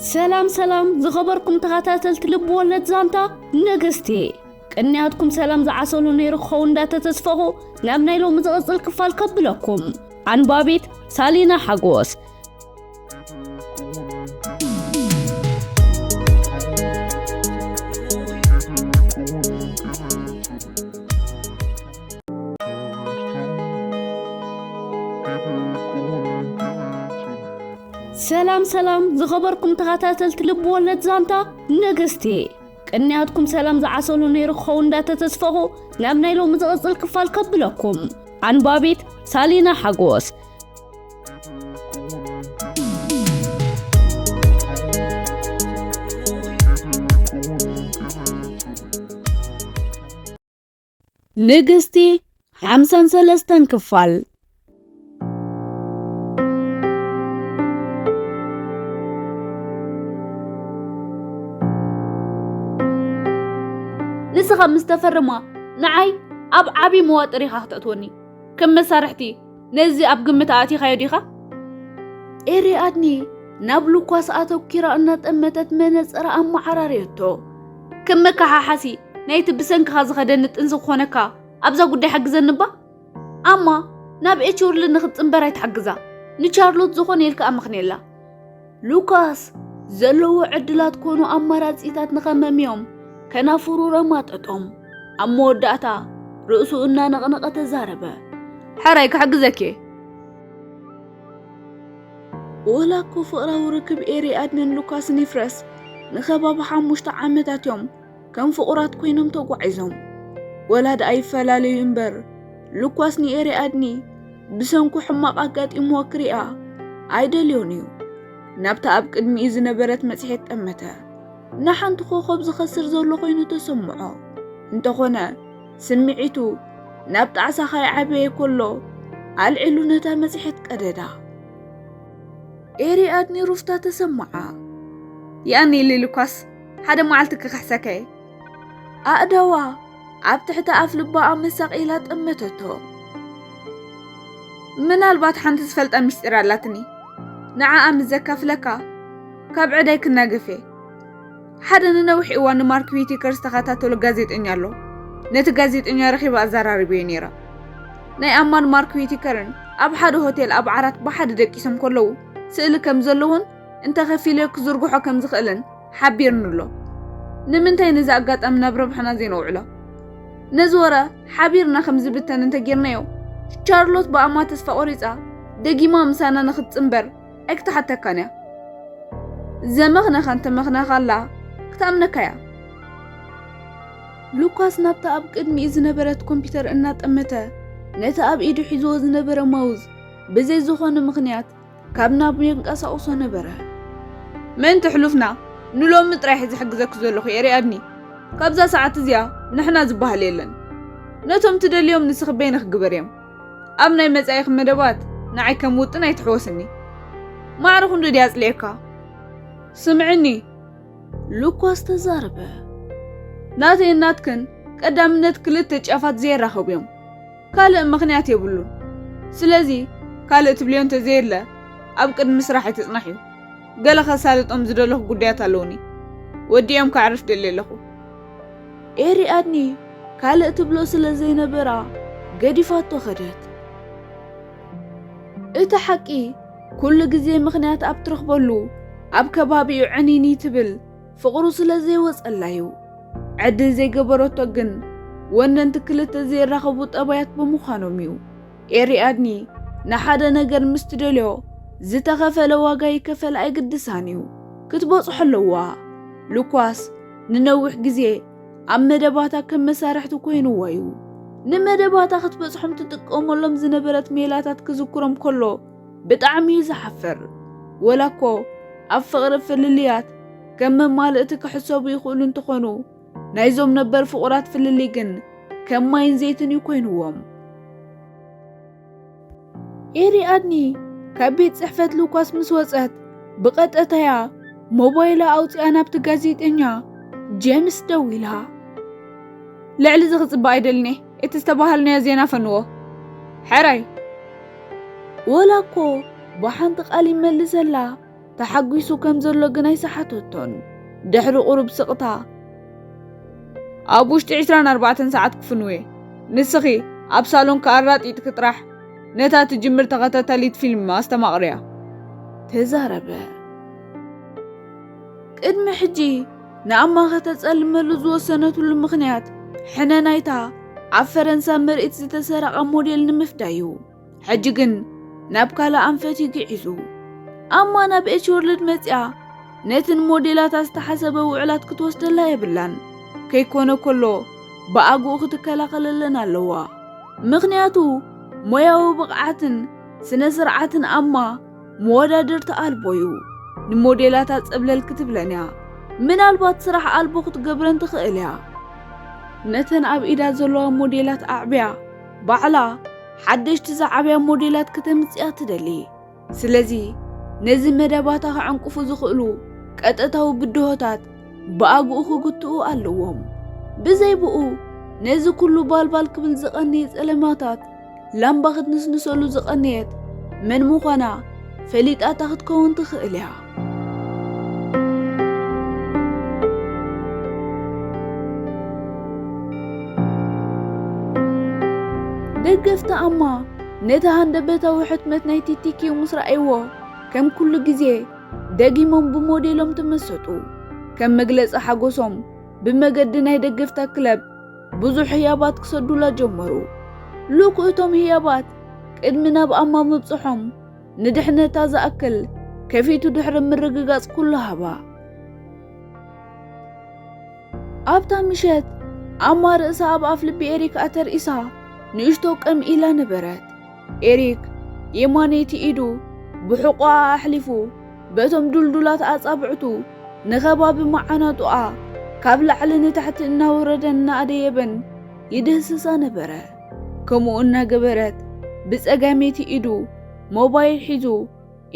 ሰላም ሰላም ዝኸበርኩም ተኸታተልቲ ልብ ወለድ ዛንታ ንግስቲ፣ ቅንያትኩም ሰላም ዝዓሰሉ ነይሩ ክኸውን እንዳተተስፈኹ ናብ ናይ ሎሚ ዝቕጽል ክፋል ከብለኩም። ኣንባቢት ሳሊና ሓጎስ። ሰላም ሰላም ዝኸበርኩም ተኸታተልቲ ልብ ወለድ ዛንታ ንግስቲ፣ ቅንያትኩም ሰላም ዝዓሰሉ ነይሩ ክኸውን እንዳተተስፈኹ ናብ ናይ ሎሚ ዝቕጽል ክፋል ከብለኩም። ኣንባቢት ሳሊና ሓጎስ። ንግስቲ ሓምሳን ሰለስተን ክፋል። ንስኻ ምስ ተፈርማ ንዓይ ኣብ ዓቢ መዋጥር ኢኻ ክተእትወኒ። ከም መሳርሕቲ ነዚ ኣብ ግምት ኣእቲኻዮ ዲኻ? ኤሪ ኣድኒ ናብ ሉኳስ ኣተኲራ እናጠመተት መነጸራ ኣመዓራርየቶ። ከም መከሓሓሲ ናይቲ ብሰንክኻ ዝኸደኒ ጥንሲ ክኾነካ ኣብዛ ጉዳይ ሓግዘኒ እባ። ኣማ ናብ ኤች ወርልድ ንኽትጽንበር ኣይትሓግዛ። ንቻርሎት ዝኾነ ኢልካ ኣመኽንየላ። ሉካስ ዘለዎ ዕድላት ኮኑ ኣማራጺታት ንኸመምዮም ከናፍሩ ረማጠጦም። ኣብ መወዳእታ ርእሱ እናነቕነቐ ተዛረበ። ሕራይ ክሕግዘኪ። ወላ እኮ ፍቕራዊ ርክብ ኤሪ ኣድንን ሉካስን ይፍረስ፣ ንኸባቢ ሓሙሽተ ዓመታት እዮም ከም ፍቑራት ኮይኖም ተጓዒዞም። ወላ ደኣ ይፈላለዩ እምበር፣ ሉኳስ ንኤሪ ኣድኒ ብሰንኩ ሕማቕ ኣጋጢምዎ ክሪኣ ኣይደልዮን እዩ። ናብታ ኣብ ቅድሚኡ ዝነበረት መጽሔት ጠመተ። ንሓንቲ ኮኾብ ዝኸስር ዘሎ ኮይኑ ተሰምዖ። እንተኾነ፣ ስምዒቱ ናብ ጣዕሳ ከይዓበየ ከሎ፣ ኣልዒሉ ነታ መጽሔት ቀደዳ። ኤሪ ኣድኒ ሩፍታ ተሰምዓ። ይኣኒ ኢሊ ሉካስ፣ ሓደ መዓልቲ ክኽሕሰካ እየ። ኣእዳዋ ኣብ ትሕቲ ኣፍ ልባ ኣመሳቒላ ጠመተቶ። ምናልባት ሓንቲ ዝፈልጣ ምስጢር ኣላትኒ። ንዓኣ ምስ ዘካፍለካ፣ ካብ ዕዳይ ክናገፍ እየ። ሓደ ንነዊሕ እዋን ንማርክ ዊቲከር ዝተኸታተሎ ጋዜጠኛ ኣሎ። ነቲ ጋዜጠኛ ረኺባ ኣዘራሪበዮ ነይራ። ናይ ኣማን ማርክ ዊቲከርን ኣብ ሓደ ሆቴል ኣብ ዓራት ብሓደ ደቂሶም ከለዉ ስእሊ ከም ዘለዎን እንተኸፊለዮ ክዝርግሖ ከም ዝኽእልን ሓቢርኒ ኣሎ። ንምንታይ ነዚ ኣጋጣሚ ናብ ረብሓና ዘይነውዕሎ? ነዚ ወረ ሓቢርና ከም ዝብተን እንተጌርናዮ፣ ቻርሎት ብኣማ ተስፋ ቆሪጻ ደጊማ ምሳና ንኽትጽንበር ኣይክትሓተካን እያ። ዘመኽነኻ እንተመኽነኻላ ክትኣምነካ እያ። ሉካስ ናብታ ኣብ ቅድሚኡ ዝነበረት ኮምፒተር እናጠመተ፣ ነቲ ኣብ ኢዱ ሒዝዎ ዝነበረ ማውዝ ብዘይ ዝኾነ ምኽንያት ካብ ናብ የንቀሳቕሶ ነበረ። ምእንቲ ሕሉፍና ንሎሚ ጥራይ ዝሕግዘኪ ዘለኹ ኤሪ ኣድኒ፣ ካብዛ ሰዓት እዚኣ ንሕና ዝበሃል የለን። ነቶም ትደልዮም ንስኺ በይንኺ ግበርዮም። ኣብ ናይ መጻኢኺ መደባት ንዓይ ከም ውጥን ኣይትሕወስኒ። ማዕረ ክንዱ ድየ ኣጽሊኤካ? ስምዕኒ፣ ሉኳስ ተዛረበ። ናተይን ናትክን ቀዳምነት ክልተ ጫፋት ዘየራኸቡ እዮም። ካልእ ምኽንያት የብሉን። ስለዚ ካልእ ትብልዮ እንተዘየለ ኣብ ቅድሚ ስራሕ ኣይትጽናሕዮ። ገለ ከሳልጦም ዝደለኹ ጉዳያት ኣለዉኒ። ወዲኦም ከዕርፍ ደልየ ኣለኹ። ኤሪ ኣድኒ ካልእ ትብሎ ስለ ዘይነበራ ገዲፋቶ ከደት። እቲ ሓቂ ኩሉ ግዜ ምኽንያት ኣብ ትረኽበሉ ኣብ ከባቢኡ ዕኒኒ ትብል ፍቕሩ ስለ ዘይወጸላ እዩ። ዕድል ዘይገበረቶ ግን ወነንቲ ክልተ ዘይራኸቡ ጠባያት ብምዃኖም እዩ። ኤሪ ኣድኒ ንሓደ ነገር ምስ ትደልዮ ዝተኸፈለ ዋጋ ይከፈል ኣይግድሳን እዩ። ክትበጽሖ ኣለዋ። ሉኳስ ንነዊሕ ግዜ ኣብ መደባታ ከም መሳርሕቲ ኮይንዋ እዩ። ንመደባታ ክትበጽሖም ትጥቀመሎም ዝነበረት ሜላታት ክዝክሮም ከሎ ብጣዕሚ እዩ ዝሓፍር። ወላ እኮ ኣብ ፍቕሪ ፍልልያት ከም መማልእቲ ክሕሰቡ ይኽእሉ እንተኾኑ፣ ናይዞም ነበር ፍቑራት ፍልልይ ግን ከም ማይን ዘይትን እዩ ኮይንዎም። ኤሪ ኣድኒ ካብ ቤት ጽሕፈት ሉካስ ምስ ወጸት፣ ብቐጠታያ ሞባይላ ኣውጺኣ ናብቲ ጋዜጠኛ ጄምስ ደዊላ። ልዕሊ እዚ ክጽበ ኣይደልኔ፣ እቲ ዝተባሃልናዮ ዜና ፈንዎ። ሕራይ። ወላ እኮ ብሓንቲ ቃል ይመልሰላ፣ ተሓጒሱ ከም ዘሎ ግን ኣይሰሓተቶን። ድሕሪ ቁሩብ ስቕታ፣ ኣብ ውሽጢ ዕስራን ኣርባዕተን ሰዓት ክፍንው እየ። ንስኺ ኣብ ሳሎን ከኣራጢጥኪ ጥራሕ ነታ ትጅምር ተኸታታሊት ፊልም ኣስተማቕርያ። ተዛረበ። ቅድሚ ሕጂ ንኣማ ከተጸልመሉ ዝወሰነትሉ ምኽንያት ሕነ ናይታ ኣብ ፈረንሳ ምርኢት ዝተሰረቐ ሞዴል ንምፍዳይ እዩ። ሕጂ ግን ናብ ካልእ ኣንፈት ይግዒዙ። ኣማ ናብ ኤች ወርልድ መጺኣ ነቲ ንሞዴላታ ዝተሓሰበ ውዕላት ክትወስደላ የብላን። ከይኮነ ከሎ ብኣግኡ ክትከላኸለለን ኣለዋ። ምኽንያቱ ሞያዊ ብቕዓትን ስነ ስርዓትን ኣማ መወዳድርቲ ኣልቦ እዩ። ንሞዴላታ ጸብለል ክትብለን እያ። ምናልባት ስራሕ ኣልቦ ክትገብረን ትኽእል እያ። ነተን ኣብ ኢዳ ዘለዋ ሞዴላት ኣዕብያ ባዕላ ሓደሽቲ ዝዓብያ ሞዴላት ከተምጽያ ትደሊ። ስለዚ ነዚ መደባታ ክዕንቅፉ ዝኽእሉ ቀጥታዊ ብድሆታት ብኣግኡ ክግትኡ ኣለዎም። ብዘይ ብኡ ነዚ ኩሉ ባልባል ክብል ዝቐንየ ጸለማታት ላምባ ክትንስንሰሉ ዝቐነየት መን ምዃና ፈሊጣታ ክትከውን ትኽእል እያ። ደገፍቲ ኣማ ነቲ ሃንደበታዊ ሕትመት ናይ ቲቲኪው ምስ ረኣይዎ፣ ከም ኩሉ ግዜ ደጊሞም ብሞዴሎም ተመሰጡ። ከም መግለጺ ሓጎሶም ብመገዲ ናይ ደገፍታ ክለብ ብዙሕ ህያባት ክሰዱላ ጀመሩ። ሉክ እቶም ህያባት ቅድሚ ናብ ኣማ ምብጽሖም ንድሕነታ ዝኣክል ከፊቱ ድሕሪ ምርግጋጽ ኩሉ ሃባ። ኣብታ ምሸት ኣማ ርእሳ ኣብ ኣፍ ልቢ ኤሪክ ኣተርኢሳ ንእሽቶ ቀም ኢላ ነበረት። ኤሪክ የማነይቲ ኢዱ ብሕቖኣ ኣሕሊፉ በቶም ዱልዱላት ኣጻብዕቱ ንኸባቢ መዓናጡኣ ካብ ላዕሊ ንታሕቲ እናወረደን እናኣደየበን ይድህስሳ ነበረ። ከምኡ እናገበረት ብጸጋመይቲ ኢዱ ሞባይል ሒዙ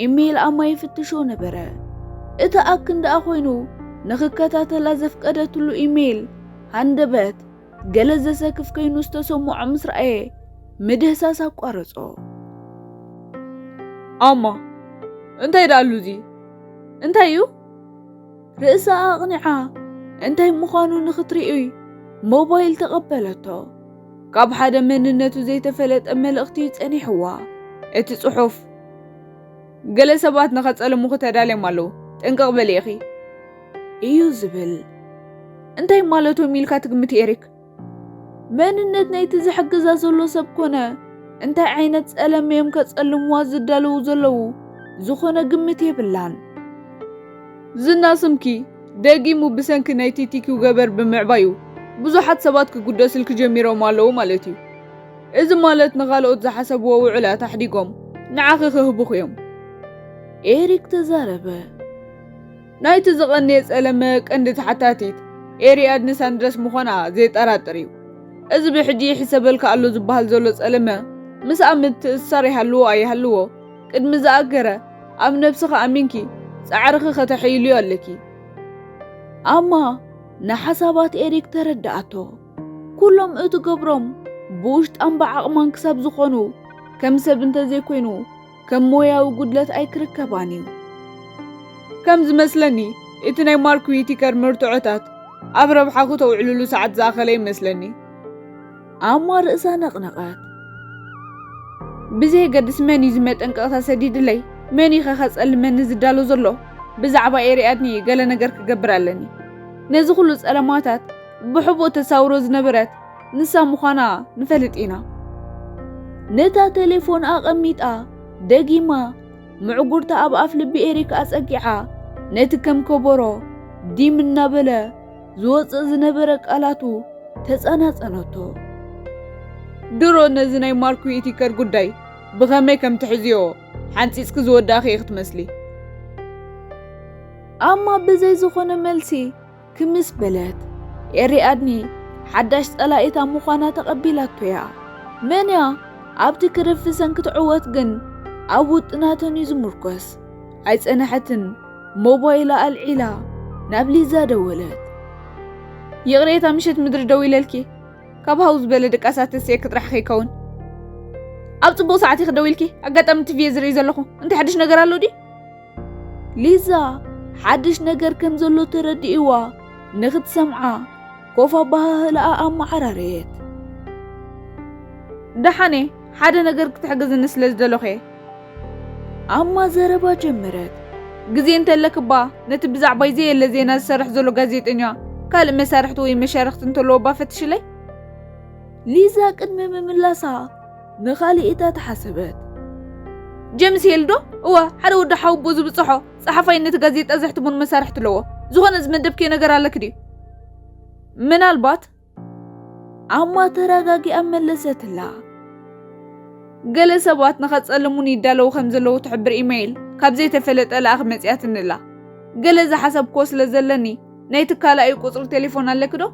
ኢሜይል ኣማ ይፍትሾ ነበረ። እቲ ኣክን ደኣ ኮይኑ ንኽከታተላ ዘፍቀደትሉ ኢሜይል ሃንደበት ገለ ዘሰክፍ ኮይኑ ዝተሰምዖ ምስ ረኣየ ምድህሳስ ኣቋረጾ። ኣማ፣ እንታይ ደኣ ኣሉ እዚ? እንታይ እዩ? ርእሳ ኣቕኒዓ እንታይ ምዃኑ ንኽትርእይ ሞባይል ተቐበለቶ። ካብ ሓደ መንነቱ ዘይተፈለጠ መልእኽቲ እዩ ጸኒሕዋ። እቲ ጽሑፍ፣ "ገለ ሰባት ንኸጸልሙኺ ተዳልዮም ኣለዉ፣ ጥንቅቕ በሊ ኢኺ" እዩ ዝብል። እንታይ ማለቶም ኢልካ ትግምት ኤሪክ? መንነት ናይቲ ዝሕግዛ ዘሎ ሰብ ኮነ እንታይ ዓይነት ጸለመ እዮም ከጸልምዋ ዝዳለዉ ዘለዉ ዝኾነ ግምት የብላን። ዝና ስምኪ ደጊሙ ብሰንኪ ናይ ቲቲኪው ገበር ብምዕባዩ ብዙሓት ሰባት ክጉደስልኪ ጀሚሮም ኣለዉ ማለት እዩ። እዚ ማለት ንኻልኦት ዝሓሰብዎ ውዕላት ኣሕዲጎም ንዓኺ ክህቡኺ እዮም። ኤሪክ ተዛረበ። ናይቲ ዝቐነየ ጸለመ ቀንዲ ተሓታቲት ኤሪኣድኒ ሳንድረስ ምዃና ዘየጠራጥር እዩ። እዚ ብሕጂ ይሕሰበልካ ኣሎ ዝበሃል ዘሎ ጸለመ ምስኣ ምትእስሳር ይሃልዎ ኣይሃልዎ ቅድሚ ዝኣገረ ኣብ ነብስኺ ኣሚንኪ ጻዕርኺ ከተሐይልዮ ኣለኪ። ኣማ ንሓሳባት ኤሪክ ተረድኣቶ። ኩሎም እትገብሮም ብውሽጣን ብዓቕማን ክሳብ ዝኾኑ ከም ሰብ እንተዘይኮይኑ ከም ሞያዊ ጉድለት ኣይክርከባን እዩ። ከም ዝመስለኒ እቲ ናይ ማርክ ዊቲከር መርትዖታት ኣብ ረብሓ ክተውዕልሉ ሰዓት ዝኣኸለ ይመስለኒ። ኣማ ርእሳ ነቕነቐት። ብዘየገድስ መን እዩ እዚ መጠንቀቕታ ሰዲድለይ? መን እዩ ኸ ከጸልመኒ ዝዳሎ ዘሎ? ብዛዕባ ኤሪኣድኒ ገለ ነገር ክገብር ኣለኒ። ነዚ ኩሉ ጸለማታት ብሕቦ ተሳውሮ ዝነበረት ንሳ ምዃና ንፈልጥ ኢና። ነታ ቴሌፎን ኣቐሚጣ ደጊማ ምዕጉርታ ኣብ ኣፍ ልቢ ኤሪክ ኣጸጊዓ ነቲ ከም ከበሮ ዲም እናበለ ዝወጽእ ዝነበረ ቃላቱ ተጸናጸነቶ። ድሮ ነዚ ናይ ማርክ ዊቲከር ጉዳይ ብኸመይ ከም ትሕዝዮ ሓንጺጽኪ ዝወዳእኺ ኢኺ ትመስሊ። ኣማ ብዘይ ዝኾነ መልሲ ክምስ በለት። ኤሪኣድኒ ሓዳሽ ጸላኢታ ምዃና ተቐቢላቶ እያ። መን እያ ኣብቲ ክርፍሰን ክትዕወት ግን ኣብ ውጥናተን እዩ ዝምርኮስ። ኣይጸነሐትን። ሞባይላ ኣልዒላ ናብ ሊዛ ደወለት። "ይቕሬታ፣ ምሸት ምድሪ ደዊለልኪ። ካብ ሃው ዝበለ ድቃሳት ተስኤ ክጥራሕ ከይከውን። ኣብ ጽቡቕ ሰዓት ኢኺ ደዊልኪ። ኣጋጣሚ ቲቪ እየ ዝርኢ ዘለኹ። እንታይ ሓድሽ ነገር ኣሎ ድዩ?" ሊዛ ሓድሽ ነገር ከም ዘሎ ተረዲእዋ ንኽትሰምዓ ኮፍ ኣበሃህላኣ ኣመዓራረየት። ደሓኔ፣ ሓደ ነገር ክትሕግዝኒ ስለ ዝደለኹ እየ። ኣማ ዘረባ ጀመረት። ግዜ እንተለክባ፣ ነቲ ብዛዕባይ ዘየለ ዜና ዝሰርሕ ዘሎ ጋዜጠኛ ካልእ መሳርሕቲ ወይ መሻርኽቲ እንተለዎ እባ ፈትሽለይ። ሊዛ ቅድሚ ምምላሳ ንኻልእ ኢታ ተሓሰበት። ጀምስ ሄል ዶ? እወ፣ ሓደ ወዲ ሓውቦ ዝብጽሖ ጸሓፋይ ነቲ ጋዜጣ ዘሕትሙን መሳርሕቲ ኣለዎ። ዝኾነ ዝመደብክዮ ነገር ኣለክ ድዩ? ምናልባት ኣማ ተረጋጊኣ መለሰትላ። ገለ ሰባት ንኸጸልሙን ይዳለዉ ከም ዘለዉ ትሕብር ኢመይል ካብ ዘይተፈለጠ ለኣኽ መጺኣትንላ። ገለ ዝሓሰብክዎ ስለ ዘለኒ ናይ ትካላዩ ቁጽሪ ቴሌፎን ኣለክ ዶ?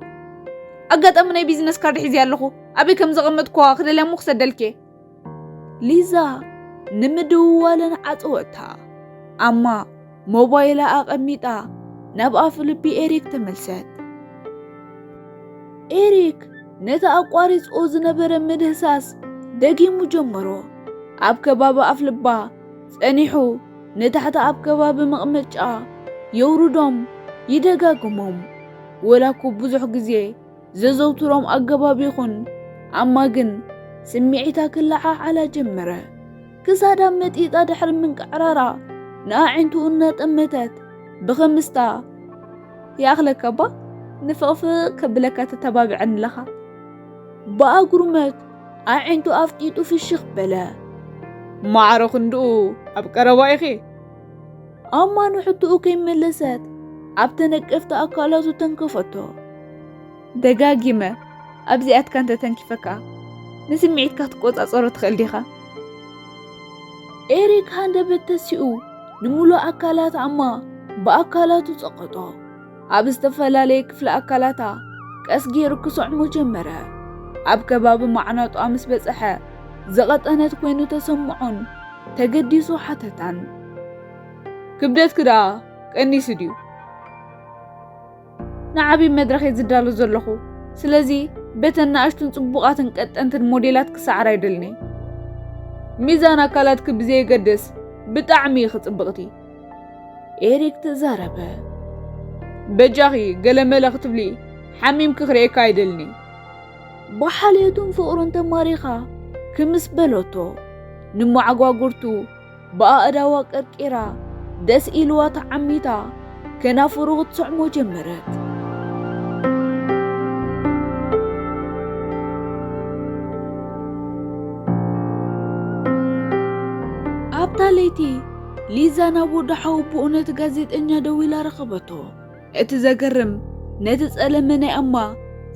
ኣጋጣሚ ናይ ቢዝነስ ካርድ ሒዘ ኣለኹ። ኣበይ ከም ዘቐመጥክዋ ክደልያ እሞ ክሰደልኪ። ሊዛ ንምድውዋለን ዓጸወታ። ኣማ ሞባይላ ኣቐሚጣ ናብ ኣፍልቢ ኤሪክ ተመልሰት። ኤሪክ ነቲ ኣቋሪጽኦ ዝነበረ ምድህሳስ ደጊሙ ጀመሮ። ኣብ ከባቢ ኣፍልባ ጸኒሑ ንታሕቲ ኣብ ከባቢ መቕመጫ የውርዶም ይደጋግሞም። ወላ እኮ ብዙሕ ግዜ ዘዘውትሮም ኣገባብ ይኹን ኣማ ግን ስምዒታ ክለዓዓላ ጀመረ። ክሳዳ መጢጣ ድሕሪ ምንቅዕራራ ንኣዒንቱ እናጠመተት ብኽምስታ፣ "ይኣኽለካ እባ ንፍቕፍቕ ከብለካ ተተባብዐኒ ኣለኻ?" ብኣጉርመት ኣዒንቱ ኣፍጢጡ ፍሽኽ በለ። "ማዕረ ክንድኡ ኣብ ቀረባ ኢኺ?" ኣማ ንሕቶኡ ከይመለሰት ኣብ ተነቀፍቲ ኣካላቱ ተንከፈቶ። "ደጋጊመ ኣብዚኣትካ እንተ ተንኪፈካ ንስምዒትካ ክትቆጻጸሮ ትኽእል ዲኻ?" ኤሪክ ሃንደበት ተሲኡ ንምሉእ ኣካላት ኣማ ብኣካላቱ ጸቐጦ። ኣብ ዝተፈላለየ ክፍሊ ኣካላታ ቀስ ገይሩ ክስዕሞ ጀመረ። ኣብ ከባቢ ማዕናጡኣ ምስ በጽሐ ዘቐጠነት ኮይኑ ተሰምዖን ተገዲሱ ሓተታን። "ክብደትኪ ደኣ ቀኒሱ ድዩ?" "ንዓቢ መድረኽ እየ ዝዳሎ ዘለኹ። ስለዚ በተን ንኣሽቱን ጽቡቓትን ቀጠንትን ሞዴላት ክሰዓር ኣይደልን እየ። ሚዛን ኣካላትኪ ብዘየገድስ ብጣዕሚ ኢኺ ጽብቕቲ." ኤሪክ ተዛረበ። "በጃኺ ገለመለ ክትብሊ ሓሚምኪ ክርእየካ ኣይደልን እየ።" ብሓልዮቱን ፍቕሩን ተማሪኻ ክምስ በለቶ። ንመዓጓጉርቱ ብኣእዳዋ ቀርቂራ ደስ ኢልዋ ተዓሚታ ከናፍሩ ክትስዕሞ ጀመረት። ኣብታ ለይቲ ሊዛ ናብ ወዲ ሓውቦኡ ነቲ ጋዜጠኛ ደዊላ ረኸበቶ። እቲ ዘገርም ነቲ ጸለመ ናይ ኣማ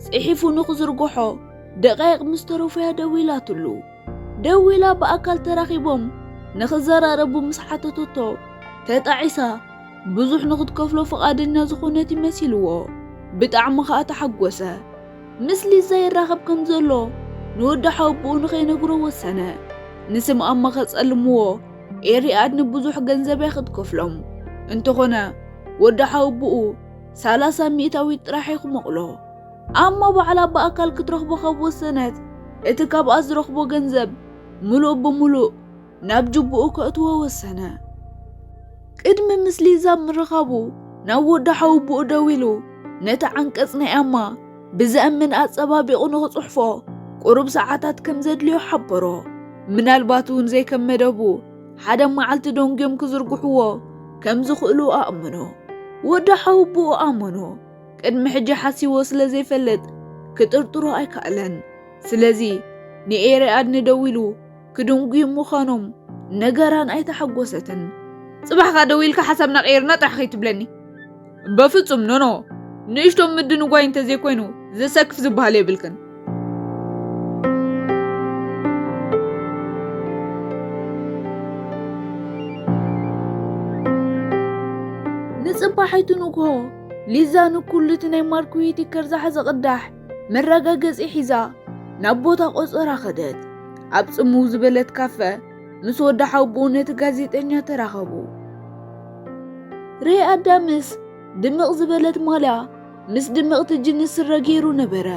ጽሒፉ ንኽዝርግሖ ደቃይቕ ምስ ተረፉ እያ ደዊላትሉ። ደዊላ ብኣካል ተራኺቦም ንኽዘራረቡ ምስ ሓተተቶ ተጣዒሳ ብዙሕ ንኽትከፍሎ ፍቓደኛ ዝኾነት ይመሲልዎ። ብጣዕሚ ኸኣ ተሓጎሰ። ምስ ሊዛ ይራኸብ ከም ዘሎ ንወዲ ሓውቦኡ ንኸይነግሮ ወሰነ። ንስም ኣማ ከጸልምዎ ኤሪኣድ ንብዙሕ ገንዘብ እያ ክትከፍሎም። እንተኾነ ወዲ ሓውቦኡ ሰላሳ ሚእታዊት ጥራሕ እዩ ክመቕሎ። ኣማ ባዕላ ብኣካል ክትረኽቦ ካብ ወሰነት እቲ ካብኣ ዝረኽቦ ገንዘብ ምሉእ ብምሉእ ናብ ጅቡኡ ከእትዎ ወሰነ። ቅድሚ ምስ ሊዛ ምርኻቡ ናብ ወዲ ሓውቦኡ ደዊሉ ነቲ ዓንቀጽ ናይ ኣማ ብዘእምን ኣጸባቢቑ ንኽጽሕፎ ቁሩብ ሰዓታት ከም ዘድልዮ ሓበሮ። ምናልባት እውን ዘይከም መደቡ ሓደ መዓልቲ ደንጉዮም ክዝርግሕዎ ከም ዝኽእሉ ኣእመኖ። ወዲ ሓውቦኡ ኣመኖ። ቅድሚ ሕጂ ሓሲዎ ስለ ዘይፈልጥ ክጥርጥሮ ኣይከኣለን። ስለዚ ንኤሪኣድ ንደዊሉ ክድንጉዩ ምዃኖም ነገራን ኣይተሓጎሰትን። ጽባሕ ከኣ ደዊልካ ሓሳብና ቀይርና ጥራሕ ከይትብለኒ። በፍጹም ኖኖ፣ ንእሽቶ ምድንጓይ እንተዘይኮይኑ ዘሰክፍ ዝበሃል የብልክን። ንጽባሒቱ ንግሆ ሊዛ ንኩሉ እቲ ናይ ማርክ ዊቲከር ዝሓዘ ቅዳሕ መረጋገጺ ሒዛ ናብ ቦታ ቆጸራ ከደት። ኣብ ጽምው ዝበለት ካፈ ምስ ወዲ ሓውቦኡ ነቲ ጋዜጠኛ ተራኸቡ። ሬይ ኣዳምስ ድምቕ ዝበለት ማልያ ምስ ድምቕቲ ጅንስ ስረ ገይሩ ነበረ።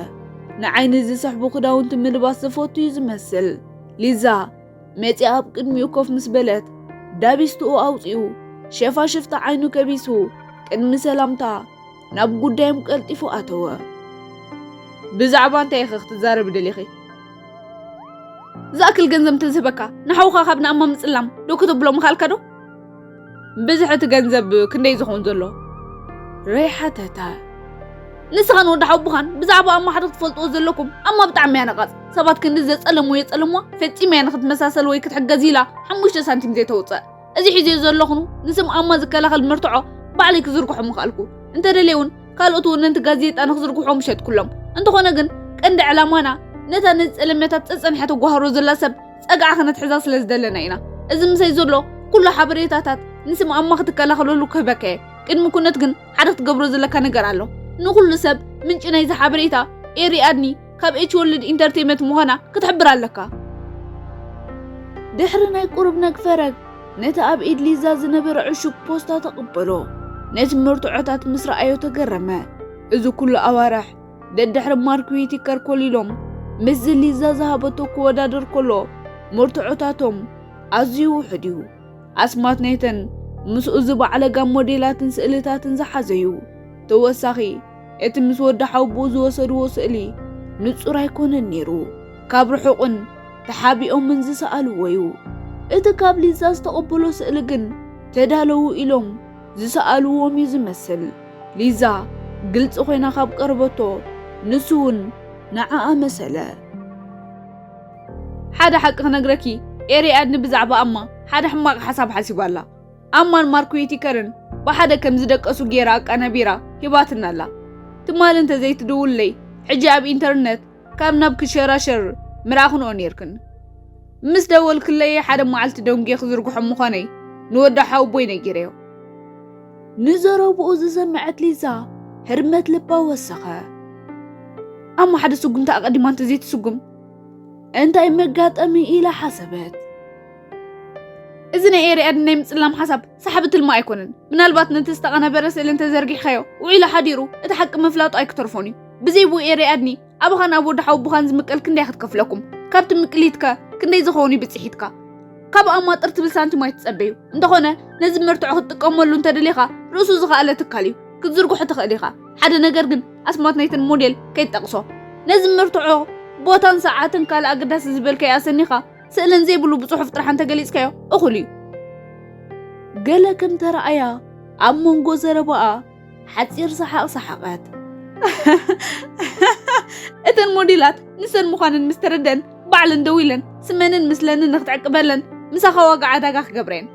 ንዓይኒ ዝስሕቡ ክዳውንቲ ምልባስ ዝፈቱ እዩ ዝመስል። ሊዛ መጺኣ ኣብ ቅድሚኡ ኮፍ ምስ በለት ዳቢስትኡ ኣውጺኡ ሸፋሽፍቲ ዓይኑ ከቢሱ ቅድሚ ሰላምታ ናብ ጉዳዮም ቀልጢፉ ኣተወ። ብዛዕባ እንታይ ኢኺ ክትዛረቢ ደሊኺ? ዝኣክል ገንዘብ እንተዝህበካ ንሓውኻ ካብ ንኣማ ምጽላም ዶ ከተብሎ ምኻልካ ዶ? ብዝሒ እቲ ገንዘብ ክንደይ ዝኸውን ዘሎ? ሬይ ሓተተ። ንስኻን ወዲ ሓውቡኻን ብዛዕባ ኣማ ሓደ ክትፈልጥዎ ዘለኩም፣ ኣማ ብጣዕሚ እያ ነቓጽ። ሰባት ክንዲ ዘጸለሙ የጸለምዋ፣ ፈጺማ እያ ንክትመሳሰል ወይ ክትሕገዝ ኢላ ሓሙሽተ ሳንቲም ዘይተውጽእ። እዚ ሒዝዮ ዘለኹ ንስም ኣማ ዝከላኸል መርትዖ ባዕለይ ክዝርግሖ ምኽኣልኩ። እንተደልየ እውን ካልኦት ወነንቲ ጋዜጣ ንክዝርግሖ ምሸጥኩሎም። እንተኾነ ግን ቀንዲ ዕላማና ነታ ነዚ ጸለመታት ጸጸኒሓ ተጓህሮ ዘላ ሰብ ጸግዓ ክነትሕዛ ስለ ዝደለና ኢና። እዚ ምሳይ ዘሎ ኩሉ ሓበሬታታት ንስም ኣማ ክትከላኸለሉ ክህበካ እየ። ቅድሚ ኩነት ግን ሓደ ክትገብሮ ዘለካ ነገር ኣሎ። ንኹሉ ሰብ ምንጪ ናይዚ ሓበሬታ ኤሪ ኣድኒ ካብ ኤች ወርልድ ኢንተርቴይመንት ምዃና ክትሕብር ኣለካ። ድሕሪ ናይ ቁሩብ ነግፈረግ ነቲ ኣብ ኢድ ሊዛ ዝነበረ ዕሹግ ፖስታ ተቐበሎ። ነቲ መርትዖታት ምስ ረኣዮ ተገረመ። እዚ ኩሉ ኣዋርሕ ደድሕሪ ማርክ ዊቲከር ኮሊሎም ምስዚ ሊዛ ዝሃበቶ ክወዳደር ከሎ መርትዖታቶም ኣዝዩ ውሑድ እዩ። ኣስማት ናይተን ምስኡ ዝበዓለጋ ሞዴላትን ስእልታትን ዝሓዘ እዩ። ተወሳኺ እቲ ምስ ወዲ ሓውቦ ዝወሰድዎ ስእሊ ንጹር ኣይኮነን ነይሩ። ካብ ርሑቕን ተሓቢኦምን ዝሰኣልዎ እዩ። እቲ ካብ ሊዛ ዝተቐበሎ ስእሊ ግን ተዳለዉ ኢሎም ዝሰኣልዎም እዩ ዝመስል። ሊዛ ግልጺ ኮይና ካብ ቀረበቶ ንሱ እውን ንዓኣ መሰለ። ሓደ ሓቂ ክነግረኪ፣ ኤሪ ኣድኒ ብዛዕባ ኣማ ሓደ ሕማቕ ሓሳብ ሓሲባ ኣላ። ኣማን ማርክ ዊቲከርን ብሓደ ከም ዝደቀሱ ገይራ ኣቀናቢራ ሂባትና ኣላ። ትማሊ እንተዘይትድውልለይ ሕጂ ኣብ ኢንተርነት ካብ ናብ ክሸራሸር ምርኣኽንኦ ነይርክን። ምስ ደወልክለይ ሓደ መዓልቲ ደንጉየ ክዝርግሖ ምዃነይ ንወዲ ሓውቦይ ነጊረዮ። ንዘረብኡ ዝሰምዐት ሊዛ ህርመት ልባ ወሰኸ። ኣማ ሓደ ስጉምቲ ኣቐዲማ እንተዘይትስጉም እንታይ መጋጠሚ ኢላ ሓሰበት። እዚ ናይ ኤሪ ኣድኒ ናይ ምጽላም ሓሳብ ሳሕቢ ትልሚ ኣይኮነን። ምናልባት ነቲ ዝተቐናበረ ስእሊ እንተዘርጊሕካዮ ውዒሉ ሓዲሩ እቲ ሓቂ ምፍላጡ ኣይክተርፎን እዩ። ብዘይ ብኡ ኤሪ ኣድኒ ኣባኻን ኣብ ወዲ ሓውቡኻን ዝምቀል ክንደይ ክትከፍለኩም? ካብቲ ምቅሊትከ ክንደይ ዝኸውን እዩ ብጽሒትካ? ካብ ኣማ ጥር ትብል ሳንቲም ኣይትጸበዩ። እንተኾነ ነዚ መርትዖ ክትጥቀመሉ እንተደሊኻ ርእሱ ዝኸኣለ ትካል እዩ ክትዝርግሖ ትኽእል ኢኻ። ሓደ ነገር ግን ኣስማት ናይተን ሞዴል ከይትጠቕሶ። ነዚ መርትዖ ቦታን ሰዓትን ካልእ ኣገዳሲ ዝበልካዮ ኣሰኒኻ ስእልን ዘይብሉ ብጽሑፍ ጥራሕ እንተገሊጽካዮ እኹል እዩ። ገለ ከም ተረኣያ ኣብ መንጎ ዘረባኣ ሓጺር ሰሓቕ ሰሓቐት። እተን ሞዴላት ንሰን ምዃነን ምስ ተረደን ባዕለን ደው ኢለን ስመንን ምስለንን ንክትዕቅበለን ምሳኻ ዋጋ ዕዳጋ ክገብረን።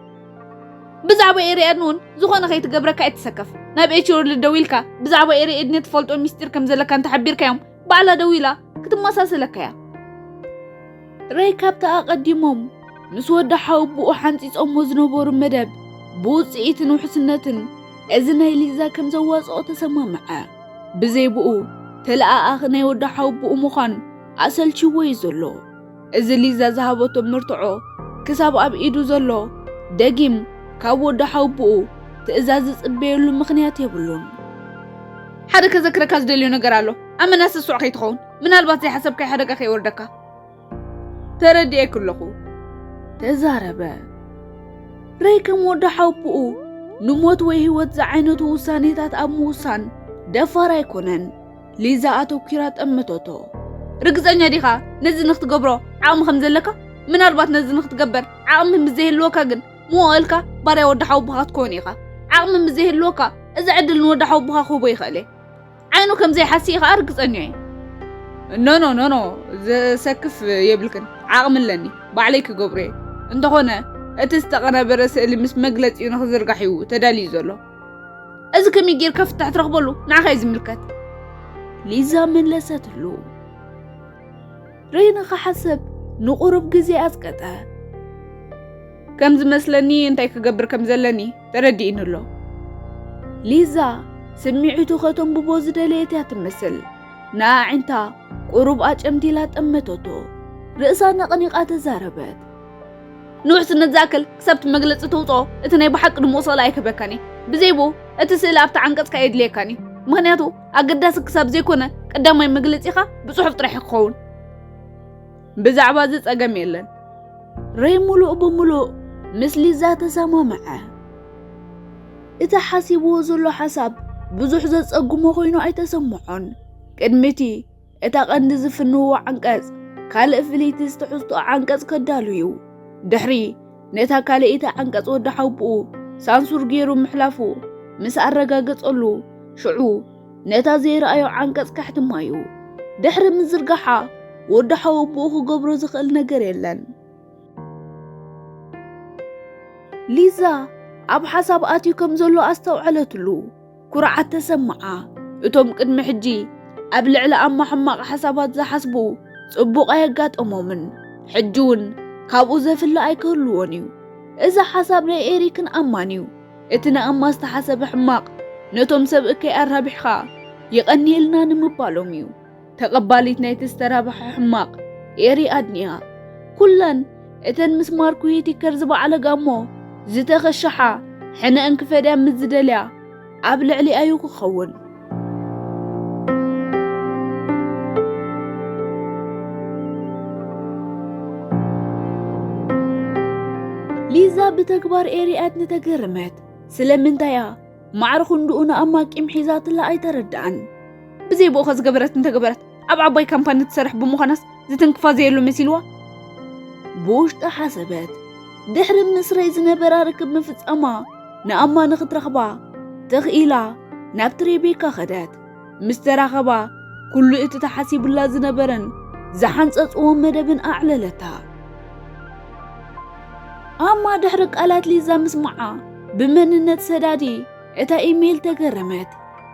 ብዛዕባ ኤሪ ኣድኒ እውን ዝኾነ ከይትገብረካ ኣይትሰከፍ። ናብ ኤች ወርልድ ደው ኢልካ ብዛዕባ ኤሪ ኣድኒ ትፈልጦ ሚስጢር ከም ዘለካ እንተሓቢርካዮም ባዕላ ደው ኢላ ክትመሳሰለካ እያ። ሬይ ካብቲ ኣቐዲሞም ምስ ወዲ ሓውብኡ ሓንጺጾሞ ዝነበሩ መደብ ብውጽኢትን ውሕስነትን እዚ ናይ ሊዛ ከም ዘዋጽኦ ተሰማምዐ። ብዘይ ብኡ ተለኣኣኺ ናይ ወዲ ሓውብኡ ምዃን ኣሰልችዎ እዩ ዘሎ። እዚ ሊዛ ዝሃበቶ መርትዖ ክሳብ ኣብ ኢዱ ዘሎ ደጊም ካብ ወዲ ሓውብኡ ትእዛዝ ዝጽበየሉ ምኽንያት የብሉን። ሓደ ከዘክረካ ዝደልዮ ነገር ኣሎ። ኣመና ስሱዕ ከይትኸውን፣ ምናልባት ዘይሓሰብካዮ ሓደጋ ከይወርደካ። ተረዲኤኪ ኣለኹ። ተዛረበ። ሬይ ከም ወዲ ሓውብኡ ንሞት ወይ ህይወት ዝዓይነቱ ውሳኔታት ኣብ ምውሳን ደፋር ኣይኮነን። ሊዛ ኣተኲራ ጠመተቶ። ርግጸኛ ዲኻ ነዚ ንክትገብሮ ዓቕሚ ከም ዘለካ? ምናልባት ነዚ ንክትገበር ዓቕሚ ምስ ዘይህልወካ ግን ምወ ኢልካ ባርያ ወዲ ሓውብኻ ክትከውን ኢኻ። ዓቕሚ ምስ ዘይህልወካ እዚ ዕድል ንወዲ ሓውብኻ ክህቦ ይኽእል እየ። ዓይኑ ከም ዘይሓሲ ከኣ ርግጸኛ እየ። ኖ ኖ ኖ ኖ፣ ዘሰክፍ የብልክን። ዓቕሚ ኣለኒ፣ ባዕለይ ክገብሮ እየ። እንተኾነ እቲ ዝተቐናበረ ስእሊ ምስ መግለጺኡ ንኽዝርጋሕ እዩ ተዳልዩ ዘሎ። እዚ ከመይ ጌርካ ፍታሕ ትረኽበሉ ንዓኻ እዩ ዝምልከት። ሊዛ መለሰትሉ። ሬይ ንኽሓስብ ንቑሩብ ግዜ ኣጽቀጠ። ከም ዝመስለኒ እንታይ ክገብር ከም ዘለኒ ተረዲእኒ ኣሎ። ሊዛ ስምዒቱ ከተንብቦ ዝደለየት እያ ትመስል። ንኣዒንታ ቁሩብ ኣጨምዲላ ጠመተቶ። ርእሳ ነቕኒቓ ተዛረበት። ንውሕስነት ዝኣክል ክሳብ እቲ መግለጺ ተውጽኦ እቲ ናይ ብሓቂ ድሙቕ ስእሊ ኣይክህበካን እየ። ብዘይ ብኡ እቲ ስእሊ ኣብቲ ዓንቀጽካ ኣየድልየካን እዩ። ምኽንያቱ ኣገዳሲ ክሳብ ዘይኮነ ቀዳማይ መግለጺኻ ብጽሑፍ ጥራሕ እዩ ክኸውን። ብዛዕባ እዚ ጸገም የለን። ሬይ ሙሉእ ብሙሉእ ምስ ሊዛ ተሰማምዐ። እቲ ሓሲብዎ ዘሎ ሓሳብ ብዙሕ ዘጸግሞ ኮይኑ ኣይተሰምዖን። ቅድሚ እቲ እታ ቀንዲ ዝፍንዎ ዓንቀጽ፣ ካልእ ፍልይቲ ዝተሕዝቶ ዓንቀጽ ከዳሉ እዩ። ድሕሪ ነታ ካልኣይቲ ዓንቀጽ ወዲ ሓውብኡ ሳንሱር ገይሩ ምሕላፉ ምስ ኣረጋገጸሉ፣ ሽዑ ነታ ዘይረኣዮ ዓንቀጽ ከሕትማ እዩ። ድሕሪ ምዝርጋሓ፣ ወዲ ሓውብኡ ክገብሮ ዝኽእል ነገር የለን። ሊዛ ኣብ ሓሳብ ኣትዩ ከም ዘሎ ኣስተውዐለትሉ። ኩርዓት ተሰምዓ። እቶም ቅድሚ ሕጂ ኣብ ልዕሊ ኣማ ሕማቕ ሓሳባት ዝሓስቡ ጽቡቕ ኣየጋጠሞምን። ሕጂ እውን ካብኡ ዘፍለ ኣይክህልዎን እዩ። እዚ ሓሳብ ናይ ኤሪክን ኣማን እዩ። እቲ ንኣማ ዝተሓሰበ ሕማቕ ነቶም ሰብ እከይ ኣራቢሕኻ የቐንየልና ንምባሎም እዩ። ተቐባሊት ናይቲ ዝተራብሐ ሕማቕ ኤሪ ኣድንያ። ኩለን እተን ምስ ማርክ ዊቲከር ዝበዓለጋ እሞ ዝተኸሸሓ ሕነአን ክፈድያ ምስ ዝደልያ ኣብ ልዕሊኣዩ ክኸውን። ሊዛ ብተግባር ኤሪ ኣድኒ ተገረመት። ስለምንታያ ማዕረ ክንድኡ ንኣማ ቂም ሒዛትላ ኣይተረድኣን። ብዘይ ብኡኸ ዝገበረት እንተገበረት ኣብ ዓባይ ካምፓኒ ትሰርሕ ብምዃናስ ዝትንክፋ ዘየሉ መሲልዋ። ብውሽጢ ሓሰበት። ድሕሪ ምስረይ ዝነበራ ርክብ ምፍጻማ ንኣማ ንኽትረኽባ ተኽኢላ ናብቲ ሬቤካ ኸደት። ምስ ተራኸባ ኩሉ እቲ ተሓሲቡላ ዝነበረን ዝሓንጸጽዎ መደብን ኣዕለለታ። ኣማ ድሕሪ ቃላት ሊዛ ምስማዓ ብመንነት ሰዳዲ እታ ኢሜይል ተገረመት።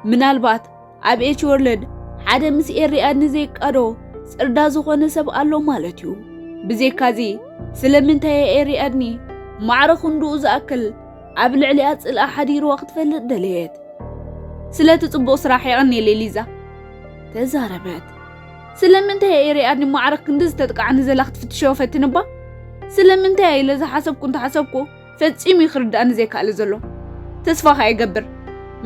ምናልባት ኣብ ኤች ወርልድ ሓደ ምስ ኤሪ ኣድኒ ዘይቃዶ ጽርዳ ዝኾነ ሰብ ኣሎ ማለት እዩ። ብዘይካዚ ስለምንታይ እየ ኤሪ ኣድኒ ማዕረ ክንድኡ ዝኣክል ኣብ ልዕሊኣ ጽልኣ ሓዲርዋ ክትፈልጥ ደለየት? ስለቲ ጽቡቕ ስራሕ የቐንየለይ ሊዛ። ተዛረበት። ስለምንታይ እየ ኤሪ ኣድኒ ማዕረ ክንዲ ዝተጥቃዕኒ ዘላ ክትፍትሸዮ ፈትንባ? ስለምንታይ ኢለ ዝሓሰብኩ እንተሓሰብኩ ፈጺሙ እዩ ክርዳእኒ ዘይከኣለ ዘሎ። ተስፋ ከኣ ይገብር።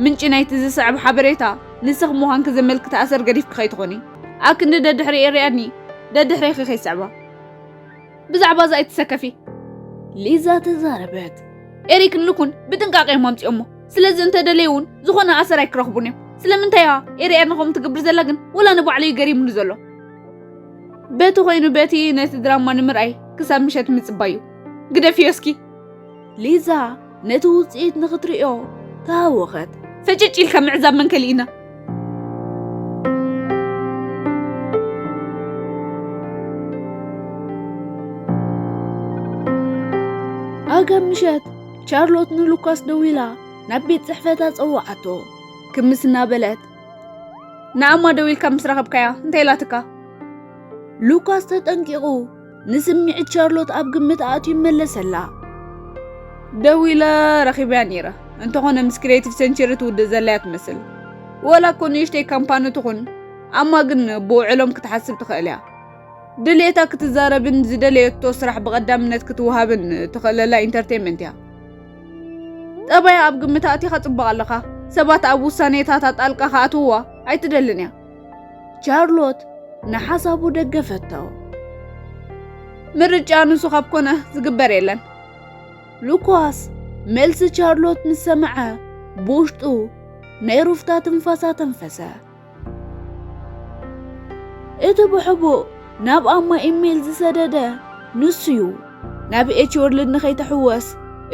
ምንጪ ናይቲ ዝስዕብ ሓበሬታ ንስኺ ምዃንኪ ዘመልክት ኣሰር ገዲፍኪ ከይትኾኒ። ኣክንዲ ደድሕሪ ኤሪ ኣድኒ ደድሕሬኺ ከይስዕባ። ብዛዕባ እዛ ኣይትሰከፊ። ሊዛ ተዛረበት። ኤሪክን ሉክን ብጥንቃቄ እዮም ኣምጺኦሞ። ስለዚ እንተደለዩ እውን ዝኾነ ኣሰር ኣይክረኽቡን እዮም። ስለምንታይ እያ ኤሪ ኣድኒ ከምኡ ትገብር ዘላ ግን ወላ ንባዕሉ እዩ ገሪሙኒ ዘሎ። በቲ ኮይኑ በቲ ነቲ ድራማ ንምርኣይ ክሳብ ምሸት ምጽባይ እዩ። ግደፍዮ እስኪ። ሊዛ ነቲ ውጽኢት ንኽትርእዮ ተሃወኸት። ፈጭጭ ኢልካ ምዕዛብ መን ከሊእና? ኣጋ ምሸት ቻርሎት ንሉካስ ደዊላ ናብ ቤት ጽሕፈታ ጸውዓቶ። ክምስ እናበለት፣ ንኣማ ደዊልካ ምስ ረኸብካያ እንታይ ኢላትካ? ሉካስ ተጠንቂቑ ንስምዒት ቻርሎት ኣብ ግምት ኣእትዩ መለሰላ። ደዊለ ረኺበያ ነይረ። እንተኾነ ምስ ክሪኤቲቭ ሴንቸሪ ትውድእ ዘላ እያ ትመስል። ወላ እኮ ንእሽተይ ካምፓኒ ትኹን፣ ኣማ ግን ብውዕሎም ክትሓስብ ትኽእል እያ። ድሌታ ክትዛረብን ዝደለየቶ ስራሕ ብቐዳምነት ክትወሃብን ትኽእለላ ኢንተርቴይንመንት እያ። ጠባያ ኣብ ግምት ኣእቲኻ ጽቡቕ ኣለኻ። ሰባት ኣብ ውሳኔታታ ጣልቃ ክኣትውዋ ኣይትደልን እያ። ቻርሎት ንሓሳቡ ደገፈቶ። ምርጫ ንሱ ካብ ኮነ ዝግበር የለን። ሉካስ መልሲ ቻርሎት ምስ ሰምዐ ብውሽጡ ናይ ሩፍታ ትንፋሳ ተንፈሰ። እቲ ብሕቡእ ናብ ኣማ ኢሜይል ዝሰደደ ንሱ እዩ። ናብ ኤች ወርልድ ንኸይትሕወስ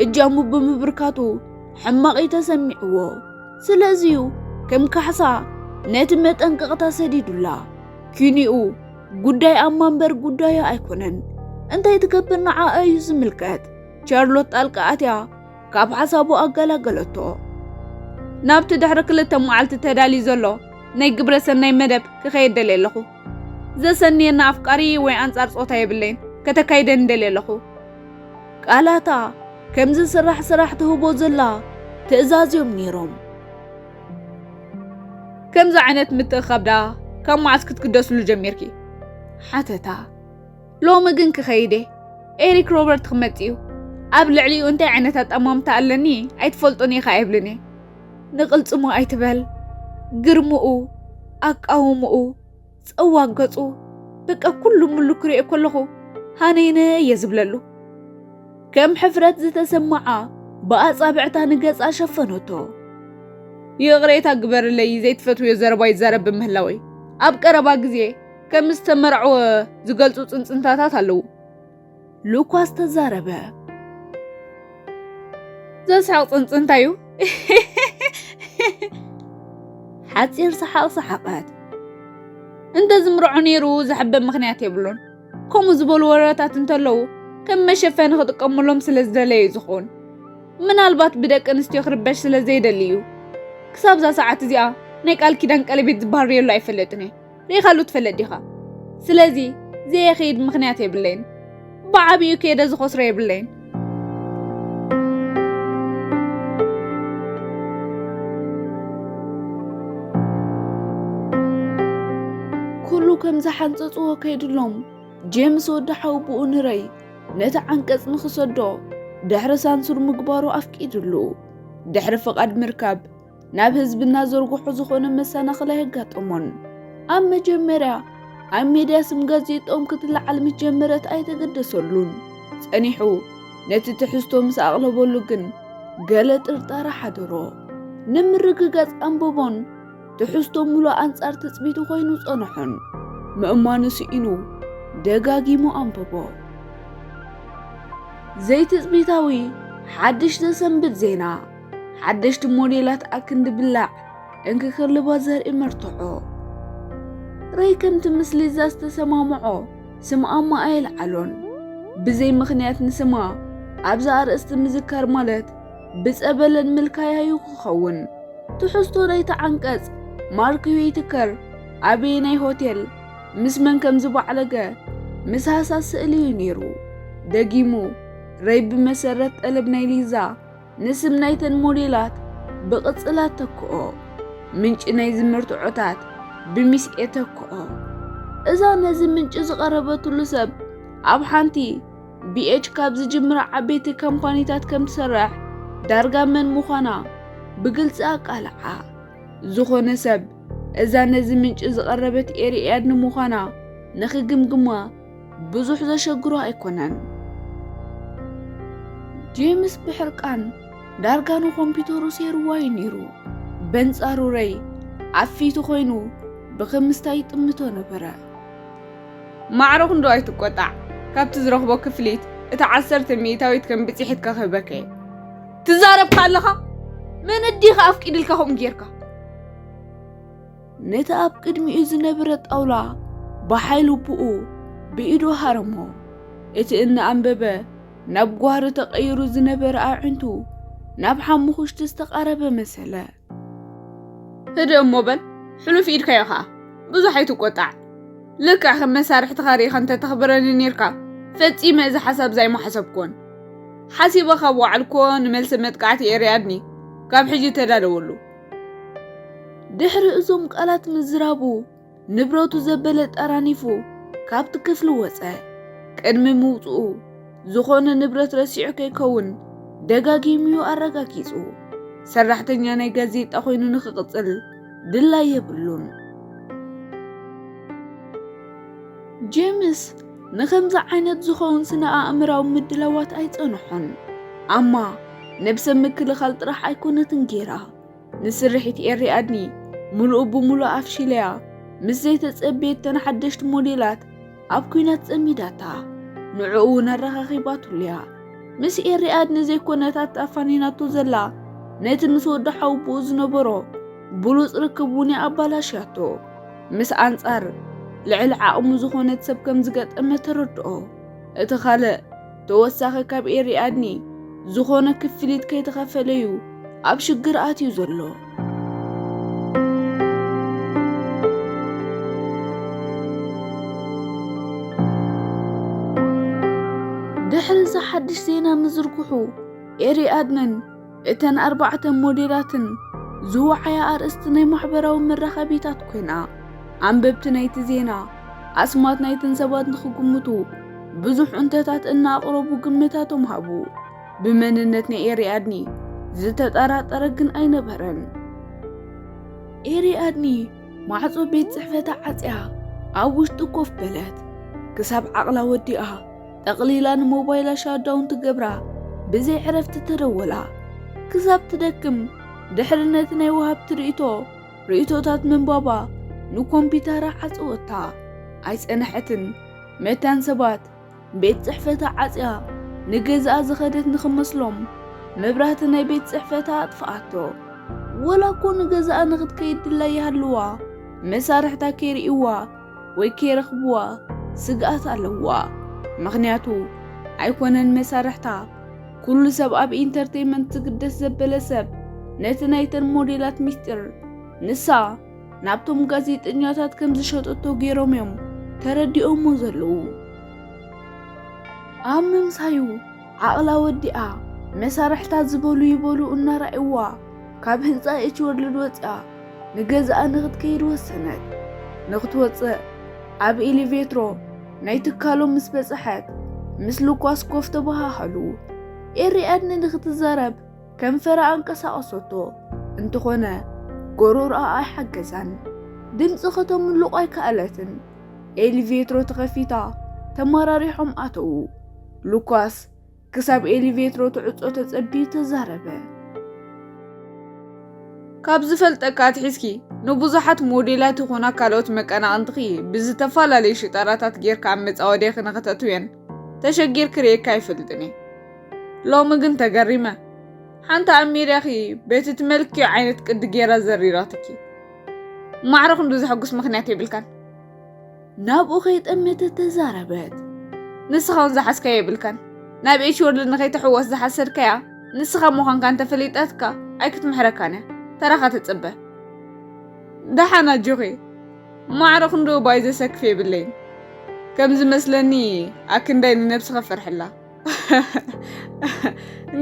እጃሙ ብምብርካቱ ሕማቕ እዩ ተሰሚዕዎ። ስለዚዩ ከም ካሕሳ ነቲ መጠንቀቕታ ሰዲዱላ። ኪኒኡ ጉዳይ ኣማ እምበር ጉዳዩ ኣይኮነን። እንታይ ትገብር ንዓኣ እዩ ዝምልከት። ቻርሎት ጣልቃ ኣትያ ካብ ሓሳቡ ኣገላገለቶ። ናብቲ ድሕሪ ክልተ መዓልቲ ተዳልዩ ዘሎ ናይ ግብረ ሰናይ መደብ ክኸይድ ደልየ ኣለኹ። ዘሰንየና ኣፍቃሪ ወይ ኣንጻር ጾታ የብለይን፣ ከተካይደኒ ደልየ ኣለኹ። ቃላታ ከምዚ ስራሕ ስራሕ ትህቦ ዘላ ትእዛዝ እዮም ነይሮም። ከምዚ ዓይነት ምትእኻብ ደኣ ካብ መዓስ ክትግደስሉ ጀሚርኪ? ሓተታ። ሎሚ ግን ክኸይድ እየ። ኤሪክ ሮበርት ክመጽእ እዩ። ኣብ ልዕሊኡ እንታይ ዓይነት ኣጠማምታ ኣለኒ ኣይትፈልጦን ኢኻ ኣይብልን እየ። ንቕልጽሙ ኣይትበል። ግርምኡ፣ ኣቃውምኡ፣ ጸዋግ ገጹ፣ በቃ ኩሉ ምሉ ክሪኦ ከለኹ ሃነይነ እየ ዝብለሉ። ከም ሕፍረት ዝተሰምዓ ብኣጻብዕታ ንገጻ ሸፈነቶ። ይቕሬታ ግበርለይ፣ ዘይትፈትውዮ ዘረባ ይዛረብ ብምህላወይ። ኣብ ቀረባ ግዜ ከም ዝተመርዐወ ዝገልጹ ጽንጽንታታት ኣለዉ። ሉካስ ተዛረበ። ዘስሕቕ ጽንጽንታ እዩ። ሓጺር ሰሓቕ ሰሓቐት። እንተ ዝምርዖ ነይሩ ዘሕብእ ምኽንያት የብሉን። ከምኡ ዝበሉ ወረታት እንተለዉ ከም መሸፈኒ ክጥቀሙሎም ስለ ዝደለየ እዩ ዝኸውን። ምናልባት ብደቂ ኣንስትዮ ክርበሽ ስለ ዘይደሊ እዩ። ክሳብ እዛ ሰዓት እዚኣ ናይ ቃል ኪዳን ቀለቤት ዝበሃል ርእየሉ ኣይፈልጥን እየ። ርኢኻሉ ትፈልጥ ዲኻ? ስለዚ ዘየኸይድ ምኽንያት የብለይን። ብዓቢኡ ከይደ ዝኸስሮ የብለይን። ኩሉ ከም ዝሓንጸጽዎ ከይድሎም፣ ጄምስ ወዲ ሓውብኡ ንረይ ነቲ ዓንቀጽ ንኽሰዶ ድሕሪ ሳንሱር ምግባሩ ኣፍቂድሉ። ድሕሪ ፍቓድ ምርካብ ናብ ህዝቢ እናዘርግሖ ዝኾነ መሰናኽል ኣየጋጠሞን። ኣብ መጀመርያ ኣብ ሜድያ ስም ጋዜጣኦም ክትለዓል ምስ ጀመረት ኣይተገደሰሉን። ጸኒሑ ነቲ ትሕዝቶ ምስ ኣቕለበሉ ግን ገለ ጥርጣረ ሓደሮ። ንምርግጋጽ ኣንበቦን ትሕዝቶ ምሉእ ኣንጻር ትጽቢቱ ኮይኑ ጸንሖን። ምእማኑ ስኢኑ ደጋጊሙ ኣንበቦ። ዘይትጽቢታዊ ሓድሽ ዘሰንብድ ዜና። ሓደሽቲ ሞዴላት ኣክንዲ ብላዕ እንክክልባ ዘርኢ መርትዖ። ረይ ከምቲ ምስ ሊዛ ዝተሰማምዖ ስምኣማ ኣየልዓሎን። ብዘይ ምኽንያት ንስማ ኣብዚ ኣርእስቲ ምዝካር ማለት ብጸበለን ምልካያዩ ክኸውን። ትሕዝቶ ናይቲ ዓንቀጽ ማርክ ዊትከር ኣበየናይ ሆቴል ምስ መን ከም ዝበዓለገ ምስ ሃሳስ ስእሊ እዩ ነይሩ። ደጊሙ ረይ ብመሰረት ጠለብ ናይ ሊዛ ንስም ናይተን ሞዴላት ብቕጽላት ተክኦ። ምንጪ ናይዚ መርትዖታት ብሚስ ኤ ተክኦ። እዛ ነዚ ምንጪ ዝቐረበትሉ ሰብ ኣብ ሓንቲ ቢኤች ካብ ዝጅምራ ዓበይቲ ካምፓኒታት ከም ትሰርሕ ዳርጋ መን ምዃና ብግልጺ ኣቃልዓ። ዝኾነ ሰብ እዛ ነዚ ምንጪ ዝቐረበት ኤሪያድ ንምዃና ንኽግምግማ ብዙሕ ዘሸግሮ ኣይኮነን። ጄምስ ብሕርቃን ዳርጋ ንኮምፒውተሩ ሴርዋ እዩ ነይሩ። በንጻሩ ረይ ኣብ ፊቱ ኮይኑ ብኽምስታ ይጥምቶ ነበረ። ማዕረ ክንዶ ኣይትቆጣዕ፣ ካብቲ ዝረኽቦ ክፍሊት እቲ ዓሰርተ ሚእታዊት ከም ብጽሒትካ ክህበከ እየ። ትዛረብካ ኣለኻ? መን እዲኻ ኣፍቂድልካ ከምኡ ጌርካ? ነቲ ኣብ ቅድሚኡ ዝነበረ ጣውላ ብሓይሊ ብኡ ብኢዱ ሃረሞ። እቲ እናኣንበበ ናብ ጓህሪ ተቐይሩ ዝነበረ ኣዒንቱ ናብ ሓሙኽሽቲ ዝተቓረበ መሰለ። ህድእ እሞ በል፣ ሕሉፍ ኢድካዮ ኸኣ። ብዙሕ ኣይትቆጣዕ። ልክዕ ከም መሳርሕትኻ ርኢኻ እንተተኽብረኒ ኔርካ፣ ፈጺመ እዚ ሓሳብ እዚ ኣይምሓሰብኩዎን። ሓሲበ ካብ ወዓልኩዎ ንመልሲ መጥቃዕቲ ኤርያድኒ፣ ካብ ሕጂ ተዳለወሉ። ድሕሪ እዞም ቃላት ምዝራቡ፣ ንብረቱ ዘበለ ጠራኒፉ ካብቲ ክፍሊ ወጸ። ቅድሚ ምውጽኡ፣ ዝኾነ ንብረት ረሲዑ ከይከውን ደጋጊሙ እዩ ኣረጋጊጹ። ሰራሕተኛ ናይ ጋዜጣ ኮይኑ ንኽቕጽል ድላይ የብሉን። ጄምስ ንኸምዚ ዓይነት ዝኸውን ስነ ኣእምራዊ ምድላዋት ኣይጸንሖን። ኣማ ነብሰ ምክልኻል ጥራሕ ኣይኮነትን ጌራ። ንስርሒት ኤሪ ኣድኒ ምሉእ ብምሉእ ኣፍሺለያ፣ ምስ ዘይተጸበየት ተን ሓደሽቲ ሞዴላት ኣብ ኲናት ጸሚዳታ። ንዕኡ እውን ኣረኻኺባትሉያ። ምስ ኤሪ ኣድኒ ዘይኮነት ኣፋኒናቶ ዘላ፣ ነቲ ምስ ወዲ ሓውቦኡ ዝነበሮ ብሉጽ ርክብ እውን ኣባላሽያቶ። ምስ ኣንጻር ልዕሊ ዓቕሙ ዝኾነት ሰብ ከም ዝገጠመ ተረድኦ። እቲ ካልእ ተወሳኺ ካብ ኤሪ ኣድኒ ዝኾነ ክፍሊት ከይተኸፈለዩ ኣብ ሽግር ኣትዩ ዘሎ። ድሕሪ እዚ ሓድሽ ዜና ምዝርግሑ፣ ኤሪ ኣድነን እተን ኣርባዕተ ሞዴላትን ዝወዓያ ኣርእስቲ ናይ ማሕበራዊ መራኸቢታት ኮይና፣ ኣንበብቲ ናይቲ ዜና ኣስማት ናይተን ሰባት ንኽግምቱ ብዙሕ እንተታት እናኣቕረቡ ግምታቶም ሃቡ። ብመንነት ናይ ኤሪ ኣድኒ ዝተጠራጠረ ግን ኣይነበረን። ኤሪ ኣድኒ ማዕጾ ቤት ጽሕፈታ ዓጽያ ኣብ ውሽጢ ኮፍ በለት። ክሳብ ዓቕላ ወዲኣ ጠቕሊላ ንሞባይላ ሻትዳውን ትገብራ ብዘይ ዕረፍቲ ተደወላ። ክሳብ ትደክም ድሕሪ ነቲ ናይ ወሃብቲ ርእይቶ ርእይቶታት ምንባባ ንኮምፒተራ ዓጸወታ። ኣይጸንሐትን። መታን ሰባት ቤት ጽሕፈታ ዓጽያ ንገዛኣ ዝኸደት ንኽመስሎም መብራህቲ ናይ ቤት ጽሕፈታ ኣጥፍኣቶ። ወላ እኮ ንገዛኣ ንኽትከይድ ድላይ ይሃልዋ፣ መሳርሕታ ከይርእይዋ ወይ ከይረኽብዋ ስግኣት ኣለዋ። ምኽንያቱ ኣይኮነን መሳርሕታ፣ ኩሉ ሰብ ኣብ ኢንተርቴይመንት ዝግደስ ዘበለ ሰብ ነቲ ናይተን ሞዴላት ሚስጢር ንሳ ናብቶም ጋዜጠኛታት ከም ዝሸጠቶ ገይሮም እዮም ተረዲኦሞ ዘለዉ። ኣብ ምምሳዩ ዓቕላ ወዲኣ መሳርሕታት ዝበሉ ይበሉ እናረኣይዋ ካብ ህንጻ ኤች ወርልድ ወጺኣ ንገዛኣ ንኽትከይድ ወሰነት። ንኽትወጽእ ኣብ ኤሌቬትሮ ናይ ትካሎም ምስ በጽሐት ምስ ሉኳስ ኮፍ ተበሃሃሉ። ኤሪኣድኒ ንኽትዛረብ ከንፈራ ኣንቀሳቐሰቶ። እንተኾነ ጎሮሮኣ ኣይሓገዛን። ድምጺ ከተምልቖ ኣይከኣለትን። ኤሊቬትሮ ተኸፊታ ተመራሪሖም ኣተዉ። ሉካስ ክሳብ ኤሊቬትሮ ትዕጾ ተጸቢዩ ተዛረበ። ካብ ዝፈልጠካ ኣትሒዝኪ ንብዙሓት ሞዴላት ይኹና ካልኦት መቀናቕንትኺ ብዝተፈላለዩ ሽጣራታት ጌርካ ኣብ መጻወድያኺ ንኽተእትውየን ተሸጊርኪ ርእየካ ኣይፈልጥን እየ። ሎሚ ግን ተገሪመ። ሓንቲ ኣብ ሜድያኺ በቲ ትመልክዮ ዓይነት ቅዲ ጌራ ዘሪራትኪ። ማዕረ ክንዱ ዘሐጉስ ምኽንያት የብልካን። ናብኡ ከይጠመተት ተዛረበት። ንስኻ እውን ዝሓዝካዮ የብልካን። ናብ ኤች ወርልድ ንኸይትሕወስ ዝሓሰድካያ ንስኻ ምዃንካ እንተፈሊጣትካ ኣይክትምሕረካን እያ። ተራኻ ትጽበ። ደሓን ኣጆኺ። ማዕረ ክንድኡ ባይ ዘሰክፍ የብለይን። ከም ዝመስለኒ ኣክንዳይ ንነብስኻ ፈርሕላ።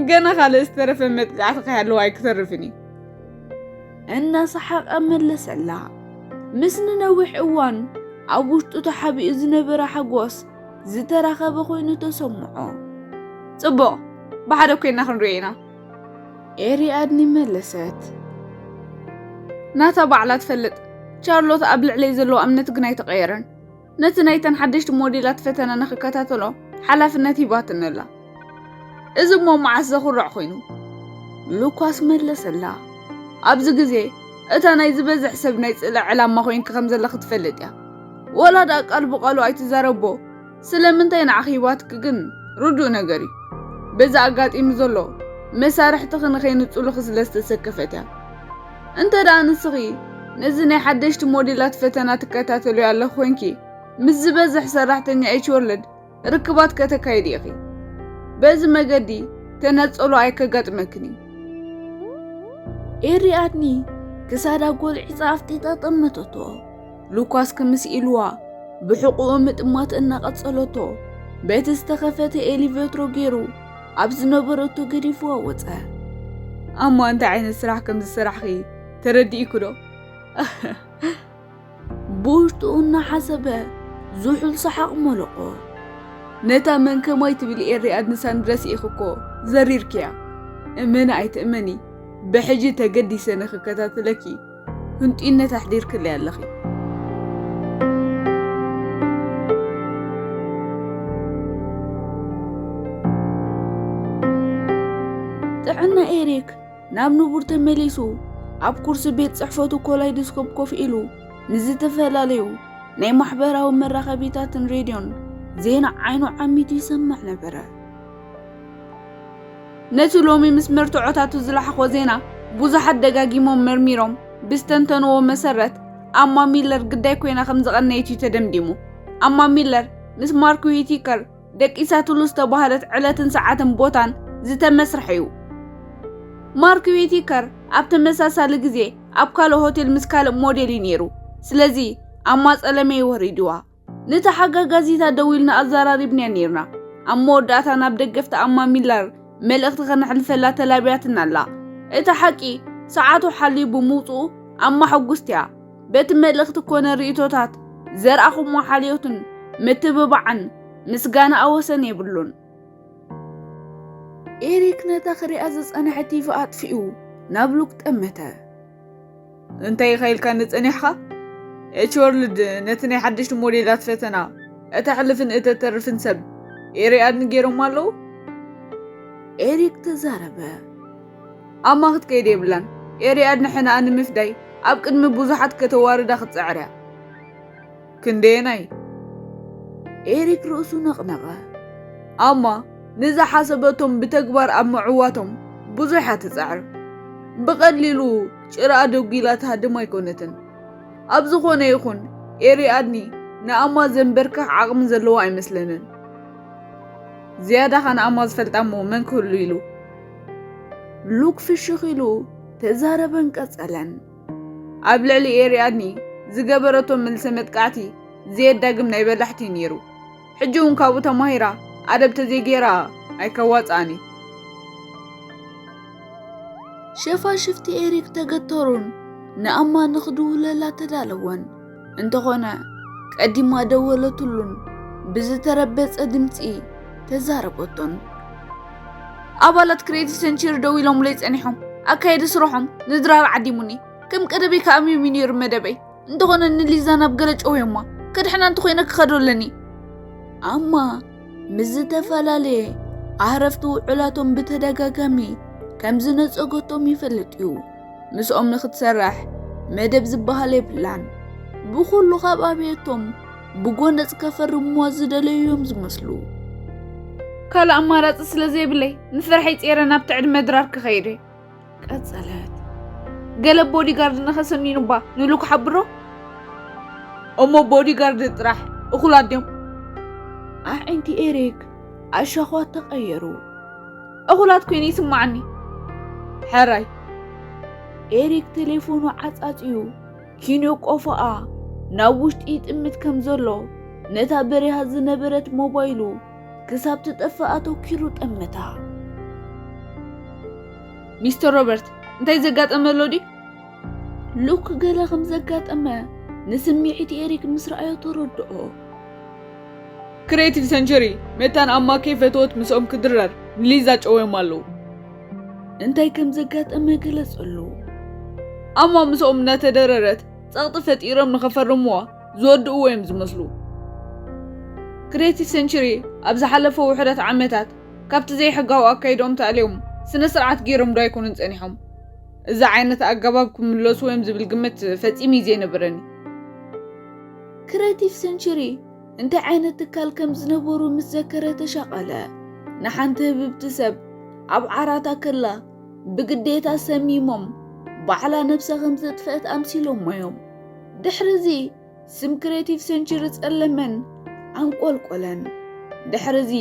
ገና ካልእ ዝተረፈ መጥቃዕቲ ከይሃለዋ ኣይክተርፍን እዩ። እናሰሓቐ መለሰላ። ምስ ንነዊሕ እዋን ኣብ ውሽጡ ተሓቢኡ ዝነበረ ሓጎስ ዝተራኸበ ኮይኑ ተሰምዖ። ጽቡቕ፣ ብሓደ ኮይና ክንሪኦ ኢና። ኤሪኣድኒ መለሰት። ናታ ባዕላ ትፈልጥ። ቻርሎት ኣብ ልዕለይ ዘለዎ እምነት ግን ኣይተቐየረን። ነቲ ናይተን ሓደሽቲ ሞዴላት ፈተነ ንኽከታተሎ ሓላፍነት ሂባትኒ ኣላ። እዚ እሞ መዓስ ዘኹርዕ ኮይኑ? ሉካስ መለሰላ። ኣብዚ ግዜ እታ ናይ ዝበዝሕ ሰብ ናይ ጽልኢ ዕላማ ኮይንኪ ከም ዘለኺ ትፈልጥ እያ። ወላ ደኣ ቃል ብቓሉ ኣይትዛረቦ። ስለምንታይ ንዓኺ ሂባትኪ ግን ርዱእ ነገር እዩ። በዚ ኣጋጢሙ ዘሎ መሳርሕትኺ ንኸይንጽሉኺ ስለ ዝተሰከፈት እያ። እንተ ደኣ ንስኺ ነዚ ናይ ሓደሽቲ ሞዴላት ፈተና ትከታተልዮ ኣለኺ ኮይንኪ፣ ምስ ዝበዝሕ ሰራሕተኛ ኤች ወርልድ ርክባት ከተካይዲ ኢኺ። በዚ መገዲ ተነጸሎ ኣይከጋጥመክን እዩ። ኤሪኣድኒ ክሳዳ ጎልዒጻ ኣፍጢጣ ጠመተቶ። ሉካስ ክምስ ኢልዋ ብሕቑኡ ምጥማት እናቐጸለቶ በቲ ዝተኸፈተ ኤሊቬትሮ ገይሩ ኣብ ዝነበረቶ ገዲፍዋ ወጸ። ኣማ እንታይ ዓይነት ስራሕ ከም ዝሰራሕኺ ተረዲእኩ ዶ? ብውሽጡ እናሓሰበ ዝሑል ሰሓቕ መለቖ። ነታ መን ከማይ ትብል ኤሪኣድኒ ሳንድረስ ኢኺ እኮ ዘሪርክያ። እመኒ ኣይትእመኒ፣ ብሕጂ ተገዲሰ ንኽከታተለኪ ህንጡይነት ኣሕዲርክለይ ኣለኺ። ጥዕና ኤሪክ ናብ ንቡር ተመሊሱ ኣብ ኩርሲ ቤት ጽሕፈቱ ኮላይዶስኮፕ ኮፍ ኢሉ ንዝተፈላለዩ ናይ ማሕበራዊ መራኸቢታትን ሬድዮን ዜና ዓይኑ ዓሚቱ ይሰምዕ ነበረ። ነቲ ሎሚ ምስ መርትዖታቱ ዝለሓኾ ዜና ብዙሓት ደጋጊሞም መርሚሮም ብዝተንተንዎ መሰረት፣ ኣማ ሚለር ግዳይ ኮይና ከም ዝቐነየት እዩ ተደምዲሙ። ኣማ ሚለር ምስ ማርክ ዊቲከር ደቂሳትሉ ዝተባህለት ዕለትን ሰዓትን ቦታን ዝተመስርሐ እዩ። ማርክ ዊቲከር ኣብ ተመሳሳሊ ግዜ ኣብ ካልእ ሆቴል ምስ ካልእ ሞዴል እዩ ነይሩ። ስለዚ ኣማ ጸለመ እዩ ወሪድዋ። ነቲ ሓጋጋዚታ ደዊልና ኣዘራሪብናያ ነይርና። ኣብ መወዳእታ ናብ ደገፍቲ ኣማ ሚለር መልእኽቲ ከነሕልፈላ ተላብያትና ኣላ። እቲ ሓቂ ሰዓቱ ሓልዩ ብምውጽኡ ኣማ ሕጉስቲ እያ። በቲ መልእኽቲ ኮነ ርእይቶታት ዘርኣኹሞ ሓልዮትን ምትብባዕን ምስጋናኣ ወሰን የብሉን። ኤሪክ ነታ ክሪኣ ዝጸንሐ ቲቪ ኣጥፊኡ ናብ ሉክ ጠመተ። እንታይ ኢኻ ኢልካኒ ጸኒሕካ? ኤች ወርልድ ነቲ ናይ ሓደሽቲ ሞዴላት ፈተና እተሕልፍን እተተርፍን ሰብ ኤሪኣድኒ ገይሮም ኣለዉ? ኤሪክ ተዛረበ። ኣማ ክትከይድ የብላን። ኤሪኣድ ንሕናኣ ንምፍዳይ ኣብ ቅድሚ ብዙሓት ከተዋርዳ ክትጽዕር እያ። ክንደየናይ? ኤሪክ ርእሱ ነቕነቐ። ኣማ ንዝሓሰበቶም ብተግባር ኣብ ምዕዋቶም ብዙሕ እያ ትጽዕር። ብቐሊሉ ጭራኣ ደጒላ ትሃድም ኣይኮነትን። ኣብ ዝኾነ ይኹን ኤሪኣድኒ ንኣማ ዘንበርክኽ ዓቕሚ ዘለዋ ኣይመስለንን። ዝያዳ ኸኣ ንኣማ ዝፈልጣ እሞ መን ክህሉ ኢሉ? ሉክ ፍሽኽ ኢሉ ተዛረበን ቀጸለን። ኣብ ልዕሊ ኤሪኣድኒ ዝገበረቶ መልሰ መጥቃዕቲ ዘየዳግም ናይ በላሕቲ እዩ ነይሩ። ሕጂ እውን ካብኡ ተማሂራ ኣደብ ተዘይገይራ ኣይከዋጽኣን እዩ። ሸፋሽፍቲ ኤሪክ ተገተሩን ንኣማ ንኽድውለላ ተዳለወን። እንተኾነ ቀዲማ ደወለትሉን ብዝተረበጸ ድምጺ ተዛረበቶን። ኣባላት ክሬቲቭ ሰንቸሪ ደው ኢሎምለይ ጸኒሖም። ኣካየዲ ስርሖም ንድራር ዓዲሙኒ። ከም ቀደመይ ከኣ ኣምዩኒ ነይሩ መደበይ። እንተኾነ ንሊዛ ናብ ገለ ጨውዮማ። ከድሕና እንተኾይነ ክኸዶ ኣለኒ። ኣማ ምስ ዝተፈላለየ ኣህረፍቲ ውዑላቶም ብተደጋጋሚ ከም ዝነጸገቶም ይፈልጥ እዩ። ምስኦም ንኽትሰርሕ መደብ ዝበሃል የብላን። ብኹሉ ካብ ኣብየቶም ብጎነጽ ከፈርምዋ ዝደለዩ እዮም ዝመስሉ። ካልእ ኣማራጺ ስለ ዘይብለይ ንፍርሐይ ጸይረ ናብቲ ዕድመ ድራር ክኸይድ እየ። ቀጸለት። ገለ ቦዲጋርድ ንኸሰኒኑባ ንሉክ ሓብሮ። እሞ ቦዲጋርድ ጥራሕ እኹላት ድዮም? ኣዒንቲ ኤሪክ ኣሻዃት ተቐየሩ። እኹላት ኮይኑ ይስምዓኒ። ሕራይ። ኤሪክ ቴሌፎኑ ዓጻጺዩ ኪንዮ ቆፎኣ ናብ ውሽጢ ይጥምት ከም ዘሎ ነታ በሪሃ ዝነበረት ሞባይሉ ክሳብ ትጠፍእ ኣተኪሩ ጠመታ። ሚስተር ሮበርት፣ እንታይ ዘጋጠመ ኣሎ ድዩ? ሉክ ገለ ከም ዘጋጠመ ንስምዒት ኤሪክ ምስ ረኣዮ ተረድኦ። ክሬቲቭ ሰንቸሪ መታን ኣማ ከይፈተወት ምስኦም ክድረር ንሊዛ ጨውዮም ኣለዉ። እንታይ ከም ዘጋጠመ ገለጸሉ። ኣማ ምስኦም እናተደረረት ጸቕጢ ፈጢሮም ንኸፈርምዋ ዝወድእዎ እዮም ዝመስሉ። ክሬቲቭ ሰንቸሪ ኣብ ዝሓለፈ ውሑዳት ዓመታት ካብቲ ዘይሕጋዊ ኣካይድኦም ተኣልዮም ስነ ስርዓት ገይሮም ዶ ኣይኮኑን ጸኒሖም? እዚ ዓይነት ኣገባብ ክምለሱ እዮም ዝብል ግምት ፈጺሙ እዩ ዘይነበረኒ። ክሬቲቭ ሰንቸሪ እንታይ ዓይነት ትካል ከም ዝነበሩ ምስ ዘከረ ተሻቐለ። ንሓንቲ ህብብቲ ሰብ ኣብ ዓራታ ከላ ብግዴታ ሰሚሞም ባዕላ ነብሳ ከም ዘጥፍአት ኣምሲሎሞ እዮም። ድሕሪ እዚ ስም ክሬቲቭ ሰንቸሪ ጸለመን ኣንቆልቆለን። ድሕሪ እዚ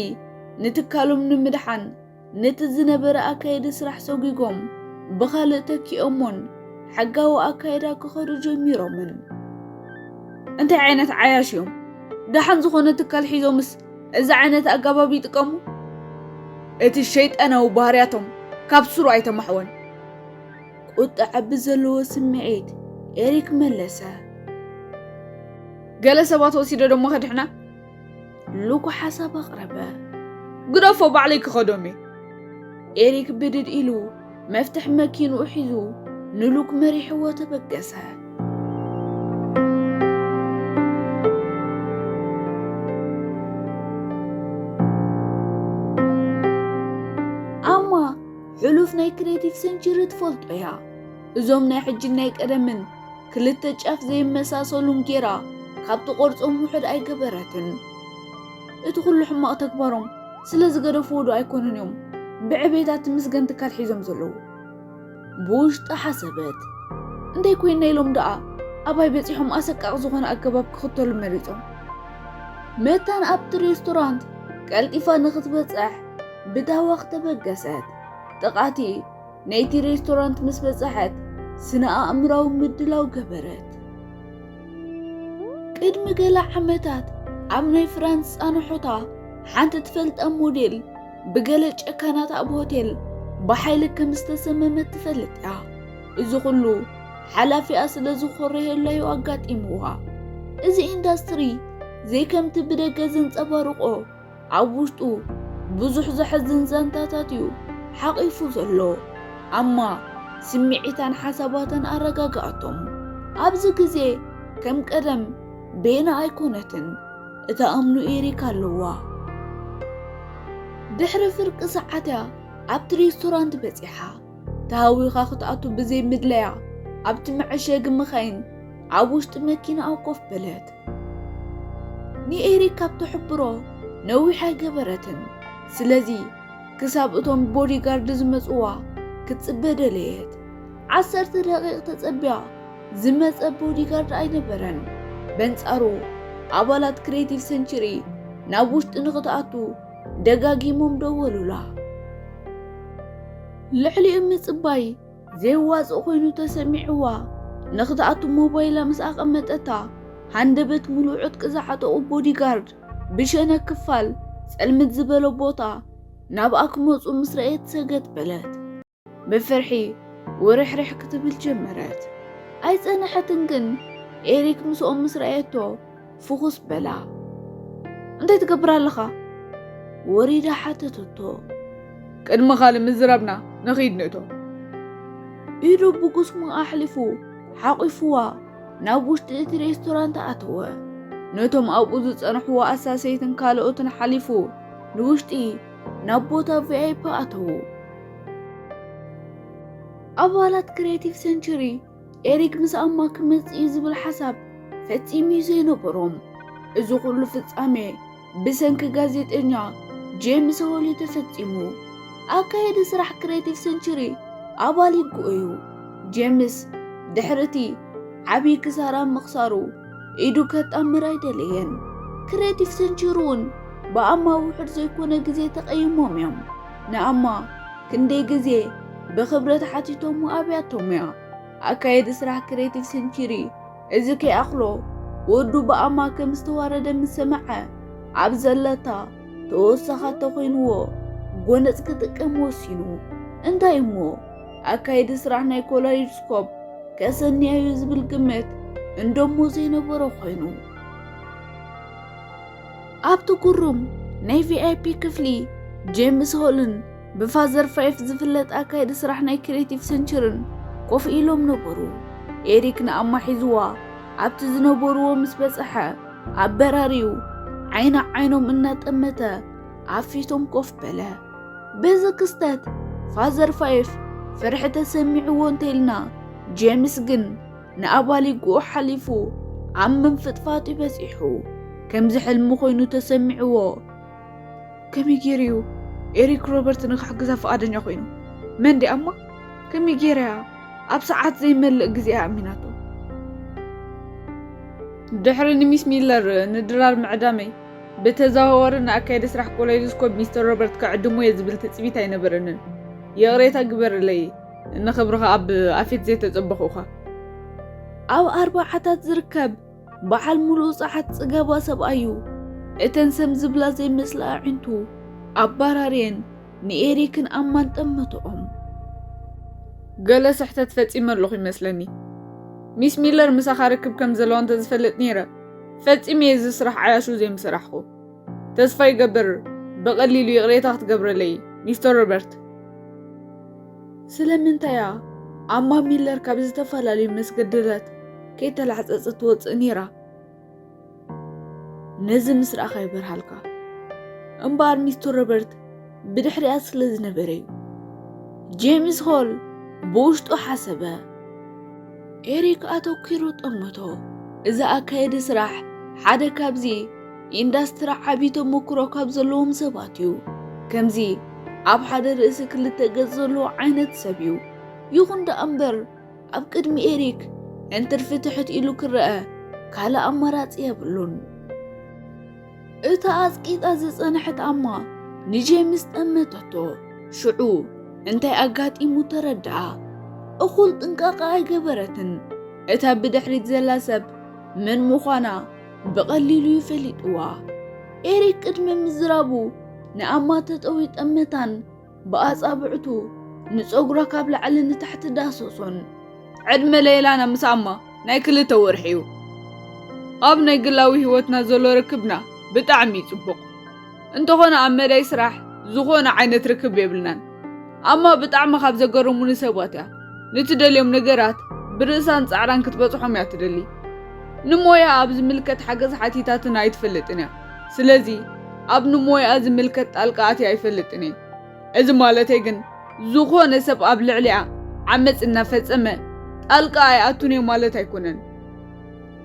ንትካሎም ንምድሓን ነቲ ዝነበረ ኣካየዲ ስራሕ ሰጒጎም ብኻልእ ተኪኦሞን ሕጋዊ ኣካይዳ ክኸዱ ጀሚሮምን። እንታይ ዓይነት ዓያሽ እዮም? ደሓን ዝኾነ ትካል ሒዞምስ እዚ ዓይነት ኣገባብ ይጥቀሙ? እቲ ሸይጣናዊ ባህርያቶም ካብ ስሩ ኣይተማሕወን። ቁጥዐ ብዘለዎ ስምዒት ኤሪክ መለሰ። ገለ ሰባት ወሲዶ ደሞ ከድሕና? ሉኩ ሓሳብ ኣቕረበ። ግደፎ፣ ባዕለይ ክኸዶም እየ። ኤሪክ ብድድ ኢሉ መፍትሕ መኪንኡ ሒዙ ንሉክ መሪሕዎ ተበገሰ። ኣማ ሕሉፍ ናይ ክሬቲቭ ሰንቸሪ ትፈልጦ እያ። እዞም ናይ ሕጅን ናይ ቀደምን ክልተ ጫፍ ዘይመሳሰሉን ጌራ ካብ ትቖርጾም ውሑድ ኣይገበረትን። እቲ ኩሉ ሕማቕ ተግባሮም ስለ ዝገደፍዎ ዶ ኣይኮኑን እዮም ብዕቤታ ትምስገን ትካል ሒዞም ዘለዉ? ብውሽጣ ሓሰበት። እንታይ ኮይና ኢሎም ደኣ ኣባይ በጺሖም ኣሰቃቒ ዝኾነ ኣገባብ ክኽተሉ መሪጾም? መታን ኣብቲ ሬስቶራንት ቀልጢፋ ንኽትበጽሕ ብታህዋኽ ተበገሰት። ጥቓቲ ናይቲ ሬስቶራንት ምስ በጽሐት ስነ ኣእምራዊ ምድላው ገበረት። ቅድሚ ገለ ዓመታት ኣብ ናይ ፍራንስ ጻንሖታ ሓንቲ ትፈልጣ ሞዴል ብገለ ጨካናት ኣብ ሆቴል ብሓይሊ ከም ዝተሰመመት ትፈልጥ እያ። እዚ ኩሉ ሓላፊኣ ስለ ዝኾረየላዩ ኣጋጢምዋ። እዚ ኢንዳስትሪ ዘይከምቲ ብደገ ዘንጸባርቖ ኣብ ውሽጡ ብዙሕ ዘሕዝን ዛንታታት እዩ ሓቒፉ ዘሎ። ኣማ ስምዒታን ሓሳባትን ኣረጋግኣቶም። ኣብዚ ግዜ ከም ቀደም ቤና ኣይኮነትን። እታ እምኑ ኤሪክ ኣለዋ። ድሕሪ ፍርቂ ሰዓት እያ ኣብቲ ሬስቶራንት በጺሓ። ተሃዊኻ ክትኣቱ ብዘይ ምድለያ፣ ኣብቲ መዐሸጊ መኻይን ኣብ ውሽጢ መኪናኣ ኮፍ በለት። ንኤሪክ ካብ ትሕብሮ ነዊሕ ኣይገበረትን። ስለዚ ክሳብ እቶም ቦዲጋርድ ዝመጽዋ ክትጽበ ደለየት። ዓሰርተ ደቂቕ ተጸብያ ዝመጸ ቦዲጋርድ ኣይነበረን። በንጻሩ ኣባላት ክሬቲቭ ሰንቸሪ ናብ ውሽጢ ንኽትኣቱ ደጋጊሞም ደወሉላ። ልዕሊኡ ምጽባይ ዘየዋጽእ ኮይኑ ተሰሚዕዋ። ንኽትኣቱ ሞባይላ ምስ ኣቐመጠታ፣ ሃንደበት ምሉእ ዕጥቂ ዝዓጠቑ ቦዲጋርድ ብሸነክ ክፋል ጸልምት ዝበሎ ቦታ ናብኣ ክመጹ ምስ ረኣየት ሰገጥ በለት። ብፍርሒ ውርሕርሕ ክትብል ጀመረት። ኣይጸንሐትን ግን ኤሪክ ምስኦም ምስ ረኣየቶ ፍኹስ በላ። "እንታይ ትገብር ኣለኻ?" ወሪዳ ሓተተቶ። "ቅድሚ ካልእ ምዝራብና ንኺድ ንእቶ።" ኢዱ ብጉስሙ ኣሕሊፉ ሓቒፍዋ ናብ ውሽጢ እቲ ሬስቶራንት ኣተወ። ነቶም ኣብኡ ዝጸንሕዎ ኣሳሰይትን ካልኦትን ሓሊፉ ንውሽጢ ናብ ቦታ ቪኣይፒ ኣተዉ። ኣባላት ክሬቲቭ ሰንቸሪ ኤሪክ ምስ ኣማ ክመጽእ እዩ ዝብል ሓሳብ ፈጺሙ እዩ ዘይነበሮም። እዚ ኩሉ ፍጻሜ ብሰንኪ ጋዜጠኛ ጄምስ ሆል እዩ ተፈጺሙ። ኣካየዲ ስራሕ ክሬቲቭ ሰንቸሪ ኣባል ይግኡ እዩ። ጄምስ ድሕሪ እቲ ዓብዪ ክሳራ ምኽሳሩ ኢዱ ከጣምር ኣይደለየን። ክሬቲቭ ሰንቸሪ እውን ብኣማ ውሑድ ዘይኮነ ግዜ ተቐይሞም እዮም። ንኣማ ክንደይ ግዜ ብኽብረት ሓቲቶሞ ኣብያቶም እያ። ኣካየዲ ስራሕ ክሬቲቭ ሰንቸሪ እዚ ከይኣኽሎ ወዱ ብኣማ ከም ዝተዋረደ ምስ ሰምዐ፣ ኣብ ዘለታ ተወሳኻ ተኾይንዎ ጎነጽ ክጥቀም ወሲኑ። እንታይ እሞ ኣካየዲ ስራሕ ናይ ኮላይዶስኮፕ ከሰንያ እዩ ዝብል ግምት እንደሞ ዘይነበሮ ኮይኑ። ኣብቲ ጉሩም ናይ ቪኣይፒ ክፍሊ ጄምስ ሆልን ብፋዘር ፋይፍ ዝፍለጥ ኣካየዲ ስራሕ ናይ ክሬቲቭ ሰንቸርን ኮፍ ኢሎም ነበሩ። ኤሪክ ንኣማ ሒዝዋ ኣብቲ ዝነበርዎ ምስ በጽሐ ኣበራርዩ ዓይኒ ዓይኖም እናጠመተ ኣብ ፊቶም ኮፍ በለ። በዚ ክስተት ፋዘር ፋይፍ ፍርሒ ተሰሚዕዎ እንተኢልና ጄምስ ግን ንኣባሊጉኡ ሓሊፉ ኣብ ምንፍጥፋጥ እዩ በጺሑ። ከምዚ ሕልሚ ኮይኑ ተሰሚዕዎ። ከመይ ገይሩ እዩ ኤሪክ ሮበርት ንክሕግዛ ፍቓደኛ ኮይኑ? መን ዲኣ እማ? ከመይ ገይራ እያ ኣብ ሰዓት ዘይመልእ ግዜ ኣእሚናቶ? ድሕሪ ንሚስ ሚለር ንድራር ምዕዳመይ፣ ብተዘዋዋሪ ንኣካየዲ ስራሕ ኮላይዶስኮፕ ሚስተር ሮበርት ክዕድሞ እየ ዝብል ትጽቢት ኣይነበረንን። ይቕሬታ ግበርለይ፣ ንኽብርኻ ኣብ ኣፌት ዘይተጸበኹኻ። ኣብ ኣርባዓታት ዝርከብ በዓል ሙሉእ ጸዓት ጽገባ ሰብኣዩ፣ እተን ሰም ዝብላ ዘይመስላ ኣዒንቱ ኣባራርየን ንኤሪክን ኣማን ጠመተኦም። ገለ ስሕተት ፈጺመ ኣለኹ ይመስለኒ። ሚስ ሚለር ምሳኻ ርክብ ከም ዘለዋ እንተዝፈልጥ ነይረ፣ ፈጺመ እየ እዚ ስራሕ ዓያሹ ዘይምሰራሕኩ። ተስፋ ይገብር ብቐሊሉ ይቕሬታ ክትገብረለይ፣ ሚስተር ሮበርት። ስለምንታይ እያ ኣማ ሚለር ካብ ዝተፈላለዩ መስገደላት ከይተላሕጸጸት ትወጽእ ነይራ? ነዚ ምስ ረኣኻ ይበርሃልካ። እምበኣር ሚስተር ሮበርት ብድሕሪኣ ስለ ዝነበረ እዩ። ጄምስ ሆል ብውሽጡ ሓሰበ። ኤሪክ ኣተኲሩ ጠመቶ። እዚ ኣካየዲ ስራሕ ሓደ ካብዚ ኢንዳስትሪ ዓቢ ተመክሮ ካብ ዘለዎም ሰባት እዩ። ከምዚ ኣብ ሓደ ርእሲ ክልተ ገጽ ዘለዎ ዓይነት ሰብ እዩ። ይኹን ደኣ እምበር፣ ኣብ ቅድሚ ኤሪክ እንትርፊ ትሕት ኢሉ ክረአ ካልእ ኣማራጺ የብሉን። እታ ኣጽቂጣ ዝጸንሐት ኣማ ንጄምስ ጠመተቶ። ሽዑ እንታይ ኣጋጢሙ ተረድኣ። እኹል ጥንቃቐ ኣይገበረትን። እታ ብድሕሪት ዘላ ሰብ መን ምዃና ብቐሊሉ እዩ ፈሊጥዋ። ኤሪክ ቅድሚ ምዝራቡ ንኣማ ተጠውዩ ጠመታን ብኣጻብዕቱ ንጸጉራ ካብ ላዕሊ ንታሕቲ ዳሰሶን። ዕድመ ለይላና ምስ ኣማ ናይ ክልተ ወርሒ እዩ። ኣብ ናይ ግላዊ ህይወትና ዘሎ ርክብና ብጣዕሚ እዩ ጽቡቕ። እንተኾነ ኣብ መዳይ ስራሕ ዝኾነ ዓይነት ርክብ የብልናን። ኣማ ብጣዕሚ ካብ ዘገረሙኒ ሰባት እያ። ንትደልዮም ነገራት ብርእሳን ጻዕራን ክትበጽሖም እያ ትደሊ። ንሞያ ኣብ ዝምልከት ሓገዝ ሓቲታትና ኣይትፈልጥን እያ። ስለዚ ኣብ ንሞያ ዝምልከት ጣልቃ ኣትያ ኣይፈልጥን እየ። እዚ ማለተይ ግን ዝኾነ ሰብ ኣብ ልዕሊኣ ዓመፅ እናፈፀመ ጣልቃ ኣይኣቱን እየ ማለት ኣይኮነን።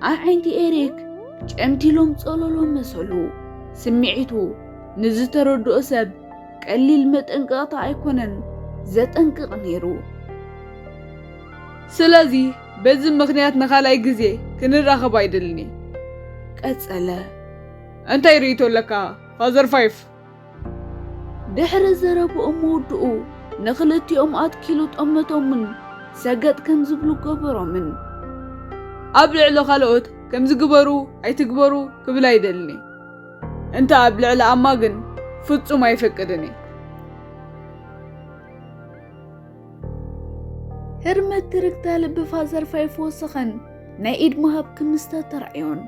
ኣዒንቲ ኤሪክ ጨምቲሎም ጸለሎ መሰሉ። ስምዒቱ ንዝተረድኦ ሰብ ቀሊል መጠንቀቕታ ኣይኮነን ዘጠንቅቕ ነይሩ። ስለዚ በዚ ምኽንያት ንኻልኣይ ግዜ ክንራኸብ ኣይደልን እየ። ቀጸለ። እንታይ ርእይቶ ኣለካ ፋዘር ፋይፍ? ድሕሪ ዘረብኦም ምውድኡ ንኽልቲኦም ኣትኪሉ ጠመቶምን ሰገጥ ከም ዝብሉ ገበሮምን። ኣብ ልዕሊ ካልኦት ከምዚ ግበሩ ኣይትግበሩ ክብል ኣይደልን እየ። እንተ ኣብ ልዕሊ ኣማ ግን ፍጹም ኣይፈቅድን እየ። ህርመት ትርክታ ልቢ ፋዘር ፋይፍ ወሰኸን ናይ ኢድ ምሃብ ክምስተ ተራእዮን።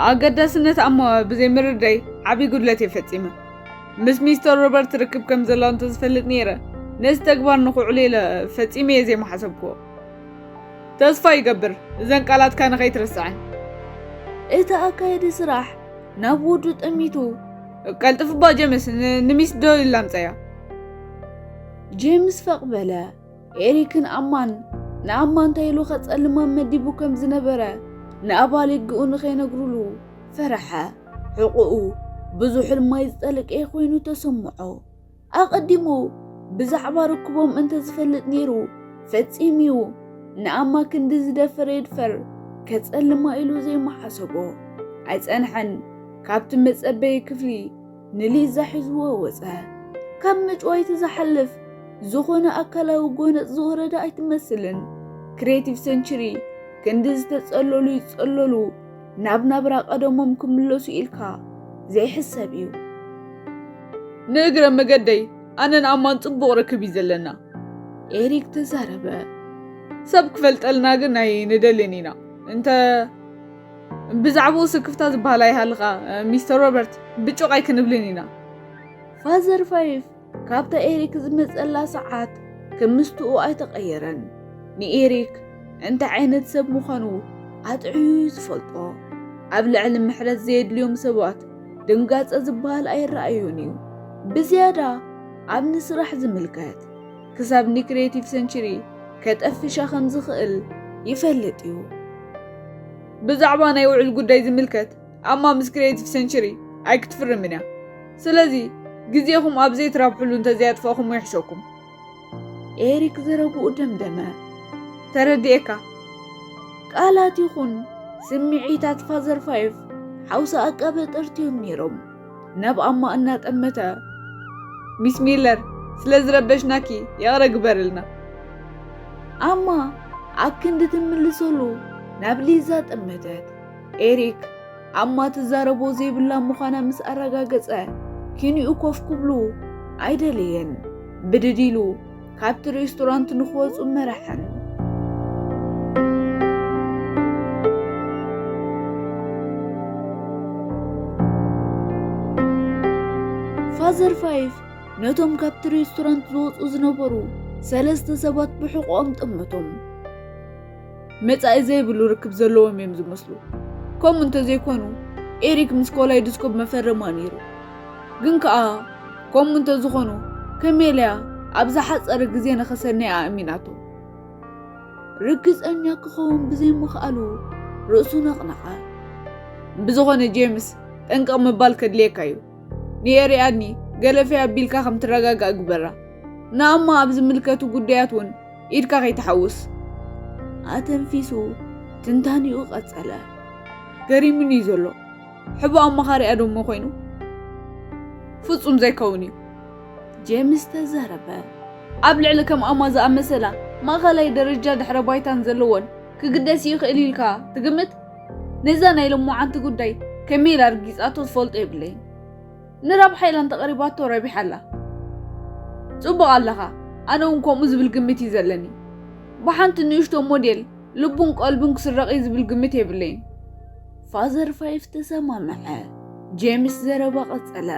ኣገዳስነት ኣማ ብዘይ ምርዳይ ዓቢ ጉድለት እየ ፈጺመ። ምስ ሚስተር ሮበርት ርክብ ከም ዘሎ እንተዝፈልጥ ነይረ፣ ነዚ ተግባር ንኽውዕሎ ኢለ ፈጺመ እየ ዘይምሓሰብክዎ። ተስፋ ይገብር እዘን ቃላትካ ንኸይትረስዐን። እቲ ኣካየዲ ስራሕ ናብ ወዱ ጠሚቱ። ቀልጥፍባ ጀምስ፣ ን-፣ ንሚስ ዶይል ኣምፀያ። ጀምስ ፈቕ በለ። ኤሪክን ኣማን ንኣማ እንታይ ኢሉ ከጸልማ መዲቡ ከም ዝነበረ ንኣባል ይግኡ ንኸይነግሩሉ ፈረሐ። ሕቑኡ ብዙሕ ሕልማይ ዝጠለቀ ኮይኑ ተሰምዖ። ኣቐዲሙ ብዛዕባ ርክቦም እንተ ዝፈልጥ ነይሩ፣ ፈጺሙ እዩ ንኣማ ክንዲ ዝደፈረ ይድፈር፣ ከጸልማ ኢሉ ዘይመሓሰቦ። ኣይጸንሐን፣ ካብቲ መጸበዪ ክፍሊ ንሊዛ ሒዝዎ ወጸ። ካብ ምጭዋይቲ ዝሓልፍ ዝኾነ ኣካላዊ ጎነጽ ዝወረደ ኣይትመስልን። ክሬቲቭ ሰንችሪ ክንዲ ዝተጸለሉ ይጸለሉ፣ ናብ ናብራ ቀደሞም ክምለሱ ኢልካ ዘይሕሰብ እዩ። ንእግረ መገደይ ኣነን ኣማን ጽቡቕ ርክብ እዩ ዘለና። ኤሪክ ተዛረበ። ሰብ ክፈልጠልና ግን ኣይንደልን ኢና። እንተ ብዛዕባኡ ስክፍታ ዝበሃል ኣይሃልኻ፣ ሚስተር ሮበርት፣ ብጩቕ ኣይክንብልን ኢና። ፋዘር ፋይፍ ካብታ ኤሪክ ዝመጸላ ሰዓት ክምስትኡ ኣይተቐየረን። ንኤሪክ እንታይ ዓይነት ሰብ ምዃኑ ኣጥዕዩ እዩ ዝፈልጦ። ኣብ ልዕሊ ምሕረት ዘየድልዮም ሰባት ድንጋጸ ዝበሃል ኣይረኣዮን እዩ። ብዝያዳ ኣብ ንስራሕ ዝምልከት፣ ክሳብ ንክሬቲቭ ሰንችሪ ከጠፍሻ ከም ዝኽእል ይፈልጥ እዩ። ብዛዕባ ናይ ውዕል ጉዳይ ዝምልከት፣ ኣማ ምስ ክሬቲቭ ሰንችሪ ኣይክትፍርምን እያ። ስለዚ ግዜኹም ኣብ ዘይትረብሕሉ እንተዘይኣጥፋእኹም ይሕሸኩም። ኤሪክ ዘረብኡ ደምደመ። ተረዲኤካ። ቃላት ይኹን ስምዒታት ፋዘር ፋይፍ ሓውሲ ኣቃበ ጠርትዮም ነይሮም። ናብ ኣማ እናጠመተ፣ ሚስ ሚለር፣ ስለ ዝረበሽናኪ ይቕረ ግበርልና። ኣማ ኣብ ክንዲ ትምልሰሉ ናብ ሊዛ ጠመተት። ኤሪክ ኣማ ትዛረቦ ዘይብላ ምዃና ምስ ኣረጋገጸ፣ ኪንኡ ኮፍ ክብሉ ኣይደለየን። ብድድ ኢሉ ካብቲ ሬስቶራንት ንኽወጹ መረሐን። ፋዘር ፋይፍ ነቶም ካብቲ ሬስቶራንት ዝወጹ ዝነበሩ ሰለስተ ሰባት ብሕቖኦም ጠመቶም። መጻኢ ዘይብሉ ርክብ ዘለዎም እዮም ዝመስሉ። ከምኡ እንተዘይኮኑ፣ ኤሪክ ምስ ኮላይዶስኮፕ መፈረማ ነይሩ። ግን ከኣ፣ ከምኡ እንተዝኾኑ፣ ከሜልያ ኣብ ዝሓጸረ ግዜ ንኸሰንያ ኣእሚናቶ። ርግጸኛ ክኸውን ብዘይምኽኣሉ ርእሱ ነቕነቐ። ብዝኾነ ጄምስ፣ ጠንቀቕ ምባል ከድልየካ እዩ። ንኤሪ ኣድኒ ገለ ፈይ ኣቢልካ ከም ትረጋጋእ ግበራ። ንኣማ ኣብ ዝምልከቱ ጉዳያት እውን ኢድካ ከይትሓውስ። ኣተንፊሱ ትንታኒኡ ቀጸለ። ገሪሙኒ እዩ ዘሎ። ሕቡእ ኣማኻሪኣ ደሞ ኮይኑ? ፍጹም ዘይከውን እዩ። ጄምስ ተዛረበ። ኣብ ልዕሊ ከም ኣማ ዝኣመሰላ ማእኸላይ ደረጃ ድሕረ ባይታን ዘለወን ክግደስ ይኽእል ኢልካ ትግምት? ነዛ ናይ ሎማዓንቲ ጉዳይ ከመይ ኢላ ርጊጻቶ ዝፈልጦ የብለይን። ንረብሓ ኢላ እንተቐሪባቶ ረቢሓ ኣላ። ጽቡቕ ኣለኻ፣ ኣነ እውን ከምኡ ዝብል ግምት እዩ ዘለኒ። ብሓንቲ ንእሽቶ ሞዴል ልቡን ቀልቡን ክስረቕ እዩ ዝብል ግምት የብለይን። ፋዘር ፋይፍ ተሰማምዐ። ጄምስ ዘረባ ቀጸለ።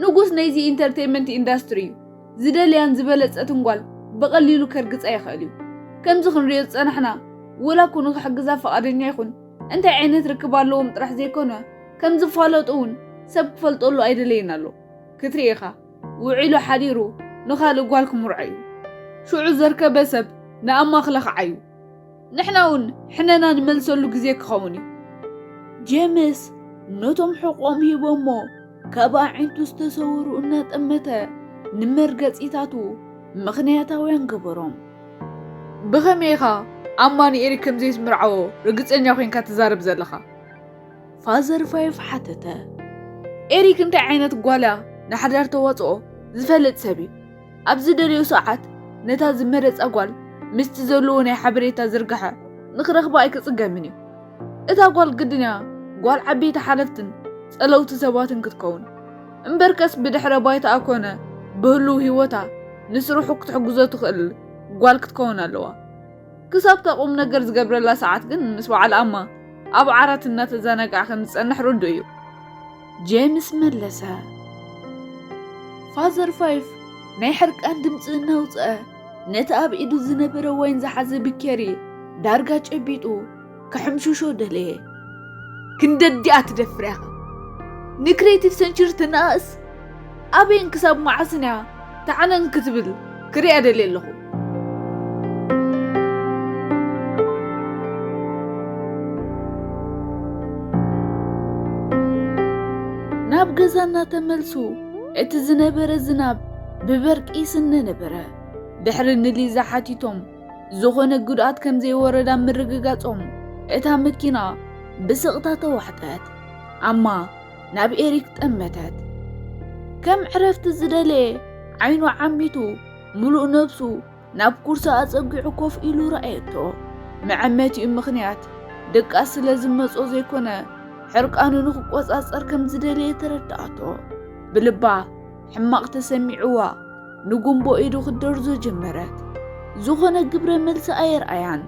ንጉስ ናይዚ ኢንተርቴይንመንት ኢንዳስትሪ እዩ። ዝደልያን ዝበለጸትን ጓል ብቐሊሉ ከርግጻ ይኽእል እዩ። ከምዚ ክንሪኦ ዝጸናሕና፣ ወላ እኮ ንኽሕግዛ ፈቓደኛ ይኹን፣ እንታይ ዓይነት ርክብ ኣለዎም ጥራሕ ዘይኮነ፣ ከም ዝፋለጡ እውን ሰብ ክፈልጠሉ ኣይደለይን ኣሎ። ክትርኢ ኢኻ፣ ውዒሉ ሓዲሩ ንኻልእ ጓል ክምርዖ እዩ። ሽዑ ዘርከበ ሰብ ንኣማ ክለኽዓ እዩ። ንሕና እውን ሕነና ንመልሰሉ ግዜ ክኸውን እዩ። ጄምስ ነቶም ሕቖም ሂቦሞ ካብ ኣዒንቱ ዝተሰወሩ እናጠመተ ንመርገጺታቱ ምኽንያታውያን ገበሮም። ብኸመይ ኢኻ ኣማ ንኤሪክ ከም ዘይትምርዓዎ ርግጸኛ ኮይንካ ትዛረብ ዘለኻ? ፋዘር ፋይፍ ሓተተ። ኤሪክ እንታይ ዓይነት ጓል እያ ንሓዳር ተዋጽኦ ዝፈልጥ ሰብ እዩ። ኣብ ዝደለዮ ሰዓት ነታ ዝመረጻ ጓል ምስቲ ዘለዎ ናይ ሓበሬታ ዝርግሐ ንኽረኽባ ኣይክጽገምን እዩ። እታ ጓል ግድን እያ ጓል ዓበይቲ ሓለፍትን ጸለውቲ ሰባትን ክትከውን። እምበርከስ ብድሕረ ባይታኣ ኮነ ብህሉው ህይወታ ንስርሑ ክትሕግዞ ትኽእል ጓል ክትከውን ኣለዋ። ክሳብ እታ ቁም ነገር ዝገብረላ ሰዓት ግን ምስ በዓል ኣማ ኣብ ዓራት እናተዘናግዐ ከም ዝጸንሕ ርዱእ እዩ። ጄምስ መለሰ። ፋዘር ፋይፍ ናይ ሕርቃን ድምፂ እናውፅአ ነቲ ኣብ ኢዱ ዝነበረ ዋይን ዝሓዘ ብኬሪ ዳርጋ ጨቢጡ ክሕምሽሾ ደለየ። ክንደዲኣ ትደፍር ኢኻ? ንክሬቲቭ ሰንቸሪ ትነኣእስ? ኣበይን ክሳብ መዓስን እያ ተዓነን ክትብል ክሪኣ ደልየ ኣለኹ። ናብ ገዛ እናተመልሱ እቲ ዝነበረ ዝናብ ብበርቂ ይስነ ነበረ። ድሕሪ ንሊዛ ሓቲቶም ዝኾነ ጉድኣት ከም ዘይወረዳ ምርግጋጾም እታ መኪና ብስቕታ ተዋሕጠት። ኣማ ናብ ኤሪክ ጠመተት። ከም ዕረፍቲ ዝደለየ ዓይኑ ዓሚቱ ምሉእ ነብሱ ናብ ኩርሲ ኣጸጊዑ ኮፍ ኢሉ ረኣየቶ። መዐመቲኡ ምኽንያት ድቃስ ስለ ዝመጾ ዘይኮነ፣ ሕርቃኑ ንኽቆጻጸር ከም ዝደለየ ተረድኣቶ። ብልባ ሕማቕ ተሰሚዕዋ ንጉንቦ ኢዱ ክትደርዞ ጀመረት። ዝኾነ ግብረ መልሲ ኣየርኣያን።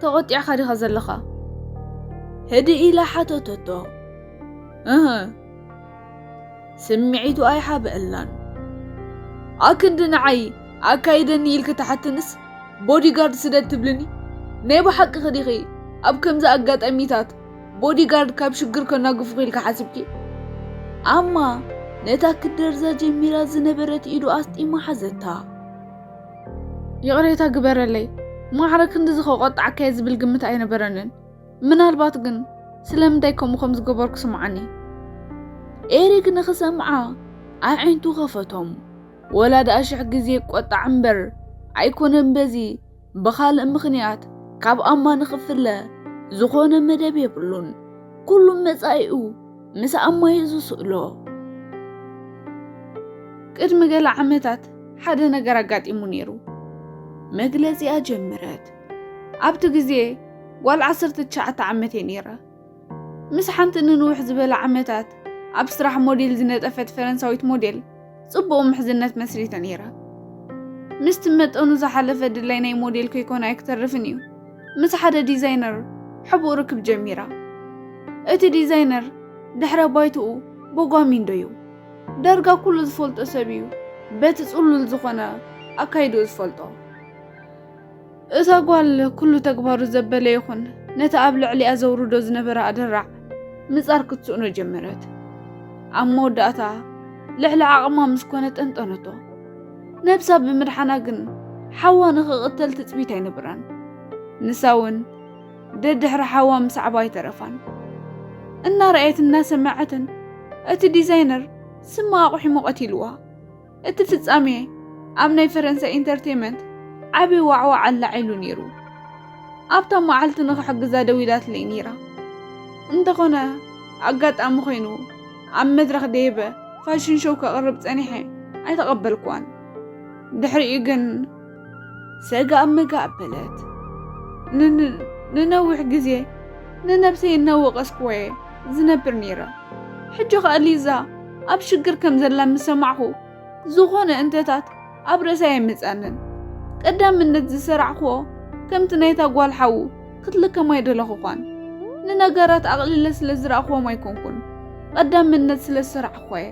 "ተቖጢዕካ ዲኻ ዘለኻ?" ህድእ ኢላ ሓተተቶ። "እህ፣ ስምዒቱ ኣይሓብአላን። ኣክንዲ ንዓይ ኣካይደኒ ኢልኪ ትሓትንስ ቦዲጋርድ ስደድ ትብልኒ? ናይ ብሓቂ ዲኺ ኣብ ከምዚ ኣጋጣሚታት ቦዲጋርድ ካብ ሽግር ከናግፉኺ ኢልኪ ሓሲብኪ?" ኣማ ነታ ክደርዛ ጀሚራ ዝነበረት ኢዱ ኣስጢማ ሓዘታ። "ይቕሬታ ግበረለይ፣ ማዕረ ክንድዚ ከቆጣዕካየ ዝብል ግምት ኣይነበረንን። ምናልባት ግን ስለምንታይ ከምኡ ከም ዝገበርኩ ስምዓኒ?" ኤሪክ ንኽሰምዓ ኣዒንቱ ከፈቶም። "ወላ ደኣ ሽሕ ግዜ ይቆጣዕ እምበር ኣይኮነን በዚ ብኻልእ ምኽንያት ካብ ኣማ ንኽፍለ ዝኾነ መደብ የብሉን። ኩሉ መጻኢኡ ምስ ኣማ እዩ ዝስእሎ። ቅድሚ ገለ ዓመታት ሓደ ነገር ኣጋጢሙ ነይሩ።" መግለጺኣ ጀመረት። "ኣብቲ ግዜ ጓል ዓሰርተ ትሽዓተ ዓመት እየ ነይረ። ምስ ሓንቲ ንንውሕ ዝበለ ዓመታት ኣብ ስራሕ ሞዴል ዝነጠፈት ፈረንሳዊት ሞዴል ጽቡቕ ምሕዝነት መስሪተ ነይረ። ምስቲ መጠኑ ዝሓለፈ ድላይ ናይ ሞዴል ከይኮነ ኣይክተርፍን እዩ፣ ምስ ሓደ ዲዛይነር ሕቡእ ርክብ ጀሚራ። እቲ ዲዛይነር ድሕረ ባይትኡ ቦጓሚንዶ እዩ። ዳርጋ ኩሉ ዝፈልጦ ሰብ እዩ፣ በቲ ጽሉል ዝኾነ ኣካይድኡ ዝፈልጦ። እዛ ጓል ኩሉ ተግባሩ ዘበለ ይኹን፣ ነቲ ኣብ ልዕሊኣ ዘውርዶ ዝነበረ ኣደራዕ ምጻር ክትስእኖ ጀመረት። ኣብ መወዳእታ ልዕሊ ዓቕማ ምስ ኮነ ጠንጠነቶ። ነብሳ ብምድሓና ግን ሓዋ ንኽቕተል ትጽቢት ኣይነበራን። ንሳ እውን ደድሕሪ ሓዋ ምስዓባ ኣይተረፋን። እናረኣየት እናሰመዐትን እቲ ዲዛይነር ስማ ኣቑሒሙ ቀቲልዋ። እቲ ፍጻሜ ኣብ ናይ ፈረንሳይ ኢንተርቴይመንት ዓቢ ዋዕዋዕ ኣላዒሉ ነይሩ። ኣብታ መዓልቲ ንኽሕግዛ ደዊላትለይ ነይራ። እንተኾነ ኣጋጣሚ ኮይኑ ኣብ መድረኽ ደይበ ፋሽን ሾው ከቕርብ ጸኒሐ ኣይተቐበልኩዋን። ድሕሪኡ ግን ሰጋእ መጋእ ኣበለት። ን-፣ ን-፣ ንነዊሕ ግዜ ንነብሰይ እናወቐስኩዋ እየ ዝነብር ነይረ። ሕጂ ኸኣ ሊዛ ኣብ ሽግር ከም ዘላ ምስ ሰማዕኹ፣ ዝኾነ እንተታት ኣብ ርእሰይ ኣይመጻንን። ቀዳምነት ዝሰራዕክዎ ከምቲ ናይታ ጓል ሓዉ ክትልከም ኣይደለኹኳን። ንነገራት ኣቕሊለ ስለ ዝረኣኽዎም ኣይኮንኩን፣ ቀዳምነት ስለ ዝሰራዕክዎ እየ።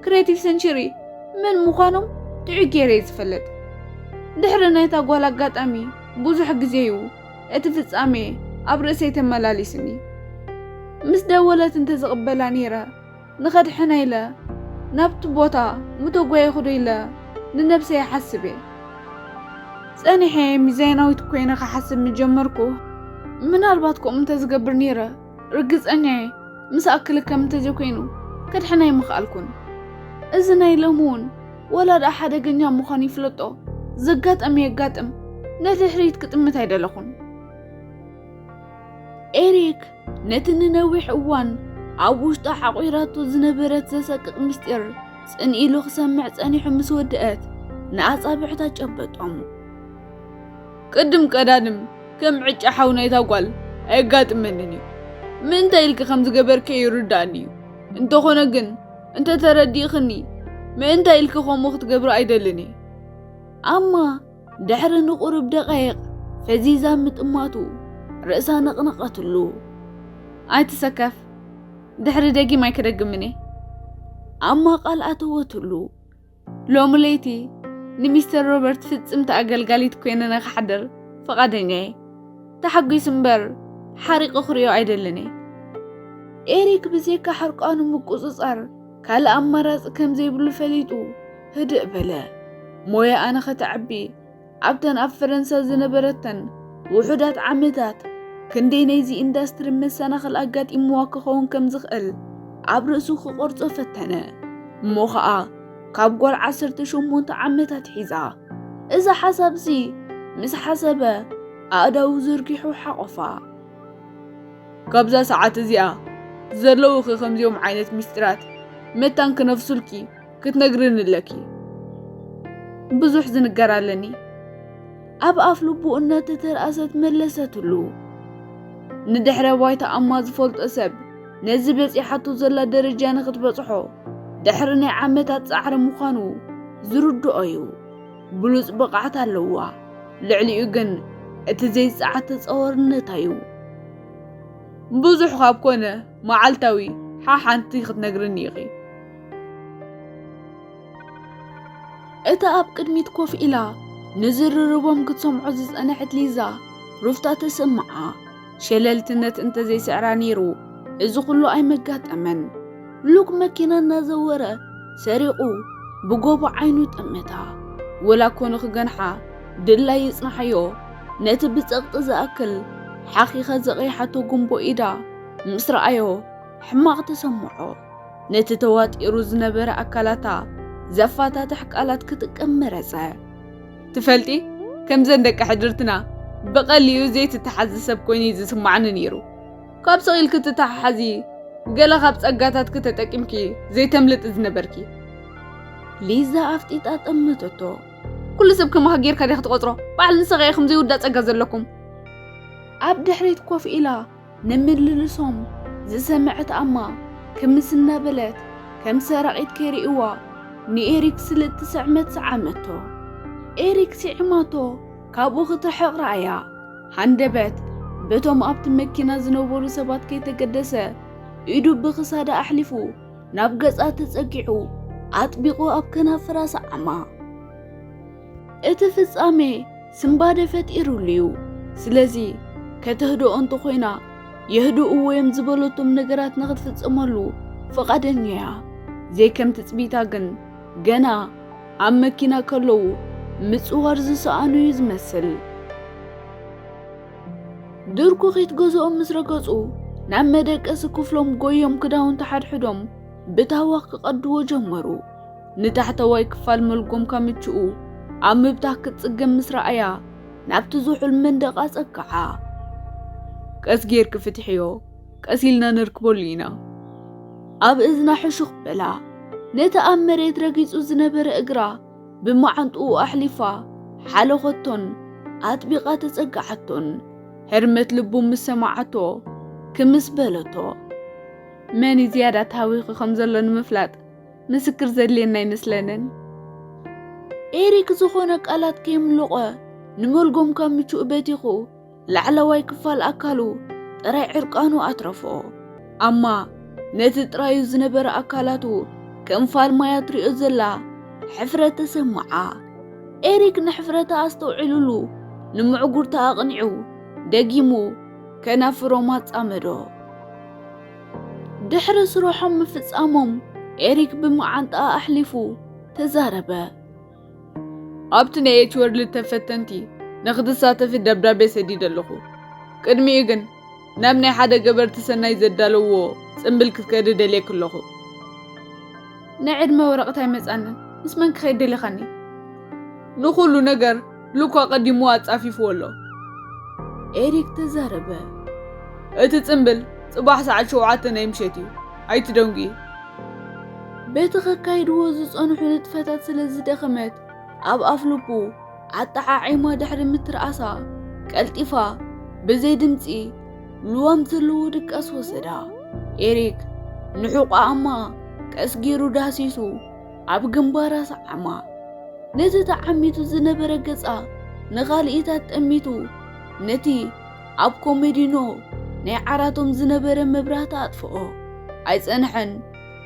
ክሬቲቭ ሰንቸሪ መን ምዃኖም ጥዑይ ገይረ እየ ዝፈልጥ። ድሕሪ ናይታ ጓል ኣጋጣሚ ብዙሕ ግዜ እዩ እቲ ፍጻሜ ኣብ ርእሰይ ተመላሊስኒ። ምስ ደወለት እንተዝቕበላ ነይረ፣ ንኸድሕና ኢለ ናብቲ ቦታ ምተጓየኹ ዶ ኢለ ንነብሰይ ይሓስብ እየ። ጸኒሐ ሚዛናዊት ኮይነ ክሓስብ ምጀመርኩ። ምናልባት ከምኡ እንተዝገብር ነይረ፣ ርግጸኛ እየ ምስኣ ክልከም እንተዘይኮይኑ ከድሕና ኣይምኽኣልኩን። እዚ ናይ ሎሚ እውን ወላ ደኣ ሓደገኛ ምዃኑ ይፍለጦ። ዘጋጠመ የጋጥም፣ ንድሕሪት ክጥምት ኣይደለኹን። ኤሪክ ነቲ ንነዊሕ እዋን ኣብ ውሽጣ ዓቑራቶ ዝነበረት ዘሰቅቕ ምስጢር ጽን ኢሉ ክሰምዕ ጸኒሑ ምስ ወደአት፣ ንኣጻብዕታ ጨበጦም። ቅድም ቀዳድም ከም ዕጫ ሓው ናይታ ጓል ኣየጋጥመንን እዩ። ምእንታይ ኢልኪ ከም ዝገበርኪ ይርዳእኒ እዩ። እንተኾነ ግን፣ እንተ ተረዲእኽኒ፣ ምእንታይ ኢልኪ ከምኡ ክትገብሪ ኣይደልን እየ። ኣማ ድሕሪ ንቑሩብ ደቓይቕ ፈዚዛ ምጥማቱ፣ ርእሳ ነቕነቐትሉ። ኣይትሰከፍ፣ ድሕሪ ደጊም ኣይክደግምን እየ። ኣማ ቃል ኣተወትሉ። ሎሚ ለይቲ ንሚስተር ሮበርት ፍጽምቲ ኣገልጋሊት ኮይነ ንኽሓድር ፍቓደኛ እየ። ተሓጒስ እምበር ሓሪቑ ክርእዮ ኣይደልን እየ። ኤሪክ ብዘይካ ሕርቃኑ ምቁጽጻር ካልእ ኣማራጺ ከም ዘይብሉ ፈሊጡ ህድእ በለ። ሞያኣ ንኸተዕቢ ኣብተን ኣብ ፈረንሳ ዝነበረተን ውሑዳት ዓመታት ክንደይ ናይዚ ኢንዳስትሪ መሰናኽል ኣጋጢምዋ ክኸውን ከም ዝኽእል ኣብ ርእሱ ክቖርጾ ፈተነ። እሞ ኸኣ ካብ ጓል ዓሰርተ ሸሞንተ ዓመታት ሒዛ። እዚ ሓሳብዚ ምስ ሓሰበ ኣእዳዉ ዘርጊሑ ሓቖፋ። ካብዛ ሰዓት እዚኣ ዘለዉኺ ከምዚኦም ዓይነት ሚስጢራት መታን ክነፍሱልኪ ክትነግርኒ ኣለኪ። ብዙሕ ዝንገር ኣለኒ። ኣብ ኣፍ ልቡ እናተተርኣሰት መለሰትሉ። ንድሕረ ባይታ ኣማ ዝፈልጦ ሰብ ነዚ በጺሓቶ ዘላ ደረጃ ንኽትበጽሖ ድሕሪ ናይ ዓመታት ጻዕሪ ምዃኑ ዝርድኦ እዩ። ብሉጽ ብቕዓት ኣለዋ። ልዕሊኡ ግን እቲ ዘይጸዓት ተጻዋርነታ እዩ። ብዙሕ ካብ ኮነ መዓልታዊ ሓሓንቲ ክትነግርኒ ኢኺ። እታ ኣብ ቅድሚት ኮፍ ኢላ ንዝርርቦም ክትሰምዖ ዝጸንሐት ሊዛ ሩፍታ ተሰምዓ። ሸለልትነት እንተዘይስዕራ ነይሩ እዚ ኩሉ ኣይመጋጠመን። ሉክ መኪና እናዘወረ ሰሪቑ ብጎቦ ዓይኑ ጠመታ። ወላ ኮኑ ክገንሓ ድላይ ይጽንሓዮ፣ ነቲ ብጸቕጢ ዝኣክል ሓኺኻ ዘቕይሓቶ ጉንቦ ኢዳ ምስ ረኣዮ ሕማቕ ተሰምዖ። ነቲ ተዋጢሩ ዝነበረ ኣካላታ ዘፋታትሕ ቃላት ክጥቀም መረጸ። ትፈልጢ፣ ከምዘን ደቂ ሕድርትና ብቐሊኡ ዘይትተሓዚ ሰብ ኮይኑ እዩ ዝስማዓኒ ነይሩ። ካብ ስቕ ኢልኪ ትተሓሓዚ፣ ገለ ካብ ጸጋታትኪ ተጠቂምኪ ዘይተምልጢ ዝነበርኪ። ሊዛ ኣፍጢጣ ጠመተቶ። ኩሉ ሰብ ከማኺ ጌርካ ዲኻ ትቖጽሮ? በዓል ንስኻ ኢኹም ዘይውዳእ ጸጋ ዘለኩም። ኣብ ድሕሪት ኮፍ ኢላ ንምልልሶም ዝሰምዐት ኣማ ክምስ እናበለት ከም ሰራቒት ከይርእይዋ ንኤሪክ ስልቲ ስዕመት ሰዓመቶ። ኤሪክ ስዒማቶ ካብኡ ክትርሕቕ ረኣያ። ሃንደበት በቶም ኣብቲ መኪና ዝነበሩ ሰባት ከይተገደሰ ኢዱ ብኽሳዳ ኣሕሊፉ ናብ ገጻ ተጸጊዑ ኣጥቢቑ ኣብ ከናፍራ ሰዓማ። እቲ ፍጻሜ ስንባደ ፈጢሩሉ እዩ። ስለዚ ከተህድኦ እንተኾይና የህድእዎ እዮም ዝበለቶም ነገራት ንኽትፍጽመሉ ፍቓደኛ እያ። ዘይከም ትጽቢታ ግን ገና ኣብ መኪና ከለዉ ምጽዋር ዝሰኣኑ እዩ ዝመስል። ድርኩኺት ገዝኦም ምስ ረገጹ ናብ መደቀሲ ክፍሎም ጎዮም ክዳውንቲ ሓድሕዶም ብታህዋኽ ክቐድዎ ጀመሩ። ንታሕተዋይ ክፋል መልጎም ካምችኡ ኣብ ምብታኽ ክትጽገም ምስ ረኣያ ናብቲ ዝሑል መንደቕ ኣጸግዓ። ቀስ ጌርኪ ፍትሕዮ፣ ቀስ ኢልና ነርክበሉ ኢና። ኣብ እዝና ሕሹኽ በላ። ነቲ ኣብ መሬት ረጊጹ ዝነበረ እግራ ብመዓንጥኡ ኣሕሊፋ ሓለኸቶን ኣጥቢቓ ተጸግዓቶን። ህርመት ልቡ ምስ ሰማዓቶ ክምስ በለቶ። መን እዩ ዝያዳ ተሃዊኹ ከም ዘሎ ንምፍላጥ ምስክር ዘድልየና ኣይመስለንን። ኤሪክ ዝኾነ ቃላት ከየምለቖ ንመልጎም ካብ ምቹእ በቲኹ ላዕለዋይ ክፋል ኣካሉ ጥራይ ዕርቃኑ ኣትረፎ። ኣማ ነቲ ጥራዩ ዝነበረ ኣካላቱ ከም ፋልማያ ትሪኦ ዘላ ሕፍረት ተሰምዓ። ኤሪክ ንሕፍረታ ኣስተውዒሉሉ ንምዕጉርታ ኣቕኒዑ ደጊሙ ከናፍሮም ኣጻመዶ። ድሕሪ ስርሖም ምፍጻሞም ኤሪክ ብመዓንጣኣ ኣሕሊፉ ተዛረበ። ኣብቲ ናይ ኤች ወርልድ ተፈተንቲ ንኽትሳተፊ ደብዳቤ ሰዲደ ኣለኹ። ቅድሚኡ ግን ናብ ናይ ሓደ ገበርቲ ሰናይ ዘዳለዎ ጽምብል ክትከዲ ደልየኪ ኣለኹ። ናይ ዕድመ ወረቐት ኣይመጻንን። ምስ መን ክኸይድ ደሊኻኒ? ንኹሉ ነገር ሉካ ቀዲሙ ኣጻፊፍዎ ኣሎ። ኤሪክ ተዛረበ። እቲ ጽምብል ጽባሕ ሰዓት ሸውዓተ ናይ ምሸት እዩ። ኣይትደንጉ። በቲ ከካይድዎ ዝጸንሑ ንጥፈታት ስለ ዝደኸመት ኣብ ኣፍ ልቡ ኣጠዓዒማ ድሕሪ ምትርኣሳ ቀልጢፋ ብዘይ ድምጺ ልዋም ዘለዎ ድቃስ ወሰዳ። ኤሪክ ንሑቋ ኣማ ቀስ ገይሩ ዳህሲሱ ኣብ ግንባራ ሰዓማ። ነቲ ተዓሚቱ ዝነበረ ገጻ ንኻልኢታት ጠሚቱ ነቲ ኣብ ኮሜዲኖ ናይ ዓራቶም ዝነበረ መብራህቲ ኣጥፍኦ። ኣይጸንሐን፣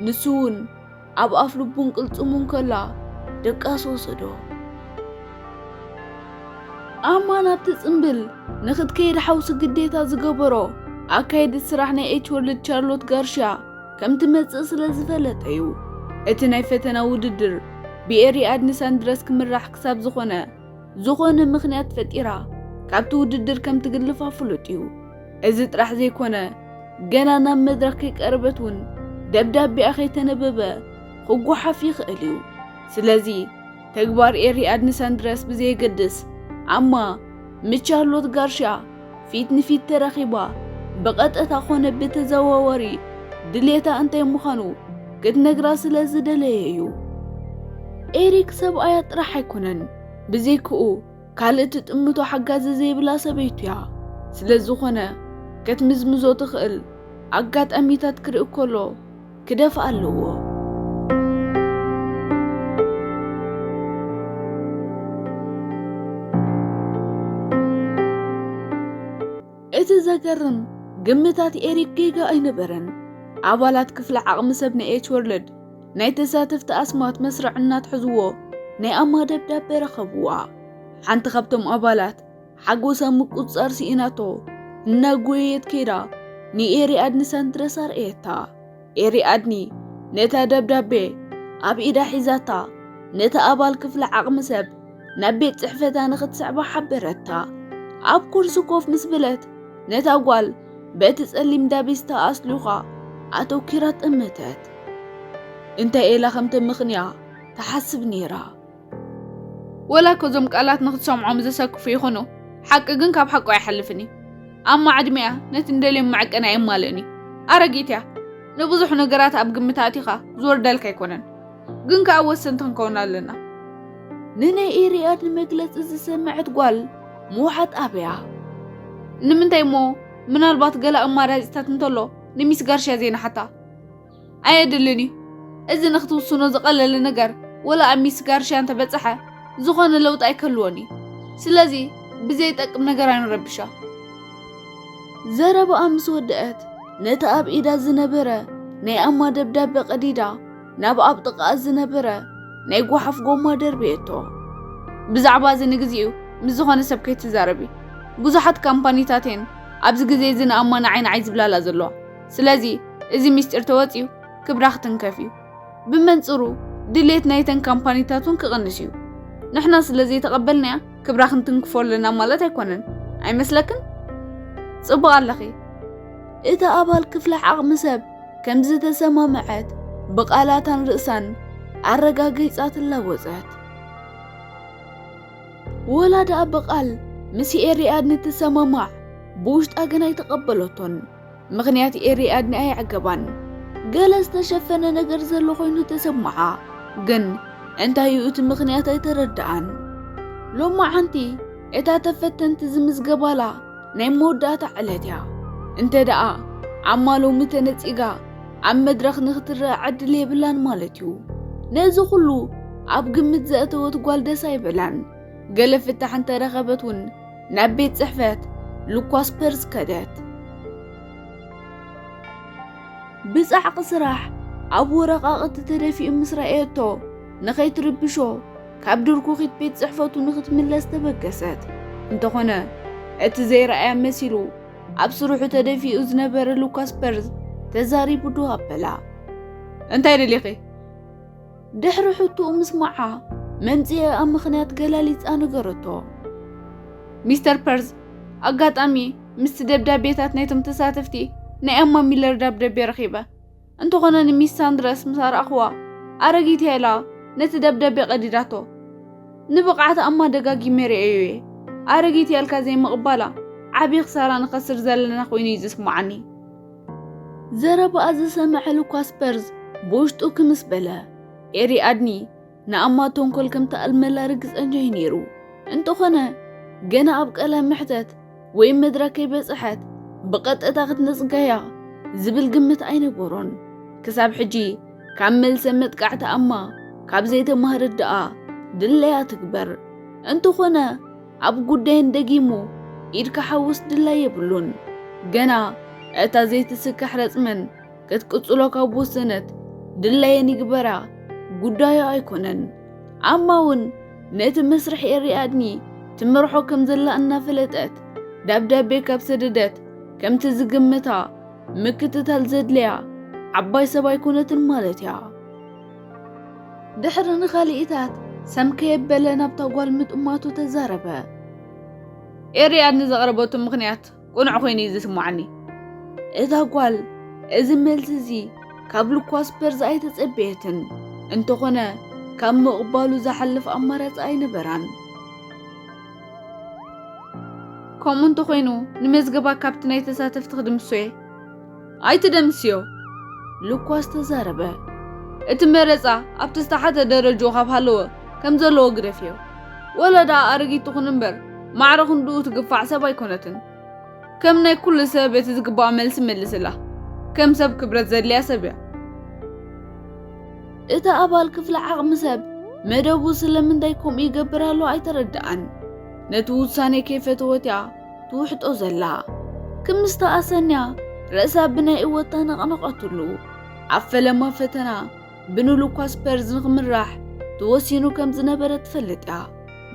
ንሱ እውን ኣብ ኣፍ ልቡን ቅልጽሙን ከላ ድቃስ ወሰዶ። ኣማ ናብቲ ጽምብል ንኽትከይድ ሓውሲ ግዴታ ዝገበሮ ኣካየዲት ስራሕ ናይ ኤች ወርልድ ቻርሎት ጋርሽያ ከም ትመጽእ ስለ ዝፈለጠ እዩ። እቲ ናይ ፈተና ውድድር ብኤሪ ኣድኒ ሳንድረስ ክምራሕ ክሳብ ዝኾነ፣ ዝኾነ ምኽንያት ፈጢራ ካብቲ ውድድር ከም ትግልፋ ፍሉጥ እዩ። እዚ ጥራሕ ዘይኮነ፣ ገና ናብ መድረኽ ከይቀረበት እውን ደብዳቤኣ ከይተነበበ ክጓሓፍ ይኽእል እዩ። ስለዚ ተግባር ኤሪ ኣድኒ ሳንድረስ ብዘየገድስ፣ ኣማ ምስ ቻርሎት ጋርሽያ ፊት ንፊት ተራኺባ ብቐጥታ ኾነ ብተዘዋዋሪ ድሌታ እንታይ ምዃኑ ክትነግራ ስለ ዝደለየ እዩ። ኤሪክ ሰብኣያ ጥራሕ ኣይኮነን፣ ብዘይክኡ ካልእ ትጥምቶ ሓጋዚ ዘይብላ ሰበይቱ እያ። ስለ ዝኾነ ክትምዝምዞ ትኽእል ኣጋጣሚታት ክርኢ ከሎ ክደፍኣ ኣለዎ። እቲ ዘገርም ግምታት ኤሪክ ጌጋ ኣይነበረን። ኣባላት ክፍሊ ዓቕሚ ሰብ ናይ ኤች ወርልድ ናይ ተሳተፍቲ ኣስማት መስርዕ እናትሕዝዎ ናይ ኣማ ደብዳቤ ረኸብዋ። ሓንቲ ካብቶም ኣባላት ሓጎሳ ምቁጽጻር ስኢናቶ እናጎየየት ከይዳ ንኤሪ ኣድኒ ሳንድረስ ኣርእየታ። ኤሪ ኣድኒ ነታ ደብዳቤ ኣብ ኢዳ ሒዛታ ነቲ ኣባል ክፍሊ ዓቕሚ ሰብ ናብ ቤት ጽሕፈታ ንኽትስዕባ ሓበረታ። ኣብ ኩርሲ ኮፍ ምስ በለት ነታ ጓል በቲ ጸሊም ዳቤስታ ኣስሊዃ ኣተኲራ ጠመተት። እንታይ ኢላ ከም ተመኽንያ ትሓስብ ነይራ። ወላ እኮ እዞም ቃላት ንኽትሰምዖም ዘሰክፉ ይኹኑ፣ ሓቂ ግን ካብ ሓቁ ኣይሓልፍን እዩ። ኣማ ዕድሚኣ ነቲ እንደልዮም መዐቀኒ ኣየማልእን እዩ። ኣረጊት እያ። ንብዙሕ ነገራት ኣብ ግምት ኣእቲኻ ዝወርደልካ ኣይኮነን። ግን ከኣ ወሰንቲ ክንከውን ኣለና። ንናይ ኤሪኣድ ንመግለጺ ዝሰምዐት ጓል ምውሓጥ ኣብያ። ንምንታይ እሞ ምናልባት ገለ ኣማራጺታት እንተሎ ንሚስ ጋርሽያ ዘይንሓታ? ኣየድልን እዩ። እዚ ንኽትውስኖ ዝቐለለ ነገር ወላ ኣብ ሚስ ጋርሽያ እንተበጽሐ ዝኾነ ለውጢ ኣይከልዎን እዩ። ስለዚ ብዘይጠቅም ነገር ኣይንረብሻ። ዘረባኣ ምስ ወደአት ነቲ ኣብ ኢዳ ዝነበረ ናይ ኣማ ደብዳበ ቀዲዳ ናብ ኣብ ጥቓኣ ዝነበረ ናይ ጓሓፍ ጎማ ደርብየቶ። ብዛዕባ እዚ ንግዚኡ ምስ ዝኾነ ሰብ ከይትዛረቢ። ብዙሓት ካምፓኒታት እየን ኣብዚ ግዜ እዚ ንኣማ ንዓይ ንዓይ ዝብላላ ዘለዋ። ስለዚ እዚ ሚስጢር ተወጺኡ ክብራ ክትንከፍ እዩ። ብመንጽሩ ድሌት ናይተን ካምፓኒታት እውን ክቕንስ እዩ። ንሕና ስለ ዘይተቐበልናያ ክብራ ክንትንክፎ ኣለና ማለት ኣይኮነን። ኣይመስለክን? ጽቡቕ ኣለኺ። እታ ኣባል ክፍሊ ዓቕሚ ሰብ ከም ዝተሰማምዐት ብቓላታን ርእሳን ኣረጋጊጻ ትላወጸት። ወላ ደኣ ብቓል ምስ ኤሪኣድ ንትሰማማዕ ብውሽጣ ግን ኣይተቐበለቶን። ምኽንያት ኤሪኣድ ንኣየዕገባን። ገለ ዝተሸፈነ ነገር ዘሎ ኮይኑ ተሰምዓ። ግን እንታይ እዩ እቲ ምኽንያት ኣይተረድኣን። ሎማዓንቲ እታ ተፈተንቲ ዝምዝገባላ ናይ መወዳእታ ዕለት እያ። እንተ ደኣ ኣማ ሎሚ ተነጺጋ ኣብ መድረኽ ንኽትረአ ዕድል የብላን ማለት እዩ። ነዚ ኩሉ ኣብ ግምት ዘእተወት ጓል ደስ ኣይበላን። ገለ ፍታሕ እንተረኸበት እውን ናብ ቤት ጽሕፈት ሉካስ ፐርዝ ከደት። ብጻዕቂ ስራሕ ኣብ ወረቓቕቲ ተደፊኡ ምስ ረኣየቶ ንኸይትርብሾ ካብ ድርኩኺት ቤት ጽሕፈቱ ንኽትምለስ ተበገሰት። እንተኾነ እቲ ዘይረኣያ መሲሉ ኣብ ስርሑ ተደፊኡ ዝነበረ ሉካስ ፐርዝ ተዛሪቡ ደው ኣበላ። እንታይ ደሊኺ? ድሕሪ ሕቶኡ ምስማዓ፣ መምጽኢኣ ምኽንያት ገላሊጻ ነገረቶ። ሚስተር ፐርዝ፣ ኣጋጣሚ ምስቲ ደብዳቤታት ናይቶም ተሳተፍቲ ናይ ኣማ ሚለር ደብዳቤ ረኺበ። እንተኾነ ንሚስ ሳንድረስ ምስ ኣርኣኽዋ፣ ኣረጊት እያ ኢላ ነቲ ደብዳቤ ቀዲዳቶ። ንብቕዓት ኣማ ደጋጊመ ርእየዮ እየ። ኣረጊት እያ ኢልካ ዘይምቕባላ ዓቢ ክሳራ ንኸስር ዘለና ኮይኑ እዩ ዝስምዓኒ። ዘረባኣ ዝሰምዐ ሉካስ ፐርዝ ብውሽጡ ክምስ በለ። ኤሪ ኣድኒ ንኣማ ተንኮል ከም ትኣልመላ ርግጸኛ እዩ ነይሩ። እንተኾነ፣ ገና ኣብ ቀለም መሕተት ወይ መድረክ ከይበጽሐት ብቐጥታ ክትነጽጋያ ዝብል ግምት ኣይነበሮን። ክሳብ ሕጂ ካብ መልሰ መጥቃዕቲ ኣማ ካብ ዘይተማህረት ደኣ ድለያ ትግበር። እንተኾነ፣ ኣብ ጉዳየን ደጊሙ ኢድ ክሓውስ ድላይ የብሉን። ገና እታ ዘይትስካሕ ረጽመን ክትቅጽሎ ካብ ወሰነት ድላየን ይግበራ፣ ጉዳዩ ኣይኮነን። ኣማ እውን ነቲ መስርሕ ኤሪ ኣድኒ ትመርሖ ከም ዘላ እናፈለጠት፣ ደብዳቤ ካብ ሰደደት ከምቲ ዝግምታ ምክትታል ዘድልያ ዓባይ ሰብ ኣይኮነትን ማለት እያ። ድሕሪ ንኻልኢታት ሰም ከየበለ ናብታ ጓል ምጥማቱ ተዛረበ። ኤሪ ኣድኒ ዘቕረበቱ ምኽንያት ቅኑዕ ኮይኑ እዩ ዝስምዓኒ። እታ ጓል እዚ መልሲ እዚ ካብ ሉኳስ ፐርዝ ኣይተጸበየትን። እንተኾነ፣ ካብ ምቕባሉ ዝሓልፍ ኣማራጺ ኣይነበራን። ከምኡ እንተኾይኑ፣ ንመዝገባ ካብቲ ናይ ተሳተፍቲ ክድምስሶ እየ። ኣይትደምስዮ፣ ሉኳስ ተዛረበ። እቲ መረጻ ኣብቲ ዝተሓተ ደረጃኡ ካብ ሃለወ ከም ዘለዎ ግደፍዮ። ወላ ደኣ ኣረጊት ትኹን እምበር፣ ማዕረ ክንድኡ ትግፋዕ ሰብ ኣይኮነትን። ከም ናይ ኩሉ ሰብ እቲ ዝግባኣ መልሲ መልስላ። ከም ሰብ ክብረት ዘድልያ ሰብ እያ። እቲ ኣባል ክፍሊ ዓቕሚ ሰብ መደቡ ስለምንታይ ከምኡ ይገብር ኣሎ ኣይተረድኣን። ነቲ ውሳኔ ከይፈተወት እያ ትውሕጦ ዘላ። ክምስታ ኣሰንያ ርእሳ ብናይ እወታ ነቕነቐትሉ። ኣብ ፈለማ ፈተና ብንሉኳስ ፐርዝ ንኽምራሕ ተወሲኑ ከም ዝነበረ ትፈልጥ እያ።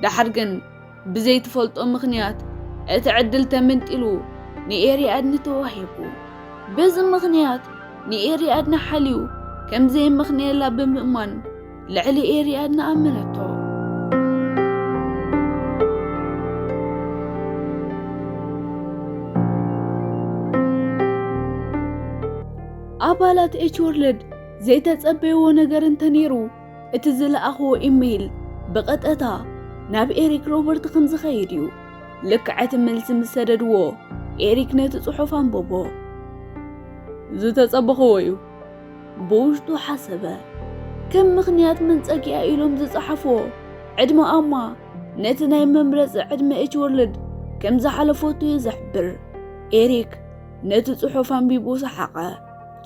ደሓር ግን ብዘይትፈልጦ ምኽንያት እቲ ዕድል ተመንጢሉ ንኤሪ ኣድኒ ተዋሂቡ። በዚ ምኽንያት ንኤሪ ኣድኒ ሓልዩ ከም ዘየመኽንየላ ብምእማን ልዕሊ ኤሪ ኣድኒ ኣመነቶ። ኣባላት ኤች ወርልድ ዘይተጸበይዎ ነገር እንተነይሩ፣ እቲ ዝለኣኽዎ ኢሜይል ብቐጥታ ናብ ኤሪክ ሮበርት ከም ዝኸይድ እዩ። ልክዕ እቲ መልሲ ምስ ሰደድዎ፣ ኤሪክ ነቲ ጽሑፍ ኣንበቦ። ዝተጸበኽዎ እዩ፣ ብውሽጡ ሓሰበ። ከም ምኽንያት መንጸጊያ ኢሎም ዝጸሓፍዎ ዕድመ ኣማ ነቲ ናይ መምረጺ ዕድመ ኤች ወርልድ ከም ዝሓለፈቱ እዩ ዝሕብር። ኤሪክ ነቲ ጽሑፍ ኣንቢቡ ሰሓቐ።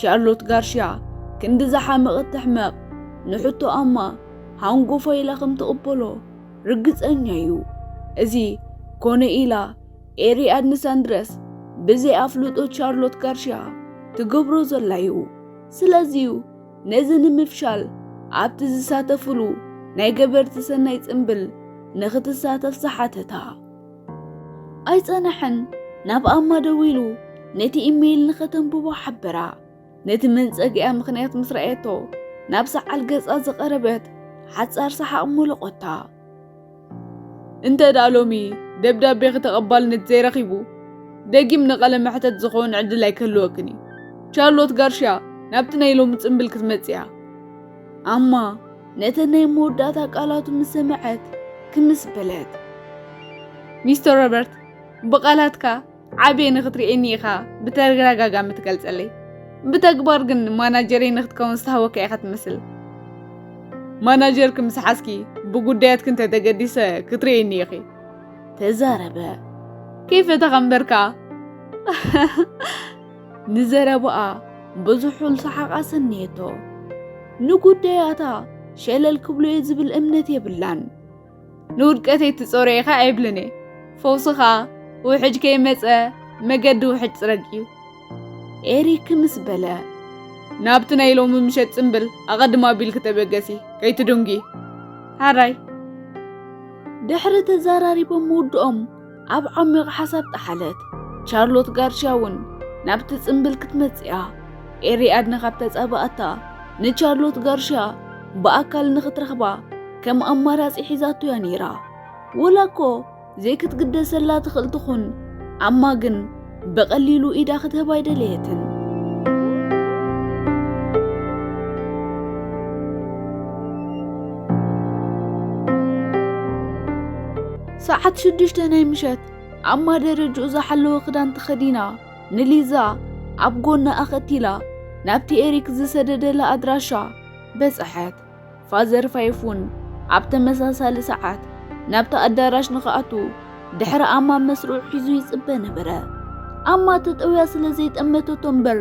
ቻርሎት ጋርሽያ ክንዲ ዝሓመቐት ትሕመቕ፣ ንሕቶ ኣማ ሃንጎፋ ኢላ ከም ትቕበሎ ርግጸኛ እዩ። እዚ ኮነ ኢላ ኤሪ ኣድኒ ሳንድረስ ብዘይ ኣፍልጦ ቻርሎት ጋርሽያ ትገብሮ ዘላ እዩ። ስለዚዩ ነዚ ንምፍሻል ኣብቲ ዝሳተፍሉ ናይ ገበርቲ ሰናይ ጽምብል ንኽትሳተፍ ዝሓተታ። ኣይጸንሐን፣ ናብ ኣማ ደዊሉ ነቲ ኢሜይል ንኸተንብቦ ሓበራ። ነቲ መንጸጊኣ ምኽንያት ምስ ረኣየቶ፣ ናብ ሰዓል ገጻ ዝቐረበት ሓጻር ሰሓቕ ሞለቖታ። እንተ ደኣ ሎሚ ደብዳቤኺ ተቐባልነት ዘይረኺቡ፣ ደጊም ንቃለ መሕተት ዝኸውን ዕድል ኣይክህልወክን እዩ። ቻርሎት ጋርሽያ ናብቲ ናይ ሎሚ ጽምብል ክትመጽእ እያ። ኣማ ነተን ናይ መወዳእታ ቃላቱ ምስ ሰምዐት ክምስ በለት። ሚስተር ሮበርት፣ ብቓላትካ ዓብየ ንኽትርእየኒ ኢኻ ብተደጋጋሚ ትገልጸለይ። ብተግባር ግን ማናጀረይ ንኽትከውን ዝተሃወካ ኢኻ ትመስል። ማናጀርኪ ምስ ሓዝኪ ብጉዳያትኪ እንተተገዲሰ ክትርእየኒ ኢኺ። ተዛረበ። ከይፈተኻ እምበር ከኣ። ንዘረባኣ ብዙሑል ሰሓቕ ኣሰነየቶ። ንጉዳያታ ሸለል ክብሎ እየ ዝብል እምነት የብላን። ንውድቀተይ ትጾርዮ ኢኻ ኣይብልን እየ። ፈውስኻ ውሕጅ ከይመጸ መገዲ ውሕጅ ጽረግ እዩ። ኤሪክ ምስ በለ፣ ናብቲ ናይ ሎሚ ምሸት ጽምብል ኣቐድም ኣቢልኪ ተበገሲ፣ ከይትድንጉ። ሓራይ። ድሕሪ ተዘራሪቦም ምውድኦም ኣብ ዓሚቕ ሓሳብ ጠሓለት። ቻርሎት ጋርሽያ እውን ናብቲ ጽምብል ክትመጽእ እያ። ኤሪ ኣድኒ ካብ ተጻባኣታ ንቻርሎት ጋርሽያ ብኣካል ንኽትረኽባ ከም ኣማራጺ ሒዛቶ እያ ነይራ። ወላ እኮ ዘይክትግደሰላ ትኽእል ትኹን፣ ኣማ ግን ብቐሊሉ ኢዳ ክትህባ ኣይደለየትን። ሰዓት ሽዱሽተ ናይ ምሸት ኣማ ደረጅኡ ዝሓለወ ክዳን ተኸዲና ንሊዛ ኣብ ጎና ኣኸቲላ ናብቲ ኤሪክ ዝሰደደላ ኣድራሻ በጽሐት። ፋዘር ፋይፍ እውን ኣብ ተመሳሳሊ ሰዓት ናብቲ ኣዳራሽ ንኽኣቱ ድሕሪ ኣማ መስርዑ ሒዙ ይጽበ ነበረ። ኣማ ተጠውያ ስለ ዘይጠመተቶ እምበር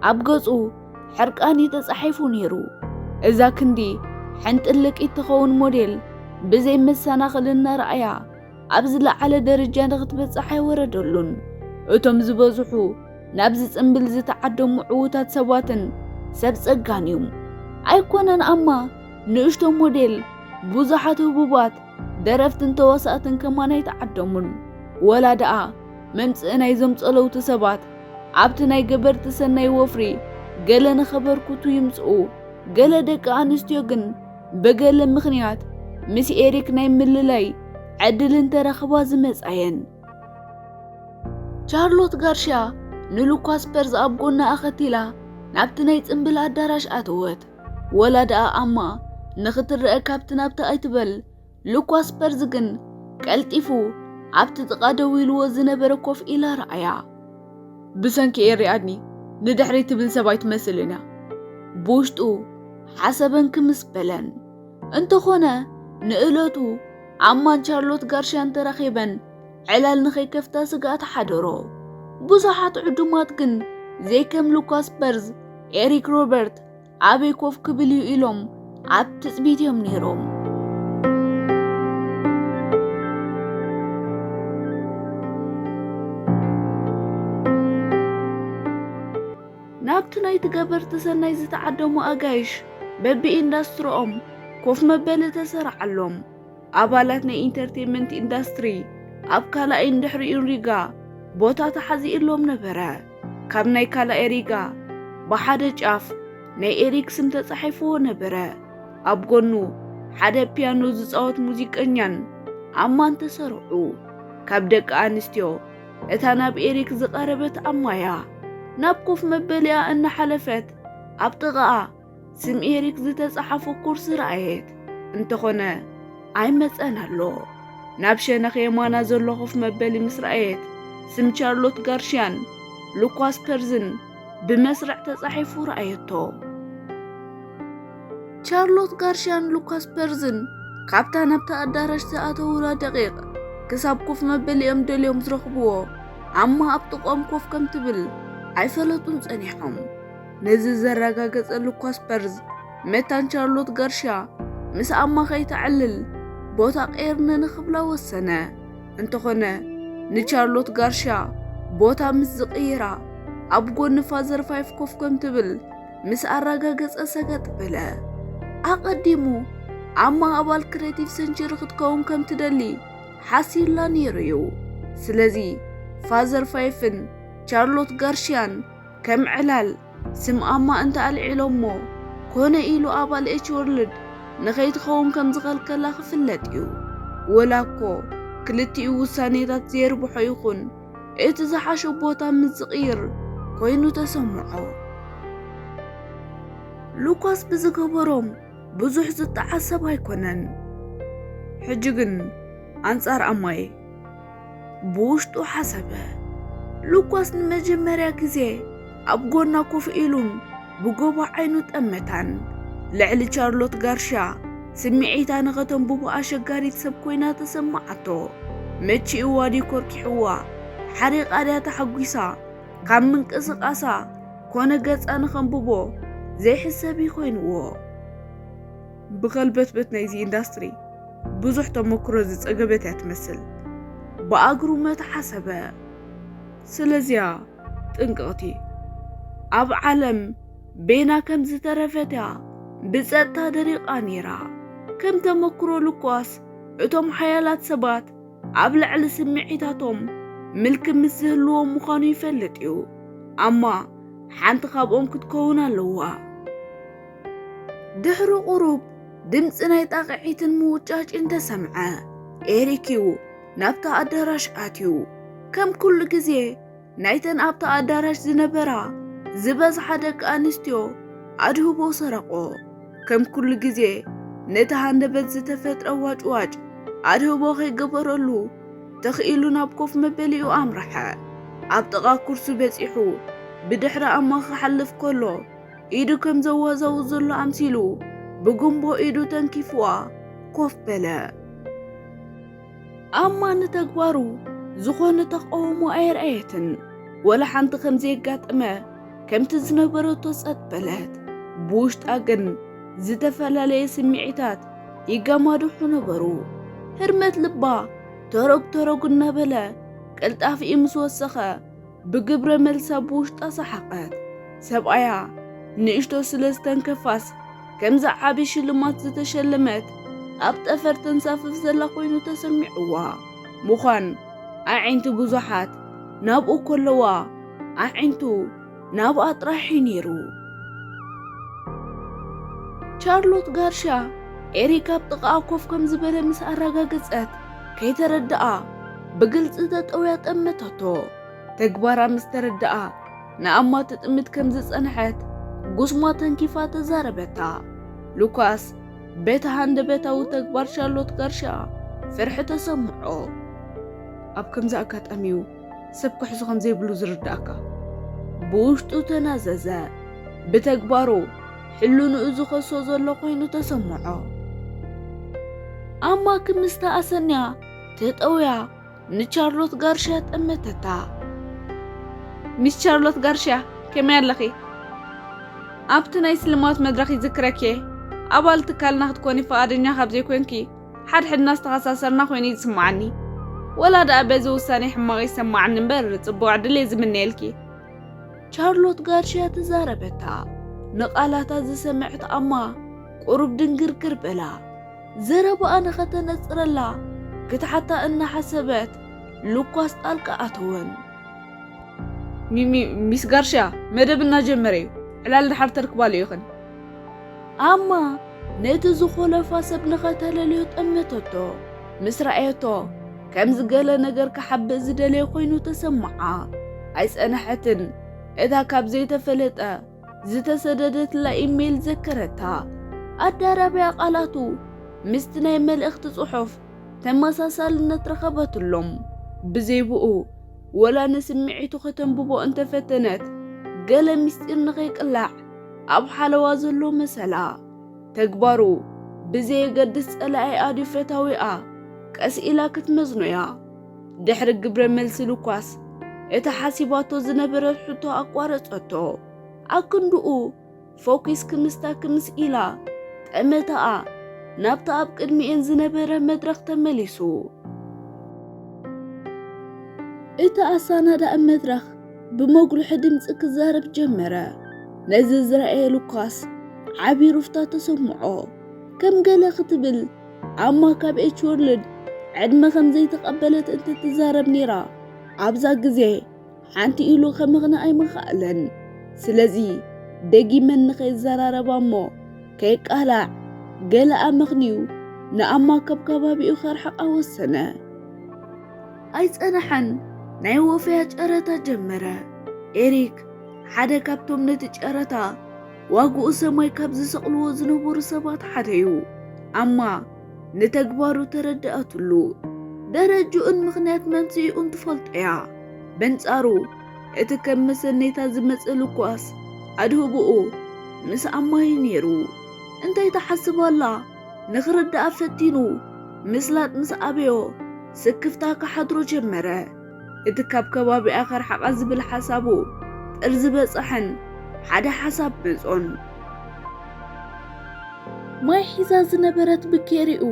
ኣብ ገጹ ሕርቃን እዩ ተጻሒፉ ነይሩ። እዛ ክንዲ ሕንጥልቂት ትኸውን ሞዴል ብዘይ መሰናኽል እናረኣያ ኣብ ዝለዓለ ደረጃ ንኽትበጽሕ ኣይወረደሉን። እቶም ዝበዝሑ ናብዚ ጽምብል ዝተዓደሙ ዕዉታት ሰባትን ሰብ ጸጋን እዮም። ኣይኮነን ኣማ ንእሽቶ ሞዴል ብዙሓት ህቡባት ደረፍትን ተዋሳእትን ከማን ኣይተዓደሙን። ወላ ደኣ መምጽኢ ናይዞም ጸለውቲ ሰባት ኣብቲ ናይ ገበርቲ ሰናይ ወፍሪ ገለ ንኸበርክቱ ይምጽኡ። ገለ ደቂ ኣንስትዮ ግን ብገለ ምኽንያት ምስ ኤሪክ ናይ ምልላይ ዕድል እንተረኽባ ዝመጻየን። ቻርሎት ጋርሽያ ንሉኳስ ፐርዝ ኣብ ጎና ኣኸቲላ ናብቲ ናይ ጽምብል ኣዳራሽ ኣተወት። ወላ ደኣ ኣማ ንኽትረአ ካብቲ ናብቲ ኣይትበል፣ ሉኳስ ፐርዝ ግን ቀልጢፉ ኣብቲ ጥቓ ደው ኢልዎ ዝነበረ ኮፍ ኢላ ረኣያ። "ብሰንኪ ኤሪ ኣድኒ ንድሕሪት ትብል ሰብ ኣይትመስልን እያ" ብውሽጡ ሓሰበን ክምስ በለን። እንተኾነ ንእለቱ ኣማን ቻርሎት ጋርሽያን ተራኺበን ዕላል ንኸይከፍታ ስግኣት ሓደሮ። ብዙሓት ዕዱማት ግን ዘይከም ሉካስ በርዝ፣ ኤሪክ ሮበርት ኣበይ ኮፍ ክብል እዩ ኢሎም ኣብ ትጽቢት እዮም ነይሮም። ናብቲ ናይቲ ገበርቲ ሰናይ ዝተዓደሙ ኣጋይሽ በብኢንዳስትሮኦም ኮፍ መበሊ ተሰርዓሎም። ኣባላት ናይ ኢንተርቴይንመንት ኢንዳስትሪ ኣብ ካልኣይን ድሕሪኡን ሪጋ ቦታ ተሓዚእሎም ነበረ። ካብ ናይ ካልኣይ ሪጋ ብሓደ ጫፍ ናይ ኤሪክ ስም ተጻሒፍዎ ነበረ። ኣብ ጎኑ ሓደ ፒያኖ ዝጻወት ሙዚቀኛን ኣማን ተሰርዑ። ካብ ደቂ ኣንስትዮ እታ ናብ ኤሪክ ዝቐረበት ኣማያ ናብ ኮፍ መበሊኣ እናሓለፈት ኣብ ጥቓኣ ስም ኤሪክ ዝተጻሓፎ ኩርሲ ረኣየት። እንተኾነ ኣይመጸን ኣሎ። ናብ ሸነኽ የማና ዘሎ ኮፍ መበሊ ምስ ረኣየት ስም ቻርሎት ጋርሽያን ሉኳስ ፐርዝን ብመስርዕ ተጻሒፉ ረኣየቶ። ቻርሎት ጋርሽያን ሉካስ ፐርዝን ካብታ ናብታ ኣዳራሽ ዝኣተውላ ደቂቕ ክሳብ ኮፍ መበሊኦም ደልዮም ዝረኽብዎ ኣማ ኣብ ጥቕኦም ኮፍ ከም ትብል ኣይፈለጡን ጸኒሖም። ነዚ ዘረጋገጸ ሉካስ ፐርዝ መታን ቻርሎት ጋርሽያ ምስ ኣማ ከይተዕልል ቦታ ቀይርኒ ንኽብላ ወሰነ። እንተኾነ ንቻርሎት ጋርሽያ ቦታ ምስ ዝቕይራ ኣብ ጎኒ ፋዘር ፋይፍ ኮፍ ከም ትብል ምስ ኣረጋገጸ ሰገጥ በለ። ኣቐዲሙ ኣማ ኣባል ክሬቲቭ ሰንቸሪ ክትከውን ከም ትደሊ ሓሲብላ ነይሩ እዩ። ስለዚ ፋዘር ፋይፍን ቻርሎት ጋርሽያን ከም ዕላል ስም ኣማ እንተ ኣልዒሎሞ ኮነ ኢሉ ኣባል ኤች ወርልድ ንኸይትኸውን ከም ዝኸልከላ ክፍለጥ እዩ። ወላ እኮ ክልቲኡ ውሳኔታት ዘየርብሖ ይኹን እቲ ዝሓሸ ቦታ ምስ ዝቕይር ኮይኑ ተሰምዖ። ሉካስ ብዝገበሮም ብዙሕ ዝጠዓስ ሰብ ኣይኮነን። ሕጂ ግን ኣንጻር ኣማየ ብውሽጡ ሓሰበ። ሉኳስ ንመጀመርያ ግዜ ኣብ ጎና ኮፍ ኢሉን ብጎቦ ዓይኑ ጠመታን። ልዕሊ ቻርሎት ጋርሽያ ስምዒታ ንኸተንብቦ ኣሸጋሪት ሰብ ኮይና ተሰማዓቶ። መቺእዋ ድዩ ኮርኪሕዋ? ሓሪቓ ድያ ተሓጒሳ? ካብ ምንቅስቓሳ ኮነ ገጻ ንኸንብቦ ዘይሕሰብ እዩ ኮይንዎ። ብኸልበትበት ናይዚ ኢንዳስትሪ ብዙሕ ተመክሮ ዝጸገበት እያ ትመስል። ብኣግርሞት ሓሰበ። ስለዚያ ጥንቅቕቲ ኣብ ዓለም ቤና ከም ዝተረፈት እያ ብጸጥታ ደሪቓ ነይራ። ከም ተመክሮ ሉኳስ እቶም ሓያላት ሰባት ኣብ ልዕሊ ስምዒታቶም ምልኪ ምስ ዝህልዎም ምዃኑ ይፈልጥ እዩ። ኣማ ሓንቲ ካብኦም ክትከውን ኣለዋ። ድሕሪ ቁሩብ ድምጺ ናይ ጣቕዒትን ምውጫጭን ተሰምዐ። ኤሪክ እዩ ናብታ ኣዳራሽ ኣትዩ። ከም ኩሉ ግዜ ናይተን ኣብታ ኣዳራሽ ዝነበራ ዝበዝሓ ደቂ ኣንስትዮ ኣድህቦ ሰረቆ። ከም ኩሉ ግዜ ነቲ ሃንደበት ዝተፈጥረ ዋጭዋጭ ኣድህቦ ከይገበረሉ ተኽኢሉ ናብ ኮፍ መበሊኡ ኣምርሐ። ኣብ ጥቓ ኩርሲ በጺሑ ብድሕሪ ኣማ ክሓልፍ ከሎ ኢዱ ከም ዘዋዛውዝ ዘሎ ኣምሲሉ ብጉንቦ ኢዱ ተንኪፍዋ ኮፍ በለ። ኣማ ንተግባሩ ዝኾነ ተቃውሞ ኣየርኣየትን። ወላ ሓንቲ ከም ዘየጋጠመ ከምቲ ዝነበረቶ ጸጥ በለት። ብውሽጣ ግን ዝተፈላለየ ስምዒታት ይጋማድሑ ነበሩ። ህርመት ልባ ተረግ ተረግ እናበለ ቅልጣፊኡ ምስ ወሰኸ ብግብረ መልሳ ብውሽጣ ሰሓቐት። ሰብኣያ ንእሽቶ ስለ ዝተንከፋስ ከምዛ ዓቢ ሽልማት ዝተሸለመት ኣብ ጠፈር ተንሳፍፍ ዘላ ኮይኑ ተሰሚዕዋ። ምዃን ኣዒንቲ ብዙሓት ናብኡ ከለዋ ኣዒንቱ ናብኣ ጥራሕ እዩ ነይሩ። ቻርሎት ጋርሻ ኤሪክ ኣብ ጥቓኣ ኮፍ ከም ዝበለ ምስ ኣረጋገጸት ከይተረድኣ ብግልጺ ተጠውያ ጠመተቶ። ተግባራ ምስ ተረድኣ ንኣማ ትጥምት ከም ዝጸንሐት ጉስማ ተንኪፋ ተዛረበታ። ሉካስ በቲ ሃንደበታዊ ተግባር ቻርሎት ጋርሻ ፍርሒ ተሰምዖ። ኣብ ከምዚ ኣጋጣሚ እዩ ሰብ ክሕዞ ከም ዘይብሉ ዝርድኣካ። ብውሽጡ ተናዘዘ። ብተግባሩ ሕልንኡ ዝኸሶ ዘሎ ኮይኑ ተሰምዖ። ኣማ ክምስታ ኣሰንያ ተጠውያ ንቻርሎት ጋርሽያ ጠመተታ። ሚስ ቻርሎት ጋርሽያ፣ ከመይ ኣለኺ? ኣብቲ ናይ ስልማት መድረኽ ይዝክረኪ እየ። ኣባል ትካልና ክትኮኒ ፍቓደኛ ካብ ዘይኮንኪ፣ ሓድሕድና ዝተኸሳሰርና ኮይኑ እዩ ዝስምዓኒ። ወላ ደኣ በዚ ውሳኔ ሕማቕ ይሰምዓኒ እምበር፣ ጽቡቕ ዕድል እየ ዝምነየልኪ። ቻርሎት ጋርሽያ ተዛረበታ። ንቓላታ ዝሰምዐት ኣማ ቁሩብ ድንግርግር በላ። ዘረባኣ ንኸተነጽረላ ክትሓታ እናሓሰበት ሉካስ ጣልቃ ኣተወን። ሚ-፣ ሚ-፣ ሚስ ጋርሽያ፣ መደብ እናጀመረ እዩ። ዕላል ድሓር ተርክባሉ ኢኽን። ኣማ ነቲ ዝኾለፋ ሰብ ንኸተለልዮ ጠመተቶ። ምስ ረኣየቶ፣ ከምዚ ገለ ነገር ክሓብእ ዝደለየ ኮይኑ ተሰምዓ። ኣይጸንሐትን። እታ ካብ ዘይተፈለጠ ዝተሰደደትላ ኢሜይል ዘከረታ። ኣዳራብያ ቃላቱ ምስቲ ናይ መልእኽቲ ጽሑፍ ተመሳሳልነት ረኸበትሎም። ብዘይ ብኡ፣ ወላ ንስምዒቱ ከተንብቦ እንተፈተነት፣ ገለ ምስጢር ንኸይቅላዕ ኣብ ሓለዋ ዘሎ መሰላ። ተግባሩ ብዘየገድስ ጸላኢኣ ድዩ ፈታዊኣ ቀስ ኢላ ክትመዝኖ እያ። ድሕሪ ግብረ መልሲ ሉካስ፣ እታ ሓሲባቶ ዝነበረት ሕቶ ኣቋረጸቶ። ኣክንድኡ ፎኪስ ክምስታ ክምስ ኢላ ጠመተኣ ናብቲ ኣብ ቅድሚኤን ዝነበረ መድረኽ ተመሊሱ። እቲ ኣሰናዳኢ መድረኽ ብመጉልሒ ድምጺ ክዛረብ ጀመረ። ነዚ ዝረኣየ ሉካስ ዓቢ ሩፍታ ተሰምዖ። ከም ገለ ክትብል ኣማ ካብ ኤች ወርልድ ዕድመ ከም ዘይተቐበለት እንትትዛረብ ነይራ። ኣብዛ ግዜ ሓንቲ ኢሉ ከመኽና ኣይምኸኣለን። ስለዚ ደጊመን ንኸይዘራረባ እሞ ከይቃላዕ ገለ ኣመኽንዩ ንኣማ ካብ ከባቢኡ ከርሕቓ ወሰነ። ኣይጸንሐን፣ ናይ ወፈያ ጨረታ ጀመረ። ኤሪክ ሓደ ካብቶም ነቲ ጨረታ ዋግኡ ሰማይ ካብ ዝሰቕልዎ ዝነበሩ ሰባት ሓደ እዩ። ኣማ ንተግባሩ ተረድኣትሉ። ደረጅኡን ምኽንያት መንስኢኡን ትፈልጦ እያ። በንጻሩ፣ እቲ ከም መሰነይታ ዝመጸ ሉኳስ ኣድህቦኡ ምስ ኣማ እዩ ነይሩ። እንታይ ትሓስብ ኣላ? ንኽርድኣ ፈቲኑ ምስላጥ ምስ ኣበዮ፣ ስክፍታ ክሓድሮ ጀመረ። እቲ ካብ ከባቢኣ ከርሕቓ ዝብል ሓሳቡ ጥርዚ በጻሕን ሓደ ሓሳብ መጾን። ማይ ሒዛ ዝነበረት ብኬሪኡ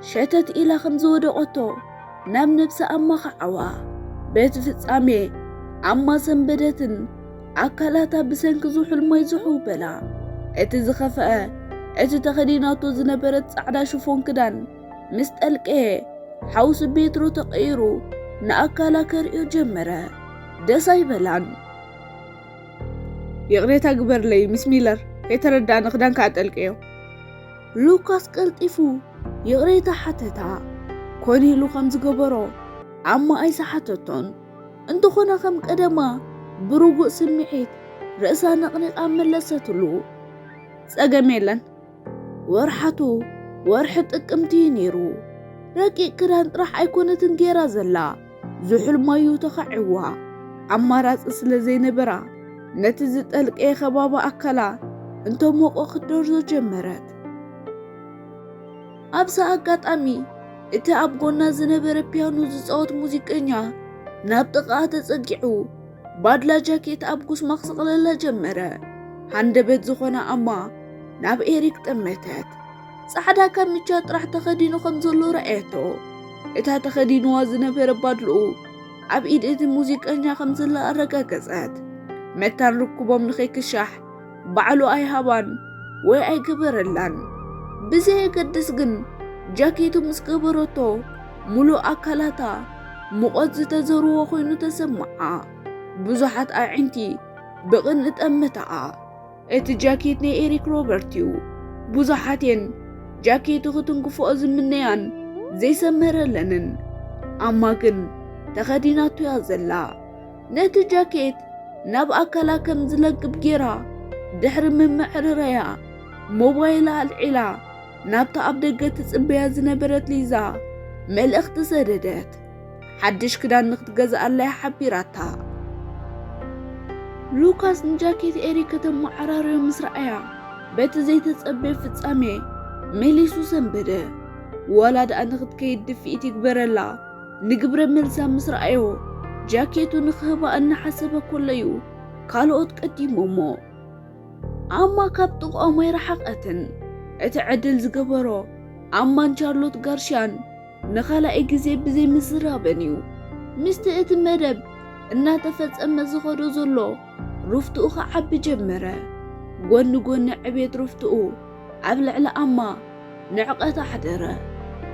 ሸተት ኢላ ከም ዝወደቐቶ ናብ ነብሲ ኣማ ከዓዋ። በቲ ፍጻሜ ኣማ ሰንበደትን ኣካላታ ብሰንኪ ዝሑል ማይ ዝሕው በላ። እቲ ዝኸፍአ፣ እቲ ተኸዲናቶ ዝነበረት ጻዕዳ ሽፎን ክዳን ምስ ጠልቀየ፣ ሓውሲ ቤትሮ ተቐይሩ ንኣካላ ከርእዮ ጀመረ። ደስ ኣይበላን። ይቕሬታ ግበርለይ ሚስ ሚለር፣ ከይተረዳእኒ ክዳንካ ኣጠልቀዮ። ሉካስ ቀልጢፉ ይቕሬታ ሓተታ። ኮን ኢሉ ከም ዝገበሮ ኣማ ኣይሰሓተቶን። እንተኾነ ከም ቀደማ ብርጉእ ስምዒት ርእሳ ነቕኒቓ መለሰትሉ። ጸገም የለን። ወርሓቱ ወርሒ ጥቅምቲ እዩ ነይሩ። ረቂቕ ክዳን ጥራሕ ኣይኮነትን ጌራ ዘላ፣ ዝሑል ማዩ ተኻዒዋ። ኣማራጺ ስለ ዘይነበራ፣ ነቲ ዝጠልቀየ ከባቢ ኣካላ እንተሞቆ ክትደርዞ ጀመረት። ኣብዚ ኣጋጣሚ፣ እቲ ኣብ ጎና ዝነበረ ፒያኖ ዝጻወት ሙዚቀኛ ናብ ጥቓኣ ተጸጊዑ፣ ባድላ ጃኬት ኣብ ጉስማ ክስቕለላ ጀመረ። ሃንደበት ዝኾነ ኣማ ናብ ኤሪክ ጠመተት። ጻዕዳ ካምቻ ጥራሕ ተኸዲኑ ከም ዘሎ ረኣየቶ። እታ ተኸዲንዋ ዝነበረ ባድልኡ ኣብ ኢድ እቲ ሙዚቀኛ ከም ዘላ ኣረጋገጸት። መታን ርክቦም ንኸይክሻሕ ባዕሉ ኣይሃባን ወይ ኣይገበረላን። ብዘየገድስ ግን ጃኬቱ ምስ ገበረቶ፣ ሙሉእ ኣካላታ ሙቐት ዝተዘርዎ ኮይኑ ተሰምዓ። ብዙሓት ኣዒንቲ ብቕንኢ ጠመታኣ። እቲ ጃኬት ናይ ኤሪክ ሮበርት እዩ። ብዙሓት እየን ጃኬቱ ክትንክፎኦ ዝምነያን ዘይሰመረለንን። ኣማ ግን ተኸዲናቶ እያ ዘላ። ነቲ ጃኬት ናብ ኣካላ ከም ዝለግብ ጌራ፣ ድሕሪ ምምዕርራያ፣ ሞባይላ ኣልዒላ፣ ናብታ ኣብ ደገ ትጽበያ ዝነበረት ሊዛ መልእኽቲ ሰደደት። ሓድሽ ክዳን ንክትገዝኣላ እያ ሓቢራታ። ሉካስ ንጃኬት ኤሪክ ከተመዓራርዮ ምስ ረኣያ፣ በቲ ዘይተጸበየ ፍጻሜ መሊሱ ሰንበደ። ዋላ ደኣ ንክትከይድ ድፍኢት ይግበረላ፣ ንግብረ መልሳ ምስ ረኣዮ፣ ጃኬቱ ንክህባ እናሓሰበ ከሎ እዩ ካልኦት ቀዲሞሞ። ኣማ ካብ ጥቕኦም ኣይረሓቐትን። እቲ ዕድል ዝገበሮ ኣማን ቻርሎት ጋርሽያን ንኻልኣይ ግዜ ብዘይ ምዝራበን እዩ። ምስቲ እቲ መደብ እናተፈጸመ ዝኸዶ ዘሎ ሩፍትኡ ክዓቢ ጀመረ። ጎኒ ጎኒ ዕቤት ሩፍትኡ ኣብ ልዕሊ ኣማ ንዕቀት ኣሕደረ።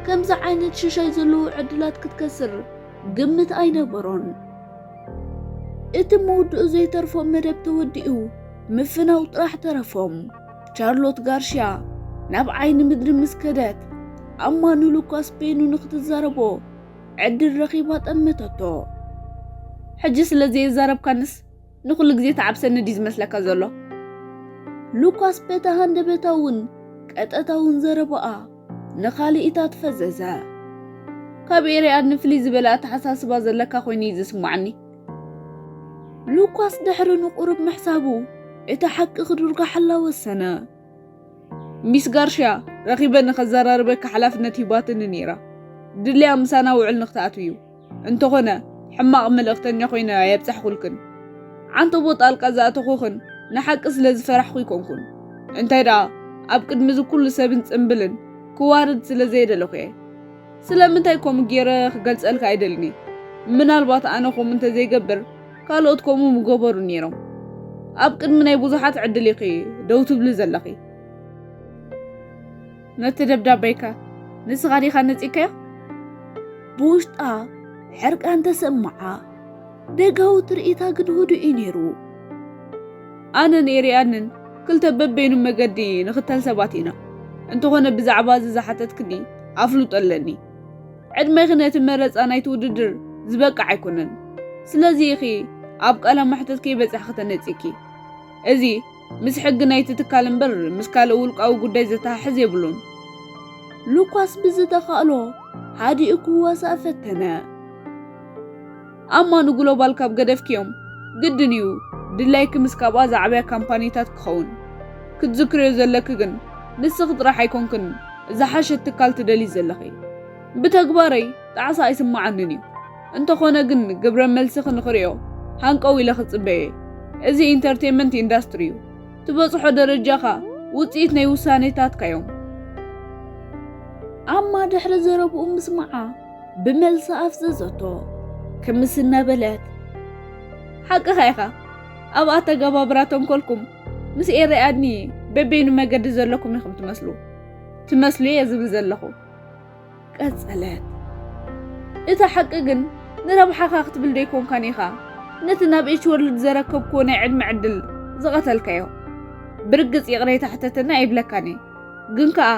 ከምዚ ዓይነት ሽሻይ ዘለዉ ዕድላት ክትከስር ግምት ኣይነበሮን። እቲ መወድኡ ዘይተርፎ መደብ ተወዲኡ፣ ምፍናው ጥራሕ ተረፎም። ቻርሎት ጋርሽያ ናብ ዓይኒ ምድሪ ምስ ከደት፣ ኣማ ንሉካስ ፔኑ ንክትዛረቦ ዕድል ረኺባ ጠመተቶ። ሕጂ ስለ ዘየዛረብካንስ ንኹሉ ግዜ ተዓብሰኒ ድዩ ዝመስለካ ዘሎ? ሉካስ በቲ ሃንደበታውን ቀጥታውን ዘረባኣ ንኻልኢታት ፈዘዘ። ካብ ኤርያድ ንፍልይ ዝበለ ኣተሓሳስባ ዘለካ ኮይኑ እዩ ዝስማዓኒ። ሉካስ ድሕሪ ንቁሩብ ምሕሳቡ፣ እቲ ሓቂ ክድርጓሓላ ወሰነ። ሚስ ጋርሽያ፣ ረኺበ ንኸዘራርበኪ ሓላፍነት ሂባትኒ ነይራ። ድልያ ምሳና ውዕል ንኽትኣትዊ እዩ። እንተኾነ፣ ሕማቕ መልእኽተኛ ኮይነ ኣየብጻሕኹልክን። ዓንተቦ ጣልቃ ዝኣተኹኽን ንሓቂ ስለ ዝፈራሕኹ ኣይኮንኩን። እንታይ ደኣ፣ ኣብ ቅድሚ እዚ ኩሉ ሰብን ጽምብልን ክዋርድ ስለ ዘይደለኹ እየ። ስለምንታይ ከምኡ ገይረ ክገልጸልካ ኣይደልን እየ። ምናልባት ኣነ ከምኡ እንተዘይገብር፣ ካልኦት ከምኡ ምገበሩ ነይሮም። ኣብ ቅድሚ ናይ ብዙሓት ዕድል ኢኺ ደው ትብሊ ዘለኺ። ነቲ ደብዳበይከ ንስኻ ዲኻ ነጺግካዮ? ብውሽጣ ሕርቃን ተሰምዓ። ደጋዊ ትርኢታ ግን ህዱእ እዩ ነይሩ። ኣነን ኤርያድን ክልተ በበይኑ መገዲ ንኽተል ሰባት ኢና። እንተኾነ ብዛዕባ እዚ ዝሓተትክኒ ኣፍልጦ ኣለኒ። ዕድመኺ ነቲ መረጻ ናይቲ ውድድር ዝበቅዕ ኣይኮነን። ስለዚ ኢኺ ኣብ ቃለ መሕትት ከይበጻሕኺ ተነጺግኪ። እዚ ምስ ሕጊ ናይቲ ትካል እምበር ምስ ካልእ ውልቃዊ ጉዳይ ዘተሓሕዝ የብሉን። ሉካስ ብዝተኻእሎ ሃዲኡ ክዋሳእ ፈተነ። ኣማ ንግሎባል ካብ ገደፍክዮም ግድን እዩ ድላይኪ ምስ ካብኣ ዝዓበያ ካምፓኒታት ክኸውን። ክትዝክርዮ ዘለኪ ግን ንስኺ ጥራሕ ኣይኮንክን ዝሓሸት ትካል ትደልዪ ዘለኺ። ብተግባረይ ጣዕሳ ኣይስምዓንን እዩ። እንተኾነ ግን ግብረ መልስኺ ንኽርእዮ ሃንቀው ኢለ ክጽበየ። እዚ ኢንተርቴይንመንት ኢንዳስትሪ እዩ። ትበጽሖ ደረጃኻ ውጽኢት ናይ ውሳኔታትካ እዮም። ኣማ ድሕሪ ዘረብኡ ምስማዓ ብመልሲ ኣፍዘዘቶ። ክምስ እናበለት፣ ሓቅኻ ኢኻ፣ ኣብ ኣተገባብራ ተንኮልኩም ምስ ኤርያድኒ በበይኑ መገዲ ዘለኩም ኢኹም ትመስሉ። ትመስሉ እየ ዝብል ዘለኹ። ቀጸለት። እቲ ሓቂ ግን ንረብሓኻ ክትብል ዶ ኣይኮንካን ኢኻ ነቲ ናብ ኤች ወርልድ ዘረከብክዎ ናይ ዕድመ ዕድል ዝቐተልካዮ? ብርግጽ ይቕሬታ ሕተተኒ ኣይብለካን እየ። ግን ከኣ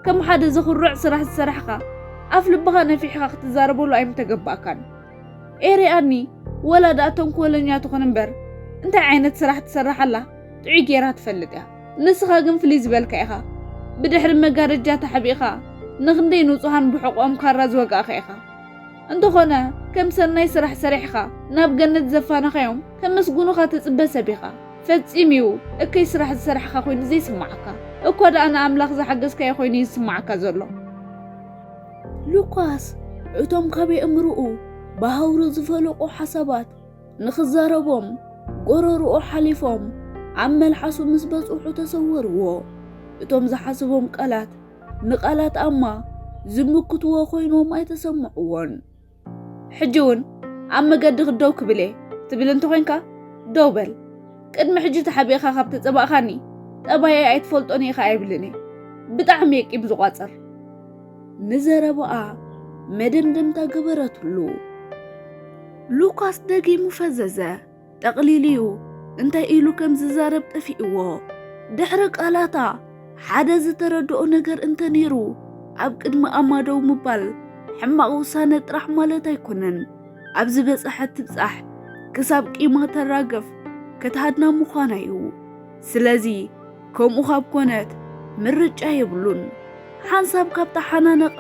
ከም ሓደ ዘኹርዕ ስራሕ ዝሰራሕኻ፣ ኣፍ ልብኻ ነፊሕኻ ክትዛረበሉ ኣይምተገባእካን። ኤሪ ኣድኒ፣ ወላ ደኣ ተንኮለኛ ትኹን እምበር፣ እንታይ ዓይነት ስራሕ ትሰርሕ ኣላ ጥዑይ ጌራ ትፈልጥ እያ። ንስኻ ግን ፍልይ ዝበልካ ኢኻ። ብድሕሪ መጋረጃ ተሓቢእኻ፣ ንኽንደይ ንጹሃን ብሕቖኦም ካራ ዝወጋእካ ኢኻ። እንተኾነ፣ ከም ሰናይ ስራሕ ሰሪሕኻ ናብ ገነት ዘፋነኻዮም ከመስግኑኻ ትጽበ ሰብ ኢኻ። ፈጺሙ እዩ እከይ ስራሕ ዝሰራሕኻ ኮይኑ ዘይስምዓካ። እኳ ደኣ ንኣምላኽ ዝሓገዝካዮ ኮይኑ እዩ ዝስምዓካ ዘሎ። ሉካስ፣ እቶም ካብ የእምርኡ ብሃውሪ ዝፈለቑ ሓሳባት ንኽዛረቦም ጎረርኦ ሓሊፎም ኣብ መልሓሱ ምስ በጽሑ ተሰወርዎ። እቶም ዝሓስቦም ቃላት ንቓላት ኣማ ዝምክትዎ ኮይኖም ኣይተሰምዕዎን። ሕጂ እውን ኣብ መገዲ ክደው ክብል እየ ትብል እንተኾይንካ፣ ደው በል። ቅድሚ ሕጂ ተሓቢእኻ ካብ ተጸባእኻኒ፣ ጠባየይ ኣይትፈልጦን ኢኻ ኣይብልን እየ። ብጣዕሚ እየ ቂም ዝቋጽር። ንዘረባኣ መደምደምታ ገበረትሉ። ሉካስ ደጊሙ ፈዘዘ። ጠቕሊሉ'ዩ እንታይ ኢሉ ከም ዝዛረብ ጠፊእዎ። ድሕሪ ቃላታ ሓደ ዝተረድኦ ነገር እንተነይሩ፣ ኣብ ቅድሚ ኣማ ደው ምባል ሕማቕ ውሳነ ጥራሕ ማለት ኣይኮነን። ኣብ ዝበጽሐት ትብጻሕ፣ ክሳብ ቂማ ተራግፍ ክትሃድና ምዃና'ዩ። ስለዚ፣ ከምኡ ካብ ኮነት፣ ምርጫ የብሉን። ሓንሳብ ካብ ተሓናነቓ፣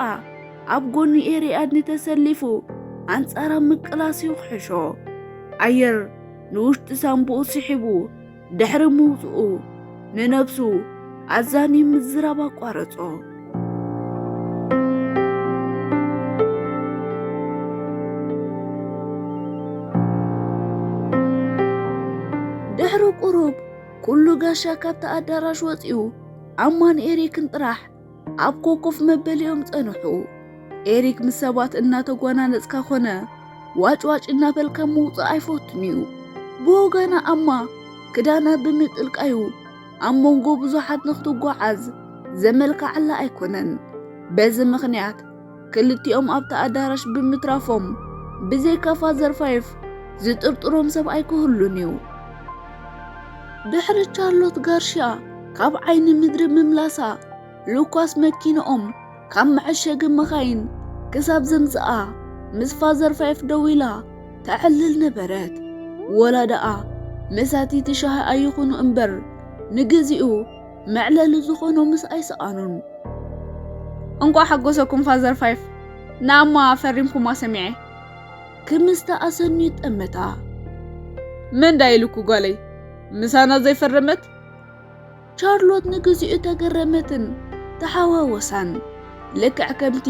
ኣብ ጎኒ ኤሪ ኣድኒ ተሰሊፉ ኣንጻራ ምቅላስ ይውሕሾ። ኣየር ንውሽጢ ሳንቡኡ ስሒቡ ድሕሪ ምውጽኡ፣ ንነብሱ ኣዛንዩ ምዝራብ ኣቋረጾ። ድሕሪ ቁሩብ፣ ኩሉ ጋሻ ካብቲ ኣዳራሽ ወጺኡ፣ ኣማን ኤሪክን ጥራሕ ኣብ ኮኮፍ መበሊኦም ጸንሑ። ኤሪክ ምስ ሰባት እናተጓናነጽካ ኮነ ዋጭዋጭ እናበልካ ምውጻእ ኣይፈቱን እዩ። ብወገና ኣማ ክዳና ብምጥልቃዩ ኣብ መንጎ ብዙሓት ንክትጓዓዝ ዘመልክዓላ ኣይኮነን። በዚ ምኽንያት ክልቲኦም ኣብቲ ኣዳራሽ ብምትራፎም ብዘይካ ፋዘር ፋይፍ ዝጥርጥሮም ሰብ ኣይክህሉን እዩ። ድሕሪ ቻርሎት ጋርሽያ ካብ ዓይኒ ምድሪ ምምላሳ ሉካስ መኪንኦም ካብ መዐሸጊ መኻይን ክሳብ ዘምጽኣ ምስ ፋዘር ፋይፍ ደው ኢላ ተዕልል ነበረት። ወላ ደኣ መሳቲቲ ሻሂ ኣይኹኑ እምበር ንግዚኡ መዕለሊ ዝኾኖ ምስ ኣይሰኣኑን። እንቋዕ ሓጎሰኩም ፋዘር ፋይፍ፣ ንኣማ ፈሪምኩማ ሰሚዐ። ክምስታ ኣሰንዩ ጠመታ። መን ዳ ኢሉኩ ጓለይ? ምሳና ዘይፈረመት? ቻርሎት ንግዚኡ ተገረመትን ተሓዋወሳን። ልክዕ ከምቲ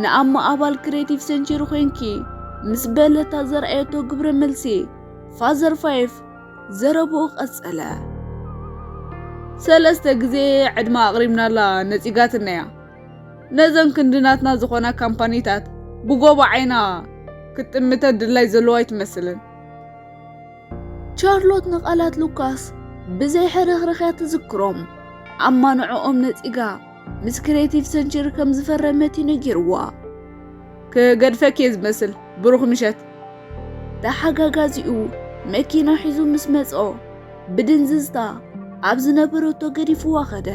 ንኣማ ኣባል ክሬቲቭ ሴንቸሪ ኮይንኪ ምስ በለታ ዘርኣየቶ ግብረ መልሲ፣ ፋዘር ፋይፍ ዘረብኡ ቀጸለ። ሰለስተ ግዜ ዕድመ ኣቕሪብናላ ነጺጋትና እያ። ነዘን ክንዲ ናትና ዝኾና ካምፓኒታት ብጎቦ ዓይና ክትጥምተን ድላይ ዘለዋ ኣይትመስልን። ቻርሎት ንቓላት ሉካስ ብዘይ ሕርኽርኽያ ትዝክሮም። ኣማ ንዕኦም ነጺጋ ምስ ክሬቲቭ ሴንቸሪ ከም ዝፈረመት እዩ ነጊርዋ። ክገድፈኪ እየ ዝመስል። ብሩኽ ምሸት። ተሓጋጋዚኡ መኪና ሒዙ ምስ መጾ፣ ብድንዝዝታ ኣብ ዝነበረቶ ገዲፍዋ ኸደ።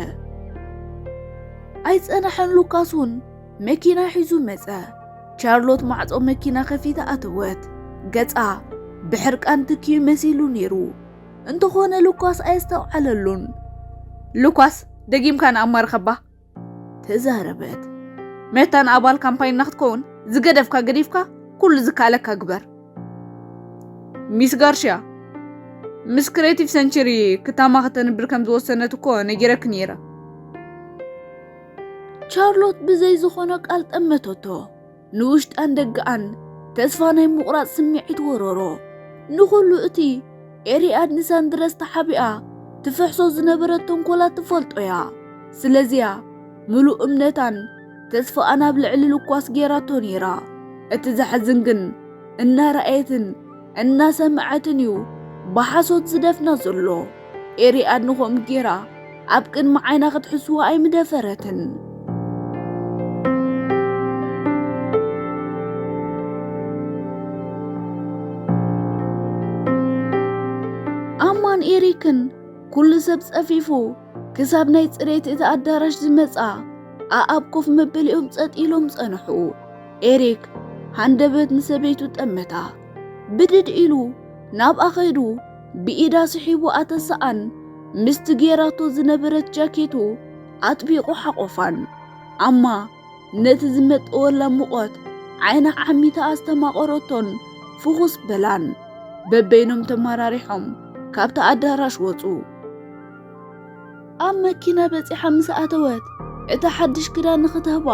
ኣይጸነሐን ሉካስ እውን መኪና ሒዙ መጸ። ቻርሎት ማዕጾ መኪና ከፊታ ኣተወት። ገጻ ብሕርቃን ትክዩ መሲሉ ነይሩ። እንተኾነ ሉካስ ኣየስተውዓለሉን። ሉካስ፣ ደጊምካ ንኣማ ርኸባ። ተዛረበት። መታን ኣባል ካምፓኒና ክትከውን ዝገደፍካ ገዲፍካ ኩሉ ዝከኣለካ ግበር። ሚስ ጋርሽያ፣ ምስ ክሬቲቭ ሰንቸሪ ክታማ ከተንብር ከም ዝወሰነት እኮ ነጊረኪ ነይረ። ቻርሎት ብዘይ ዝኾነ ቃል ጠመተቶ። ንውሽጣን ደገኣን ተስፋ ናይ ምቑራጽ ስምዒት ወረሮ። ንኹሉ እቲ ኤሪኣድ ንሳንድረስ ተሓቢኣ ትፍሕሶ ዝነበረት ተንኮላት ትፈልጦ እያ። ስለዚያ ምሉእ እምነታን ተስፋኣን ኣብ ልዕሊ ሉኳስ ጌራቶ ነይራ። እቲ ዘሕዝን ግን እናረኣየትን እናሰምዐትን እዩ ብሓሶት ዝደፍና ዘሎ። ኤሪኣድ ንኸምኡ ጌራ ኣብ ቅድሚ ዓይና ክትሕስዋ ኣይምደፈረትን። ኣማን ኤሪክን ኩሉ ሰብ ጸፊፉ ክሳብ ናይ ጽሬት እቲ ኣዳራሽ ዝመጻ ኣኣብ ኮፍ መበሊኦም ጸጥ ኢሎም ጸንሑ። ኤሪክ ሃንደበት ንሰበይቱ ጠመታ። ብድድ ኢሉ ናብኣ ኸይዱ ብኢዳ ስሒቡ ኣተሰኣን ምስቲ ጌራቶ ዝነበረት ጃኬቱ ኣጥቢቑ ሓቖፋን። ኣማ ነቲ ዝመጠወላ ሙቐት ዓይና ዓሚታ ኣስተማቐረቶን ፍኹስ በላን። በበይኖም ተመራሪሖም ካብቲ ኣዳራሽ ወጹ። ኣብ መኪና በጺሓ ምስ ኣተወት፣ እቲ ሓድሽ ክዳን ንኽትህባ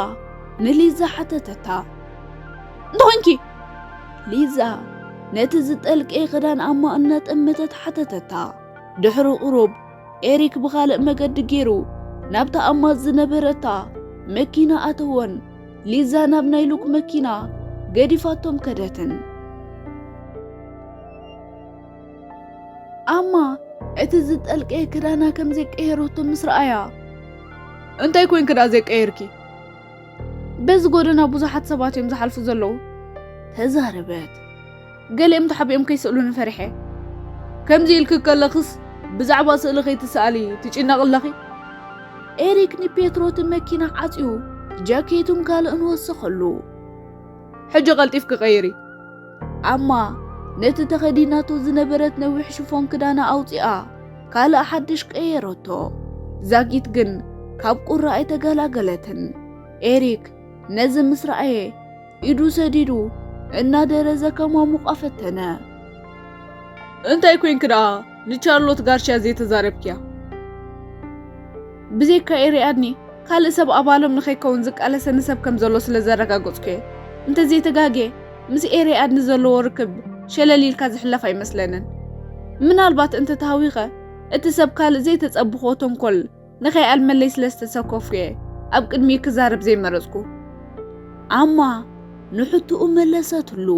ንሊዛ ሓተተታ። "እንተኾይንኪ?" ሊዛ ነቲ ዝጠልቀየ ክዳን ኣማ እናጠመተት ሓተተታ። ድሕሪ ቁሩብ ኤሪክ ብኻልእ መገዲ ገይሩ ናብታ ኣማ ዝነበረታ መኪና ኣተወን። ሊዛ ናብ ናይ ሉክ መኪና ገዲፋቶም ከደትን። ኣማ እቲ ዝጠልቀየ ክዳና ከም ዘይቀየረቶ ምስ ረኣያ፣ "እንታይ ኮይንኪ ደኣ ዘይቀየርኪ? በዚ ጎደና ብዙሓት ሰባት እዮም ዝሓልፉ ዘለዉ," ተዛረበት። "ገሊኦም ተሓቢኦም ከይስእሉኒ ፈሪሐ። ከምዚ ኢልኪ ከለኽስ ብዛዕባ ስእሊ ከይትሰኣሊ ትጭነቒ ኣለኺ?" ኤሪክ ንፔትሮ እቲ መኪና ዓጽዩ ጃኬቱን ካልእን ወሰኸሉ። "ሕጂ ቀልጢፍኪ ቀይሪ." ኣማ ነቲ ተኸዲናቶ ዝነበረት ነዊሕ ሽፎን ክዳና ኣውጺኣ ካልእ ሓድሽ ቀየረቶ። ዛጊት ግን ካብ ቁራ ኣይተገላገለትን። ኤሪክ ነዚ ምስ ረኣየ ኢዱ ሰዲዱ እናደረዘ ከማሙቓ ፈተነ። "እንታይ ኮይንኪ ደኣ ንቻርሎት ጋርሽያ ዘይተዛረብክያ?" "ብዘይካ ኤሪኣድኒ ካልእ ሰብ ኣባሎም ንኸይከውን ዝቃለሰኒ ሰብ ከም ዘሎ ስለ ዘረጋገጽኩ እየ። እንተዘይተጋግየ፣ ምስ ኤሪኣድኒ ዘለዎ ርክብ ሸለል ኢልካ ዝሕለፍ ኣይመስለንን። ምናልባት እንተተሃዊኸ፣ እቲ ሰብ ካልእ ዘይተጸብኽዎ ተንኮል ንኸይኣልመለይ ስለ ዝተሰከፍኩ እየ ኣብ ቅድሚኡ ክዛረብ ዘይመረጽኩ." ኣማ ንሕቶኡ መለሰትሉ።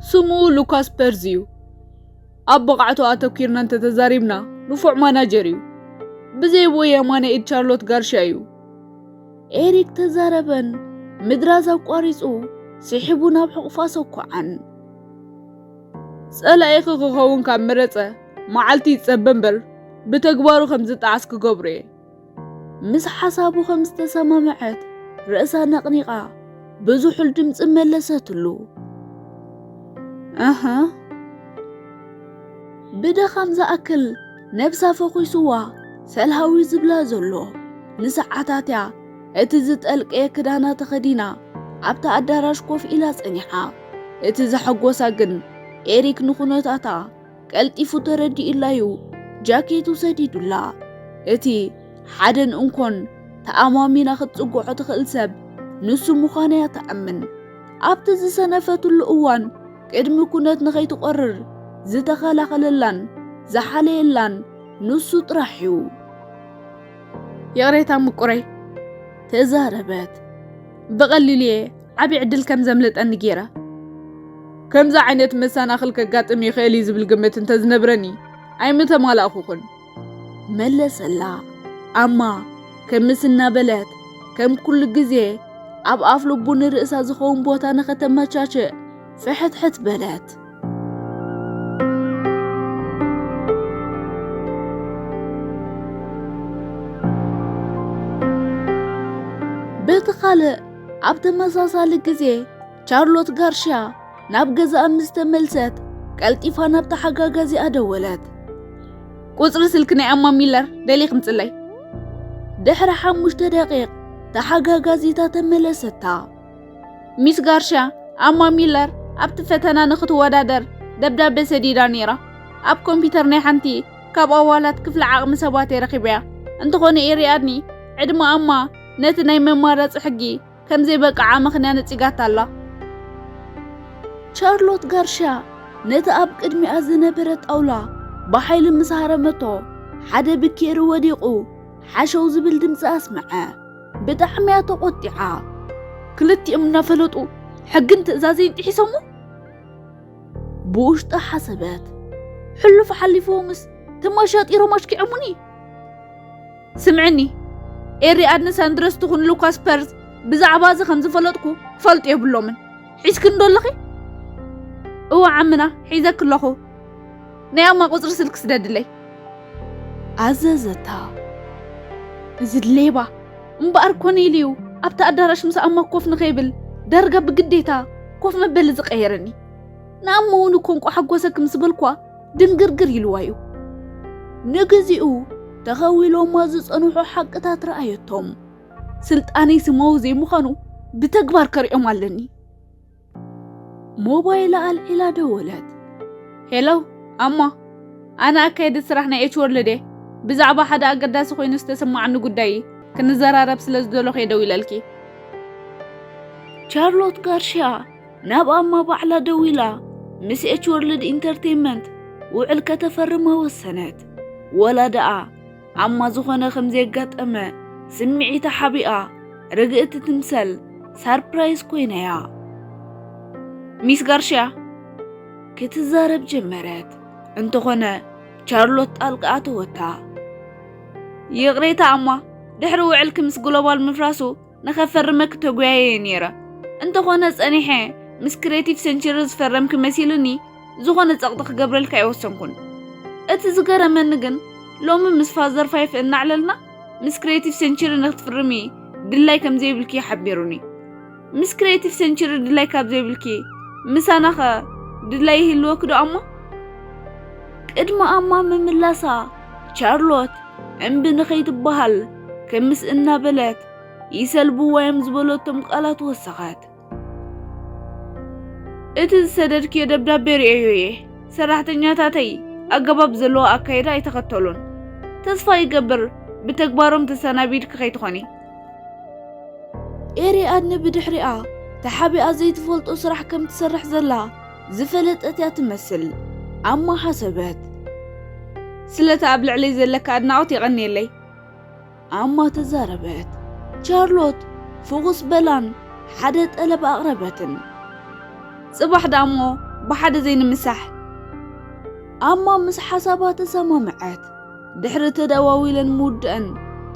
"ስሙ ሉካስ ፐርዝ እዩ። ኣብ ብቕዓቱ ኣተኲርና እንተተዛሪብና፣ ንፉዕ ማናጀር እዩ። ብዘይብኡ የማነ ኢድ ቻርሎት ጋርሽያ እዩ." ኤሪክ ተዛረበን ምድራዝ ኣቋሪጹ ስሒቡ ናብ ሕቑፋ ሰኳዓን። "ጸላኢኺ ክኸውን ካብ መረጸ፣ መዓልቲ ይጸበ እምበር፣ ብተግባሩ ከም ዝጠዓስ ክገብሮ እየ." ምስ ሓሳቡ ከም ዝተሰማምዐት ርእሳ ነቕኒቓ ብዝሑል ድምጺ መለሰትሉ። "ኣሃ?" ብድኻም ዝኣክል ነብሳ ፈኹስዋ ሰልሃዊ ዝብላ ዘሎ። ንሰዓታት እያ እቲ ዝጠልቀየ ክዳና ተኸዲና ኣብታ ኣዳራሽ ኮፍ ኢላ ጸኒሓ። እቲ ዘሐጎሳ ግን ኤሪክ ንኹነታታ ቀልጢፉ ተረዲኡላዩ ጃኬቱ ሰዲዱላ። እቲ ሓደን እንኮን ተኣማሚና ክትጽግዖ ትኽእል ሰብ ንሱ ምዃና እያ ትኣምን። ኣብቲ ዝሰነፈትሉ እዋን ቅድሚ ኩነት ንኸይትቖርር ዝተኸላኸለላን ዝሓለየላን ንሱ ጥራሕ እዩ። "ይቕሬታ ምቁረይ," ተዛረበት። "ብቐሊሉ እየ ዓቢ ዕድል ከም ዘምልጠኒ ገይረ። ከምዚ ዓይነት መሰናኽል ከጋጥም ይኽእል እዩ ዝብል ግምት እንተዝነብረኒ ኣይምተማላእኹኹን," መለሰላ። ኣማ ከምስ እናበለት ከም ኩሉ ግዜ ኣብ ኣፍ ልቡ ንርእሳ ዝኸውን ቦታ ንኸተመቻችእ ፍሕትሕት በለት። በቲ ካልእ ኣብ ተመሳሳሊ ግዜ ቻርሎት ጋርሽያ ናብ ገዛኣ ምስ ተመልሰት ቀልጢፋ ናብ ተሓጋጋዚኣ ደወለት። "ቁጽሪ ስልኪ ናይ ኣማ ሚለር ደልየ ክምጽለይ?" ድሕሪ ሓሙሽተ ደቂቕ ተሓጋጋዚታ ተመለሰታ። "ሚስ ጋርሽያ፣ ኣማ ሚለር ኣብቲ ፈተና ንኽትወዳደር ደብዳቤ ሰዲዳ ነይራ። ኣብ ኮምፒተር ናይ ሓንቲ ካብ ኣባላት ክፍሊ ዓቕሚ ሰባት እየ ረኺበያ። እንተኾነ ኤሪኣድኒ ዕድመ ኣማ ነቲ ናይ መማረጺ ሕጊ ከም ዘይበቅዓ ምኽንያ ነጺጋታ ኣላ." ቻርሎት ጋርሽያ ነቲ ኣብ ቅድሚኣ ዝነበረ ጣውላ ብሓይሊ ምስ ሃረመቶ፣ ሓደ ብኬሪ ወዲቑ ሓሸው ዝብል ድምጺ ኣስምዐ። ብጣዕሚ እያ ተቖጢዓ። "ክልቲኦም እናፈለጡ ሕግን ትእዛዘይን ጥሒሶሞ?" ብውሽጣ ሓሰበት። "ሕሉፍ ሓሊፍዎምስ ተመሻጢሮም ኣሽኪዖሙኒ?" "ስምዕኒ፣ ኤሪ ኣድንስ ኣንድረስ ትኹን ሉካስ ፐርዝ ብዛዕባ እዚ ከም ዝፈለጥኩ ክፈልጡ የብሎምን። ሒዝክን ዶ ኣለኺ?" "እወ ዓምና፣ ሒዘኪ ኣለኹ። ናይ ኣማ ቁጽሪ ስልኪ ስደድለይ." ኣዘዘታ። እዚ ሌባ እምበኣር ኮነ ኢሉ እዩ ኣብቲ ኣዳራሽ ምስ ኣማ ኮፍ ንኸይብል ዳርጋ ብግዴታ ኮፍ መበሊ ዝቐየረኒ። ንኣማ እውን እኮ እንቋ ሓጎሰኪ ምስ በልኳ ድንግርግር ኢልዋ እዩ። ንግዚኡ ተኸዊሎማ ዝጸንሑ ሓቅታት ረኣየቶም። ስልጣነይ ስማዊ ዘይምዃኑ ብተግባር ከርእዮም ኣለኒ። ሞባይላ ኣልዒላ ደወለት። ሄሎ ኣማ፣ ኣነ ኣካየዲ ስራሕ ናይ ኤች ወርልድ እየ። ብዛዕባ ሓደ ኣገዳሲ ኮይኑ ዝተሰማዓኒ ጉዳይ ክንዘራረብ ስለ ዝደለኹ እየ ደዊለልኪ። ቻርሎት ጋርሽያ ናብ ኣማ ባዕላ ደዊላ ምስ ኤች ወርልድ ኢንተርቴይንመንት ውዕል ከተፈርማ ወሰነት። ወላ ደኣ ኣማ ዝኾነ ከም ዘየጋጠመ ስምዒታ ሓቢኣ ርግእቲ ትምሰል ሳርፕራይዝ ኮይናያ። ሚስ ጋርሽያ ክትዛረብ ጀመረት። እንተኾነ ቻርሎት ጣልቃ ኣተወታ። ይቕሬታ ኣማ፣ ድሕሪ ውዕልኪ ምስ ግሎባል ምፍራሱ ንኸፈርመኪ ተጉያየ እየ ነይረ። እንተኾነ ጸኒሐ ምስ ክሬቲቭ ሴንቸሪ ዝፈረምኪ መሲሉኒ ዝኾነ ጸቕጢ ክገብረልኪ ኣይወሰንኩን። እቲ ዝገረመኒ ግን ሎሚ ምስ ፋዘር ፋይፍ እናዕለልና ምስ ክሬቲቭ ሴንቸሪ ንክትፍርሚ ድላይ ከም ዘይብልኪ ሓቢሩኒ። ምስ ክሬቲቭ ሴንቸሪ ድላይ ካብ ዘይብልኪ ምሳናኸ ድላይ ይህልወኪ ዶ ኣማ? ቅድሚ ኣማ ምምላሳ ቻርሎት እምቢ ንኸይትበሃል ክምስ እናበለት ይሰልብዋ እዮም ዝበለቶም ቃላት ወሰኸት። እቲ ዝሰደድክዮ ደብዳቤ ርእየዮ እየ። ሰራሕተኛታተይ ኣገባብ ዘለዎ ኣካይዳ ኣይተኸተሉን። ተስፋ ይገብር ብተግባሮም ተሰናቢድኪ ከይትኾኒ። ኤሪኣድኒ ብድሕሪኣ ተሓቢኣ ዘይትፈልጦ ስራሕ ከም ትሰርሕ ዘላ ዝፈለጠት እያ ትመስል። ኣማ ሓሰበት። ስለቲ ኣብ ልዕለይ ዘለካ ኣድናቖት የቐንየለይ። ኣማ ተዛረበት። ቻርሎት ፍኹስ በላን ሓደ ጠለብ ኣቕረበትን። ጽባሕ ደኣ እሞ ብሓደ ዘይንምሳሕ። ኣማ ምስ ሓሳባ ተሰማምዐት። ድሕሪ ተደዋዊለን ምውድአን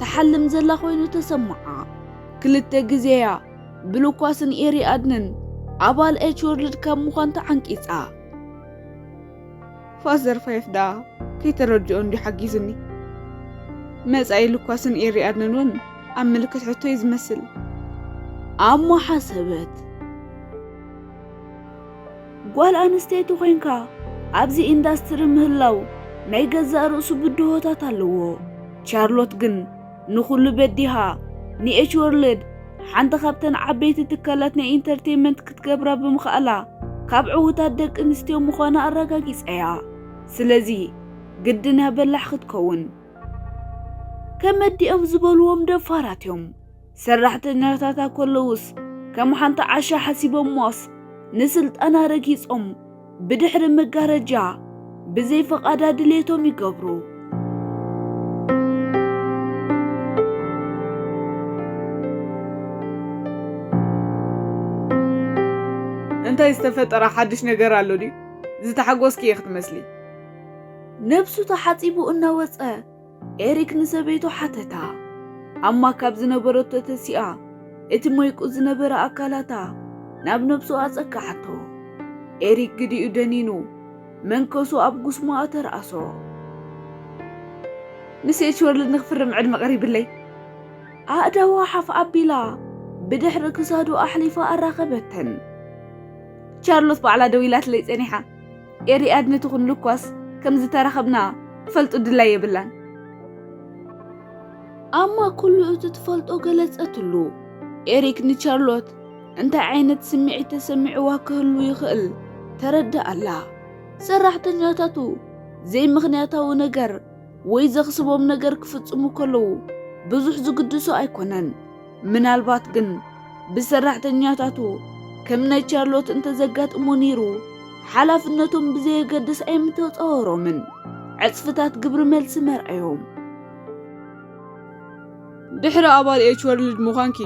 ትሓልም ዘላ ኮይኑ ተሰምዓ። ክልተ ግዜያ ብሉኳስን ኤሪኣድንን ኣባል ኤች ወርልድ ካብ ምዃን ተዓንቂጻ። ፋዘር ፋይፍ ደኣ ከይተረድኦ እንዲ ሓጊዙኒ። መጻኢ ሉኳስን ኤሪኣድንን እውን ኣብ ምልክት ሕቶ እዩ ዝመስል። ኣማ ሓሰበት። ጓል ኣንስተይቲ ኮይንካ ኣብዚ ኢንዳስትሪ ምህላው ናይ ገዛእ ርእሱ ብድሆታት ኣለዎ። ቻርሎት ግን ንኹሉ በዲሃ ንኤች ወርልድ ሓንቲ ካብተን ዓበይቲ ትካላት ናይ ኢንተርቴይንመንት ክትገብራ ብምኽኣላ ካብ ዕዉታት ደቂ ኣንስትዮ ምዃና ኣረጋጊጸያ። ስለዚ ግድን እያ በላሕ ክትከውን። ከመዲኦም ዝበልዎም ደፋራት እዮም። ሰራሕተኛታታ ከለውስ ከም ሓንቲ ዓሻ ሓሲቦሞስ ንስልጣና ረጊጾም ብድሕሪ መጋረጃ ብዘይ ፈቓዳ ድሌቶም ይገብሩ። እንታይ ዝተፈጠረ ሓድሽ ነገር ኣሎ ድዩ? ዝተሓጎስኪ እየ ክትመስሊ። ነብሱ ተሓጺቡ እናወጸ ኤሪክ ንሰበይቱ ሓተታ። ኣማ ካብ ዝነበረቶ ተሲኣ እቲ ሞይቁ ዝነበረ ኣካላታ ናብ ነብሱ ኣጸጋዓቶ። ኤሪክ ግዲኡ ደኒኑ መንከሱ ኣብ ጉስማኣ ተርኣሶ። ምስ ኤች ወርልድ ንክፍርም ዕድመ ቀሪብለይ። ኣእዳዋ ሓፍ ኣቢላ ብድሕሪ ክሳዱ ኣሕሊፋ ኣራኸበተን። ቻርሎት ባዕላ ደዊላትለይ ጸኒሓ። ኤሪኣድኒ ትኹን ሉኳስ ከም ዝተራኸብና ክፈልጡ ድላይ የብላን። ኣማ ኩሉ እቲ ትፈልጦ ገለጸትሉ። ኤሪክ ንቻርሎት እንታይ ዓይነት ስምዒት ተሰሚዕዋ ክህሉ ይኽእል ተረድኣላ። ሰራሕተኛታቱ ዘይምኽንያታዊ ነገር ወይ ዘኽስቦም ነገር ክፍጽሙ ከለዉ ብዙሕ ዝግድሶ ኣይኮነን። ምናልባት ግን ብሰራሕተኛታቱ ከም ናይ ቻርሎት እንተዘጋጥሞ ነይሩ፣ ሓላፍነቶም ብዘየገድስ ኣይምተጻወሮምን። ዕጽፍታት ግብሪ መልሲ መርኣዮም። ድሕሪ ኣባል ኤች ወርልድ ምዃንኪ፣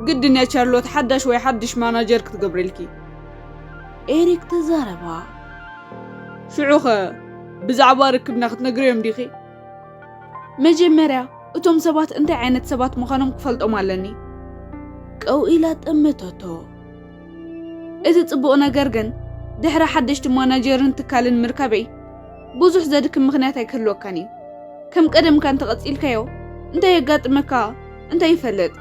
ግድን እያ ቻርሎት ሓዳሽ ወይ ሓድሽ ማናጀር ክትገብረልኪ። ኤሪክ ተዛረባ። ሽዑኸ ብዛዕባ ርክብና ክትነግርዮም ዲኺ? መጀመርያ እቶም ሰባት እንታይ ዓይነት ሰባት ምዃኖም ክፈልጦም ኣለኒ። ቀው ኢላ ጠመተቶ። እቲ ጽቡቕ ነገር ግን ድሕሪ ሓደሽቲ ማናጀርን ትካልን ምርካበይ ብዙሕ ዘድክም ምኽንያት ኣይክህልወካን እዩ። ከም ቀደምካ እንተቐጺልካዮ እንታይ የጋጥመካ እንታይ ይፈልጥ።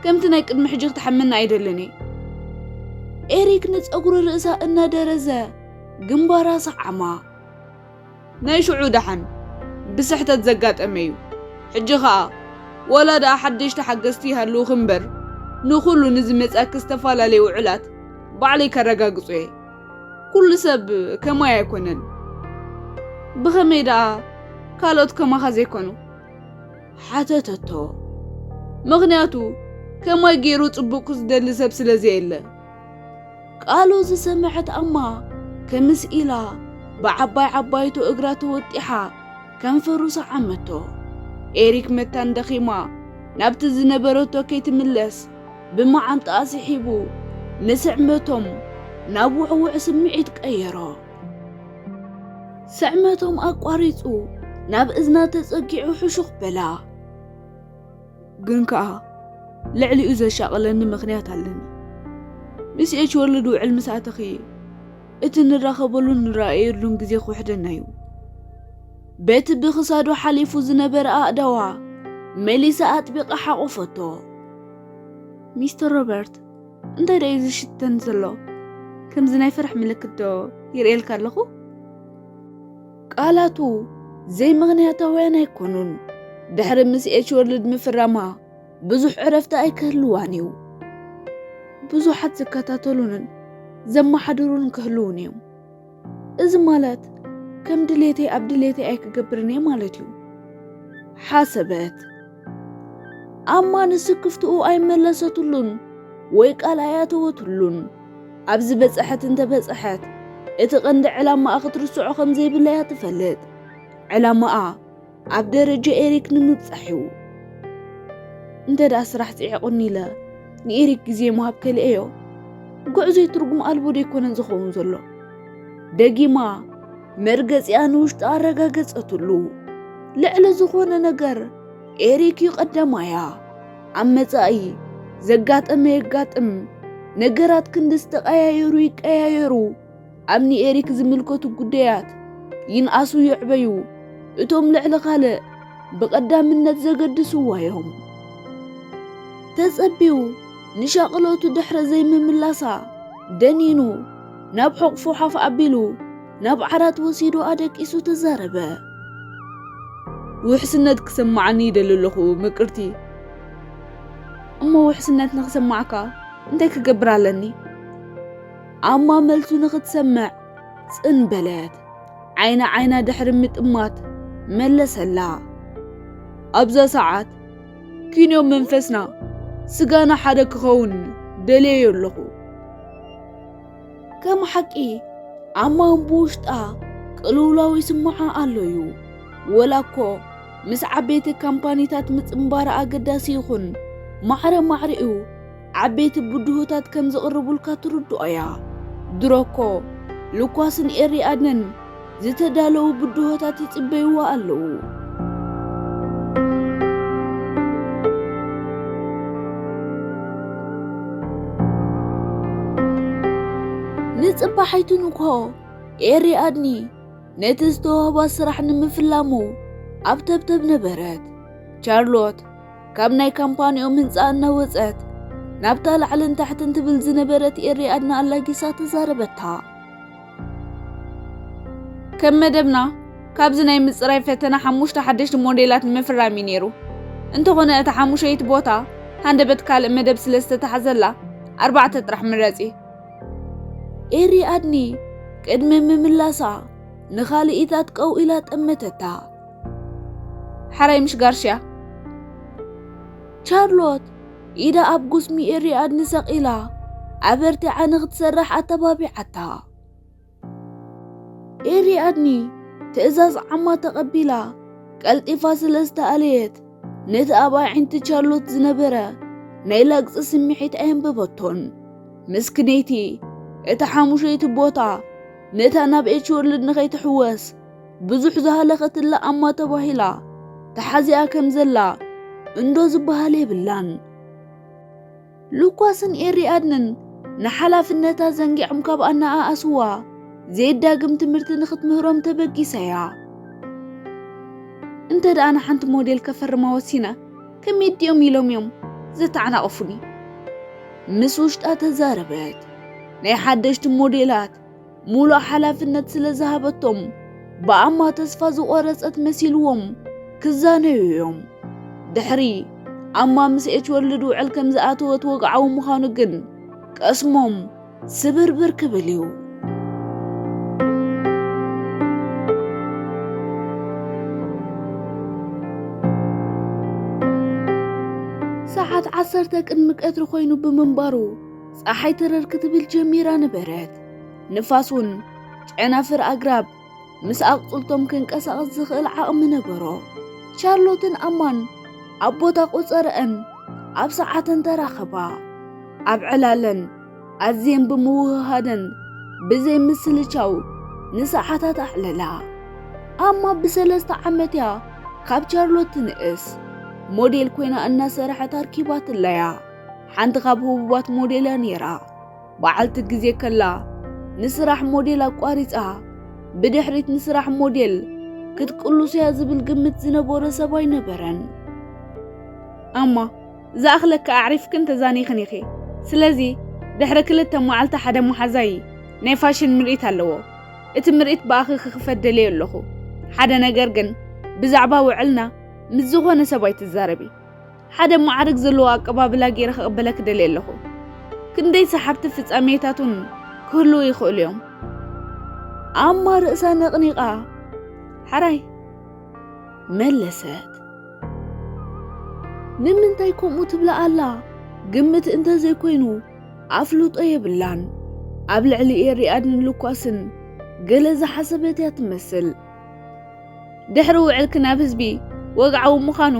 ከምቲ ናይ ቅድሚ ሕጂ ክትሓመና ኣይደልን እየ። ኤሪክ ንጸጉሪ ርእሳ እናደረዘ ግንባራ ሰዓማ። ናይ ሽዑ ደሓን ብስሕተት ዘጋጠመ እዩ። ሕጂ ኸኣ ዋላ ደኣ ሓደሽቲ ሓገዝቲ ይሃልዉኺ እምበር፣ ንኹሉ ንዝመጻኪ ዝተፈላለየ ውዕላት ባዕለይ ከረጋግጾ እየ። ኩሉ ሰብ ከማይ ኣይኮነን። ብኸመይ ደኣ ካልኦት ከማኻ ዘይኮኑ? ሓተተቶ። ምኽንያቱ ከማይ ገይሩ ጽቡቕኪ ዝደሊ ሰብ ስለ ዘየለ። ቃሉ ዝሰምዐት ኣማ ክምስ ኢላ ብዓባይ ዓባይቶ እግራ ተወጢሓ ከንፈሩ ሰዓመቶ። ኤሪክ መታን ደኺማ ናብቲ ዝነበረቶ ከይትምለስ ብመዓንጣኣ ስሒቡ ንስዕመቶም ናብ ውዕውዕ ስምዒት ቀየሮ። ስዕመቶም ኣቋሪጹ ናብ እዝና ተጸጊዑ ሕሹኽ በላ። ግን ከኣ ልዕሊኡ ዘሻቕለኒ ምኽንያት ኣለኒ። ምስ ኤች ወርልድ ውዕል ምስ ኣተኺ እቲ ንራኸበሉን ንረኣየሉን ግዜ ክውሕደና እዩ። በቲ ብኽሳዱ ሓሊፉ ዝነበረ ኣእዳዋ መሊሳ ኣጥቢቓ ሓቖፈቶ። ሚስተር ሮበርት፣ እንታይ ደኣ እዩ ዝሽተን ዘሎ? ከምዚ ናይ ፍርሒ ምልክት ዶ ይርእየልካ ኣለኹ? ቃላቱ ዘይምኽንያታውያን ኣይኮኑን። ድሕሪ ምስ ኤች ወርልድ ምፍራማ ብዙሕ ዕረፍቲ ኣይክህልዋን እዩ። ብዙሓት ዝከታተሉንን ዘመሓድሩን ክህልዉን እዮም። እዚ ማለት ከም ድሌተይ ኣብ ድሌተይ ኣይክገብርን እየ ማለት እዩ። ሓሰበት። ኣማ ንስክፍትኡ ኣይመለሰትሉን ወይ ቃል ኣያተወትሉን። ኣብ ዝበጽሐት እንተበጽሐት እቲ ቀንዲ ዕላማኣ ክትርስዖ ከም ዘይብላ እያ ትፈልጥ። ዕላማኣ ኣብ ደረጃ ኤሪክ ንምብጻሕ እዩ። እንተ ደኣ ስራሕ ጽዒቑኒ ኢለ ንኤሪክ ግዜ ምሃብ ከልኤዮ፣ ጉዕዞይ ትርጉም ኣልቦ ደይኮነን ዝኸውን ዘሎ። ደጊማ መርገጺኣ ንውሽጣ ኣረጋገጸትሉ። ልዕሊ ዝኾነ ነገር ኤሪክ እዩ ቀዳማያ። ኣብ መጻኢ ዘጋጠመ የጋጥም፣ ነገራት ክንዲ ዝተቐያየሩ ይቀያየሩ። ኣብ ንኤሪክ ዝምልከቱ ጉዳያት ይንኣሱ ይዕበዩ፣ እቶም ልዕሊ ካልእ ብቐዳምነት ዘገድስዋ እዮም። ተጸቢዩ ንሻቕሎቱ ድሕሪ ዘይምምላሳ ደኒኑ ናብ ሕቑፉ ሓፍ ኣቢሉ ናብ ዓራት ወሲዱ ኣደቂሱ ተዛረበ። ውሕስነት ክሰማዓኒ ይደሊ ኣለኹ ምቅርቲ። እሞ ውሕስነት ንኽሰማዓካ እንታይ ክገብር ኣለኒ? ኣማ መልሱ ንኽትሰምዕ ጽን በለት። ዓይና ዓይና ድሕሪ ምጥማት መለሰላ። ኣብዛ ሰዓት ኪንዮ መንፈስና ስጋና ሓደ ክኸውን ደልየዮ ኣለኹ። ከም ሓቂ ኣማ ብውሽጣ ቅልውላው ይስምዓ ኣሎ እዩ። ወላ እኮ ምስ ዓበይቲ ካምፓኒታት ምጽንባር ኣገዳሲ ይኹን፣ ማዕረ ማዕሪኡ ዓበይቲ ብድሆታት ከም ዝቕርቡልካ ትርድኦ እያ። ድሮ እኮ ሉኳስን ኤሪኣድንን ዝተዳለዉ ብድሆታት ይጽበይዋ ኣለዉ። ንጽባሒቱ ንግሆ ኤሪኣድኒ ነቲ ዝተዋህባ ስራሕ ንምፍላሙ ኣብ ተብተብ ነበረት። ቻርሎት ካብ ናይ ካምፓኒኦም ህንጻ እናወጸት ናብታ ላዕልን ታሕትን ትብል ዝነበረት ኤሪኣድኒ ኣላጊሳ ተዛረበታ። ከም መደብና ካብዚ ናይ ምጽራይ ፈተና ሓሙሽተ ሓደሽቲ ሞዴላት ንምፍራም እዩ ነይሩ። እንተኾነ እታ ሓሙሸይቲ ቦታ ሃንደበት ካልእ መደብ ስለ ዝተታሕዘላ ኣርባዕተ ጥራሕ ምረጺ። ኤሪኣድኒ ቅድሚ ምምላሳ ንኻልኢታት ቀው ኢላ ጠመተታ። ሓራይ ምሽ ጋርሽያ? ቻርሎት ኢዳ ኣብ ጉስሚ ኤሪኣድኒ ሰቒላ ኣበርቲዓ ንኽትሰርሕ ኣተባቢዓታ። ኤሪኣድኒ ትእዛዝ ዓማ ተቐቢላ ቀልጢፋ ስለ ዝተኣለየት ነቲ ኣብ ኣዒንቲ ቻርሎት ዝነበረ ናይ ላግጺ ስምዒት ኣየንበበቶን። ምስክነይቲ እታ ሓሙሸይቲ ቦታ ነታ ናብ ኤች ወርልድ ንኸይትሕወስ ብዙሕ ዝሃለኸትላ ኣማ ተባሂላ ተሓዚኣ ከም ዘላ እንዶ ዝበሃል የብላን። ሉኳስን ኤሪኣድንን ንሓላፍነታ ዘንጊዖም ካብ ኣነኣኣስዋ ዘየዳግም ትምህርቲ ንኽትምህሮም ተበጊሳ እያ። እንተ ደኣ ንሓንቲ ሞዴል ከፈርማ ወሲነ፣ ከመይ ድዮም ኢሎም እዮም ዘተዓናቕፉኒ? ምስ ውሽጣ ተዛረበት። ናይ ሓደሽቲ ሞዴላት ሙሉእ ሓላፍነት ስለ ዝሃበቶም፣ ብኣማ ተስፋ ዝቖረጸት መሲልዎም ክዛነዩ እዮም። ድሕሪ ኣማ ምስ ኤች ወርልድ ውዕል ከም ዝኣተወት ወግዓዊ ምዃኑ ግን ቀስሞም ስብርብር ክብል እዩ። ሰዓት ዓሰርተ ቅድሚ ቀትሪ ኮይኑ ብምንባሩ፣ ጸሓይ ተረር ክትብል ጀሚራ ነበረት። ንፋስ እውን ጨናፍር ኣግራብ ምስ ኣቕጽልቶም ክንቀሳቐስ ዝኽእል ዓቕሚ ነበሮ። ቻርሎትን ኣማን ኣብ ቦታ ቆጸረአን ኣብ ሰዓተን ተራኸባ። ኣብ ዕላለን ኣዝየን ብምውህሃደን ብዘይ ምስልቻው ንሰዓታት ኣዕለላ። ኣማ ብሰለስተ ዓመት እያ ካብ ቻርሎት ትንእስ። ሞዴል ኮይና እናሰረሐት ኣርኪባትላያ። ሓንቲ ካብ ህቡባት ሞዴል እያ ነይራ። በዓልቲ ግዜ ከላ ንስራሕ ሞዴል ኣቋሪጻ፣ ብድሕሪት ንስራሕ ሞዴል ክትቅሉስ እያ ዝብል ግምት ዝነበሮ ሰብ ኣይነበረን። ኣማ፣ ዝኣኽለካ ኣዕሪፍክን ተዛኒኽን ኢኺ። ስለዚ፣ ድሕሪ ክልተ መዓልቲ ሓደ መሓዛይ ናይ ፋሽን ምርኢት ኣለዎ። እቲ ምርኢት ብኣኺ ክኽፈት ደልየ ኣለኹ። ሓደ ነገር ግን፣ ብዛዕባ ውዕልና ምስ ዝኾነ ሰብ ኣይትዛረቢ። ሓደ ማዕርግ ዘለዎ ኣቀባብላ ገይረ ክቕበለኪ ደልየ ኣለኹ። ክንደይ ሰሓብቲ ፍጻሜታቱን ክህልዉ ይኽእሉ እዮም። ኣማ ርእሳ ነቕኒቓ፣ "ሓራይ" መለሰት። ንምንታይ ከምኡ ትብላ ኣላ? ግምት እንተዘይኮይኑ ኣፍልጦ የብላን። ኣብ ልዕሊ ኤሪኣድን ሉካስን ገለ ዝሓሰበት እያ ትመስል። ድሕሪ ውዕልኪ ናብ ህዝቢ ወግዓዊ ምዃኑ፣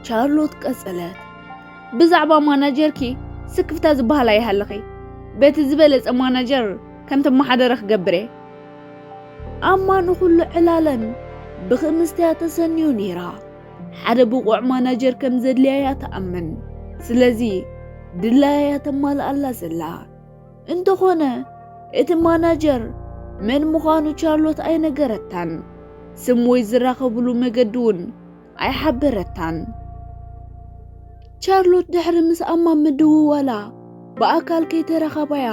ቻርሎት ቀጸለት። ብዛዕባ ማናጀርኪ ስክፍታ ዝበሃል ኣይሃለኺ። በቲ ዝበለጸ ማናጀር ከም ትመሓደረ ክገብር እየ። ኣማ ንኹሉ ዕላለን ብኽምስትያ ተሰንዩ ነይራ። ሓደ ብቑዕ ማናጀር ከም ዘድልያ እያ ትኣምን። ስለዚ ድላያ እያ ተማልኣላ ዘላ። እንተኾነ እቲ ማናጀር መን ምዃኑ ቻርሎት ኣይነገረታን። ስም ወይ ዝራኸብሉ መገዲ እውን ኣይሓበረታን። ቻርሎት ድሕሪ ምስ ኣማ ምድውዋላ ብኣካል ከይተራኸባያ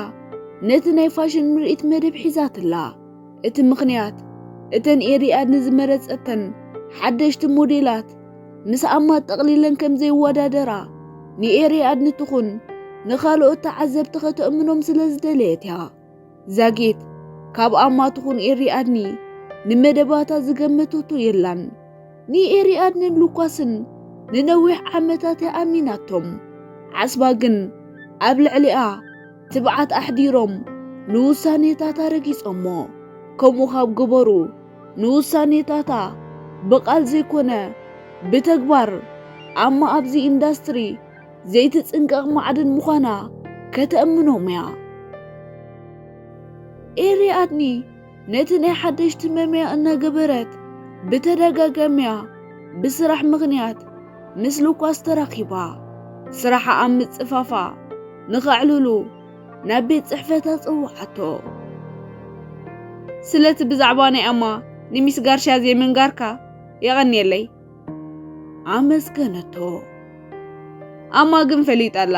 ነቲ ናይ ፋሽን ምርኢት መደብ ሒዛትላ። እቲ ምኽንያት እተን ኤሪኣድኒ ዝመረጸተን ሓደሽቲ ሞዴላት ምስ ኣማ ጠቕሊለን ከም ዘይወዳደራ ንኤሪኣድኒ ትኹን ንኻልኦት ተዓዘብቲ ከተእምኖም ስለ ዝደለየት እያ። ዛጊት ካብ ኣማ ትኹን ኤሪኣድኒ ንመደባታ ዝገመተቶ የላን። ንኤሪኣድንን ሉካስን ንነዊሕ ዓመታት እያ ኣሚናቶም። ዓስባ ግን ኣብ ልዕሊኣ ትብዓት ኣሕዲሮም ንውሳኔታታ ረጊጾሞ። ከምኡ ካብ ገበሩ ንውሳኔታታ ብቓል ዘይኮነ ብተግባር ኣማ ኣብዚ ኢንዳስትሪ ዘይትጽንቀቕ ማዕድን ምዃና ከተእምኖም እያ። ኤሪኣድኒ ነቲ ናይ ሓደሽቲ መምያ እናገበረት ብተደጋጋሚያ ብስራሕ ምኽንያት ምስ ሉካስ ተራኺባ። ስራሓ ኣብ ምጽፋፋ ንኸዕልሉ ናብ ቤት ጽሕፈታ ጸውዓቶ። ስለቲ ብዛዕባ ናይ ኣማ ንሚስ ጋርሻ ዘይምንጋርካ የቐንየለይ። ኣመስገነቶ። ኣማ ግን ፈሊጣ ኣላ።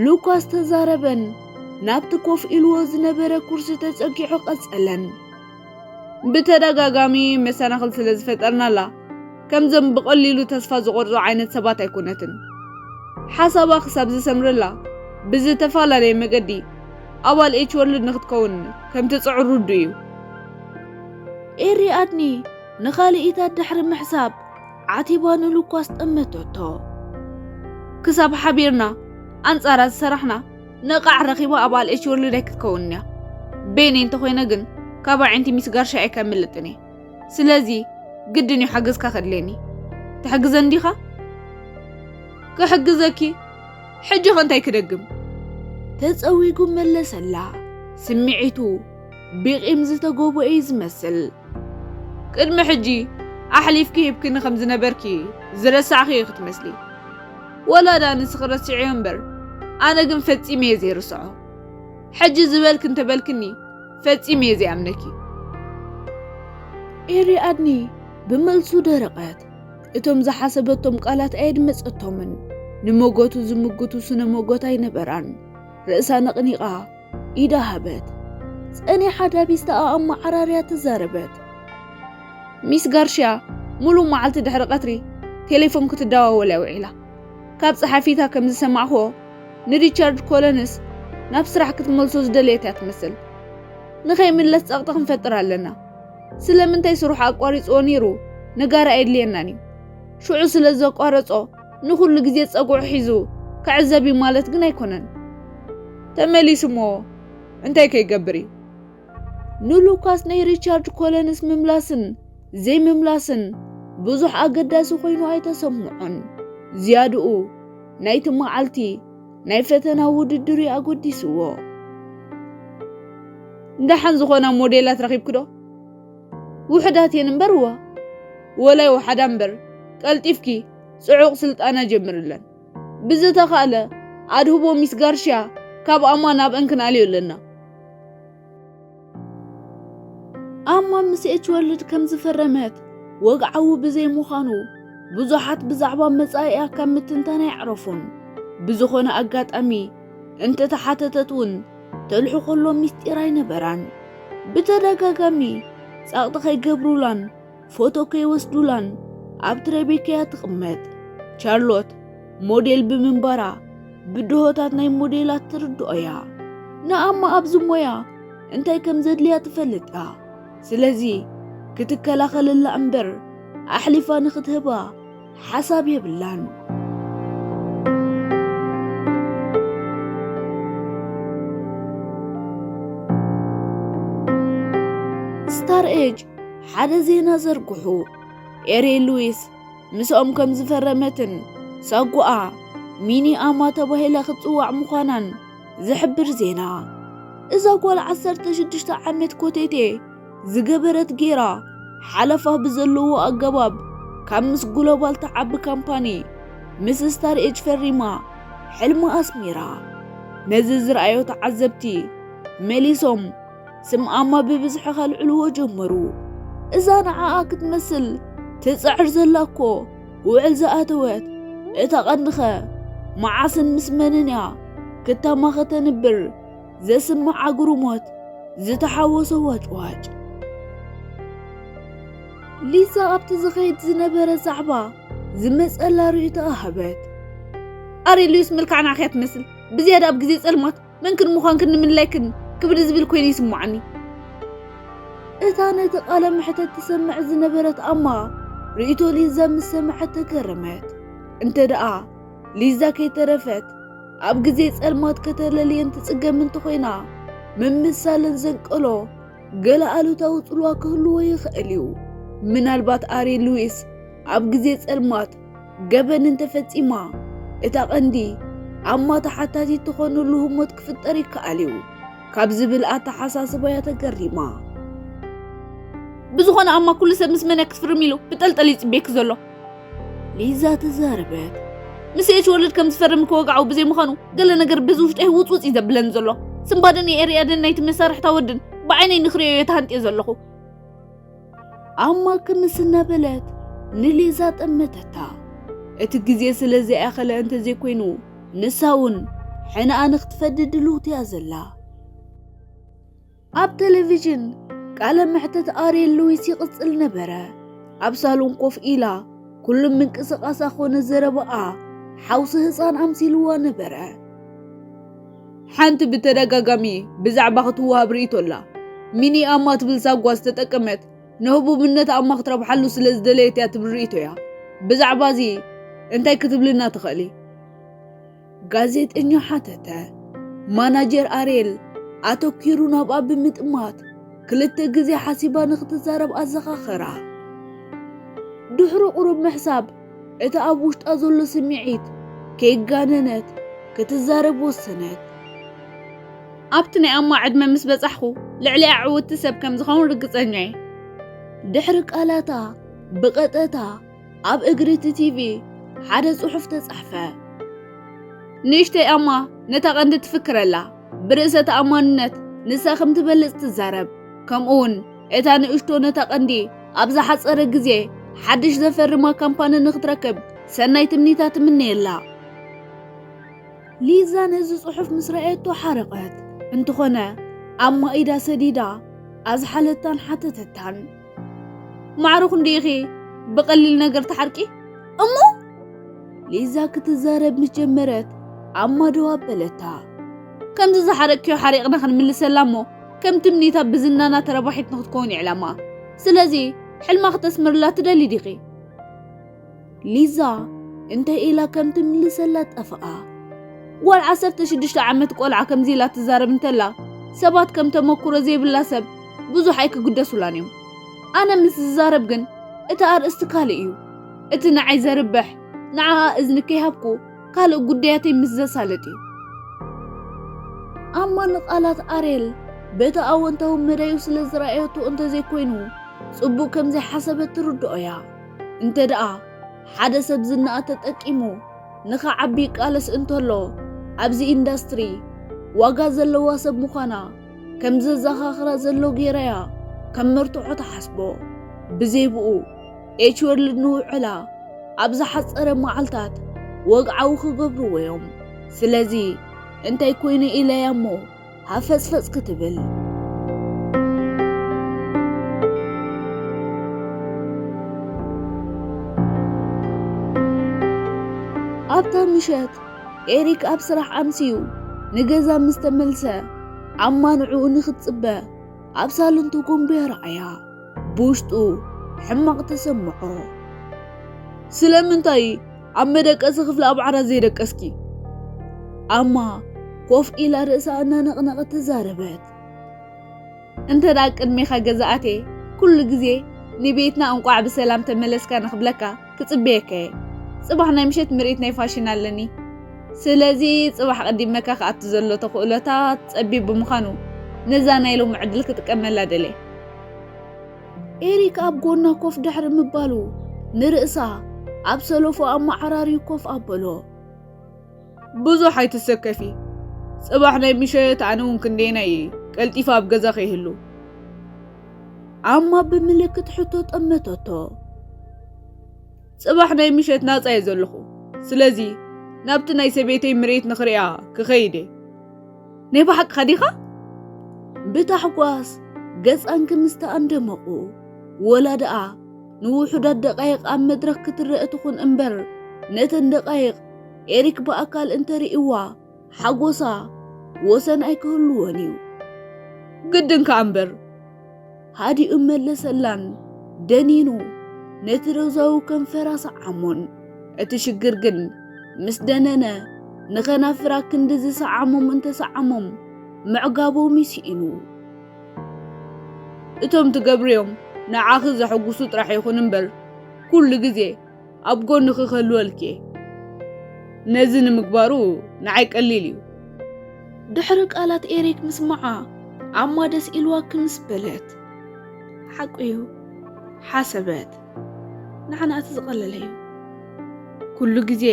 ሉካስ ተዛረበን ናብቲ ኮፍ ኢልዎ ዝነበረ ኩርሲ ተጸጊዑ ቀጸለን። ብተደጋጋሚ መሰናኽል ስለ ዝፈጠርናላ፣ ከምዞም ብቐሊሉ ተስፋ ዝቖርጹ ዓይነት ሰባት ኣይኮነትን። ሓሳባ ክሳብ ዝሰምረላ፣ ብዝተፈላለየ መገዲ ኣባል ኤች ወርልድ ንክትከውን ከም ትጽዕር ርዱእ እዩ። ኤሪ ኣድኒ ንኻልኢታት ድሕሪ ምሕሳብ ዓቲባ ንሉኳስ ጠመተቶ። ክሳብ ሓቢርና ኣንጻራ ዝሰራሕና ነቓዕ ረኺባ ኣባል ኤች ወርልድ ኣይክትከውንን እያ። በይነይ እንተኾይነ ግን ካብ ኣዒንቲ ሚስ ጋርሻ ኣይከምልጥን እየ። ስለዚ ግድን እዩ ሓገዝካ ከድልየኒ። ትሕግዘን ዲኻ? ክሕግዘኪ? ሕጂ ኸ እንታይ ክደግም? ተጸዊጉ መለሰላ። ስምዒቱ ብቂም ዝተጎብኦ እዩ ዝመስል። ቅድሚ ሕጂ ኣሕሊፍኪ ሂብክኒ ከም ዝነበርኪ ዝረሳዕኺ ኢኺ ክትመስሊ። ወላ ደኣ ንስኺ ረሲዕዮ እምበር፣ ኣነ ግን ፈጺመ እየ ዘይርስዖ። ሕጂ ዝበልኪ እንተበልክኒ፣ ፈጺመ እየ ዘይኣምነኪ። ኤሪ ኣድኒ ብመልሱ ደረቐት። እቶም ዝሓሰበቶም ቃላት ኣየድመጸቶምን። ንመጎቱ ዝምግቱ ስነ መጎት ኣይነበራን። ርእሳ ነቕኒቓ ኢዳ ሃበት። ጸኒሓ ዳቢስታኣ ኣመዓራርያ ተዛረበት። ሚስ ጋርሽያ፣ ሙሉእ መዓልቲ ድሕሪ ቀትሪ ቴሌፎን ክትደዋወል እያ ውዒላ። ካብ ጸሓፊታ ከም ዝሰማዕክዎ፣ ንሪቻርድ ኮለንስ ናብ ስራሕ ክትመልሶ ዝደለየት እያ ትመስል። ንኸይምለስ ጸቕጢ ክንፈጥር ኣለና። ስለምንታይ ስርሑ ኣቋሪጽዎ ነይሩ ንጋራ ኣየድልየናን እዩ። ሽዑ ስለ ዘቋረጾ ንኹሉ ግዜ ጸጉዑ ሒዙ ክዕዘብ እዩ ማለት ግን ኣይኮነን። ተመሊሱ እሞ እንታይ ከይገብር እዩ? ንሉካስ ናይ ሪቻርድ ኮለንስ ምምላስን ዘይምምላስን ብዙሕ ኣገዳሲ ኮይኑ ኣይተሰምዖን። ዝያድኡ ናይቲ መዓልቲ ናይ ፈተና ውድድር እዩ ኣጎዲስዎ። ደሓን ዝኾና ሞዴላት ረኺብኪ ዶ? ውሑዳት እየን እምበር እዋ። ወላይ ወሓዳ እምበር፣ ቀልጢፍኪ ጽዑቕ ስልጣና ጀምርለን። ብዝተኻእለ ኣድህቦ ሚስ ጋርሽያ ካብ ኣማ ናብአን ክንኣልዮ ኣለና። ኣማ ምስ ኤች ወርልድ ከም ዝፈረመት ወግዓዊ ብዘይ ምዃኑ ብዙሓት ብዛዕባ መጻኢኣ ካብ ምትንታን ኣይዕረፉን። ብዝኾነ ኣጋጣሚ እንተተሓተተት እውን ተልሕኾሎም ምስጢር ኣይነበራን። ብተደጋጋሚ ጸቕጢ ከይገብሩላን ፎቶ ከይወስዱላን ኣብ ትሬቤካ እያ ትቕመጥ። ቻርሎት ሞዴል ብምንባራ ብድሆታት ናይ ሞዴላት ትርድኦ እያ። ንኣማ ኣብዚ ሞያ እንታይ ከም ዘድልያ ትፈልጥ እያ። ስለዚ ክትከላኸለላ እምበር ኣሕሊፋ ንኽትህባ ሓሳብ የብላን። ስታር ኤጅ ሓደ ዜና ዘርግሑ። ኤሪ ሉዊስ ምስኦም ከም ዝፈረመትን ሳጓኣ ሚኒ ኣማ ተባሂላ ክትጽዋዕ ምዃናን ዝሕብር ዜና። እዛ ጓል ዓሰርተ ሽዱሽተ ዓመት ኮቴቴ ዝገበረት ጌራ ሓለፋ ብዘለዎ ኣገባብ ካብ ምስ ግሎባል ተዓቢ ካምፓኒ ምስ ስታር ኤጅ ፈሪማ ሕልማ ኣስሚራ። ነዚ ዝረኣዮ ተዓዘብቲ መሊሶም ስም ኣማ ብብዝሒ ከልዕልዎ ጀመሩ። እዛ ንዓኣ ክትመስል ትጽዕር ዘላ እኮ ውዕል ዝኣተወት፣ እታ ቀንዲኸ መዓስን ምስ መንን እያ ክታማ ከተንብር ዘስምዕ ኣግርሞት ዝተሓወሶ ዋጭዋጭ። ሊዛ ኣብቲ ዝኸይድ ዝነበረ ዛዕባ ዝመጸላ ርእይቶ ኣሃበት። ኣሬ ሉዊስ መልክዓ ንዓኺ እያ ትመስል። ብዝያዳ ኣብ ግዜ ጸልማት መንክን ምዃንክን ንምንላይክን ክብድ ዝብል ኮይኑ ይስምዓኒ። እታ ነቲ ቃለ መሕተት ትሰምዕ ዝነበረት ኣማ ርእይቶ ሊዛ ምስ ሰምዐት ተገረመት። እንተ ደኣ ሊዛ ከይተረፈት ኣብ ግዜ ጸልማት ከተለልየን ትጽገም እንተኾይና፣ ምምሳልን ዘንቀሎ ገለ ኣሉታዊ ጽልዋ ክህልዎ ይኽእል እዩ። ምናልባት ኣሬ ሉዊስ ኣብ ግዜ ጸልማት ገበን እንተፈጺማ፣ እታ ቀንዲ ኣማ ተሓታቲት ትኾነሉ ህሞት ክፍጠር ይከኣል እዩ ካብ ዝብል ኣተሓሳስባ እያ ተገሪማ። ብዝኾነ ኣማ ኩሉ ሰብ ምስ መን እያ ክትፍርም ኢሉ ብጠልጠል ይጽበየኪ ዘሎ። ሊዛ ተዛረበት። ምስ ኤች ወርልድ ከም ዝፈርም ከወግዓው ብዘይ ምዃኑ ገለ ነገር በዚ ውሽጠይ ውጽውጽ እዩ ዘብለኒ ዘሎ። ስንባደን የኤርያደን ናይቲ መሳርሕታ ወድን ብዓይነይ ንኽርእዮ እየ ተሃንጥየ ዘለኹ። ኣማ ክምስ እናበለት ንሊዛ ጠመተታ። እቲ ግዜ ስለ ዘይኣኸለ እንተዘይኮይኑ ንሳ እውን ሕነኣ ንክትፈዲ ድልውቲ እያ ዘላ። ኣብ ቴሌቪዥን ቃለ መሕተት ኣርየል ሉዊስ ይቕጽል ነበረ። ኣብ ሳሎን ኮፍ ኢላ ኩሉ ምንቅስቓሳ ኾነ ዘረባኣ ሓውሲ ህፃን ኣምሲልዋ ነበረ። ሓንቲ ብተደጋጋሚ ብዛዕባ ክትወሃብ ርእይቶ ኣላ። ሚኒ ኣማ ትብል ሳጓ ዝተጠቀመት ንህቡብነት ኣማ ክትረብሓሉ ስለ ዝደለየት እያ ትብል ርእይቶ እያ። ብዛዕባ እዚ እንታይ ክትብልና ትኽእሊ? ጋዜጠኛ ሓተተ። ማናጀር ኣርየል ኣተኲሩ ናብኣ ብምጥማት ክልተ ግዜ ሓሲባ ንኽትዛረብ ኣዘኻኸራ። ድሕሪ ቁሩብ ምሕሳብ እቲ ኣብ ውሽጣ ዘሎ ስምዒት ከይጋነነት ክትዛረብ ወሰነት። ኣብቲ ናይ ኣማ ዕድመ ምስ በጻሕኩ ልዕሊኣ ዕውትቲ ሰብ ከም ዝኸውን ርግጸኛ እየ። ድሕሪ ቃላታ ብቐጠታ ኣብ እግሪ እቲ ቲቪ ሓደ ጽሑፍ ተጻሕፈ። ንእሽተይ ኣማ ነታ ቀንዲ ትፍክረላ። ብርእሰ ተኣማንነት ንሳ ከም ትበልጽ ትዛረብ። ከምኡውን እታ ንእሽቶ ነታ ቀንዲ ኣብ ዝሓጸረ ግዜ ሓድሽ ዘፈርማ ካምፓኒ ንኽትረክብ ሰናይ ትምኒታ ትምነየላ። ሊዛ ነዚ ጽሑፍ ምስ ረኣየቶ ሓረቐት። እንተኾነ ኣማ ኢዳ ሰዲዳ ኣዝሓለታን ሓተተታን። ማዕረ ክንደይ ኢኺ ብቐሊል ነገር ትሓርቂ? እሞ ሊዛ ክትዛረብ ምስ ጀመረት ኣማ ደው ኣበለታ። ከምዚ ዝሓረቅክዮ ሓሪቕና ክንምልሰላ እሞ ከም ትምኒታ ብዝናና ተረባሒት ንክትከውን ይዕላማ። ስለዚ ሕልማ ክተስምርላ ትደሊ ዲኺ? ሊዛ እንታይ ኢላ ከም ትምልሰላ ጠፍኣ። ጓል ዓሰርተ ሽዱሽተ ዓመት ቆልዓ ከምዚ ኢላ ትዛረብ እንተላ ሰባት ከም ተመኩሮ ዘይብላ ሰብ ብዙሕ ኣይክግደሱላን እዮም። ኣነ ምስ ዝዛረብ ግን እቲ ኣርእስቲ ካልእ እዩ። እቲ ንዓይ ዘርብሕ ንዓኣ እዝኒ ከይሃብኩ ካልእ ጉዳያተይ ምስ ዘሳልጥ እዩ። ኣማ ንቓላት ኣሬል በቲ ኣወንታዊ መዳዩ ስለ ዝረኣየቶ እንተዘይኮይኑ ጽቡቕ ከም ዘይሓሰበት ትርድኦ እያ። እንተ ደኣ ሓደ ሰብ ዝናኣ ተጠቂሙ ንኽዓቢ ይቃለስ እንተሎ ኣብዚ ኢንዳስትሪ ዋጋ ዘለዋ ሰብ ምዃና ከም ዘዘኻኽራ ዘሎ ገይራያ ከም መርትዖ ትሓስቦ። ብዘይ ብኡ ኤች ወርልድ ንውዕላ ኣብ ዝሓጸረ መዓልታት ወግዓዊ ክገብርዎ እዮም። ስለዚ እንታይ ኮይነ ኢለያ እሞ ሃፈጽፈጽ ክትብል። ኣብታ ምሸት ኤሪክ ኣብ ስራሕ ኣምስዩ ንገዛ ምስ ተመልሰ ኣማ ንዕኡ ንኽትጽበ ኣብ ሳሎን ተጎንብያ ረኣያ። ብውሽጡ ሕማቕ ተሰምዖ። ስለምንታይ ኣብ መደቀሲ ክፍሊ ኣብ ዓራት ዘይደቀስኪ? ኣማ ኮፍ ኢላ ርእሳ እናነቕነቐት ተዛረበት። እንተ ደኣ ቅድሜኻ ገዛ ኣትየ ኩሉ ግዜ ንቤትና እንቋዕ ብሰላም ተመለስካ ንኽብለካ ክጽበየካ እየ። ጽባሕ ናይ ምሸት ምርኢት ናይ ፋሽን ኣለኒ። ስለዚ ጽባሕ ቀዲመካ ክኣቱ ዘሎ ተኽእሎታት ጸቢብ ብምዃኑ ነዛ ናይ ሎሚ ዕድል ክጥቀመላ ደልየ። ኤሪክ ኣብ ጎና ኮፍ ድሕሪ ምባሉ ንርእሳ ኣብ ሰለፎ ኣመዓራርዩ ኮፍ ኣበሎ። ብዙሕ ኣይትሰከፊ። ጽባሕ ናይ ምሸት ኣነ እውን ክንደየናይ ቀልጢፈ ኣብ ገዛ ከይህሉ። ኣማ ብምልክት ሕቶ ጠመተቶ። ጽባሕ ናይ ምሸት ናጻ እየ ዘለኹ። ስለዚ ናብቲ ናይ ሰበይተይ ምርኢት ንኽሪኣ ክኸይድ እየ። ናይ ብሓቅኻ ዲኻ? ብታሕጓስ ገጻን ክምስታ ኣንደመቑ። ወላ ደኣ ንውሑዳት ደቃይቕ ኣብ መድረኽ ክትረአ ትኹን እምበር ነተን ደቃይቕ ኤሪክ ብኣካል እንተርእይዋ ሓጎሳ ወሰን ኣይክህልዎን እዩ። ግድን ከኣ እምበር። ሃዲኡ መለሰላን ደኒኑ ነቲ ሮዛዊ ከንፈራ ሰዓሞን። እቲ ሽግር ግን ምስ ደነነ ንኸናፍራ ክንዲ ዝሰዓሞም እንተሰዓሞም ምዕጋቦም ይስኢኑ። እቶም ትገብርዮም ንዓኺ ዘሐጉሱ ጥራሕ ይኹን እምበር ኩሉ ግዜ ኣብ ጎንኺ ክህልወልኪ እየ። ነዚ ንምግባሩ ንዓይ ቀሊል እዩ። ድሕሪ ቃላት ኤሪክ ምስማዓ ኣማ ደስ ኢልዋ ክምስ በለት። ሓቁ እዩ ሓሰበት። ንዓና እቲ ዝቐለለ እዩ። ኩሉ ግዜ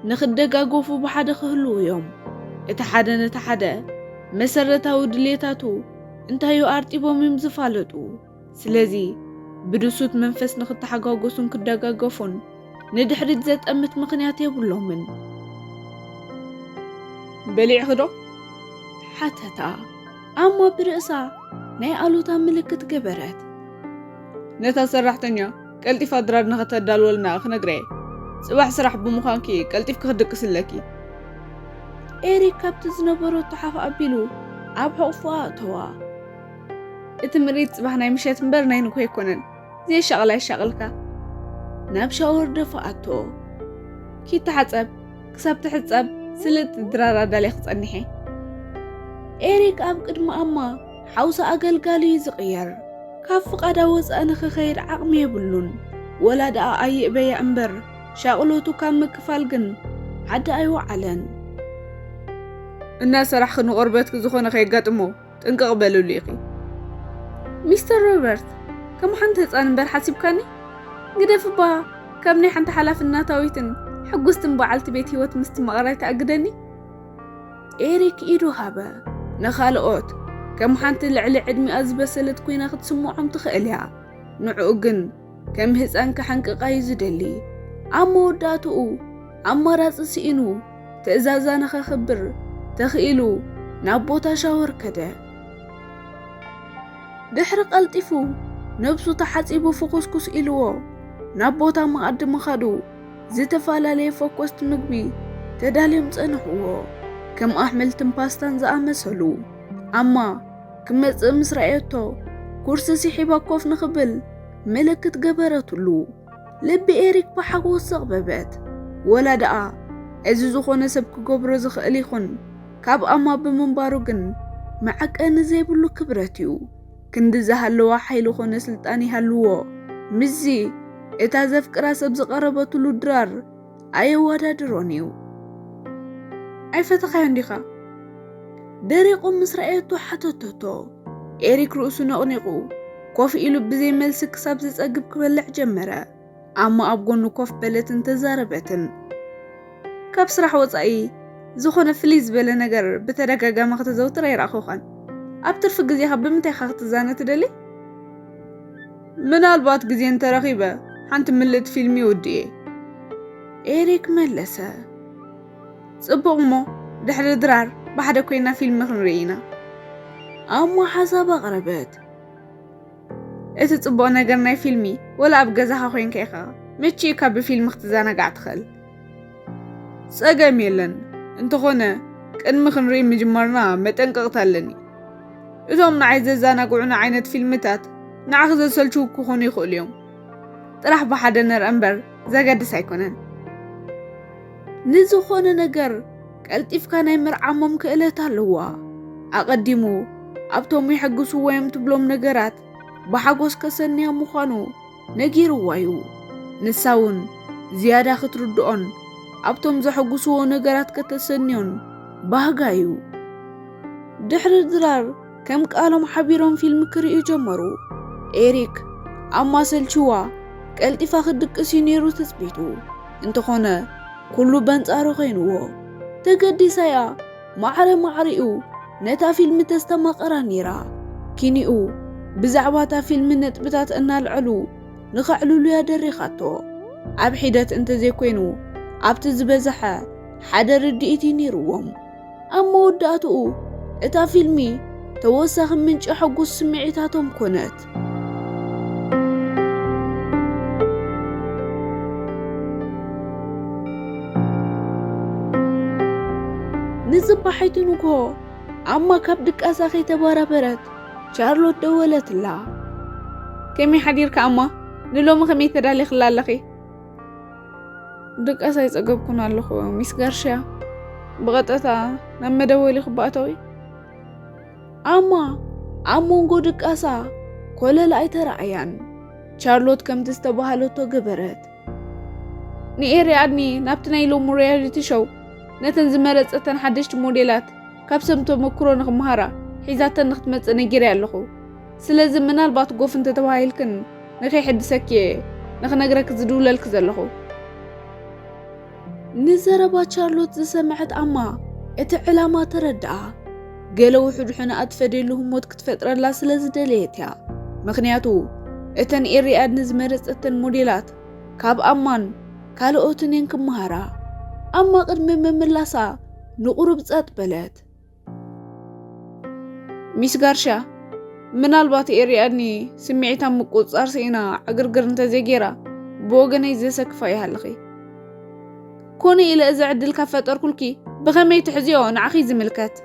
ንኽደጋገፉ ብሓደ ክህልዉ እዮም። እቲ ሓደ ነቲ ሓደ መሰረታዊ ድልየታቱ እንታዩ ኣርጢቦም እዮም ዝፋለጡ። ስለዚ ብድሱት መንፈስ ንኽተሓጋገሱን ክደጋገፉን ንድሕሪት ዘጠምት ምኽንያት የብሎምን። በሊዕኺ ዶ? ሓተታ። ኣማ ብርእሳ ናይ ኣሉታ ምልክት ገበረት። ነታ ሰራሕተኛ ቀልጢፋ ድራር ንኸተዳልወልና ክነግረየ። ጽባሕ ስራሕ ብምዃንኪ ቀልጢፍኪ ክትድቅሲ ኣለኪ። ኤሪክ ካብቲ ዝነበረቶ ሓፍ ኣቢሉ ኣብ ሕቑፉ ኣእተዋ። እቲ ምርኢት ጽባሕ ናይ ምሸት እምበር ናይ ንግሆ ኣይኮነን። ዘየሻቕል ኣየሻቕልካ። ናብ ሻወር ደፋኣቶ። ኪድ ተሓጸብ፣ ክሳብ ትሕጸብ ስልጥ ድራር ኣዳልየ ክጸንሕ እየ። ኤሪክ ኣብ ቅድሚ ኣማ ሓውሲ ኣገልጋሊ እዩ ዝቕየር። ካብ ፍቓዳ ወጻኢ ንኽኸይድ ዓቕሚ የብሉን። ወላ ደኣ ኣይእበያ እምበር ሻቕሎቱ ካብ ምክፋል ግን ዓዲ ኣይወዓለን። እናሰራሕኺ ንቆርበትኪ ዝኾነ ከየጋጥሞ ጥንቅቕ በልሉ ኢኺ። ሚስተር ሮበርት፣ ከም ሓንቲ ህጻን እምበር ሓሲብካኒ? ግደፍ እባ፣ ካብ ናይ ሓንቲ ሓላፍናታዊትን ሕጉስትን በዓልቲ ቤት ህይወት ምስትምቓር ኣይትኣግደኒ። ኤሪክ ኢዱ ሃበ። ንኻልኦት ከም ሓንቲ ልዕሊ ዕድሚኣ ዝበሰለት ኮይና ክትስምዖም ትኽእል እያ። ንዕኡ ግን ከም ህፃን ክሓንቅቓ እዩ ዝደሊ። ኣብ መወዳእትኡ ኣማራፂ ስኢኑ ትእዛዛ ንኸኽብር ተኽኢሉ ናብ ቦታ ሻወር ከደ። ድሕሪ ቀልጢፉ ነብሱ ተሓጺቡ ፍኹስኩስ ኢልዎ ናብ ቦታ መኣዲ ምኻዱ፣ ዝተፈላለየ ፈኮስቲ ምግቢ ተዳልዮም ጸንሕዎ፣ ከም ኣሕምልትን ፓስታን ዝኣመሰሉ። ኣማ ክመጽእ ምስ ረኣየቶ፣ ኩርሲ ስሒባ ኮፍ ንኽብል ምልክት ገበረትሉ። ልቢ ኤሪክ ብሓጎስ ዘቕበበት። ወላ ደኣ እዚ ዝኾነ ሰብ ክገብሮ ዝኽእል ይኹን፣ ካብ ኣማ ብምንባሩ ግን መዐቀኒ ዘይብሉ ክብረት እዩ። ክንዲ ዝሃለዋ ሓይሊ ኾነ ስልጣን ይሃልዎ፣ ምስዚ እታ ዘፍቅራ ሰብ ዝቐረበትሉ ድራር ኣየወዳድሮን እዩ። "ኣይፈተኻዮን ዲኻ?" ደሪቑ ምስ ረኣየቶ ሓተተቶ። ኤሪክ ርእሱ ነቕኒቑ፣ ኮፍ ኢሉ ብዘይ መልሲ ክሳብ ዝጸግብ ክበልዕ ጀመረ። ኣማ ኣብ ጎኑ ኮፍ በለትን ተዛረበትን። "ካብ ስራሕ ወጻኢ ዝኾነ ፍልይ ዝበለ ነገር ብተደጋጋሚ ከተዘውትር ኣይረኣኹኻን። ኣብ ትርፊ ግዜኻ ብምንታይ ኢኻ ክትዛነ ትደሊ?" "ምናልባት ግዜ እንተረኺበ ሓንቲ ምልእቲ ፊልም ይውድእ እየ," ኤሪክ መለሰ። "ጽቡቕ እሞ፣ ድሕሪ ድራር ብሓደ ኮይና ፊልም ክንርኢ ኢና," ኣማ ሓሳብ ኣቕረበት። "እቲ ጽቡቕ ነገር ናይ ፊልሚ፣ ወላ ኣብ ገዛኻ ኮይንካ ኢኻ ምችእካ ብፊልም ክትዘናጋዕ ትኽእል። ጸገም የለን። እንተኾነ፣ ቅድሚ ክንርኢ ምጅማርና መጠንቀቕታ ኣለኒ። እቶም ንዓይ ዘዘናግዑኒ ዓይነት ፊልምታት ንዓኺ ዘሰልችዉ ክኾኑ ይኽእሉ እዮም። ጥራሕ ብሓደ ንርአ እምበር ዘገድስ ኣይኮነን። ንዝኾነ ነገር ቀልጢፍካ ናይ ምርዓሞም ክእለት ኣለዋ። ኣቐዲሙ ኣብቶም የሐግስዎ እዮም ትብሎም ነገራት ብሓጎስ ከሰንያ ምዃኑ ነጊርዋ እዩ። ንሳ እውን ዝያዳ ክትርድኦን ኣብቶም ዘሐጉስዎ ነገራት ከተሰንዮን ባህጋ እዩ። ድሕሪ ድራር ከም ቃሎም ሓቢሮም ፊልም ክርእዩ ጀመሩ። ኤሪክ ኣብ ማሰልችዋ ቀልጢፋ ክትድቅስ እዩ ነይሩ ትጽቢቱ። እንተኾነ ኩሉ በንጻሩ ኮይንዎ። ተገዲሳ እያ ማዕረ ማዕሪኡ ነታ ፊልም ተስተማቐራ ነይራ። ኪኒኡ ብዛዕባ እታ ፊልም ነጥብታት እናልዐሉ ንኸዕልሉ እያ ደሪኻቶ። ኣብ ሒደት እንተዘይኮይኑ ኣብቲ ዝበዝሐ ሓደ ርድኢት እዩ ነይርዎም። ኣብ መወዳእትኡ እታ ፊልሚ ተወሳኺ ምንጪ ሕጉስ ስምዒታቶም ኮነት። ንጽባሒቱ ንግሆ ኣማ ካብ ድቃሳ ከይተበራበረት ቻርሎት ደወለትላ። "ከመይ ሓዲርካ ኣማ? ንሎሚ ከመይ ተዳሊኽላ ኣለኺ?" "ድቃስ ኣይጸገብኩን ኣለኹ ሚስ ጋርሽያ። ብቐጥታ ናብ መደወሊ ክባእተዊ?" ኣማ ኣብ መንጎ ድቃሳ ኮለል ኣይተረኣያን። ቻርሎት ከምቲ ዝተባህለቶ ገበረት። "ንኤሪ ኣድኒ ናብቲ ናይ ሎሚ ሪያሊቲ ሾው ነተን ዝመረጸተን ሓደሽቲ ሞዴላት ካብ ሰብ ተመክሮ ንኽመሃራ ሒዛተን ንኽትመጽእ ነጊረያ ኣለኹ። ስለዚ ምናልባት ጎፍ እንተተባሂልክን ንኸይሕድሰኪ እየ ንኽነግረኪ ዝድውለልኪ ዘለኹ." ንዘረባ ቻርሎት ዝሰምዐት ኣማ እቲ ዕላማ ተረድኣ። ገለ ውሑድ ሕነ ኣትፈደሉ ህሞት ክትፈጥረላ ስለ ዝደለየት እያ። ምኽንያቱ እተን ኤሪ ኣድኒ ዝመረጸተን ሞዴላት ካብ ኣማን ካልኦትን እየን ክመሃራ። ኣማ ቅድሚ ምምላሳ ንቑሩብ ጸጥ በለት። "ሚስ ጋርሻ፣ ምናልባት ኤሪ ኣድኒ ስምዒታ ምቁጽጻር ስኢና ዕግርግር እንተዘይገይራ፣ ብወገነይ ዘሰክፋ ይሃልኺ። ኮነ ኢለ እዚ ዕድል ካብ ፈጠርኩልኪ፣ ብኸመይ ትሕዝዮ ንዓኺ ዝምልከት?"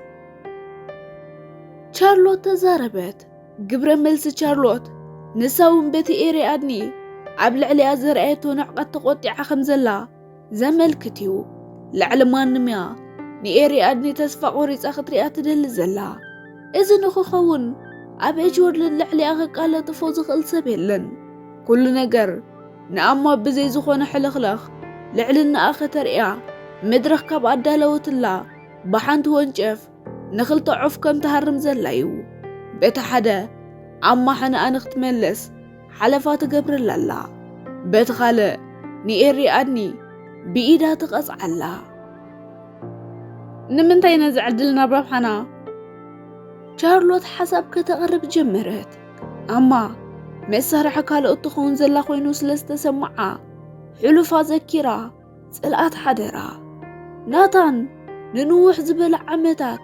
ቻርሎት ተዛረበት። ግብረ መልሲ ቻርሎት፣ ንሳ እውን በቲ ኤሪ ኣድኒ ኣብ ልዕሊኣ ዘርኣየቶ ንዕቀት ተቖጢዓ ከም ዘላ ዘመልክት እዩ። ልዕሊ ማንም እያ ንኤሪ ኣድኒ ተስፋ ቆሪጻ ክትሪኣ ትደሊ ዘላ። እዚ ንኽኸውን ኣብ ኤጅወርልድ ልዕሊኣ ከቃለጥፎ ዝኽእል ሰብ የለን። ኩሉ ነገር ንኣማ ብዘይ ዝኾነ ሕልኽላኽ ልዕልናኣ ከተርእያ መድረኽ ካብ ኣዳለወትላ ብሓንቲ ወንጨፍ ንኽልተ ዑፍ ከም ትሃርም ዘላ እዩ። በቲ ሓደ ኣማ ሕነኣ ንኽትመልስ ሓለፋ ትገብረላ ኣላ። በቲ ካልእ ንኤሪ ኣድኒ ብኢዳ ትቐጽዓላ። ንምንታይ ነዚ ዕድል ናብ ረብሓና? ቻርሎት ሓሳብ ከተቕርብ ጀመረት። ኣማ መሳርሒ ካልኦት ትኸውን ዘላ ኮይኑ ስለ ዝተሰምዓ፣ ሕሉፋ ዘኪራ ጽልኣት ሓደራ። ናታን ንንውሕ ዝበለ ዓመታት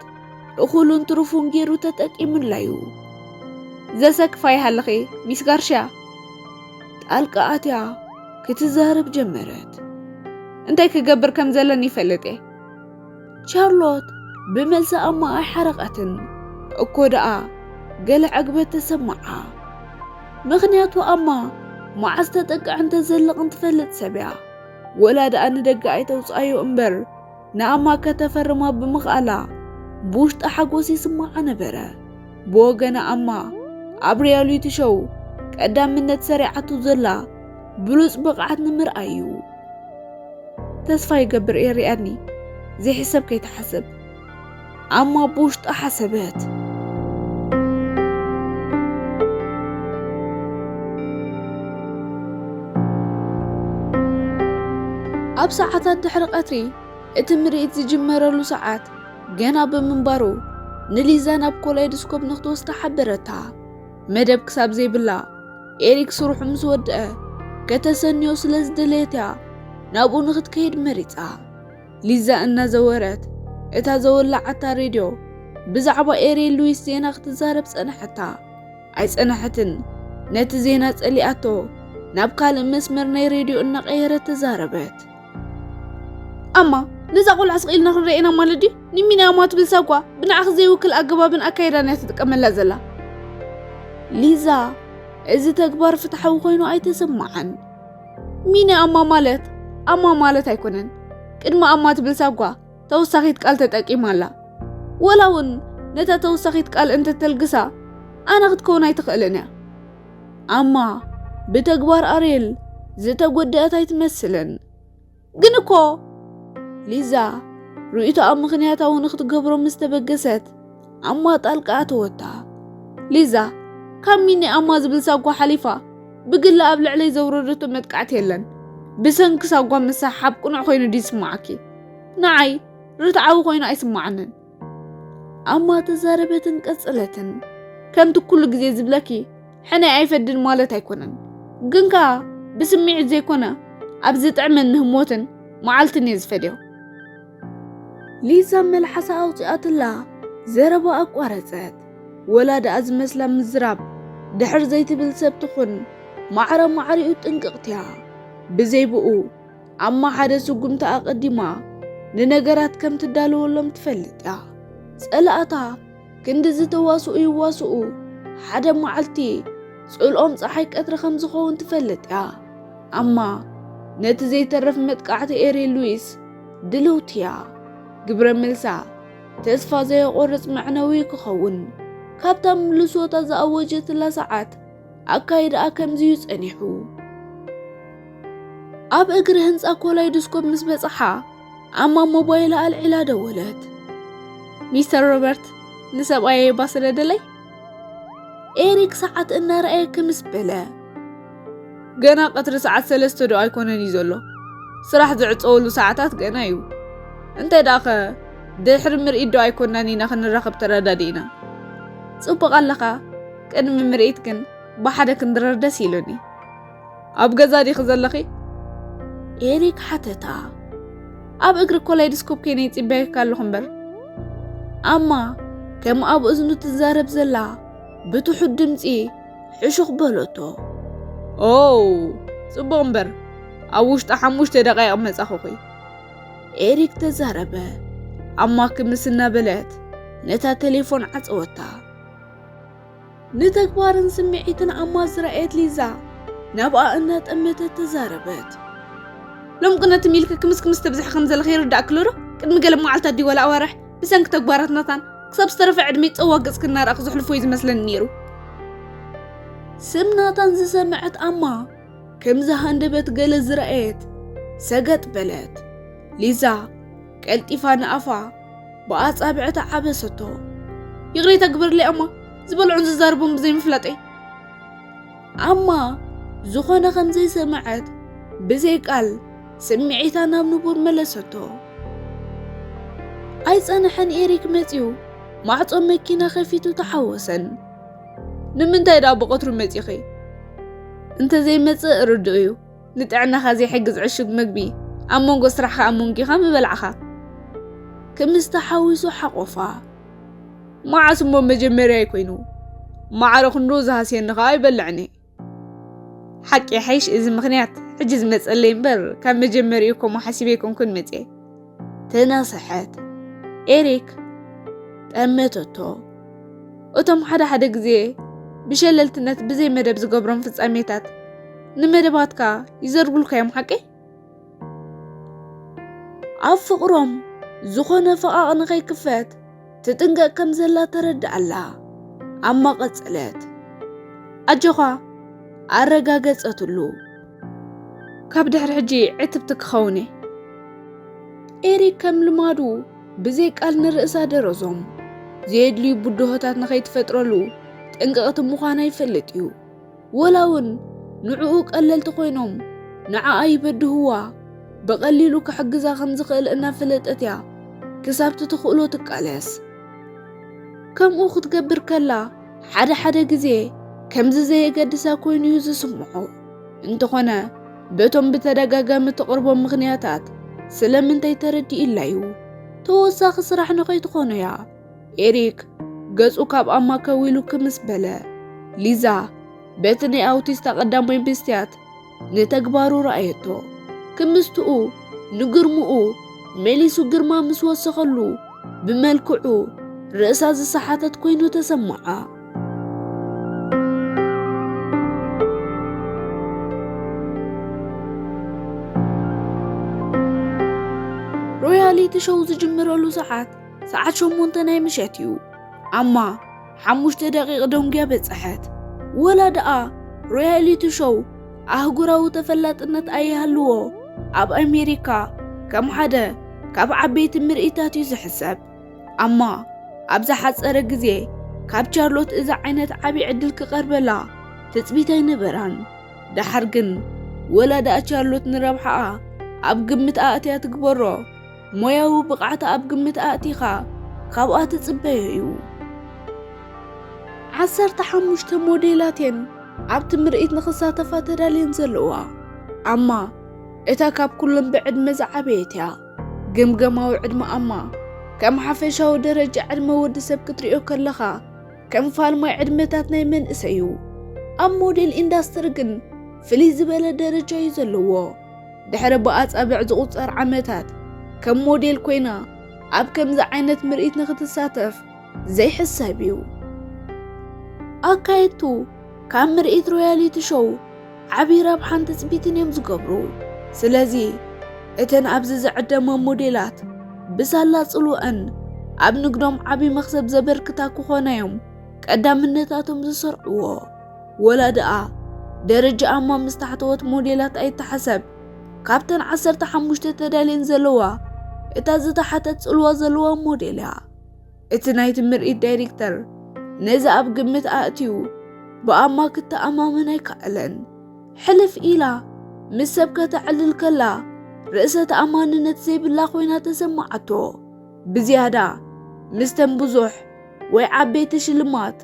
እኹሉን ትሩፉን ገይሩ ተጠቂሙላዩ። "ዘሰክፋ ይሃለኺ ሚስ ጋርሽያ?" ጣልቃ ኣትያ ክትዛረብ ጀመረት። "እንታይ ክገብር ከም ዘለኒ ይፈልጥ እየ።" ቻርሎት ብመልሲ ኣማ ኣይሓረቐትን። እኮ ደኣ ገለ ዕግበት ተሰማዓ። ምኽንያቱ ኣማ መዓስ ተጠቅዕን ተዘልቕን ትፈልጥ ሰብ እያ። ወላ ደኣ ንደገ ኣይተውጽኣዮ እምበር፣ ንኣማ ከተፈርማ ብምኽኣላ ብውሽጣ ሓጎስ ይስምዓ ነበረ። ብወገና ኣማ ኣብ ሪያሊቲ ሾው ቀዳምነት ሰሪዓቱ ዘላ ብሉጽ ብቕዓት ንምርኣይ እዩ። "ተስፋ ይገብር እየ ሪኣኒ፣ ዘይሕሰብ ከይትሓስብ" ኣማ ብውሽጣ ሓሰበት። ኣብ ሰዓታት ድሕሪ ቀትሪ እቲ ምርኢት ዝጅመረሉ ሰዓት ገና ብምንባሩ፣ ንሊዛ ናብ ኮላይድስኮፕ ንክትወስዳ ሓበረታ። መደብ ክሳብ ዘይብላ፣ ኤሪክ ስርሑ ምስ ወድአ፣ ከተሰንዮ ስለ ዝደለየት እያ ናብኡ ንክትከይድ መሪጻ። ሊዛ እናዘወረት፣ እታ ዘወላዓታ ሬድዮ ብዛዕባ ኤሪ ሉዊስ ዜና ክትዛረብ ጸንሐታ። ኣይጸንሐትን። ነቲ ዜና ጸሊኣቶ፣ ናብ ካልእ መስመር ናይ ሬድዮ እናቐየረት ተዛረበት። "ኣማ፣ ነዛ ቆልዓ ስቕ ኢልና ክንረኤና ማለት ድዩ? ንሚኒ ኣማ ትብል ሳጓ ብንዓኺ ዘይውክል ኣገባብን ኣካይዳን እያ ትጥቀመላ ዘላ።" ሊዛ፣ እዚ ተግባር ፍትሓዊ ኮይኑ ኣይተሰማዓን። "ሚኒ ኣማ ማለት ኣማ ማለት ኣይኮነን። ቅድሚ ኣማ ትብል ሳጓ ተወሳኺት ቃል ተጠቂማ ኣላ። ወላ እውን ነታ ተወሳኺት ቃል እንተተልግሳ፣ ኣና ክትከውን ኣይትኽእልን እያ። ኣማ ብተግባር ኣርየል ዝተጎድአት ኣይትመስልን። ግን እኮ" ሊዛ ርእይቶኣ ምኽንያታዊ ንክትገብሮ ምስ ተበገሰት፣ ኣማ ጣልቃ ኣተወታ። "ሊዛ፣ ካብ ሚኒ ኣማ ዝብል ሳጓ ሓሊፋ ብግላ ኣብ ልዕለይ ዘውረደቶ መጥቃዕቲ የለን። ብሰንኪ ሳጓ ምሳሓብ ቅኑዕ ኮይኑ ድዩ ይስምዓኪ? ንዓይ ርትዓዊ ኮይኑ ኣይስምዓንን።" ኣማ ተዛረበትን ቀጸለትን። "ከምቲ ኩሉ ግዜ ዝብለኪ፣ ሕነ ኣይፈድን ማለት ኣይኮነን። ግን ከኣ ብስምዒት ዘይኮነ፣ ኣብ ዝጥዕመኒ ህሞትን መዓልትን እየ ዝፈድዮ።" ሊዛ መልሓሳ ኣውጺኣትላ ዘረባ ኣቋረጸት። ወላ ደኣ ዝመስላ ምዝራብ ድሕር ዘይትብል ሰብ ትኹን፣ ማዕረ ማዕሪኡ ጥንቅቕቲ እያ። ብዘይ ብኡ፣ ኣማ ሓደ ስጉምቲ ኣቐዲማ ንነገራት ከም ትዳለወሎም ትፈልጥ እያ። ጸላእታ ክንዲ ዝተዋስኡ ይዋስኡ፣ ሓደ መዓልቲ ጽልኦም ጸሓይ ቀትሪ ከም ዝኸውን ትፈልጥ እያ። ኣማ ነቲ ዘይተርፍ መጥቃዕቲ ኤሪ ሉዊስ ድልውቲ እያ። ግብረ መልሳ ተስፋ ዘየቆርጽ መዕነዊ ክኸውን፣ ካብታ ምልሶታ ዝኣወጀትላ ሰዓት ኣካይዳኣ ከምዚ እዩ ጸኒሑ። ኣብ እግሪ ህንጻ ኮላይዶስኮፕ ምስ በጽሓ፣ ኣማ ሞባይላ ኣልዒላ ደወለት። "ሚስተር ሮበርት፣ ንሰብኣየይ እባ ስደደለይ?" ኤሪክ ሰዓት እናረኣየ ክምስ በለ። "ገና ቀትሪ ሰዓት ሰለስተ ዶ ኣይኮነን እዩ ዘሎ? ስራሕ ዝዕጸወሉ ሰዓታት ገና እዩ። እንታይ ደኣኸ ድሕሪ ምርኢት ዶ ኣይኮናን ኢና ክንራኸብ ተረዳዲእና?" "ጽቡቕ ኣለኻ፣ ቅድሚ ምርኢት ግን ብሓደ ክንድረር ደስ ኢሉኒ። ኣብ ገዛ ዲኺ ዘለኺ?" ኤሪክ ሓተታ። "ኣብ እግሪ ኮላይድስኮፕ ኮይነ ይጽበየካ ኣለኹ እምበር።" ኣማ ከም ኣብ እዝኑ ትዛረብ ዘላ ብትሑት ድምጺ ሕሹኽ በለቶ። "ኦ፣ ጽቡቕ እምበር፣ ኣብ ውሽጢ ሓሙሽተ ደቓይቕ መጻኹኺ።" ኤሪክ ተዛረበ። ኣማ ክምስ እናበለት ነታ ቴሌፎን ዓጸወታ። ንተግባርን ስምዒትን ኣማ ዝረኣየት ሊዛ ናብኣ እናጠመተት ተዛረበት። "ሎም ቅነ ትም ኢልኪ ክምስ ክምስ ተብዝሒ ከም ዘለኺ ይርዳእኪ ኣሎ ዶ? ቅድሚ ገለ መዓልታት ድዩ ዋላ ኣዋርሕ ብሰንኪ ተግባራት ናታን ክሳብ ዝተረፈ ዕድመይ ጸዋ ገጽኪ እናረኣኹ ዘሕልፎ እዩ ዝመስለኒ ነይሩ።" ስም ናታን ዝሰምዐት ኣማ ከምዚ ሃንደበት ገለ ዝረኣየት ሰገጥ በለት። ሊዛ ቀልጢፋ ንኣፋ ብኣጻብዕታ ዓበሰቶ። "ይቕሬታ ግበርለይ ኣማ፣ ዝበልዖን ዝዛረቦን ብዘይ ምፍላጠይ።" ኣማ ዝኾነ ከም ዘይሰምዐት ብዘይ ቃል ስምዒታ ናብ ንቡር መለሰቶ። ኣይጸንሐን ኤሪክ መጺኡ ማዕጾ መኪና ከፊቱ ተሓወሰን። "ንምንታይ ደኣ ብቐትሩ መጺኺ? እንተዘይመጽእ ርዱእ እዩ። ንጥዕናኻ ዘይሕግዝ ዕሹግ መግቢ ኣብ መንጎ ስራሕኻ ኣብ መንጎኻ ምበላዕኻ። ክምስ ተሓዊሱ ሓቆፋ። መዓስ እሞ መጀመርያ ኣይኮይኑ? ማዕረ ክንዱ ዝሃስየኒ ኸኣ ኣይበልዕን እየ። ሓቂ ይሓይሽ እዚ ምኽንያት ሕጂ ዝመጸለይ እምበር፣ ካብ መጀመሪኡ ከምኡ ሓሲበ ኣይኮንኩን መጽየ። ተናሰሐት። ኤሪክ ጠመተቶ። እቶም ሓደ ሓደ ግዜ ብሸለልትነት ብዘይ መደብ ዝገብሮም ፍጻሜታት ንመደባትካ ይዘርጉልካ እዮም ሓቂ? ኣብ ፍቕሮም ዝኾነ ፈቓቕ ንኸይክፈት ትጥንቀቕ ከም ዘላ ተረድኣላ። ኣማ ቀጸለት። ኣጆኻ ኣረጋገጸትሉ። ካብ ድሕሪ ሕጂ ዕትብቲ ክኸውን እየ። ኤሪክ ከም ልማዱ ብዘይ ቃል ንርእሳ ደረዞም። ዘየድልዩ ብድሆታት ንኸይትፈጥረሉ ጥንቅቕቲ ምዃና ይፈልጥ እዩ። ወላ እውን ንዕኡ ቀለልቲ ኮይኖም ንዓኣ ይበድህዋ፣ ብቐሊሉ ክሕግዛ ከም ዝኽእል እናፈለጠት እያ ክሳብ ትትኽእሎ ትቃለስ። ከምኡ ክትገብር ከላ ሓደ ሓደ ግዜ ከምዚ ዘየገድሳ ኮይኑ እዩ ዝስምዖ። እንተኾነ በቶም ብተደጋጋሚ ትቕርቦም ምኽንያታት ስለምንታይ ተረዲእላ እዩ። ተወሳኺ ስራሕ ንኸይትኾኖ እያ። ኤሪክ ገጹ ካብ ኣማ ከዊሉ ክምስ በለ። ሊዛ በቲ ናይ ኣውቲስታ ቀዳማይ መስትያት ንተግባሩ ረኣየቶ። ክምስትኡ ንግርምኡ መሊሱ ግርማ ምስ ወሰኸሉ ብመልክዑ ርእሳ ዝሰሓተት ኮይኑ ተሰምዓ። ሮያሊቲ ሾው ዝጅምረሉ ሰዓት ሰዓት ሸሞንተ ናይ ምሸት እዩ። ኣማ ሓሙሽተ ደቂቕ ደንጉያ በጸሐት። ወላ ደኣ ሮያሊቲ ሾው ኣህጉራዊ ተፈላጥነት ኣይሃልዎ፣ ኣብ ኣሜሪካ ከም ሓደ ካብ ዓበይቲ ምርኢታት እዩ ዝሕሰብ። ኣማ ኣብ ዝሓጸረ ግዜ ካብ ቻርሎት እዚ ዓይነት ዓቢ ዕድል ክቐርበላ ትጽቢት ኣይነበራን። ደሓር ግን ወላ ደኣ ቻርሎት ንረብሓኣ ኣብ ግምት ኣእትያ ትግበሮ ሞያዊ ብቕዓታ ኣብ ግምት ኣእቲኻ ካብኣ ትጽበዮ እዩ። ዓሰርተ ሓሙሽተ ሞዴላት እየን ኣብቲ ምርኢት ንኽሳተፋ ተዳልየን ዘለዋ። ኣማ እታ ካብ ኩለን ብዕድመ ዝዓበየት እያ። ግምገማዊ ዕድመ ኣማ ከም ሓፈሻዊ ደረጃ ዕድመ ወዲ ሰብ ክትሪኦ ከለኻ ከም ፋልማይ ዕድመታት ናይ መንእሰይ እዩ። ኣብ ሞዴል ኢንዳስትሪ ግን ፍልይ ዝበለ ደረጃ እዩ ዘለዎ። ድሕሪ ብኣጻብዕ ዝቑጸር ዓመታት ከም ሞዴል ኮይና ኣብ ከምዚ ዓይነት ምርኢት ንኽትሳተፍ ዘይሕሰብ እዩ። ኣካየድቱ ካብ ምርኢት ሮያሊቲ ሾው ዓቢ ረብሓን ትጽቢትን እዮም ዝገብሩ። ስለዚ እተን ኣብዚ ዝዕደማ ሞዴላት ብሳላ ጽልወአን ኣብ ንግዶም ዓቢ መኽሰብ ዘበርክታ ክኾና እዮም ቀዳምነታቶም ዝሰርዕዎ። ወላ ደኣ ደረጃ ኣማ ምስ ታሕተዎት ሞዴላት ኣይተሓሰብ። ካብተን ዓሰርተ ሓሙሽተ ተዳልየን ዘለዋ እታ ዝተሓተት ጽልዋ ዘለዋ ሞዴል እያ። እቲ ናይቲ ምርኢት ዳይሬክተር ነዚ ኣብ ግምት ኣእትዩ ብኣማ ክተኣማመን ኣይከኣለን። ሕልፍ ኢላ ምስ ሰብ ከተዕልል ከላ ርእሰ ተኣማንነት ዘይብላ ኮይና ተሰማዓቶ። ብዝያዳ ምስተን ብዙሕ ወይ ዓበይቲ ሽልማት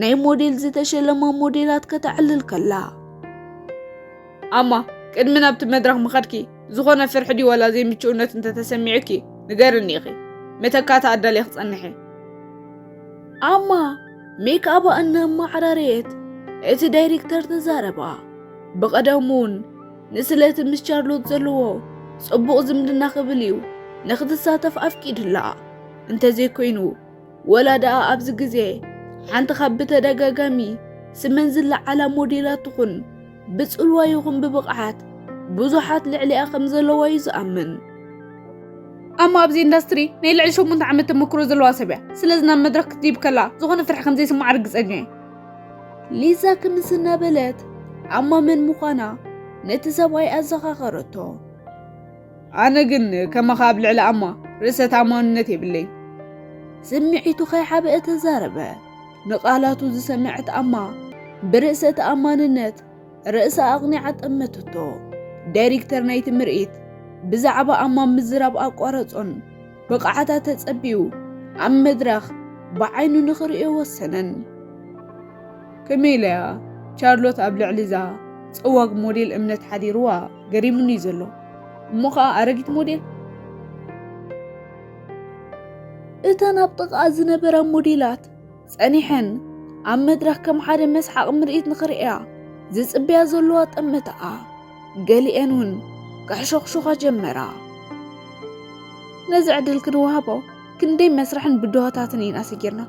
ናይ ሞዴል ዝተሸለማ ሞዴላት ከተዕልል ከላ። ኣማ፣ ቅድሚ ናብቲ መድረኽ ምኻድኪ ዝኾነ ፍርሒ ድዩ ዋላ ዘይምችኡነት እንተተሰሚዑኪ ንገርኒ ኢኺ። መተካእታ ኣዳልየ ክጸንሕ እየ። ኣማ ሜክኣባ እናማዕራረየት እቲ ዳይሬክተር ተዛረባ። ብቐደሙ እውን ንስለቲ ምስ ቻርሎት ዘለዎ ጽቡቕ ዝምድና ክብል እዩ ንኽትሳተፍ ኣፍቂድላ። እንተዘይኮይኑ ወላ ደኣ ኣብዚ ግዜ ሓንቲ ካብ ብተደጋጋሚ ስመን ዝለዓላ ሞዴላት ትኹን ብጽልዋ ይኹን ብብቕዓት ብዙሓት ልዕሊኣ ከም ዘለዋ እዩ ዝኣምን። ኣማ ኣብዚ ኢንዳስትሪ ናይ ልዕሊ ሸሞንተ ዓመት ተመክሮ ዘለዋ ሰብ እያ። ስለዚ ናብ መድረኽ ክትድይብ ከላ ዝኾነ ፍርሒ ከም ዘይስምዓ ርግጸኛ እየ። ሊዛ ክምስ እናበለት ኣማ መን ምዃና ነቲ ሰብኣይ ኣዘኻኸረቶ። ኣነ ግን ከማኻ ኣብ ልዕሊ ኣማ ርእሰ ተኣማንነት የብለይ። ስምዒቱ ከይሓብአ ተዛረበ። ንቓላቱ ዝሰምዐት ኣማ ብርእሰ ተኣማንነት ርእሳ ኣቕኒዓ ጠመተቶ። ዳይሬክተር ናይቲ ምርኢት ብዛዕባ ኣማ ምዝራብ ኣቋረጾን ብቕዓታ ተጸቢዩ ኣብ መድረኽ ብዓይኑ ንኽርእዮ ወሰነን። ከመይ ኢለያ ቻርሎት ኣብ ልዕሊ እዛ ጸዋግ ሞዴል እምነት ሓዲርዋ ገሪሙኒ እዩ ዘሎ። እሞ ኸኣ ኣረጊት ሞዴል። እተን ኣብ ጥቓኣ ዝነበራ ሞዴላት ጸኒሐን ኣብ መድረኽ ከም ሓደ መስሓቕ ምርኢት ንኽርእያ ዝጽበያ ዘለዋ ጠመተኣ። ገሊኤን እውን ክሕሾኽሾኻ ጀመራ። ነዚ ዕድል ክንወሃቦ ክንደይ መስርሕን ብድሆታትን ኢና ሰጊርና።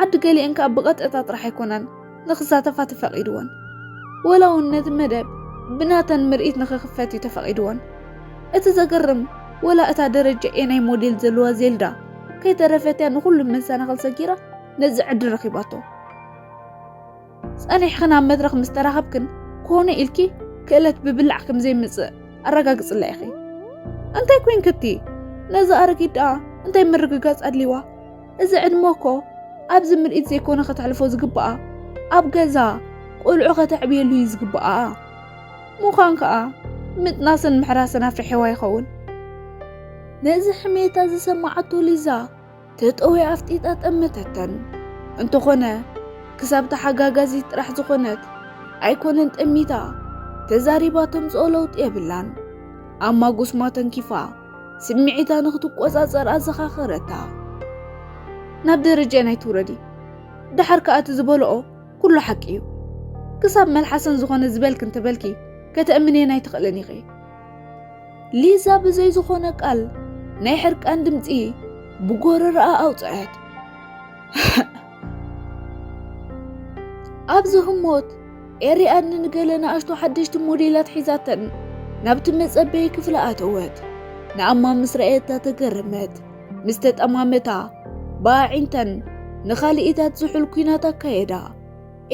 ዓዲ ገሊኤን ከኣ ብቐጥታ ጥራሕ ኣይኮናን ንኽሳተፋ ተፈቒድወን። ወላ እውን ነቲ መደብ ብናተን ምርኢት ንኽኽፈት እዩ ተፈቒድወን። እቲ ዘገርም፣ ወላ እታ ደረጃ ኤ ናይ ሞዴል ዘለዋ ዜልዳ ከይተረፈትያ ንኹሉ መሰናኽል ሰጊራ ነዚ ዕድል ረኺባቶ። ጸኒሕኽን ኣብ መድረኽ ምስ ተራኸብክን ኮነ ኢልኪ ክእለት ብብላዕ ከም ዘይምጽእ ኣረጋግጽላ ኢኺ። እንታይ ኮይንክቲ? ነዛ ኣረጊት ደኣ እንታይ ምርግጋጽ ኣድልይዋ? እዚ ዕድመ እኮ ኣብዚ ምርኢት ዘይኮነ ከተሕልፎ ዝግብኣ፣ ኣብ ገዛ ቆልዑ ከተዕብየሉ እዩ ዝግብኣ። ምዃን ከኣ ምጥናስን ምሕራስን ኣፍሪሕዋ ይኸውን። ነዚ ሕሜታ ዝሰማዓቶ ሊዛ ተጠውያ ኣፍጢጣ ጠመተተን። እንተኾነ ክሳብ ተሓጋጋዚት ጥራሕ ዝኾነት ኣይኮነን ጠሚታ ተዛሪባ ተምጽኦ ለውጢ የብላን። ኣብ ማጉስማ ተንኪፋ ስምዒታ ንኽትቆጻጸር ኣዘኻኸረታ። ናብ ደረጃ ናይ ትውረዲ። ደሓር ከኣ እቲ ዝበልኦ ኩሉ ሓቂ እዩ። ክሳብ መልሓሰን ዝኾነ ዝበልክ እንተበልኪ ከተእምንየን ኣይትኽእልን ኢኺ። ሊዛ ብዘይ ዝኾነ ቃል ናይ ሕርቃን ድምጺ ብጎረረኣ ኣውጽአት። ኣብዚ ህሞት ኤሪኣድኒ ንገለ ንኣሽቱ ሓደሽቲ ሞዴላት ሒዛተን ናብቲ መጸበዪ ክፍሊ ኣተወት። ንኣማ ምስ ረኣየታ ተገረመት። ምስ ተጠማመታ ብኣዒንተን ንኻልኢታት ዝሑል ኲናት ኣካየዳ።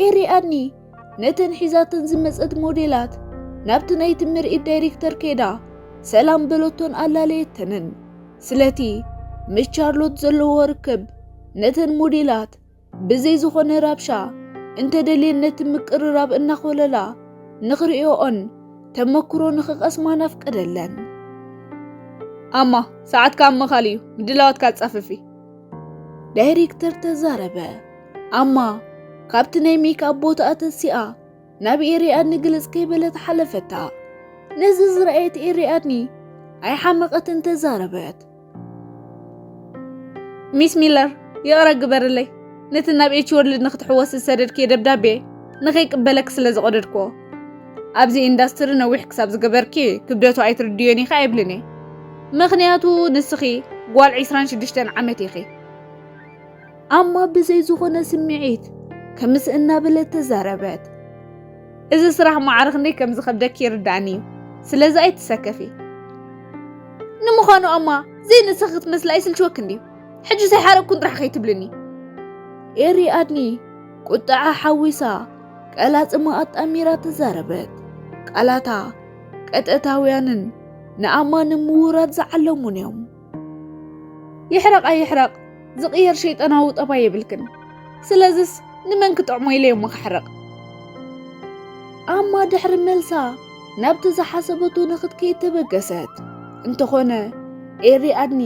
ኤሪኣድኒ ነተን ሒዛተን ዝመጸት ሞዴላት ናብቲ ናይቲ ምርኢት ዳይሬክተር ከይዳ ሰላም በለቶን ኣላለየተንን። ስለቲ ምስ ቻርሎት ዘለዎ ርክብ ነተን ሞዴላት ብዘይ ዝኾነ ራብሻ እንተደልየን ነቲ ምቅርራብ እናኾለላ ንኽርእዮኦን ተመክሮ ንኽቐስማን ኣፍቀደለን። ኣማ፣ ሰዓትካ ኣብ ምኻል እዩ፣ ምድላዋትካ ኣጻፍፊ። ዳይሬክተር ተዛረበ። ኣማ ካብቲ ናይ ሜክኣፕ ቦታኣ ተሲኣ ናብ ኤሪኣድኒ ግልጽ ከይበለት ሓለፈታ። ነዚ ዝረኣየት ኤሪኣድኒ ኣይሓመቐትን ተዛረበት። ሚስ ሚለር፣ ይቕረ ግበርለይ። ነቲ ናብ ኤች ወርልድ ንኽትሕወስ ዝሰደድክዮ ደብዳቤ ንኸይቅበለኪ ስለ ዝቐደድክዎ። ኣብዚ ኢንዳስትሪ ነዊሕ ክሳብ ዝገበርኪ ክብደቱ ኣይትርድዮን ኢኺ ኣይብልን እየ። ምኽንያቱ ንስኺ ጓል ዒስራን ሽዱሽተን ዓመት ኢኺ። ኣማ ብዘይ ዝኾነ ስምዒት ከምስ እናበለት ተዛረበት። እዚ ስራሕ ማዕረ ክንደይ ከም ዝኸብደኪ ይርዳእኒ እዩ። ስለዚ ኣይትሰከፊ። ንምዃኑ ኣማ፣ ዘይንስኺ ክትመስሊ ኣይስልችወክን ድዩ? ሕጂ ዘይሓረቅኩን ጥራሕ ከይትብልኒ። ኤሪኣድኒ ቁጥዓ ሓዊሳ ቀላጽማ ኣጣሚራ ተዛረበት። ቃላታ ቀጥታውያንን ንኣማ ንምውራድ ዝዓለሙን እዮም። ይሕረቕ ኣይሕረቕ ዝቕየር ሸይጣናዊ ጠባይ የብልክን። ስለዝስ ንመን ክጥዕሞ ኢለ እየ እሞ ክሕረቕ? ኣማ ድሕሪ መልሳ ናብቲ ዝሓሰበቶ ንኽትከይድ ተበገሰት። እንተኾነ ኤሪኣድኒ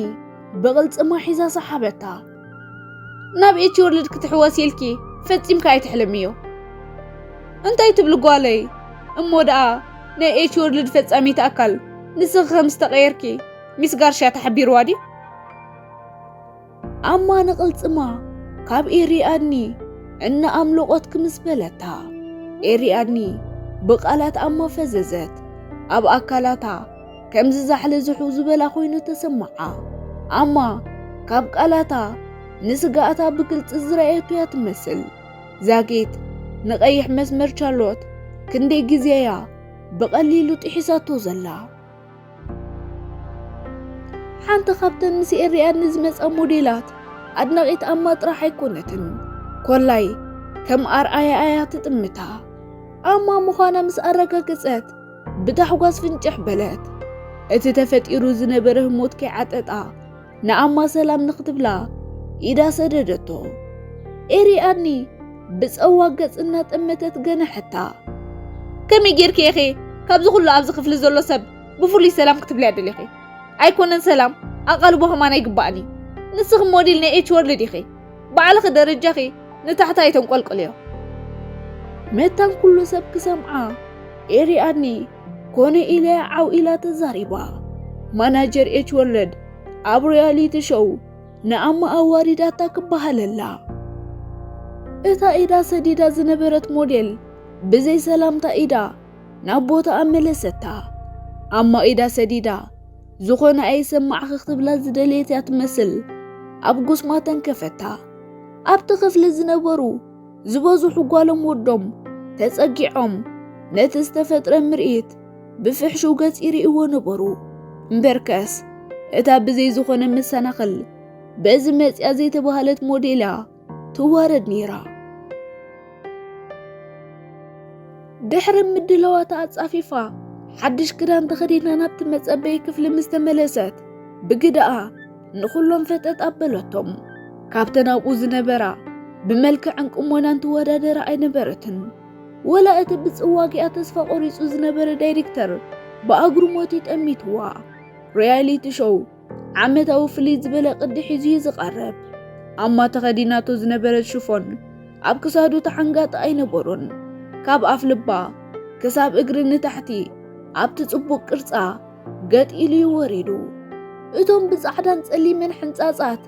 ብቕልጽማ ሒዛ ሰሓበታ። ናብ ኤች ወርልድ ክትሕወሲ ኢልኪ ፈጺምካ ኣይትሕለምዮ። እንታይ ትብሊ ጓለይ? እሞ ደኣ ናይ ኤች ወርልድ ፈጻሚት ኣካል ንስኺ ከም ዝተቐየርኪ ሚስ ጋርሽያ ተሓቢርዋ ድዩ? ኣማ ንቕልጽማ ካብ ኤሪኣድኒ እናኣምለቖት ክምስ በለታ። ኤሪኣድኒ ብቓላት ኣማ ፈዘዘት። ኣብ ኣካላታ ከም ዝዛሕለ ዝሑ ዝበላ ኮይኑ ተሰማዓ። ኣማ ካብ ቃላታ ንስጋኣታ ብግልጺ ዝረኣየቶ እያ ትመስል። ዛጊት ንቐይሕ መስመር ቻርሎት ክንደይ ግዜ እያ ብቐሊሉ ጥሒሳቶ ዘላ። ሓንቲ ካብተን ምስ ኤሪኣድኒ ዝመጻ ሞዴላት ኣድናቒት ኣማ ጥራሕ ኣይኮነትን። ኮላይ ከም ኣርኣያ እያ ትጥምታ። ኣማ ምዃና ምስ ኣረጋገጸት ብታሕጓስ ፍንጭሕ በለት። እቲ ተፈጢሩ ዝነበረ ህሞት ከይዓጠጣ ንኣማ ሰላም ንኽትብላ ኢዳ ሰደደቶ። ኤሪኣድኒ ብጸዋ ገጽ እናጠመተት ገነሐታ። ከመይ ጌርኪ ኢኺ ካብዚ ኩሉ ኣብዚ ክፍሊ ዘሎ ሰብ ብፍሉይ ሰላም ክትብልያ ደሊኺ? ኣይኮነን ሰላም፣ ኣቓልቦ ከማን ኣይግባእን እዩ። ንስኺ ሞዴል ናይ ኤች ወርልድ ኢኺ። ባዕልኺ ደረጃኺ ንታሕቲ ኣይተንቆልቅልዮ። መታን ኩሉ ሰብ ክሰምዓ ኤሪ ኣድኒ ኮነ ኢለያ ዓው ኢላ ተዛሪባ። ማናጀር ኤች ወርልድ ኣብ ሪያሊቲ ሾው ንኣማ ኣዋሪዳታ ክበሃለላ። እታ ኢዳ ሰዲዳ ዝነበረት ሞዴል ብዘይ ሰላምታ ኢዳ ናብ ቦታኣ መለሰታ። ኣማ ኢዳ ሰዲዳ ዝኾነ ኣይሰማዕኺ ክትብላ ዝደለየት እያ ትመስል። ኣብ ጉስማ ተንከፈታ። ኣብቲ ክፍሊ ዝነበሩ ዝበዝሑ ጓሎም ወዶም ተጸጊዖም ነቲ ዝተፈጥረ ምርኢት ብፍሕሹው ገጽ ይርእይዎ ነበሩ። እምበርከስ እታ ብዘይ ዝኾነ መሰናኽል በዚ መጽያ ዘይተባህለት ሞዴል እያ ትዋረድ ነይራ። ድሕሪ ምድላዋታ ኣጻፊፋ ሓድሽ ክዳን ተኸዲና ናብቲ መጸበዪ ክፍሊ ምስ ተመለሰት፣ ብግደኣ ንኹሎም ፈጠጥ ኣበለቶም። ካብተን ኣብኡ ዝነበራ ብመልክዕን ቁመናን ትወዳደራ ኣይነበረትን። ወላ እቲ ብጽዋጊኣ ተስፋ ቆሪጹ ዝነበረ ዳይሬክተር ብኣግርሞት እዩ ጠሚትዋ። ሪያሊቲ ሾው ዓመታዊ ፍልይ ዝበለ ቅዲ ሒዙ እዩ ዝቐርብ። ኣማ ተኸዲናቶ ዝነበረት ሽፎን ኣብ ክሳዱ ተሓንጋጢ ኣይነበሮን። ካብ ኣፍ ልባ ክሳብ እግሪ ንታሕቲ ኣብቲ ጽቡቕ ቅርጻ ገጥ ኢሉ እዩ ወሪዱ። እቶም ብጻዕዳን ጸሊምን ሕንጻጻት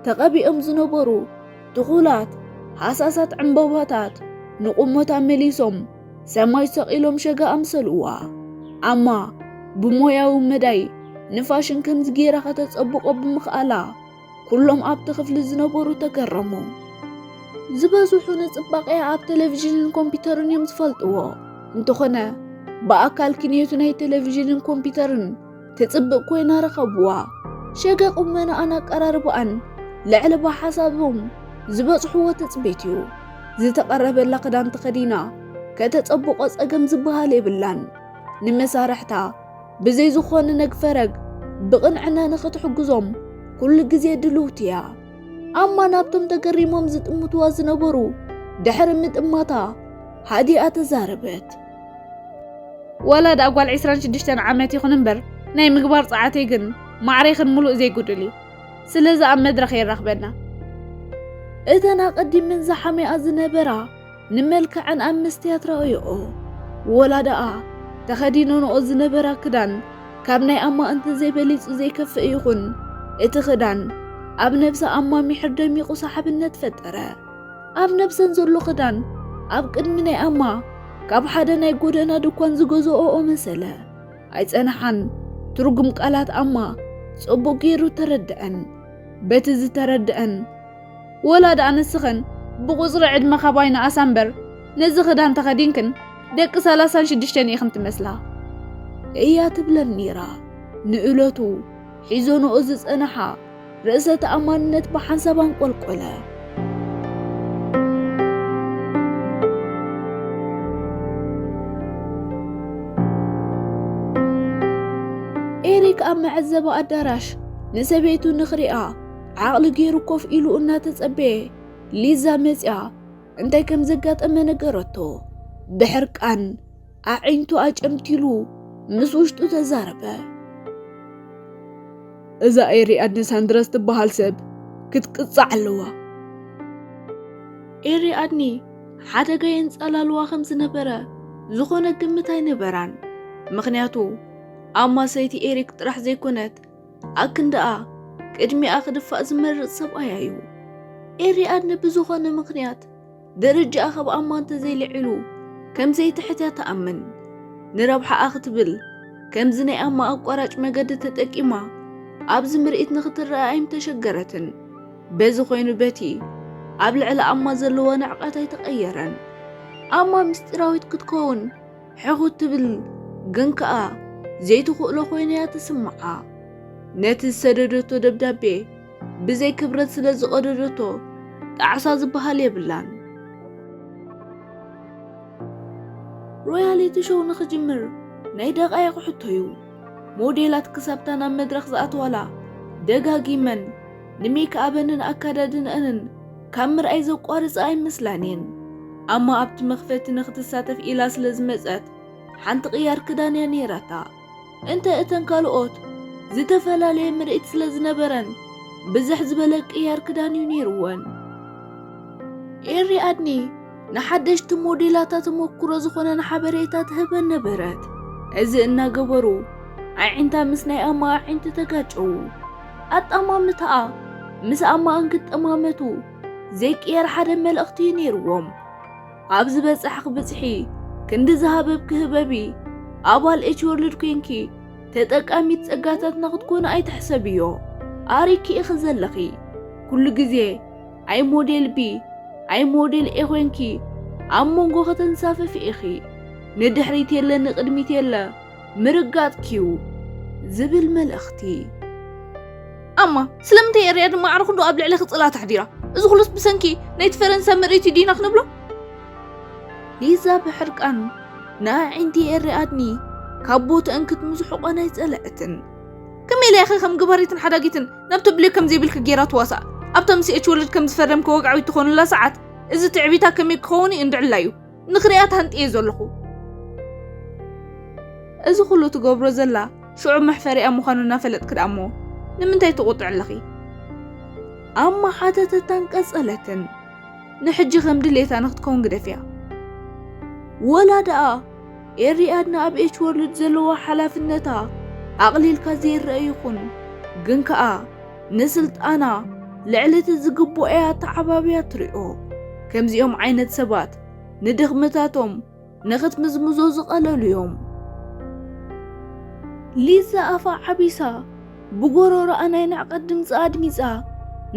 ተቐቢኦም ዝነበሩ ትኹላት ሃሳሳት ዕምባባታት ንቑመታ መሊሶም ሰማይ ሰቒሎም ሸጋ ኣምሰልዋ። ኣማ ብሞያዊ መዳይ ንፋሽን ከምዚ ገይራ ከተጸብቖ ብምኽኣላ፣ ኩሎም ኣብቲ ክፍሊ ዝነበሩ ተገረሙ። ዝበዝሑ ንጽባቐያ ኣብ ቴሌቪዥንን ኮምፒውተርን እዮም ዝፈልጥዎ። እንተኾነ፣ ብኣካል ክንየቱ ናይ ቴሌቪዥንን ኮምፒውተርን ትጽብቕ ኮይና ረኸብዋ። ሸገ ቁመናኣን ኣቀራርባኣን ልዕሊ ብሓሳቦም ዝበጽሕዎ ትጽቢት እዩ። ዝተቐረበላ ክዳን ተኸዲና ከተጸብቖ ጸገም ዝበሃል የብላን። ንመሳርሕታ ብዘይ ዝኾነ ነግፈረግ ብቕንዕና ንኽትሕግዞም ኩሉ ግዜ ድልውቲ እያ። ኣማ ናብቶም ተገሪሞም ዝጥምትዋ ዝነበሩ ድሕሪ ምጥማታ ሃዲኣ ተዛረበት። ዋላ ደኣ ጓል ዕስራን ሽዱሽተን ዓመት ይኹን እምበር፣ ናይ ምግባር ጸዓተይ ግን ማዕሬኽን ምሉእ ዘይጉድል እዩ። ስለዚ ኣብ መድረኽ የራኽበና። እተን ኣቐዲመን ዝሓምያ ዝነበራ ንመልክዐን ኣብ መስትያት ረኣዮኦ። ወላ ደኣ ተኸዲነንኦ ዝነበራ ክዳን ካብ ናይ ኣማ እንተዘይበሊጹ ዘይከፍእ ይኹን፣ እቲ ክዳን ኣብ ነብሲ ኣማ ሚሕር ደሚቑ ሰሓብነት ፈጠረ። ኣብ ነብሰን ዘሎ ክዳን ኣብ ቅድሚ ናይ ኣማ ካብ ሓደ ናይ ጎደና ድኳን ዝገዝኦኦ መሰለ። ኣይጸንሓን። ትርጉም ቃላት ኣማ ጽቡቕ ገይሩ ተረድአን። በቲ ዝተረድአን፣ ወላ ደኣ ንስኽን ብቑጽሪ ዕድመ ካባይ ንኣሳ እምበር፣ ነዚ ክዳን ተኸዲንክን ደቂ ሰላሳን ሽዱሽተን ኢኽን ትመስላ። እያ ትብለን ነይራ። ንእለቱ ሒዞንኦ ዝጸንሓ ርእሰ ተኣማንነት ብሓንሳብ ኣንቆልቆለ። ኤሪክ ኣብ መዐዘቢ ኣዳራሽ ንሰበይቱ ንኽሪኣ ዓቕሊ ገይሩ ኮፍ ኢሉ እናተጸበየ፣ ሊዛ መጺኣ እንታይ ከም ዘጋጠመ ነገረቶ። ብሕርቃን ኣዒንቱ ኣጨምቲሉ ምስ ውሽጡ ተዛረበ። እዛ ኤሪ ኣድኒ ሳንድረስ ትበሃል ሰብ ክትቅጻዕ ኣለዋ። ኤሪ ኣድኒ ሓደጋ የንጸላልዋ ከም ዝነበረ ዝኾነ ግምት ኣይነበራን። ምኽንያቱ ኣማ ሰይቲ ኤሪክ ጥራሕ ዘይኮነት፣ ኣክንድኣ ቅድሚኣ ክድፋእ ዝመርጽ ሰብኣያ እዩ። ኤሪ ኣድኒ ብዝኾነ ምኽንያት ደረጃኣ ካብ ኣማ እንተዘይልዒሉ ከም ዘይትሕትያ ትኣምን። ንረብሓኣ ክትብል ከምዚ ናይ ኣማ ኣቋራጭ መገዲ ተጠቂማ ኣብዚ ምርኢት ንኽትረአ ኣይምተሸገረትን። በዚ ኮይኑ በቲ ኣብ ልዕሊ ኣማ ዘለዋ ንዕቀት ኣይተቐየረን። ኣማ ምስጢራዊት ክትከውን ሕኹት ትብል ግን ከኣ ዘይትኽእሎ ኮይና እያ ትስምዓ። ነቲ ዝሰደደቶ ደብዳቤ ብዘይ ክብረት ስለ ዝቐደደቶ ጣዕሳ ዝበሃል የብላን። ሮያሊቲ ሾው ንኽጅምር ናይ ደቓይቕ ሕቶ እዩ። ሞዴላት ክሳብታ ናብ መድረኽ ዝኣትዋላ ደጋጊመን ንሜክኣበንን ኣካዳድንአንን ካብ ምርኣይ ዘቋርጻ ኣይመስላን እየን። ኣማ ኣብቲ መኽፈቲ ንኽትሳተፍ ኢላ ስለ ዝመጸት ሓንቲ ቅያር ክዳን እያ ነይራታ። እንተ እተን ካልኦት ዝተፈላለየ ምርኢት ስለ ዝነበረን ብዝሕ ዝበለ ቅያር ክዳን እዩ ነይርወን። ኤሪ ኣድኒ ንሓደሽቲ ሞዴላታ ተመኩሮ ዝኾነን ሓበሬታ ትህበን ነበረት። እዚ እናገበሩ ኣዒንታ ምስ ናይ ኣማ ኣዒንቲ ተጋጨዉ። ኣጣማምታኣ ምስ ኣማ እንክጠማመቱ ዘይቅየር ሓደ መልእኽቲ እዩ ነይርዎም። ኣብ ዝበጻሕኺ ብጽሒ ክንዲ ዝሃበብኪ ህበቢ፣ ኣባል ኤች ወርልድ ኮይንኪ ተጠቃሚት ጸጋታትና ክትኮኒ ኣይትሕሰብዮ። ኣሪኪ ኢኺ ዘለኺ። ኩሉ ግዜ ኣይ ሞዴል ቢ ኣይ ሞዴል ኤ ኮይንኪ ኣብ መንጎ ከተንሳፍፊ ኢኺ። ንድሕሪት የለ ንቕድሚት የለ ምርጋጥኪዩ ዝብል መልእኽቲ። ኣማ፣ ስለምንታይ እያ ሪያድ ማዕረ ክንዶ ኣብ ልዕለኺ ጽላእታ ኣሕዲራ? እዚ ኩሉስ ብሰንኪ ናይቲ ፈረንሳ ምርኢት እዩ ዲና ክንብሎ? ሊዛ ብሕርቃን ንኣዒንቲ ኤሪ ኣድኒ ካብ ቦትአን ክትምዝሕቆን ኣይጸለአትን። ከመይ ኢላ ኢኺ ከም ገባሪትን ሓዳጊትን ናብ ተብልዮ ከም ዘይብልኪ ጌራ ትዋሳእ? ኣብታ ምስ ኤች ወርልድ ከም ዝፈረምኪ ወግዓዊት ትኾኑላ ሰዓት እዚ ትዕቢታ ከመይ ክኸውን እዩ እንድዕላ እዩ። ንኽሪኣ ተሃንጥየ ዘለኹ። እዚ ኩሉ ትገብሮ ዘላ ሽዑ መሕፈሪኣ ምዃኑ እናፈለጥኪ ደኣሞ ንምንታይ ትቑጥዕ ኣለኺ? ኣማ ሓተተታን ቀጸለትን። ንሕጂ ከም ድሌታ ንክትከውን ግደፍያ። ወላ ደኣ ኤሪ ኣድና ኣብ ኤች ወርልድ ዘለዋ ሓላፍነታ ኣቕሊልካ ዘይረአ ይኹን፣ ግን ከኣ ንስልጣና ልዕሊ እቲ ዝግብኦ እያ ኣተዓባብያ ትሪኦ። ከምዚኦም ዓይነት ሰባት ንድኽመታቶም ንኽትምዝምዞ ዝቐለሉ እዮም። ሊዛ ኣፋ ዓቢሳ ብጎሮሮኣ ናይ ንዕቀት ድምፂ ኣድሚፃ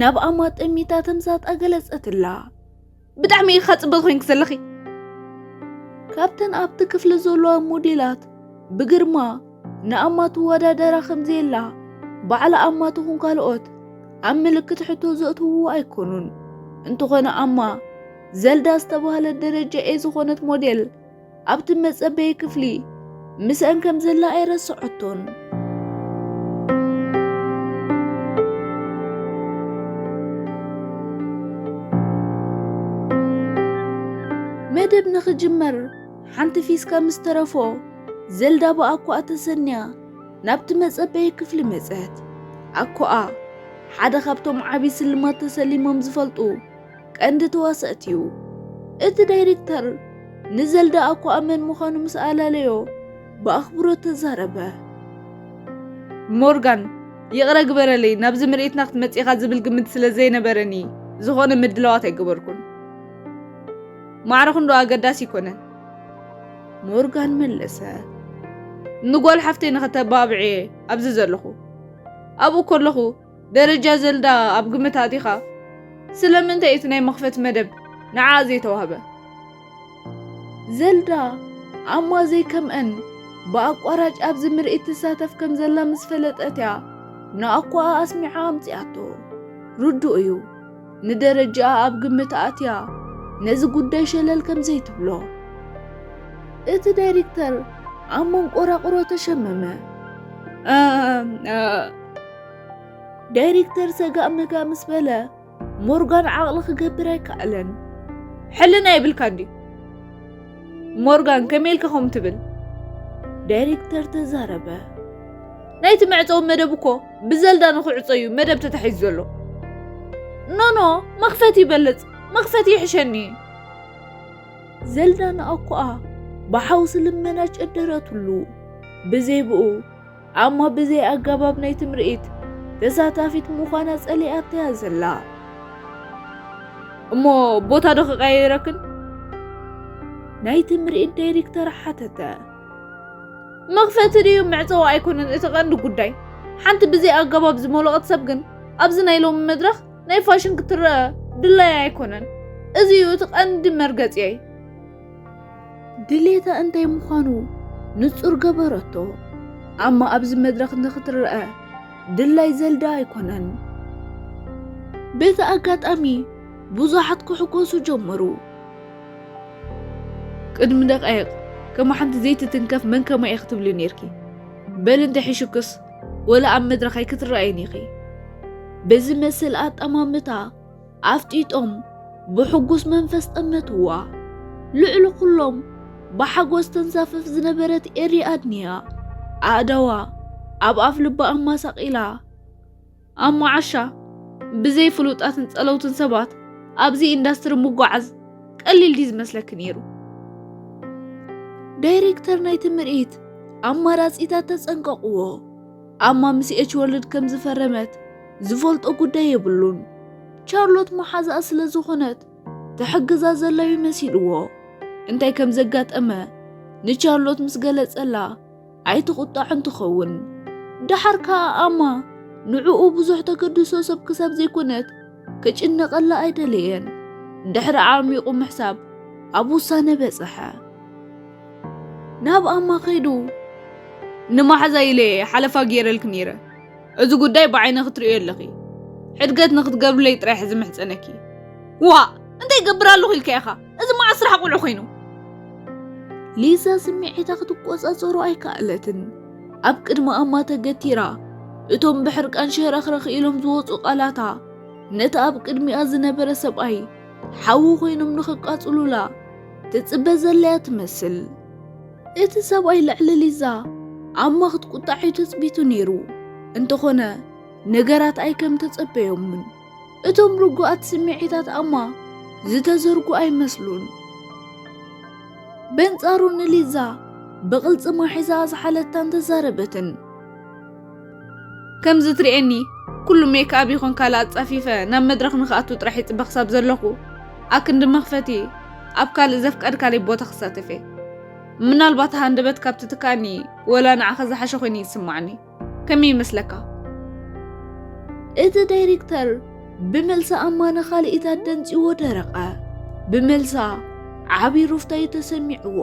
ናብ ኣማ ጠሚታ ተምሳጣ ገለጸትላ። ብጣዕሚ ኢኻ ጽብቕቲ ኮይንኪ ዘለኺ። ካብተን ኣብቲ ክፍሊ ዘለዋ ሞዴላት ብግርማ ንኣማ ትወዳደራ ከም ዘየላ ባዕላ ኣማ ትኹን ካልኦት ኣብ ምልክት ሕቶ ዘእትውዎ ኣይኮኑን። እንተኾነ ኣማ ዘልዳ ዝተባህለት ደረጃ ኤ ዝኾነት ሞዴል ኣብቲ መጸበዪ ክፍሊ ምስአን ከም ዘላ ኣይረስዐቶን። መደብ ንኽጅመር ሓንቲ ፊስካ ምስ ተረፎ፣ ዘልዳ ብኣኮኣ ተሰንያ ናብቲ መጸበዪ ክፍሊ መጸት። ኣኮኣ ሓደ ካብቶም ዓቢ ስልማት ተሰሊሞም ዝፈልጡ ቀንዲ ተዋሳእቲ እዩ። እቲ ዳይሬክተር ንዘልዳ ኣኮኣ መን ምዃኑ ምስ ኣላለዮ ብኣኽብሮት ተዛረበ። ሞርጋን፣ ይቕረ ግበረለይ፣ ናብዚ ምርኢትና ክትመጽእ ኢኻ ዝብል ግምት ስለ ዘይነበረኒ ዝኾነ ምድላዋት ኣይገበርኩን። ማዕረ ክንዶ ኣገዳሲ ኣይኮነን። ሞርጋን መለሰ። ንጓል ሓፍተይ ንኸተባብዕ እየ ኣብዚ ዘለኹ። ኣብኡ ከለኹ ደረጃ ዘልዳ ኣብ ግምት ኣእቲኻ፣ ስለምንታይ እቲ ናይ መኽፈቲ መደብ ንዓኣ ዘይተዋህበ? ዘልዳ ኣማ ዘይከምአን ብኣቋራጭ ኣብዚ ምርኢት ትሳተፍ ከም ዘላ ምስ ፈለጠት እያ ንኣኮኣ ኣስሚዓ ኣምጺኣቶ። ርዱእ እዩ፣ ንደረጃኣ ኣብ ግምት ኣእትያ ነዚ ጉዳይ ሸለል ከም ዘይትብሎ። እቲ ዳይሬክተር ኣብ መንቆራቑሮ ተሸመመ። እ፣ እ፣ ዳይሬክተር ሰጋእ መጋእ ምስ በለ፣ ሞርጋን ዓቕሊ ክገብር ኣይከኣለን። ሕልና የብልካን ድዩ? ሞርጋን፣ ከመይ ኢልካ ከምኡ ትብል? ዳይሬክተር ተዛረበ። ናይቲ መዕጸዊ መደብ እኮ ብዘልዳ ንኽዕጾ እዩ መደብ ተታሒዙ ዘሎ። ኖኖ፣ መኽፈቲ ይበልጽ፣ መኽፈቲ ይሕሸኒ። ዘልዳ ንኣኮኣ ብሓውሲ ልመና ጨደረትሉ። ብዘይ ብኡ፣ ኣማ ብዘይ ኣገባብ ናይቲ ምርኢት ተሳታፊት ምዃና ጸሊኣታያ ዘላ። እሞ ቦታ ዶ ክቀያይረክን? ናይቲ ምርኢት ዳይሬክተር ሓተተ። መኽፈቲ ድዩ መዕጸዊ ኣይኮነን እቲ ቀንዲ ጉዳይ። ሓንቲ ብዘይ ኣገባብ ዝመለቐት ሰብ ግን ኣብዚ ናይ ሎሚ መድረኽ ናይ ፋሽን ክትረአ ድላያ ኣይኮነን። እዚ እዩ እቲ ቀንዲ መርገጺየይ። ድሌታ እንታይ ምዃኑ ንጹር ገበረቶ። ኣማ ኣብዚ መድረኽ ንኽትረአ ድላይ ዘልዳ ኣይኮነን። በቲ ኣጋጣሚ ብዙሓት ክሕጎሱ ጀመሩ። ቅድሚ ደቃይቕ ከም ሓንቲ ዘይትትንከፍ መን ከማይ ኢኺ ትብሊ ኔርኪ። በሊ እንተሒሹክስ ወላ ኣብ መድረኽ ኣይክትረኣይን ኢኺ። በዚ መሰል ኣጠማምታ ኣፍጢጦም ብሕጉስ መንፈስ ጠመትዋ። ልዕሊ ኩሎም ብሓጎስ ተንሳፍፍ ዝነበረት ኤሪ ኣድንያ። ኣእዳዋ ኣብ ኣፍ ልባ ኣማሳቒላ፣ ኣሞ ዓሻ፣ ብዘይ ፍሉጣትን ጸለውትን ሰባት ኣብዚ ኢንዳስትሪ ምጓዓዝ ቀሊል ድዩ ዝመስለኪ ነይሩ? ዳይሬክተር ናይቲ ምርኢት ኣማራጺታት ተጸንቀቕዎ። ኣማ ምስ ኤች ወርልድ ከም ዝፈረመት ዝፈልጦ ጉዳይ የብሉን። ቻርሎት መሓዛኣ ስለ ዝኾነት ትሕግዛ ዘላ እዩ መሲልዎ። እንታይ ከም ዘጋጠመ ንቻርሎት ምስ ገለጸላ ኣይትቑጣዕን ትኸውን። ደሓር ከኣ ኣማ ንዕኡ ብዙሕ ተገድሶ ሰብ ክሳብ ዘይኮነት ክጭነቐላ ኣይደለየን። ድሕሪ ዓሚቑ ምሕሳብ ኣብ ውሳነ በጽሐ። ናብ ኣማ ከይዱ ንማሓዛ ኢለ ሓለፋ ገይረልኪ ነይረ። እዚ ጉዳይ ብዓይኒ ክትርእዮ ኣለኺ። ሕድገት ንክትገብርለይ ጥራሕ ዝምሕጸነኪ። ዋ፣ እንታይ ይገብር ኣለኹ ኢልካ ኢኻ? እዚ መዓስ ስራሕ ቆልዑ ኮይኑ? ሊዛ ስምዒታ ክትቆጻጸሮ ኣይከኣለትን። ኣብ ቅድሚ ኣማ ተገቲራ፣ እቶም ብሕርቃን ሸረኽረኽ ኢሎም ዝወጹ ቃላታ ነቲ ኣብ ቅድሚኣ ዝነበረ ሰብኣይ ሓዊ ኮይኖም ንኸቃጽሉላ ትጽበ ዘለያ ትመስል። እቲ ሰብኣይ ልዕሊ ሊዛ ኣማ ክትቁጣዕ እዩ ትጽቢቱ ነይሩ። እንተኾነ ነገራት ኣይከም ተጸበዮምን። እቶም ርጉኣት ስምዒታት ኣማ ዝተዘርጉ ኣይመስሉን። በንጻሩ ንሊዛ ብቕልጽማ ሒዛ ዝሓለታን ተዛረበትን። ከምዚ ትርእየኒ ኩሉ ሜክኣብ ይኹን ካልእ ኣጻፊፈ ናብ መድረኽ ንኽኣቱ ጥራሕ ይጽበ ክሳብ ዘለኹ ኣክንዲ መኽፈቲ ኣብ ካልእ ዘፍቀድካለይ ቦታ ክሳተፍ እየ። ምናልባት ሃንደበት ካብ ትትካእኒ ወላ ንዓኻ ዝሓሸ ኮይኑ ይስማዓኒ። ከመይ ይመስለካ? እቲ ዳይሬክተር ብመልሳ ኣማ ንኻልኢታት ደንጺዎ ደረቐ። ብመልሳ ዓቢ ሩፍታ እዩ ተሰሚዕዎ።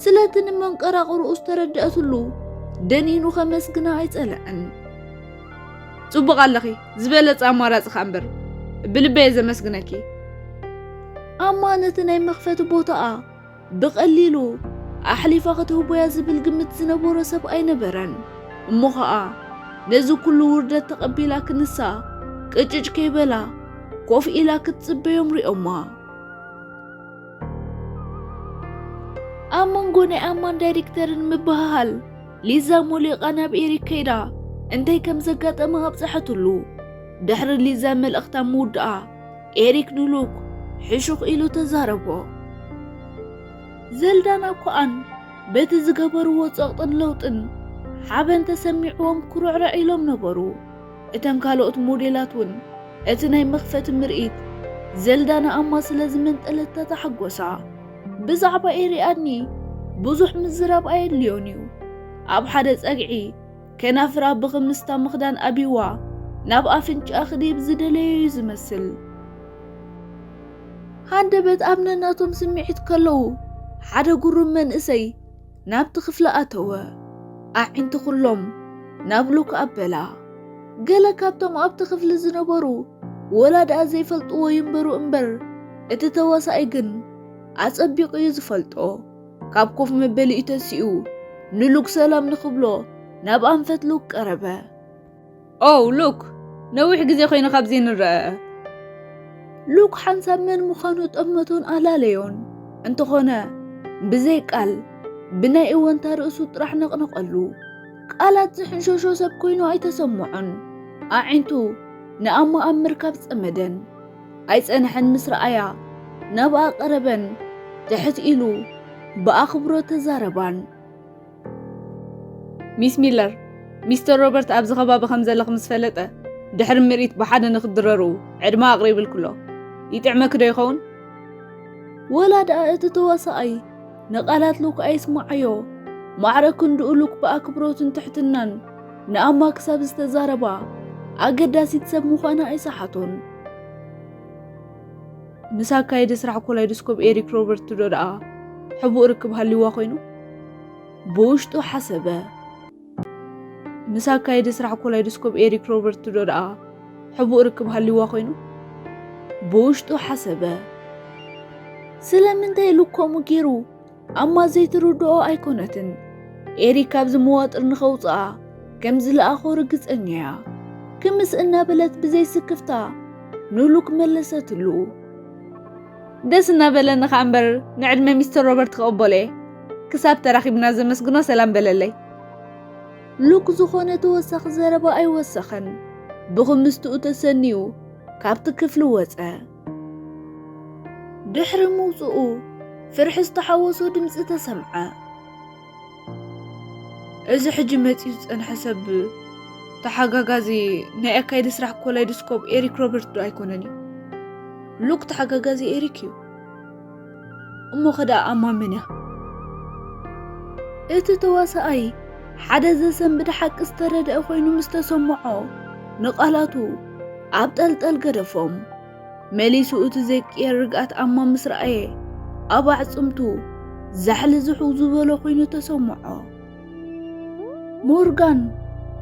ስለቲ ንመንቀራቕርኡ ዝተረደእትሉ ደኒኑ ከመስግና ኣይጸለዐን። ጽቡቕ ኣለኺ፣ ዝበለጸ ኣማራጺ ከኣ እምበር፣ ብልበየ ዘመስግነኪ። ኣማ ነቲ ናይ መኽፈቲ ቦታኣ ብቐሊሉ ኣሕሊፋ ክትህቦያ ዝብል ግምት ዝነበሮ ሰብ ኣይነበረን። እሞ ኸኣ ነዚ ኩሉ ውርደት ተቐቢላ ክንሳ ቅጭጭ ከይበላ ኮፍ ኢላ ክትጽበዮም ሪኦማ። ኣብ መንጎ ናይ ኣማን ዳይሬክተርን ምብህሃል ሊዛ ሞሊቓ ናብ ኤሪክ ከይዳ እንታይ ከም ዘጋጠመ ኣብጽሐትሉ። ድሕሪ ሊዛ መልእኽታ ምውድኣ ኤሪክ ንሉክ ሕሹኽ ኢሉ ተዛረቦ። ዘልዳን ኣኳኣን በቲ ዝገበርዎ ጸቕጥን ለውጥን ሓበን ተሰሚዕዎም ኩርዕርዕ ኢሎም ነበሩ። እተን ካልኦት ሞዴላት እውን እቲ ናይ መኽፈቲ ምርኢት ዘልዳ ንኣማ ስለ ዝመንጠለታ ተሓጎሳ። ብዛዕባ ኤሪኣድኒ ብዙሕ ምዝራብ ኣየድልዮን እዩ። ኣብ ሓደ ጸግዒ ከናፍራ ብኽምስታ ምኽዳን ኣቢዋ ናብ ኣፍንጫኣ ክድይብ ዝደለየ እዩ ዝመስል። ሃንደበት ኣብ ነናቶም ስምዒት ከለዉ ሓደ ጉሩም መንእሰይ ናብቲ ክፍሊ ኣተወ። ኣዒንቲ ኩሎም ናብ ሉክ ኣበላ። ገለ ካብቶም ኣብቲ ክፍሊ ዝነበሩ ወላ ደኣ ዘይፈልጥዎ ይንበሩ እምበር፣ እቲ ተዋሳኣይ ግን ኣጸቢቑ እዩ ዝፈልጦ። ካብ ኮፍ መበሊኡ ተሲኡ ንሉክ ሰላም ንኽብሎ ናብ ኣንፈት ሉክ ቀረበ። ኦ ሉክ፣ ነዊሕ ግዜ ኮይኑ ካብ ዘይንረኣእ። ሉክ ሓንሳብ መን ምዃኑ ጠመቶን ኣላለዮን። እንተኾነ ብዘይ ቃል ብናይ እወንታ ርእሱ ጥራሕ ነቕነቐሉ። ቃላት ዝሕንሸሾ ሰብ ኮይኑ ኣይተሰምዖን። ኣዒንቱ ንኣማ ኣብ ምርካብ ጸመደን። ኣይጸንሐን ምስ ረኣያ ናብኣ ቀረበን ትሕት ኢሉ ብኣኽብሮት ተዛረባን። ሚስ ሚለር፣ ሚስተር ሮበርት ኣብዚ ከባቢ ከም ዘለኺ ምስ ፈለጠ ድሕሪ ምርኢት ብሓደ ንኽትድረሩ ዕድመ ኣቕሪብልክሎ። ይጥዕመኪ ዶ ይኸውን? ወላ ደኣ እቲ ተዋሳኣይ ንቓላት ሉክ ኣይስምዓዮ። ማዕረ ክንድኡ ሉክ ብኣክብሮትን ትሕትናን ንኣማ ክሳብ ዝተዛረባ ኣገዳሲት ሰብ ምዃና ኣይሰሓቶን። ምስ ኣካየዲ ስራሕ ኮላይዶስኮፕ ኤሪክ ሮበርት ዶ ደኣ ሕቡእ ርክብ ሃልይዋ ኮይኑ? ብውሽጡ ሓሰበ። ምስ ኣካየዲ ስራሕ ኮላይዶስኮፕ ኤሪክ ሮበርት ዶ ደኣ ሕቡእ ርክብ ሃልይዋ ኮይኑ? ብውሽጡ ሓሰበ። ስለምንታይ ኢሉ ከምኡ ገይሩ? ኣማ ዘይትርድኦ ኣይኮነትን። ኤሪክ ካብዚ መዋጥር ንኸውጽኣ ከም ዝለኣኾ ርግጸኛ እያ። ክምስ እናበለት ብዘይ ስክፍታ ንሉክ መለሰትሉ። ደስ እናበለኒ ኸኣ እምበር ንዕድመ ሚስተር ሮበርት ክቕበሎ እየ። ክሳብ ተራኺብና ዘመስግኖ ሰላም በለለይ። ሉክ ዝኾነ ተወሳኺ ዘረባ ኣይወሰኸን። ብኽምስትኡ ተሰንዩ ካብቲ ክፍሊ ወጸ። ድሕሪ ምውፅኡ ፍርሒ ዝተሓወሶ ድምፂ ተሰምዐ። እዚ ሕጂ መፂኡ ዝፀንሐ ሰብ ተሓጋጋዚ ናይ ኣካይዲ ስራሕ ኮላይዶስኮፕ ኤሪክ ሮበርት ዶ ኣይኮነን እዩ? ሉክ ተሓጋጋዚ ኤሪክ እዩ። እሞ ኸዳ ኣማ መን እያ? እቲ ተዋሳኣይ ሓደ ዘሰንብድ ሓቂ ዝተረድአ ኮይኑ ምስ ተሰምዖ፣ ንቓላቱ ኣብ ጠልጠል ገደፎም። መሊሱ እቲ ዘይቅየር ርግኣት ኣማ ምስ ረኣየ፣ ኣብ ኣዕጽምቱ ዛሕሊ ዝሕው ዝበሎ ኮይኑ ተሰምዖ። ሞርጋን፣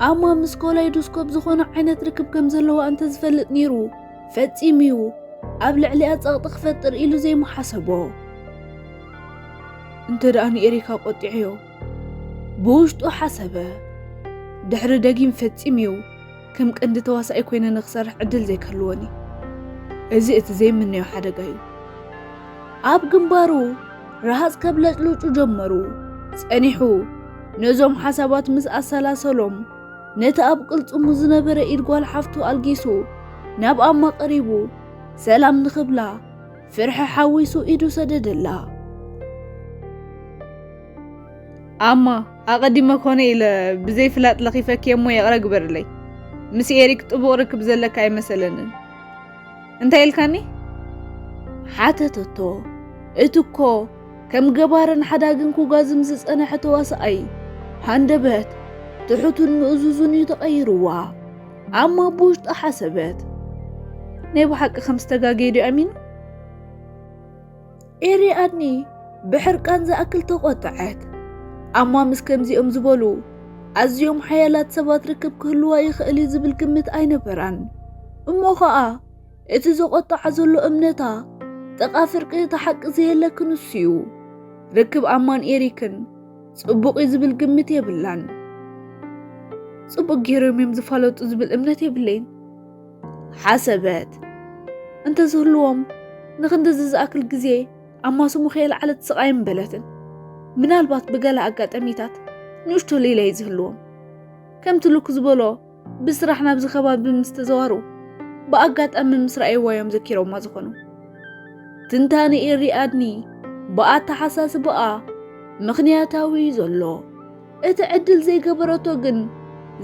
ኣማ ምስ ኮላይዶስኮፕ ዝኾነ ዓይነት ርክብ ከም ዘለዋ እንተ ዝፈልጥ ነይሩ፣ ፈጺሙ እዩ ኣብ ልዕሊኣ ጸቕጢ ክፈጥር ኢሉ ዘይምሓሰቦ። እንተ ደኣ ንኤሪካ ቆጢዐዮ፣ ብውሽጡ ሓሰበ። ድሕሪ ደጊም ፈጺሙ እዩ ከም ቀንዲ ተዋሳኣይ ኮይነ ንክሰርሕ ዕድል ዘይክህልወኒ። እዚ እቲ ዘይምነዮ ሓደጋ እዩ። ኣብ ግንባሩ ረሃጽ ከብለጭልጩ ጀመሩ። ጸኒሑ ነዞም ሓሳባት ምስ ኣሰላሰሎም፣ ነቲ ኣብ ቅልጽሙ ዝነበረ ኢድ ጓል ሓፍቱ ኣልጊሱ፣ ናብ ኣማ ቀሪቡ፣ ሰላም ንኽብላ ፍርሒ ሓዊሱ ኢዱ ሰደደላ። ኣማ፣ ኣቐዲመ ኮነ ኢለ ብዘይፍላጥ ለኺፈኪ እሞ ይቕረ ግበርለይ። ምስ ኤሪክ ጥቡቕ ርክብ ዘለካ ኣይመሰለንን። እንታይ ኢልካኒ? ሓተተቶ። እቲ እኮ ከም ገባርን ሓዳግን ክጓዝም ዝጸንሐ ተዋሳኣይ፣ ሃንደበት ትሑቱን ምእዙዙን እዩ ተቐይርዋ። ኣማ ብውሽጣ ሓሰበት። ናይ ብሓቂ ከም ዝተጋገየ ድዩ ኣሚኑ? ኤሪ ኣድኒ ብሕርቃን ዝኣክል ተቖጥዐት። ኣማ ምስ ከምዚኦም ዝበሉ ኣዝዮም ሓያላት ሰባት ርክብ ክህልዋ ይኽእል እዩ ዝብል ግምት ኣይነበራን። እሞ ኸኣ እቲ ዘቖጥዓ ዘሎ እምነታ ጥቓ ፍርቂ እቲ ሓቂ ዘየለ ክንሱ እዩ። ርክብ ኣማን ኤሪክን ጽቡቕ እዩ ዝብል ግምት የብላን። ጽቡቕ ገይሮም እዮም ዝፋለጡ ዝብል እምነት የብለይን። ሓሰበት። እንተዝህልዎም ንኽንድዚ ዝኣክል ግዜ ኣማ ስሙ ከየልዓለት ስቕ ኣይምበለትን። ምናልባት ብገለ ኣጋጣሚታት ንእሽቶ ሌላ እዩ ዝህልዎም። ከምቲ ሉክ ዝበሎ ብስራሕ ናብዚ ከባቢ ምስ ተዘዋሩ ብኣጋጣሚ ምስ ረኣይዋ እዮም ዘኪሮማ ዝኾኑ። ትንታነ ኤሪ ኣድኒ ብኣተሓሳስባኣ ምኽንያታዊ እዩ ዘሎ። እቲ ዕድል ዘይገበረቶ ግን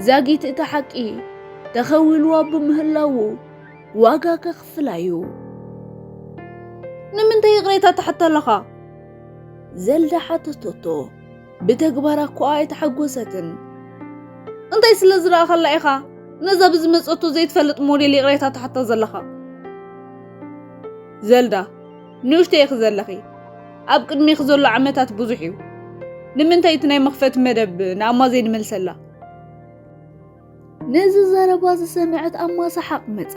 ዛጊት እቲ ሓቂ ተኸዊልዋ ብምህላዉ ዋጋ ከኽፍላ እዩ። ንምንታይ ይቕሬታ ትሓታ ኣለኻ? ዘልዳ ሓተተቶ። ብተግባራ እኮ ኣይተሓጎሰትን። እንታይ ስለ ዝረኣኻላ ኢኻ ነዛ ብዝመጸቶ ዘይትፈልጥ ሞዴል ይቕሬታ ትሓታ ዘለኻ? ዘልዳ፣ ንእሽቶ ኢኺ ዘለኺ። ኣብ ቅድሜኺ ዘሎ ዓመታት ብዙሕ እዩ። ንምንታይ እቲ ናይ መኽፈቲ መደብ ንኣማ ዘይንመልሰላ? ነዚ ዘረባ ዝሰምዐት ኣማ ሰሓቕ መጻ።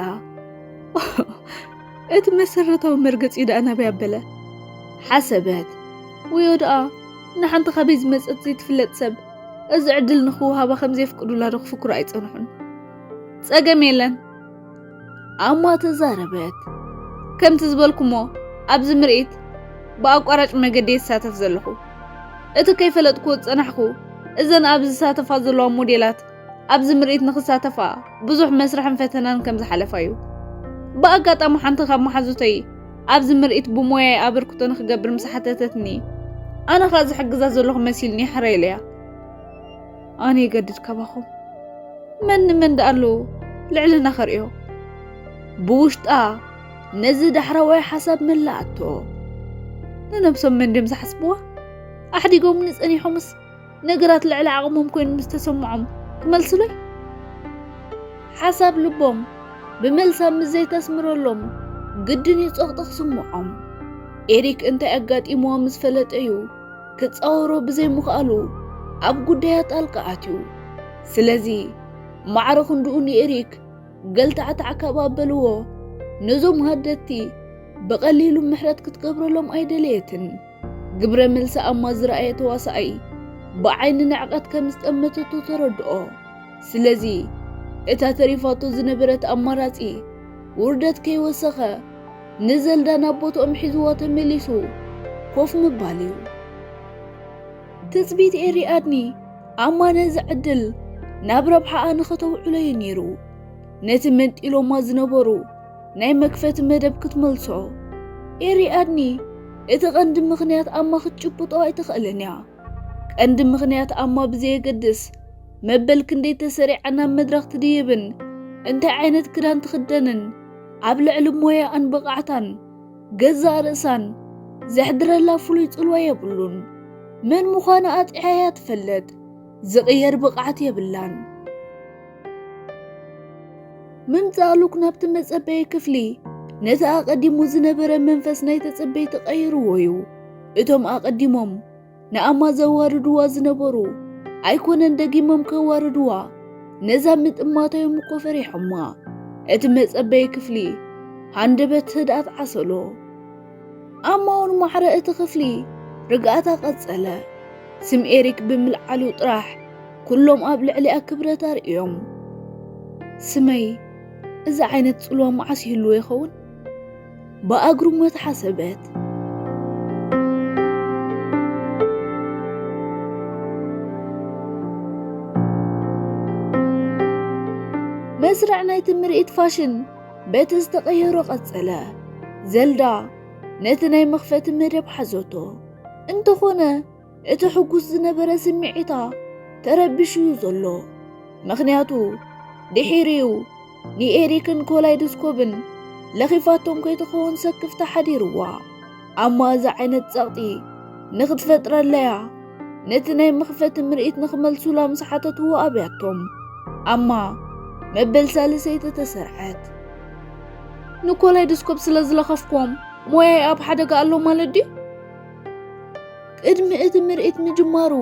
እቲ መሰረታዊ መርገጺ ደኣ ናበይ ኣበለ? ሓሰበት። ወዮ ደኣ ንሓንቲ ካበይ ዝመጸት ዘይትፍለጥ ሰብ እዚ ዕድል ንኽወሃባ ከም ዘየፍቅዱላ ዶ ክፍክሩ ኣይጸንሑን? ጸገም የለን። ኣማ ተዛረበት። ከምቲ ዝበልኩሞ ኣብዚ ምርኢት ብኣቋራጭ መገዲ እየ ዝሳተፍ ዘለኹ። እቲ ከይፈለጥኩዎ ዝጸናሕኩ እዘን ኣብዚ ዝሳተፋ ዘለዋ ሞዴላት ኣብዚ ምርኢት ንኽሳተፋ ብዙሕ መስርሕን ፈተናን ከም ዝሓለፋ እዩ። ብኣጋጣሚ ሓንቲ ካብ መሓዙተይ ኣብዚ ምርኢት ብሞያይ ኣበርክቶ ንኽገብር ምስ ሓተተትኒ፣ ኣነ ኸኣ ዝሕግዛ ዘለኹ መሲልኒ ሕረየለያ። ኣነ ይገድድ ካባኹም። መን ንመን ደኣ ኣለዉ ልዕልና ከርእዮ? ብውሽጣ ነዚ ዳሕረዋይ ሓሳብ መላኣቶ። ንነብሶም መን ድዮም ዝሓስብዋ? ኣሕዲጎምኒ ጸኒሖምስ ነገራት ልዕሊ ዓቕሞም ኮይኑ ምስ ተሰምዖም ክመልሱለይ? ሓሳብ ልቦም ብመልሳ ምስ ዘይተስምረሎም ግድን እዩ ጸቕጢ ክስምዖም። ኤሪክ እንታይ ኣጋጢምዎ ምስ ፈለጠ እዩ ክጻወሮ ብዘይምኽኣሉ ኣብ ጉዳያ ጣልቃ ኣትዩ። ስለዚ ማዕረ ክንድኡ ንኤሪክ ገልታዕታዕ ካብ ኣበልዎ፣ ነዞም ሃደድቲ ብቐሊሉ ምሕረት ክትገብረሎም ኣይደለየትን። ግብረ መልሲ ኣማ ዝረኣየ ተዋሳኣይ ብዓይኒ ንዕቐት ከም ዝጠመተቶ ተረድኦ። ስለዚ እታ ተሪፋቶ ዝነበረት ኣማራጺ ውርደት ከይወሰኸ ንዘልዳ ናብ ቦትኦም ሒዝዋ ተመሊሱ ኮፍ ምባል እዩ። ትጽቢት ኤሪ ኣድኒ ኣማ ነዚ ዕድል ናብ ረብሓኣ ንኸተውዕሎ እዩ ነይሩ። ነቲ መንጢሎማ ዝነበሩ ናይ መክፈቲ መደብ ክትመልሶ ኤሪ ኣድኒ፣ እቲ ቀንዲ ምኽንያት ኣማ ክትጭብጦ ኣይትኽእልን እያ። ቀንዲ ምኽንያት ኣማ ብዘየገድስ፣ መበል ክንደይ ተሰሪዓ ናብ መድረኽ ትድይብን እንታይ ዓይነት ክዳን ትኽደንን ኣብ ልዕሊ ሞያኣን ብቕዓታን ገዛእ ርእሳን ዘሕድረላ ፍሉይ ጽልዋ የብሉን። መን ምዃና ኣጥዕያ እያ ትፈልጥ። ዝቕየር ብቕዓት የብላን። ምምጻእ ሉክ ናብቲ መጸበዪ ክፍሊ ነቲ ኣቐዲሙ ዝነበረ መንፈስ ናይ ተጸበይቲ ቀይርዎ እዩ። እቶም ኣቐዲሞም ንኣማ ዘዋርድዋ ዝነበሩ ኣይኮነን ደጊሞም ከዋርድዋ፣ ነዛ ምጥማታዮም እኮ ፈሪሖማ። እቲ መጸበዪ ክፍሊ ሃንደበት ህድኣት ዓሰሎ። ኣማ እውን ማዕረ እቲ ክፍሊ ርግኣታ ቀጸለ። ስም ኤሪክ ብምልዓሉ ጥራሕ ኩሎም ኣብ ልዕሊኣ ክብረት ኣርእዮም። ስመይ፣ እዚ ዓይነት ጽልዋ መዓስ ይህልዎ ይኸውን? ብኣግርሞት ሓሰበት። መስርዕ ናይቲ ምርኢት ፋሽን በቲ ዝተቐየሮ ቀጸለ። ዘልዳ ነቲ ናይ መኽፈቲ መደብ ሓዘቶ። እንተኾነ፣ እቲ ሕጉስ ዝነበረ ስምዒታ ተረቢሹ እዩ ዘሎ። ምኽንያቱ፣ ድሒሩ'ዩ ንኤሪክን ኮላይዶስኮፕን ለኺፋቶም ከይትኸውን ሰክፍታ ሓዲርዋ። ኣማ እዚ ዓይነት ጸቕጢ ንኽትፈጥረለያ፣ ነቲ ናይ መኽፈቲ ምርኢት ንኽመልሱላ ምስ ሓተትዎ ኣብያቶም። ኣማ መበል ሳልሰይቲ ተሰርዐት። ንኮላይዶስኮፕ ስለ ዝለኸፍክዎም፣ ሞያይ ኣብ ሓደጋ ኣሎ ማለት ድዩ? ቅድሚ እቲ ምርኢት ምጅማሩ፣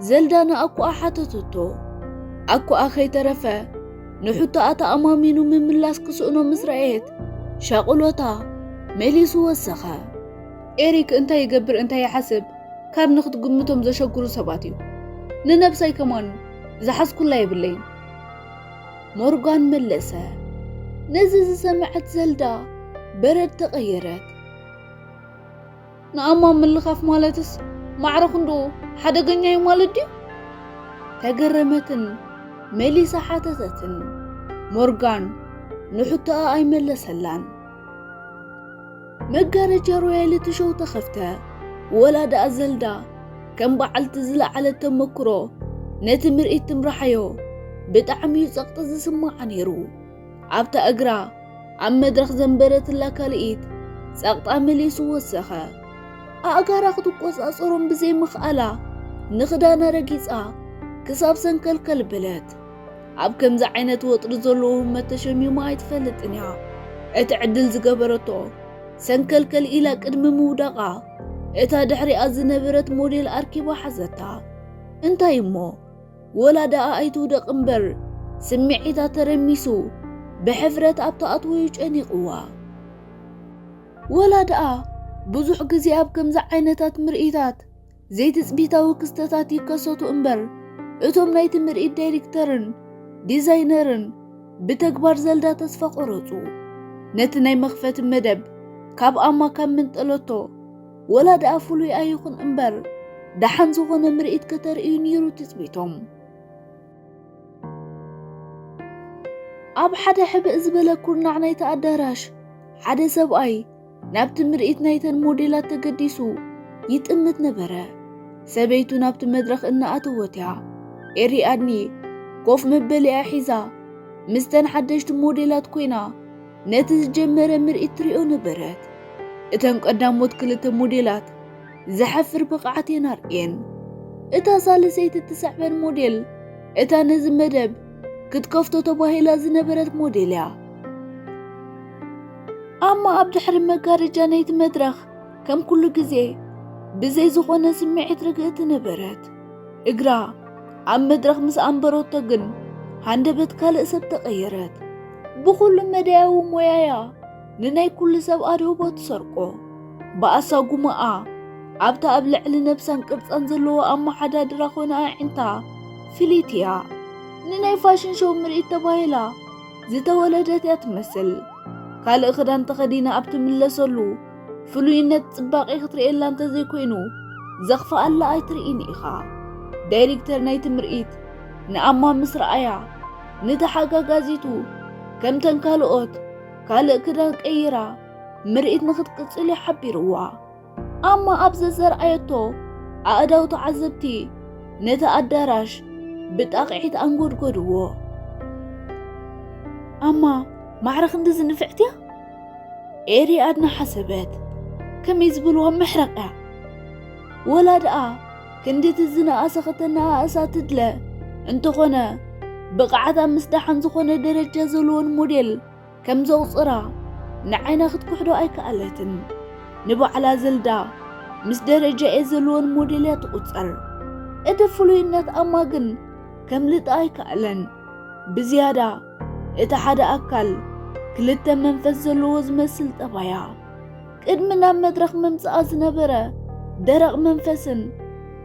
ዘልዳ ንኣኩኣ ሓተተቶ። ኣኩኣ ከይተረፈ፣ ንሕቶኣ ተኣማሚኑ ምምላስ ክስእኖ ምስ ረኣየት፣ ሻቕሎታ መሊሱ ወሰኸ። ኤሪክ እንታይ ይገብር እንታይ ይሓስብ ካብ ንኽትግምቶም ዘሸግሩ ሰባት እዩ። ንነብሳይ ከማን ዝሓዝኩላ የብለይን። ሞርጋን መለሰ። ነዚ ዝሰምዐት ዘልዳ በረድ ተቐየረት። ንኣማ ምልኻፍ ማለትስ ማዕረ ክንድኡ ሓደገኛ እዩ ማለት ድዩ? ተገረመትን መሊሳ ሓተተትን። ሞርጋን ንሕቶኣ ኣይመለሰላን። መጋረጃ ሮያሊቲ ሾው ተኸፍተ። ወላ ደኣ ዘልዳ ከም በዓልቲ ዝለዓለት ተመክሮ ነቲ ምርኢት ትምርሓዮ ብጣዕሚ እዩ ጸቕጢ ዝስምዓ ነይሩ። ኣብታ እግራ ኣብ መድረኽ ዘንበረትላ ካልኢት ጸቕጣ መሊሱ ወሰኸ። ኣእጋራ ክትቆጻጸሮም ብዘይምኽኣላ ንኽዳና ረጊጻ ክሳብ ሰንከልከል በለት። ኣብ ከምዚ ዓይነት ወጥሪ ዘለዎ ህሞት ተሸሚማ ኣይትፈልጥን እያ። እቲ ዕድል ዝገበረቶ ሰንከልከል ኢላ ቅድሚ ምውዳቓ፣ እታ ድሕሪኣ ዝነበረት ሞዴል ኣርኪባ ሓዘታ። እንታይ እሞ፣ ወላ ደኣ ኣይትውደቕ እምበር፣ ስምዒታ ተረሚሱ ብሕፍረት ኣብ ትኣትወዩ ጨኒቕዋ። ወላ ደኣ ብዙሕ ግዜ ኣብ ከምዚ ዓይነታት ምርኢታት ዘይትጽቢታዊ ክስተታት ይከሰቱ እምበር፣ እቶም ናይቲ ምርኢት ዳይሬክተርን ዲዛይነርን ብተግባር ዘልዳ ተስፋ ቆረጹ። ነቲ ናይ መኽፈቲ መደብ ካብ ኣማ ካብ መንጠለቶ፣ ወላ ደኣ ፍሉይ ኣይኹን እምበር፣ ደሓን ዝኾነ ምርኢት ከተርእዩ ነይሩ ትጽቢቶም። ኣብ ሓደ ሕብእ ዝበለ ኩርናዕ ናይቲ ኣዳራሽ፣ ሓደ ሰብኣይ ናብቲ ምርኢት ናይተን ሞዴላት ተገዲሱ ይጥምት ነበረ። ሰበይቱ ናብቲ መድረኽ እናኣተወት እያ። ኤሪ ኣድኒ ኮፍ መበሊኣ ሒዛ፣ ምስተን ሓደሽቲ ሞዴላት ኮይና፣ ነቲ ዝጀመረ ምርኢት ትሪኦ ነበረት። እተን ቀዳሞት ክልተ ሞዴላት ዘሕፍር ብቕዓት እየን ኣርእየን። እታ ሳልሰይቲ እትስዕበን ሞዴል፣ እታ ነዚ መደብ ክትከፍቶ ተባሂላ ዝነበረት ሞዴል እያ። ኣማ ኣብ ድሕሪ መጋረጃ ናይቲ መድረኽ ከም ኩሉ ግዜ ብዘይ ዝኾነ ስምዒት ርግእቲ ነበረት። እግራ ኣብ መድረኽ ምስ ኣንበረቶ ግን ሃንደበት ካልእ ሰብ ተቐየረት። ብኹሉ መዳያዊ ሞያያ ንናይ ኩሉ ሰብ ኣድህቦ ትሰርቆ። ብኣሳጉማኣ ኣብታ ኣብ ልዕሊ ነብሳን ቅርጻን ዘለዎ ኣመሓዳድራ ኮነ ኣዒንታ ፍልይቲ እያ። ንናይ ፋሽን ሾው ምርኢት ተባሂላ ዝተወለደት እያ ትመስል። ካልእ ክዳን ተኸዲና ኣብ ትምለሰሉ፣ ፍሉይነት ጽባቐ ክትርእየላ እንተዘይኮይኑ፣ ዘኽፍኣላ ኣይትርኢን ኢኻ። ዳይሬክተር ናይቲ ምርኢት ንኣማ ምስ ረኣያ፣ ንተሓጋጋዚቱ ከምተን ካልኦት ካልእ ክዳን ቀይራ ምርኢት ንኽትቅጽል እዩ ሓቢርዋ። ኣማ ኣብ ዘዘርኣየቶ ኣእዳው ተዓዘብቲ ነቲ ኣዳራሽ ብጣቕዒት ኣንጎድጎድዎ። ኣማ ማዕረ ክንድዚ ንፍዕቲ እያ? ኤሪ ኣድና ሓሰበት። ከመይ ዝበልዋ ምሕረቕ እያ? ወላ ደኣ ክንድቲ ዝነኣሰ ከተነኣእሳ ትድለ እንተኾነ፣ ብቕዓታ ምስ ደሓን ዝኾነ ደረጃ ዘለዎን ሞዴል ከም ዘቑጽራ ንዓይና ክትክሕዶ ኣይከኣለትን። ንባዕላ ዘልዳ ምስ ደረጃኤ ዘለወን ሞዴል እያ ትቑጸር። እቲ ፍሉይነት ኣማ ግን ከምልጣ ኣይከኣለን። ብዝያዳ እቲ ሓደ ኣካል ክልተ መንፈስ ዘለዎ ዝመስል ጠባያ፣ ቅድሚ ናብ መድረኽ ምምጽኣ ዝነበረ ደረቕ መንፈስን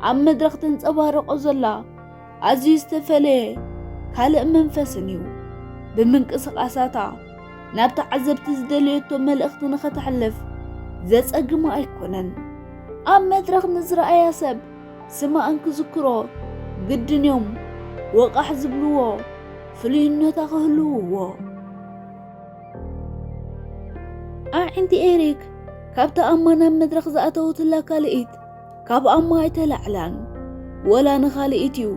ኣብ መድረኽ ተንጸባርቖ ዘላ ኣዝዩ ዝተፈለየ ካልእ መንፈስን እዩ። ብምንቅስቓሳታ ናብ ተዓዘብቲ ዝደለየቶ መልእኽቲ ንኸተሕልፍ ዘጸግማ ኣይኮነን። ኣብ መድረኽ ንዝረኣያ ሰብ ስማኣን ክዝክሮ ግድን እዮም ወቓሕ ዝብልዎ ፍሉይነታ ክህልውዎ። ኣዒንቲ ኤሪክ ካብታ ኣማ ናብ መድረኽ ዝኣተወትላ ካልኢት ካብ ኣማ ኣይተላዕላን። ወላ ንኻልኢት እዩ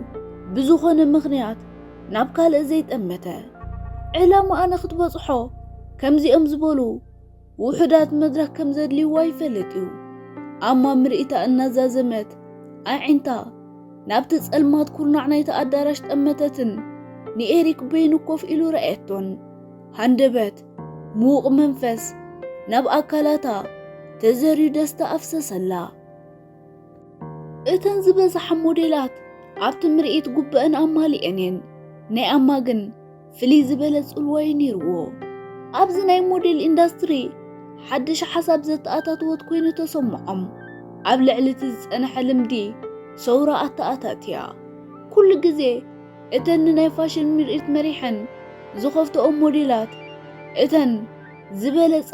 ብዝኾነ ምኽንያት ናብ ካልእ ዘይጠመተ። ዕላማኣ ንኽትበጽሖ ከምዚኦም ዝበሉ ውሑዳት መድረኽ ከም ዘድልይዋ ይፈልጥ እዩ። ኣማ ምርኢታ እናዛዘመት ኣዒንታ ናብቲ ጸልማት ኩርናዕ ናይቲ ኣዳራሽ ጠመተትን ንኤሪክ በይኑ ኮፍ ኢሉ ረኣየቶን። ሃንደበት ምዉቕ መንፈስ ናብ ኣካላታ ተዘርዩ ደስታ ኣፍሰሰላ። እተን ዝበዝሓ ሞዴላት ኣብቲ ምርኢት ጉብአን ኣማሊአን እየን። ናይ ኣማ ግን ፍልይ ዝበለ ጽልዋ እዩ ነይርዎ። ኣብዚ ናይ ሞዴል ኢንዳስትሪ ሓድሽ ሓሳብ ዘተኣታተወት ኮይኑ ተሰምዖም። ኣብ ልዕሊ እቲ ዝጸንሐ ልምዲ ሰውራ ኣተኣታትያ። ኩሉ ግዜ እተን ንናይ ፋሽን ምርኢት መሪሐን ዝኸፍትኦ ሞዴላት እተን ዝበለጻ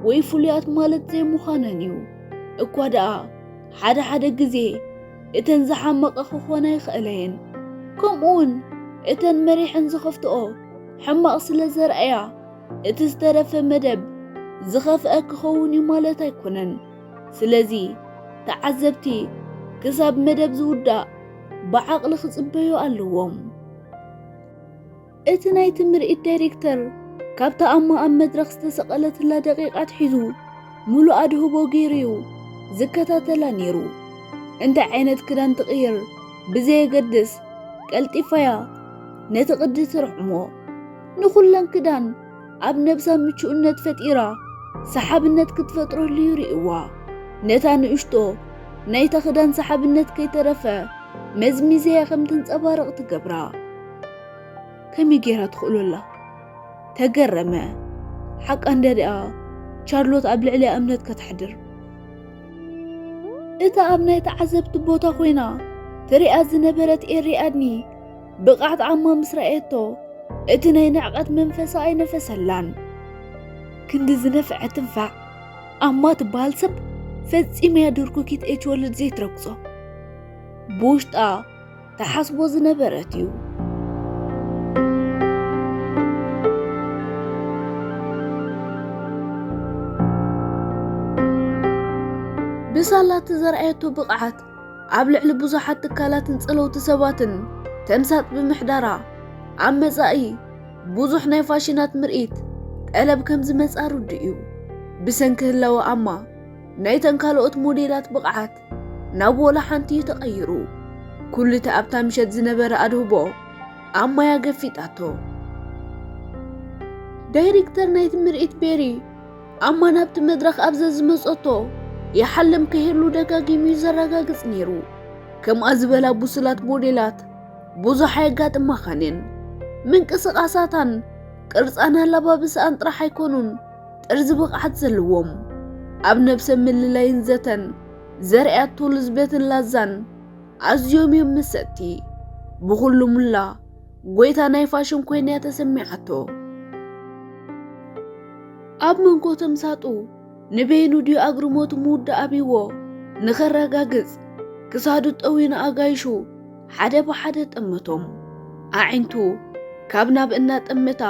ወይ ፍሉያት ማለት ዘይምዃነን እዩ። እኳ ደኣ ሓደ ሓደ ግዜ እተን ዝሓመቐ ክኾና ይኽእላ እየን። ከምኡውን እተን መሪሐን ዝኸፍትኦ ሕማቕ ስለ ዘርኣያ እቲ ዝተረፈ መደብ ዝኸፍአ ክኸውን እዩ ማለት ኣይኮነን። ስለዚ ተዓዘብቲ ክሳብ መደብ ዝውዳእ ብዓቕሊ ክጽበዩ ኣለዎም። እቲ ናይቲ ምርኢት ዳይሬክተር ካብታ ኣማ ኣብ መድረኽ ዝተሰቐለትላ ደቂቕ ኣትሒዙ ምሉእ ኣድህቦ ገይሩ እዩ ዝከታተላ ነይሩ። እንታይ ዓይነት ክዳን ትቕይር ብዘየገድስ ቀልጢፋያ ነቲ ቅዲ ትርዕሞ። ንኹለን ክዳን ኣብ ነብሳ ምቹእነት ፈጢራ ሰሓብነት ክትፈጥረሉ እዩ ርእይዋ። ነታ ንእሽቶ ናይታ ክዳን ሰሓብነት ከይተረፈ መዝሚዘያ ከም ትንጸባረቕ ትገብራ። ከመይ ጌራ ትኽእሎ ኣላ? ተገረመ። ሓቃ እንደ ደኣ ቻርሎት ኣብ ልዕሊኣ እምነት ከተሕድር። እታ ኣብ ናይ ተዓዘብቲ ቦታ ኮይና ትሪኣ ዝነበረት ኤሪ ኣድኒ ብቕዓት ኣማ ምስ ረኣየቶ እቲ ናይ ንዕቐት መንፈሳ ኣይነፈሰላን። ክንዲ ዝነፍዐ ትንፋዕ ኣማ ትበሃል ሰብ ፈጺመያ ድርኩኪት ኤች ወርልድ ዘይትረግጾ። ብውሽጣ ተሓስቦ ዝነበረት እዩ። ብሳላ እቲ ዘርኣየቶ ብቕዓት ኣብ ልዕሊ ብዙሓት ትካላትን ጸለውቲ ሰባትን ተምሳጥ ብምሕዳራ ኣብ መጻኢ ብዙሕ ናይ ፋሽናት ምርኢት ጠለብ ከም ዝመጻ ርዱእ እዩ። ብሰንኪ ህላወ ኣማ ናይተን ካልኦት ሞዴላት ብቕዓት ናብ ወላ ሓንቲ እዩ ተቐይሩ። ኩሉ እቲ ኣብታ ምሸት ዝነበረ ኣድህቦ ኣማያ ገፊጣቶ። ዳይሬክተር ናይቲ ምርኢት ቤሪ ኣማ ናብቲ መድረኽ ኣብ ዘዝመጸቶ ይሓልም ከይህሉ ደጋጊሙ እዩ ዘረጋግጽ ነይሩ። ከምኣ ዝበላ ብሱላት ሞዴላት ብዙሕ ኣየጋጥማኻን እየን። ምንቅስቓሳታን ቅርጻን ኣለባብስኣን ጥራሕ ኣይኮኑን ጥርዚ ብቕዓት ዘለዎም። ኣብ ነብሰ ምልላይን ዘተን ዘርኣያቶ ልዝበትን ላዛን ኣዝዮም እዮም መሰጥቲ። ብኹሉ ሙላ ጎይታ ናይ ፋሽን ኮይና እያ ተሰሚዓቶ። ኣብ መንጎ ተምሳጡ ንበይኑ ድዩ ኣግርሞቱ ምውዳእ ኣብይዎ ንኸረጋግጽ ክሳዱ ጠውዩ ንኣጋይሹ ሓደ ብሓደ ጠመቶም። ኣዒንቱ ካብ ናብ እናጠመታ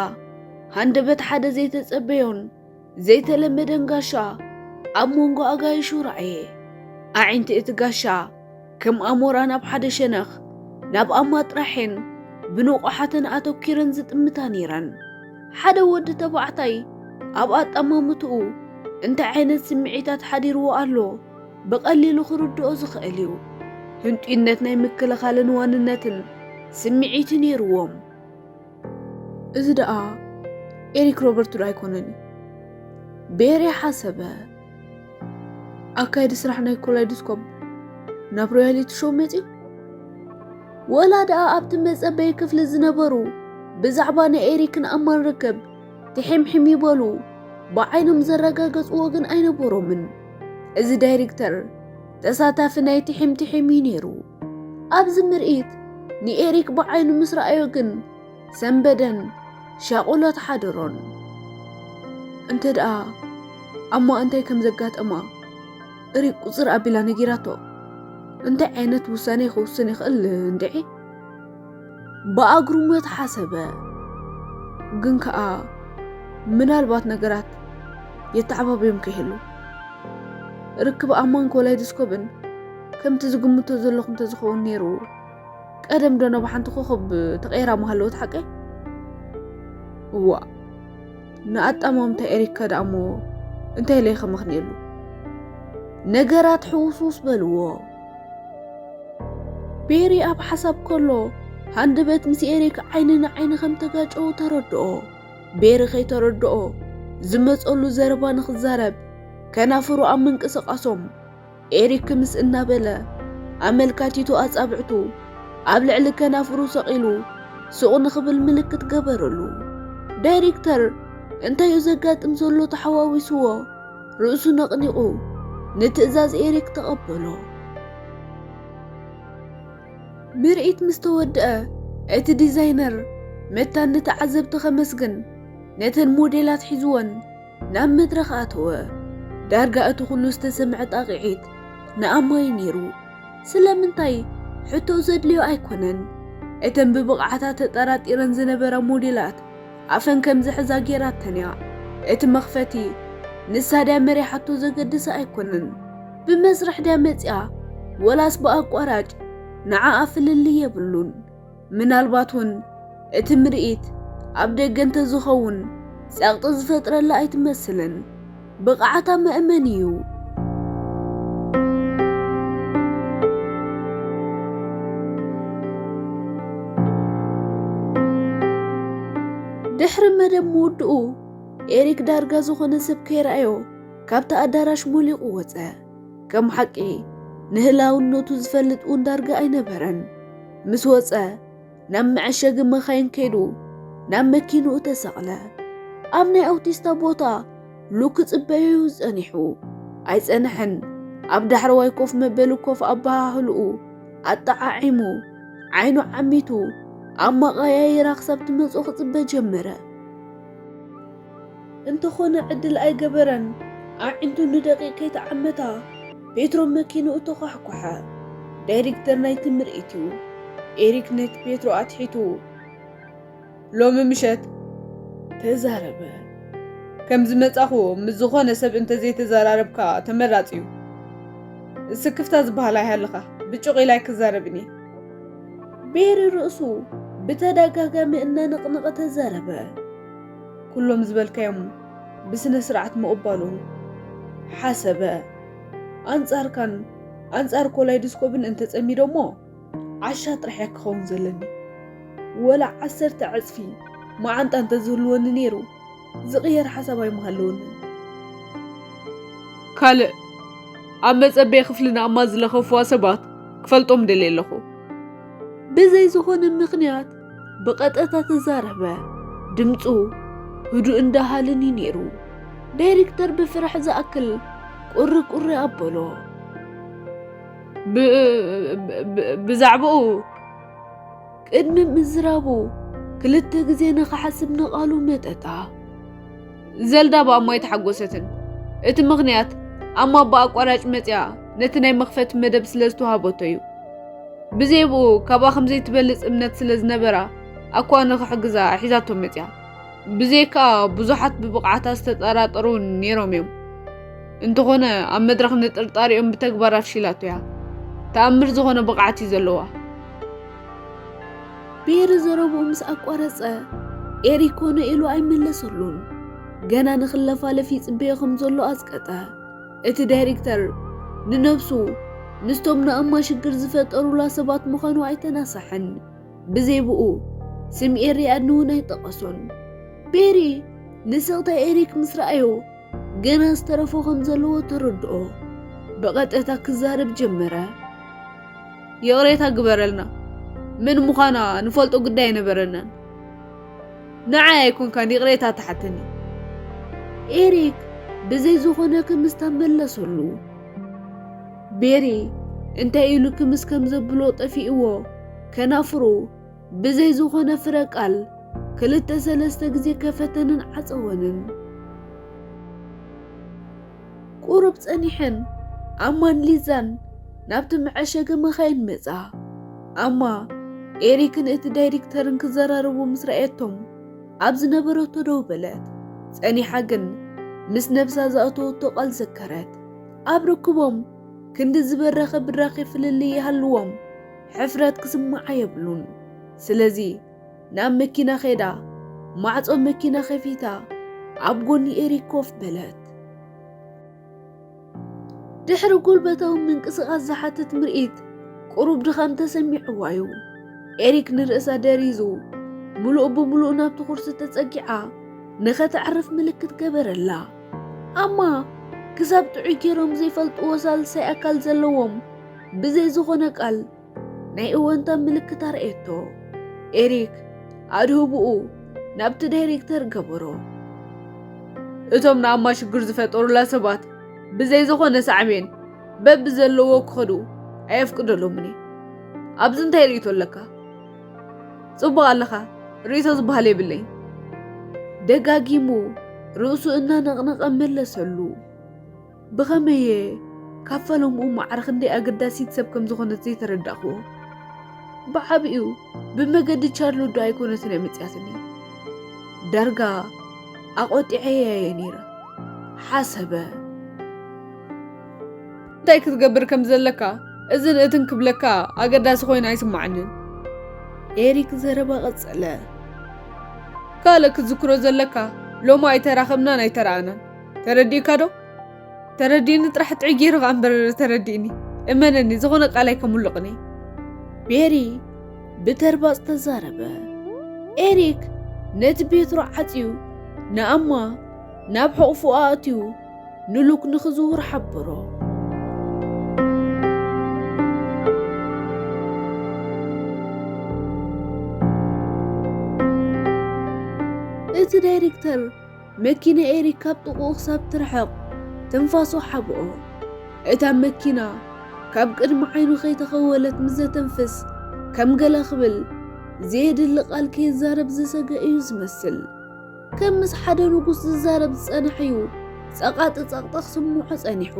ሃንደበት ሓደ ዘይተጸበዮን ዘይተለመደን ጋሻ ኣብ መንጎ ኣጋይሹ ረኣየ። ኣዒንቲ እቲ ጋሻ ከም ኣሞራ ናብ ሓደ ሸነኽ፣ ናብ ኣማ ጥራሕን ብንቑሓትን ኣተኲረን ዝጥምታ ነይረን። ሓደ ወዲ ተባዕታይ ኣብ ኣጠማምትኡ እንታይ ዓይነት ስምዒታት ሓዲርዎ ኣሎ ብቐሊሉ ክርድኦ ዝኽእል እዩ። ህንጡይነት ናይ ምክልኻልን ዋንነትን ስምዒት ነይርዎም። እዚ ደኣ ኤሪክ ሮበርት ዶ ኣይኮነን እዩ? ቤሪ ሓሰበ። ኣካየዲ ስራሕ ናይ ኮላይዶስኮፕ ናብ ሮያሊቲ ሾው መጺኡ? ወላ ደኣ ኣብቲ መጸበዪ ክፍሊ ዝነበሩ ብዛዕባ ናይ ኤሪክን ኣማን ርክብ ትሒምሒም ይበሉ ብዓይኖም ዘረጋገጽዎ ግን ኣይነበሮምን። እዚ ዳይሬክተር ተሳታፊ ናይ ትሒም ትሒም እዩ ነይሩ። ኣብዚ ምርኢት ንኤሪክ ብዓይኑ ምስ ረኣዮ ግን ሰንበደን ሻቑሎት ሓደሮን። እንተ ደኣ ኣማ እንታይ ከም ዘጋጠማ እሪክ ቁጽር ኣቢላ ነጊራቶ። እንታይ ዓይነት ውሳኔ ክውስን ይኽእል እንድዒ? ብኣግርሞት ሓሰበ። ግን ከኣ ምናልባት ነገራት የተዓባብዮም ከይህሉ። ርክብ ኣማን ኮላይዶስኮፕን ከምቲ ዝግምቶ ዘለኹ እንተዝኸውን ነይሩ፣ ቀደም ዶ ናብ ሓንቲ ኮኸብ ተቐይራ ምሃለወት ሓቀይ? እዋእ፣ ንኣጠማምታ ኤሪክ ከ ደኣ እሞ እንታይ ኢለ ከመኽንየሉ? ነገራት ሕውስውስ በልዎ። ቤሪ ኣብ ሓሳብ ከሎ ሃንደበት ምስ ኤሪክ ዓይኒ ንዓይኒ ከም ተጋጨው ተረድኦ። ቤሪ ከይተረድኦ ዝመጸሉ ዘረባ ንኽዛረብ ከናፍሩ ኣብ ምንቅስቓሶም ኤሪክ ምስ እናበለ ኣመልካቲቱ ኣጻብዕቱ ኣብ ልዕሊ ከናፍሩ ሰቒሉ ሱቕ ንኽብል ምልክት ገበረሉ። ዳይሬክተር እንታዩ ዘጋጥም ዘሎ ተሓዋዊስዎ ርእሱ ነቕኒቑ ንትእዛዝ ኤሪክ ተቐበሎ። ምርኢት ምስ ተወድአ እቲ ዲዛይነር መታን ንተዓዘብቲ ከመስግን ነተን ሞዴላት ሒዝወን ናብ መድረኽ ኣተወ። ዳርጋ እቲ ኩሉ ዝተሰምዐ ጣቕዒት ንኣማይ ነይሩ። ስለምንታይ ሕቶ ዘድልዮ ኣይኮነን። እተን ብብቕዓታ ተጠራጢረን ዝነበራ ሞዴላት ኣፈን ከም ዝሕዛ ጌራተን እያ። እቲ መኽፈቲ ንሳ ድያ መሪሓቶ ዘገድስ ኣይኮነን። ብመስርሕ ድያ መጺኣ ወላስ ብኣቋራጭ ንዓኣ ፍልልይ የብሉን። ምናልባት እውን እቲ ምርኢት ኣብ ደገ እንተዝኸውን ጸቕጢ ዝፈጥረላ ኣይትመስልን። ብቕዓታ መእመኒ እዩ። ድሕሪ መደብ ምውድኡ ኤሪክ ዳርጋ ዝኾነ ሰብ ከይረኣዮ ካብቲ ኣዳራሽ ሞሊቑ ወጸ። ከም ሓቂ ንህላውነቱ ዝፈልጥ እውን ዳርጋ ኣይነበረን። ምስ ወጸ ናብ መዐሸጊ መኻይን ከይዱ ናብ መኪንኡ ተሰቕለ። ኣብ ናይ ኣውቲስታ ቦታ ሉክ ክጽበዮ እዩ ጸኒሑ። ኣይጸንሐን። ኣብ ዳሕረዋይ ኮፍ መበሊ ኮፍ ኣበሃህልኡ ኣጠዓዒሙ ዓይኑ ዓሚቱ ኣብ መቐያየራ ክሳብ ትመጽኦ ክጽበ ጀመረ። እንተኾነ ዕድል ኣይገበረን። ኣዒንቱ ንደቂቕ ከይተዓመታ ፔትሮ መኪንኡ ተኳሕኳሐ። ዳይሬክተር ናይቲ ምርኢት እዩ። ኤሪክ ነቲ ፔትሮ ኣትሒቱ ሎሚ ምሸት ተዛረበ። ከም ዝመጻኹ ምስ ዝኾነ ሰብ እንተዘይተዘራረብካ ተመራጺ እዩ። ስክፍታ ዝበሃል ኣይሃልኻ፣ ብጩቕ ኢለ ኣይክዛረብን እየ። ቤሪ ርእሱ ብተደጋጋሚ እናነቕነቐ ተዛረበ። ኩሎም ዝበልካዮም ብስነ ስርዓት ምቕባሉ ሓሰበ። ኣንጻርካን ኣንጻር ኮላይድስኮፕን እንተጸሚዶሞ ዓሻ ጥራሕ እየ ክኸውን ዘለኒ። ወላ ዓሰርተ ዕጽፊ መዓንጣ እንተዝህልወኒ ነይሩ ዝቕየር ሓሳብ ኣይምሃለወንን። ካልእ ኣብ መጸበዪ ክፍሊ ንኣማ ዝለኸፍዋ ሰባት ክፈልጦም ደልየ ኣለኹ። ብዘይ ዝኾነ ምኽንያት ብቐጥታ ተዛረበ። ድምጹ ህዱእን ደሃልን እዩ ነይሩ። ዳይሬክተር ብፍርሒ ዝኣክል ቁሪ ቁሪ ኣበሎ። ብ-፣ ብ-፣ ብ-፣ ብዛዕባኡ ቅድሚ ምዝራቡ ክልተ ግዜ ንኽሓስብ ንቓሉ መጠጣ። ዘልዳ ብኣማ ኣይተሓጎሰትን። እቲ ምኽንያት ኣማ ብኣቋራጭ መጺኣ ነቲ ናይ መኽፈቲ መደብ ስለ ዝተዋህበቶ እዩ። ብዘይብኡ ካብኣ ከም ዘይትበልጽ እምነት ስለ ዝነበራ ኣኳ ንኽሕግዛ ሒዛቶ መጺኣ። ብዘይካ ብዙሓት ብብቕዓታ ዝተጠራጠሩ እውን ነይሮም እዮም። እንተኾነ ኣብ መድረኽ ንጥርጣሪኦም ብተግባር ኣፍሺላቶ እያ። ተኣምር ዝኾነ ብቕዓት እዩ ዘለዋ። ቤሪ ዘረብኡ ምስ ኣቋረጸ፣ ኤሪክ ኮነ ኢሉ ኣይመለሰሉን። ገና ንኽለፋለፍ ይጽበዮ ከም ዘሎ ኣጽቀጠ። እቲ ዳይሬክተር ንነብሱ ምስቶም ንኣማ ሽግር ዝፈጠሩላ ሰባት ምዃኑ ኣይተናሳሐን። ብዘይ ብኡ ስም ኤሪ ኣድን እውን ኣይጠቐሶን። ቤሪ ንስቕታ ኤሪክ ምስ ረኣዮ፣ ገና ዝተረፎ ከም ዘለዎ ተረድኦ። ብቐጥታ ክዛረብ ጀመረ። ይቕሬታ ግበረልና፣ መን ምዃና ንፈልጦ ጉዳይ ኣይነበረናን። ንዓይ ኣይኮንካን ይቕሬታ ትሓተኒ። ኤሪክ ብዘይ ዝኾነ ክምስታ መለሰሉ። ቤሪ እንታይ ኢሉ ክምስ ከም ዘብሎ ጠፊእዎ፣ ከናፍሩ ብዘይ ዝኾነ ፍረ ቃል ክልተ ሰለስተ ግዜ ከፈተንን ዓጸወንን። ቁሩብ ጸኒሐን ኣማን ሊዛን ናብቲ መዐሸጊ መኻይን መጻ። ኣማ ኤሪክን እቲ ዳይሬክተርን ክዘራረቡ ምስ ረኣየቶም፣ ኣብ ዝነበረቶ ደው በለት። ጸኒሓ ግን ምስ ነብሳ ዝኣተወቶ ቃል ዘከረት። ኣብ ርክቦም ክንዲ ዝበረኸ ብራኸ ፍልልይ ይሃልዎም፣ ሕፍረት ክስምዓ የብሉን። ስለዚ ናብ መኪና ኸይዳ፣ ማዕጾ መኪና ኸፊታ፣ ኣብ ጎኒ ኤሪክ ኮፍ በለት። ድሕሪ ጉልበታዊ ምንቅስቓስ ዝሓትት ምርኢት፣ ቁሩብ ድኻም ተሰሚዕዋ እዩ። ኤሪክ ንርእሳ ደሪዙ፣ ምሉእ ብምሉእ ናብቲ ኩርሲ ተጸጊዓ፣ ንኸተዕርፍ ምልክት ገበረላ። ኣማ፣ ክሳብ ጥዑይ ጌሮም ዘይፈልጥዎ ሳልሳይ ኣካል ዘለዎም፣ ብዘይ ዝኾነ ቃል፣ ናይ እወንታ ምልክት ኣርእየቶ። ኤሪክ ኣድህብኡ ናብቲ ዳይሬክተር ገበሮ። እቶም ንኣማ ሽግር ዝፈጠሩላ ሰባት ብዘይ ዝኾነ ሳዕቤን በብዘለዎ ክኸዱ ኣየፍቅደሎምን እየ። ኣብዚ እንታይ ርእይቶ ኣለካ? ጽቡቕ ኣለኻ፣ ርእይቶ ዝበሃል የብለይን። ደጋጊሙ ርእሱ እናነቕነቐ መለሰሉ። ብኸመይ እየ ካብ ፈለምኡ ማዕረ ክንደይ ኣገዳሲት ሰብ ከም ዝኾነት ዘይተረዳእክዎ? ብዓቢኡ ብመገዲ ቻርሎት ዶ ኣይኮነትን እያ መጺኣትኒ? ዳርጋ ኣቖጢዐያ እየ ነይረ፣ ሓሰበ። እንታይ ክትገብር ከም ዘለካ እዝን እትን ክብለካ ኣገዳሲ ኮይኑ ኣይስምዓንን። ኤሪክ ዘረባ ቀጸለ። ካልእ ክትዝክሮ ዘለካ ሎሚ ኣይተራኸብናን ኣይተረኣናን። ተረዲእካ ዶ? ተረዲእኒ ጥራሕ ጥዑይ ገይሩ ከኣ እምበር ተረዲእኒ። እመነኒ፣ ዝኾነ ቃል ኣይከምልቕን እየ። ቤሪ ብተርባጽ ተዛረበ። ኤሪክ ነቲ ቤትሮ ዓጽዩ ንኣማ ናብ ሕቑፉ ኣእትዩ ንሉክ ንኽዝውር ሓበሮ። እቲ ዳይሬክተር መኪና ኤሪክ ካብ ጥቕኡ ክሳብ ትርሕቕ ትንፋሱ ሓብኦ። እታ መኪና ካብ ቅድሚ ዓይኑ ከይተኸወለት ምስ ዘተንፍስ፣ ከም ገለ ክብል ዘየድሊ ቃል ከየዛረብ ዝሰገ እዩ ዝመስል። ከም ምስ ሓደ ንጉስ ዝዛረብ ዝጸንሐ እዩ ጸቓጢ ጸቕጢ ክስምዖ ጸኒሑ።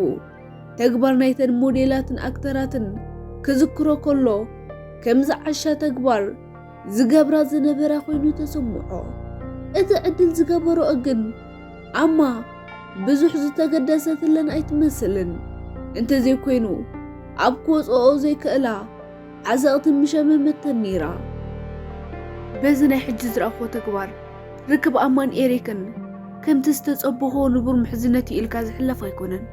ተግባር ናይተን ሞዴላትን ኣክተራትን ክዝክሮ ከሎ፣ ከም ዝዓሻ ተግባር ዝገብራ ዝነበራ ኮይኑ ተሰምዖ። እቲ ዕድል ዝገበርኦ ግን ኣማ ብዙሕ ዝተገደሰትለን ኣይትመስልን። እንተዘይኮይኑ ኣብ ክወጽኦ ዘይክእላ ዓዘቕቲ ምሸመመተን ነይራ። በዚ ናይ ሕጂ ዝረኣኽዎ ተግባር ርክብ ኣማን ኤሪክን ከምቲ ዝተጸበኽዎ ንቡር ምሕዝነት እዩ ኢልካ ዝሕለፍ ኣይኮነን።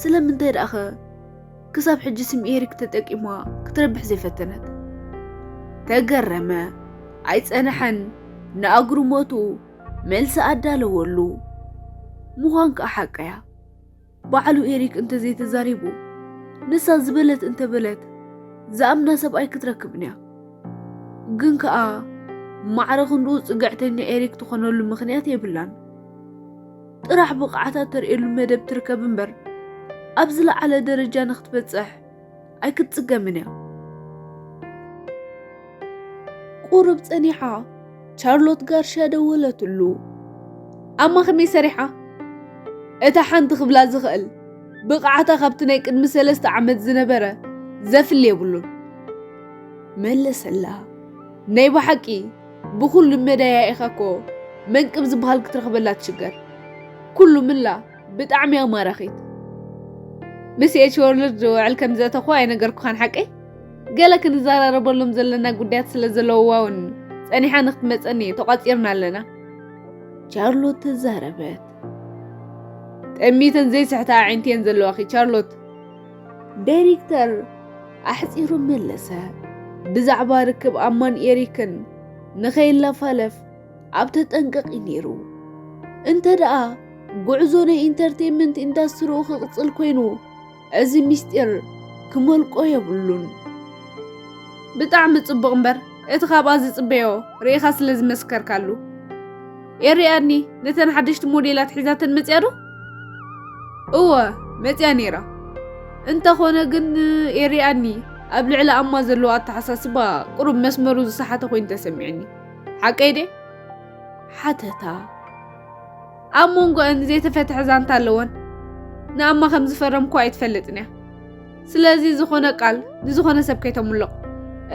ስለምንታይ ደኣኸ ክሳብ ሕጂ ስም ኤሪክ ተጠቂማ ክትረብሕ ዘይፈተነት? ተገረመ። ኣይጸንሐን። ንኣግርሞቱ መልሲ ኣዳለወሉ። ምዃን ከኣ ሓቀያ። ባዕሉ ኤሪክ እንተዘይተዛሪቡ፣ ንሳ ዝበለት እንተበለት፣ ዝኣምና ሰብኣይ ክትረክብን እያ። ግን ከኣ ማዕረ ክንድኡ ጽግዕተኛ ኤሪክ ትኾነሉ ምኽንያት የብላን። ጥራሕ ብቕዓታ ተርእየሉ መደብ ትርከብ እምበር፣ ኣብ ዝለዓለ ደረጃ ንኽትበጽሕ ኣይክትጽገምን እያ። ቁሩብ ጸኒሓ ቻርሎት ጋርሻ ደወለትሉ። ኣማ ከመይ ሰሪሓ? እታ ሓንቲ ክብላ ዝኽእል ብቕዓታ ካብቲ ናይ ቅድሚ ሰለስተ ዓመት ዝነበረ ዘፍሊ የብሉን። መለሰላ። ናይ ብሓቂ ብኹሉ መዳያ ኢኻ እኮ መንቅብ ዝበሃል ክትረኽበላ ትሽገር። ኩሉ ምላ ብጣዕሚ እያ ማራኺት። ምስ ኤች ወርልድ ውዕል ከም ዘእተኹ ኣይነገርኩኻን ሓቀይ? ገለ ክንዘራረበሎም ዘለና ጉዳያት ስለ ዘለውዋ እውን ጸኒሓ ንክትመጸኒ ተቋጺርና ኣለና። ቻርሎት ተዛረበት። ጠሚተን ዘይስሕታ ኣዒንቲ እየን ዘለዋኺ ቻርሎት። ዳይሬክተር ኣሕጺሩ መለሰ። ብዛዕባ ርክብ ኣማን ኤሪክን ንኸይላፋለፍ ኣብ ተጠንቀቕ እዩ ነይሩ። እንተ ደኣ ጉዕዞ ናይ ኢንተርቴይንመንት ኢንዳስትሪኡ ክቕጽል ኮይኑ፣ እዚ ሚስጢር ክመልቆ የብሉን። ብጣዕሚ ጽቡቕ እምበር፣ እቲ ካብኣ ዝጽበዮ ርኢኻ ስለ ዝመስከርካሉ። ኤሪ ኣድኒ ነተን ሓደሽቲ ሞዴላት ሒዛተን መጽያ ዶ? እወ፣ መጽያ ነይራ። እንተኾነ ግን ኤሪ ኣድኒ ኣብ ልዕሊ ኣማ ዘለዎ ኣተሓሳስባ ቁሩብ መስመሩ ዝሰሓተ ኮይኑ ተሰሚዕኒ። ሓቀይ ደ? ሓተታ። ኣብ መንጎአን ዘይተፈትሐ ዛንታ ኣለወን። ንኣማ ከም ዝፈረምኩ ኣይትፈልጥን እያ። ስለዚ ዝኾነ ቃል ንዝኾነ ሰብ ከይተምልቕ።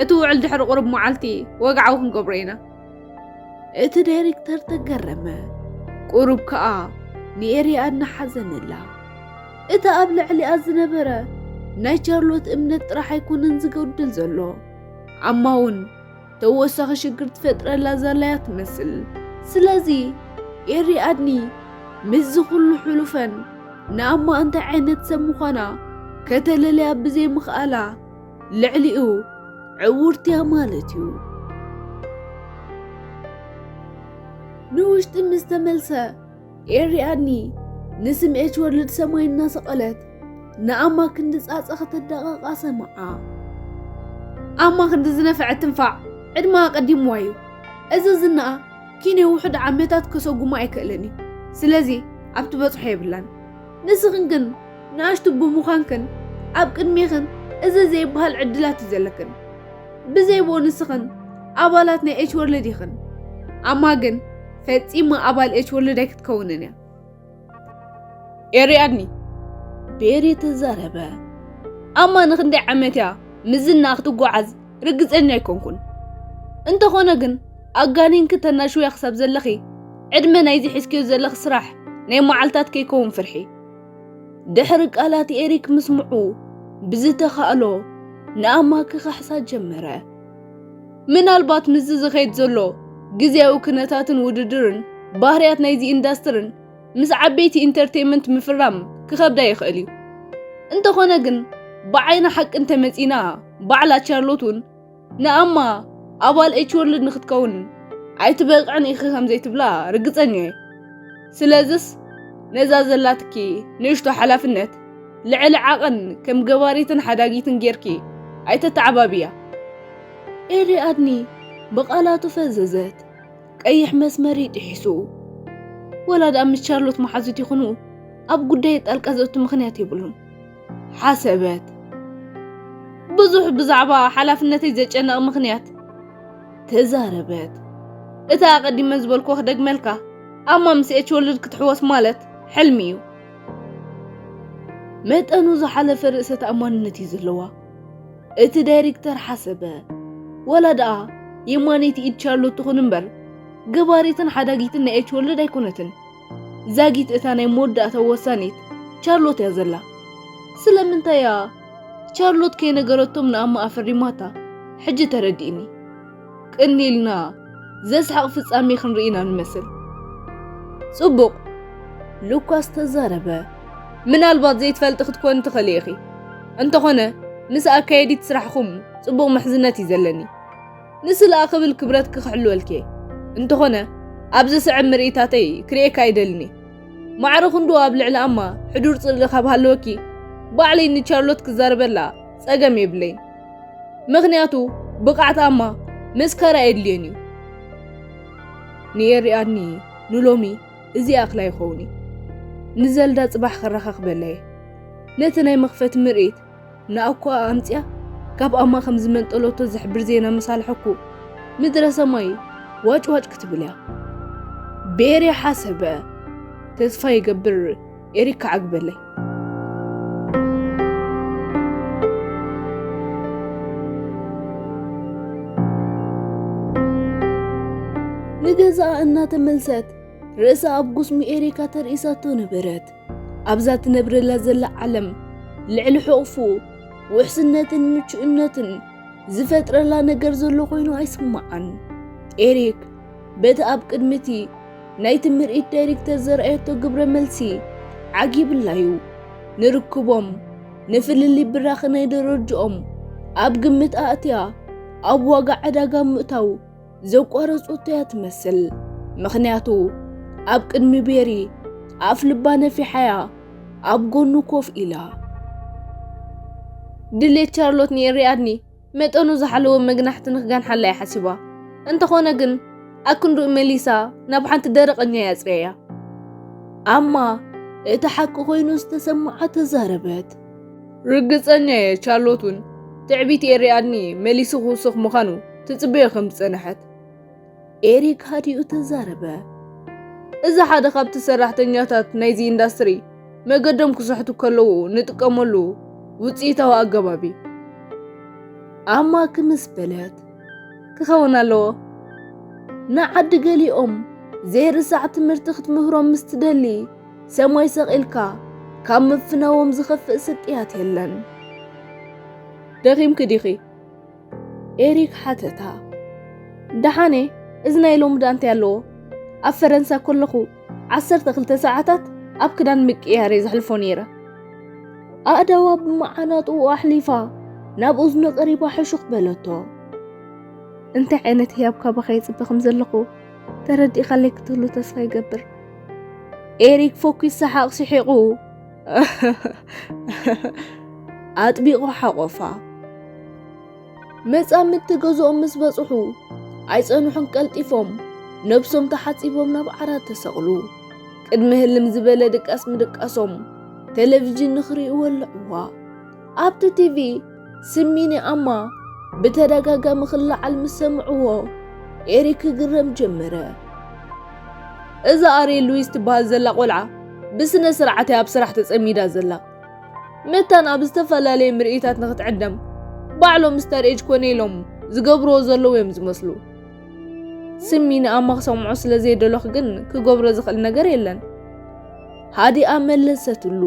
እቲ ውዕል ድሕሪ ቁሩብ መዓልቲ ወግዓዊ ክንገብሮ ኢና። እቲ ዳይሬክተር ተገረመ። ቁሩብ ከኣ ንኤሪ ኣድኒ ሓዘነላ። እቲ ኣብ ልዕሊኣ ዝነበረ ናይ ቻርሎት እምነት ጥራሕ ኣይኮነን ዝጎድል ዘሎ። ኣማ እውን ተወሳኺ ሽግር ትፈጥረላ ዘላያ ትመስል። ስለዚ ኤሪ ኣድኒ ምስዚ ኩሉ ሕሉፈን ንኣማ እንታይ ዓይነት ሰብ ምዃና ከተለለያ ብዘይምኽኣላ ልዕሊኡ ዕውርትያ ማለት እዩ። ንውሽጢ ምስ ተመልሰ ኤሪ ኣድኒ ንስም ኤች ወርልድ ሰማይ እናሰቐለት ንኣማ ክንዲ ጻጸ ከተዳቐቓ ሰምዓ። ኣማ ክንዲ ዝነፍዐት ትንፋዕ ዕድመኣ ኣቐዲምዋ እዩ። እዚ ዝናኣ ኪነ ውሑድ ዓመታት ከሰጉማ ኣይክእልን እዩ። ስለዚ ኣብ ትበጽሖ የብላን። ንስኽን ግን ንኣሽቱ ብምዃንክን ኣብ ቅድሜኽን እዚ ዘይበሃል ዕድላት እዩ ዘለክን። ብዘይ ብኡ ንስኽን ኣባላት ናይ ኤች ወርልድ ኢኽን። ኣማ ግን ፈጺማ ኣባል ኤች ወርልድ ኣይክትከውንን እያ። ኤሪ ኣድኒ ቤሪ ተዛረበ። ኣማ ንኽንደይ ዓመት እያ ምስ ዝና ክትጓዓዝ ርግጸኛ ኣይኮንኩን። እንተኾነ ግን ኣጋኒንኪ ተናሽውያ ክሳብ ዘለኺ ዕድመ ናይዚ ሒዝክዮ ዘለኺ ስራሕ ናይ መዓልታት ከይከውን ፍርሒ። ድሕሪ ቃላት ኤሪክ ምስምዑ ብዝተኻእሎ ንኣማ ክኸሕሳ ጀመረ። ምናልባት ምስዚ ዝኸይድ ዘሎ ግዝያዊ ኩነታትን ውድድርን ባህርያት ናይዚ ኢንዳስትርን ምስ ዓበይቲ ኢንተርቴይንመንት ምፍራም ክኸብዳ ይኽእል እዩ። እንተኾነ ግን ብዓይኒ ሓቂ እንተመጺና ባዕላ ቻርሎት እውን ንኣማ ኣባል ኤች ወርልድ ንክትከውን ኣይትበቕዕን ኢኺ ከም ዘይትብላ ርግጸኛ እየ። ስለዝስ ነዛ ዘላትኪ ንእሽቶ ሓላፍነት ልዕሊ ዓቐን ከም ገባሪትን ሓዳጊትን ጌርኪ ኣይተተዓባብያ። ኤሪ ኣድኒ ብቓላቱ ፈዘዘት። ቀይሕ መስመር እዩ ጥሒሱ። ወላ ደኣ ምስ ቻርሎት መሓዙት ይኹኑ ኣብ ጉዳይ ጣልቃ ዘእቱ ምኽንያት የብሉን። ሓሰበት። ብዙሕ ብዛዕባ ሓላፍነተይ ዘጨነቕ ምኽንያት ተዛረበት። እታ ኣቐዲመ ዝበልኩ ክደግመልካ፣ ኣማ ምስ ኤች ወርልድ ክትሕወስ ማለት ሕልሚ እዩ። መጠኑ ዝሓለፈ ርእሰ ተኣማንነት እዩ ዘለዋ። እቲ ዳይሬክተር ሓሰበ። ወላ ደኣ የማነይቲ ኢድ ቻርሎት ትኹን እምበር፣ ገባሪትን ሓዳጊትን ናይ ኤች ወርልድ ኣይኮነትን። ዛጊት እታ ናይ መወዳእታ ወሳኒት ቻርሎት እያ ዘላ። ስለምንታይ እያ ቻርሎት ከይነገረቶም ንኣማ ኣፈሪማታ? ሕጂ ተረዲእኒ። ቅን ኢልና ዘስሕቕ ፍጻሜ ክንርኢ ኢና ንመስል። ጽቡቕ፣ ሉካስ ተዛረበ። ምናልባት ዘይትፈልጢ ክትኮኒ ትኽእሊ ኢኺ። እንተኾነ፣ ምስ ኣካየዲት ስራሕኹም ጽቡቕ ምሕዝነት እዩ ዘለኒ። ንስለኣ ክብል ክብረትኪ ክሕልወልኪ እየ። እንተኾነ፣ ኣብ ዝስዕብ ምርኢታተይ ክርእየካ ኣይደልን እየ። ማዕረ ክንድኡ ኣብ ልዕሊ ኣማ ሕዱር ጽልኢ ካብ ሃለወኪ፣ ባዕለይ ንቻርሎት ክዛረበላ ጸገም የብለይን። ምኽንያቱ፣ ብቕዓት ኣማ ምስካር ኣየድልዮን እዩ። ንኤሪ ኣድኒ ንሎሚ እዚ ኣኽላ ይኸውን እዩ። ንዘልዳ ጽባሕ ከረኻኽበላ እየ። ነቲ ናይ መኽፈቲ ምርኢት ንኣኳ ኣምጽያ ካብ ኣማ ከም ዝመንጠለቶ ዝሕብር ዜና መሳልሐኩ፣ ምድረ ሰማይ ዋጭ ዋጭ ክትብል እያ። ቤሪ ሓሰበ። ተስፋ ይገብር ኤሪክ ክዓግበለይ። ገዛኣ እናተመልሰት ርእሳ ኣብ ጉስሚ ኤሪካ ተርኢሳቶ ነበረት። ኣብዛ ትነብረላ ዘላ ዓለም ልዕሊ ሕቑፉ ውሕስነትን ምቹእነትን ዝፈጥረላ ነገር ዘሎ ኮይኑ ኣይስምዓን። ኤሪክ በቲ ኣብ ቅድሚ እቲ ናይቲ ምርኢት ዳይሬክተር ዘርኣየቶ ግብረ መልሲ ዓጊብላ እዩ። ንርክቦም፣ ንፍልልይ ብራኸ ናይ ደረጅኦም ኣብ ግምት ኣእትያ ኣብ ዋጋ ዕዳጋ ምእታው ዘቋረጾቶ እያ ትመስል። ምኽንያቱ ኣብ ቅድሚ ቤሪ ኣፍ ልባ ነፊሓያ ኣብ ጎኑ ኮፍ ኢላ። ድሌት ቻርሎት ንኤሪኣድኒ መጠኑ ዝሓለወ መግናሕቲ ንክጋንሓላ እያ ሓሲባ። እንተኾነ ግን ኣክንዱእ መሊሳ ናብ ሓንቲ ደረቐኛ እያ ኣጽርያያ። ኣማ እቲ ሓቂ ኮይኑ ዝተሰምዓ ተዛረበት። ርግጸኛ እየ ቻርሎት እውን ትዕቢት ኤሪኣድኒ መሊሱ ክውስኽ ምዃኑ ትጽበዮ ከም ዝጸንሐት። ኤሪክ ሃዲኡ ተዛረበ። እዚ ሓደ ካብቲ ሰራሕተኛታት ናይዚ ኢንዳስትሪ መገዶም ክስሕቱ ከለዉ ንጥቀመሉ ውጽኢታዊ ኣገባብ እዩ። ኣማ ክምስ በለት። ክኸውን ኣለዎ። ንዓዲ ገሊኦም ዘይርሳዕ ትምህርቲ ክትምህሮም ምስ ትደሊ ሰማይ ሰቒልካ ካብ ምፍናዎም ዝኸፍእ ስቅያት የለን። ደኺምኪ ዲኺ? ኤሪክ ሓተታ። ደሓነ፣ እዚ ናይ ሎሚ ዳኣ እንታይ ኣለዎ? ኣብ ፈረንሳ ከለኹ ዓሰርተ ክልተ ሰዓታት ኣብ ክዳን ምቅያር እየ ዘሕልፎ ነይረ። ኣእዳዋ ብመዓናጥኡ ኣሕሊፋ ናብ እዝኑ ቀሪባ ሕሹኽ በለቶ። እንታይ ዓይነት ህያብ ካባኻ ይጽበ ከም ዘለኹ ተረዲእኻለይ ክትህሉ ተስፋ ይገብር። ኤሪክ ፈኲስ ሰሓቕ ስሒቑ ኣጥቢቑ ሓቖፋ። መጻምድቲ ገዝኦም ምስ በጽሑ ኣይጸንሑን፣ ቀልጢፎም ነብሶም ተሓጺቦም ናብ ዓራት ተሰቕሉ። ቅድሚ ህልም ዝበለ ድቃስ ምድቃሶም ቴሌቪዥን ንኽርእዩ ወልዕዋ። ኣብቲ ቲቪ ስሚ ንኣማ ብተደጋጋሚ ክለዓል ምስ ሰምዕዎ ኤሪክ ክግረም ጀመረ። እዛ ኣሬ ሉዊስ ትበሃል ዘላ ቆልዓ ብስነ ስርዓት እያ ኣብ ስራሕ ተጸሚዳ ዘላ። መታን ኣብ ዝተፈላለየ ምርኢታት ንክትዕደም ባዕሎም ስታር ኤጅ ኮነ ኢሎም ዝገብርዎ ዘለዉ እዮም ዝመስሉ። ስሚ ንኣማ ክሰምዖ ስለ ዘይደለኹ ግን ክገብሮ ዝኽእል ነገር የለን። ሃዲኣ መለሰትሉ።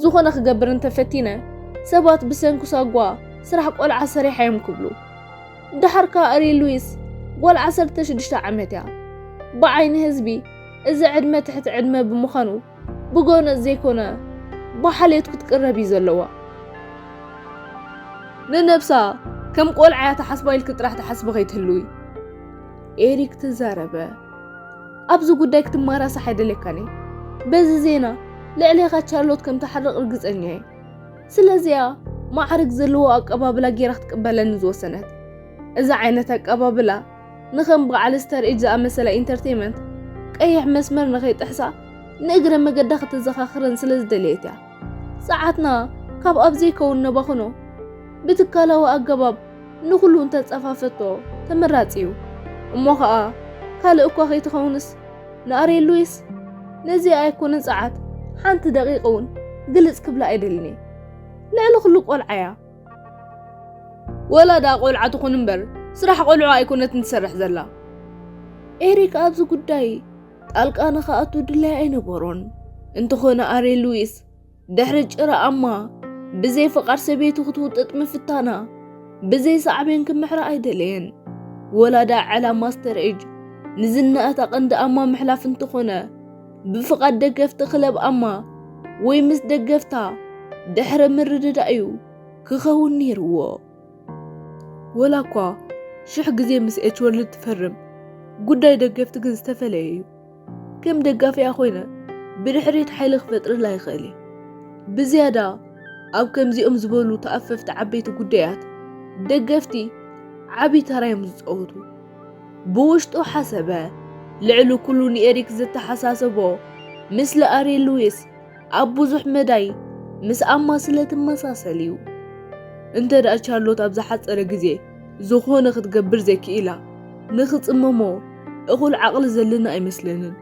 ዝኾነ ክገብር እንተፈቲነ ሰባት ብሰንኩ ሳጓ ስራሕ ቆልዓ ሰሪሓ እዮም ክብሉ። ደሓር ከኣ ኣሬ ሉዊስ ጓል ዓሰርተ ሽዱሽተ ዓመት እያ። ብዓይኒ ህዝቢ እዚ ዕድመ ትሕቲ ዕድመ ብምዃኑ ብጎነጽ ዘይኮነ ብሓልዮት ክትቅረብ እዩ ዘለዋ። ንነብሳ ከም ቆልዓ እያ ትሓስባ ኢልኪ ጥራሕ ትሓስቢ ከይትህልዊ። ኤሪክ ተዛረበ። ኣብዚ ጉዳይ ክትማራሳሕ ኣይደልየካን እየ። በዚ ዜና ልዕሌኻ ቻርሎት ከም ትሓርቕ ርግጸኛ እየ። ስለዚያ ማዕርግ ዘለዎ ኣቀባብላ ጌራ ክትቅበለኒ ዝወሰነት። እዚ ዓይነት ኣቀባብላ ንኸም በዓል ስታር ኤጅ ዝኣመሰላ ኢንተርቴይመንት ቀይሕ መስመር ንኸይጥሕሳ ንእግረ መገዳ ከተዘኻኽረን ስለ ዝደለየት እያ። ሰዓትና ካብ ኣብ ዘይከውን ነባኽኖ ብትካላዊ ኣገባብ ንኹሉ እንተጸፋፈቶ ተመራጺ እዩ። እሞ ኸኣ ካልእ እኳ ከይትኸውንስ ንኣሬ ሉዊስ ነዚ ኣይኮነን ሰዓት ሓንቲ ደቂቕ እውን ግልጽ ክብላ ኣይደልን እየ። ልዕሊ ኩሉ ቆልዓ እያ። ወላ ደኣ ቆልዓ ትኹን እምበር ስራሕ ቆልዑ ኣይኮነትን ትሰርሕ ዘላ። ኤሪክ ኣብዚ ጉዳይ ጣልቃ ንኽኣቱ ድላይ ኣይነበሮን። እንተኾነ ኣሬ ሉዊስ ድሕሪ ጭራ ኣማ ብዘይ ፍቓድ ሰበይቱ ክትውጥጥ ምፍታና ብዘይ ሳዕቤን ክምሕራ ኣይደለየን። ወላ ደኣ ዕላማ ስታር ኤጅ ንዝና እታ ቀንዲ ኣማ ምሕላፍ እንተኾነ ብፍቓድ ደገፍቲ ክለብ ኣማ ወይ ምስ ደገፍታ ድሕሪ ምርድዳእ እዩ ክኸውን ነይርዎ። ወላ እኳ ሽሕ ግዜ ምስ ኤች ወርልድ ትፈርም፣ ጉዳይ ደገፍቲ ግን ዝተፈለየ እዩ። ከም ደጋፊኣ ኮይነ ብድሕሪት ሓይሊ ክፈጥርላ ይኽእል እየ። ብዝያዳ ኣብ ከምዚኦም ዝበሉ ተኣፈፍቲ ዓበይቲ ጉዳያት ደገፍቲ ዓቢ ተራ እዮም ዝጻወቱ። ብውሽጡ ሓሰበ። ልዕሊ ኩሉ ንኤሪክ ዘተሓሳሰቦ ምስሊ ኣሬ ሉዊስ ኣብ ብዙሕ መዳይ ምስ ኣማ ስለ ትመሳሰል እዩ። እንተ ደኣ ቻርሎት ኣብ ዝሓጸረ ግዜ ዝኾነ ክትገብር ዘይክኢላ ንኽጽመሞ እኹል ዓቕሊ ዘለና ኣይመስለንን።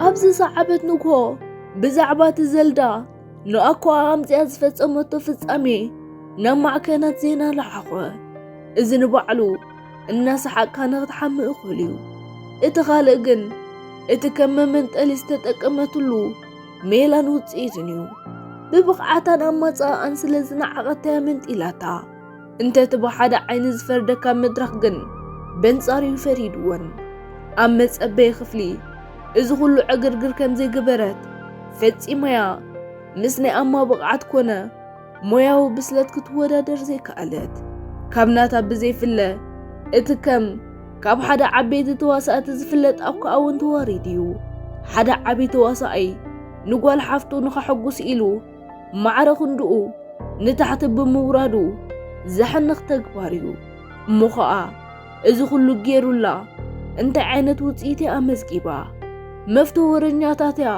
ኣብዚ ዝሰዓበት ንግሆ ብዛዕባ እቲ ዘልዳ ንኣኳ ኣምፅያ ዝፈጸመቶ ፍጻሜ ናብ ማዕከናት ዜና ለዓኾ። እዚ ንባዕሉ እናሰሓቅካ ንክትሓምእ እኹል እዩ። እቲ ካልእ ግን እቲ ከም መመንጠሊ ዝተጠቀመትሉ ሜላን ውፅኢትን እዩ። ብብቕዓታን ኣማፃኣን ስለ ዝነዓቐታያ መንጢላታ። እንተ እቲ ብሓደ ዓይኒ ዝፈርደካ መድረኽ ግን በንጻሩ እዩ ፈሪድወን። ኣብ መጸበዪ ክፍሊ እዚ ኩሉ ዕግርግር ከም ዘይገበረት ፈጺማያ ምስ ናይ ኣማ ብቕዓት ኮነ ሞያዊ ብስለት ክትወዳደር ዘይከኣለት። ካብ ናታ ብዘይፍለ እቲ ከም ካብ ሓደ ዓበይቲ ተዋሳእቲ ዝፍለጥ ኣኳ እውን ተዋሪድ እዩ። ሓደ ዓቢ ተዋሳኣይ ንጓል ሓፍቱ ንኸሐጉስ ኢሉ ማዕረ ክንድኡ ንታሕቲ ብምውራዱ ዘሕንኽ ተግባር እዩ። እሞ ኸኣ እዚ ኩሉ ጌሩላ እንታይ ዓይነት ውጽኢት እያ ኣመዝጊባ? መፍቶ ወረኛታት እያ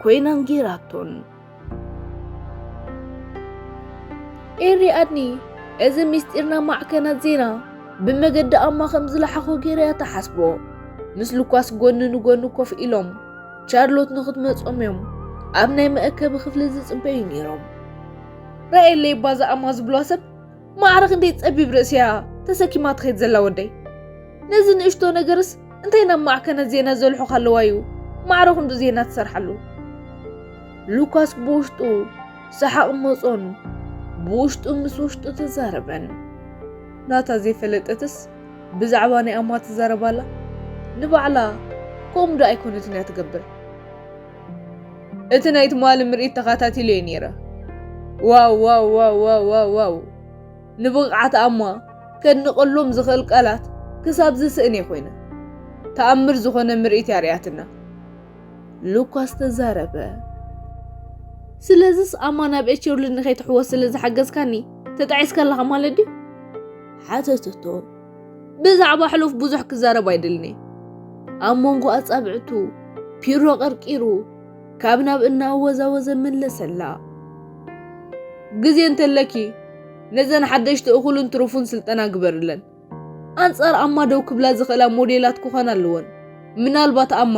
ኮይናን ጌራቶን። ኤሪ ኣድኒ እዚ ምስጢር ናብ ማዕከናት ዜና ብመገዲ ኣማ ከም ዝለሓኾ ገይራ እያ ትሓስቦ። ምስ ሉካስ ጎኒ ንጎኒ ኮፍ ኢሎም ቻርሎት ንኽትመጾም እዮም ኣብ ናይ መእከቢ ክፍሊ ዝጽበዩ ነይሮም። ረኣየለይ እባ እዛ ኣማ ዝብልዋ ሰብ ማዕረ ክንደይ ጸቢብ ርእሲ እያ ተሰኪማ ትኸይድ ዘላ ወደይ። ነዚ ንእሽቶ ነገርስ እንታይ ናብ ማዕከናት ዜና ዘልሑኻ ኣለዋ እዩ ማዕረ ክንዱ ዜና ትሰርሓሉ። ሉካስ ብውሽጡ ሰሓቕ መጾን ብውሽጡ ምስ ውሽጡ ተዛረበን። ናታ ዘይፈለጠትስ ብዛዕባ ናይ ኣማ ትዛረብ ኣላ። ንባዕላ ከምኡ ዶ ኣይኮነትን እያ ትገብር። እቲ ናይ ትማሊ ምርኢት ተኸታቲለዮ ነይረ። ዋው ዋው ዋው ዋው ዋው ዋው። ንብቕዓት ኣማ ከድንቐሎም ዝኽእል ቃላት ክሳብ ዝስእን እየ ኮይነ። ተኣምር ዝኾነ ምርኢት እያ ርእያትና። ሉካስ ተዛረበ። ስለዚስ ኣማ ናብ ኤቸርልድ ንኸይትሕወስ ስለ ዝሓገዝካኒ ተጣዒስካ ኣለኻ ማለት ድዩ? ሓተተቶ። ብዛዕባ ሕሉፍ ብዙሕ ክዛረብ ኣይደልን እየ። ኣብ መንጎ ኣጻብዕቱ ፒሮ ቀርቂሩ ካብ ናብ እናኣወዛወዘ መለሰላ። ግዜ እንተለኪ ነዘን ሓደሽቲ እኹልን ትሩፉን ስልጠና ግበርለን። ኣንጻር ኣማ ደው ክብላ ዝኽእላ ሞዴላት ክኾና ኣለወን። ምናልባት ኣማ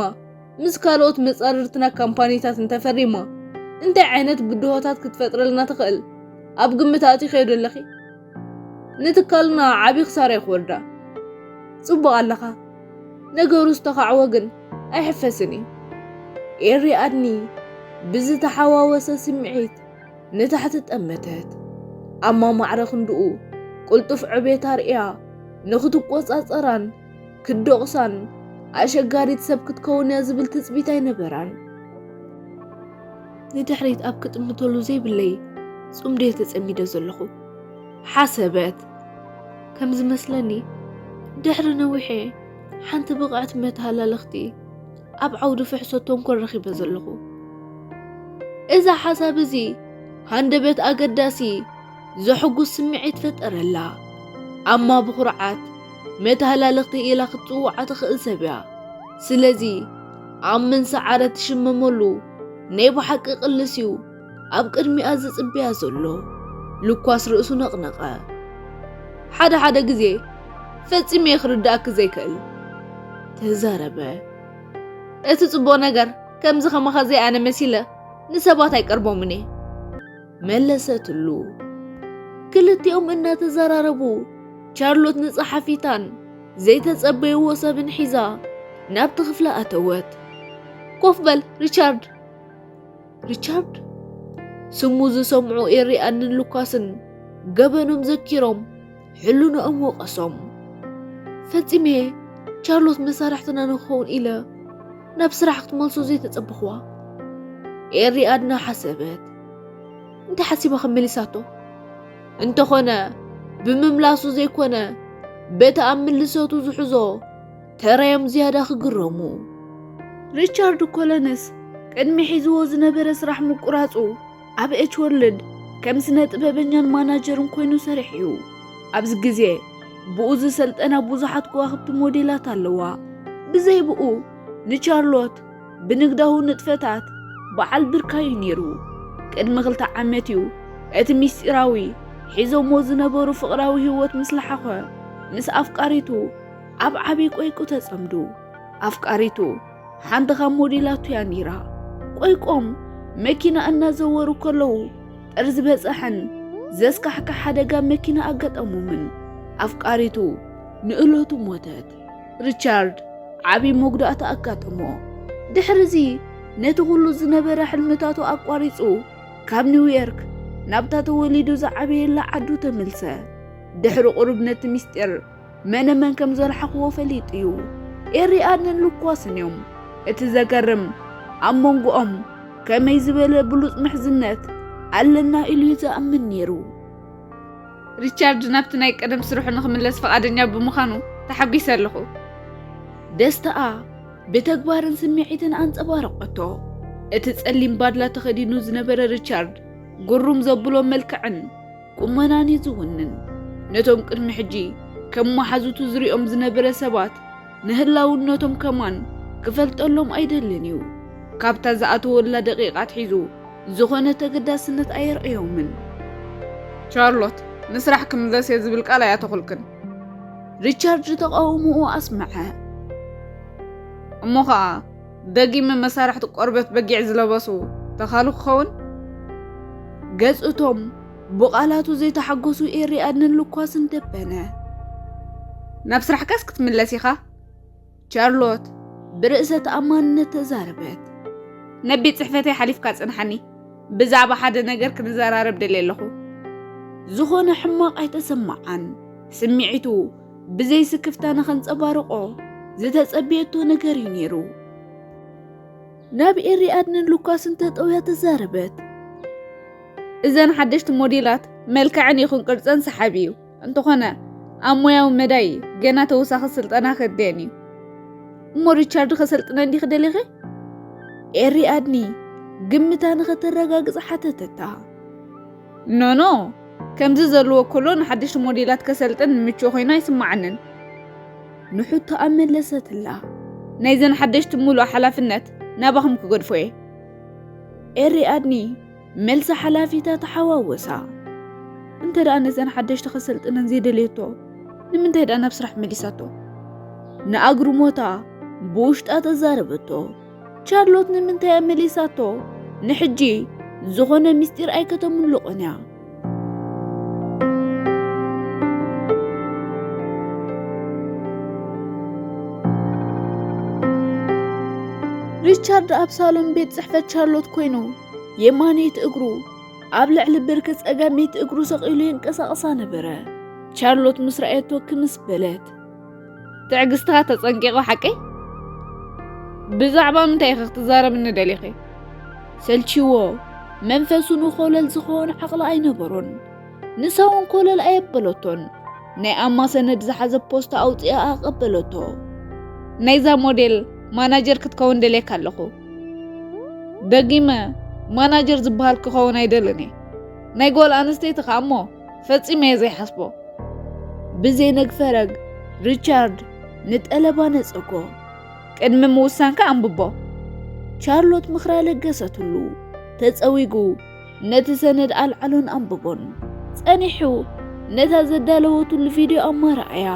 ምስ ካልኦት መጻርርትና ካምፓኒታት እንተፈሪማ እንታይ ዓይነት ብድሆታት ክትፈጥረልና ትኽእል ኣብ ግምት ኣእቲኸዮ ዶ ኣለኺ? ንትካልና ዓቢ ክሳራ እዩ ክወርዳ። ጽቡቕ ኣለኻ። ነገሩ ዝተኻዕወ ግን ኣይሕፈስን እዩ። ኤሪ ኣድኒ ብዝተሓዋወሰ ስምዒት ንታሕቲ ጠመተት። ኣማ ማዕረ ክንድኡ ቅልጡፍ ዕቤት ኣርእያ ንኽትቆጻጸራን ክትደቑሳን ኣሸጋሪት ሰብ ክትከውን እያ ዝብል ትጽቢት ኣይነበራን። ንድሕሪት ኣብ ክጥምተሉ ዘይብለይ ጽምዶ እየ ተጸሚደ ዘለኹ ሓሰበት። ከም ዝመስለኒ ድሕሪ ነዊሐ ሓንቲ ብቕዕቲ መተሃላለኽቲ ኣብ ዓውዲ ፍሕሶ ተንኮል ረኺበ ዘለኹ። እዛ ሓሳብ እዚ ሃንደበት ኣገዳሲ ዘሕጉስ ስምዒት ፈጠረላ። ኣማ ብኹርዓት መተሃላለኽቲ ኢላ ክትጽውዓ ትኽእል ሰብ እያ። ስለዚ ኣብ መንሰዓረ ትሽመመሉ ናይ ብሓቂ ቅልስ እዩ ኣብ ቅድሚኣ ዝጽበያ ዘሎ። ሉኳስ ርእሱ ነቕነቐ። ሓደ ሓደ ግዜ ፈጺመ እየ ክርድኣኪ ዘይክእል ተዛረበ። እቲ ጽቡቕ ነገር ከምዚ ከማኻ ዘይኣነ መሲለ ንሰባት ኣይቀርቦምን እየ መለሰትሉ። ክልቲኦም እናተዘራረቡ ቻርሎት ንጸሓፊታን ዘይተጸበይዎ ሰብን ሒዛ ናብቲ ክፍሊ ኣተወት። ኮፍ በል ሪቻርድ። ሪቻርድ ስሙ ዝሰምዑ ኤሪ ኣንን ሉካስን ገበኖም ዘኪሮም ሕልኖኦም ወቐሶም። ፈጺመ ቻርሎት መሳርሕትና ንክኸውን ኢለ ናብ ስራሕ ክትመልሶ ዘይተጸበኽዋ። ኤሪ ኣድና ሓሰበት። እንታይ ሓሲባ ከም መሊሳቶ? እንተኾነ ብምምላሱ ዘይኮነ በቲ ኣብ ምልሰቱ ዝሕዞ ተራዮም ዝያዳ ክግረሙ። ሪቻርድ ኮለንስ ቅድሚ ሒዝዎ ዝነበረ ስራሕ ምቁራጹ ኣብ ኤች ወርልድ ከም ስነ ጥበበኛን ማናጀርን ኮይኑ ሰሪሑ እዩ። ኣብዚ ግዜ ብኡ ዝሰልጠና ብዙሓት ከዋኽብቲ ሞዴላት ኣለዋ። ብዘይ ብኡ ንቻርሎት ብንግዳዊ ንጥፈታት በዓል ብርካዩ ነይሩ። ቅድሚ ክልተ ዓመት እዩ እቲ ሚስጢራዊ ሒዞሞ ዝነበሩ ፍቕራዊ ህይወት ምስ ለሓኾ ምስ ኣፍቃሪቱ ኣብ ዓቢ ቆይቁ ተጸምዱ። ኣፍቃሪቱ ሓንቲ ካብ ሞዴላቱ እያ ነይራ። ቆይቆም መኪና እናዘወሩ ከለዉ ጥርዚ በጻሕን ዘስካሕክሕ ሓደጋ መኪና ኣጋጠሞምን ኣፍቃሪቱ ንእለቱ ሞተት። ሪቻርድ ዓቢ መጉዳእቲ ኣጋጠሞ። ድሕሪ እዚ ነቲ ኩሉ ዝነበረ ሕልምታቱ ኣቋሪጹ ካብ ኒውዮርክ ናብታ ተወሊዱ ዝዓበየላ ዓዱ ተመልሰ። ድሕሪ ቁሩብ ነቲ ምስጢር መነመን ከም ዘልሓኽዎ ፈሊጡ እዩ። ኤሪኣድንን ሉኳስን እዮም። እቲ ዘገርም ኣብ መንጎኦም ከመይ ዝበለ ብሉጽ ምሕዝነት ኣለና ኢሉ እዩ ዝኣምን ነይሩ። ሪቻርድ ናብቲ ናይ ቀደም ስርሑ ንኽምለስ ፍቓደኛ ብምዃኑ ተሓጒሰ ኣለኹ። ደስታኣ ብተግባርን ስምዒትን ኣንጸባረቐቶ። እቲ ጸሊም ባድላ ተኸዲኑ ዝነበረ ሪቻርድ ግሩም ዘብሎ መልክዕን ቁመናን እዩ ዝውንን። ነቶም ቅድሚ ሕጂ ከም መሓዙቱ ዝሪኦም ዝነበረ ሰባት ንህላውነቶም ከማን ክፈልጠሎም ኣይደልን እዩ። ካብታ ዝኣተወላ ደቂቓ ኣትሒዙ ዝኾነ ተገዳስነት ኣየርእዮምን። ቻርሎት፣ ንስራሕ ክምለስ እየ ዝብል ቃል ኣያተኹልክን። ሪቻርድ ተቓውሞኡ ኣስመዐ። እሞ ኸኣ ደጊመ መሳርሕቲ ቆርበት በጊዕ ዝለበሱ ተኻሉ ክኸውን? ገጽ እቶም ብቓላቱ ዘይተሓጎሱ ኤሪኣድንን ሉኳስን ደበነ። ናብ ስራሕካስ ክትምለስ ኢኻ? ቻርሎት ብርእሰ ተኣማንነት ተዛረበት። ነብ ቤት ጽሕፈተይ ሓሊፍካ ጽንሓኒ። ብዛዕባ ሓደ ነገር ክንዘራረብ ደልየ ኣለኹ። ዝኾነ ሕማቕ ኣይተሰማዓን። ስምዒቱ ብዘይ ስክፍታ ንኸንጸባርቖ ዝተጸበየቶ ነገር እዩ ነይሩ። ናብ ኤሪኣድንን ሉካስን ተጠውያ ተዛረበት። እዘን ሓደሽቲ ሞዴላት መልክዐን ይኹን ቅርጸን ሰሓቢ እዩ። እንተኾነ ኣብ ሞያዊ መዳይ ገና ተወሳኺ ስልጠና ከድልየን እዩ። እሞ ሪቻርድ ከሰልጥነን ዲኺ ደሊኺ? ኤሪኣድኒ ግምታ ንኸተረጋግጽ ሓተተታ። ኖኖ፣ ከምዚ ዘለዎ ከሎ ንሓደሽቲ ሞዴላት ከሰልጥን ምቹእ ኮይኑ ኣይስምዓንን። ንሕቶኣ መለሰትላ። ናይዘን ሓደሽቲ ምሉእ ሓላፍነት ናባኹም ክገድፎ እየ። ኤሪኣድኒ መልሲ ሓላፊታ ተሓዋወሳ። እንተ ደኣ ነዘን ሓደሽቲ ከሰልጥነን ዘይደልየቶ፣ ንምንታይ ደኣ ናብ ስራሕ መሊሳቶ? ንኣግርሞታ ብውሽጣ ተዛረበቶ። ቻርሎት ንምንታይ እያ መሊሳቶ? ንሕጂ ዝኾነ ምስጢር ኣይከተምልቖን እያ። ሪቻርድ ኣብ ሳሎን ቤት ጽሕፈት ቻርሎት ኮይኑ የማነይቲ እግሩ ኣብ ልዕሊ ብርኪ ጸጋመይቲ እግሩ ሰቒሉ የንቀሳቕሳ ነበረ። ቻርሎት ምስ ረኣየቶ ክምስ በለት። ትዕግስትኻ ተጸንቂቑ ሓቀይ? ብዛዕባ ምንታይ ኢኺ ክትዛረብኒ ደሊኺ? ሰልችዎ፣ መንፈሱ ንኾለል ዝኸውን ዓቕሊ ኣይነበሮን። ንሳ እውን ኮለል ኣየበለቶን። ናይ ኣማ ሰነድ ዝሓዘ ፖስታ ኣውጺኣ ኣቐበለቶ። ናይዛ ሞዴል ማናጀር ክትከውን ደልየካ ኣለኹ። ደጊመ ማናጀር ዝበሃል ክኸውን ኣይደልን እየ። ናይ ጓል ኣንስተይቲ ኸኣ እሞ ፈጺመ እየ ዘይሓስቦ። ብዘይነግፈረግ ሪቻርድ ንጠለባ ነጸጎ። ቅድሚ ምውሳንካ ኣንብቦ። ቻርሎት ምኽራ ለገሰትሉ። ተጸዊጉ ነቲ ሰነድ ኣልዓሎን ኣንብቦን። ጸኒሑ ነታ ዘዳለወትሉ ቪድዮ ኣማረኣያ።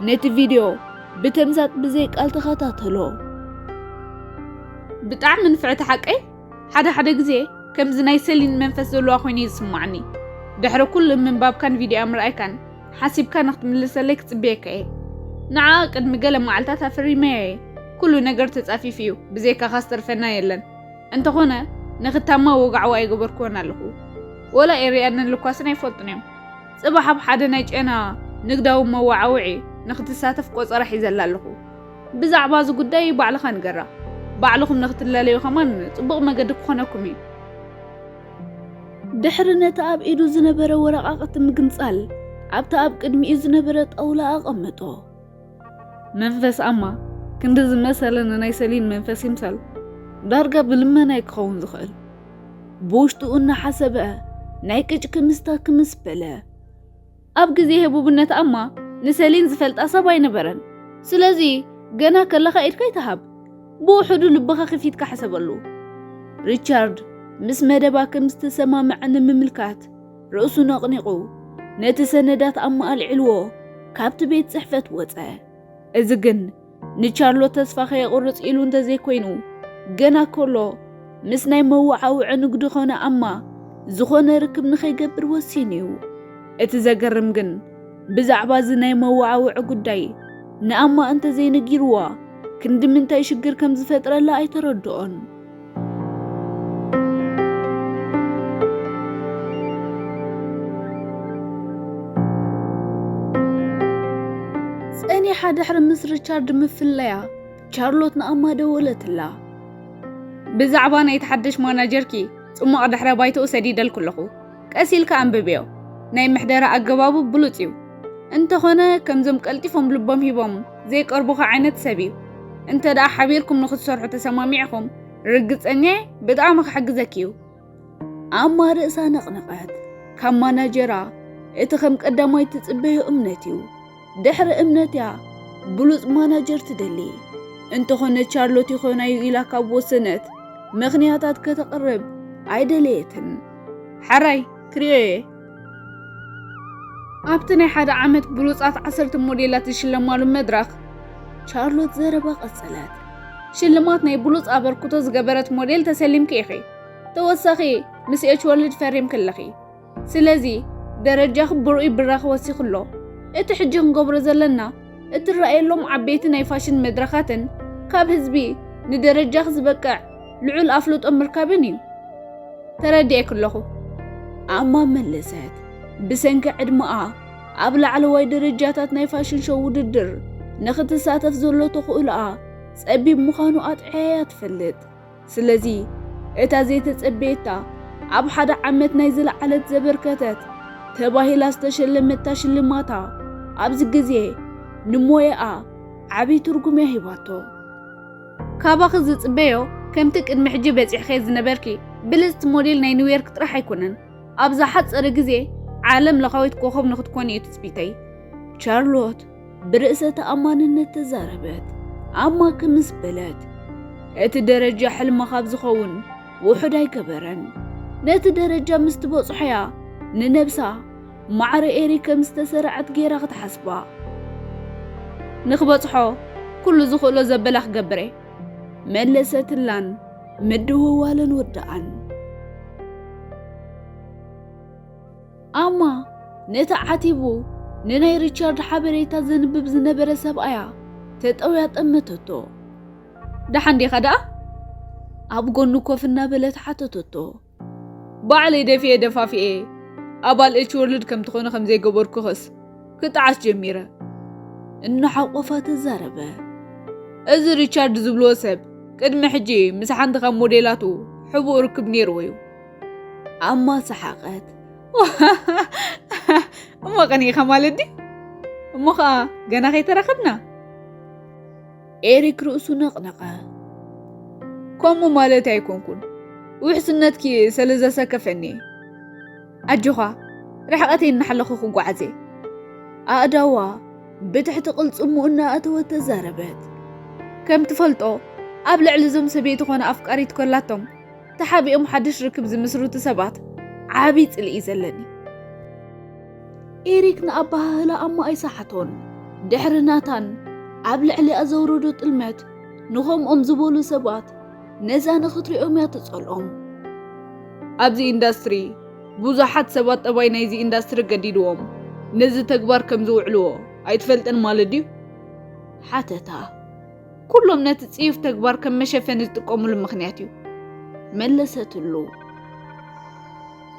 ነቲ ቪድዮ ብተምሳጥ ብዘይ ቃል ተኸታተሎ። ብጣዕሚ ንፍዕቲ ሓቀይ። ሓደ ሓደ ግዜ ከምዚ ናይ ሰሊን መንፈስ ዘለዋ ኮይኑ እዩ ዝስምዓኒ። ድሕሪ ኩሉ ምንባብካን ቪድዮኣ ምርኣይካን ሓሲብካ ንክትምልሰለይ ክጽበየካ እየ። ንዓኣ ቅድሚ ገለ መዓልታት ኣፈሪመያ እየ። ኩሉ ነገር ተጻፊፉ እዩ፣ ብዘይካኻ ዝተርፈና የለን። እንተኾነ ንክታማ ወግዓዊ ኣይገበርክዎን ኣለኹ። ወላ ኤርያድንን ልኳስን ኣይፈልጡን እዮም። ጽባሕ ኣብ ሓደ ናይ ጨና ንግዳዊ መወዓውዒ ንክትሳተፍ ቆጸራ ሒዘላ ኣለኹ። ብዛዕባ እዚ ጉዳይ ባዕልኻ ንገራ። ባዕልኹም ንክትላለዩ ከማን ጽቡቕ መገዲ ክኾነኩም እዩ። ድሕሪ ነቲ ኣብ ኢዱ ዝነበረ ወረቓቕቲ ምግንጻል፣ ኣብቲ ኣብ ቅድሚኡ ዝነበረ ጣውላ ኣቐመጦ። መንፈስ ኣማ ክንዲ ዝመሰለ ንናይ ሰሊን መንፈስ ይምሰል፣ ዳርጋ ብልመና እዩ ክኸውን ዝኽእል። ብውሽጡ እናሓሰበ ናይ ቅጭ ክምስታ ክምስ በለ። ኣብ ግዜ ህቡብነት ኣማ ንሰሊን ዝፈልጣ ሰብ ኣይነበረን። ስለዚ ገና ከለኻ ኢድካ ኣይትሃብ። ብውሕዱ ልብኻ ከፊትካ ሕሰበሉ። ሪቻርድ ምስ መደባ ከም ዝተሰማምዐ ንምምልካት ርእሱ ነቕኒቑ ነቲ ሰነዳት ኣማ ኣልዒልዎ ካብቲ ቤት ጽሕፈት ወጸ። እዚ ግን ንቻርሎት ተስፋ ከየቑርጽ ኢሉ እንተዘይኮይኑ፣ ገና ከሎ ምስ ናይ መወዓውዒ ንግዱ ኮነ ኣማ ዝኾነ ርክብ ንኸይገብር ወሲኑ እዩ። እቲ ዘገርም ግን፣ ብዛዕባ እዚ ናይ መወዓውዒ ጉዳይ ንኣማ እንተዘይነጊርዋ፣ ክንዲ ምንታይ ሽግር ከም ዝፈጥረላ ኣይተረድኦን። ጸኒሓ ድሕሪ ምስ ሪቻርድ ምፍለያ፣ ቻርሎት ንኣማ ደወለትላ። ብዛዕባ ናይቲ ሓደሽ ማናጀርኪ ጽሙቕ ድሕረ ባይትኡ ሰዲደልኩ ኣለኹ። ቀስ ኢልካ ኣንብብዮ። ናይ ምሕደራ ኣገባቡ ብሉጽ እዩ። እንተኾነ፣ ከምዞም ቀልጢፎም ልቦም ሂቦም ዘይቀርቡኻ ዓይነት ሰብ እዩ። እንተ ደኣ ሓቢርኩም ንኽትሰርሑ ተሰማሚዕኹም፣ ርግጸኛ እየ ብጣዕሚ ክሕግዘኪ እዩ። ኣማ ርእሳ ነቕነቐት። ካብ ማናጀራ እቲ ከም ቀዳማይ ትጽበዮ እምነት እዩ። ድሕሪ እምነት እያ ብሉጽ ማናጀር ትደሊ። እንተኾነ ቻርሎት ይኾናዩ ኢላ ካብ ወሰነት፣ ምኽንያታት ከተቕርብ ኣይደለየትን። ሓራይ ክርእዮ እየ። ኣብቲ ናይ ሓደ ዓመት ብሉጻት ዓሰርተ ሞዴላት ዝሽለማሉ መድረኽ፣ ቻርሎት ዘረባ ቀጸለት። ሽልማት ናይ ብሉጽ ኣበርክቶ ዝገበረት ሞዴል ተሰሊምኪ ኢኺ። ተወሳኺ፣ ምስ ኤች ወርልድ ፈሪምኪ ኣለኺ። ስለዚ፣ ደረጃኺ ብርኡይ ብራኸ ወሲኹ ኣሎ። እቲ ሕጂ ክንገብሮ ዘለና፣ እትረኣየሎም ዓበይቲ ናይ ፋሽን መድረኻትን ካብ ህዝቢ ንደረጃኺ ዝበቅዕ ልዑል ኣፍልጦ ምርካብን እዩ። ተረዲኤኪ ኣለኹ። ኣማ መለሰት። ብሰንኪ ዕድመኣ ኣብ ላዕለዋይ ደረጃታት ናይ ፋሽን ሾው ውድድር ንኽትሳተፍ ዘሎ ተኽእሎኣ ጸቢብ ምዃኑ ኣጥዕያ እያ ትፈልጥ። ስለዚ፣ እታ ዘይተጸበየታ ኣብ ሓደ ዓመት ናይ ዝለዓለት ዘበርከተት ተባሂላ ዝተሸለመታ ሽልማታ ኣብዚ ግዜ ንሞያኣ ዓቢ ትርጉም እያ ሂባቶ። ካባኺ ዝጽበዮ ከምቲ ቅድሚ ሕጂ በጺሕኺ ዝነበርኪ ብልጽቲ ሞዴል ናይ ኒውዮርክ ጥራሕ ኣይኮነን። ኣብ ዝሓጸረ ግዜ ዓለም ለኻዊት ኮኸብ ንኽትኮኒ እዩ ትጽቢተይ። ቻርሎት ብርእሰ ተኣማንነት ተዛረበት። ኣማ ክምስ በለት። እቲ ደረጃ ሕልማ ካብ ዝኸውን ውሑድ ኣይገበረን። ነቲ ደረጃ ምስ ትበጽሖያ ንነብሳ ማዕረ ኤሪ ከም ዝተሰረዐት ገይራ ክትሓስባ። ንኽበጽሖ ኩሉ ዝኽእሎ ዘበላ ክገብር እየ። መለሰትላን ምድውዋለን ወደኣን። ኣማ ነቲ ዓቲቡ ንናይ ሪቻርድ ሓበሬታ ዘንብብ ዝነበረ ሰብኣያ ተጠውያ ጠመተቶ። ደሓን ዲኻ ደኣ? ኣብ ጎኑ ኮፍ እናበለት ሓተተቶ። ባዕለይ ደፊኤ ደፋፊኤ ኣባል ኤች ወርልድ ከም ትኾነ ከም ዘይገበርኩኽስ ክጠዓስ ጀሚረ። እናሓቆፋ ተዛረበ። እዚ ሪቻርድ ዝብልዎ ሰብ ቅድሚ ሕጂ ምስ ሓንቲ ካብ ሞዴላቱ ሕቡእ ርክብ ነይርዎ እዩ። ኣማ ሰሓቐት። እሞ ቀኒእኻ ማለት ድዩ? እሞ ኸኣ ገና ከይተራኸብና? ኤሪክ ርእሱ ነቕነቐ። ከምኡ ማለት ኣይኮንኩን። ውሕስነትኪ ስለ ዘሰከፈኒ። ኣጆኻ፣ ርሕቐተይ እናሓለኹ ክጓዓዝ እየ። ኣእዳዋ ብትሕቲ ቅልጽሙ እናኣተወት ተዛረበት። ከም ትፈልጦ፣ ኣብ ልዕሊ እዞም ሰበይቲ ኮነ ኣፍቃሪት ኮላቶም ተሓቢኦም ሓድሽ ርክብ ዝምስርቱ ሰባት ዓቢ ጽልኢ ዘለኒ። ኤሪክ ንኣበሃህላ ኣማ ኣይሰሓቶን። ድሕሪ ናታን ኣብ ልዕሊኣ ዘውረዶ ጥልመት፣ ንኸምኦም ዝበሉ ሰባት ነዛ ንኽትሪኦም እያ ትጸልኦም። ኣብዚ ኢንዳስትሪ ብዙሓት ሰባት ጠባይ ናይዚ ኢንዳስትሪ ገዲድዎም ነዚ ተግባር ከም ዝውዕልዎ ኣይትፈልጥን ማለት ድዩ? ሓተታ። ኩሎም ነቲ ጽዩፍ ተግባር ከም መሸፈኒ ዝጥቀሙሉ ምኽንያት እዩ። መለሰትሉ።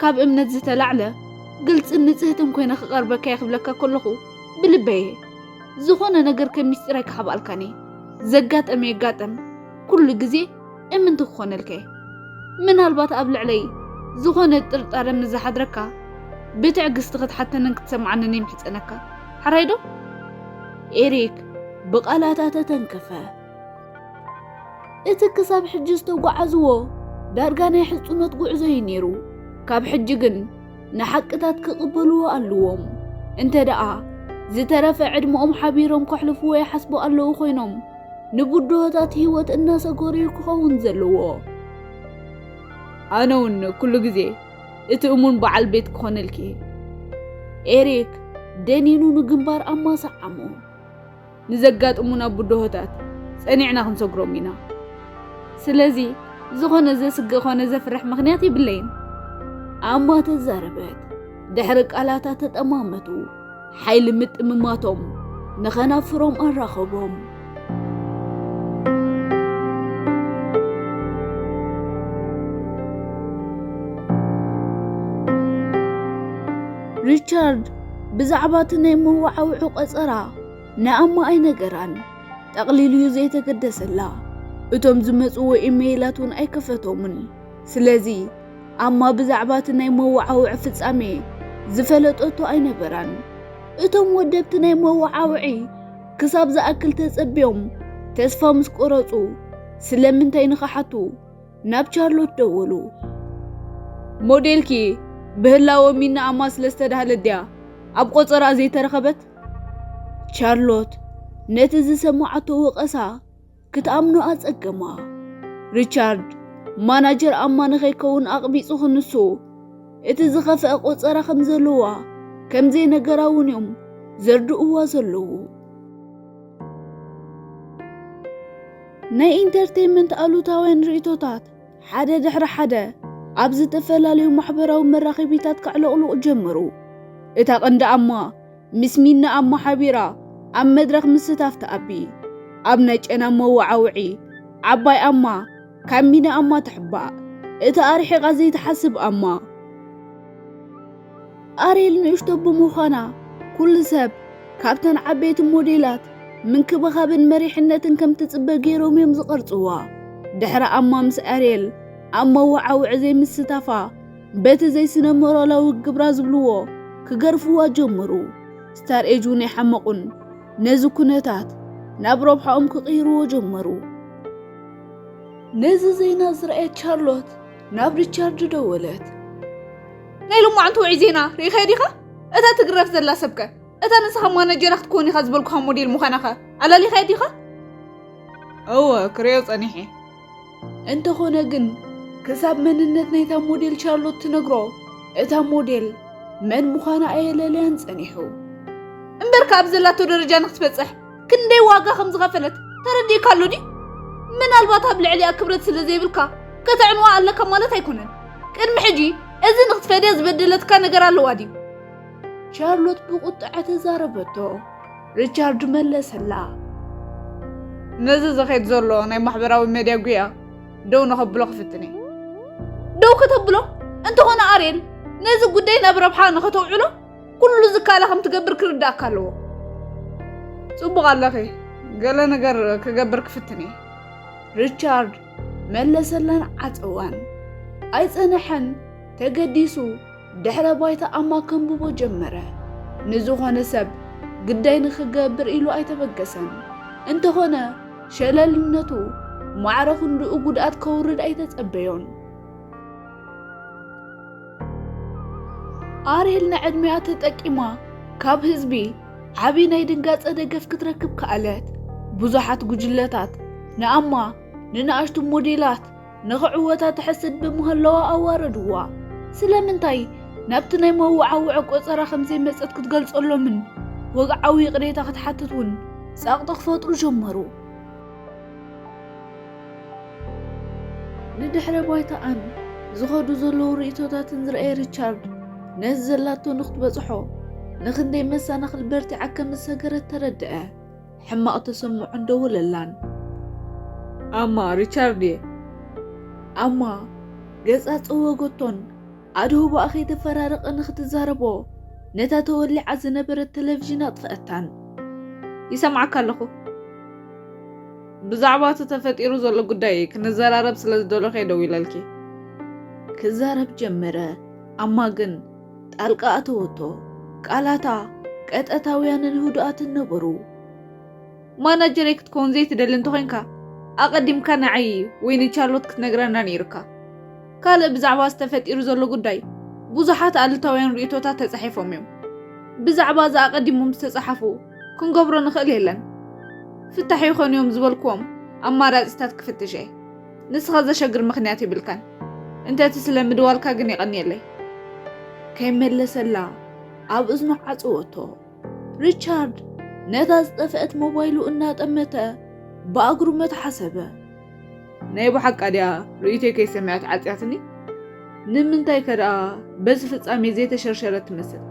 ካብ እምነት ዝተላዕለ ግልጽን ንጽህትን ኮይነ ክቐርበካ እየ ክብለካ ከለኹ ብልበየ። ዝኾነ ነገር ከም ሚስጢር ኣይክሓብኣልካን እየ። ዘጋጠመ የጋጠም፣ ኩሉ ግዜ እምንቲ ክኾነልካ እየ። ምናልባት ኣብ ልዕለይ ዝኾነ ጥርጣረ ምስ ዝሓድረካ ብትዕግስቲ ክትሓተንን ክትሰምዓንን ይምሕጸነካ። ሓራይ ዶ? ኤሪክ ብቓላታ ተተንከፈ። እቲ ክሳብ ሕጂ ዝተጓዓዝዎ ዳርጋ ናይ ሕጹነት ጉዕዞ እዩ ነይሩ። ካብ ሕጂ ግን ንሓቅታት ክቕበልዎ ኣለዎም። እንተ ደኣ ዝተረፈ ዕድመኦም ሓቢሮም ከሕልፍዎ ይሓስቡ ኣለዉ ኮይኖም፣ ንብድሆታት ህይወት እናሰገሩ እዩ ክኸውን ዘለዎ። ኣነ እውን ኩሉ ግዜ እቲ እሙን በዓል ቤት ክኾነልኪ እየ። ኤሪክ ደኒኑ ንግንባር ኣማ ሰዓሞ። ንዘጋጥሙና ብድሆታት ጸኒዕና ክንሰግሮም ኢና። ስለዚ ዝኾነ ዘስግእ ኾነ ዘፍርሕ ምኽንያት የብለይን። ኣማ ተዛረበት። ድሕሪ ቃላታ ተጠማመቱ። ሓይሊ ምጥምማቶም ንኸናፍሮም ኣራኸቦም። ሪቻርድ ብዛዕባ እቲ ናይ መወዓውዒ ቆጸራ ንኣማ ኣይነገራን። ጠቕሊሉ እዩ ዘይተገደሰላ። እቶም ዝመጽዎ ኢሜይላት እውን ኣይከፈቶምን። ስለዚ ኣማ ብዛዕባ እቲ ናይ መወዓውዒ ፍጻሜ ዝፈለጠቶ ኣይነበራን። እቶም ወደብቲ ናይ መወዓውዒ ክሳብ ዝኣክል ተጸብዮም ተስፋ ምስ ቆረጹ፣ ስለምንታይ ንኽሓቱ ናብ ቻርሎት ደወሉ። ሞዴልኪ ብህላወ ሚና ኣማ ስለ ዝተዳህለት ድያ ኣብ ቆጸራ ዘይተረኸበት? ቻርሎት ነቲ ዝሰማዓቶ ወቐሳ ክትኣምኖ ኣጸገማ። ሪቻርድ ማናጀር ኣማ ንኸይከውን ኣቕቢጹ ክንሱ፣ እቲ ዝኸፍአ ቆጸራ ከም ዘለዋ ከም ዘይነገራ እውን እዮም ዘርድእዋ ዘለዉ። ናይ ኢንተርቴይንመንት ኣሉታውያን ርእይቶታት ሓደ ድሕሪ ሓደ ኣብ ዝተፈላለዩ ማሕበራዊ መራኸቢታት ከዕለቕልቑ ጀመሩ። እታ ቀንዲ ኣማ ምስ ሚና ኣማ ሓቢራ ኣብ መድረኽ ምስታፍ ትኣቢ። ኣብ ናይ ጨና መወዓውዒ ዓባይ ኣማ ካብ ሚና ኣማ ትሕባእ። እታ ኣርሒቓ ዘይትሓስብ ኣማ። ኣሬል ንእሽቶ ብምዃና ኩሉ ሰብ ካብተን ዓበይቲ ሞዴላት ምንክብኻብን መሪሕነትን ከም ትጽበ ገይሮም እዮም ዝቐርጽዋ። ድሕሪ ኣማ ምስ ኣሬል ኣብ መወዓውዒ ዘይምስታፋ በቲ ዘይስነ ሞራላዊ ግብራ ዝብልዎ ክገርፍዋ ጀመሩ። ስታር ኤጅ እውን ኣይሓመቑን። ነዚ ኩነታት ናብ ረብሓኦም ክቕይርዎ ጀመሩ። ነዚ ዜና ዝረኣየት ቻርሎት ናብ ሪቻርድ ደወለት። ናይ ሎማዓንቲ ውዑይ ዜና ርኢኻዮ ዲኻ? እታ ትግረፍ ዘላ ሰብከ? እታ ንስኻ ማናጀራ ክትከውን ኢኻ ዝበልኩኻ ሞዴል ምዃናኸ ኣላሊኻዮ ዲኻ? እወ፣ ክርእዮ ጸኒሐ። እንተኾነ ግን ክሳብ መንነት ናይታ ሞዴል ቻርሎት ትነግሮ፣ እታ ሞዴል መን ምዃና ኣየለለያን ጸኒሑ። እምበርካ ኣብ ዘላቶ ደረጃ ንክትበጽሕ ክንደይ ዋጋ ከም ዝኸፈለት ተረዲእካ ኣሎ ድዩ? ምናልባት ኣብ ልዕሊኣ ክብረት ስለ ዘይብልካ ከተዕንዋ ኣለካ ማለት ኣይኮነን። ቅድሚ ሕጂ እዚ ንክትፈድያ ዝበደለትካ ነገር ኣለዋ ድዩ? ቻርሎት ብቁጥዐ ተዛረበቶ። ሪቻርድ መለሰላ። ነዚ ዝኸይድ ዘሎ ናይ ማሕበራዊ ሜድያ ጉያ ደው ንኸብሎ ክፍትን እየ። ደው ከተብሎ? እንተኾነ ኣርየል፣ ነዚ ጉዳይ ናብ ረብሓ ንኸተውዕሎ ኩሉ ዝከኣላ ከም ትገብር ክርዳእካ ኣለዎ። ጽቡቕ ኣለኺ፣ ገለ ነገር ክገብር ክፍትን እየ። ሪቻርድ መለሰላን ዓጸዋን። ኣይጸነሐን፣ ተገዲሱ ድሕረ ባይታ ኣማ ከንብቦ ጀመረ። ንዝኾነ ሰብ ግዳይ ንኽገብር ኢሉ ኣይተበገሰን። እንተኾነ ሸለልነቱ ማዕረ ክንድኡ ጉድኣት ከውርድ ኣይተጸበዮን። ኣርየል ንዕድሚኣ ተጠቂማ ካብ ህዝቢ ዓቢ ናይ ድንጋጸ ደገፍ ክትረክብ ከኣለት። ብዙሓት ጉጅለታት ንኣማ ንንኣሽቱ ሞዴላት ንኽዕወታ ትሕስድ ብምህላዋ ኣዋረድዋ። ስለምንታይ ናብቲ ናይ መወዓውዒ ቆጸራ ከም ዘይመጸት ክትገልጸሎምን ወግዓዊ ይቕሬታ ክትሓትት እውን ጸቕጢ ክፈጥሩ ጀመሩ። ንድሕረ ባይታኣን ዝኸዱ ዘለዉ ርእይቶታትን ዝረኣየ ሪቻርድ ነዚ ዘላቶ ንክትበጽሖ ንኽንደይ መሰናኽል በርቲዓ ከም ዝሰገረት ተረድአ። ሕማቕ ተሰምዖን ደወለላን። ኣማ፣ ሪቻርድ እየ። ኣማ ገጻ ጸወገቶን ኣድህቦኣ ከይተፈራረቐ ንኽትዛረቦ ነታ ተወሊዓ ዝነበረት ቴሌቪዥን ኣጥፍኣታን። ይሰምዓካ ኣለኹ። ብዛዕባ እቲ ተፈጢሩ ዘሎ ጉዳይ ክንዘራረብ ስለ ዝደለኹ እየ ደዊለልኪ። ክዛረብ ጀመረ። ኣማ ግን ጣልቃ ኣተወቶ። ቃላታ ቀጥታውያንን ህዱኣትን ነበሩ። ማናጀረይ ክትከውን ዘይትደሊ እንተኾይንካ፣ ኣቐዲምካ ንዓይ ወይ ንቻርሎት ክትነግረና ነይሩካ። ካልእ ብዛዕባ ዝተፈጢሩ ዘሎ ጉዳይ ብዙሓት ኣሉታውያን ርእይቶታት ተጻሒፎም እዮም። ብዛዕባ እዚ ኣቐዲሞም ዝተጻሓፉ ክንገብሮ ንኽእል የለን። ፍታሕ ይኾኑ እዮም ዝበልክዎም ኣማራጺታት ክፍትሽ እየ። ንስኻ ዘሸግር ምኽንያት የብልካን። እንተ እቲ ስለ ምድዋልካ ግን የቐንየለይ። ከይመለሰላ ኣብ እዝኑ ዓጸወቶ። ሪቻርድ ነታ ዝጠፍአት ሞባይሉ እናጠመተ ብኣግሩመት ሓሰበ። ናይ ብሓቃ ድያ ርእይቶይ ከይሰምዐት ዓጽያትኒ? ንምንታይ ከ ደኣ በዚ ፍጻሜ ዘይተሸርሸረት ትመስል?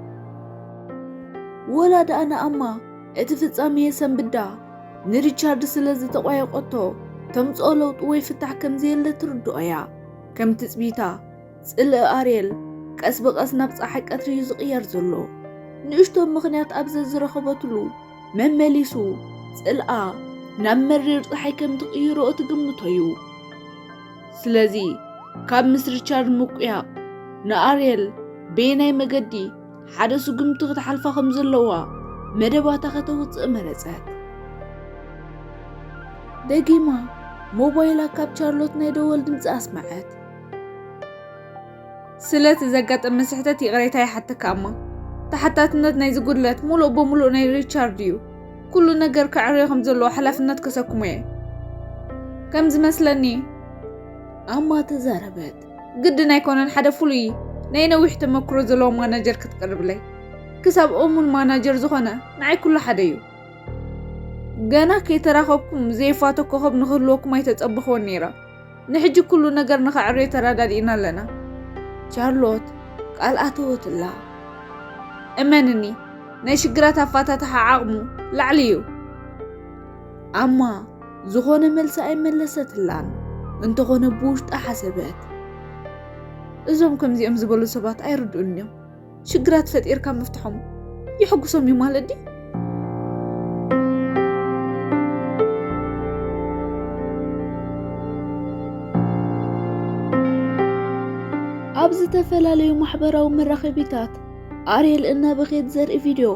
ወላ ደኣ ንኣማ እቲ ፍጻሜ የሰንብዳ ንሪቻርድ ስለ ዝተቋየቆቶ ተምጽኦ ለውጢ ወይ ፍታሕ ከም ዘየለ ትርድኦ እያ። ከም ትጽቢታ ጽልኢ ኣርየል ቀስ ብቐስ ናብ ጸሓይ ቀትሪ እዩ ዝቕየር ዘሎ። ንእሽቶ ምኽንያት ኣብ ዘዝረኸበትሉ መመሊሱ ጽልኣ ናብ መሪር ጸሓይ ከም ትቕይሮ ትግምቶ እዩ። ስለዚ ካብ ምስ ሪቻርድ ምቁያቕ ንኣርየል በየናይ መገዲ ሓደ ስጉምቲ ክትሓልፋ ከም ዘለዋ መደባታ ከተውጽእ መረጸት። ደጊማ ሞባይላ ካብ ቻርሎት ናይ ደወል ድምጺ ኣስመዐት። ስለቲ ዘጋጠመ ስሕተት ይቕሬታ ይሓተካ እማ፣ ተሓታትነት ናይዚ ጉድለት ሙሉእ ብሙሉእ ናይ ሪቻርድ እዩ። ኩሉ ነገር ከዕርዮ ከም ዘለዎ ሓላፍነት ከሰክሞ እየ። ከም ዝመስለኒ፣ ኣማ ተዛረበት። ግድን ኣይኮነን ሓደ ፍሉይ ናይ ነዊሕ ተመክሮ ዘለዎ ማናጀር ክትቅርብለይ። ክሳብ እሙን ማናጀር ዝኾነ ንዓይ ኩሉ ሓደ እዩ። ገና ከይተራኸብኩም ዘይፋቶ ኮኸብ ንኽህልወኩም ኣይተጸበኽዎን ነይረ። ንሕጂ ኩሉ ነገር ንኸዕርዮ ተረዳዲእና ኣለና። ቻርሎት ቃል ኣተወትላ። እመንኒ፣ ናይ ሽግራት ኣፋታትሓ ዓቕሙ ላዕሊ እዩ። ኣማ ዝኾነ መልሲ ኣይመለሰትላን። እንተኾነ ብውሽጣ ሓሰበት። እዞም ከምዚኦም ዝበሉ ሰባት ኣይርድኡን እዮም። ሽግራት ፈጢርካ ምፍትሖም የሐጉሶም እዩ ማለት ድዩ? ኣብ ዝተፈላለዩ ማሕበራዊ መራኸቢታት ኣርየል እናበኸየት ዘርኢ ቪድዮ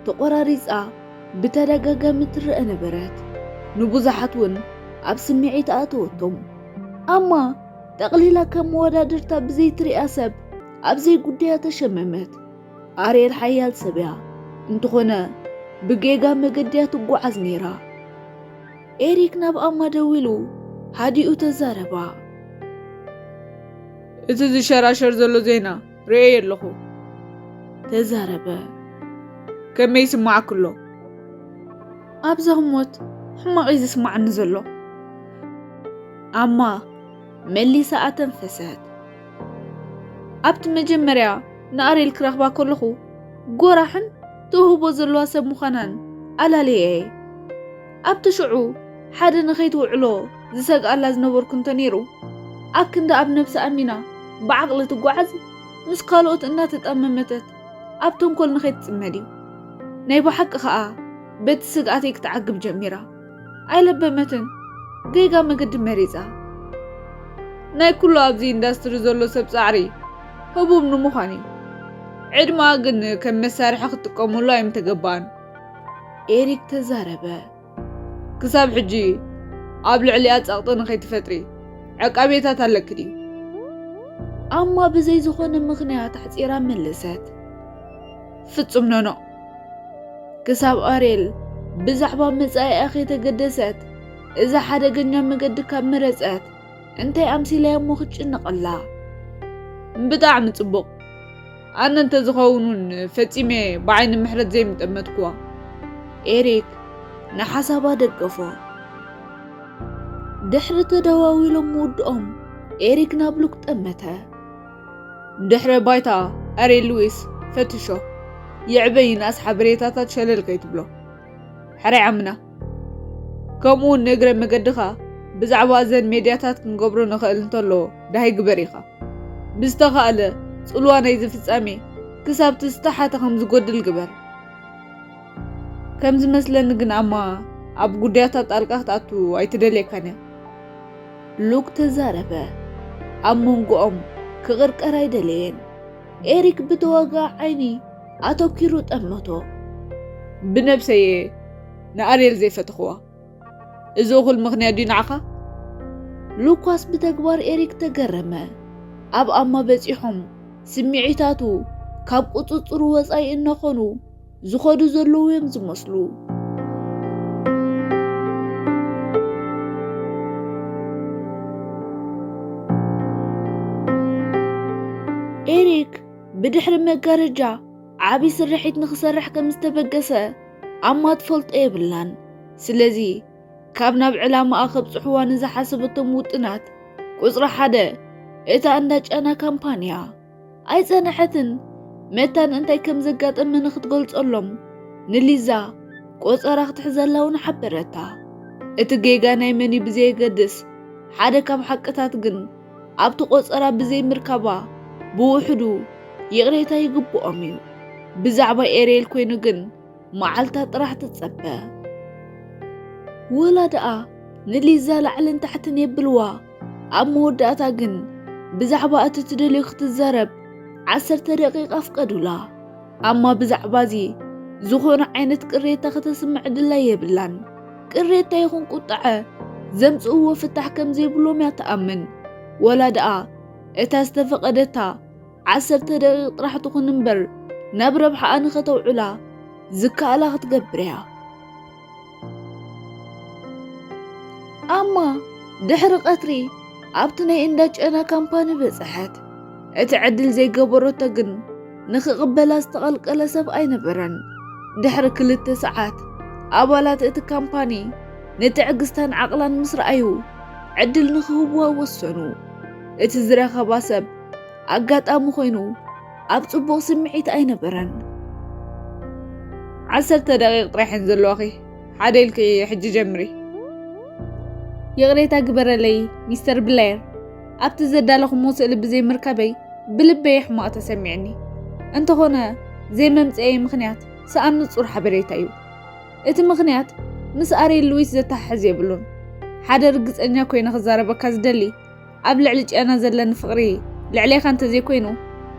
ተቖራሪጻ ብተደጋጋሚ ትረአ ነበረት። ንብዙሓት እውን ኣብ ስምዒት ኣእተወቶም። ኣማ ጠቕሊላ ከም መወዳድርታ ብዘይትሪኣ ሰብ ኣብ ዘይጉዳያ ተሸመመት። ኣርየል ሓያል ሰብ እያ። እንተኾነ ብጌጋ መገዲ እያ ትጓዓዝ ነይራ። ኤሪክ ናብ ኣማ ደዊሉ ሃዲኡ ተዛረባ። እቲ ዝሸራሸር ዘሎ ዜና ርእየ ኣለኹ። ተዛረበ። ከመይ ይስማዓኪ ኣሎ? ኣብዛ ህሞት ሕማቕ እዩ ዝስማዓኒ ዘሎ። ኣማ መሊሳ ኣተንፈሰት። ኣብቲ መጀመርያ ንኣርየል ክረኽባ ከለኹ ጎራሕን ተውህቦ ዘለዋ ሰብ ምዃናን ኣላልየ እየ። ኣብቲ ሽዑ ሓደ ንኸይትውዕሎ ዝሰግኣላ ዝነበርኩ እንተ ነይሩ፣ ኣክንዲ ኣብ ነብሲ ኣሚና ብዓቕሊ ትጓዓዝ፣ ምስ ካልኦት እናተጣመመተት ኣብ ተንኮል ንኸይትጽመድ እዩ። ናይ ብሓቂ ኸኣ በቲ ስግኣተይ ክትዓግብ ጀሚራ። ኣይለበመትን፣ ጌጋ መገዲ መሪጻ። ናይ ኩሉ ኣብዚ ኢንዳስትሪ ዘሎ ሰብ ጻዕሪ ህቡብ ንምዃን እዩ። ዕድመኣ ግን ከም መሳርሒ ክትጥቀመሉ ኣይምተገባኣን። ኤሪክ ተዛረበ። ክሳብ ሕጂ ኣብ ልዕሊኣ ጸቕጢ ንኸይትፈጥሪ ዕቃቤታት ኣለኪ ድዩ? ኣማ ብዘይ ዝኾነ ምኽንያት ኣሕጺራ መለሰት። ፍጹም ኖኖ። ክሳብ ኣሬል ብዛዕባ መጻኢኣ ከይተገደሰት፣ እዛ ሓደገኛ መገዲ ካብ መረጸት፣ እንታይ ኣምሲላያ እሞ ክትጭነቕ ኣላ? ብጣዕሚ ጽቡቕ። ኣነ እንተዝኸውን እውን ፈጺመ ብዓይኒ ምሕረት ዘይምጠመትኩዋ። ኤሪክ ንሓሳባ ደገፎ። ድሕሪ ተደዋዊሎም ምውድኦም፣ ኤሪክ ናብ ሉክ ጠመተ። ድሕረ ባይታ ኣሬል ሉዊስ ፈትሾ። የዕበ ይንኣስ ሓበሬታታት ሸለል ከይትብሎ። ሕራይ ዓምና። ከምኡ እውን ንእግረ መገድኻ ብዛዕባ እዘን ሜድያታት ክንገብሮ ንኽእል እንተሎ ደሃይ ግበር ኢኻ። ብዝተኻእለ ጽልዋ ናይዚ ፍጻሜ ክሳብ እቲ ዝተሓተ ከም ዝጎድል ግበር። ከም ዝመስለኒ ግን ኣማ ኣብ ጉዳያታ ጣልቃ ክትኣቱ ኣይትደልየካን እያ። ሉክ ተዛረበ። ኣብ መንጎኦም ክቕርቀር ኣይደለየን። ኤሪክ ብተዋግኣ ዓይኒ ኣተኲሩ ጠመቶ። ብነብሰይ እየ ንኣርየል ዘይፈተኽዋ። እዚ እኹል ምኽንያት ድዩ ንዓኻ? ሉካስ ብተግባር ኤሪክ ተገረመ። ኣብ ኣማ በጺሖም ስምዒታቱ ካብ ቁጽጽሩ ወጻኢ እናኾኑ ዝኸዱ ዘለዉ እዮም ዝመስሉ። ኤሪክ ብድሕሪ መጋረጃ ዓቢ ስርሒት ንኽሰርሕ ከም ዝተበገሰ ኣማ ትፈልጦ የብላን። ስለዚ ካብ ናብ ዕላማኣ ከብጽሕዋ ንዝሓሰበቶም ውጥናት ቁጽሪ ሓደ እታ እንዳ ጨና ካምፓንያ ኣይጸንሐትን። መታን እንታይ ከም ዘጋጠመ ንኽትገልጸሎም ንሊዛ ቆጸራ ክትሕዘላ እውን ሓበረታ። እቲ ጌጋ ናይ መን እዩ ብዘየገድስ፣ ሓደ ካብ ሓቅታት ግን ኣብቲ ቆጸራ ብዘይምርካባ ብውሕዱ ይቕሬታ ይግብኦም እዩ። ብዛዕባ ኤርየል ኮይኑ ግን መዓልታ ጥራሕ ትጸበ። ወላ ደኣ ንሊዛ ላዕልን ታሕትን የብልዋ። ኣብ መወዳእታ ግን ብዛዕባ እቲ ትደልዮ ክትዛረብ ዓሰርተ ደቂቕ ኣፍቀዱላ። ኣማ ብዛዕባ እዚ ዝኾነ ዓይነት ቅሬታ ከተስምዕ ድላይ የብላን። ቅሬታ ይኹን ቁጥዐ ዘምጽእዎ ፍታሕ ከም ዘይብሎም እያ ትኣምን። ወላ ደኣ እታ ዝተፈቐደታ ዓሰርተ ደቂቕ ጥራሕ ትኹን እምበር ናብ ረብሓኣ ንኸተውዕላ ዝከኣላ ክትገብር እያ። ኣማ ድሕሪ ቀትሪ ኣብቲ ናይ እንዳ ጨና ካምፓኒ በጽሐት። እቲ ዕድል ዘይገበረቶ ግን ንኽቕበላ ዝተቐልቀለ ሰብ ኣይነበረን። ድሕሪ ክልተ ሰዓት ኣባላት እቲ ካምፓኒ ንትዕግስታን ዓቕላን ምስ ረኣዩ ዕድል ንኽህብዋ ወሰኑ። እቲ ዝረኸባ ሰብ ኣጋጣሚ ኮይኑ ኣብ ጽቡቕ ስምዒት ኣይነበረን። ዓሰርተ ደቂቕ ጥራሕ እየን ዘለዋኺ፣ ሓደ ኢልኪ ሕጂ ጀምሪ። ይቕሬታ ግበረለይ ሚስተር ብላየር፣ ኣብቲ ዘዳለኹሞ ስእሊ ብዘይምርካበይ ብልበይ ሕማቕ ተሰሚዕኒ። እንተኾነ ዘይመምጽኤይ ምኽንያት ሰኣን ንጹር ሓበሬታ እዩ። እቲ ምኽንያት ምስ ኣርየል ሉዊስ ዘተሓሕዝ የብሉን። ሓደ ርግጸኛ ኮይነ ክዛረበካ ዝደሊ ኣብ ልዕሊ ጨና ዘለኒ ፍቕሪ ልዕሌኻ እንተዘይኮይኑ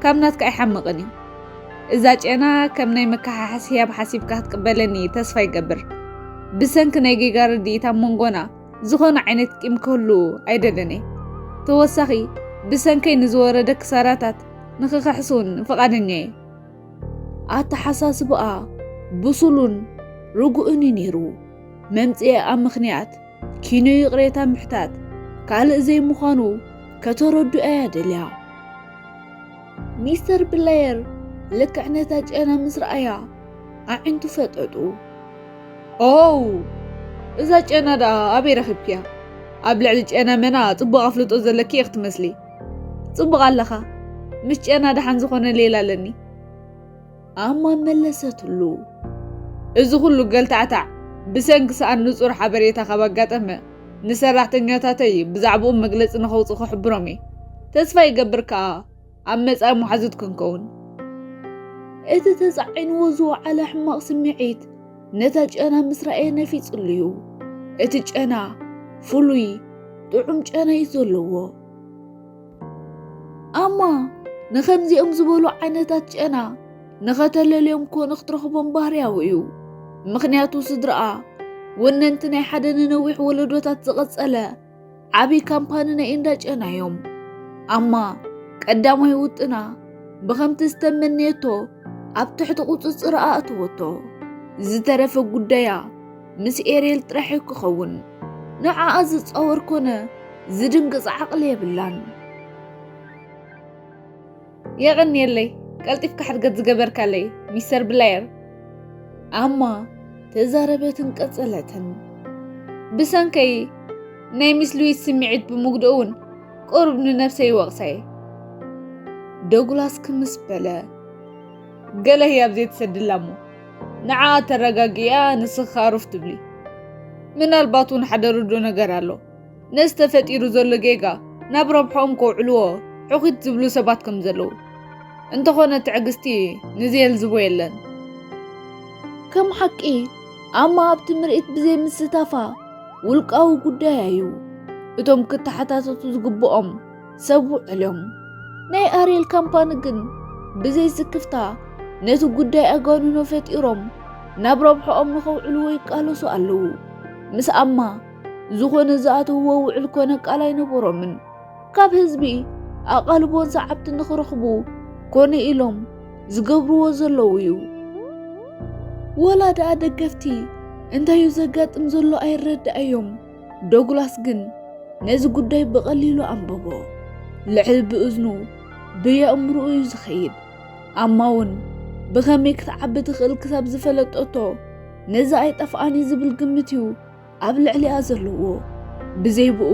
ካብ ናትካ ኣይሓምቕን እዩ። እዛ ጨና ከም ናይ መከሓሓስ ህያብ ሓሲብካ ክትቅበለኒ ተስፋ ይገብር። ብሰንኪ ናይ ጌጋ ርድኢት ኣብ መንጎና ዝኾነ ዓይነት ቂም ክህሉ ኣይደልን እየ። ተወሳኺ ብሰንከይ ንዝወረደ ክሳራታት ንኽኽሕስ እውን ፍቓደኛ እየ። ኣተሓሳስባኣ ብሱሉን ርጉእን እዩ ነይሩ። መምጽኢኣ ምኽንያት ኪኖ ይቕሬታ ምሕታት ካልእ ዘይምዃኑ ከተረድኦ እያ ደልያ። ሚስተር ብላየር ልክዕ ነታ ጨና ምስ ረኣያ ኣዒንቱ ፈጠጡ። ኦው! እዛ ጨና ደኣ ኣበይ ረኺብክያ? ኣብ ልዕሊ ጨና መና ጽቡቕ ኣፍልጦ ዘለኪ ኢኺ ትመስሊ። ጽቡቕ ኣለኻ። ምስ ጨና ደሓን ዝኾነ ሌላ ኣለኒ። ኣማ መለሰትሉ። እዚ ኩሉ ገልታዕታዕ ብሰንኪ ሰኣን ንጹር ሓበሬታ ካብ ኣጋጠመ፣ ንሰራሕተኛታተይ ብዛዕባኡ መግለጺ ንኸውጽእ ክሕብሮም እየ። ተስፋ ይገብር ከኣ ኣብ መጻኢ መሓዙት ክንከውን። እቲ ተጻዒንዎ ዝወዓለ ሕማቕ ስምዒት ነታ ጨና ምስ ረኣየ ነፊጽሉ እዩ። እቲ ጨና ፍሉይ ጥዑም ጨና እዩ ዘለዎ። ኣማ ንኸምዚኦም ዝበሉ ዓይነታት ጨና ንኸተለልዮም ኮነ ክትረኽቦም ባህርያዊ እዩ። ምኽንያቱ ስድራኣ ወነንቲ ናይ ሓደ ንነዊሕ ወለዶታት ዝቐጸለ ዓቢ ካምፓኒ ናይ እንዳ ጨና እዮም። ኣማ ቀዳማይ ውጥና ብኸምቲ ዝተመነየቶ ኣብ ትሕቲ ቁጽጽር ኣእተወቶ። ዝተረፈ ጉዳያ ምስ ኤርየል ጥራሕ እዩ ክኸውን። ንዓኣ ዝጻወር ኮነ ዝድንግጽ ዓቕሊ የብላን። የቐንየለይ፣ ቀልጢፍካ ሕድገት ዝገበርካለይ ሚስተር ብላየር። ኣማ ተዛረበትን ቀጸለትን። ብሰንከይ ናይ ሚስ ሉዊስ ስምዒት ብምጉድኡ እውን ቁሩብ ንነብሰይ ይወቕሳ እየ። ዶግላስ ክምስ በለ። ገለ ህያብ ዘይትሰድላ እሞ ንዓኣ ተረጋጊኣ ንስኻ ሩፍ ትብሊ። ምናልባት እውን ሓደ ርዱእ ነገር ኣሎ። ነዚ ተፈጢሩ ዘሎ ጌጋ ናብ ረብሕኦም ከውዕልዎ ሕኺት ዝብሉ ሰባት ከም ዘለዉ። እንተኾነ ትዕግስቲ ንዘየልዝቦ የለን። ከም ሓቂ ኣማ ኣብቲ ምርኢት ብዘይምስታፋ ውልቃዊ ጉዳያ እዩ። እቶም ክተሓታተቱ ዝግብኦም ሰብ ውዕሎም። ናይ ኣርየል ካምፓኒ ግን ብዘይ ስክፍታ ነቲ ጉዳይ ኣጋንኖ ፈጢሮም ናብ ረብሕኦም ንኸውዕልዎ ይቃለሱ ኣለዉ። ምስ ኣማ ዝኾነ ዝኣተውዎ ውዕል ኮነ ቃል ኣይነበሮምን። ካብ ህዝቢ ኣቓልቦን ሰዓብቲ ንኽረኽቡ ኮነ ኢሎም ዝገብርዎ ዘለዉ እዩ። ወላ ደኣ ደገፍቲ እንታይ እዩ ዘጋጥም ዘሎ ኣይረዳእዮም። ዶግላስ ግን ነዚ ጉዳይ ብቐሊሉ ኣንበቦ። ልዕል ብእዝኑ ብየእምርኡ እዩ ዝኸይድ። ኣማ እውን ብኸመይ ክትዓቢ ትኽእል ክሳብ ዝፈለጠቶ ነዚ ኣይጠፍኣን እዩ ዝብል ግምት እዩ ኣብ ልዕሊኣ ዘለዎ። ብዘይ ብኡ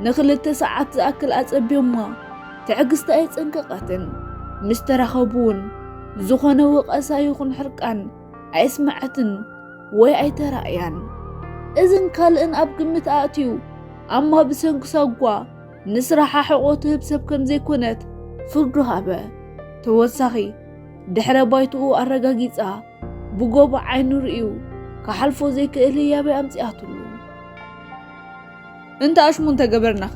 ንኽልተ ሰዓት ዝኣክል ኣጸብዮማ። ትዕግስታ ኣየጸንቀቐትን። ምስ ተራኸቡ እውን ዝኾነ ወቐሳ ይኹን ሕርቃን ኣየስመዐትን ወይ ኣይተራእያን። እዝን ካልእን ኣብ ግምት ኣእትዩ፣ ኣማ ብሰንኪ ሳጓ ንስራሓ ሕቖ ትህብ ሰብ ከም ዘይኮነት ፍርዱ ሃበ። ተወሳኺ ድሕረ ባይትኡ ኣረጋጊጻ፣ ብጎቦ ዓይኑ ርእዩ ክሓልፎ ዘይክእል ህያበይ ኣምጺኣትሉ። እንተ ኣሽሙ እንተገበርናኸ?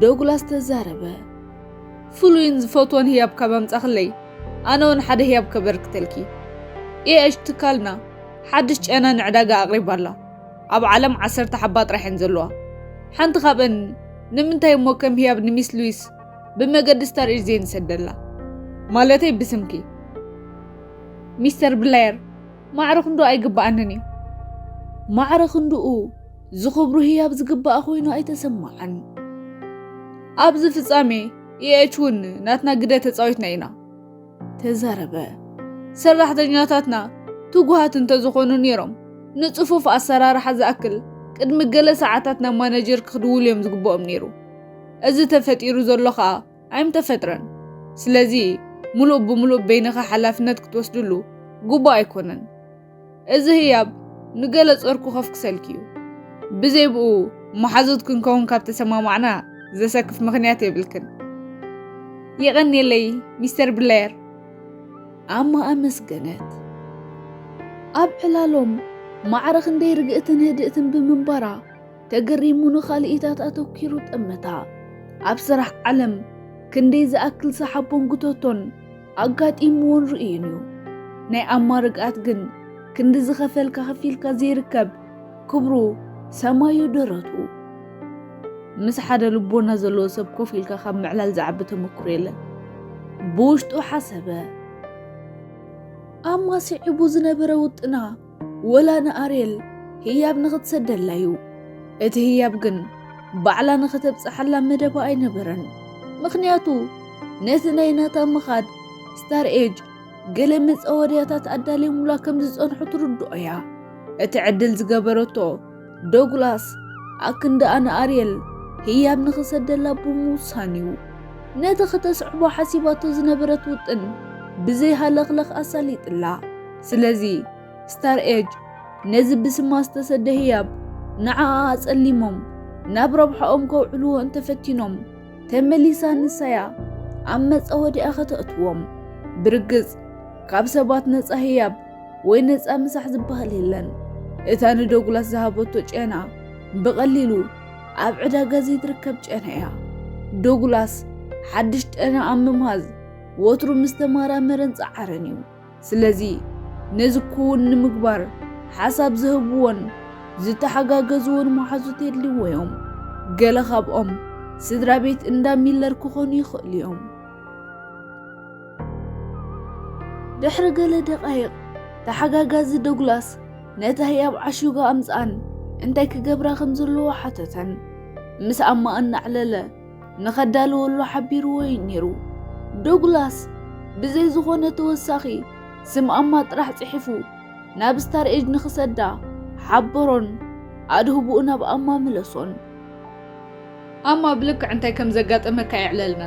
ዶግላስ ተዛረበ። ፍሉይን ዝፈትዎን ህያብ ካብ ኣምጻኽለይ፣ ኣነ እውን ሓደ ህያብ ከበርክተልኪ። ኤኤች ትካልና ሓድሽ ጨና ንዕዳጋ ኣቕሪባ ኣላ። ኣብ ዓለም ዓሰርተ ሓባ ጥራሕ እየን ዘለዋ። ሓንቲ ካብአን ንምንታይ እሞ ከም ህያብ ንሚስ ሉዊስ ብመገዲ ስታር ኤጅ ዘይንሰደላ? ማለተይ ብስምኪ። ሚስተር ብላየር፣ ማዕረ ክንዱ ኣይግብኣንን እዩ። ማዕረ ክንድኡ ዝኽብሩ ህያብ ዝግባኣ ኮይኑ ኣይተሰማዓን። ኣብዚ ፍጻሜ ኤኤች እውን ናትና ግደ ተጻዊትና ኢና። ተዛረበ። ሰራሕተኛታትና ትጉሃት እንተዝኾኑ ነይሮም፣ ንጽፉፍ ኣሰራርሓ ዝኣክል ቅድሚ ገለ ሰዓታት ናብ ማነጀር ክድውሉ እዮም ዝግብኦም ነይሩ። እዚ ተፈጢሩ ዘሎ ኸኣ ኣይምተፈጥረን። ስለዚ ምሉእ ብምሉእ በይንኻ ሓላፍነት ክትወስድሉ ግቡእ ኣይኮነን። እዚ ህያብ ንገለ ጾር ክኸፍክሰልኪ እዩ። ብዘይ ብኡ መሓዙት ክንከውን ካብ ተሰማማዕና ዘሰክፍ ምኽንያት የብልክን። የቐንየለይ ሚስተር ብላየር። ኣማ ኣመስገነት። ኣብ ዕላሎም ማዕረ ክንደይ ርግእትን ህድእትን ብምንባራ ተገሪሙ ንኻልኢታት ኣተኲሩ ጠመታ። ኣብ ስራሕ ዓለም ክንደይ ዝኣክል ሰሓቦን ጉተቶን ኣጋጢምዎን ርእዩን እዩ። ናይ ኣማ ርግኣት ግን ክንዲ ዝኸፈልካ ከፊልካ ዘይርከብ ክብሩ ሰማዩ ደረቱ። ምስ ሓደ ልቦና ዘለዎ ሰብ ኮፍ ኢልካ ካብ ምዕላል ዝዓቢ ተመክሮ የለን። ብውሽጡ ሓሰበ። ኣማ ስዒቡ ዝነበረ ውጥና ወላ ንኣርየል ህያብ ንኽትሰደላ እዩ። እቲ ህያብ ግን ባዕላ ንኽተብጽሓላ መደባ ኣይነበረን። ምኽንያቱ ነቲ ናይ ናታ ምኻድ ስታር ኤጅ ገለ መጻወድያታት ኣዳልዮምላ ከም ዝጸንሑ ትርድኦ እያ። እቲ ዕድል ዝገበረቶ ዶግላስ ኣክንዳኣ ንኣርየል ህያብ ንኽሰደላ ብምውሳን እዩ። ነቲ ከተስዕቦ ሓሲባቶ ዝነበረት ውጥን ብዘይ ሃለኽለኽ ኣሳሊጥላ። ስለዚ ስታር ኤጅ ነዚ ብስማ ዝተሰደ ህያብ ንዓኣ ኣጸሊሞም ናብ ረብሓኦም ከውዕልዎ እንተፈቲኖም፣ ተመሊሳ ንሳያ ኣብ መጻወድያ ከተእትዎም። ብርግጽ ካብ ሰባት ነጻ ህያብ ወይ ነጻ ምሳሕ ዝበሃል የለን። እታ ንዶግላስ ዝሃበቶ ጨና ብቐሊሉ ኣብ ዕዳጋ ዘይትርከብ ጨና እያ። ዶግላስ ሓድሽ ጨና ኣብ ምምሃዝ ወትሩ ምስ ተመራመረን ጸዓረን እዩ። ስለዚ ነዚ ክውን ንምግባር ሓሳብ ዝህብዎን ዝተሓጋገዝዎን መሓዙት የድልይዎ እዮም። ገለ ካብኦም ስድራ ቤት እንዳ ሚለር ክኾኑ ይኽእሉ እዮም። ድሕሪ ገለ ደቓይቕ ተሓጋጋዚ ዶግላስ ነታ ህያብ ዓሹጋ ኣምጽኣን እንታይ ክገብራ ከም ዘለዎ ሓተተን። ምስ ኣማ እናዕለለ ንኸዳልወሉ ሓቢርዎ እዩ ነይሩ። ዶግላስ ብዘይ ዝኾነ ተወሳኺ ስም ኣማ ጥራሕ ጽሒፉ ናብ ስታር ኤጅ ንኽሰዳ ሓበሮን ኣድህቡኡ ናብ ኣማ ምለሶን። ኣማ ብልክዕ እንታይ ከም ዘጋጠመካ የዕለልና።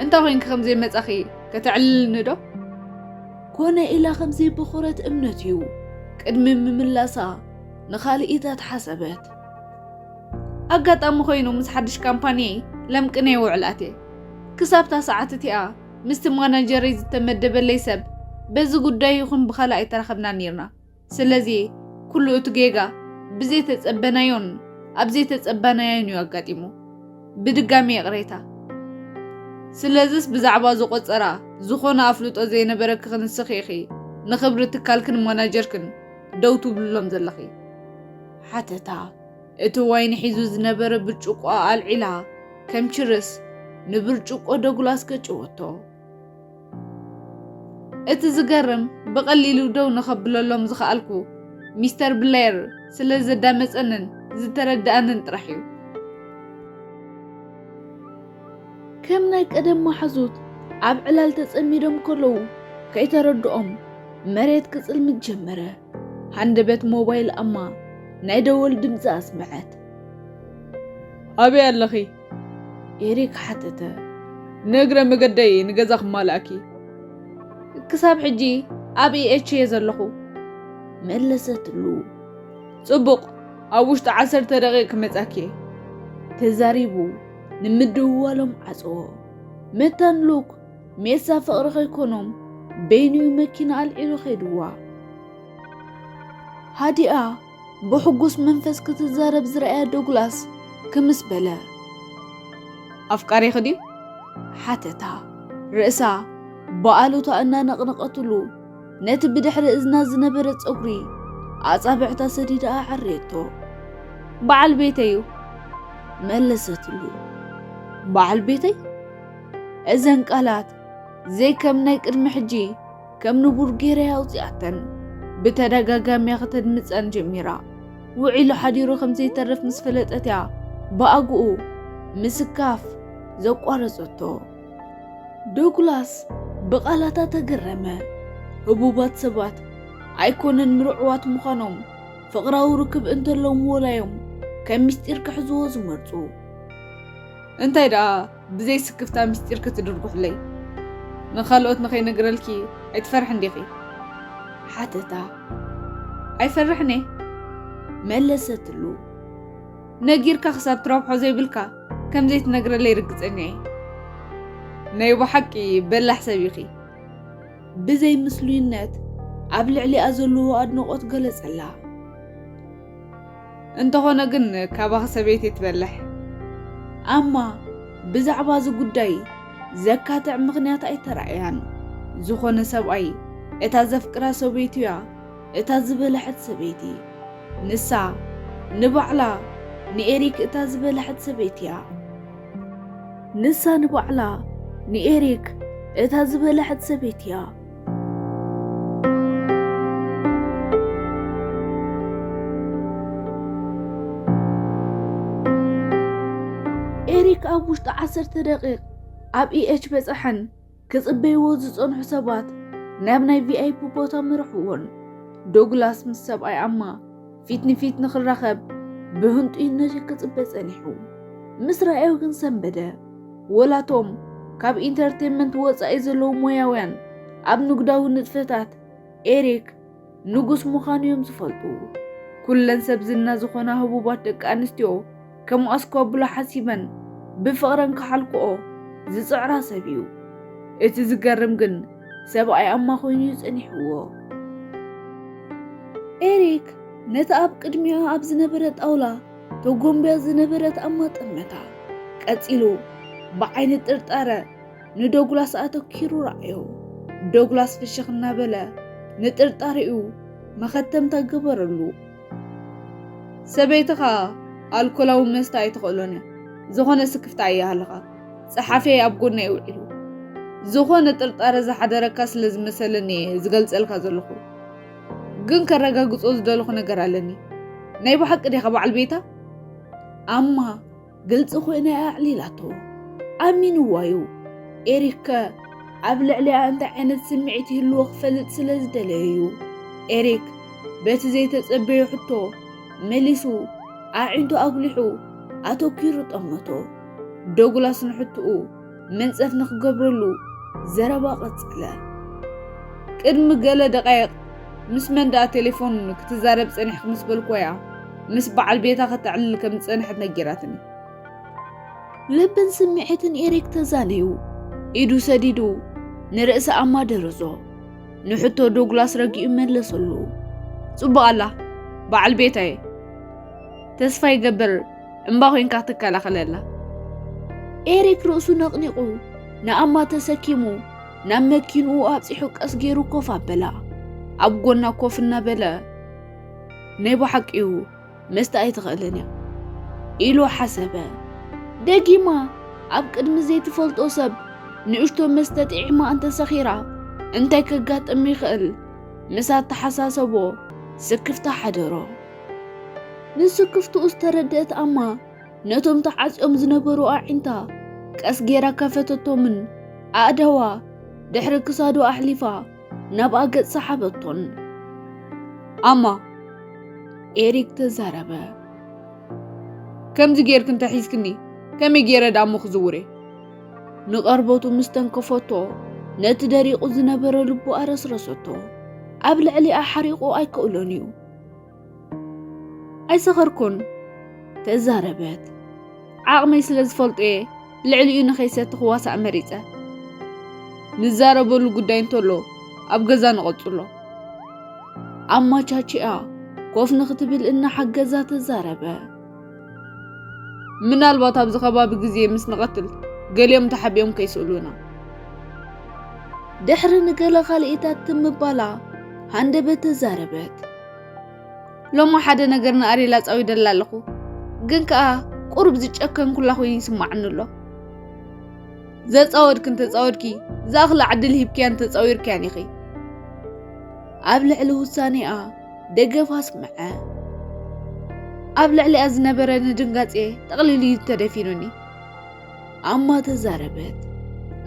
እንታይ ኮይንኪ ከም ዘይመጻኺ ከተዕልልኒ ዶ? ኮነ ኢላ ከም ዘይበኾረት እምነት እዩ ቅድሚ ምምላሳ ንኻልኢታት ሓሰበት። ኣጋጣሚ ኮይኑ ምስ ሓድሽ ካምፓኒ ለምቅነ ይውዕል ኣትየ። ክሳብታ ሰዓት እቲኣ ምስቲ ማናጀረይ ዝተመደበለይ ሰብ በዚ ጉዳይ ይኹን ብኻልእ ኣይተራኸብና ነይርና። ስለዚ ኩሉ እቲ ጌጋ ብዘይተጸበናዮን ኣብ ዘይተጸበናዮን እዩ ኣጋጢሙ። ብድጋሚ ይቕሬታ። ስለዚስ ብዛዕባ ዝቆጸራ ዝኾነ ኣፍልጦ ዘይነበረኪ ንስኺ ኢኺ ንኽብሪ ትካልክን ማናጀርክን ደው ትብልሎም ዘለኺ። ሓተታ። እቲ ዋይን ሒዙ ዝነበረ ብርጭቆኣ ኣልዒላ ከም ችርስ ንብርጭቆ ዶግላስ ገጨወቶ። እቲ ዝገርም ብቐሊሉ ደው ንኸብለሎም ዝኸኣልኩ ሚስተር ብሌር ስለ ዘዳመጸንን ዝተረድኣንን ጥራሕ እዩ። ከም ናይ ቀደም መሓዙት ኣብ ዕላል ተጸሚዶም ከለዉ ከይተረድኦም መሬት ክጽልምት ጀመረ። ሃንደበት ሞባይል ኣማ ናይ ደወል ድምፂ ኣስምዐት። ኣበይ ኣለኺ? ኤሪክ ሓተተ። ንእግረ መገደይ ንገዛ ክማልኣኪ። ክሳብ ሕጂ ኣብ ኢኤች እየ ዘለኹ፣ መለሰትሉ። ጽቡቕ፣ ኣብ ውሽጢ ዓሰርተ ደቂቕ ክመጻኪ እየ። ተዛሪቡ ንምድውዋሎም ዓጽዎ። መታን ሉክ ሜሳ ፍቕሪ ከይኮኖም በይኑ እዩ መኪና ኣልዒሉ ከይድዋ። ሃዲኣ ብሕጉስ መንፈስ ክትዛረብ ዝረኣያ ዶግላስ ክምስ በለ። ኣፍቃሪኺ ድዩ? ሓተታ፣ ርእሳ ብኣሉታ እናነቕነቐትሉ ነቲ ብድሕሪ እዝና ዝነበረ ጸጉሪ ኣጻብዕታ ሰዲዳ ኣዐረየቶ። በዓል ቤተይ እዩ፣ መለሰትሉ። በዓል ቤተይ? እዘን ቃላት ዘይከም ናይ ቅድሚ ሕጂ ከም ንቡር ገይራ እያ ኣውጺኣተን። ብተደጋጋሚ እያ ከተድምጸን ጀሚራ። ውዒሉ ሓዲሩ ከም ዘይተርፍ ምስ ፈለጠት እያ ብኣግኡ ምስካፍ ዘቋረጸቶ። ዶግላስ ብቓላታ ተገረመ። ህቡባት ሰባት ኣይኮነን ምርዑዋት ምዃኖም፣ ፍቕራዊ ርክብ እንተለዎም ወላዮም ከም ምስጢር ክሕዝዎ ዝመርጹ። እንታይ ደኣ ብዘይ ስክፍታ ምስጢር ክትድርጉሕለይ? ንኻልኦት ንኸይነግረልኪ ኣይትፈርሕን ዲኺ? ሓተታ። ኣይፈርሕን እየ፣ መለሰትሉ። ነጊርካ ክሳብ ትረብሖ ዘይብልካ ከም ዘይትነግረለይ ርግጸኛ እየ። ናይ ብሓቂ በላሕ ሰብ ኢኺ። ብዘይ ምስሉይነት ኣብ ልዕሊኣ ዘለዎ ኣድንቖት ገለጸላ። እንተኾነ ግን ካባኺ ሰበይቲ ትበልሕ። ኣማ ብዛዕባ እዚ ጉዳይ ዘካትዕ ምኽንያት ኣይተራእያን። ዝኾነ ሰብኣይ እታ ዘፍቅራ ሰበይቱ እያ እታ ዝበለሐት ሰበይቲ። ንሳ ንባዕላ ንኤሪክ እታ ዝበለሐት ሰበይቲ እያ። ንሳ ንባዕላ ንኤሪክ እታ ዝበለሐት ሰበይቲ እያ። ኤሪክ ኣብ ውሽጢ ዓሰርተ ደቂቕ ኣብ ኢኤች በጽሐን። ክጽበይዎ ዝጸንሑ ሰባት ናብ ናይ ቪኣይፒ ቦታ መርሕዎን። ዶግላስ ምስ ሰብኣይ ኣማ ፊት ንፊት ንኽራኸብ ብህንጡይነት ክጽበ ጸኒሑ። ምስ ረኣዮ ግን ሰንበደ። ወላቶም ካብ ኢንተርቴንመንት ወጻኢ ዘለዉ ሞያውያን ኣብ ንግዳዊ ንጥፈታት ኤሪክ ንጉስ ምዃኑ እዮም ዝፈልጡ። ኩለን ሰብ ዝና ዝኾና ህቡባት ደቂ ኣንስትዮ ከም ኣስኳብሎ ሓሲበን ብፍቕረን ክሓልክኦ ዝጽዕራ ሰብ እዩ። እቲ ዝገርም ግን ሰብኣይ ኣማ ኮይኑ እዩ ጸኒሕዎ። ኤሪክ ነቲ ኣብ ቅድሚኣ ኣብ ዝነበረ ጣውላ ተጎንብያ ዝነበረት ኣማ ጠመታ። ቀጺሉ ብዓይኒ ጥርጣረ ንዶግላስ ኣተኪሩ ረኣዮ። ዶግላስ ፍሽኽ እናበለ ንጥርጣሬኡ መኸተምታ ገበረሉ። ሰበይትኻ ኣልኮላዊ መስተ ኣይትኽእሎን እያ። ዝኾነ ስክፍታ ኣይሃልኻ። ጸሓፊየይ ኣብ ጎነይ ውዒሉ። ዝኾነ ጥርጣረ ዝሓደረካ ስለ ዝመሰለኒ እየ ዝገልጸልካ ዘለኹ። ግን ከረጋግጾ ዝደለኹ ነገር ኣለኒ። ናይ ብሓቂ ዲኻ በዓል ቤታ? ኣማ ግልጺ ኮይና እያ ኣዕሊላቶ። ኣሚንዋ እዩ። ኤሪክ ከ ኣብ ልዕሊኣ እንታይ ዓይነት ስምዒት ይህልዎ ክፈልጥ ስለ ዝደለየ እዩ። ኤሪክ በቲ ዘይተጸበዮ ሕቶ መሊሱ ኣዒንቱ ኣጉሊሑ ኣተኪሩ ጠመቶ። ዶግላስ ንሕትኡ መንጸፍ ንኽገብረሉ ዘረባ ቀጸለ። ቅድሚ ገለ ደቃይቕ ምስ መን ደኣ ቴሌፎን ክትዛረብ ጸኒሕኪ ምስ በልኩዋያ፣ ምስ በዓል ቤታ ከተዕልል ከም ዝጸንሐት ነጊራትኒ። ልብን ስምዒትን ኤሪክ ተዛነዩ። ኢዱ ሰዲዱ ንርእሲ ኣማ ደረዞ። ንሕቶ ዶግላስ ረጊኡ መለሰሉ። ጽቡቕ ኣላ፣ በዓል ቤታየ። ተስፋ ይገብር እምባ ኮይንካ ክትከላኸለላ። ኤሪክ ርእሱ ነቕኒቑ ንኣማ ተሰኪሙ ናብ መኪንኡ ኣብጺሑ ቀስ ገይሩ ኮፍ ኣበላ። ኣብ ጎና ኮፍ እናበለ፣ ናይ ብሓቂ እዩ መስተ ኣይትኽእልን እያ ኢሉ ሓሰበ። ደጊማ ኣብ ቅድሚ ዘይትፈልጦ ሰብ ንእሽቶ መስተ ጥዒማ እንተሰኺራ እንታይ ከጋጥም ይኽእል ምስ ኣተሓሳሰቦ ስክፍታ ሓደሮ። ንስክፍትኡ ዝተረድአት ኣማ ነቶም ተዓጽዮም ዝነበሩ ኣዒንታ ቀስ ገይራ ከፈተቶምን ኣእዳዋ ድሕሪ ክሳዱ ኣሕሊፋ ናብኣ ገጽ ሰሓበቶን። ኣማ፣ ኤሪክ ተዛረበ። ከምዚ ጌርክ እንተሒዝክኒ፣ ከመይ ጌረ ደኣ እሞ ክዝውር እየ? ንቐርበቱ ምስ ተንከፈቶ፣ ነቲ ደሪቑ ዝነበረ ልቡ ኣረስረሰቶ። ኣብ ልዕሊኣ ሓሪቑ ኣይከእሎን እዩ። ኣይሰኸርኩን፣ ተዛረበት። ዓቕመይ ስለ ዝፈልጦ እየ ልዕሊኡ ንኸይሰቲ ክዋሳእ መሪጸ። ንዛረበሉ ጉዳይ እንተሎ ኣብ ገዛ ንቐጽሎ። ኣማቻቺኣ ኮፍ ንኽትብል እናሓገዛ ተዛረበ። ምናልባት ኣብዚ ከባቢ ግዜ ምስ ንቐትል ገሊኦም ተሓቢኦም ከይስእሉና። ድሕሪ ንገለ ካልኢታት ትምባላ ሃንደበት ተዛረበት። ሎማ ሓደ ነገር ንኣሬል ኣጻዊደላ ኣለኹ፣ ግን ከኣ ቁሩብ ዝጨከንኩላ ኮይኑ ይስማዓኒ ኣሎ። ዘጻወድክን ተጻወድኪ፣ ዝኣኽላ ዕድል ሂብክያን ተጻዊርክያን ኢኺ። ኣብ ልዕሊ ውሳኔኣ ደገፍ ኣስምዐ። ኣብ ልዕሊኣ ዝነበረ ንድንጋጼ ጠቕሊሉ እዩ ተደፊኑኒ። ኣማ ተዛረበት።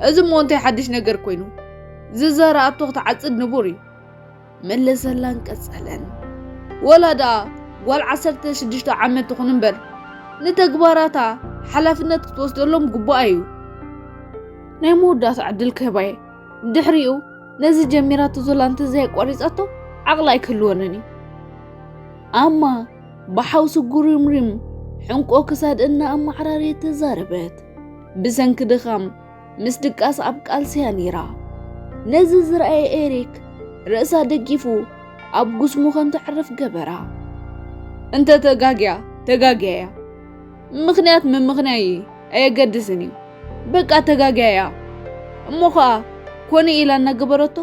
እዚ እሞ እንታይ ሓድሽ ነገር ኮይኑ? ዝዛረኣቶ ክትዓጽድ ንቡር እዩ። መለሰላን ቀጸለን። ወላ ደኣ ጓል ዓሰርተ ሽዱሽተ ዓመት ትኹን እምበር፣ ንተግባራታ ሓላፍነት ክትወስደሎም ግቡኣ እዩ። ናይ መወዳእታ ዕድል ክህባ እየ። ድሕሪኡ ነዚ ጀሚራቶ ዘላ እንተዘይኣቋሪጻቶ ዓቕሊ ኣይክህልወንን እዩ። ኣማ ብሓውሲ ጉሪምሪም ሕንቆ ክሳድ እናኣማዕራረየት ተዛረበት። ብሰንኪ ድኻም ምስ ድቃስ ኣብ ቃልሲ እያ ነይራ። ነዚ ዝረኣየ ኤሪክ ርእሳ ደጊፉ ኣብ ጉስሙ ከም ተዕርፍ ገበራ። እንተ ተጋግያ፣ ተጋግያ እያ። ምኽንያት ምምኽንያይ ኣየገድስን እዩ። በቃ ተጋግያ እያ። እሞ ኸኣ ኮነ ኢላ እናገበረቶ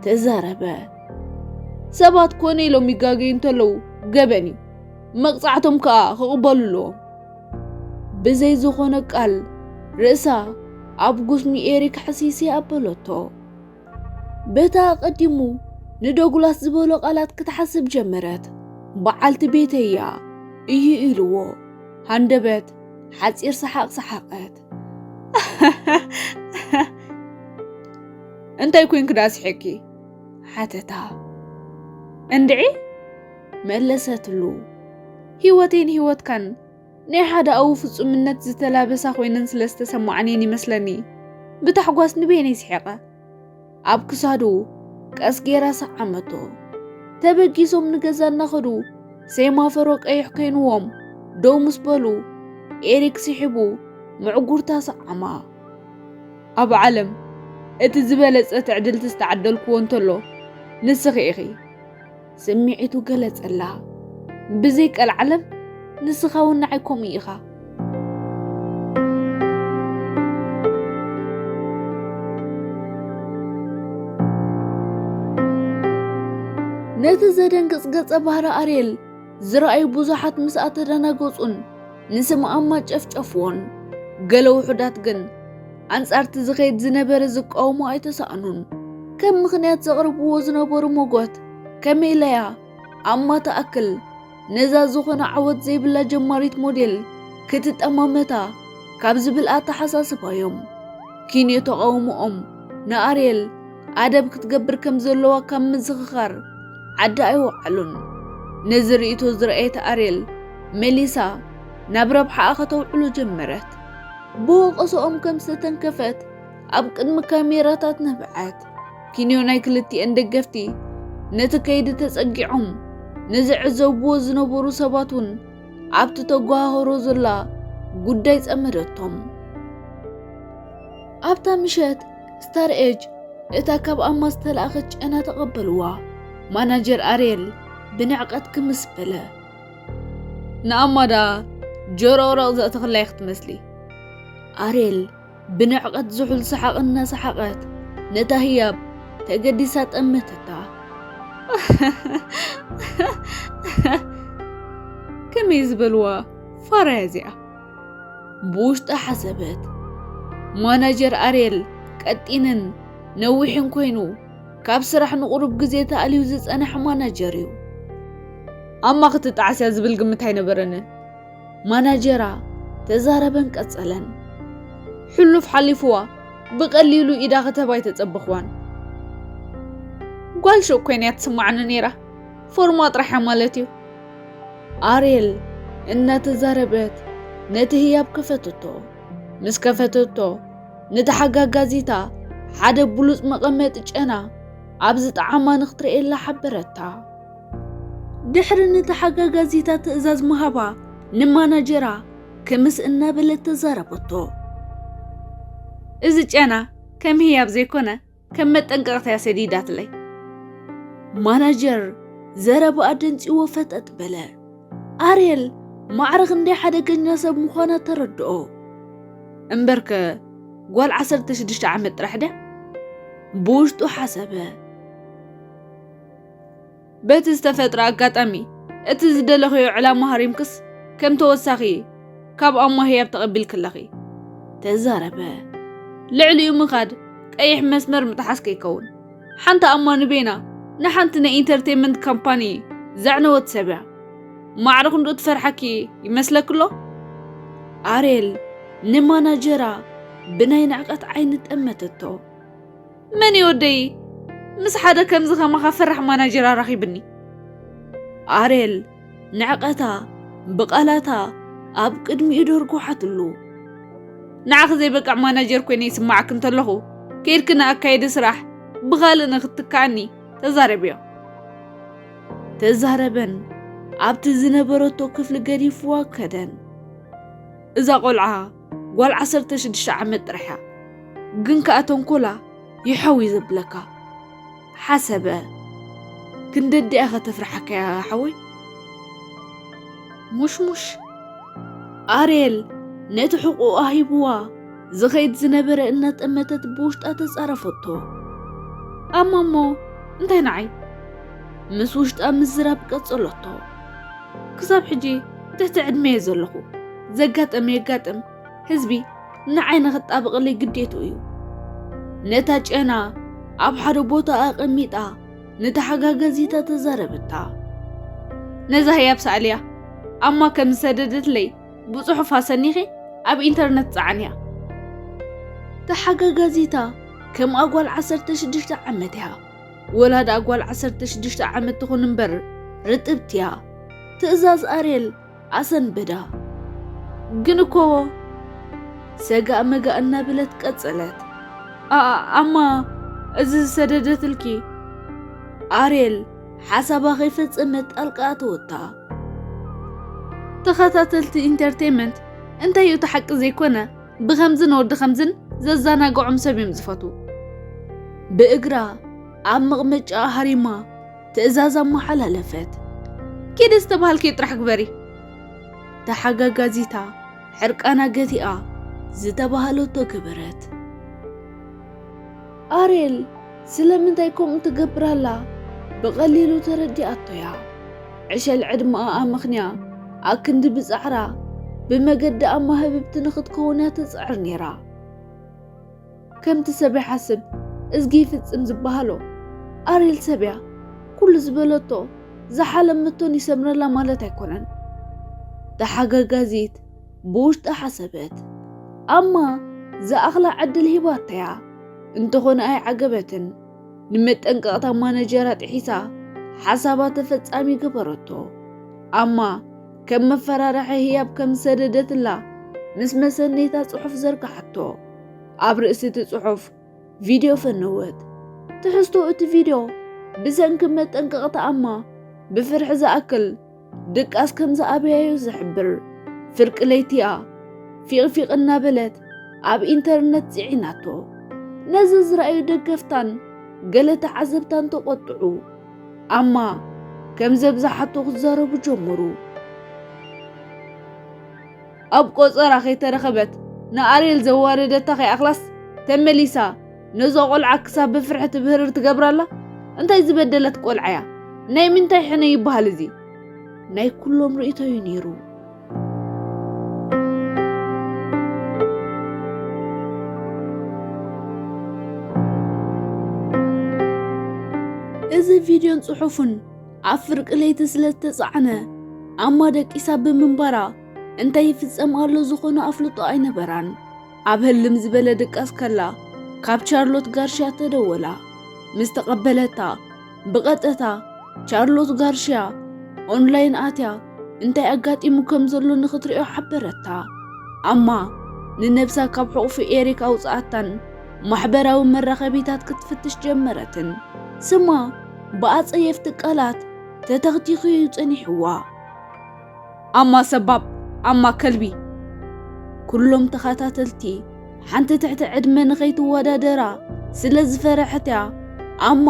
ተዛረበ። ሰባት ኮነ ኢሎም ይጋገዩ እንተለዉ ገበን እዩ። መቕጻዕቶም ከኣ ክቕበሉ ኣለዎም። ብዘይ ዝኾነ ቃል ርእሳ ኣብ ጉስሚ ኤሪክ ሕሲሲ ኣበለቶ። በታ ኣቐዲሙ ንዶግላስ ዝበሎ ቃላት ክትሓስብ ጀመረት። በዓልቲ ቤተይ እያ እዩ ኢልዎ። ሃንደበት ሓጺር ሰሓቕ ሰሓቐት። እንታይ ኮንኪ ደኣ ስሒቕኪ? ሓተታ። እንድዒ መለሰትሉ። ህይወተይን ህይወትካን ናይ ሓደ ኣዊ ፍጹምነት ዝተላበሳ ኮይነን ስለ ዝተሰማዓኒ ይመስለኒ ብታሕጓስ ንበይነይ ስሒቐ። ኣብ ክሳዱ ቀስ ጌራ ሰዓመቶ። ተበጊሶም ንገዛ እናኸዱ ሴማፈሮ ቀይሕ ኮይንዎም ደው ምስ በሉ ኤሪክ ስሒቡ ምዕጉርታ ሰዓማ። ኣብ ዓለም እቲ ዝበለጸ ትዕድልቲ ዝተዓደልክዎ እንተሎ ንስኺ ኢኺ። ስምዒቱ ገለጸላ። ብዘይ ቀልዓለም ንስኻ እውን ንዓይ ከምኡ ኢኻ። ነቲ ዘደንግጽ ገጸ ባህሪ ኣርየል ዝረኣዩ ብዙሓት ምስ ኣተደናገጹን ንስም ኣማ ጨፍጨፍዎን። ገለ ውሑዳት ግን ኣንጻርቲ ዝኸይድ ዝነበረ ዝቃወሙ ኣይተሳእኑን። ከም ምኽንያት ዘቕርብዎ ዝነበሩ ሞጎት ከመይ ኢለያ ኣማ ትኣክል ነዛ ዝኾነ ዓወት ዘይብላ ጀማሪት ሞዴል ክትጠማመታ ካብ ዝብል ኣተሓሳስባዮም። ኪንዮ ተቓውሞኦም ንኣርየል ኣደብ ክትገብር ከም ዘለዋ ካብ ምዝኽኻር ዓዲ ኣይወዓሉን። ነዚ ርእይቶ ዝረኣየት ኣርየል መሊሳ ናብ ረብሓኣ ከተውዕሎ ጀመረት። ብወቐሶኦም ከም ዝተተንከፈት ኣብ ቅድሚ ካሜራታት ነብዐት። ኪንዮ ናይ ክልቲኤን ደገፍቲ ነቲ ከይዲ ተጸጊዖም ንዝዕዘብዎ ዝነበሩ ሰባት እውን ኣብቲ ተጓሃህሮ ዘላ ጉዳይ ጸመደቶም። ኣብታ ምሸት ስታር ኤጅ እታ ካብ ኣማ ዝተላእኸት ጨና ተቐበልዋ። ማናጀር ኣርየል ብንዕቀት ክምስ በለ። ንኣማ ደኣ ጆሮ ረቕ ዘእተኽላይ ክትመስሊ። ኣርየል ብንዕቀት ዝሑል ሰሓቕ እናሰሓቐት ነታ ህያብ ተገዲሳ ጠመተታ። ከመይ ዝበልዋ ፋራ እያ እዚኣ? ብውሽጣ ሓሰበት። ማናጀር ኣርየል ቀጢንን ነዊሕን ኮይኑ፣ ካብ ስራሕ ንቑሩብ ግዜ ተኣልዩ ዝጸንሐ ማናጀር እዩ። ኣማ ክትጠዓስ እያ ዝብል ግምት ኣይነበረንን። ማናጀራ ተዛረበን ቀጸለን። ሕሉፍ ሓሊፍዋ ብቐሊሉ ኢዳ ክትህባ ኣይተጸበኽዋን። ጓል ሹቕ ኮይና እያ ትስማዓኒ ነይራ። ፎርማ ጥራሕ እያ ማለት እዩ። ኣርየል እናተዛረበት ነቲ ህያብ ከፈተቶ። ምስ ከፈተቶ፣ ነቲ ሓጋጋዚታ ሓደ ብሉጽ መቐመጢ ጨና ኣብ ዝጠዓማ ንኽትርእየላ ሓበረታ። ድሕሪ ነቲ ሓጋጋዚታ ትእዛዝ ምሃባ፣ ንማናጀራ ክምስ እናበለት ተዛረበቶ። "እዚ ጨና ከም ህያብ ዘይኮነ፣ ከም መጠንቀቕታ እያ ሰዲዳትለይ።" ማናጀር ዘረባኣ ደንጺዎ ፈጠጥ በለ። ኣርየል ማዕረ ክንደይ ሓደገኛ ሰብ ምዃና ተረድኦ። "እምበርከ ጓል ዓሰርተ ሽዱሽተ ዓመት ጥራሕ ድያ?" ብውሽጡ ሓሰበ። "በቲ ዝተፈጥረ ኣጋጣሚ፣ እቲ ዝደለኽዮ ዕላማ ሃሪምክስ፣ ከም ተወሳኺ ካብ ኣማ ህያብ ተቐቢልኪ ኣለኺ።" ተዛረበ። "ልዕሊኡ ምኻድ ቀይሕ መስመር ምጥሓስ ከይከውን። ሓንቲ ኣማ ንበይና ንሓንቲ ናይ ኢንተርቴይንመንት ካምፓኒ ዘዕነወት ሰብ እያ። ማዕረ ክንድኡ ትፈርሓኪ ይመስለኪ ኣሎ?" ኣርየል ንማናጀራ ብናይ ንዕቀት ዓይኒ ጠመተቶ። "መን እዩ ወደይ? ምስ ሓደ ከምዚ ከማኻ ፈራሕ ማናጀር ኣራኺብኒ።" ኣርየል ንዕቀታ ብቓላታ ኣብ ቅድሚኡ ደርጎሓትሉ። "ንዓኺ ዘይበቅዕ ማናጀር ኮይነ ይስማዓኪ እንተለኹ፣ ከይድኪ ንኣካየዲ ስራሕ ብኻልእ ንኽትክኣኒ ተዛረብዮ።" ተዛረበን ኣብቲ ዝነበረቶ ክፍሊ ገዲፍዋ ከደን። "እዛ ቆልዓ ጓል ዓሰርተ ሽዱሽተ ዓመት ጥራሕ እያ፣ ግን ከኣ ተንኮላ ይሐው እዩ ዘብለካ" ሓሰበ። "ክንደዲኣ ከተፍርሓካ እያ ሓወይ?" "ሙሽሙሽ!" ኣርየል ነቲ ሕቑኣ ሂብዋ ዝኸይድ ዝነበረ እናጠመተት ብውሽጣ ተጻረፈቶ። ኣማ እሞ እንታይ ንዓይ? ምስ ውሽጣ ምዝራብ ቀጸለቶ። "ክሳብ ሕጂ ትሕቲ ዕድመ እየ ዘለኹ። ዘጋጠመ የጋጥም፣ ህዝቢ ንዓይ ንኽጣበቐለይ ግዴትኡ እዩ።" ነታ ጨና ኣብ ሓደ ቦታ ኣቐሚጣ ንተሓጋጋዚታ ተዛረበታ። "ነዛ ህያብ ሰኣልያ፣ ኣማ ከም ዝሰደደትለይ ብጽሑፍ ኣሰኒኺ ኣብ ኢንተርነት ጸዓንያ።" ተሓጋጋዚታ ከምኣ ጓል ዓሰርተ ሽዱሽተ ዓመት እያ። ወላ ደኣ ጓል ዓሰርተ ሽዱሽተ ዓመት ትኹን እምበር ርጥብቲ እያ። ትእዛዝ ኣርየል ኣሰንበዳ። "ግን እኮ" ሰጋእ መጋእ እናበለት ቀጸለት። "ኣ-፣ ኣማ እዚ ዝሰደደትልኪ።" ኣርየል ሓሳባ ከይፈጸመት ጣልቃ ኣተወታ። "ተኸታተልቲ ኢንተርቴይንመንት እንታይ እዩ እቲ ሓቂ ዘይኮነ ብኸምዝን ወዲ ኸምዝን ዘዘናግዖም ሰብ እዮም ዝፈትዉ።" ብእግራ ኣብ መቕመጫኣ ሃሪማ ትእዛዝ ኣመሓላለፈት። "ኪዲ ዝተባሃልክዮ ጥራሕ ግበሪ።" ተሓጋጋዚታ ሕርቃና ገቲኣ ዝተባሃለቶ ገበረት። ኣሬል ስለምንታይ ከምኡ ትገብር ኣላ ብቐሊሉ ተረዲኣቶ እያ። ዕሸል ዕድመኣ ኣመኽንያ ኣክንዲ ብጻዕራ ብመገዲ ኣማ ህብብቲ ንኽትከውን እያ ትጽዕር ነይራ። ከምቲ ሰብ ይሓስብ እዝጊ ይፍጽም ዝበሃሎ፣ ኣሬል ሰብ እያ። ኩሉ ዝበለቶ ዝሓለመቶን ይሰምረላ ማለት ኣይኮነን። ተሓጋጋዚት ብውሽጣ ሓሰበት። ኣማ ዝኣኽላ ዕድል ሂባታ እያ። እንተኾነ ኣይዓገበትን። ንመጠንቀቕታ ማነጀራ ጥሒሳ ሓሳባ ተፈጻሚ ገበረቶ። ኣማ ከም መፈራርሒ ህያብ ከም ዝሰደደትላ ምስ መሰነይታ ጽሑፍ ዘርግሓቶ። ኣብ ርእሲ እቲ ጽሑፍ ቪድዮ ፈነወት። ትሕዝቶ እቲ ቪድዮ ብሰንኪ መጠንቀቕታ ኣማ ብፍርሒ ዝኣክል ድቃስ ከም ዝኣበያዮ ዝሕብር ፍርቂ ለይቲኣ ፊቕፊቕ እናበለት ኣብ ኢንተርነት ጽዒናቶ። ነዚ ዝረኣዩ ደገፍታን ገለ ተዓዘብታን ተቖጥዑ። ኣማ ከም ዘብዝሓቶ ክዛረቡ ጀመሩ። ኣብ ቆጸራ ከይተረኸበት ንኣርየል ዘዋረደታ ከይኣኽላስ ተመሊሳ ነዛ ቆልዓ ክሳብ ብፍርሒ ትብህርር ትገብራ ኣላ። እንታይ ዝበደለት ቆልዓ እያ? ናይ ምንታይ ሕነ ይበሃል እዚ? ናይ ኩሎም ርእይቶ እዩ ነይሩ። እዚ ቪድዮን ጽሑፍን ኣብ ፍርቂ ለይቲ ስለ ዝተጻዕነ፣ ኣማ ደቂሳ ብምንባራ እንታይ ይፍጸም ኣሎ ዝኾነ ኣፍልጦ ኣይነበራን። ኣብ ህልም ዝበለ ድቃስ ከላ ካብ ቻርሎት ጋርሽያ ተደወላ። ምስ ተቐበለታ ብቐጥታ ቻርሎት ጋርሽያ ኦንላይን ኣትያ እንታይ ኣጋጢሙ ከም ዘሎ ንኽትሪኦ ሓበረታ። ኣማ ንነብሳ ካብ ሕቑፊ ኤሪክ ኣውጽኣታን ማሕበራዊ መራኸቢታት ክትፍትሽ ጀመረትን። ስማ ብኣጸየፍቲ ቃላት ተተኽቲኹ እዩ ጸኒሕዋ። ኣማ ሰባብ፣ ኣማ ከልቢ። ኩሎም ተኸታተልቲ ሓንቲ ትሕቲ ዕድመ ንኸይትወዳደራ ስለ ዝፈረሐት እያ ኣማ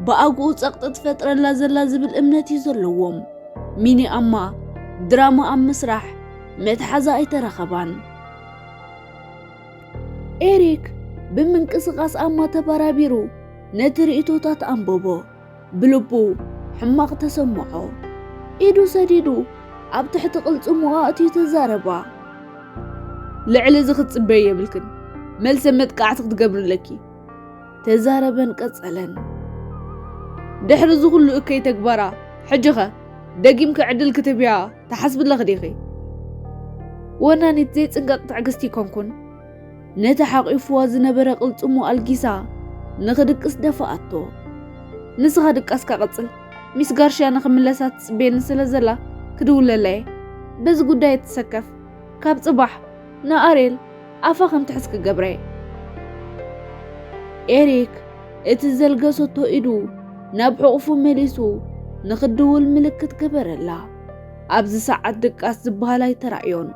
ብኣግኡ ጸቕጢ ትፈጥረላ ዘላ ዝብል እምነት እዩ ዘለዎም። ሚኒ ኣማ ድራማ ኣብ ምስራሕ መትሓዛ ኣይተረኸባን። ኤሪክ ብምንቅስቓስ ኣማ ተባራቢሩ ነቲ ርእይቶታት ኣንበቦ። ብልቡ ሕማቕ ተሰምዖ። ኢዱ ሰዲዱ ኣብ ትሕቲ ቅልጽሙ ኣእትዩ ተዛረባ። ልዕሊ እዚ ክትጽበይ የብልክን። መልሰ መጥቃዕቲ ክትገብሪ ኣለኪ። ተዛረበን ቀጸለን። ድሕሪ እዚ ኩሉ እከይ ተግባራ፣ ሕጂኸ ደጊምኪ ዕድል ክትህብያ ትሓስቢ ኣለኺ ዲኺ? ወናኒት ዘይጽንቀቕ ትዕግስቲ ይኮንኩን። ነቲ ሓቂፉዋ ዝነበረ ቅልጽሙ ኣልጊሳ ንኽድቅስ ደፋኣቶ። ንስኻ ድቃስካ ቀጽል። ሚስ ጋርሽያ ንኽምለሳ ትጽበየኒ ስለ ዘላ ክድውለላ እየ። በዚ ጉዳይ ኣይትሰከፍ። ካብ ጽባሕ ንኣሬል ኣፋ ከም ትሕዝ ክገብረ እየ። ኤሪክ እቲ ዘልገሰቶ ኢዱ ናብ ሕቑፉ መሊሱ ንኽድውል ምልክት ገበረላ። ኣብዚ ሰዓት ድቃስ ዝበሃል ኣይተራእዮን።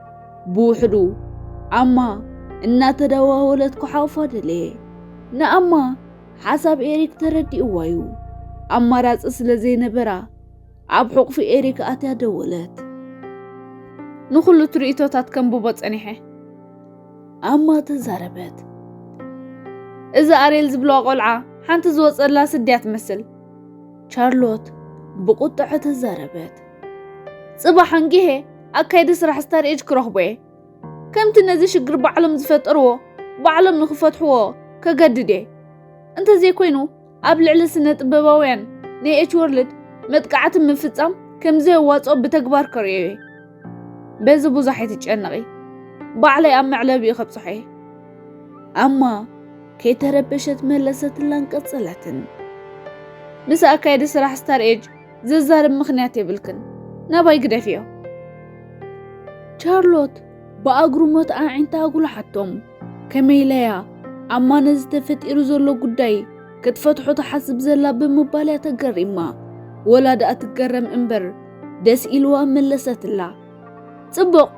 ብውሕዱ ኣማ እናተደዋወለት ክሓቑፋ ደለየ። ንኣማ ሓሳብ ኤሪክ ተረዲእዋ እዩ። ኣማራጺ ስለ ዘይነበራ ኣብ ሕቑፊ ኤሪክ ኣትያ ደወለት። ንኹሉ ትርኢቶታት ከንብቦ ጸኒሐ። ኣማ ተዛረበት። እዚ ኣሬል ዝብልዋ ቆልዓ ሓንቲ ዝወጸላ ስድያ ትመስል። ቻርሎት ብቁጥዐ ተዛረበት። ጽባሕ ኣንጊሄ ኣካይዲ ስራሕ ስታር ኤጅ ክረኽቦ እየ። ከምቲ ነዚ ሽግር ባዕሎም ዝፈጠርዎ ባዕሎም ንኽፈትሕዎ ከገድድ እየ። እንተዘይኮይኑ ኣብ ልዕሊ ስነ ጥበባውያን ናይ ኤች ወርልድ መጥቃዕቲ ምፍጻም ከም ዘየዋጽኦ ብተግባር ከርእዮ እየ። በዚ ብዙሕ ኣይትጨነቒ። ባዕለይ ኣብ መዕለቢኡ ከብጽሖ እየ። ኣማ ከይተረበሸት መለሰትላን ቀጸለትን። ምስ ኣካየዲ ስራሕ ስታር ኤጅ ዘዛርብ ምኽንያት የብልክን። ናባይ ግደፍዮ። ቻርሎት ብኣግርሞት ኣዒንታ ኣጉልሓቶም። ከመይ ኢለያ ኣማ ነዚ ተፈጢሩ ዘሎ ጉዳይ ክትፈትሖ ትሓስብ ዘላ ብምባል እያ ተገሪማ። ወላ ደኣ ትገረም እምበር ደስ ኢልዋ መለሰትላ። ጽቡቕ፣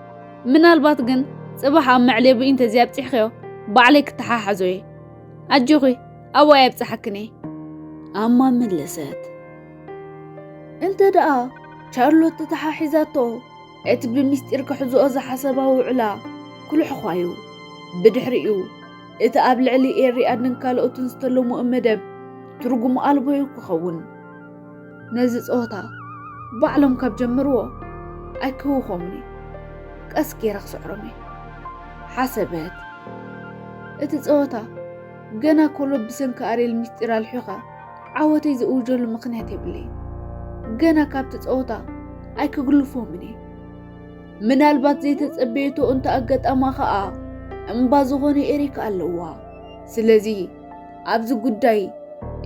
ምናልባት ግን ጽባሕ ኣብ መዕለቢኡ እንተዘይኣብጺሕክዮ ባዕለይ ክተሓሓዞ እየ። ኣጆኺ፣ ኣብኡ ኣይኣብጽሓክን እየ። ኣማ መለሰት። እንተ ደኣ ቻርሎት ተተሓሒዛቶ፣ እቲ ብሚስጢር ክሕዝኦ ዝሓሰባ ውዕላ ክልሕዃ እዩ። ብድሕሪኡ፣ እቲ ኣብ ልዕሊ ኤሪ ኣድን ካልኦትን ዝተለምኦ መደብ ትርጉም ኣልቦ እዩ ክኸውን። ነዚ ጸወታ ባዕሎም ካብ ጀመርዎ ኣይክህውኾምን እዩ። ቀስ ገይረ ክስዕሮም እየ፣ ሓሰበት። እቲ ጸወታ ገና ኮሎ ብሰንኪ ኣሬል ሚስጢር ኣልሒኻ ዓወተይ ዝእውጀሉ ምኽንያት የብለይን። ገና ካብቲ ጸወታ ኣይክግልፎምን እየ። ምናልባት ዘይተጸበየቶ እንተ ኣጋጣማ ኸኣ እምባ ዝኾነ ኤሪክ ኣለዋ። ስለዚ ኣብዚ ጉዳይ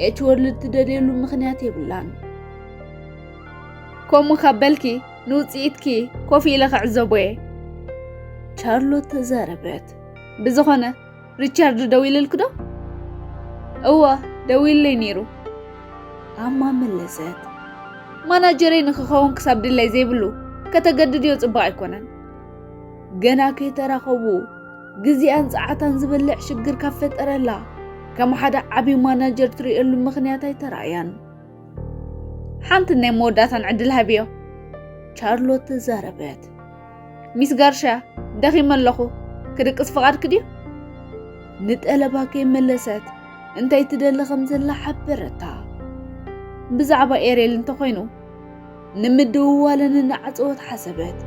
ኤች ወርልድ ትደልየሉ ምኽንያት የብላን። ከምኡ ካብ በልኪ ንውጽኢትኪ ኮፍ ኢለ ክዕዘቦ እየ። ቻርሎት ተዛረበት። ብዝኾነ ሪቻርድ ደዊልልኪ ዶ? እወ፣ ደዊልለይ ነይሩ። ኣማ መለሰት። ማናጀረይ ንክኸውን ክሳብ ድላይ ዘይብሉ ከተገድድዮ ጽቡቕ ኣይኮነን። ገና ከይተራኸቡ ግዜኣን ጸዓታን ዝበልዕ ሽግር ካብ ፈጠረላ ከም ሓደ ዓቢ ማናጀር ትርእየሉ ምኽንያት ኣይተራእያን። ሓንቲ ናይ መወዳእታን ዕድል ሃብዮ። ቻርሎት ተዛረበት። ሚስ ጋርሻ፣ ደኺመ ኣለኹ። ክድቅስ ፍቓድኪ ድዩ? ንጠለባ ከይመለሰት እንታይ ትደሊ ከም ዘላ ሓበረታ። ብዛዕባ ኤሬል እንተኾይኑ ንምድውዋለን እናዓጸወት ሓሰበት።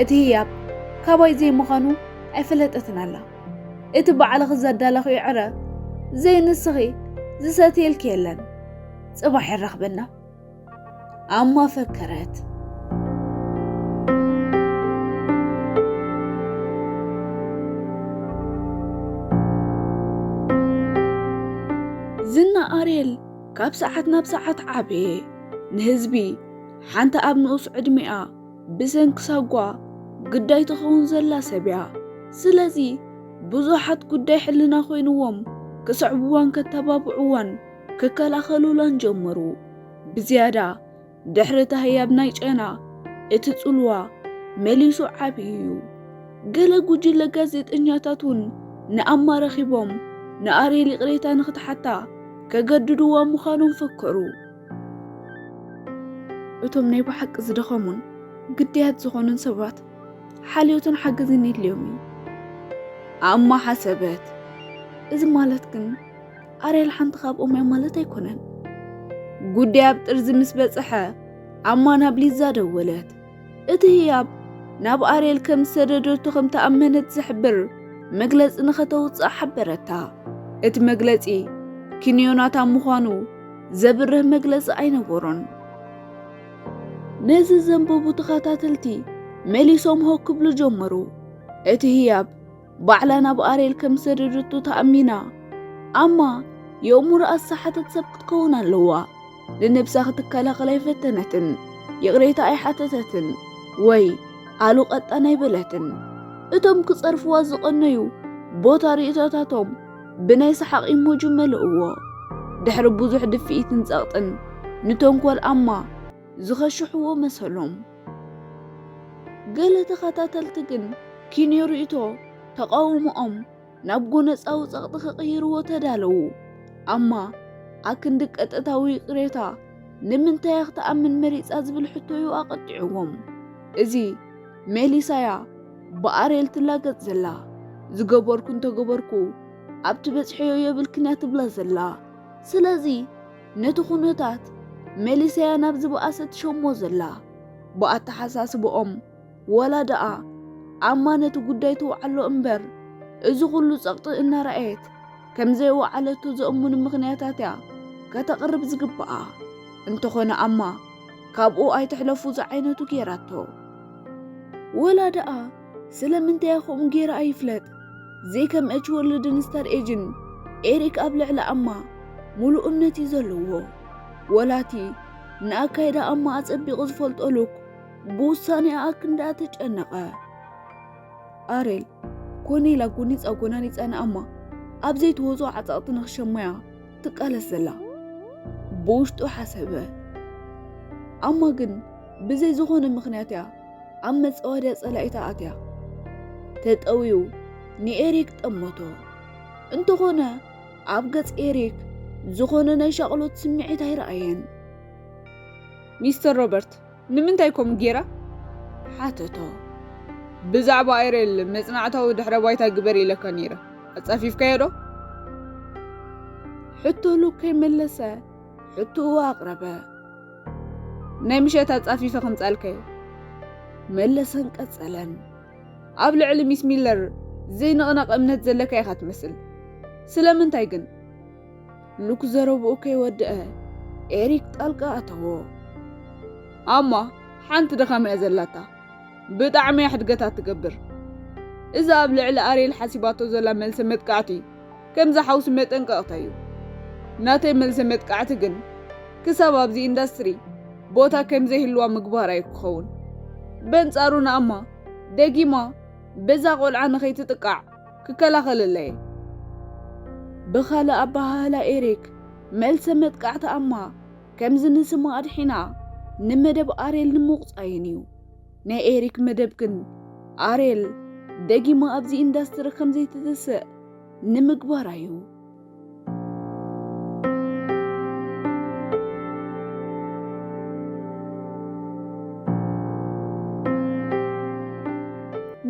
እቲ ህያብ ካባይ ዘይምዃኑ ኣይፈለጠትን ኣላ። እቲ ባዕልኺ ዘዳለኽዮ ዕረ ዘይንስኺ ዝሰትየልኪ የለን። ጽባሕ የራኽበና። ኣማ ፈከረት። ዝና ኣሬል ካብ ሰዓት ናብ ሰዓት ዓበየ። ንህዝቢ ሓንቲ ኣብ ንኡስ ዕድሚኣ ብሰንኪ ሳጓ ግዳይ ትኸውን ዘላ ሰብ እያ። ስለዚ ብዙሓት ጉዳይ ሕልና ኮይንዎም ክስዕብዋን ከተባብዕዋን ክከላኸሉላን ጀመሩ። ብዝያዳ ድሕሪ እቲ ህያብ ናይ ጨና፣ እቲ ጽልዋ መሊሱ ዓቢ እዩ። ገለ ጉጅለ ጋዜጠኛታት እውን ንኣማ ረኺቦም ንኣርየል ይቕሬታ ንኽትሓታ ከገድድዋ ምዃኖም ፈከሩ። እቶም ናይ ብሓቂ ዝደኸሙን ግዳያት ዝኾኑን ሰባት ሓልዮትን ሓገዝን የድልዮም እዩ። ኣማ ሓሰበት፣ እዚ ማለት ግን ኣርየል ሓንቲ ካብኦም እያ ማለት ኣይኮነን። ጉዳይ ኣብ ጥርዚ ምስ በጽሐ ኣማ ናብ ሊዛ ደወለት። እቲ ህያብ ናብ ኣርየል ከም ዝሰደደቶ ከም ተኣመነት ዝሕብር መግለጺ ንኸተውጽእ ሓበረታ። እቲ መግለጺ ኪንዮናታ ምዃኑ ዘብርህ መግለጺ ኣይነበሮን። ነዚ ዘንበቡ ተኸታተልቲ መሊሶም ሆ ክብሉ ጀመሩ። እቲ ህያብ ባዕላ ናብ ኣርየል ከም ዝሰደደቶ ተኣሚና፣ ኣማ የእሙሮ ኣሳሓተት ሰብ ክትከውን ኣለዋ። ንነብሳ ክትከላኸል ኣይፈተነትን፣ ይቕሬታ ኣይሓተተትን ወይ ኣሉ ቀጣን ኣይበለትን። እቶም ክጸርፍዋ ዝቐነዩ ቦታ ርእይቶታቶም ብናይ ሰሓቕ ኢሞጂ መልእዎ። ድሕሪ ብዙሕ ድፍኢትን ጸቕጥን ንተንኮል ኣማ ዝኸሽሕዎ መሰሎም። ገለ ተኸታተልቲ ግን ኪንዮ ርእይቶ ተቓውሞኦም ናብ ጎነጻዊ ጸቕጢ ክቕይርዎ ተዳለዉ። ኣማ ኣክንዲ ቀጥታዊ ይቕሬታ ንምንታይ እያ ክትኣምን መሪጻ ዝብል ሕቶ እዩ ኣቐጢዕዎም። እዚ ሜሊሳ እያ ብኣርየል ትላገጽ ዘላ። ዝገበርኩ እንተገበርኩ ኣብቲ በጽሐዮ የብልክን እያ ትብላ ዘላ። ስለዚ ነቲ ኩነታት ሜሊሳ እያ ናብ ዝበኣሰ ትሸሞ ዘላ። ብኣተሓሳስብኦም ወላ ደኣ ኣማ ነቲ ጉዳይ ትውዓሎ እምበር፣ እዚ ኩሉ ጸቕጢ እናረኣየት ከም ዘይወዓለቶ ዘእምኑ ምኽንያታት እያ ከተቕርብ ዝግብኣ። እንተኾነ ኣማ ካብኡ ኣይትሕለፉ ዝዓይነቱ ጌራቶ። ወላ ደኣ ስለምንታይ እያ ከምኡ ጌራ ኣይፍለጥ፣ ዘይከም ኤች ወርልድን ስታር ኤጅን ኤሪክ ኣብ ልዕሊ ኣማ ሙሉእ እምነት እዩ ዘለዎ። ወላቲ ንኣካይዳ ኣማ ኣጸቢቑ ዝፈልጦ ሉክ ብውሳኔኣ ኣክንዳ ተጨነቐ። ኣሬል ኮነ ኢላ ጎኒጻ ጎናኒጻ ንኣማ ኣብ ዘይትወጾ ዓጻቕቲ ንኽሸማያ ትቃለስ ዘላ ብውሽጡ ሓሰበ። ኣማ ግን ብዘይ ዝኾነ ምኽንያት እያ ኣብ መጻወድያ ጸላኢታ ኣትያ። ተጠውዩ ንኤሪክ ጠመቶ። እንተኾነ ኣብ ገጽ ኤሪክ ዝኾነ ናይ ሻቕሎት ስምዒት ኣይረኣየን። ሚስተር ሮበርት፣ ንምንታይ ከምኡ ጌራ? ሓተቶ። ብዛዕባ ኣሬል መጽናዕታዊ ድሕረ ባይታ ግበር ኢለካ ነይረ። ኣጻፊፍካዮ ዶ? ሕቶ ሉክ ከይመለሰ ሕቶኡ ኣቕረበ። ናይ ምሸት ኣጻፊፈ ክምጻልካዮ። መለሰን ቀጸለን። ኣብ ልዕሊ ሚስ ሚለር ዘይንቕነቕ እምነት ዘለካ ኢኻ ትመስል። ስለምንታይ ግን? ሉክ ዘረብኡ ከይወድአ ኤሪክ ጣልቃ ኣተዎ። ኣማ ሓንቲ ድኻም እያ ዘላታ። ብጣዕሚ እያ ሕድገታት ትገብር። እዛ ኣብ ልዕሊ ኣሬል ሓሲባቶ ዘላ መልሰ መጥቃዕቲ ከምዛ ሓውሲ መጠንቀቕታ እዩ። ናተይ መልሰ መጥቃዕቲ ግን ክሳብ ኣብዚ ኢንዳስትሪ ቦታ ከም ዘይህልዋ ምግባር እዩ ክኸውን። በንጻሩ ንኣማ ደጊማ በዛ ቆልዓ ንኸይትጥቃዕ ክከላኸለላ እየ። ብኻልእ ኣበሃህላ ኤሪክ መልሰ መጥቃዕቲ ኣማ ከምዚ ንስማ ኣድሒና ንመደብ ኣሬል ንምቑጻይን እዩ። ናይ ኤሪክ መደብ ግን ኣሬል ደጊማ ኣብዚ ኢንዳስትሪ ከም ዘይትትስእ ንምግባራ እዩ።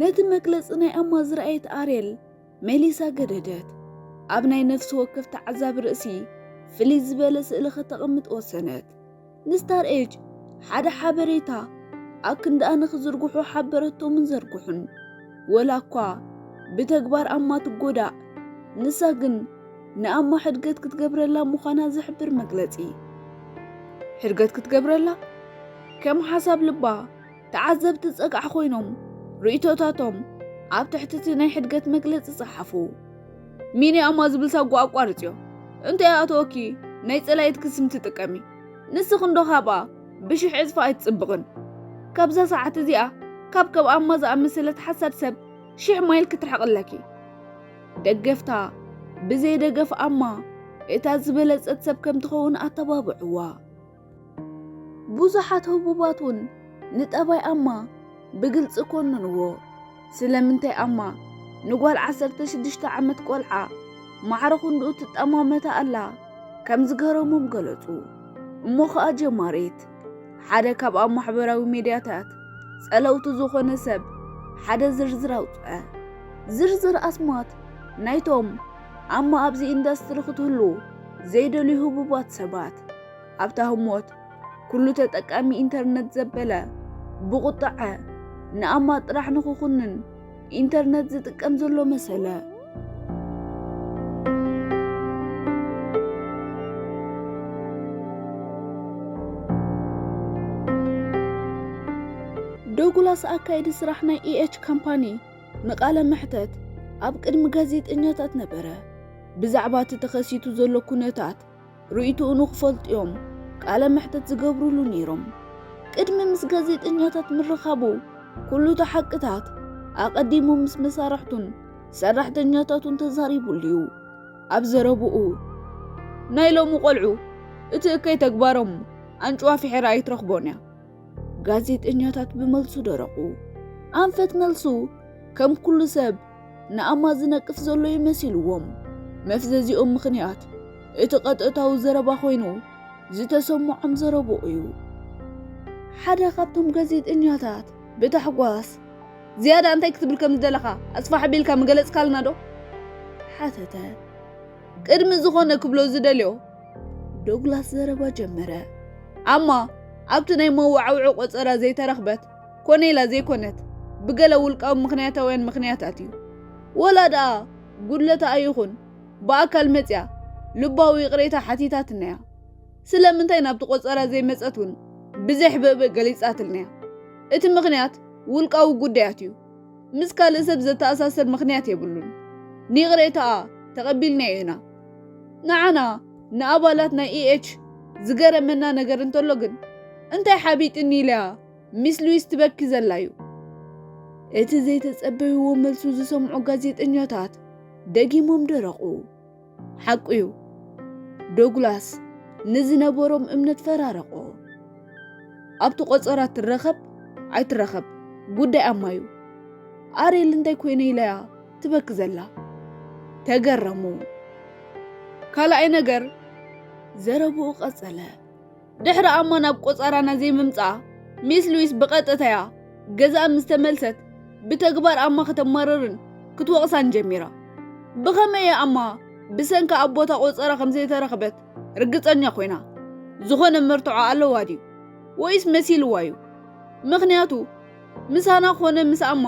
ነቲ መግለጺ ናይ ኣማ ዝረኣየት ኣሬል ሜሊሳ ገደደት። ኣብ ናይ ነፍሲ ወከፍ ተዓዛቢ ርእሲ ፍልይ ዝበለ ስእሊ ከተቐምጥ ወሰነት። ንስታር ኤጅ ሓደ ሓበሬታ ኣክንድኣ ንኽዝርግሑ ሓበረቶምን ዘርግሑን። ወላ እኳ ብተግባር ኣማ ትጎዳእ፣ ንሳ ግን ንኣማ ሕድገት ክትገብረላ ምዃና ዝሕብር መግለጺ። ሕድገት ክትገብረላ? ከም ሓሳብ ልባ ተዓዘብቲ ጸጋዕ ኮይኖም ርእይቶታቶም ኣብ ትሕቲ እቲ ናይ ሕድገት መግለጺ ጸሓፉ። ሚኒ ኣማ ዝብል ሳጓ ኣቋርጽዮ። እንታይ ኣተወኪ ናይ ጸላኢትኪ ስም ትጥቀሚ? ንስኺ እንዶ ካብኣ ብሽሕ ዕጽፊ ኣይትጽብቕን። ካብዛ ሰዓት እዚኣ ካብ ከም ኣማ ዝኣመሰለት ሓሳድ ሰብ ሽሕ ማይል ክትርሕቕ ኣለኪ። ደገፍታ ብዘይ ደገፍ ኣማ እታ ዝበለጸት ሰብ ከም ትኸውን ኣተባብዕዋ። ብዙሓት ህቡባት እውን ንጠባይ ኣማ ብግልጺ ኮንንዎ። ስለምንታይ ኣማ ንጓል ዓሰርተ ሽዱሽተ ዓመት ቆልዓ ማዕረ ክንድኡ ትጠማመታ ኣላ ከም ዝገረሞም ገለጹ። እሞ ኸኣ ጀማሪት ሓደ ካብ ኣብ ማሕበራዊ ሚድያታት ጸለውቲ ዝኾነ ሰብ ሓደ ዝርዝር ኣውጽአ። ዝርዝር ኣስማት ናይቶም ኣማ ኣብዚ ኢንዳስትሪ ክትህሉ ዘይደልዩ ህቡባት ሰባት። ኣብታ ህሞት ኩሉ ተጠቃሚ ኢንተርነት ዘበለ ብቑጥዐ ንኣማ ጥራሕ ንኽኹንን ኢንተርነት ዝጥቀም ዘሎ መሰለ። ዶግላስ ኣካየዲ ስራሕ ናይ ኢኤች ካምፓኒ ንቃለ መሕተት ኣብ ቅድሚ ጋዜጠኛታት ነበረ። ብዛዕባ እቲ ተኸሲቱ ዘሎ ኩነታት ርእይትኡ ንኽፈልጡ እዮም ቃለ መሕተት ዝገብሩሉ ነይሮም። ቅድሚ ምስ ጋዜጠኛታት ምርኻቡ ኩሉ እቲ ሓቅታት ኣቐዲሙ ምስ መሳርሕቱን ሰራሕተኛታቱን ተዛሪቡሉ እዩ። ኣብ ዘረብኡ ናይ ሎሚ ቆልዑ እቲ እከይ ተግባሮም ኣንጭዋ ፍሒራ ኣይትረኽቦን እያ። ጋዜጠኛታት ብመልሱ ደረቑ። ኣንፈት መልሱ ከም ኩሉ ሰብ ንኣማ ዝነቅፍ ዘሎ ይመሲልዎም። መፍዘዚኦም ምኽንያት እቲ ቀጥታዊ ዘረባ ኮይኑ ዝተሰምዖም ዘረብኡ እዩ። ሓደ ካብቶም ጋዜጠኛታት ብታሕጓስ ዝያዳ እንታይ ክትብል ከም ዝደለኻ ኣስፋሕ ኣቢልካ ምገለጽካልና ዶ? ሓተተ። ቅድሚ ዝኾነ ክብሎ ዝደልዮ ዶግላስ ዘረባ ጀመረ። ኣማ ኣብቲ ናይ መወዓውዒ ቆጸራ ዘይተረኽበት ኮነ ኢላ ዘይኮነት ብገለ ውልቃዊ ምኽንያታውያን ምኽንያታት እዩ። ወላ ደኣ ጉድለታ ኣይኹን ብኣካል መጽያ ልባዊ ይቕሬታ ሓቲታትና እያ። ስለምንታይ ናብቲ ቆጸራ ዘይመጸት እውን ብዘይ ሕብእብእ ገሊጻትልና እያ። እቲ ምኽንያት ውልቃዊ ጉዳያት እዩ። ምስ ካልእ ሰብ ዘተኣሳስር ምኽንያት የብሉን። ንይቕሬታኣ ተቐቢልናዮ ኢና። ንዓና ንኣባላት ናይ ኢኤች ዝገረመና ነገር እንተሎ ግን እንታይ ሓቢጥኒ ኢለያ ሚስ ሉዊስ ትበኪ ዘላ እዩ። እቲ ዘይተጸበይዎ መልሱ ዝሰምዑ ጋዜጠኛታት ደጊሞም ደረቑ። ሓቁ እዩ። ዶግላስ ንዝነበሮም እምነት ፈራረቆ። ኣብቲ ቆጸራ ትረኸብ ኣይትረኸብ ጉዳይ ኣማ እዩ። ኣሬል እንታይ ኮይነ ኢለያ ትበኪ ዘላ? ተገረሙ። ካልኣይ ነገር ዘረብኡ ቀጸለ። ድሕሪ ኣማ ናብ ቆጸራና ዘይምምጻኣ ሚስ ሉዊስ ብቐጥታ እያ ገዛኣ ምስ ተመልሰት ብተግባር ኣማ ከተማርርን ክትወቕሳን ጀሚራ። ብኸመይ እያ ኣማ ብሰንካ ኣብ ቦታ ቆጸራ ከም ዘይተረኽበት ርግጸኛ ኮይና? ዝኾነ መርትዖ ኣለዋ ድዩ? ወይስ መሲልዋ እዩ? ምኽንያቱ ምሳና ኮነ ምስ ኣማ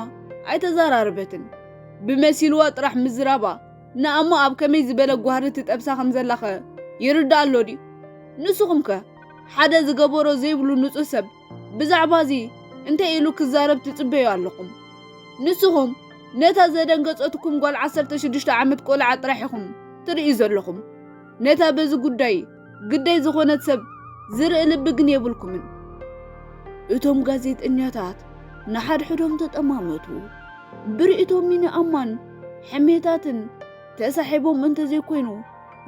ኣይተዘራረበትን። ብመሲልዋ ጥራሕ ምዝራባ ንኣማ ኣብ ከመይ ዝበለ ጓህሪ ትጠብሳ ከም ዘላኸ ይርዳእ ኣሎ ድዩ? ንስኹም ከ ሓደ ዝገበሮ ዘይብሉ ንጹህ ሰብ ብዛዕባ እዚ እንታይ ኢሉ ክዛረብ ትጽበዩ ኣለኹም? ንስኹም ነታ ዘደንገጸትኩም ጓል ዓሰርተ ሽዱሽተ ዓመት ቆልዓ ጥራሕ ኢኹም ትርእዩ ዘለኹም። ነታ በዚ ጉዳይ ግዳይ ዝኾነት ሰብ ዝርኢ ልቢ ግን የብልኩምን። እቶም ጋዜጠኛታት ንሓድሕዶም ተጠማመቱ። ብርእይቶም ንኣማን ሕሜታትን ተሳሒቦም እንተዘይኮይኑ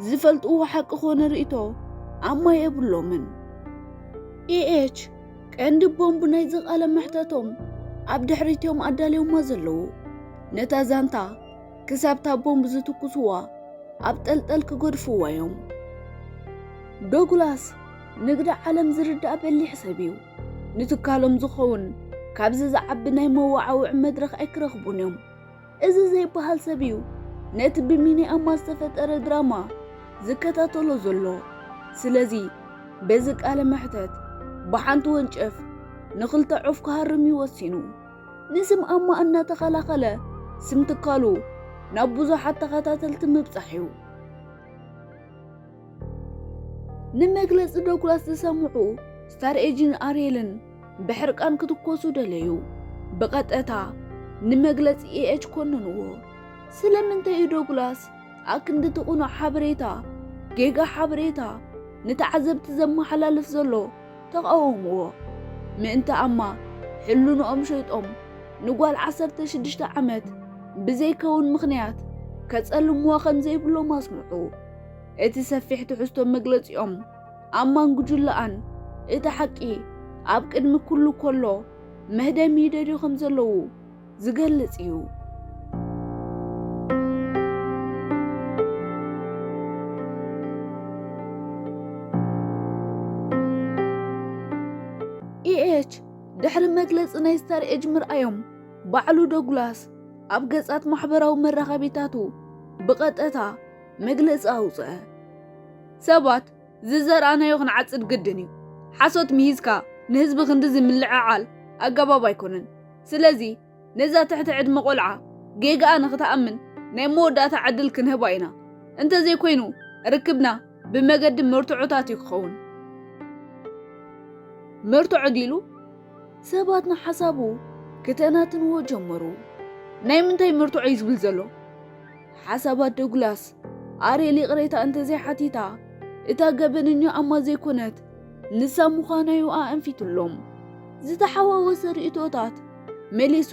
ዝፈልጥዎ ሓቂ ኮነ ርእይቶ ኣማ የብሎምን። ኢኤች ቀንዲ ቦምብ ናይዚ ቃለ መሕተቶም ኣብ ድሕሪቶም ኣዳልዮማ ዘለዉ። ነታ ዛንታ ክሳብታ ቦምብ ዝትኩስዋ ኣብ ጠልጠል ክገድፍዋ እዮም። ዶግላስ ንግዲ ዓለም ዝርዳእ በሊሕ ሰብ እዩ። ንትካሎም ዝኸውን ካብዚ ዝዓቢ ናይ መወዓውዒ መድረኽ ኣይክረኽቡን እዮም። እዚ ዘይበሃል ሰብ እዩ ነቲ ብሚኒ ኣማ ዝተፈጠረ ድራማ ዝከታተሎ ዘሎ። ስለዚ በዚ ቃለ መሕተት ብሓንቲ ወንጨፍ ንኽልተ ዑፍ ክሃርም እዩ ወሲኑ። ንስም ኣማ እናተኸላኸለ ስም ትካሉ ናብ ብዙሓት ተኸታተልቲ ምብጻሕ እዩ። ንመግለጺ ዶግላስ ዝሰምዑ ስታር ኤጅን ኣርየልን ብሕርቃን ክትኮሱ ደለዩ። ብቐጥታ ንመግለጺ ኢኤች ኮንንዎ። ስለምንታይ እዩ ዶግላስ ኣክንዲ እቲ ቁኑዕ ሓበሬታ ጌጋ ሓበሬታ ንተዓዘብቲ ዘመሓላልፍ ዘሎ? ተቓወምዎ። ምእንቲ ኣማ ሕልንኦም ሸይጦም ንጓል ዓሰርተ ሽዱሽተ ዓመት ብዘይከውን ምኽንያት ከጸልምዋ ከም ዘይብሎም ኣስምዑ። እቲ ሰፊሕ ትሕዝቶ መግለጺኦም ኣማን ጉጅለኣን እቲ ሓቂ ኣብ ቅድሚ ኩሉ ኮሎ መህደሚ ይደልዩ ከም ዘለዉ ዝገልጽ እዩ። ኢኤች ድሕሪ መግለጺ ናይ ስታር ኤጅ ምርኣዮም፣ ባዕሉ ዶግላስ ኣብ ገጻት ማሕበራዊ መራኸቢታቱ ብቐጥታ መግለጺ ኣውጽአ። ሰባት ዝዘርኣናዮ ክንዓጽድ ግድን እዩ። ሓሶት ምሂዝካ ንህዝቢ ክንድዚ ምልዕዓል ኣገባብ ኣይኮነን። ስለዚ ነዛ ትሕቲ ዕድመ ቆልዓ ጌጋኣ ንኽትኣምን ናይ መወዳእታ ዕድል ክንህባ ኢና። እንተዘይኮይኑ ርክብና ብመገዲ መርትዖታት እዩ ክኸውን። መርትዖ ድዩ ኢሉ ሰባት ንሓሳቡ ክተናትንዎ ጀመሩ። ናይ ምንታይ መርትዖ እዩ ዝብል ዘሎ? ሓሳባት ዶግላስ፣ ኣርየል ይቕሬታ እንተዘይሓቲታ፣ እታ ገበነኛ ኣማ ዘይኮነት፣ ንሳ ምዃና እዩ ኣእንፊትሎም። ዝተሓዋወሰ ርእይቶታት መሊሱ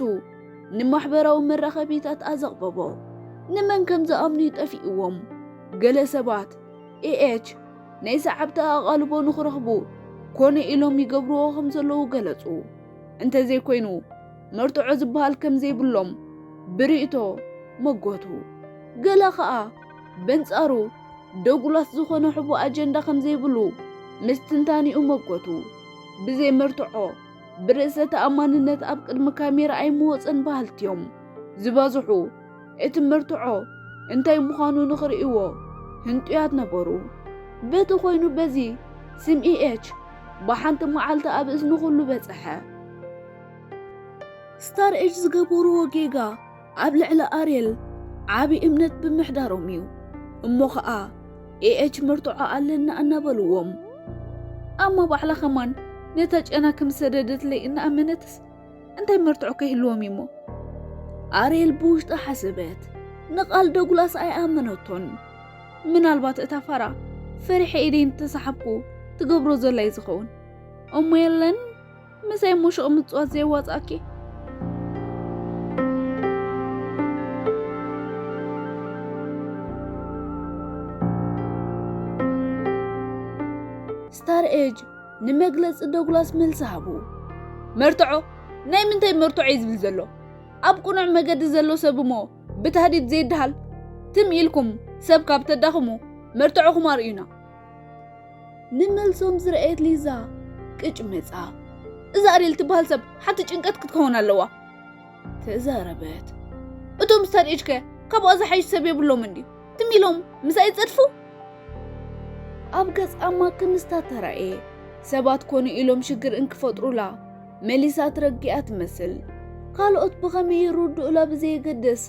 ንማሕበራዊ መራኸቢታት ኣዘቕበቦ። ንመን ከም ዝኣምኑ ይጠፊእዎም። ገለ ሰባት ኤኤች ናይ ሰዓብቲ ኣቓልቦ ንኽረኽቡ ኮነ ኢሎም ይገብርዎ ከም ዘለዉ ገለጹ። እንተዘይኮይኑ መርትዖ ዝበሃል ከም ዘይብሎም ብርእይቶ መጎቱ። ገለ ኸኣ በንጻሩ ዶግላስ ዝኾነ ሕቡእ ኣጀንዳ ከም ዘይብሉ ምስትንታኒኡ መጎቱ። ብዘይ መርትዖ ብርእሰ ተኣማንነት ኣብ ቅድሚ ካሜራ ኣይምወጸን በሃልቲ እዮም ዝበዝሑ። እቲ መርትዖ እንታይ ምዃኑ ንኽርእይዎ ህንጡያት ነበሩ። በቲ ኮይኑ በዚ ስም ኢኤች ብሓንቲ መዓልቲ ኣብ እዝኒ ኩሉ በጸሐ። ስታር ኤጅ ዝገበርዎ ጌጋ ኣብ ልዕሊ ኣርየል ዓቢ እምነት ብምሕዳሮም እዩ። እሞ ኸኣ ኤኤች መርትዖ ኣለና እናበልዎም። ኣማ ባዕላ ኸማን ነታ ጨና ከም ሰደደትለይ እናኣመነትስ እንታይ መርትዖ ከይህልዎም እዩሞ? ኣርየል ብውሽጣ ሓሰበት። ንቓል ዶግላስ ኣይኣመነቶን። ምናልባት እታ ፋራ ፈሪሐ ኢደይ እንተሰሓብኩ ትገብሮ ዘላ እዩ ዝኸውን። እሞ የለን፣ ምሳይ እሞ ሹቕ ምጽዋት ዘየዋጽኣኪ? ስታር ኤጅ ንመግለጺ ዶግላስ መልሲ ሃቡ። መርትዖ? ናይ ምንታይ መርትዖ እዩ ዝብል ዘሎ? ኣብ ቅኑዕ መገዲ ዘሎ ሰብ እሞ ብታህዲድ ዘይደሃል ትም ኢልኩም ሰብ ካብ ተዳኽሙ መርትዖኹም ኣርእዩና። ንመልሶም ዝረኣየት ሊዛ ቅጭ መጻ። እዛ ኣርየል ትበሃል ሰብ ሓንቲ ጭንቀት ክትከውን ኣለዋ። ተዛረበት። እቶም ስታር ኤጅ ከ ካብኣ ዝሓይሽ ሰብ የብሎምን ድዩ? ትም ኢሎም ምሳይ ይጸድፉ? ኣብ ገጽ ኣማ ክምስታ ተራእየ። ሰባት ኮነ ኢሎም ሽግር እንክፈጥሩላ መሊሳ ትረግኣ ትመስል። ካልኦት ብኸመይ ይርድኡላ ብዘየገድስ፣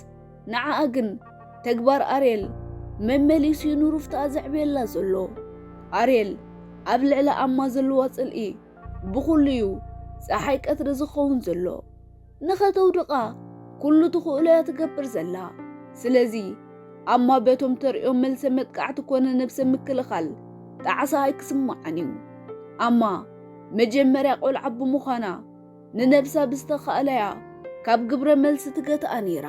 ንዓኣ ግን ተግባር ኣርየል መመሊሱ እዩ ንሩፍታኣ ዘዕብየላ ዘሎ። ኣርየል ኣብ ልዕሊ ኣማ ዘለዋ ጽልኢ ብኹሉ እዩ ጸሓይ ቀትሪ ዝኸውን ዘሎ። ንኸተውድቓ ኩሉ ትኽእሎ እያ ትገብር ዘላ። ስለዚ ኣማ በቶም ተርእዮም መልሰ መጥቃዕቲ ኮነ ነብሰ ምክልኻል ጣዕሳ ኣይክስምዓን እዩ። ኣማ መጀመርያ ቆልዓ ብምዃና ንነብሳ ብዝተኻእለያ ካብ ግብረ መልሲ ትገትኣ ነይራ።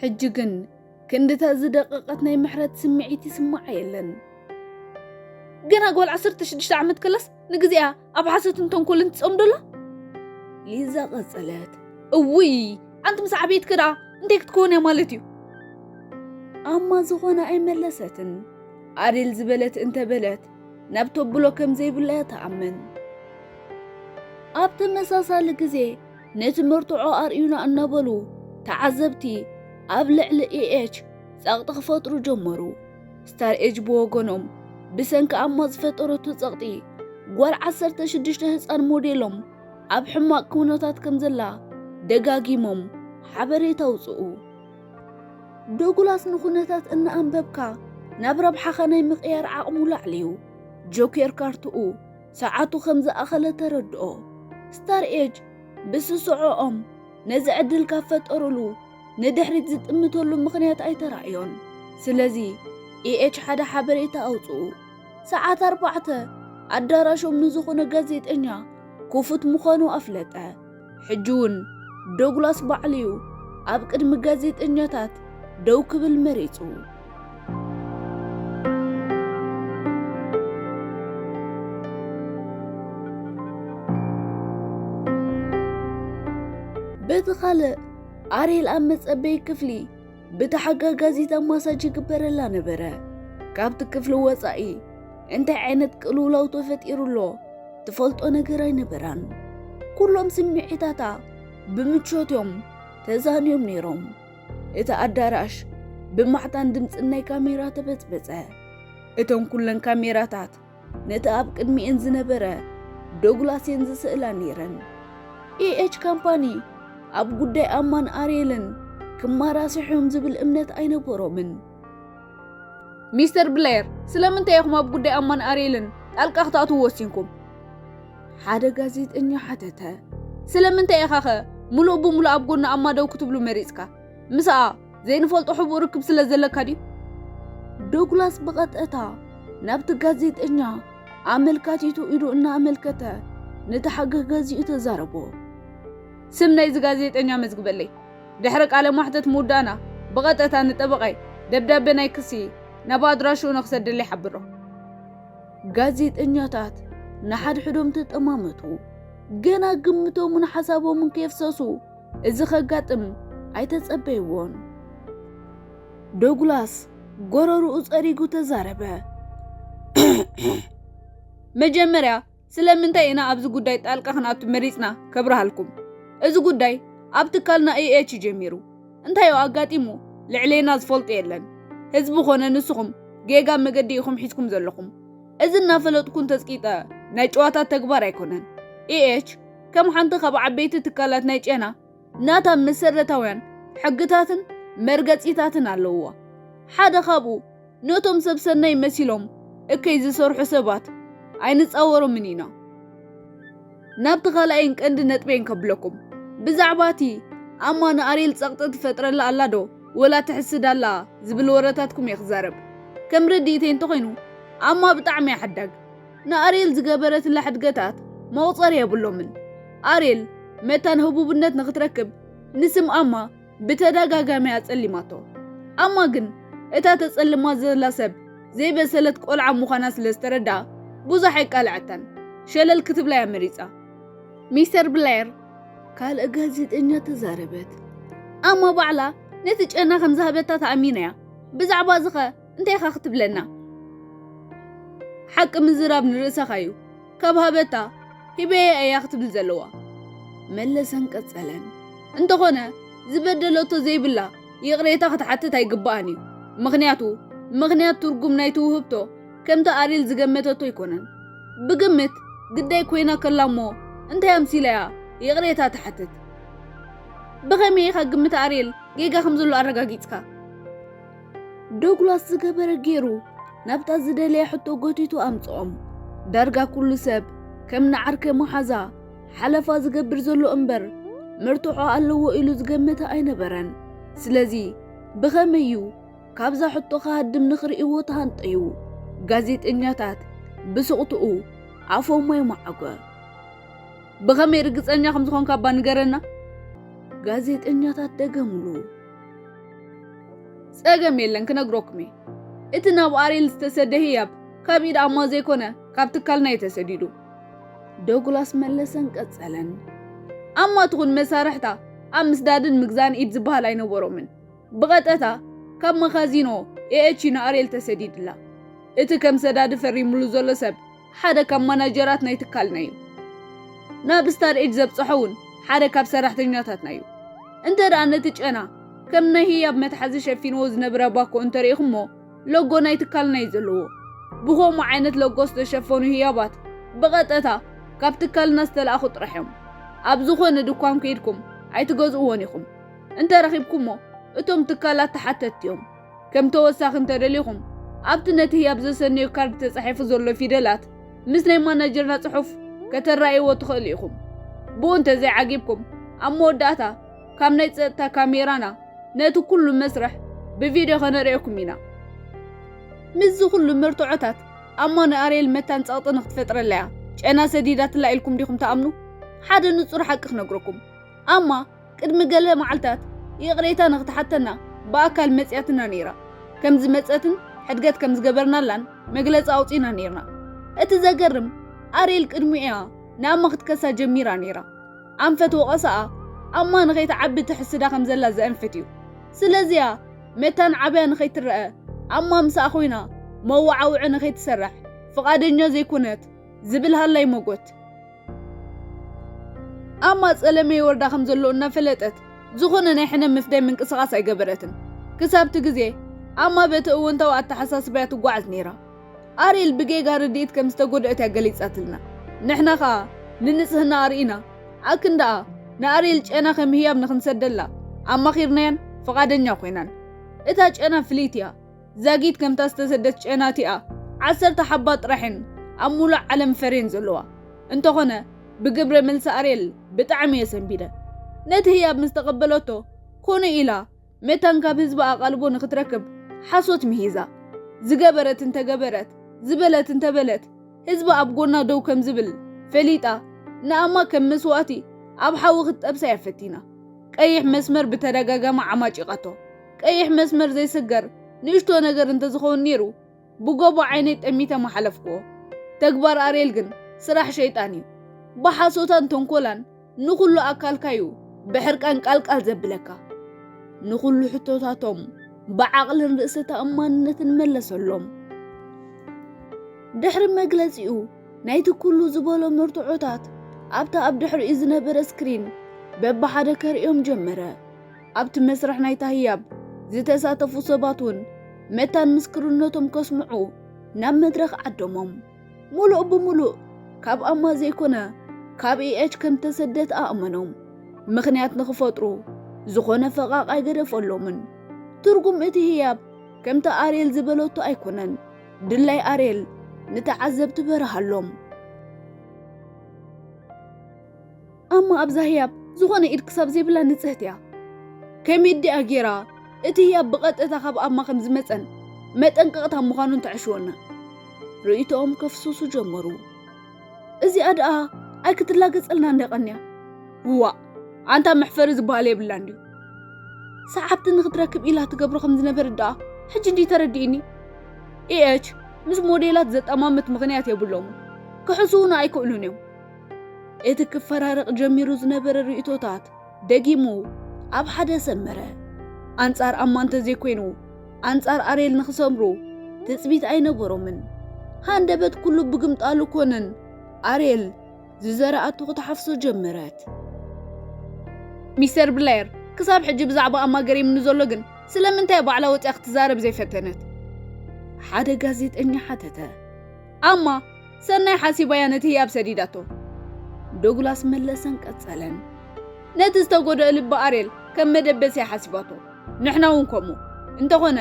ሕጂ ግን ክንድታ ዝደቐቐት ናይ ምሕረት ስምዒት ይስምዓ የለን። ገና ጓል ዓሰርተ ሽዱሽተ ዓመት ከላስ ንግዜኣ ኣብ ሓሶትን ተንኮልን ትጸምዶ ኣላ? ሊዛ ቀጸለት። እውይ፣ ኣንቲ ምስ ዓበይትኪ ደኣ እንታይ ክትከውን እያ ማለት እዩ? ኣማ ዝኾነ ኣይመለሰትን። ኣዴል ዝበለት እንተበለት ናብ ተብሎ ከም ዘይብላ እያ ትኣምን። ኣብ ተመሳሳሊ ግዜ ነቲ መርትዖ ኣርእዩና እናበሉ ተዓዘብቲ ኣብ ልዕሊ ኤኤች ጸቕጢ ክፈጥሩ ጀመሩ። ስታር ኤጅ ብወገኖም ብሰንኪ ኣማ ዝፈጠረቶ ጸቕጢ ጓል ዓሰርተ ሽዱሽተ ህጻን ሞዴሎም ኣብ ሕማቕ ኩነታት ከም ዘላ ደጋጊሞም ሓበሬታ ኣውጽኡ። ዶግላስ ንኹነታት እናኣንበብካ ናብ ረብሓኻ ናይ ምቕያር ዓቕሙ ላዕሊ እዩ። ጆኬር ካርትኡ ሰዓቱ ከም ዝኣኸለ ተረድኦ። ስታር ኤጅ ብስስዖኦም ነዚ ዕድል ካብ ፈጠሩሉ ንድሕሪት ዝጥምተሉ ምኽንያት ኣይተራእዮን። ስለዚ ኤኤች ሓደ ሓበሬታ ኣውጽኡ። ሰዓት ኣርባዕተ ኣዳራሾም ንዝኾነ ጋዜጠኛ ክፉት ምዃኑ ኣፍለጠ። ሕጂ እውን ዶግላስ ባዕሉ እዩ ኣብ ቅድሚ ጋዜጠኛታት ደው ክብል መሪጹ። በቲ ካልእ፣ ኣሬል ኣብ መጸበዪ ክፍሊ ብተሓጋጋዚታ ማሳጅ ይግበረላ ነበረ። ካብቲ ክፍሊ ወጻኢ እንታይ ዓይነት ቅልውላው ተፈጢሩ ኣሎ ትፈልጦ ነገር ኣይነበራን። ኩሎም ስምዒታታ ብምቾት እዮም ተዛንዮም ነይሮም። እቲ ኣዳራሽ ብማዕታን ድምጽን ናይ ካሜራ ተበጽበጸ። እተን ኩለን ካሜራታት ነቲ ኣብ ቅድሚኤን ዝነበረ ዶግላስ እየን ዝስእላ ነይረን። ኤኤች ካምፓኒ ኣብ ጉዳይ ኣማን ኣርየልን ክማራስሑ እዮም ዝብል እምነት ኣይነበሮምን። ሚስተር ብሌር፣ ስለምንታይ ኢኹም ኣብ ጉዳይ ኣማን ኣርየልን ጣልቃ ክትኣትዉ ወሲንኩም? ሓደ ጋዜጠኛ ሓተተ። ስለምንታይ ኢኻኸ ምሉእ ብምሉእ ኣብ ጎኒ ኣማ ደው ክትብሉ መሪጽካ? ምስኣ ዘይንፈልጦ ሕቡእ ርክብ ስለ ዘለካ ድዩ? ዶግላስ ብቐጥታ ናብቲ ጋዜጠኛ ኣመልካቲቱ ኢዱ እናኣመልከተ ነቲ ሓጋጋዚኡ ተዛረቦ። ስም ናይዚ ጋዜጠኛ መዝግበለይ። ድሕሪ ቃለ ማሕተት ምውዳእና ብቐጥታ ንጠበቓይ ደብዳቤ ናይ ክሲ ናብ ኣድራሽኡ ንኽሰደለይ ሓብሮ። ጋዜጠኛታት ንሓድሕዶም ተጠማመቱ። ገና ግምቶምን ሓሳቦምን ከየፍሰሱ እዚ ከጋጥም ኣይተጸበይዎን። ዶግላስ ጎረርኡ ጸሪጉ ተዛረበ። መጀመርያ ስለምንታይ ኢና ኣብዚ ጉዳይ ጣልቃ ክንኣቱ መሪጽና ከብርሃልኩም። እዚ ጉዳይ ኣብ ትካልና ኤኤች ጀሚሩ። እንታይ እዩ ኣጋጢሙ ልዕሌና ዝፈልጦ የለን። ህዝቢ ኾነ ንስኹም ጌጋ መገዲ ኢኹም ሒዝኩም ዘለኹም። እዚ እናፈለጥኩ እንተጽቂጠ ናይ ጨዋታ ተግባር ኣይኮነን። ኤኤች ከም ሓንቲ ካብ ዓበይቲ ትካላት ናይ ጨና ናታ መሰረታውያን ሕግታትን መርገጺታትን ኣለውዋ። ሓደ ካብኡ ነቶም ሰብ ሰናይ መሲሎም እከይ ዝሰርሑ ሰባት ኣይንጻወሮምን ኢና። ናብቲ ካልኣይን ቀንዲ ነጥበይን ከብለኩም። ብዛዕባ እቲ ኣማ ንኣርየል ጸቕጢ ትፈጥረላ ኣላ ዶ ወላ ትሕስድ ኣላ ዝብል ወረታትኩም እየ ክዛረብ። ከም ርድኢተይ እንተኾይኑ ኣማ ብጣዕሚ እያ ሓዳግ። ንኣርየል ዝገበረትላ ሕድገታት መቑጸሪ የብሎምን። ኣርየል መታን ህቡብነት ንኽትረክብ ንስም ኣማ ብተደጋጋሚ ኣጸሊማቶ። ኣማ ግን እታ ተጸልማ ዘላ ሰብ ዘይበሰለት ቆልዓ ምዃና ስለ ዝተረዳ ብዙሕ ኣይቃልዐታን። ሸለል ክትብላ እያ መሪጻ። ሚስተር ብሌር ካልእ ጋዜጠኛ ተዛረበት። ኣማ ባዕላ ነቲ ጨና ከም ዝሃበታ ተኣሚና እያ። ብዛዕባ እዚ ኸ እንታይ ኢኻ ክትብለና? ሓቂ ምዝራብ ንርእሰኻ እዩ። ካብ ሃበታ ሂበያ እያ ክትብል ዘለዋ። መለሰን ቀጸለን። እንተኾነ ዝበደለቶ ዘይብላ ይቕሬታ ክትሓትት ኣይግባኣን እዩ። ምኽንያቱ ምኽንያት ትርጉም ናይቲ ውህብቶ ከምቲ ኣሪል ዝገመተቶ ኣይኮነን። ብግምት ግዳይ ኮይና ከላ እሞ እንታይ ኣምሲላ እያ ይቕሬታ ትሓትት? ብኸመይ ኢኻ ግምት ኣሪል ጌጋ ከም ዘሎ ኣረጋጊጽካ? ዶግላስ ዝገበረ ገይሩ ናብታ ዝደለየ ሕቶ ጎቲቱ ኣምጽኦም። ዳርጋ ኩሉ ሰብ ከም ንዓርከ መሓዛ ሓለፋ ዝገብር ዘሎ እምበር መርትዖ ኣለዎ ኢሉ ዝገመተ ኣይነበረን። ስለዚ ብኸመይ እዩ ካብዛ ሕቶ ክሃድም ንኽርእይዎ ተሃንጠዩ? ጋዜጠኛታት ብስቕትኡ ኣፎም ኣይመዓጎ። ብኸመይ ርግጸኛ ከም ዝኾንካ እባ ንገረና? ጋዜጠኛታት ደገምሉ። ጸገም የለን፣ ክነግረኩም እየ። እቲ ናብ ኣሪል ዝተሰደ ህያብ ካብ ኢድ ኣማ ዘይኮነ ካብ ትካልና እዩ ተሰዲዱ። ዶግላስ መለሰን ቀጸለን። ኣማ ትኹን መሳርሕታ ኣብ ምስዳድን ምግዛእን ኢድ ዝበሃል ኣይነበሮምን። ብቐጠታ ካብ መኻዚኖ ኤኤች ንኣሪል ተሰዲድላ። እቲ ከም ሰዳዲ ፈሪሙሉ ዘሎ ሰብ ሓደ ካብ ማናጀራት ናይ ትካልና እዩ። ናብ ስታር ኤጅ ዘብጽሖ እውን ሓደ ካብ ሰራሕተኛታትና እዩ። እንተ ደኣ ነቲ ጨና ከም ናይ ህያብ መትሓዚ ሸፊንዎ ዝነበረ ባኮ እንተሪኢኹሞ፣ ሎጎ ናይ ትካልና እዩ ዘለዎ። ብኸምኡ ዓይነት ሎጎ ዝተሸፈኑ ህያባት ብቐጠታ ካብ ትካልና ዝተላእኹ ጥራሕ እዮም። ኣብ ዝኾነ ድኳን ከይድኩም ኣይትገዝእዎን ኢኹም። እንተ ረኺብኩሞ፣ እቶም ትካላት ተሓተትቲ እዮም። ከም ተወሳኺ እንተደሊኹም፣ ኣብቲ ነቲ ህያብ ዘሰነዮ ካርድ ተጻሒፉ ዘሎ ፊደላት ምስ ናይ ማናጀርና ጽሑፍ ከተራእይዎ ትኽእሉ ኢኹም። ብኡ እንተ ዘይዓጊብኩም፣ ኣብ መወዳእታ ካብ ናይ ጸጥታ ካሜራና ነቲ ኩሉ መስርሕ ብቪድዮ ከነርእየኩም ኢና። ምስዚ ኩሉ መርትዖታት ኣማ ንኣርየል መታን ጸቕጢ ንኽትፈጥረላ እያ ጨና ሰዲዳትላ ኢልኩም ዲኹም ትኣምኑ? ሓደ ንጹር ሓቂ ክነግረኩም። ኣማ ቅድሚ ገለ መዓልታት ይቕሬታ ንኽትሓተና ብኣካል መጽያትና ነይራ። ከም ዝመጸትን ሕድገት ከም ዝገበርናላን መግለጺ ኣውጺና ነይርና። እቲ ዘገርም፣ ኣሬል ቅድሚኡ እያ ንኣማ ክትከሳ ጀሚራ ነይራ። ኣንፈት ወቐሳኣ ኣማ ንኸይትዓቢ ትሕስዳ ከም ዘላ ዘእንፍት እዩ። ስለዚያ መታን ዓብያ ንኸይትረአ፣ ኣማ ምሳኣ ኮይና መወዓውዒ ንኸይትሰርሕ ፍቓደኛ ዘይኮነት ዝብል ሃላይ ሞጎት። ኣማ ጸለመ ይወርዳ ከም ዘሎ እናፈለጠት፣ ዝኾነ ናይ ሕነ ምፍዳይ ምንቅስቓስ ኣይገበረትን። ክሳብቲ ግዜ ኣማ በቲ እወንታዊ ኣተሓሳስባያ ትጓዓዝ ነይራ። ኣሬል ብጌጋ ርድኢት ከም ዝተጎድአት እያ ገሊጻትልና። ንሕና ኸኣ ንንጽህና ኣርኢና፣ ኣክን ደኣ ንኣሬል ጨና ከም ህያብ ንኽንሰደላ ኣማኺርናያን ፍቓደኛ ኮይናን። እታ ጨና ፍልይቲ እያ። ዛጊት ከምታ ዝተሰደት ጨና እቲኣ ዓሰርተ ሓባ ጥራሕን ኣብ ሙሉእ ዓለም ፈሬን ዘለዋ። እንተኾነ ብግብረ መልሲ ኣሬል ብጣዕሚ እየ ሰንቢደ። ነቲ ህያብ ምስ ተቐበለቶ ኮነ ኢላ መታን ካብ ህዝቢ ኣቓልቦ ንኽትረክብ ሓሶት ምሂዛ። ዝገበረት እንተገበረት፣ ዝበለት እንተበለት፣ ህዝቢ ኣብ ጎና ደው ከም ዝብል ፈሊጣ፣ ንኣማ ከም መስዋእቲ ኣብ ሓዊ ክትጠብሳ እያ ፈቲና። ቀይሕ መስመር ብተደጋጋሚ ዓማጪቓቶ። ቀይሕ መስመር ዘይስገር ንእሽቶ ነገር እንተዝኸውን ነይሩ፣ ብጎቦ ዓይነይ ጠሚተ ምሓለፍክዎ። ተግባር ኣሬል ግን ስራሕ ሸይጣን እዩ። ብሓሶታን ተንኮላን ንኹሉ ኣካልካዩ ብሕርቃን ቃልቃል ዘብለካ። ንኹሉ ሕቶታቶም ብዓቕልን ርእሰ ተኣማንነትን መለሰሎም። ድሕሪ መግለጺኡ፣ ናይቲ ኩሉ ዝበሎ መርትዖታት ኣብታ ኣብ ድሕሪኡ ዝነበረ ስክሪን በብሓደ ከርእዮም ጀመረ። ኣብቲ መስርሕ ናይታ ህያብ ዝተሳተፉ ሰባት እውን መታን ምስክርነቶም ከስምዑ ናብ መድረኽ ዓደሞም። ሙሉእ ብሙሉእ ካብ ኣማ ዘይኮነ ካብ ኢኤች ከም ተሰደት ኣእመኖም። ምኽንያት ንኽፈጥሩ ዝኾነ ፈቓቕ ኣይገደፈሎምን። ትርጉም እቲ ህያብ ከምቲ ኣሬል ዝበለቶ ኣይኮነን። ድላይ ኣሬል ንተዓዘብቲ በረሃሎም። ኣማ ኣብዛ ህያብ ዝኾነ ኢድ ክሳብ ዘይብላ ንጽህቲ እያ። ከመይ ድኣ ጌራ እቲ ህያብ ብቐጥታ ካብ ኣማ ከም ዝመጸን መጠንቀቕታ ምዃኑን ተዕሽወና። ርእይቶኦም ከፍስሱ ጀመሩ። እዚኣ ደኣ ኣይክትላገጸልና እንደ ቀንያ። ዋእ፣ ኣንታ መሕፈሪ ዝበሃል የብላን ድዩ? ሰዓብቲ ንኽትረክብ ኢላ ትገብሮ ከም ዝነበረት ደኣ ሕጂ እንዲ ተረዲእኒ። ኢኤች ምስ ሞዴላት ዘጠማምት ምኽንያት የብሎምን። ክሕስዉና ኣይክእሉን እዮም። እቲ ክፈራረቕ ጀሚሩ ዝነበረ ርእይቶታት ደጊሙ ኣብ ሓደ ሰመረ። ኣንጻር ኣማ እንተዘይኮይኑ፣ ኣንጻር ኣሬል ንኽሰምሩ ትጽቢት ኣይነበሮምን። ሃንደበት ኩሉ ብግምጣሉ ኮነን ኣሬል ዝዘረኣቶ ክትሓፍሶ ጀመረት። ሚስተር ብላየር፣ ክሳብ ሕጂ ብዛዕባ ኣማ ገሪምኒ ዘሎ ግን ስለምንታይ ባዕላ ወጽያ ክትዛረብ ዘይፈተነት? ሓደ ጋዜጠኛ ሓተተ። ኣማ ሰናይ ሓሲባያ ነቲ ህያብ ሰዲዳቶ። ዶግላስ መለሰን ቀጸለን። ነቲ ዝተጎድአ ልቢ ኣሬል ከም መደበስያ ሓሲባቶ። ንሕና እውን ከምኡ። እንተኾነ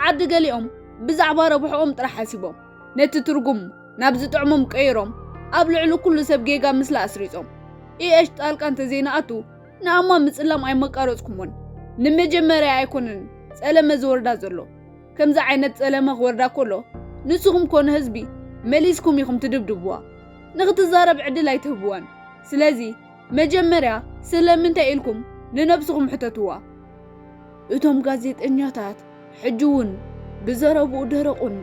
ዓዲ ገሊኦም ብዛዕባ ረብሕኦም ጥራሕ ሓሲቦም ነቲ ትርጉም ናብ ዝጥዕሞም ቀይሮም ኣብ ልዕሊ ኩሉ ሰብ ጌጋ ምስላ ኣስሪጾም። ኢኤች ጣልቃ እንተዘይንኣቱ ንኣማ ምጽላም ኣይመቃረጽኩሞን። ንመጀመርያ ኣይኮነን ጸለመ ዝወርዳ ዘሎ። ከምዚ ዓይነት ጸለመ ክወርዳ ከሎ ንስኹም ኮነ ህዝቢ መሊስኩም ኢኹም ትድብድብዋ። ንኽትዛረብ ዕድል ኣይትህብዋን። ስለዚ መጀመርያ ስለምንታይ ኢልኩም ንነብስኹም ሕተትዋ። እቶም ጋዜጠኛታት ሕጂ እውን ብዘረብኡ ደረቑን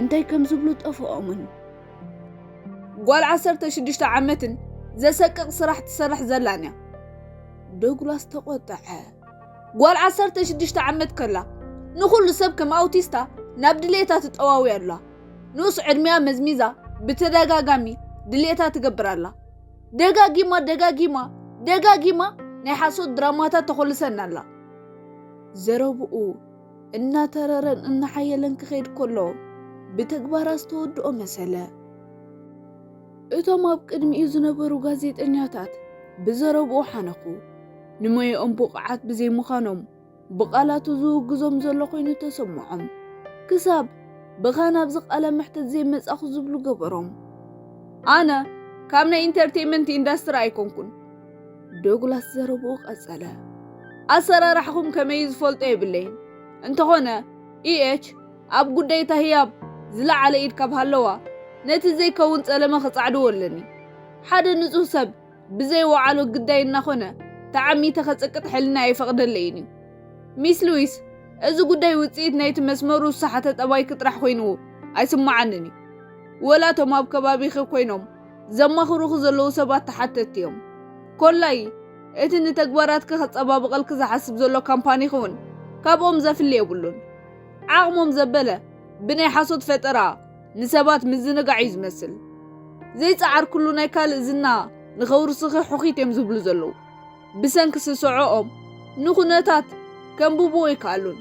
እንታይ ከም ዝብሉ ጠፍኦምን። ጓል ዓሰርተ ሽዱሽተ ዓመትን ዘሰቅቕ ስራሕ ትሰርሕ ዘላን እያ። ዶግላስ ተቖጠዐ። ጓል ዓሰርተ ሽዱሽተ ዓመት ከላ ንኹሉ ሰብ ከም ኣውቲስታ ናብ ድሌታ ትጠዋዊ ኣላ። ንኡስ ዕድሚኣ መዝሚዛ ብተደጋጋሚ ድሌታ ትገብር ኣላ። ደጋጊማ ደጋጊማ ደጋጊማ ናይ ሓሶት ድራማታት ተኾልሰና ኣላ። ዘረብኡ እናተረረን እናሓየለን ክኸይድ ከሎ ብተግባራ ዝተወድኦ መሰለ። እቶም ኣብ ቅድሚኡ ዝነበሩ ጋዜጠኛታት ብዘረብኡ ሓነኹ። ንሞየኦም ብቑዓት ብዘይምዃኖም ብቓላቱ ዝውግዞም ዘሎ ኮይኑ ተሰምዖም። ክሳብ ብኻ ናብዚ ቃለ መሕተት ዘይመጻኹ ዝብሉ ገበሮም። ኣነ ካብ ናይ ኢንተርቴይመንት ኢንዳስትሪ ኣይኮንኩን። ዶግላስ ዘረብኡ ቀጸለ። ኣሰራርሓኹም ከመይ ዝፈልጦ የብለይን። እንተኾነ ኢኤች ኣብ ጉዳይ ታህያብ ዝለዓለ ኢድ ካብ ሃለዋ ነቲ ዘይከውን ጸለመ ክጻዕድዎ ኣለኒ። ሓደ ንጹህ ሰብ ብዘይ ወዓሎ ግዳይ እናኾነ ተዓሚተ ከጽቅጥ ሕልና ኣይፈቕደለይን እዩ። ሚስ ሉዊስ፣ እዚ ጉዳይ ውጽኢት ናይቲ መስመሩ ዝሰሓተ ጠባይኪ ጥራሕ ኮይኑ ኣይስምዓንን እዩ። ወላ እቶም ኣብ ከባቢኺ ኮይኖም ዘማኽሩኺ ዘለዉ ሰባት ተሓተትቲ እዮም። ኮላይ፣ እቲ ንተግባራትኪ ከጸባብቐልኪ ዝሓስብ ዘሎ ካምፓኒኺ እውን ካብኦም ዘፍሊ የብሉን። ዓቕሞም ዘበለ ብናይ ሓሶት ፈጠራ ንሰባት ምዝንጋዕ እዩ ዝመስል። ዘይጸዓርክሉ ናይ ካልእ ዝና ንኸውርስኺ ሕኺት እዮም ዝብሉ ዘለዉ። ብሰንኪ ስስዖኦም ንኹነታት ከንብብዎ ኣይከኣሉን።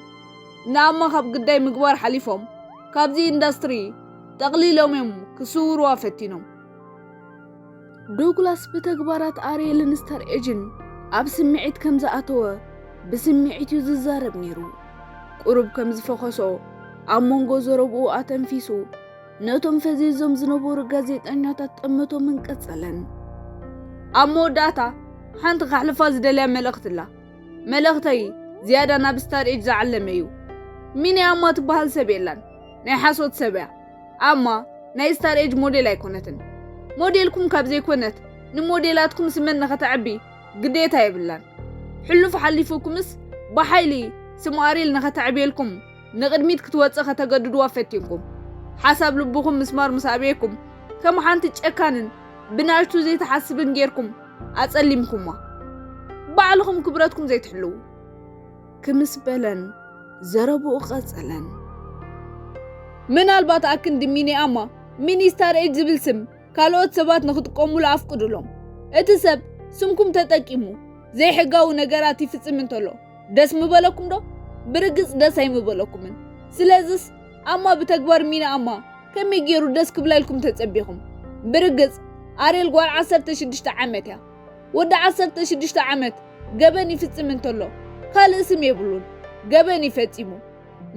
ንኣማ ካብ ግዳይ ምግባር ሓሊፎም ካብዚ ኢንዳስትሪ ጠቕሊሎም እዮም ክስውርዋ ፈቲኖም። ዶግላስ ብተግባራት ኣርየልን ስታር ኤጅን ኣብ ስምዒት ከም ዝኣተወ ብስምዒት እዩ ዝዛረብ ነይሩ። ቁሩብ ከም ዝፈኸሶ ኣብ መንጎ ዘረብኡ ኣተንፊሱ ነቶም ፈዚዞም ዝነበሩ ጋዜጠኛታት ጠመቶምን ቀጸለን። ኣብ መወዳእታ ሓንቲ ካሕልፋ ዝደልያ መልእኽቲ ኣላ። መልእኽተይ ዝያዳ ናብ ስታር ኤጅ ዝዓለመ እዩ። ሚኒ ኣማ ትበሃል ሰብ የላን። ናይ ሓሶት ሰብ እያ። ኣማ ናይ ስታር ኤጅ ሞዴል ኣይኮነትን። ሞዴልኩም ካብ ዘይኮነት ንሞዴላትኩም ስመን ንኸተዕቢ ግዴታ የብላን። ሕሉፍ ሓሊፉኩምስ ብሓይሊ ስም ኣርየል ንኸተዕብየልኩም ንቕድሚት ክትወጽእ ከተገድድዋ ፈቲንኩም። ሓሳብ ልብኹም ምስማር ምስ ኣበየኩም ከም ሓንቲ ጨካንን ብናሽቱ ዘይትሓስብን ጌርኩም ኣጸሊምኩማ። ባዕልኹም ክብረትኩም ዘይትሕልዉ። ክምስ በለን ዘረብኡ ቀጸለን። ምናልባት ኣክንዲ ሚኒ ኣማ ሚኒ ስታር ኤጅ ዝብል ስም ካልኦት ሰባት ንኽጥቀሙሉ ኣፍቅዱሎም። እቲ ሰብ ስምኩም ተጠቂሙ ዘይሕጋዊ ነገራት ይፍጽም እንተሎ ደስ ምበለኩም ዶ? ብርግጽ ደስ ኣይምበለኩምን። ስለዝስ ኣማ ብተግባር ሚኒ ኣማ ከመይ ገይሩ ደስ ክብላ ኢልኩም ተጸቢኹም? ብርግጽ ኣርየል ጓል ዓሰርተ ሽዱሽተ ዓመት እያ። ወዲ ዓሰርተ ሽዱሽተ ዓመት ገበን ይፍጽም እንተሎ ካልእ ስም የብሉን። ገበን ይፈጺሙ።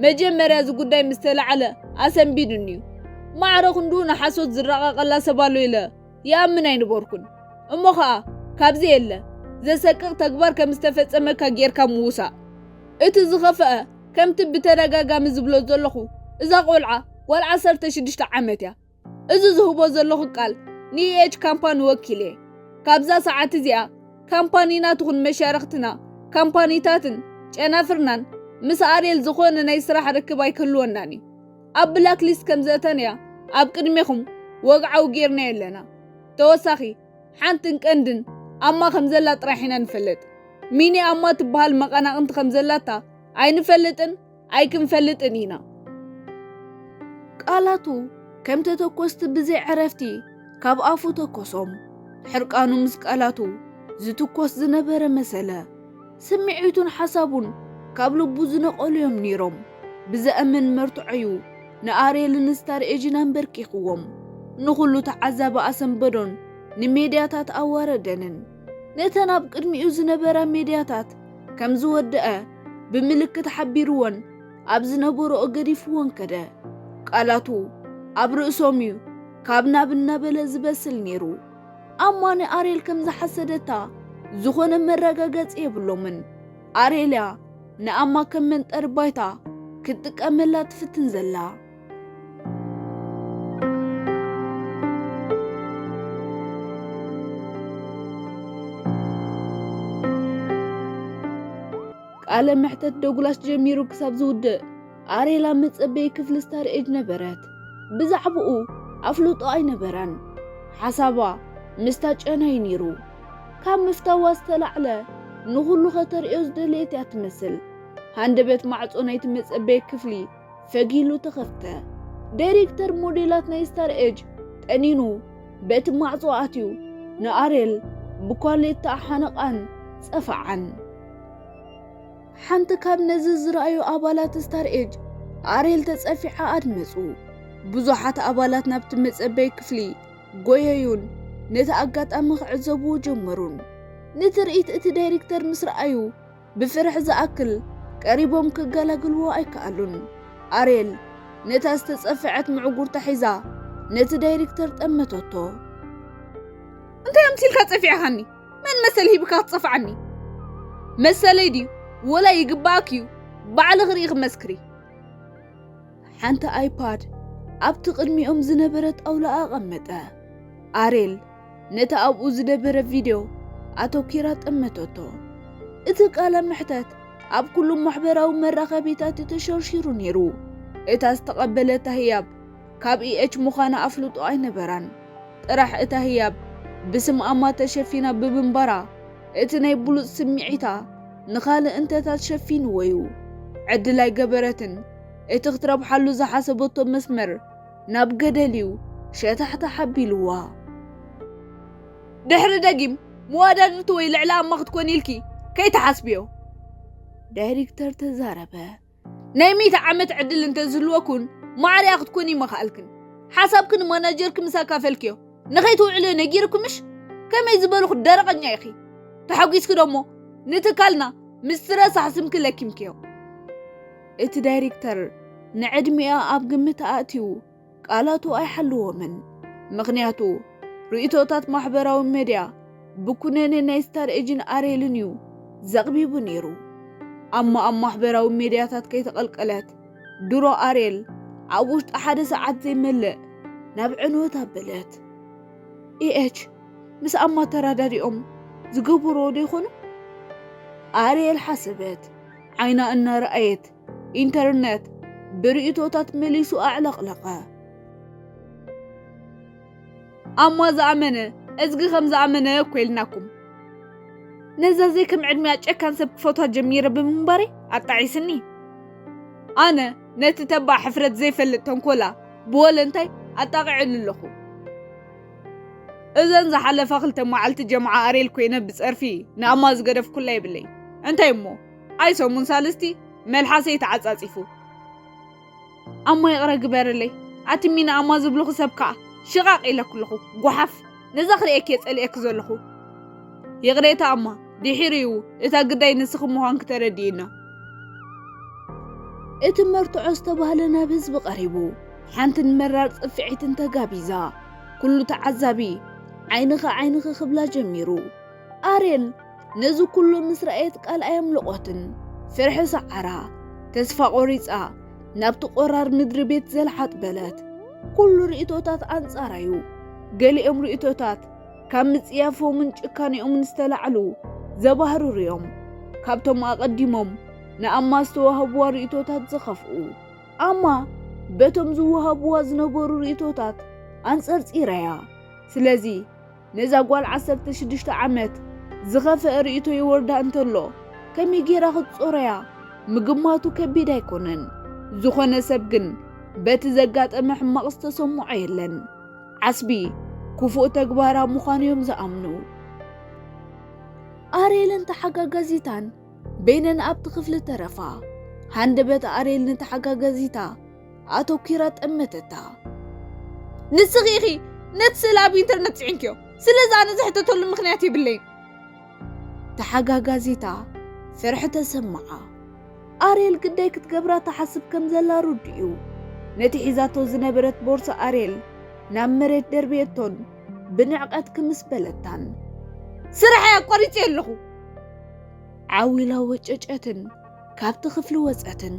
መጀመርያ እዚ ጉዳይ ምስ ተላዕለ ኣሰንቢዱኒ እዩ። ማዕረ ክንድኡ ንሓሶት ዝረቓቐላ ሰብ ኣሎ ኢለ ይኣምን ኣይነበርኩን። እሞ ኸኣ ካብዚ የለ ዘሰቅቕ ተግባር ከም ዝተፈጸመካ ጌርካ ምውሳእ። እቲ ዝኸፍአ ከምቲ ብተደጋጋሚ ዝብሎ ዘለኹ እዛ ቆልዓ ጓል ዓሰርተ ሽዱሽተ ዓመት እያ። እዚ ዝህቦ ዘለኹ ቃል ንኢኤች ካምፓኒ ወኪል እየ። ካብዛ ሰዓት እዚኣ ካምፓኒና ትኹን መሻርኽትና ካምፓኒታትን ጨናፍርናን ምስ ኣርየል ዝኾነ ናይ ስራሕ ርክብ ኣይክህልወናን እዩ። ኣብ ብላክ ሊስት ከም ዘእተንያ ኣብ ቅድሜኹም ወግዓዊ ጌርናዮ ኣለና። ተወሳኺ ሓንትን ቀንድን ኣማ ከም ዘላ ጥራሕ ኢና ንፈልጥ። ሚኒ ኣማ ትበሃል መቐናቕንቲ ከም ዘላታ ኣይንፈልጥን ኣይክንፈልጥን ኢና። ቃላቱ ከም ተተኮስቲ ብዘይ ዕረፍቲ ካብ ኣፉ ተኮሶም። ሕርቃኑ ምስ ቃላቱ ዝትኮስ ዝነበረ መሰለ። ስምዒቱን ሓሳቡን ካብ ልቡ ዝነቐሉ እዮም ነይሮም። ብዘእምን መርትዖዩ ንኣርየልን ስታር ኤጅን ኣንበርኪኽዎም። ንኹሉ ተዓዛቢ ኣሰንበዶን ንሜድያታት ኣዋረደንን። ነተን ኣብ ቅድሚኡ ዝነበራ ሜድያታት ከም ዝወደአ ብምልክት ሓቢርወን ኣብ ዝነበርኦ ገዲፍወን ከደ። ቃላቱ ኣብ ርእሶም እዩ ካብ ናብ እናበለ ዝበስል ነይሩ። ኣማ ንኣርየል ከም ዝሓሰደታ ዝኾነ መረጋገጺ የብሎምን። ኣርየል እያ ንኣማ ከም መንጠሪ ባይታ ክትጥቀመላ ትፍትን ዘላ። ቃለ መሕተት ዶግላስ ጀሚሩ ክሳብ ዝውድእ ኣርየል ኣብ መጸበዪ ክፍሊ ስታር ኤጅ ነበረት። ብዛዕባኡ ኣፍልጦ ኣይነበራን። ሓሳባ ምስታ ጨና እዩ ነይሩ። ካብ ምፍታዋ ዝተላዕለ ንኹሉ ከተርእዮ ዝደለየት እያ ትመስል። ሃንደበት ማዕጾ ናይቲ መጸበዪ ክፍሊ ፈጊሉ ተኸፍተ። ዳይሬክተር ሞዴላት ናይ ስታር ኤጅ ጠኒኑ በቲ ማዕጾ ኣትዩ ንኣርየል ብኳሌታ ሓነቓን ጸፈዓን። ሓንቲ ካብ ነዚ ዝረኣዩ ኣባላት ስታር ኤጅ ኣርየል ተጸፊዓ ኣድመጹ። ብዙሓት ኣባላት ናብቲ መጸበዪ ክፍሊ ጎየዩን ነቲ ኣጋጣሚ ክዕዘብዎ ጀመሩን። ንትርኢት እቲ ዳይሬክተር ምስ ረኣዩ ብፍርሒ ዝኣክል ቀሪቦም ክገላግልዎ ኣይከኣሉን። ኣርየል ነታ ዝተጸፍዐት ምዕጉርታ ሒዛ ነቲ ዳይሬክተር ጠመተቶ። እንታይ ኣምሲልካ ጸፊዕኻኒ? መን መሰል ሂብካ ክትጸፍዓኒ? መሰለይ ድዩ? ወላ ይግባኣክ እዩ? ባዕልኺ ርኢኺ መስክሪ። ሓንቲ ኣይፓድ ኣብቲ ቅድሚኦም ዝነበረ ጣውላ ኣቐመጠ። ኣርየል ነቲ ኣብኡ ዝነበረ ቪድዮ ኣተኲራ ጠመተቶ። እቲ ቃለ መሕተት ኣብ ኩሉ ማሕበራዊ መራኸቢታት እዩ ተሸርሺሩ ነይሩ። እታ ዝተቐበለታ ህያብ ካብ ኢኤች ምዃና ኣፍልጦ ኣይነበራን። ጥራሕ እታ ህያብ ብስም ኣማ ተሸፊና ብምንባራ፣ እቲ ናይ ብሉጽ ስምዒታ ንኻልእ እንተታት ሸፊንዎ እዩ። ዕድል ኣይገበረትን። እቲ ክትረብሓሉ ዝሓሰበቶ መስመር ናብ ገደል እዩ ሸታሕታሕ ኣቢልዋ። ድሕሪ ደጊም መዋዳድርቲ ወይ ልዕሊ ኣማ ክትኮኒ ኢልኪ ከይትሓስብዮ። ዳይሬክተር ተዛረበ። ናይ ሚእቲ ዓመት ዕድል እንተዝህልወኩን ማዕርያ ክትኮኒ ምኽኣልክን። ሓሳብክን ማናጀርኪ ምስ ኣካፈልክዮ ንኸይትውዕልዮ ነጊርኩምሽ? ከመይ ዝበልኹ ደረቐኛ ኢኺ። ተሓጒስኪ ዶሞ ንትካልና ምስ ትረሳሕ ስምኪ ለኪምክዮ። እቲ ዳይሬክተር ንዕድሚኣ ኣብ ግምት ኣእትዩ ቃላቱ ኣይሓልዎምን። ምኽንያቱ ርእይቶታት ማሕበራዊ ሜድያ ብኩነኔ ናይ ስታር ኤጅን ኣሬልን እዩ ዘቕቢቡ ነይሩ። ኣማ ኣብ ማሕበራዊ ሜድያታት ከይተቐልቀለት ድሮ ኣሬል ኣብ ውሽጢ ሓደ ሰዓት ዘይመልእ ናብ ዕንወት ኣበለት። ኢኤች ምስ ኣማ ተራዳዲኦም ዝገበርዎ ዶ ይኾኑ? ኣሬል ሓሰበት። ዓይና እናረኣየት ኢንተርነት ብርእይቶታት መሊሱ ኣዕለቕለቐ። ኣማ ዝኣመነ እዝጊ ከም ዝኣመነ እኮ ኢልናኩም። ነዛ ዘይከም ዕድሚያ ጨካን ሰብ ክፈትዋ ጀሚረ ብምንባረይ ኣጣዒስኒ። ኣነ ነቲ ተባዕ ሕፍረት ዘይፈልጥ ተንኮላ ብወለንታይ ኣጣቒዐሉ ኣለኹ። እዘን ዝሓለፋ ክልተ መዓልቲ ጀምዓ ኣሬል ኮይነ ብጸርፊ ንኣማ ዝገደፍኩላ የብለይ። እንታይ እሞ ኣይ ሰሙን ሳልስቲ መልሓሰይ ተዓጻጺፉ። ኣማ ይቕረ ግበርለይ። ኣትሚ ንኣማ ዝብልኹ ሰብ ከኣ ሽቓቕ ኢለኩ ኣለኹ። ጓሓፍ፣ ነዛ ክርእየኪ እየ ጸሊኤኪ ዘለኹ። ይቕሬታ ኣማ፣ ድሒሩ እዩ እታ ግዳይ ንስኺ ምዃንኪ ተረዲእና። እቲ መርትዖ ዝተባህለ ናብ ህዝቢ ቀሪቡ፣ ሓንቲ ንመራር ጽፍዒትን ተጋቢዛ። ኩሉ ተዓዛቢ ዓይንኺ ዓይንኺ ክብላ ጀሚሩ። ኣሬል ነዚ ኩሉ ምስ ረኣየት ቃል ኣየምለቖትን። ፍርሒ ሰዓራ፣ ተስፋ ቆሪጻ ናብቲ ቆራር ምድሪ ቤት ዘልሓጥ በለት። ኩሉ ርእይቶታት ኣንጻራ እዩ። ገሊኦም ርእይቶታት ካብ ምጽያፎምን ጭካኔኦምን ዝተላዕሉ ዘባህርሩ እዮም። ካብቶም ኣቐዲሞም ንኣማ ዝተዋህብዋ ርእይቶታት ዝኸፍኡ። ኣማ በቶም ዝወሃብዋ ዝነበሩ ርእይቶታት ኣንጸርጺራ እያ። ስለዚ ነዛ ጓል ዓሰርተ ሽዱሽተ ዓመት ዝኸፍአ ርእይቶ ይወርዳ እንተሎ ከመይ ጌራ ክትጾረያ ምግማቱ ከቢድ ኣይኮነን። ዝኾነ ሰብ ግን በቲ ዘጋጠመ ሕማቕ ዝተሰምዖ የለን። ዓስቢ ክፉእ ተግባራ ምዃኑ እዮም ዝኣምኑ። ኣሬልን ተሓጋጋዚታን በይነን ኣብቲ ክፍሊ ተረፋ። ሃንደበት ኣሬል ንተሓጋጋዚታ ኣተኲራ ጠመተታ። ንስኺ ኢኺ ነቲ ስእሊ ኣብ ኢንተርነት ጽዒንክዮ። ስለዚ ኣነ ዝሕተተሉ ምኽንያት የብለይን። ተሓጋጋዚታ ፍርሒ ተሰምዓ። ኣሬል ግዳይ ክትገብራ ትሓስብ ከም ዘላ ርዱእ እዩ። ነቲ ሒዛቶ ዝነበረት ቦርሳ ኣሬል ናብ መሬት ደርብየቶን ብንዕቀት ክምስ በለታን። ስራሐይ ኣቋሪጸ ኣለኹ። ዓው ኢላ ወጨጨትን ካብቲ ክፍሊ ወጸትን።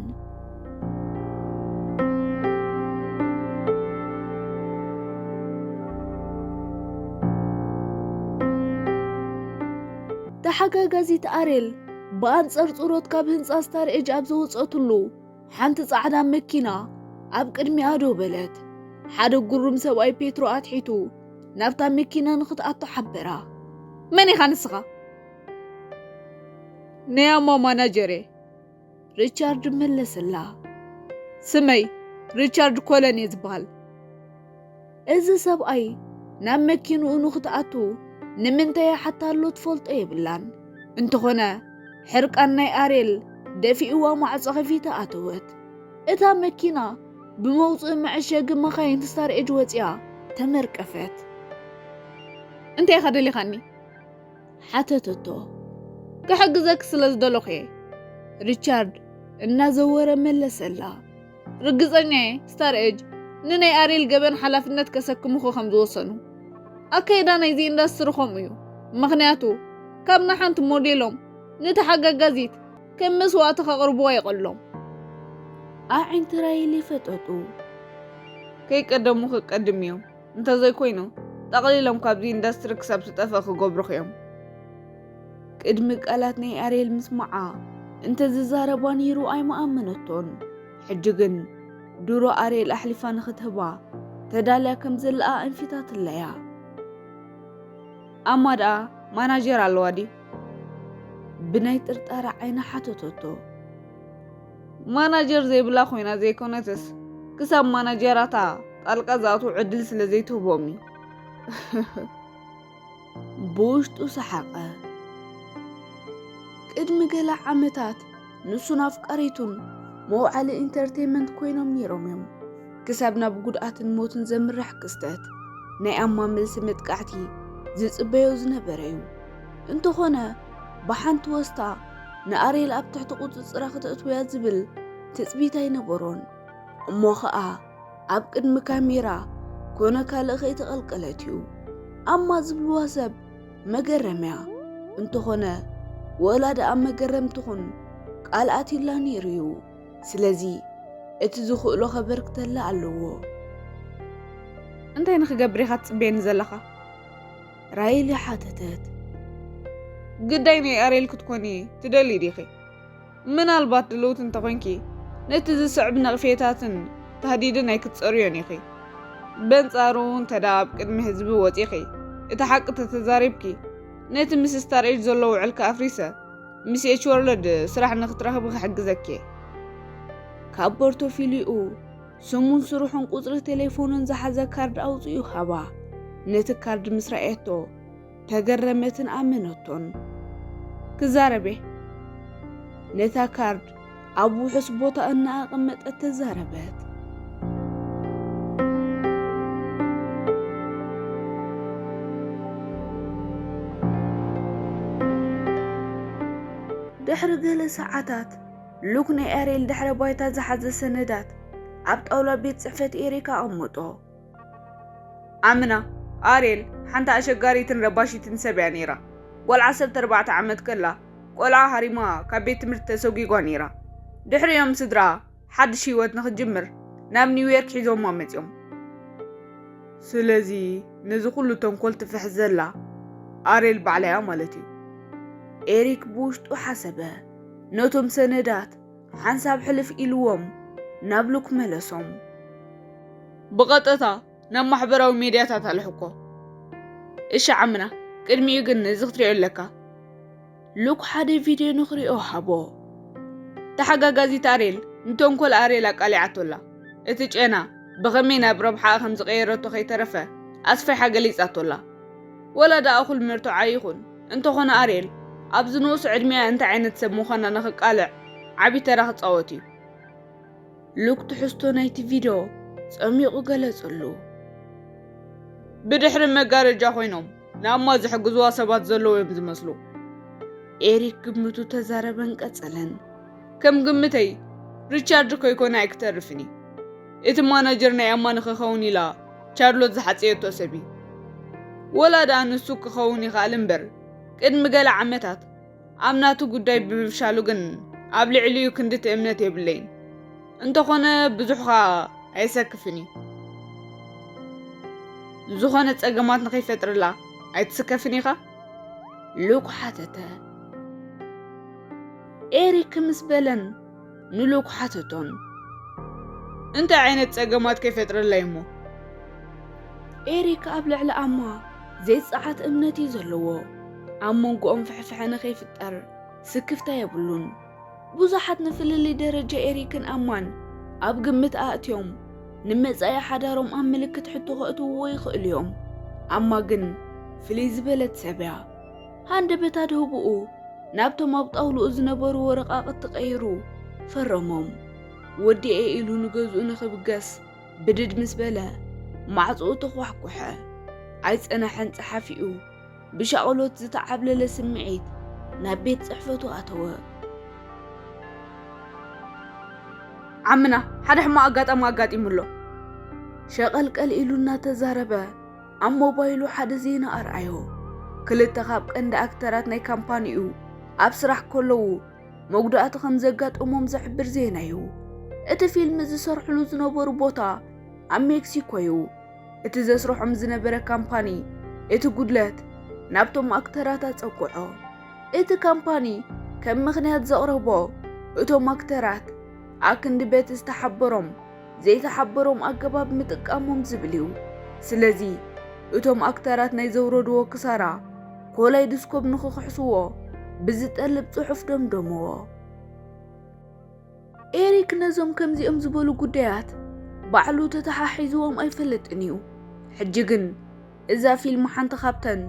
ተሓጋጋዚት ኣሬል ብኣንጸርጽሮት ካብ ህንጻ ስታር ኤጅ ኣብ ዝወጸትሉ ሓንቲ ጻዕዳ መኪና ኣብ ቅድሚኣ ደው በለት። ሓደ ጉሩም ሰብኣይ ፔትሮ ኣትሒቱ ናብታ መኪና ንኽትኣቱ ሓበራ። መን ኢኻ ንስኻ? ናይ ኣማ ማናጀር እየ። ሪቻርድ መለሰላ። ስመይ ሪቻርድ ኮለን እየ ዝበሃል። እዚ ሰብኣይ ናብ መኪንኡ ንኽትኣቱ ንምንታይ ይሓታ ኣሎ ትፈልጦ የብላን። እንተኾነ ሕርቃን ናይ ኣሬል ደፊእዋ ማዕጾ ከፊታ ኣተወት። እታ መኪና ብመውጽኢ መዐሸጊ መኻይን ስታር ኤጅ ወጺኣ ተመርቀፈት። እንታይ ኢኻ ደሊኻኒ? ሓተተቶ። ክሕግዘኪ ስለ ዝደለኹ እየ። ሪቻርድ እናዘወረ መለሰላ። ርግጸኛ እየ ስታር ኤጅ ንናይ ኣሬል ገበን ሓላፍነት ከሰክምኹ ከም ዝወሰኑ። ኣካይዳ ናይዚ ኢንዳስትሪ ከምኡ እዩ። ምኽንያቱ ካብ ንሓንቲ ሞዴሎም ንተሓጋጋዚት ከም መስዋእቲ ከቕርብዋ ይቐሎም። ኣዒንቲ ራይሊ ፈጠጡ። ከይቀደሙኺ ቀድምዮም። እንተዘይኮይኑ ጠቕሊሎም ካብዚ ኢንዳስትሪ ክሳብ ትጠፍእ ክገብሩኺ እዮም። ቅድሚ ቃላት ናይ ኣርየል ምስማዓ እንተ ዝዛረባ ነይሩ ኣይምኣመነቶን። ሕጂ ግን ድሮ ኣርየል ኣሕሊፋ ንኽትህባ ተዳልያ ከም ዘለኣ ኣንፊታትለያ። ኣማ ደኣ ማናጀር ኣለዋ ድዩ? ብናይ ጥርጣረ ዓይና ሓተተቶ። ማናጀር ዘይብላ ኮይና ዘይኮነትስ፣ ክሳብ ማናጀራታ ጣልቃ ዝኣትዉ ዕድል ስለ ዘይትህቦም እዩ። ብውሽጡ ሰሓቐ። ቅድሚ ገለ ዓመታት ንሱን ኣፍቃሪቱን መውዓሊ ኢንተርቴይመንት ኮይኖም ነይሮም እዮም። ክሳብ ናብ ጉድኣትን ሞትን ዘምርሕ ክስተት ናይ ኣማ መልሲ መጥቃዕቲ ዝጽበዮ ዝነበረ እዩ። እንተኾነ፣ ብሓንቲ ወስታ ንኣርየል ኣብ ትሕቲ ቁጽጽራ ክተእትውያ ዝብል ትጽቢት ኣይነበሮን። እሞ ኸኣ ኣብ ቅድሚ ካሜራ ኮነ ካልእ ከይተቐልቀለት እዩ። ኣማ ዝብልዋ ሰብ መገረምያ። እንተኾነ፣ ወላ ደኣ መገረም ትኹን ቃል ኣትዩላ ነይሩ እዩ። ስለዚ፣ እቲ ዝኽእሎ ከበርክተላ ኣለዎ። እንታይ ንኽገብር ኢኻ ትጽበየኒ ዘለኻ? ራይሊ ሓተተት። ግዳይ ናይ ኣርየል ክትኮኒ ትደሊ ዲኺ? ምናልባት ድልውቲ እንተኾይንኪ፣ ነቲ ዝስዕብ ነቕፌታትን ታህዲድን ኣይክትጸርዮን ኢኺ። በንጻሩ፣ እንተ ደኣ ኣብ ቅድሚ ህዝቢ ወጺኺ፣ እቲ ሓቂ ተተዛሪብኪ፣ ነቲ ምስ ስታር ኤጅ ዘሎ ውዕልኪ ኣፍሪሰ፣ ምስ ኤች ወርልድ ስራሕ ንኽትረኽቢ ክሕግዘኪ እየ። ካብ ፖርቶፊሊኡ ስሙን ስርሑን ቁጽሪ ቴሌፎኑን ዝሓዘ ካርድ ኣውጺኡ ሃባ። ነቲ ካርድ ምስ ረኣየቶ፣ ተገረመትን ኣመነቶን። ክዛረብ እየ። ነታ ካርድ ኣብ ውሑስ ቦታ እናኣቐመጠት ተዛረበት። ድሕሪ ገለ ሰዓታት፣ ሉክ ናይ ኣርየል ድሕረ ባይታ ዝሓዘ ሰነዳት ኣብ ጣውላ ቤት ጽሕፈት ኤሪካ ኣቐመጦ። ዓምና፣ ኣርየል ሓንቲ ኣሸጋሪትን ረባሺትን ሰብ እያ ነይራ። ጓል ዓሰርተ ኣርባዕተ ዓመት ከላ፣ ቆልዓ ሃሪማ ካብ ቤት ትምህርቲ ተሰጒጓ ነይራ። ድሕሪኦም ስድራ ሓድሽ ህይወት ንኽትጅምር ናብ ኒውዮርክ ሒዞማ መጺኦም። ስለዚ ነዚ ኩሉ ተንኮል ትፍሕስ ዘላ ኣርየል ባዕላ እያ ማለት እዩ። ኤሪክ ብውሽጡ ሓሰበ። ነቶም ሰነዳት ሓንሳብ ሕልፍ ኢልዎም ናብ ሉክ መለሶም። ብቐጥታ ናብ ማሕበራዊ ሜድያታት ኣልሕኮ። እሺ ዓምና፣ ቅድሚኡ ግን እዚ ክትሪኦ ኣለካ። ሉክ ሓደ ቪድዮ ንኽሪኦ ሃቦ። ተሓጋጋዚት ኣርየል ንተንኮል ኣርየል ኣቃሊዓቶ ኣላ። እቲ ጨና ብኸመይ ናብ ረብሓኣ ከም ዝቐየረቶ ከይተረፈ ኣስፊሓ ገሊጻቶ ኣላ። ወላ ደኣ እኹል መርትዖ ኣይኹን፣ እንተኾነ ኣርየል ኣብዚ ንኡስ ዕድሚኣ እንታይ ዓይነት ሰብ ምዃና ንኽቃልዕ ዓቢ ተራ ክጻወት እዩ። ሉክ ትሕዝቶ ናይቲ ቪድዮ ጸሚቑ ገለጸሉ። ብድሕሪ መጋረጃ ኮይኖም ንኣማ ዝሕግዝዋ ሰባት ዘለዉ እዮም ዝመስሉ። ኤሪክ ግምቱ ተዛረበን ቀጸለን። ከም ግምተይ፣ ሪቻርድ ከይኮነ ኣይክተርፍን እዩ። እቲ ማናጀር ናይ ኣማ ንኽኸውን ኢላ ቻርሎት ዝሓጸየቶ ሰብ እዩ። ወላ ደኣ ንሱ ክኸውን ይኽኣል እምበር፣ ቅድሚ ገለ ዓመታት ኣብ ናቱ ጉዳይ ብምፍሻሉ ግን ኣብ ልዕሊኡ ክንድቲ እምነት የብለይን። እንተኾነ ብዙሕ ኸኣ ኣየሰክፍን እዩ። ዝኾነ ጸገማት ንኸይፈጥርላ ኣይትስከፍን ኢኻ? ሉክ ሓተተ። ኤሪክ ምስ በለን ንሉክ ሓተቶን። እንታይ ዓይነት ጸገማት ከይፈጥረላ እሞ? ኤሪክ ኣብ ልዕሊ ኣማ ዘይጸዓት እምነት እዩ ዘለዎ። ኣብ መንጎኦም ፍሕፍሐ ንኸይፍጠር ስክፍታ የብሉን። ብዙሓት ንፍልልይ ደረጃ ኤሪክን ኣማን ኣብ ግምት ኣእትዮም ንመጻኢ ሓዳሮም ኣብ ምልክት ሕቶ ከእትውዎ ይኽእሉ እዮም። ኣማ ግን ፍልይ ዝበለት ሰብ እያ። ሃንደበት ኣድህቦኡ ናብቶም ኣብ ጣውልኡ ዝነበሩ ወረቓቕቲ ቀይሩ ፈረሞም። ወዲኤ ኢሉ ንገዝኡ ንኽብገስ ብድድ ምስ በለ ማዕጾኡ ተኳሕኩሐ። ኣይጸነሐን ጸሓፊኡ ብሻቕሎት ዝተዓብለለ ስምዒት ናብ ቤት ጽሕፈቱ ኣተወ። ዓምና ሓደ ሕማቕ ኣጋጣሚ ኣጋጢሙ ኣሎ። ሸቐልቀል ኢሉ እናተዛረበ ኣብ ሞባይሉ ሓደ ዜና ኣርኣዮ። ክልተ ካብ ቀንዲ ኣክተራት ናይ ካምፓኒኡ ኣብ ስራሕ ከለዉ መጉዳእቲ ከም ዘጋጠሞም ዝሕብር ዜና እዩ። እቲ ፊልም ዝሰርሕሉ ዝነበሩ ቦታ ኣብ ሜክሲኮ እዩ። እቲ ዘስርሖም ዝነበረ ካምፓኒ እቲ ጉድለት ናብቶም ኣክተራት ኣጸግዖ። እቲ ካምፓኒ ከም ምኽንያት ዘቕረቦ፣ እቶም ኣክተራት ኣክንዲ በቲ ዝተሓበሮም ዘይተሓበሮም ኣገባብ ምጥቃሞም ዝብል እዩ። ስለዚ እቶም ኣክተራት ናይ ዘውረድዎ ክሳራ ኮላይዶስኮፕ ንኽኽሕስዎ ብዝጠልብ ጽሑፍ ደምደምዎ። ኤሪክ ነዞም ከምዚኦም ዝበሉ ጉዳያት ባዕሉ ተተሓሒዝዎም ኣይፈልጥን እዩ። ሕጂ ግን እዛ ፊልም ሓንቲ ካብተን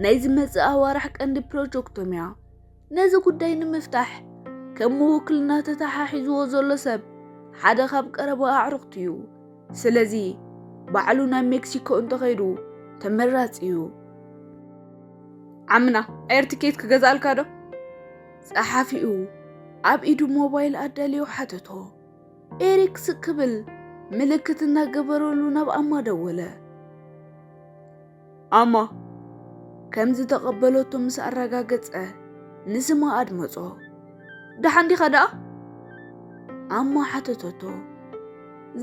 ናይ ዝመጽእ ኣዋርሕ ቀንዲ ፕሮጀክቶም እያ። ነዚ ጉዳይ ንምፍታሕ ከም ምውክልና ተተሓሒዝዎ ዘሎ ሰብ ሓደ ካብ ቀረባ ኣዕሩኽቱ እዩ። ስለዚ ባዕሉ ናብ ሜክሲኮ እንተኸይዱ ተመራጺ እዩ። ዓምና፣ ኤር ትኬት ክገዝኣልካ ዶ? ጸሓፊኡ ኣብ ኢዱ ሞባይል ኣዳልዩ ሓተቶ። ኤሪክ ስቅ ክብል ምልክት እናገበረሉ ናብ ኣማ ደወለ። ኣማ ከም ዝተቐበለቶ ምስ ኣረጋገጸ ንስማ ኣድመጾ። ደሓን ዲኻ ደኣ? ኣማ ሓተተቶ።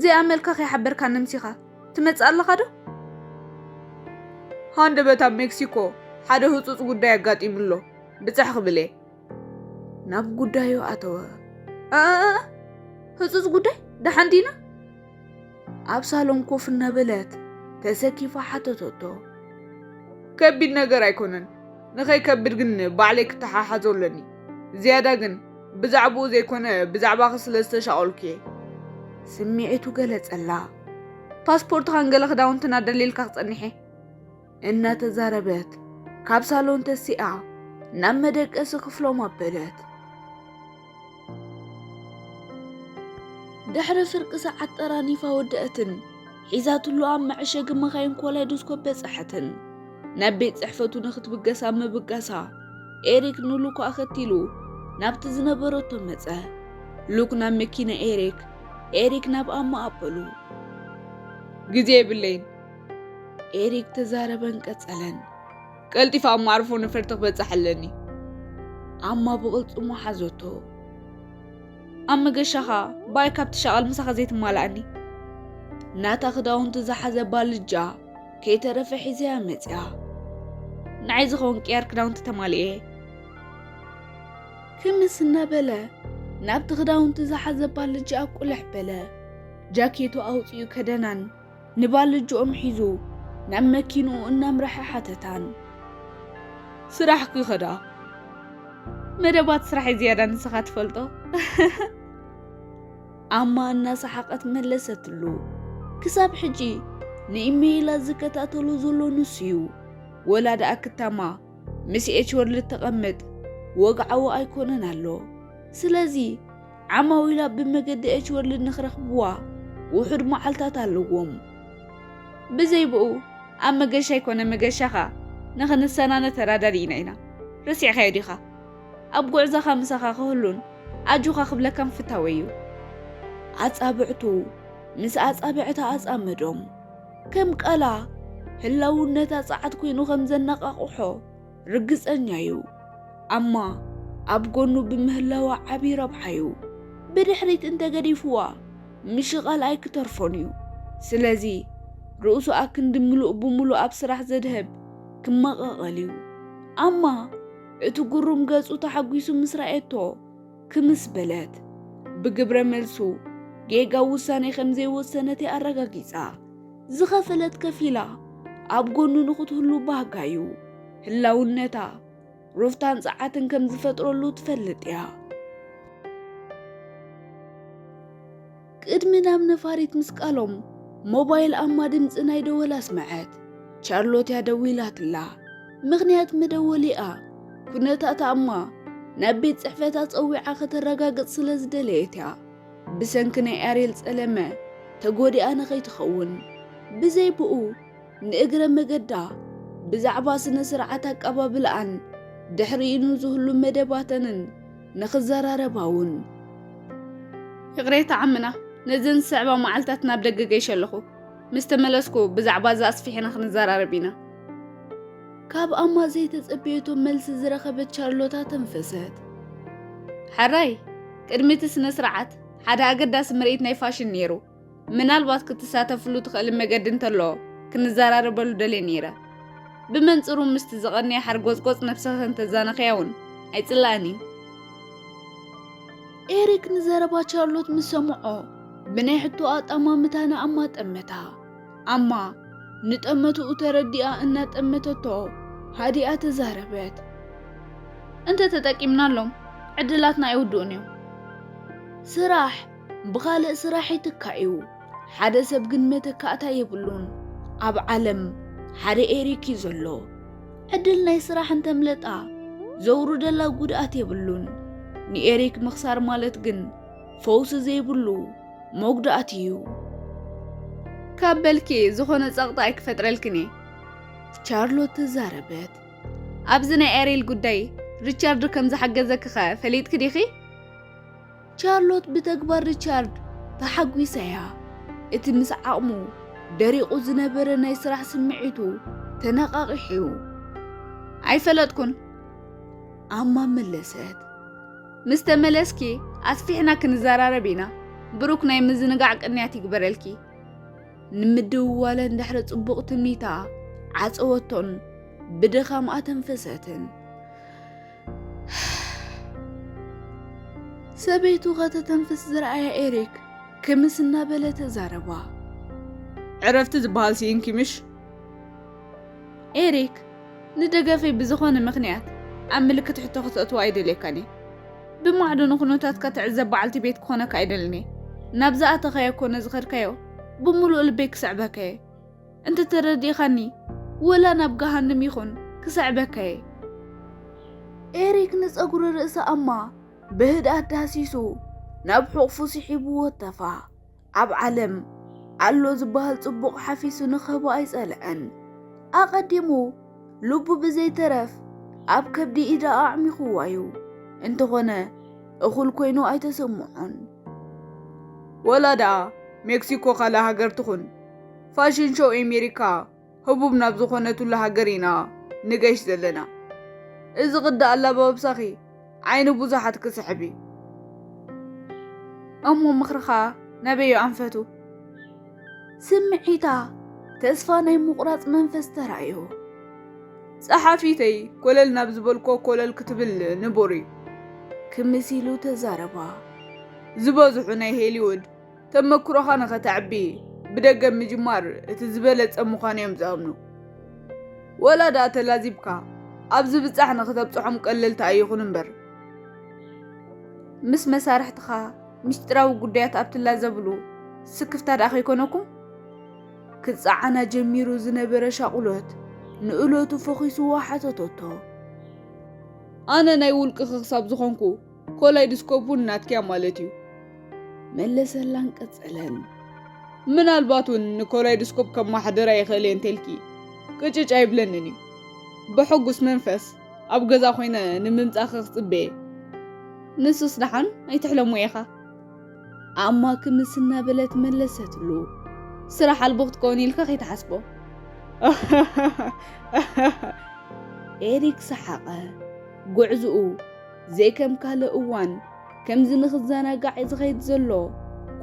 ዘይኣመልካ ከይሓበርካ ነምሲኻ ትመጽእ ኣለኻ ዶ? ሃንደበት ኣብ ሜክሲኮ ሓደ ህጹጽ ጉዳይ ኣጋጢሙ ኣሎ። ብጽሕ ክብል እየ። ናብ ጉዳዩ ኣተወ። እ፣ ህጹጽ ጉዳይ? ደሓን ዲና? ኣብ ሳሎን ኮፍ እናበለት ተሰኪፋ ሓተተቶ። ከቢድ ነገር ኣይኮነን። ንኸይከብድ ግን ባዕለይ ክተሓሓዞ ኣለኒ። ዝያዳ ግን ብዛዕባኡ ዘይኮነ ብዛዕባኺ ስለ ዝተሻቐልኩ እየ። ስምዒቱ ገለጸላ። ፓስፖርትኻን ገለ ክዳውንትን ኣዳሊልካ ክጸንሕ እየ። እናተዛረበት ካብ ሳሎን ተሲኣ ናብ መደቀሲ ክፍሎም ኣበለት። ድሕሪ ፍርቂ ሰዓት ጠራኒፋ ወደአትን ሒዛትሉ ኣብ መዐሸጊ መኻይን ኮላይዶስኮፕ በጻሐትን። ናብ ቤት ጽሕፈቱ ንኽትብገስ ኣብ ምብጋሳ ኤሪክ ንሉክ ኣኸቲሉ ናብቲ ዝነበረቶ መጸ። ሉክ ናብ መኪና ኤሪክ፣ ኤሪክ ናብ ኣማ ኣበሉ። ግዜ የብለይን። ኤሪክ ተዛረበን ቀጸለን። ቀልጢፈ ኣብ መዕርፎ ነፈርቲ ክበጽሕ ኣለኒ። ኣማ ብቕልጽሙ ሓዘቶ። ኣብ መገሻኻ ብኣይ ካብቲ ሸቐል ምሳኻ ዘይትማልኣኒ። ናታ ክዳውንቲ ዝሓዘ ባልጃ ከይተረፈ ሒዘያ መጽያ። ንዓይ ዝኸውን ቅያር ክዳውንቲ ተማሊኤ። ክምስ እናበለ ናብቲ ክዳውንቲ ዝሓዘ ባልጃ ኣቁልሕ በለ። ጃኬቱ ኣውጺኡ ከደናን ንባልጅኦም ሒዙ ናብ መኪንኡ እናምርሐ ሓተታን። ስራሕ ክኸዳ? መደባት ስራሐይ ዝያዳ ንስኻ ትፈልጦ። ኣማ እናሰሓቐት መለሰትሉ። ክሳብ ሕጂ ንኢሜይላት ዝከታተሎ ዘሎ ንሱ እዩ። ወላ ደኣ ክታማ ምስ ኤች ወርልድ ተቐምጥ ወግዓዊ ኣይኮነን ኣሎ። ስለዚ ዓማዊላ ብመገዲ ኤች ወርልድ ንኽረኽብዋ ውሑድ መዓልታት ኣለዎም። ብዘይ ብኡ ኣብ መገሻ ይኮነ መገሻኻ ንኽንሰናነ ተራዳዲእና ኢና። ረሲዕካዮ ዲኻ? ኣብ ጉዕዞኻ ምሳኻ ክህሉን ኣጆኻ ክብለካን ፍታወይ እዩ። ኣጻብዕቱ ምስ ኣጻብዕታ ኣጻመዶም። ከም ቃላ ህላውነታ ጸዓት ኮይኑ ከም ዘነቓቕሖ ርግጸኛ እዩ። ኣማ ኣብ ጎኑ ብምህላዋ ዓቢ ረብሓ እዩ። ብድሕሪት እንተገዲፍዋ ምሽቓል ኣይክተርፎን እዩ። ስለዚ ርእሱ ኣክንዲ ምሉእ ብምሉእ ኣብ ስራሕ ዘድህብ ክመቓቐል እዩ። ኣማ እቲ ግሩም ገጹ ተሓጒሱ ምስ ረኣየቶ ክምስ በለት። ብግብረ መልሱ ጌጋ ውሳኔ ከም ዘይወሰነት እያ ኣረጋጊጻ። ዝኸፈለት ከፊላ ኣብ ጎኑ ንኽትህሉ ባህጋ እዩ። ህላውነታ ሩፍታን ጸዓትን ከም ዝፈጥረሉ ትፈልጥ እያ። ቅድሚ ናብ ነፋሪት ምስቃሎም ሞባይል ኣማ ድምጺ ናይ ደወል ኣስመዐት። ቻርሎት እያ ደዊላትላ። ምኽንያት መደወሊኣ ኩነታት ኣማ ናብ ቤት ጽሕፈታ ጸዊዓ ከተረጋግጽ ስለ ዝደለየት እያ። ብሰንኪ ናይ ኣርየል ጸለመ ተጎዲኣ ንኸይትኸውን። ብዘይ ብኡ ንእግረ መገዳ ብዛዕባ ስነ ስርዓት ኣቀባብላኣን ድሕሪኡ ንዝህሉ መደባተንን ንኽዘራረባ እውን። ይቕሬታ ዓምና፣ ነዘን ዝስዕባ መዓልታት ናብ ደገ ገይሸ ኣለኹ። ምስ ተመለስኩ ብዛዕባ እዚ ኣስፊሕና ክንዘራረብ ኢና። ካብ ኣማ ዘይተጸበየቶ መልሲ ዝረኸበት ቻርሎታ ተንፈሰት። ሕራይ፣ ቅድሚ እቲ ስነ ስርዓት ሓደ ኣገዳሲ ምርኢት ናይ ፋሽን ነይሩ። ምናልባት ክትሳተፍሉ ትኽእሊ መገዲ እንተሎ ክንዘራረበሉ ደልየ ነይረ። ብመንጽሩ ምስቲ ዝቐነየ ሓርጎጽጎጽ ነብስኺ እንተዛነኽያ እውን ኣይጽላእን እዩ። ኤሪክ ንዘረባ ቻርሎት ምስ ሰምዖ፣ ብናይ ሕቶ ኣጣማምታ ንኣማ ጠመታ። ኣማ ንጠመትኡ ተረዲኣ እናጠመተቶ፣ ሃዲኣ ተዛረበት። እንተ ተጠቂምናሎም፣ ዕድላትና ኣይውድኡን እዮም። ስራሕ ብኻልእ ስራሕ ይትካእ እዩ። ሓደ ሰብ ግን መተካእታ የብሉን። ኣብ ዓለም ሓደ ኤሪክ እዩ ዘሎ። ዕድል ናይ ስራሕ እንተምለጣ፣ ዘውርደላ ጉድኣት የብሉን። ንኤሪክ ምኽሳር ማለት ግን ፈውሲ ዘይብሉ መጉዳእቲ እዩ። ካብ በልኪ ዝኾነ ጸቕጢ ኣይክፈጥረልክን እየ። ቻርሎት ተዛረበት። ኣብዚ ናይ ኤሪል ጉዳይ ሪቻርድ ከም ዝሓገዘኪኸ ፈሊጥኪ ዲኺ? ቻርሎት ብተግባር ሪቻርድ ተሓጒሳ እያ። እቲ ምስ ዓቕሙ ደሪቑ ዝነበረ ናይ ስራሕ ስምዒቱ ተነቓቒሑ እዩ። ኣይፈለጥኩን፣ ኣማ መለሰት። ምስ ተመለስኪ ኣስፊሕና ክንዘራረብ ኢና። ብሩክ ናይ ምዝንጋዕ ቅንያት ይግበረልኪ። ንምድውዋለን ድሕሪ ጽቡቕ ትምኒታ ዓጸወቶን ብድኻም ኣተንፈሰትን። ሰበይቱ ከተተንፍስ ዝረኣየ ኤሪክ ክምስ እናበለ ተዛረባ። ዕረፍቲ ዝበሃል ስኢንኪ ምሽ? ኤሪክ፣ ንደገፈይ ብዝኾነ ምኽንያት ኣብ ምልክት ሕቶ ክተእትዎ ኣይደልየካን እየ። ብማዕዶ ንኹነታትካ ትዕዘብ በዓልቲ ቤት ክኾነካ ኣይደልን እየ። ናብ ዝኣተኻዮ ኮነ ዝኸድካዮ ብምሉእ ልበይ ክስዕበካ እየ። እንተተረዲእኻኒ፣ ወላ ናብ ገሃንም ይኹን ክስዕበካ እየ። ኤሪክ ንጸጉሪ ርእሲ ኣማ ብህድኣት ዳህሲሱ ናብ ሕቑፉ ስሒቡ ወተፋ። ኣብ ዓለም ኣሎ ዝበሃል ጽቡቕ ሓፊሱ ንኽህቦ ኣይጸልአን። ኣቐዲሙ ልቡ ብዘይተረፍ ኣብ ከብዲ ኢዳ ኣዕሚኹዋ እዩ። እንተኾነ እኹል ኮይኑ ኣይተሰምዖን። ወላ ደኣ ሜክሲኮ ካልእ ሃገር ትኹን፣ ፋሽን ሾው ኤሜሪካ ህቡብ ናብ ዝኾነትሉ ሃገር ኢና ንገሽ ዘለና። እዚ ቅዲ ኣላባብሳኺ ዓይኒ ብዙሓት ክስሕብ እዩ። እሞ ምኽርኻ ናበይ ኣንፈቱ? ስምዒታ ተስፋ ናይ ምቑራጽ መንፈስ ተራእዮ። ጸሓፊተይ ኮለል ናብ ዝበልኮ ኮለል ክትብል ንቡር እዩ። ክምስ ኢሉ ተዛረባ። ዝበዝሑ ናይ ሄሊውድ ተመክሮኻ ንኸተዕቢ ብደገ ምጅማር እቲ ዝበለጸ ምዃኑ እዮም ዝኣምኑ። ወላ ደኣ ተላዚብካ ኣብ ዝብጻሕ ንኽተብጽሖም ቀለልቲ ኣይኹን እምበር። ምስ መሳርሕትኻ ምስጢራዊ ጉዳያት ኣብ ትላዘብሉ ስክፍታ ደኣ ከይኮነኩም? ክጸዓና ጀሚሩ ዝነበረ ሻቑሎት ንእለቱ ፈኺስዋ ሓተተቶ። ኣነ ናይ ውልቅኺ ክሳብ ዝኾንኩ ኮላይድስኮፕ እውን ናትኪያ ማለት እዩ። መለሰላን ቀጸለን። ምናልባት እውን ንኮላይድስኮፕ ከማሓድራ ይኽእል እየ እንተልኪ ቅጭጭ ኣይብለንን እዩ። ብሕጉስ መንፈስ ኣብ ገዛ ኮይነ ንምምጻእኺ ክጽበየ። ንሱስ ደሓን ኣይትሕለሞ ኢኻ። ኣማ ክምስ እናበለት መለሰትሉ። ስራሕ ኣልቦ ክትከውን ኢልካ ከይትሓስቦ። ኤሪክ ሰሓቐ። ጉዕዝኡ ዘይከም ካልእ እዋን ከምዚ ንኽዘናጋዕ ዝኸይድ ዘሎ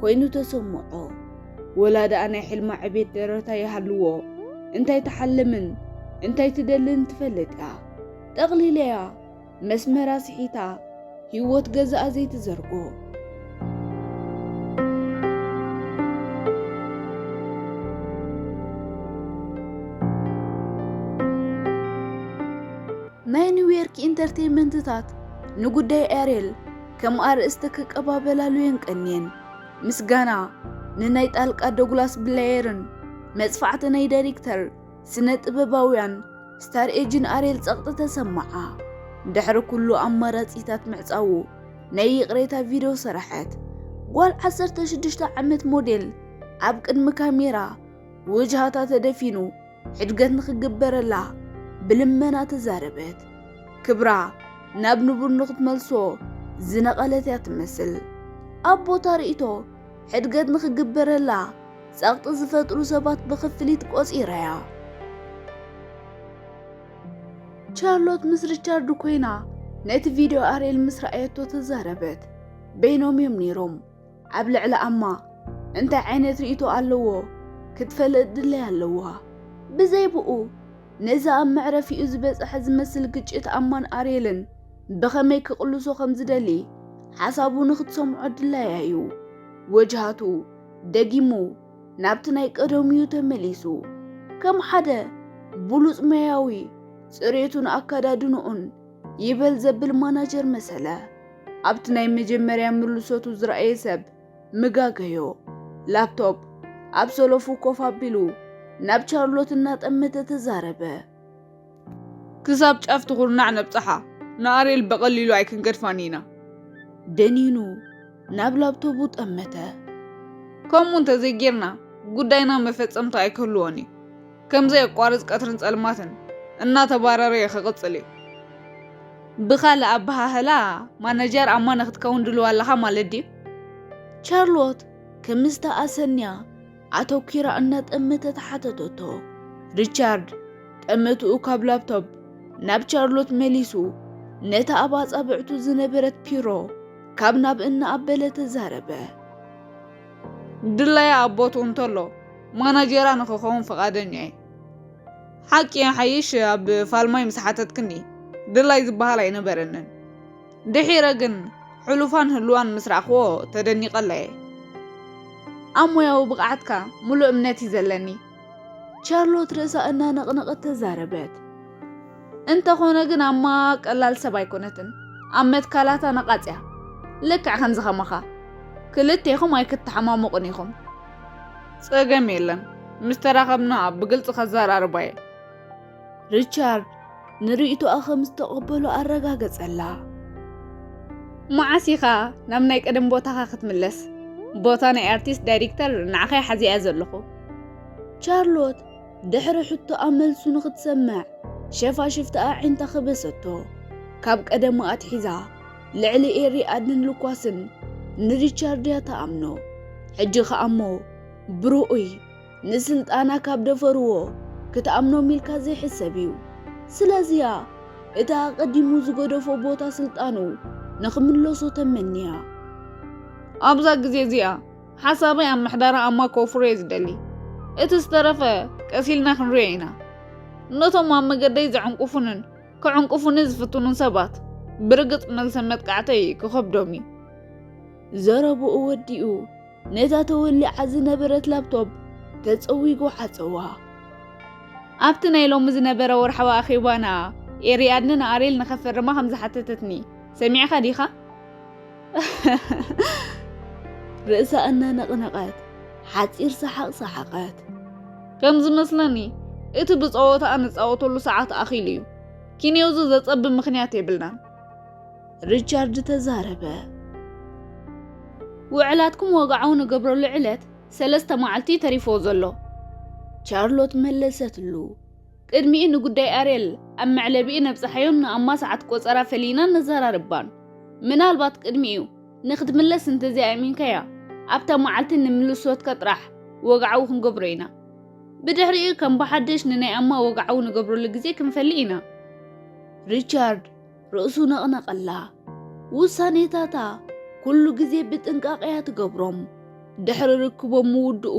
ኮይኑ ተሰምዖ። ወላ ደኣ ናይ ሕልማ ዕቤት ደረታ ይሃልዎ፣ እንታይ ትሓልምን እንታይ ትደልን ትፈልጥ እያ። ጠቕሊለያ መስመራ ስሒታ ህይወት ገዛኣ ዘይትዘርጎ። ናይ ኒውዮርክ ኢንተርቴይንመንትታት ንጉዳይ ኤሪል ከም ኣርእስቲ ክቀባበላሉ የንቀንየን። ምስጋና ንናይ ጣልቃ ዶግላስ ብላየርን መጽፋዕቲ ናይ ዳይሬክተር ስነ ጥበባውያን ስታር ኤጅን ኣሬል ጸቕጢ ተሰማዓ። ድሕሪ ኩሉ ኣማራጺታት ምዕጻዉ ናይ ይቕሬታ ቪድዮ ሰራሐት። ጓል ዓሰርተ ሽዱሽተ ዓመት ሞዴል ኣብ ቅድሚ ካሜራ ውጅሃታ ተደፊኑ ሕድገት ንኽግበረላ ብልመና ተዛረበት። ክብራ ናብ ንቡር ንኽትመልሶ ዝነቐለት እያ ትመስል። ኣብ ቦታ ርእይቶ ሕድገት ንኽግበረላ ጸቕጢ ዝፈጥሩ ሰባት ብኽፍሊት ቆጺራያ። ቻርሎት ምስ ሪቻርድ ኮይና ነቲ ቪድዮ ኣሬል ምስ ረኣየቶ ተዛረበት። በይኖም እዮም ነይሮም። ኣብ ልዕሊ ኣማ እንታይ ዓይነት ርእይቶ ኣለዎ ክትፈልጥ ድለያ ኣለዋ። ብዘይ ብኡ ነዚ ኣብ መዕረፊኡ ዝበጽሐ ዝመስል ግጭት ኣማን ኣሬልን ብኸመይ ክቕልሶ ከም ዝደሊ ሓሳቡ ንኽትሰምዖ ድላያ እዩ። ወጅሃቱ ደጊሙ ናብቲ ናይ ቀደሙ እዩ ተመሊሱ። ከም ሓደ ብሉጽ ሞያዊ፣ ጽሬቱን ኣከዳድንኡን ይበል ዘብል ማናጀር መሰለ። ኣብቲ ናይ መጀመርያ ምልሶቱ ዝረኣየ ሰብ ምጋገዮ። ላፕቶፕ ኣብ ሰለፉ ኮፍ ኣቢሉ ናብ ቻርሎት እናጠመተ ተዛረበ። ክሳብ ጫፍ ትኹርናዕ ነብጽሓ፣ ንኣሬል ብቐሊሉ ኣይክንገድፋን ኢና። ደኒኑ ናብ ላፕቶቡ ጠመተ። ከምኡ እንተዘይጌርና፣ ጉዳይና መፈጸምታ ኣይክህልዎን እዩ። ከም ዘየቋርጽ ቀትርን ጸልማትን እናተባረረ ክቕጽል እዩ። ብኻልእ ኣበሃህላ፣ ማነጀር ኣማ ንኽትከውን ድልዋ ኣለኻ ማለት ድዩ? ቻርሎት ከም ዝተኣሰንያ ኣተኲራ እናጠመተት ሓተተቶ። ሪቻርድ ጠመትኡ ካብ ላፕቶፕ ናብ ቻርሎት መሊሱ፣ ነታ ኣብ ኣጻብዕቱ ዝነበረት ፒሮ ካብ ናብ እናኣበለ ተዛረበ። ድላያ ኣብ ቦትኡ እንተሎ፣ ማናጀራ ንኽኸውን ፍቓደኛ እየ። ሓቂ ይሓይሽ፣ ኣብ ፋልማይ ምስ ሓተትክኒ፣ ድላይ ዝበሃል ኣይነበረንን። ድሒረ ግን፣ ሕሉፋን ህሉዋን ምስ ረኣኽዎ ተደኒቐላ እየ። ኣብ ሞያዊ ብቕዓትካ ምሉእ እምነት እዩ ዘለኒ። ቻርሎት ርእሳ እናነቕነቐት ተዛረበት። እንተኾነ ግን ኣማ ቀላል ሰብ ኣይኮነትን። ኣብ መትካላታ ነቓጽያ። ልክዕ ከምዚ ከማኻ። ክልቴኹም ኣይክትተሓማመቑን ኢኹም። ጸገም የለን። ምስ ተራኸብና ብግልጺ ከዘራርባ እየ። ሪቻርድ ንርእይቶኣ ከም ዝተቐበሎ ኣረጋገጸላ። መዓስ ኢኻ ናብ ናይ ቀደም ቦታኻ ክትምለስ? ቦታ ናይ ኣርቲስት ዳይሬክተር ንዓኻ እየ ሓዚኣ ዘለኹ። ቻርሎት ድሕሪ ሕቶኣ መልሱ ንኽትሰምዕ ሸፋሽፍቲ ኣዒንታ ከበሰቶ። ካብ ቀደማ ኣትሒዛ ልዕሊ ኤሪ ኣድንን ሉኳስን ንሪቻርድ እያ ትኣምኖ። ሕጂ ኸኣ እሞ ብርኡይ ንስልጣና ካብ ደፈርዎ ክትኣምኖም ኢልካ ዘይሕሰብ እዩ። ስለዚያ እቲ ኣቐዲሙ ዝገደፎ ቦታ ስልጣኑ ንኽምለሶ ተመንያ። ኣብዛ ግዜ እዚኣ ሓሳበይ ኣብ ምሕዳራ ኣማ ከውፍሮ እየ ዝደሊ። እቲ ዝተረፈ ቀስ ኢልና ክንሪኦ ኢና። ነቶም ኣብ መገደይ ዘዕንቁፉንን ክዕንቁፉኒ ዝፍትኑን ሰባት ብርግጽ መልሰ መጥቃዕተይ ክኸብዶም እዩ። ዘረብኡ ወዲኡ ነታ ተወሊዓ ዝነበረት ላፕቶፕ ተጸዊጉ ዓጸዋ። ኣብቲ ናይ ሎሚ ዝነበረ ወርሓዊ ኣኼባና ኤሪኣድኒ ንኣሬል ንኸፈርማ ከም ዝሓተተትኒ ሰሚዕኻ ዲኻ? ርእሳ እናነቕነቐት ሓጺር ሰሓቕ ሰሓቐት። ከም ዝመስለኒ እቲ ብጸወታኣ ንጻወተሉ ሰዓት ኣኺሉ እዩ። ኪንዮዙ ዘጸብብ ምኽንያት የብልናን። ሪቻርድ ተዛረበ። ውዕላትኩም ወግዓዊ ንገብረሉ ዕለት ሰለስተ መዓልቲ ተሪፎ ዘሎ። ቻርሎት መለሰትሉ። ቅድሚኡ ንጉዳይ ኣርየል ኣብ መዕለቢኡ ነብጽሓዮን ንኣማ ሰዓት ቆጸራ ፈሊና ነዘራርባን። ምናልባት ቅድሚኡ ንኽትምለስ እንተዘይኣሚንካያ ኣብታ መዓልቲ ንምልሶትካ ጥራሕ ወግዓዊ ክንገብሮ ኢና። ብድሕሪኡ ከም ብሓድሽ ንናይ ኣማ ወግዓዊ ንገብረሉ ግዜ ክንፈሊ ኢና። ሪቻርድ ርእሱ ነቕነቐላ። ውሳኔታታ ኩሉ ግዜ ብጥንቃቐ እያ ትገብሮም። ድሕሪ ርክቦም ምውድኡ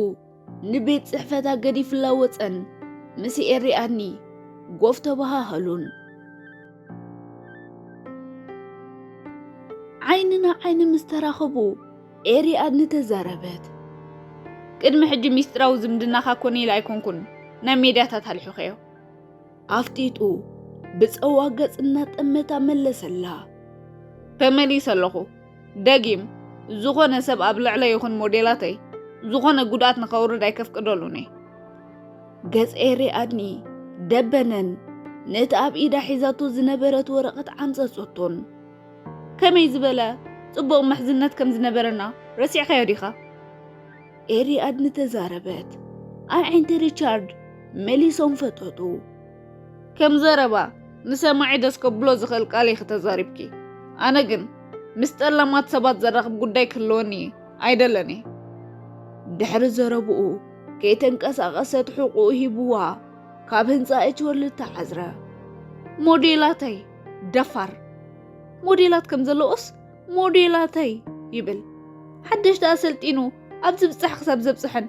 ንቤት ጽሕፈታ ገዲፍላ ወጸን ምስ ኤሪኣድኒ ጎፍ ተበሃሃሉን። ዓይኒ ንዓይኒ ምስ ተራኸቡ ኤሪኣድኒ ተዛረበት። ቅድሚ ሕጂ ሚስጥራዊ ዝምድናኻ ኮነ ኢለ ኣይኮንኩን ናብ ሜድያታት ኣልሒኸዮ። ኣፍጢጡ ብጸዋ ገጽ እናጠመታ መለሰላ። ተመሊሰ ኣለኹ። ደጊም ዝኾነ ሰብ ኣብ ልዕለ ይኹን ሞዴላተይ ዝኾነ ጉድኣት ንኸውርድ ኣይከፍቅደሉን እየ። ገጽ ኤሪኣድኒ ደበነን ነቲ ኣብ ኢዳ ሒዛቶ ዝነበረት ወረቐት ዓምጸጸቶን። ከመይ ዝበለ ጽቡቕ ምሕዝነት ከም ዝነበረና ረሲዕካዮ ዲኻ? ኤሪኣድኒ ተዛረበት። ኣዒንቲ ሪቻርድ መሊሶም ፈጠጡ። ከም ዘረባ ንሰማዒ ደስ ከብሎ ዝኽእል ቃል ኢኺ ተዛሪብኪ። ኣነ ግን ምስ ጠላማት ሰባት ዘራኽብ ጉዳይ ክህልወኒ ኣይደለን እየ። ድሕሪ ዘረብኡ ከይተንቀሳቐሰት ሕቑኡ ሂብዋ ካብ ህንጻ ኤች ወርልድ ተዓዝረ። ሞዴላተይ ደፋር። ሞዴላት ከም ዘለዎስ ሞዴላተይ ይብል። ሓደሽቲ ኣሰልጢኑ ኣብ ዝብጻሕ ክሳብ ዘብጽሐን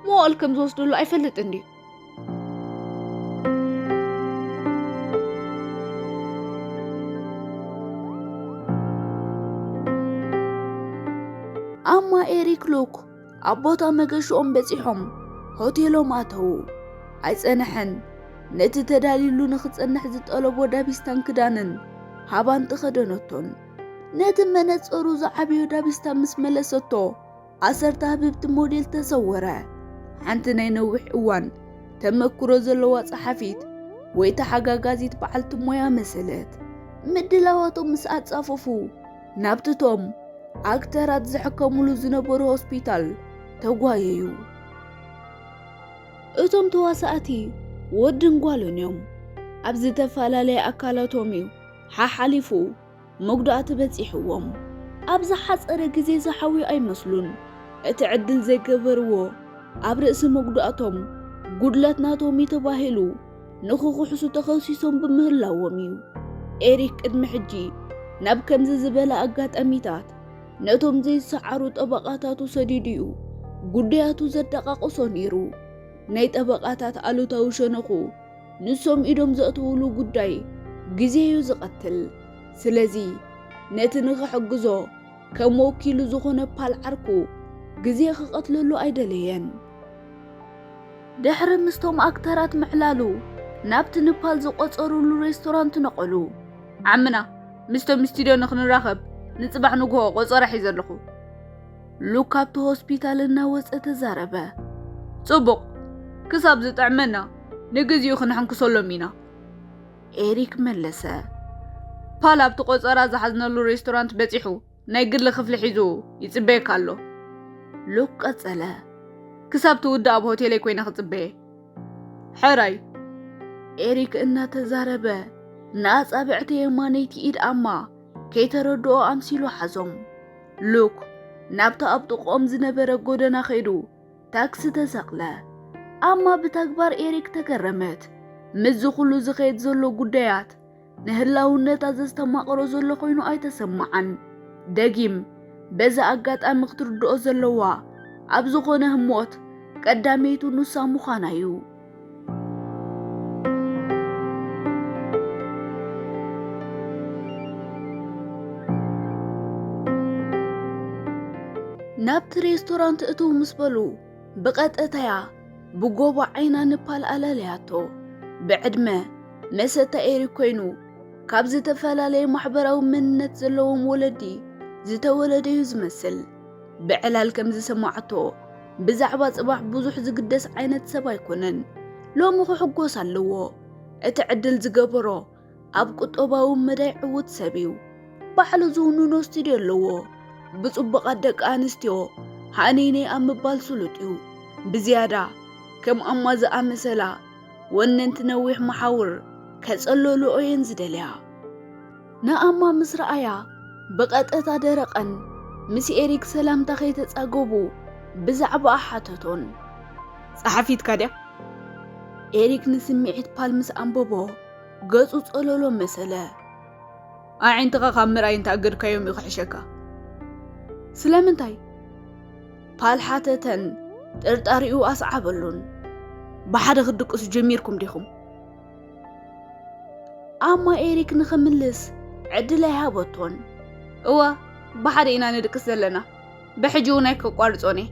መዋእል ከም ዝወስደሉ ኣይፈልጥን ድዩ? ኤሪክ ሉክ ኣብ ቦታ መገሽኦም በጺሖም ሆቴሎም ኣተዉ። ኣይጸንሐን፣ ነቲ ተዳልዩሉ ንኽጸንሕ ዝጠለቦ ዳቢስታን ክዳንን ሃባን ተኸደነቶን። ነቲ መነጸሩ ዝዓበዮ ዳቢስታ ምስ መለሰቶ፣ ኣሰርታ ህብብቲ ሞዴል ተሰወረ። ሓንቲ ናይ ነዊሕ እዋን ተመክሮ ዘለዋ ጸሓፊት ወይ ተሓጋጋዚት በዓልቲ ሞያ መሰለት። ምድላዋቶም ምስ ኣጻፈፉ፣ ናብቲ ቶም ኣክተራት ዝሕከሙሉ ዝነበሩ ሆስፒታል ተጓየዩ። እቶም ተዋሳእቲ ወድን ጓልን እዮም። ኣብ ዝተፈላለየ ኣካላቶም እዩ ሓሓሊፉ መጉዳእቲ በጺሕዎም። ኣብ ዝሓጸረ ግዜ ዝሓውዩ ኣይመስሉን። እቲ ዕድል ዘይገበርዎ፣ ኣብ ርእሲ መጉዳእቶም ጉድለት ናቶም እዩ ተባሂሉ ንኽኽሕሱ ተኸሲሶም ብምህላዎም እዩ። ኤሪክ ቅድሚ ሕጂ ናብ ከምዚ ዝበለ ኣጋጣሚታት ነቶም ዘይሰዓሩ ጠበቓታቱ ሰዲዱ እዩ ጉዳያቱ ዘደቓቕሶ ነይሩ። ናይ ጠበቓታት ኣሉታዊ ሸነኹ ንሶም ኢዶም ዘእትውሉ ጉዳይ ግዜ እዩ ዝቐትል። ስለዚ ነቲ ንኽሕግዞ ከም ወኪሉ ዝኾነ ፓል ዓርኩ ግዜ ክቐትለሉ ኣይደለየን። ድሕሪ ምስቶም ኣክተራት ምዕላሉ ናብቲ ንፓል ዝቖጸሩሉ ሬስቶራንት ነቐሉ። ዓምና፣ ምስቶም ስቱድዮ ንኽንራኸብ ንጽባሕ ንግሆ ቆጸራ ሒዘ ኣለኹ። ሉክ ካብቲ ሆስፒታል እናወጸ ተዛረበ። ጽቡቕ፣ ክሳብ ዝጥዕመና ንግዚኡ ክንሕንክሰሎም ኢና። ኤሪክ መለሰ። ፓል ኣብቲ ቆጸራ ዝሓዝነሉ ሬስቶራንት በጺሑ ናይ ግሊ ክፍሊ ሒዙ ይጽበየካ ኣሎ። ሉክ ቀጸለ። ክሳብ ትውድእ ኣብ ሆቴለይ ኮይነ ክጽበየ። ሕራይ። ኤሪክ እናተዛረበ ንኣጻብዕቲ የማነይቲ ኢድ ኣማ ከይተረድኦ ኣምሲሉ ሓዞም። ሉክ ናብቲ ኣብ ጥቕኦም ዝነበረ ጎደና ከይዱ ታክሲ ተሰቕለ። ኣማ ብተግባር ኤሪክ ተገረመት። ምስዚ ኩሉ ዝኸይድ ዘሎ ጉዳያት ንህላውነታ ዘስተማቕሮ ዘሎ ኮይኑ ኣይተሰምዓን። ደጊም በዚ ኣጋጣሚ ክትርድኦ ዘለዋ ኣብ ዝኾነ ህሞት ቀዳመይቱ ንሳ ምዃና እዩ። ናብቲ ሬስቶራንት እትው ምስ በሉ ብቐጥታያ ብጎቦ ዓይና ንፓል ኣላለያቶ። ብዕድመ መሰታ ኤሪክ ኮይኑ ካብ ዝተፈላለየ ማሕበራዊ መንነት ዘለዎም ወለዲ ዝተወለደ እዩ ዝመስል። ብዕላል ከም ዝሰማዓቶ ብዛዕባ ጽባሕ ብዙሕ ዝግደስ ዓይነት ሰብ ኣይኮነን። ሎሚ ክሕጎስ ኣለዎ። እቲ ዕድል ዝገበሮ ኣብ ቁጠባዊ መዳይ ዕዉት ሰብ እዩ። ባዕሉ ዝውንኖ ስቱድዮ ኣለዎ። ብጽቡቓት ደቂ ኣንስትዮ ሃነይነይ ኣብ ምባል ስሉጥ እዩ። ብዝያዳ ከም ኣማ ዝኣመሰላ ወነንቲ ነዊሕ መሓውር ከጸለልኦ እየን ዝደልያ። ንኣማ ምስ ረኣያ ብቐጥታ ደረቐን ምስ ኤሪክ ሰላምታ ከይተጻገቡ ብዛዕባኣ ሓተቶን። ጸሓፊትካ ድያ? ኤሪክ ንስምዒት ፓል ምስ ኣንበቦ ገጹ ጸለሎ መሰለ። ኣዒንትኻ ካብ ምርኣይ እንተኣገድካዮም እዩ ክሕሸካ። ስለምንታይ? ፓል ሓተተን ጥርጣሪኡ ኣስዓበሉን። ብሓደ ክትድቅሱ ጀሚርኩም ዲኹም? ኣማ ኤሪክ ንኽምልስ ዕድል ኣይሃበቶን። እወ፣ ብሓደ ኢና ንድቅስ ዘለና። ብሕጂ እውን ኣይከቋርጾን እየ።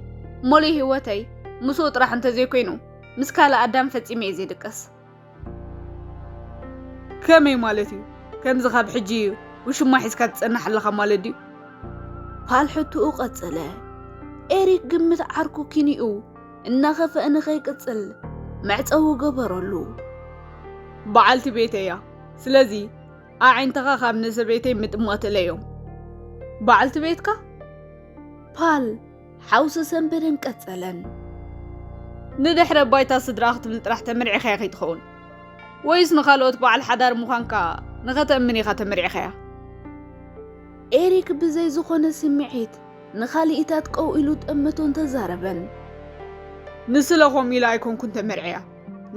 ሙሉእ ህይወተይ ምስኡ ጥራሕ እንተዘይኮይኑ ምስ ካልእ ኣዳም ፈጺመ እየ ዘይድቅስ። ከመይ ማለት እዩ? ከምዚ ካብ ሕጂ ውሽማ ሒዝካ ትጸንሕ ኣለኻ ማለት ድዩ? ፓል ሕቶኡ ቀጸለ። ኤሪክ ግምት ዓርኩ ኪንኡ እናኸፍአ ንኸይቅጽል መዕጸዊ ገበረሉ። በዓልቲ ቤተይ እያ። ስለዚ ኣዒንትኻ ካብ ንሰበይተይ ምጥማት እለዮም። በዓልቲ ቤትካ? ፓል ሓውሲ ሰንበደን ቀጸለን። ንድሕረ ባይታ ስድራ ክትብል ጥራሕ ተመርዒኻያ ከይትኸውን? ወይስ ንኻልኦት በዓል ሓዳር ምዃንካ ንኸተእምን ኢኻ ተመርዒኻያ? ኤሪክ ብዘይ ዝኾነ ስምዒት ንኻልኢታት ቀው ኢሉ ጠመቶን ተዛረበን። ንስለ ከምኡ ኢለ ኣይኮንኩን ተመርዕያ።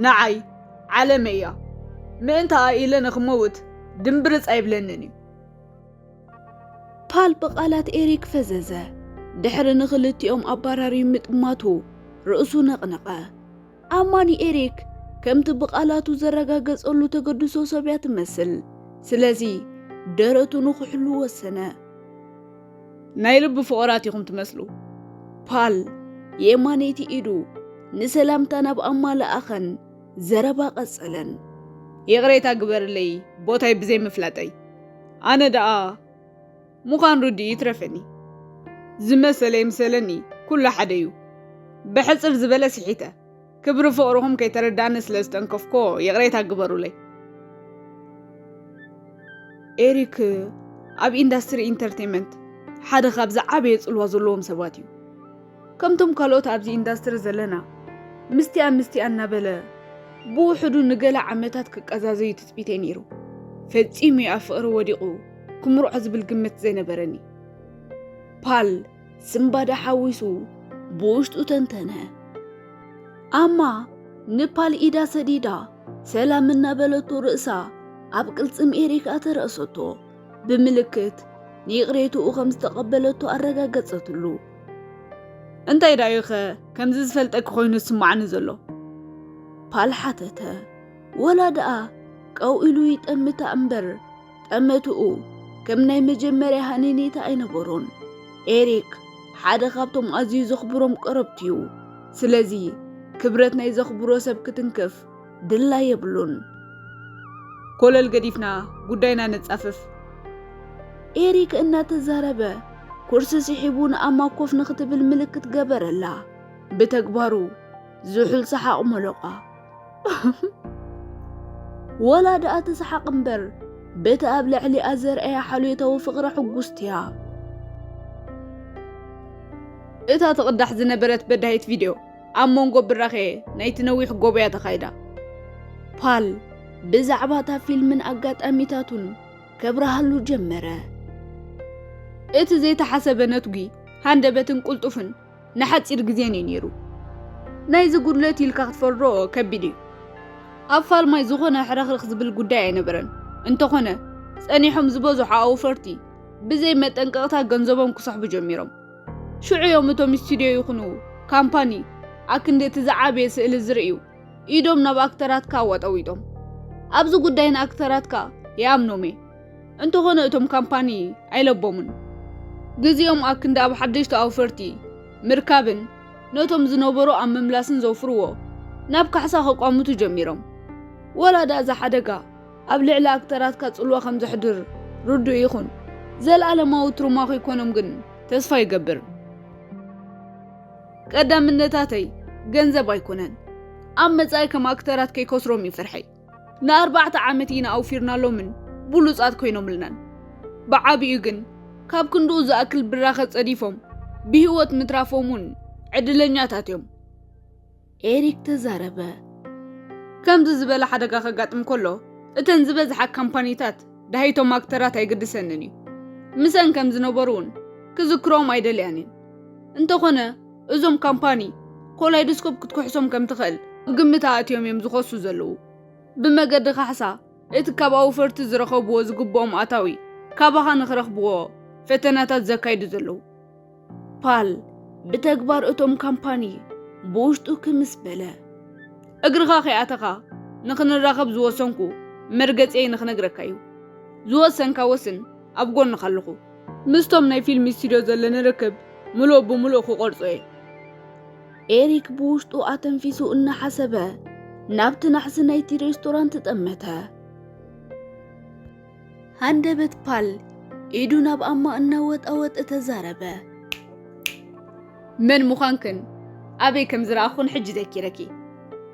ንዓይ ዓለመይ እያ። ምእንታኣ ኢለ ንኽመውት ድምብርጽ ኣይብለንን እዩ። ፓል ብቓላት ኤሪክ ፈዘዘ። ድሕሪ ንኽልቲኦም ኣባራሪ ምጥማቱ ርእሱ ነቕነቐ። ኣማ ንኤሪክ ከምቲ ብቓላቱ ዘረጋገጸሉ ተገድሶ ሰብ እያ ትመስል። ስለዚ ደረቱ ንኽሕሉ ወሰነ። ናይ ልቢ ፍቑራት ኢኹም ትመስሉ። ፓል የማነይቲ ኢዱ ንሰላምታ ናብ ኣማ ለኣኸን ዘረባ ቀጸለን። ይቕሬታ ግበርለይ፣ ቦታይ ብዘይ ምፍላጠይ። ኣነ ደኣ ምዃን ርድእ ይትረፈኒ። ዝመሰለ ይምሰለኒ፣ ኩሉ ሓደ እዩ። ብሕጽር ዝበለ ስሒተ። ክብሪ ፍቕርኹም ከይተረዳእኒ ስለ ዝተንከፍኮ ይቕሬታ ግበሩለይ። ኤሪክ ኣብ ኢንዳስትሪ ኢንተርቴይመንት ሓደ ካብ ዝዓበየ ጽልዋ ዘለዎም ሰባት እዩ። ከምቶም ካልኦት ኣብዚ ኢንዳስትሪ ዘለና፣ ምስቲኣ ምስቲኣ እናበለ ብውሕዱ ንገለ ዓመታት ክቀዛዘዩ ትጽቢተይ ነይሩ። ፈጺሙ እዩ ኣብ ፍቕሪ ወዲቑ ክምርዖ ዝብል ግምት ዘይነበረኒ። ፓል ስምባዳ ሓዊሱ ብውሽጡ ተንተነ። ኣማ ንፓል ኢዳ ሰዲዳ ሰላም እናበለቶ ርእሳ ኣብ ቅልጽም ኤሪክ ኣተረእሰቶ። ብምልክት ንይቕሬትኡ ከም ዝተቐበለቶ ኣረጋገጸትሉ። እንታይ ደኣዩኸ ከምዚ ዝፈልጠኪ ኮይኑ ዝስማዓኒ ዘሎ? ፓል ሓተተ። ወላ ደኣ ቀው ኢሉ ይጠምታ እምበር፣ ጠመትኡ ከም ናይ መጀመርያ ሃነኔታ ኣይነበሮን። ኤሪክ ሓደ ካብቶም ኣዝዩ ዘኽብሮም ቀረብቱ እዩ። ስለዚ ክብረት ናይ ዘኽብሮ ሰብ ክትንክፍ ድላ የብሉን። ኮለል ገዲፍና ጉዳይና ነጻፍፍ። ኤሪክ እናተዛረበ ኩርሲ ስሒቡ ንኣማ ኮፍ ንኽትብል ምልክት ገበረላ። ብተግባሩ ዝሑል ሰሓቕ መለቋ። ወላ ደኣ ትስሓቕ እምበር፣ በቲ ኣብ ልዕሊኣ ዘርኣያ ሓልዮታዊ ፍቕሪ ሕጉስቲ እያ። እታ ትቕዳሕ ዝነበረት በዳሂት ቪድዮ ኣብ መንጎ ብራኸ ናይቲ ነዊሕ ጎቦ እያ ተኻይዳ። ፓል ብዛዕባ እታ ፊልምን ኣጋጣሚታቱን ከብርሃሉ ጀመረ። እቲ ዘይተሓሰበ ነትጒ ሃንደበትን ቅልጡፍን ንሓጺር ግዜን እዩ ነይሩ። ናይዚ ጉድለት ኢልካ ክትፈርዶ ከቢድ እዩ። ኣብ ፋልማይ ዝኾነ ሕርኽርኽ ዝብል ጉዳይ ኣይነበረን። እንተኾነ፣ ጸኒሖም ዝበዝሑ ኣውፈርቲ ብዘይ መጠንቀቕታ ገንዘቦም ክሰሕቡ ጀሚሮም። ሽዑ እዮም እቶም ስቱድዮ ይኹኑ ካምፓኒ ኣክንዲ እቲ ዝዓበየ ስእሊ ዝርእዩ ኢዶም ናብ ኣክተራትካ ኣዋጠዊጦም። ኣብዚ ጉዳይ ንኣክተራትካ ይኣምኖም እየ። እንተኾነ እቶም ካምፓኒ ኣይለቦምን። ግዜኦም ኣክንዲ ኣብ ሓደሽቲ ኣውፈርቲ ምርካብን ነቶም ዝነበሩ ኣብ ምምላስን ዘውፍርዎ ናብ ካሕሳ ከቋምቱ ጀሚሮም። ወላ ደኣ እዚ ሓደጋ ኣብ ልዕሊ ኣክተራትካ ጽልዋ ከም ዘሕድር ርዱእ ይኹን፣ ዘለኣለማዊ ትሩማ ከይኮኖም ግን ተስፋ ይገብር። ቀዳምነታተይ ገንዘብ ኣይኮነን። ኣብ መጻኢ ከም ኣክተራት ከይከስሮም እዩ ፍርሐይ። ንኣርባዕተ ዓመት ኢና ኣውፊርናሎምን ብሉጻት ኮይኖምልናን። ብዓቢኡ ግን ካብ ክንድኡ ዝኣክል ብራኸ ጸዲፎም ብህይወት ምትራፎም እውን ዕድለኛታት እዮም። ኤሪክ ተዛረበ። ከምዚ ዝበለ ሓደጋ ከጋጥም ከሎ፣ እተን ዝበዝሓ ካምፓኒታት ደሃይቶም ኣክተራት ኣይግድሰንን እዩ። ምሰን ከም ዝነበሩ እውን ክዝክሮም ኣይደልያን እየን። እንተኾነ፣ እዞም ካምፓኒ ኮላይዶስኮፕ ክትኩሕሶም ከም ትኽእል ኣብ ግምት ኣእትዮም እዮም ዝኸሱ ዘለዉ። ብመገዲ ካሕሳ፣ እቲ ካብ ኣውፈርቲ ዝረኸብዎ ዝግብኦም ኣታዊ ካባኻ ንኽረኽብዎ ፈተናታት ዘካይዱ ዘለዉ። ፓል ብተግባር እቶም ካምፓኒ ብውሽጡ ክምስ በለ። እግርኻ ከይኣተኻ ንኽንራኸብ ዝወሰንኩ መርገጺየይ ንኽነግረካ እዩ። ዝወሰንካ ወስን፣ ኣብ ጎንኻ ኣለኹ። ምስቶም ናይ ፊልም ስቱድዮ ዘለኒ ርክብ ምሉእ ብምሉእ ክቆርጾ እየ። ኤሪክ ብውሽጡ ኣተንፊሱ እናሓሰበ ናብቲ ናሕሲ ናይቲ ሬስቶራንት ጠመተ። ሃንደበት ፓል ኢዱ ናብ ኣማ እናወጣወጠ ተዛረበ። መን ምዃንክን ኣበይ ከም ዝረኣኹን ሕጂ ዘኪረኪ።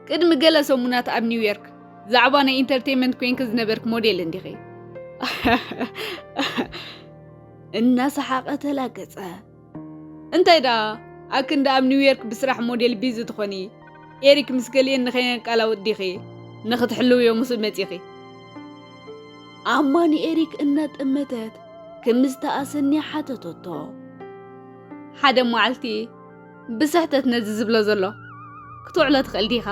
ቅድሚ ገለ ሰሙናት ኣብ ኒውዮርክ ዛዕባ ናይ ኢንተርቴይመንት ኮይንኪ ዝነበርክ ሞዴል እንዲኺ። እናሰሓቐ ተላገጸ። እንታይ ደኣ ኣክንዲ ኣብ ኒውዮርክ ብስራሕ ሞዴል ቢዚ ትኾኒ፣ ኤሪክ ምስ ገሊኤን ንኸይነቃላውጥ ዲኺ ንኽትሕልውዮ ምስኡ መጺኺ? ኣማ ንኤሪክ እናጠመተት ክምስታ ኣሰንያ ሓተተቶ። ሓደ መዓልቲ ብስሕተት ነዚ ዝብሎ ዘሎ ክትውዕሎ ትኽእል ዲኻ?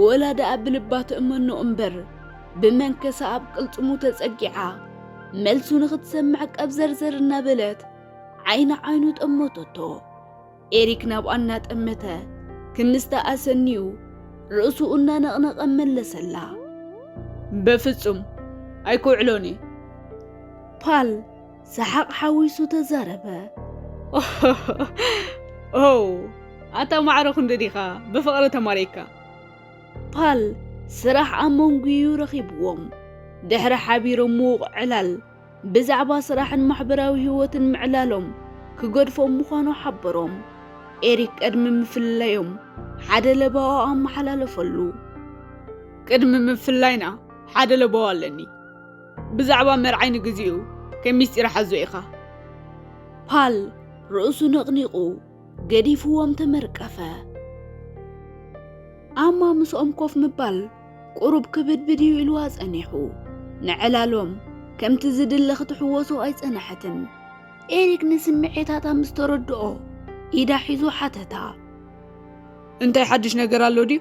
ወላ ደኣ ብልባ ትእመኖ እምበር፣ ብመንከሳ ኣብ ቅልጽሙ ተጸጊዓ፣ መልሱ ንኽትሰምዕ ቀብዘርዘር እናበለት ዓይኒ ዓይኑ ጠመተቶ። ኤሪክ ናብኣ እናጠመተ፣ ክምስታ ኣሰንዩ፣ ርእሱ እናነቕነቐ መለሰላ። በፍጹም ኣይክውዕሎን እየ። ፓል ሰሓቕ ሓዊሱ ተዛረበ። ኦ፣ ኣታ ማዕረ ክንዲ ዲኻ ብፍቕሪ ተማሊእካ። ፓል ስራሕ ኣብ መንጉዩ ረኺብዎም። ድሕሪ ሓቢሮም ምዉቕ ዕላል፣ ብዛዕባ ስራሕን ማሕበራዊ ህይወትን ምዕላሎም ክገድፎም ምዃኑ ሓበሮም። ኤሪክ ቅድሚ ምፍልላዮም ሓደ ለበዋ ኣመሓላለፈሉ። ቅድሚ ምፍላይና ሓደ ለበዋ ኣለኒ። ብዛዕባ መርዓይ ንግዚኡ ከም ሚስጢር ሓዞ ኢኻ። ፓል ርእሱ ነቕኒቑ ገዲፍዎም ተመርቀፈ። ኣማ ምስኦም ኮፍ ምባል ቁሩብ ክብድብድ እዩ ኢልዋ ጸኒሑ። ንዕላሎም ከምቲ ዝድለ ክትሕወሶ ኣይጸነሐትን። ኤሪክ ንስምዒታታ ምስ ተረድኦ ኢዳ ሒዙ ሓተታ። እንታይ ሓድሽ ነገር ኣሎ ድዩ?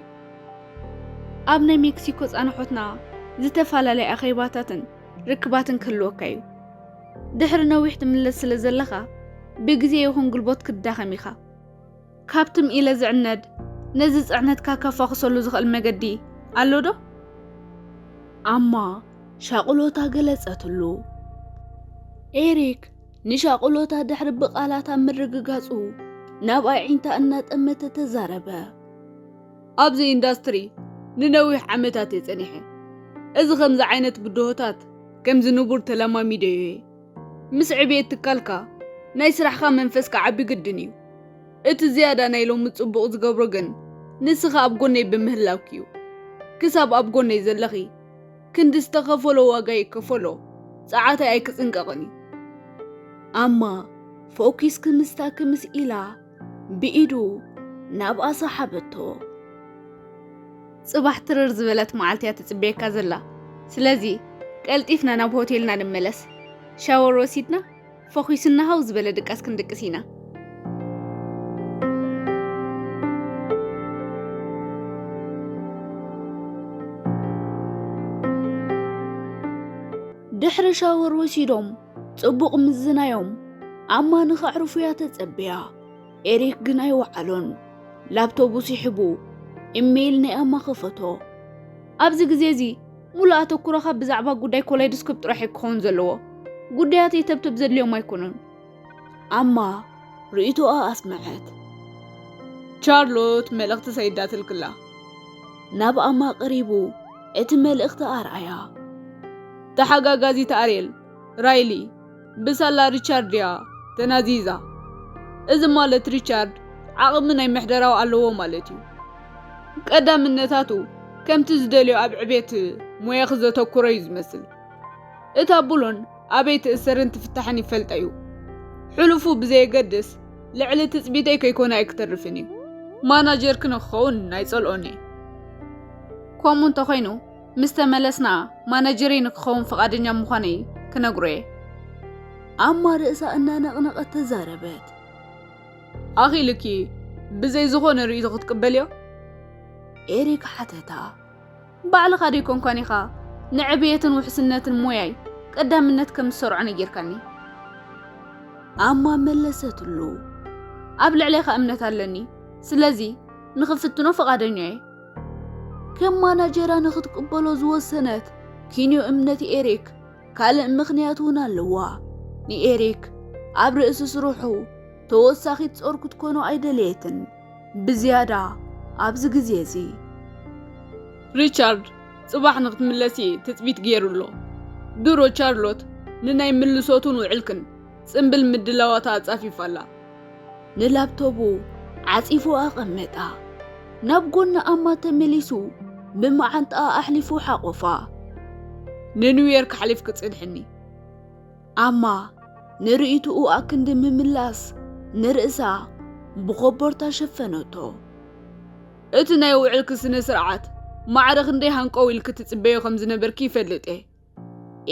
ኣብ ናይ ሜክሲኮ ጻንሖትና ዝተፈላለየ ኣኼባታትን ርክባትን ክህልወካ እዩ። ድሕሪ ነዊሕ ትምለስ ስለ ዘለኻ ብግዜ ይኹን ጉልበት ክትዳኸም ኢኻ። ካብ ትም ኢለ ዝዕነድ ነዚ ጽዕነትካ ከፋኽሰሉ ዝኽእል መገዲ ኣሎ ዶ? ኣማ ሻቕሎታ ገለጸትሉ። ኤሪክ ንሻቕሎታ ድሕሪ ብቓላታ ምርግጋጹ ናብ ኣዒንታ እናጠመተ ተዛረበ። ኣብዚ ኢንዳስትሪ ንነዊሕ ዓመታት እየ ጸኒሐ። እዚ ከምዚ ዓይነት ብድሆታት ከምዚ ንቡር ተለማሚደዮ እየ። ምስ ዕብየት ትካልካ ናይ ስራሕኻ መንፈስ ክዓቢ ግድን እዩ። እቲ ዝያዳ ናይ ሎሚ ጽቡቕ ዝገብሮ ግን ንስኻ ኣብ ጎነይ ብምህላውኪ እዩ። ክሳብ ኣብ ጎነይ ዘለኺ ክንዲ ዝተኸፈሎ ዋጋ ይከፈሎ፣ ጸዓተይ ኣይክጽንቀቕን እዩ። ኣማ ፎኪስ ክምስታ ክምስ ኢላ ብኢዱ ናብኣ ሰሓበቶ። ጽባሕ ትርር ዝበለት መዓልቲ እያ ትጽበየካ ዘላ። ስለዚ ቀልጢፍና ናብ ሆቴልና ንመለስ። ሻወር ወሲድና ፈኺስና ሃው ዝበለ ድቃስ ክንድቅስ ኢና። ድሕሪ ሻወር ወሲዶም ጽቡቕ ምዝናዮም ኣማ ንኸዕርፉ እያ ተጸብያ። ኤሪክ ግን ኣይወዓሎን። ላፕቶቡ ስሒቡ ኢሜይል ናይ ኣማ ከፈቶ። ኣብዚ ግዜ እዚ ሙሉእ ኣተኩሮኻ ብዛዕባ ጉዳይ ኮላይዶስኮፕ ጥራሕ እዩ ክኸውን ዘለዎ። ጉዳያት ተብተብ ዘድልዮም ኣይኮኑን። ኣማ ርእይቶኣ ኣስመዐት። ቻርሎት መልእኽቲ ሰይዳትልክላ። ናብ ኣማ ቀሪቡ እቲ መልእኽቲ ኣርኣያ። ተሓጋጋዚት ኣርየል፣ ራይሊ፣ ብሳላ ሪቻርድ እያ ተናዚዛ። እዚ ማለት ሪቻርድ ዓቕሚ ናይ ምሕደራዊ ኣለዎ ማለት እዩ። ቀዳምነታቱ ከምቲ ዝደልዮ ኣብ ዕቤት ሞያኺ ዘተኩረ እዩ ዝመስል። እታ ብሎን ኣበይ ትእሰርን ትፍታሕን ይፈልጠ እዩ። ሕሉፉ ብዘየገድስ ልዕሊ ትጽቢተይ ከይኮነ ኣይክተርፍን እዩ። ማናጀርኪ ንክኸውን ኣይጸልኦን እየ። ከምኡ እንተኾይኑ ምስ ተመለስና ማናጀረይ ንክኸውን ፍቓደኛ ምዃነይ ክነግሮ እየ። ኣማ ርእሳ እናነቕነቐት ተዛረበት። ኣኺልኪ ብዘይ ዝኾነ ርእይቶ ክትቅበልዮ? ኤሪክ ሓተታ። ባዕልኻ ደይኮንኳን ኢኻ ንዕብየትን ውሕስነትን ሞያይ ቀዳምነት ከም ዝሰርዖ ነጊርካኒ። ኣማ መለሰትሉ። ኣብ ልዕሌኻ እምነት ኣለኒ፣ ስለዚ ንኽፍትኖ ፍቓደኛ እየ። ከም ማናጀራ ንኽትቅበሎ ዝወሰነት ኪንዮ እምነት ኤሪክ ካልእ ምኽንያት እውን ኣለዋ። ንኤሪክ ኣብ ርእሲ ስርሑ ተወሳኺት ጾር ክትኮኖ ኣይደለየትን። ብዝያዳ ኣብዚ ግዜ እዚ። ሪቻርድ ጽባሕ ንክትምለሲ ትጽቢት ገይሩ ኣሎ። ድሮ ቻርሎት ንናይ ምልሶቱን ውዕልክን ጽምብል ምድላዋታ ኣጻፊፋ ኣላ። ንላፕቶቡ ዓጺፉ ኣቐመጣ። ናብ ጎኒ ኣማ ተመሊሱ ብመዓንጣኣ ኣሕሊፉ ሓቖፋ። ንኒውዮርክ ሓሊፍኪ ጽንሕኒ። ኣማ ንርእይትኡ ኣክንዲ ምምላስ ንርእሳ ብኾቦርታ ሸፈነቶ። እቲ ናይ ውዕልኪ ስነ ስርዓት ማዕረ ክንደይ ሃንቀው ኢልኪ ትጽበዮ ከም ዝነበርኪ ይፈልጥ እየ።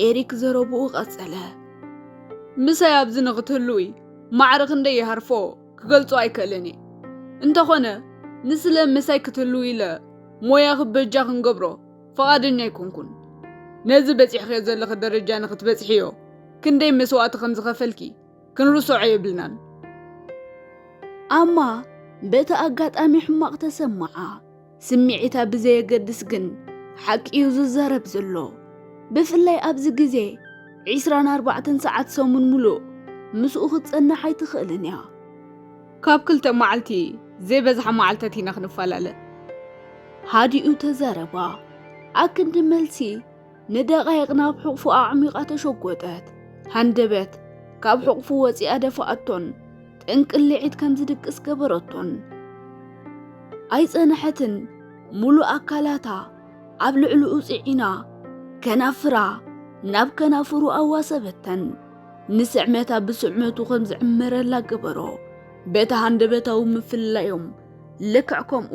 ኤሪክ ዘረብኡ ቀጸለ። ምሳይ ኣብዚ ንኽትህልዊ ማዕረ ክንደይ ይሃርፎ ክገልጾ ኣይክእልን እየ። እንተኾነ ንስለ ምሳይ ክትህልዊ ኢለ ሞያኺ በጃ ክንገብሮ ፍቓደኛ ኣይኮንኩን። ነዚ በጺሕኽዮ ዘለኺ ደረጃ ንኽትበጽሕዮ ክንደይ መስዋእቲ ከም ዝኸፈልኪ ክንርስዖ የብልናን። ኣማ በቲ ኣጋጣሚ ሕማቕ ተሰማዓ። ስምዒታ ብዘየገድስ ግን ሓቂ እዩ ዝዛረብ ዘሎ። ብፍላይ ኣብዚ ግዜ ዒስራን ኣርባዕተን ሰዓት ሰሙን ሙሉእ ምስኡ ክትጸንሕ ኣይትኽእልን እያ። ካብ ክልተ መዓልቲ ዘይበዝሓ መዓልታት ኢና ክንፈላለ። ሃዲኡ ተዛረባ። ኣክንዲ መልሲ ንደቓይቕ ናብ ሕቑፉ ኣዕሚቓ ተሸጎጠት። ሃንደበት ካብ ሕቑፉ ወጺኣ ደፋኣቶን ጥንቅልዒት ከም ዝድቅስ ገበረቶን። ኣይጸንሐትን፣ ሙሉእ ኣካላታ ኣብ ልዕሊኡ ጽዒና፣ ከናፍራ ናብ ከናፍሩ ኣዋሰበተን። ንስዕመታ ብስዕመቱ ከም ዝዕመረላ ገበሮ። በቲ ሃንደበታዊ ምፍልላዮም ልክዕ ከምኡ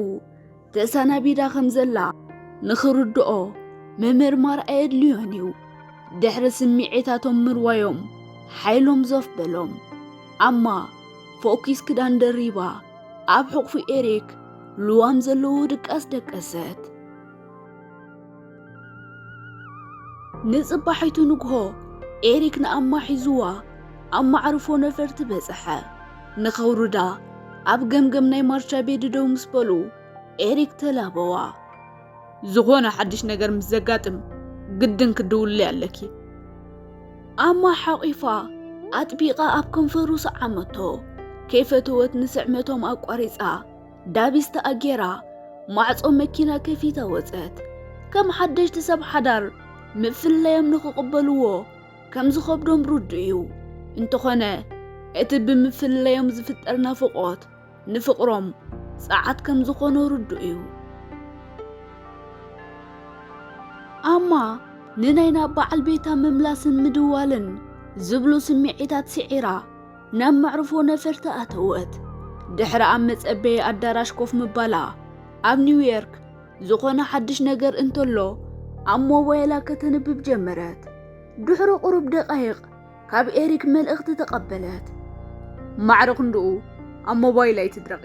ተሰናቢዳ ከም ዘላ ንኽርድኦ ምምርማር ኣየድልዮን እዩ። ድሕሪ ስምዒታቶም ምርዋዮም ሓይሎም ዘፍ በሎም። ኣማ ፎኪስ ክዳን ደሪባ ኣብ ሕቑፊ ኤሪክ ልዋም ዘለዎ ድቃስ ደቀሰት። ንጽባሒቱ ንግሆ ኤሪክ ንኣማ ሒዝዋ ኣብ ማዕርፎ ነፈርቲ በጽሐ። ንኸውርዳ ኣብ ገምገም ናይ ማርቻ ቤድ ደው ምስ በሉ ኤሪክ ተላበዋ። ዝኾነ ሓድሽ ነገር ምስ ዘጋጥም ግድን ክድውልለይ ኣለኪ። ኣማ ሓቒፋ ኣጥቢቓ ኣብ ከንፈሩ ሰዓመቶ። ከይፈተወት ንስዕመቶም ኣቋሪጻ ዳቢስ ተኣጌራ ማዕጾ መኪና ከፊታ ወጸት። ከም ሓደሽቲ ሰብ ሓዳር ምፍልላዮም ንኽቕበልዎ ከም ዝኸብዶም ርዱእ እዩ። እንተኾነ እቲ ብምፍልላዮም ዝፍጠር ናፍቖት ንፍቕሮም ጸዓት ከም ዝኾኖ ርዱእ እዩ። ኣማ ንናይ ናብ በዓል ቤታ ምምላስን ምድዋልን ዝብሉ ስምዒታት ስዒራ ናብ መዕርፎ ነፈርቲ ኣተወት። ድሕሪ ኣብ መጸበዪ ኣዳራሽ ኮፍ ምባላ ኣብ ኒውዮርክ ዝኾነ ሓድሽ ነገር እንተሎ ኣብ ሞባይላ ከተንብብ ጀመረት። ድሕሪ ቁሩብ ደቓይቕ ካብ ኤሪክ መልእኽቲ ተቐበለት። ማዕረ ክንድኡ ኣብ ሞባይል ኣይትድረቒ፣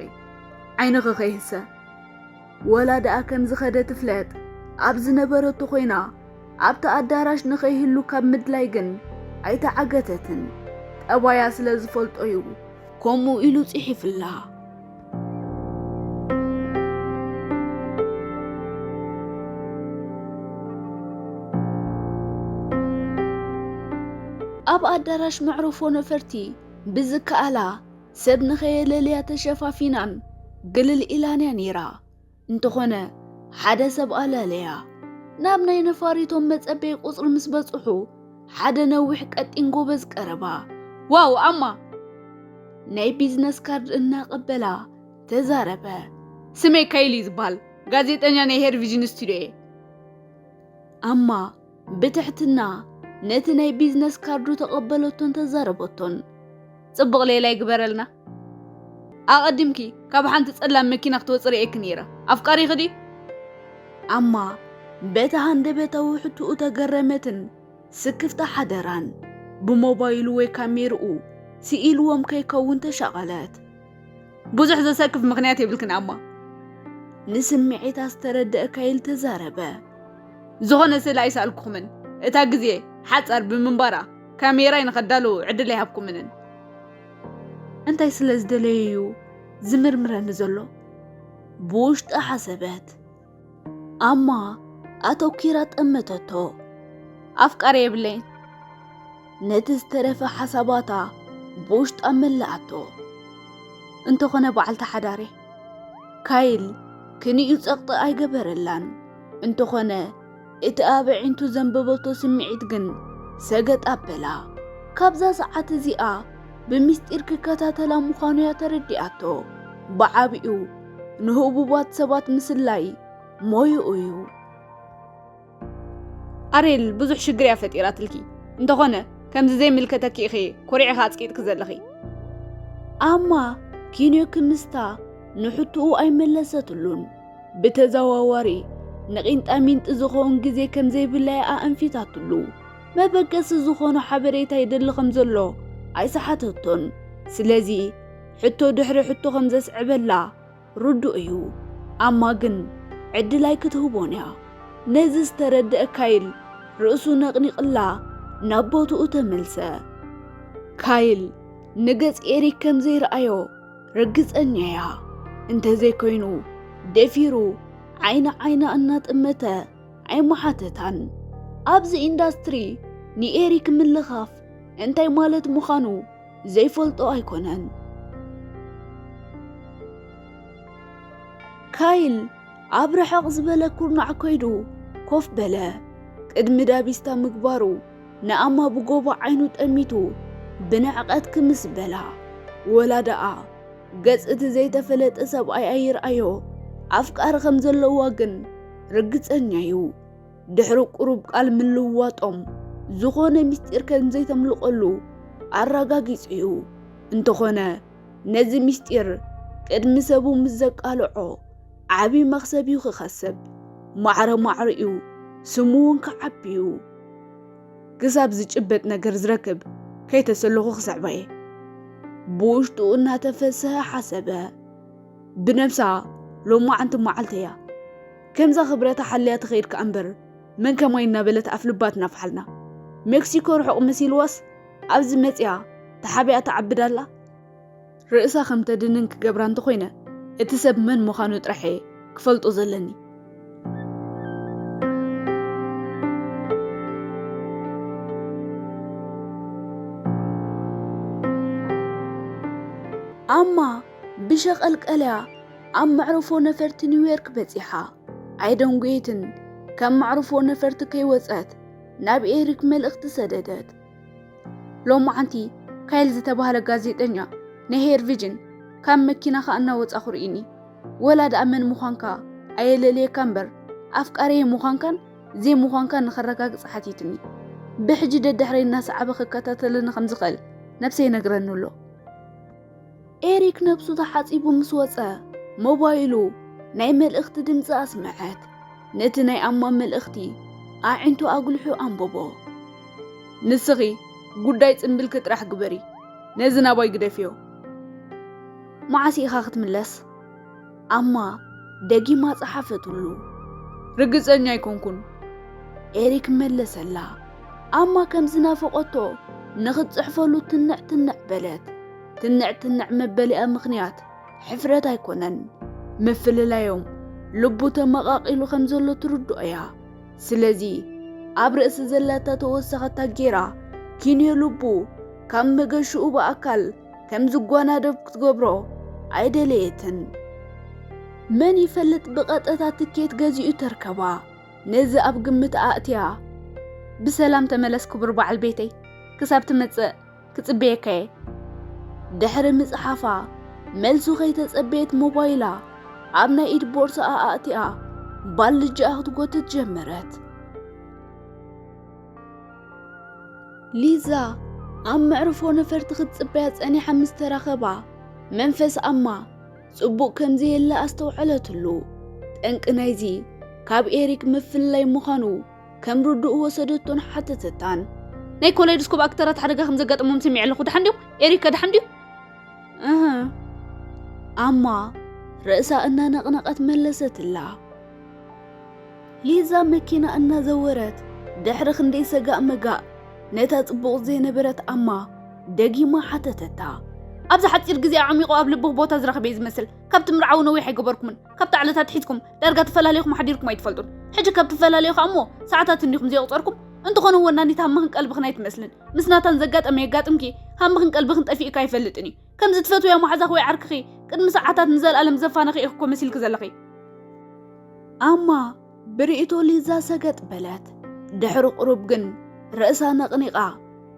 ዓይንኺ ከይህሰ። ወላ ደኣ ከም ዝኸደ ትፍለጥ ኣብ ዝነበረቶ ኮይና ኣብቲ ኣዳራሽ ንኸይህሉ ካብ ምድላይ ግን ኣይተዓገተትን። ጠባያ ስለ ዝፈልጦ እዩ ከምኡ ኢሉ ጽሒፍላ። ኣብ ኣዳራሽ መዕረፎ ነፈርቲ ብዝከኣላ ሰብ ንኸየለልያ ተሸፋፊናን ግልል ኢላን እያ ነይራ። እንተኾነ ሓደ ሰብ ኣለለያ። ናብ ናይ ነፋሪቶም መጸበዪ ቁጽሪ ምስ በጽሑ ሓደ ነዊሕ ቀጢን ጎበዝ ቀረባ። ዋው ኣማ! ናይ ቢዝነስ ካርድ እናቐበላ ተዛረበ። ስመይ ካይል እዩ ዝበሃል። ጋዜጠኛ ናይ ሄር ቪዥን ስቱዲዮ እየ። ኣማ ብትሕትና ነቲ ናይ ቢዝነስ ካርዱ ተቐበለቶን ተዛረበቶን። ጽቡቕ ሌላ ይግበረልና። ኣቐዲምኪ ካብ ሓንቲ ጸላም መኪና ክትወጽእ ርእየኪ ነይረ። ኣፍቃሪኺ ድዩ? ኣማ በቲ ሃንደበታዊ ሕቶኡ ተገረመትን ስክፍታ ሓደራን። ብሞባይሉ ወይ ካሜርኡ ስኢልዎም ከይከውን ተሻቐለት። ብዙሕ ዘሰክፍ ምኽንያት የብልክን ኣማ። ንስምዒታ ዝተረደአ ካይል ተዛረበ። ዝኾነ ስእሊ ኣይሰኣልኩኹምን። እታ ግዜ ሓጻር ብምንባራ ካሜራይ ንኸዳሉ ዕድል ኣይሃብኩምንን። እንታይ ስለ ዝደለየ እዩ ዝምርምረኒ ዘሎ? ብውሽጣ ሓሰበት። ኣማ ኣተኲራ ጠመተቶ። ኣፍቃሪ የብለይን። ነቲ ዝተረፈ ሓሳባታ ብውሽጣ መለኣቶ። እንተኾነ በዓልቲ ሓዳር እየ። ካይል ክንዩ ጸቕጢ ኣይገበረላን። እንተኾነ እቲ ኣብ ኣዒንቱ ዘንበበቶ ስምዒት ግን ሰገጥ ኣበላ። ካብዛ ሰዓት እዚኣ ብምስጢር ክከታተላ ምዃኑ እያ ተረዲኣቶ። ብዓቢኡ ንህቡባት ሰባት ምስላይ ሞይኡ እዩ። ኣሬል ብዙሕ ሽግር እያ ፈጢራትልኪ። እንተኾነ ከምዚ ዘይምልከተኪ ኢኺ ኮሪዕኺ ኣጽቂጥኪ ዘለኺ። ኣማ ኪንዮ ክምስታ ንሕቶኡ ኣይመለሰትሉን። ብተዘዋዋሪ ንቂንጣ ሚንጢ ዝኸውን ግዜ ከም ዘይብላ እያ ኣእንፊታትሉ። መበገሲ ዝኾኖ ሓበሬታ ይደሊ ከም ዘሎ ኣይሰሓተቶን። ስለዚ ሕቶ ድሕሪ ሕቶ ከም ዘስዕበላ ርዱእ እዩ። ኣማ ግን ዕድል ኣይክትህቦን እያ። ነዚ ዝተረድአ ካይል ርእሱ ነቕኒቕላ ናብ ቦትኡ ተመልሰ። ካይል ንገጽ ኤሪክ ከም ዘይረኣዮ ርግጸኛ እያ። እንተዘይኮይኑ ደፊሩ ዓይኒ ዓይና እናጠመተ ኣይምሓተታን። ኣብዚ ኢንዳስትሪ ንኤሪክ ምልኻፍ እንታይ ማለት ምዃኑ ዘይፈልጦ ኣይኮነን። ካይል ኣብ ርሕቕ ዝበለ ኩርናዕ ከይዱ ኮፍ በለ። ቅድሚ ዳቢስታ ምግባሩ ንኣማ ብጎቦ ዓይኑ ጠሚቱ ብንዕቐት ክምስ በላ። ወላ ደኣ ገጽ እቲ ዘይተፈለጠ ሰብኣይ ኣይርኣዮ፣ ኣፍቃሪ ከም ዘለዋ ግን ርግጸኛ እዩ። ድሕሪ ቁሩብ ቃል ምልውዋጦም ዝኾነ ምስጢር ከም ዘይተምልቐሉ ኣረጋጊጹ እዩ። እንተኾነ ነዚ ምስጢር ቅድሚ ሰቡ ምስ ዘቃልዖ ዓቢ መኽሰብ እዩ ክኸስብ። ማዕረ ማዕረ እዩ፣ ስሙ እውን ክዓቢ እዩ። ክሳብ ዝጭበጥ ነገር ዝረክብ ከይተሰለኹ ክስዕባ እየ። ብውሽጡ እናተፈሰሀ ሓሰበ። ብነብሳ ሎማዓንቲ መዓልቲ እያ። ከምዛ ክብረታ ሓልያ ትኸይድ ከኣ እምበር መን ከማይ እናበለት ኣፍ ልባ ትናፍሓልና። ሜክሲኮ ርሑቕ መሲልዋስ ኣብዚ መጽያ ተሓቢኣ ትዓብድ ኣላ። ርእሳ ከም ተድንን ክገብራ እንተኾይነ እቲ ሰብ መን ምዃኑ ጥራሕ እየ ክፈልጦ ዘለኒ። ኣማ ብሸቐልቀልያ ኣብ መዕርፎ ነፈርቲ ኒውዮርክ በጺሓ። ኣይደንጎየትን። ካብ መዕርፎ ነፈርቲ ከይወጸት ናብ ኤሪክ መልእኽቲ ሰደደት። ሎማዓንቲ ካይል ዝተባህለ ጋዜጠኛ ናይ ሄር ቪዥን ካብ መኪና ከኣ እናወጻኹ ርኢኒ። ወላ ደኣ መን ምዃንካ ኣየለልየካ እምበር ኣፍቃሪየ ምዃንካን ዘይምዃንካን ንኸረጋግጽ ሓቲትኒ። ብሕጂ ደድሕረይ እናሰዓበ ክከታተለኒ ከም ዝኽእል ነብሰይ ይነግረኒ ኣሎ። ኤሪክ ነብሱ ተሓጺቡ ምስ ወጸ፣ ሞባይሉ ናይ መልእኽቲ ድምጺ ኣስመዐት። ነቲ ናይ ኣማ መልእኽቲ ኣዒንቱ ኣጉሊሑ ኣንበቦ። ንስኺ ጉዳይ ጽምብልኪ ጥራሕ ግበሪ፣ ነዚ ናባይ ግደፍዮ። መዓስ ኢኻ ክትምለስ? ኣማ ደጊማ ጸሓፈትሉ። ርግጸኛ ኣይኮንኩን። ኤሪክ መለሰላ። ኣማ ከም ዝናፈቐቶ ንኽትጽሕፈሉ ትንዕ ትንዕ በለት። ትንዕ ትንዕ መበሊኣ ምኽንያት ሕፍረት ኣይኮነን። ምፍልላዮም ልቡ ተመቓቒሉ ከም ዘሎ ትርድኦ እያ። ስለዚ ኣብ ርእሲ ዘላታ ተወሰኸታ ጌራ ኪንዮ ልቡ ካብ መገሽኡ ብኣካል ከም ዝጓናደብ ክትገብሮ ኣይደለየትን። መን ይፈልጥ ብቐጥታ ትኬት ገዚኡ ተርከባ። ነዚ ኣብ ግምት ኣእትያ። ብሰላም ተመለስ ክቡር በዓል ቤተይ፣ ክሳብ ትመጽእ ክጽበየካ እየ። ድሕሪ ምጽሓፋ መልሱ ከይተጸበየት ሞባይላ ኣብ ናይ ኢድ ቦርሳኣ ኣእትያ ባልጃኣ ክትጎትት ጀመረት። ሊዛ ኣብ መዕርፎ ነፈርቲ ክትጽበያ ጸኒሓ ምስ ተራኸባ መንፈስ ኣማ ጽቡቕ ከም ዘየለ ኣስተውዐለትሉ። ጠንቂ ናይዚ ካብ ኤሪክ ምፍልላይ ምዃኑ ከም ርዱእ ወሰደቶን ሓተተታን። ናይ ኮሌድስኮፕ ኣክተራት ሓደጋ ከም ዘጋጠሞም ሰሚዐ ኣለኹ። ደሓን ድዮም? ኤሪክ ከ ደሓን ድዩ? እህ። ኣማ ርእሳ እናነቕነቐት መለሰትላ። ሊዛ መኪና እናዘወረት ድሕሪ ክንደይ ሰጋእ መጋእ ነታ ጽቡቕ ዘይነበረት ኣማ ደጊማ ሓተተታ። ኣብዚ ሓጺር ግዜ ኣዕሚቑ ኣብ ልብኺ ቦታ ዝረኸበ እዩ ዝመስል። ካብቲ ምርዓዊ ነዊሕ ኣይገበርኩምን። ካብቲ ዕለት ኣትሒዝኩም ዳርጋ ተፈላለይኹም ሓዲርኩም ኣይትፈልጡን። ሕጂ ካብ ትፈላለዩ ከኣ እሞ ሰዓታት እንዲኹም ዘየቑጸርኩም። እንተኾነ ወናኒት ሃምኽን ቀልብኽን ኣይትመስልን። ምስ ናታን ዘጋጠመ የጋጥምኪ፣ ሃምኽን ቀልብኽን ጠፊእካ ኣይፈልጥን እዩ። ከምዚ ትፈትውያ መሓዛኺ ወይ ዓርክኺ ቅድሚ ሰዓታት ንዘለኣለም ዘፋነኺ ኢኺ እኮ መሲልኪ ዘለኺ። ኣማ ብርእይቶ ሊዛ ሰገጥ በለት። ድሕሪ ቁሩብ ግን ርእሳ ነቕኒቓ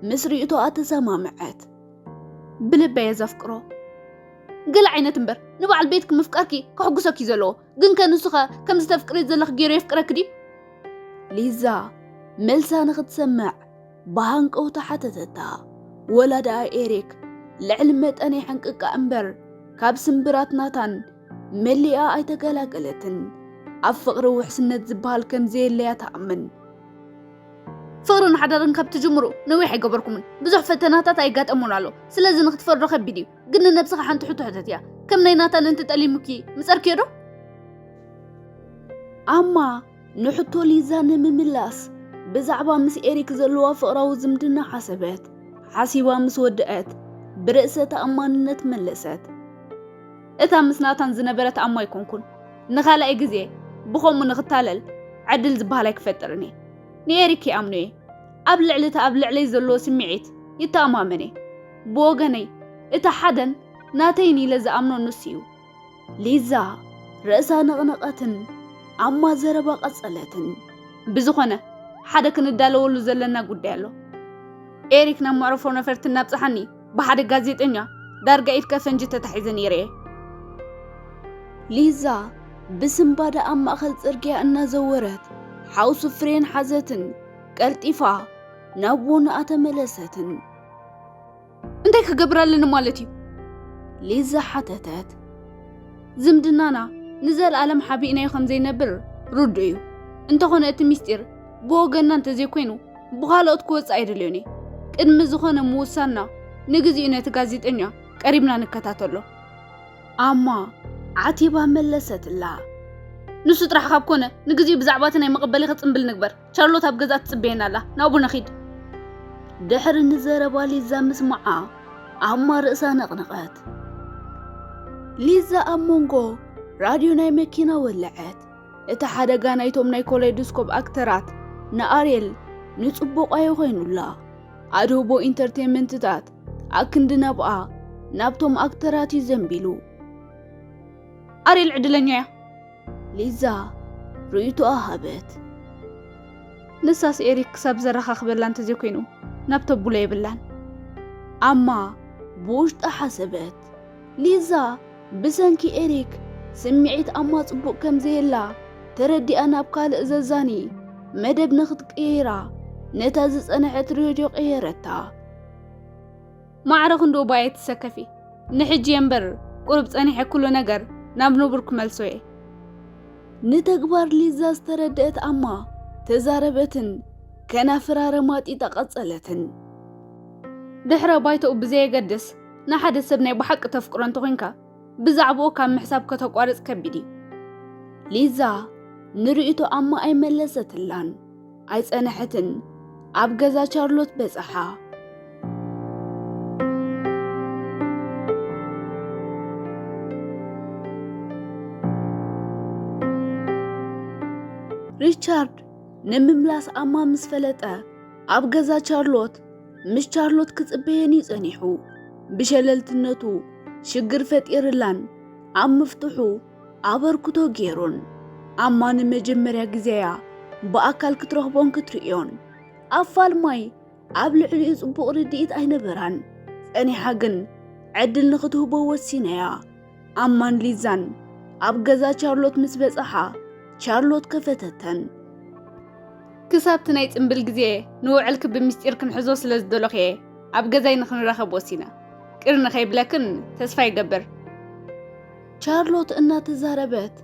ምስ ርእይቶኣ ተሰማምዐት። ብልበይ እየ ዘፍቅሮ። ገለ ዓይነት እምበር ንበዓል ቤትኪ ምፍቃርኪ ከሕጉሰኪ እዩ ዘለዎ። ግን ከ ንሱ ኸ ከምዚ ተፍቅርዮ ዘለኺ ገይሩ የፍቅረኪ ድዩ? ሊዛ መልሳ ንኽትሰምዕ ብሃንቀውታ ሓተተታ። ወላ ደኣ ኤሪክ ልዕሊ መጠን የሕንቅቃ እምበር ካብ ስምብራት ናታን መሊኣ ኣይተገላገለትን። ኣብ ፍቕሪ ውሕስነት ዝበሃል ከም ዘየለያ ትኣምን። ፍቕርን ሓዳርን ካብ ትጅምሩ ነዊሕ ኣይገበርኩምን። ብዙሕ ፈተናታት ኣይጋጠሙን ኣሎ። ስለዚ ንኽትፈርዶ ከቢድ እዩ። ግን ንነብስኻ ሓንቲ ሕቶ ሕተትያ። ከም ናይ ናታን እንተጠሊሙኪ ምጸርክዮ ዶ? ኣማ ንሕቶ ሊዛ ንምምላስ ብዛዕባ ምስ ኤሪክ ዘለዋ ፍቕራዊ ዝምድና ሓሰበት። ሓሲባ ምስ ወደአት ብርእሰ ተኣማንነት መለሰት። እታ ምስ ናታን ዝነበረት ኣማ ኣይኮንኩን። ንኻልኣይ ግዜ ብኸምኡ ንኽታለል ዕድል ዝበሃል ኣይክፈጥርን እየ። ንኤሪክ ይኣምኖ እየ። ኣብ ልዕሊ እቲ ኣብ ልዕለይ ዘለዎ ስምዒት ይተኣማመን እየ። ብወገነይ እቲ ሓደን ናተይን ኢለ ዝኣምኖ ንሱ እዩ። ሊዛ ርእሳ ነቕነቐትን ኣማ ዘረባ ቀጸለትን። ብዝኾነ፣ ሓደ ክንዳለወሉ ዘለና ጉዳይ ኣሎ። ኤሪክ ናብ መዕረፎ ነፈርቲ እናብጽሓኒ ብሓደ ጋዜጠኛ ዳርጋ ኢድ ከፈንጂ ተታሒዘ ነይረ እየ። ሊዛ ብስንባደ ኣብ ማእከል ጽርግያ እናዘወረት ሓውሲ ፍሬን ሓዘትን ቀልጢፋ ናብ ቦንኣ ተመለሰትን። እንታይ ክገብር ኣለኒ ማለት እዩ? ሊዛ ሓተተት። ዝምድናና ንዘለኣለም ሓቢእናዮ ከም ዘይነብር ርዱእ እዩ። እንተኾነ እቲ ምስጢር ብወገንና እንተዘይኮይኑ ብኻልኦት ክወጽእ ኣይደልዮን እየ። ቅድሚ ዝኾነ ምውሳንና ንግዚኡ ነቲ ጋዜጠኛ ቀሪብና ንከታተሎ። ኣማ ዓቲባ መለሰትላ። ንሱ ጥራሕ ካብ ኮነ ንግዚኡ ብዛዕባ እቲ ናይ መቐበሊኺ ጽምብል ንግበር። ቻርሎት ኣብ ገዛ ትጽበየና ኣላ። ናብኡ ንኺድ። ድሕሪ ንዘረባ ሊዛ ምስማዓ ኣማ ርእሳ ነቕነቐት። ሊዛ ኣብ መንጎ ራድዮ ናይ መኪና ወለዐት። እቲ ሓደጋ ናይቶም ናይ ኮሌዶስኮፕ ኣክተራት ንኣርየል ንጽቡቕ ኣይኾይኑላ። ኣድህቦ ኢንተርቴንመንትታት ኣክንዲ ናብኣ ናብቶም ኣክተራት እዩ ዘንቢሉ። ኣርየል ዕድለኛ እያ። ሊዛ ርእይቶኣ ሃበት። ንሳስ ኤሪክ ክሳብ ዘረኻኽበላ እንተዘይኮይኑ ናብ ተብሎ የብላን። ኣማ ብውሽጣ ሓሰበት። ሊዛ ብሰንኪ ኤሪክ ስምዒት ኣማ ጽቡቕ ከም ዘየላ ተረዲኣ ናብ ካልእ ዘዛኒ መደብ ንኽትቅይራ ነታ ዝጸንሐት ሬድዮ ቀየረታ። ማዕረ ክንድኡ ባየ ትሰከፊ። ንሕጂ እየ እምበር ቁሩብ ጸኒሐ ኩሉ ነገር ናብ ንቡር ክመልሶ እየ። ንተግባር ሊዛ ዝተረድአት ኣማ ተዛረበትን ከናፍራ ረማጢጣ ቀጸለትን። ድሕረ ባይታኡ ብዘየገድስ ንሓደ ሰብ ናይ ብሓቂ ተፍቅሮ እንተኾይንካ ብዛዕባኡ ካብ ምሕሳብ ከተቋርጽ ከቢድ እዩ። ሊዛ ንርእይቶ ኣማ ኣይመለሰትላን ኣይጸነሐትን። ኣብ ገዛ ቻርሎት በጽሓ። ሪቻርድ ንምምላስ ኣማ ምስ ፈለጠ ኣብ ገዛ ቻርሎት ምስ ቻርሎት ክጽበየን እዩ ጸኒሑ። ብሸለልትነቱ ሽግር ፈጢርላን ኣብ ምፍትሑ ኣበርክቶ ገይሩን። ኣማ ንመጀመርያ ግዜያ ብኣካል ክትረኽቦን ክትርእዮን ኣብ ፋልማይ ኣብ ልዕሊኡ ጽቡቕ ርድኢት ኣይነበራን። ጸኒሓ ግን ዕድል ንኽትህቦ ወሲነያ። ኣማን ሊዛን ኣብ ገዛ ቻርሎት ምስ በጽሓ ቻርሎት ከፈተተን። ክሳብቲ ናይ ጽምብል ግዜ ንውዕልኪ ብምስጢር ክንሕዞ ስለ ዝደለኹ እየ ኣብ ገዛይ ንኽንራኸብ ወሲነ። ቅር ንኸይብለክን ተስፋ ይገብር። ቻርሎት እናተዛረበት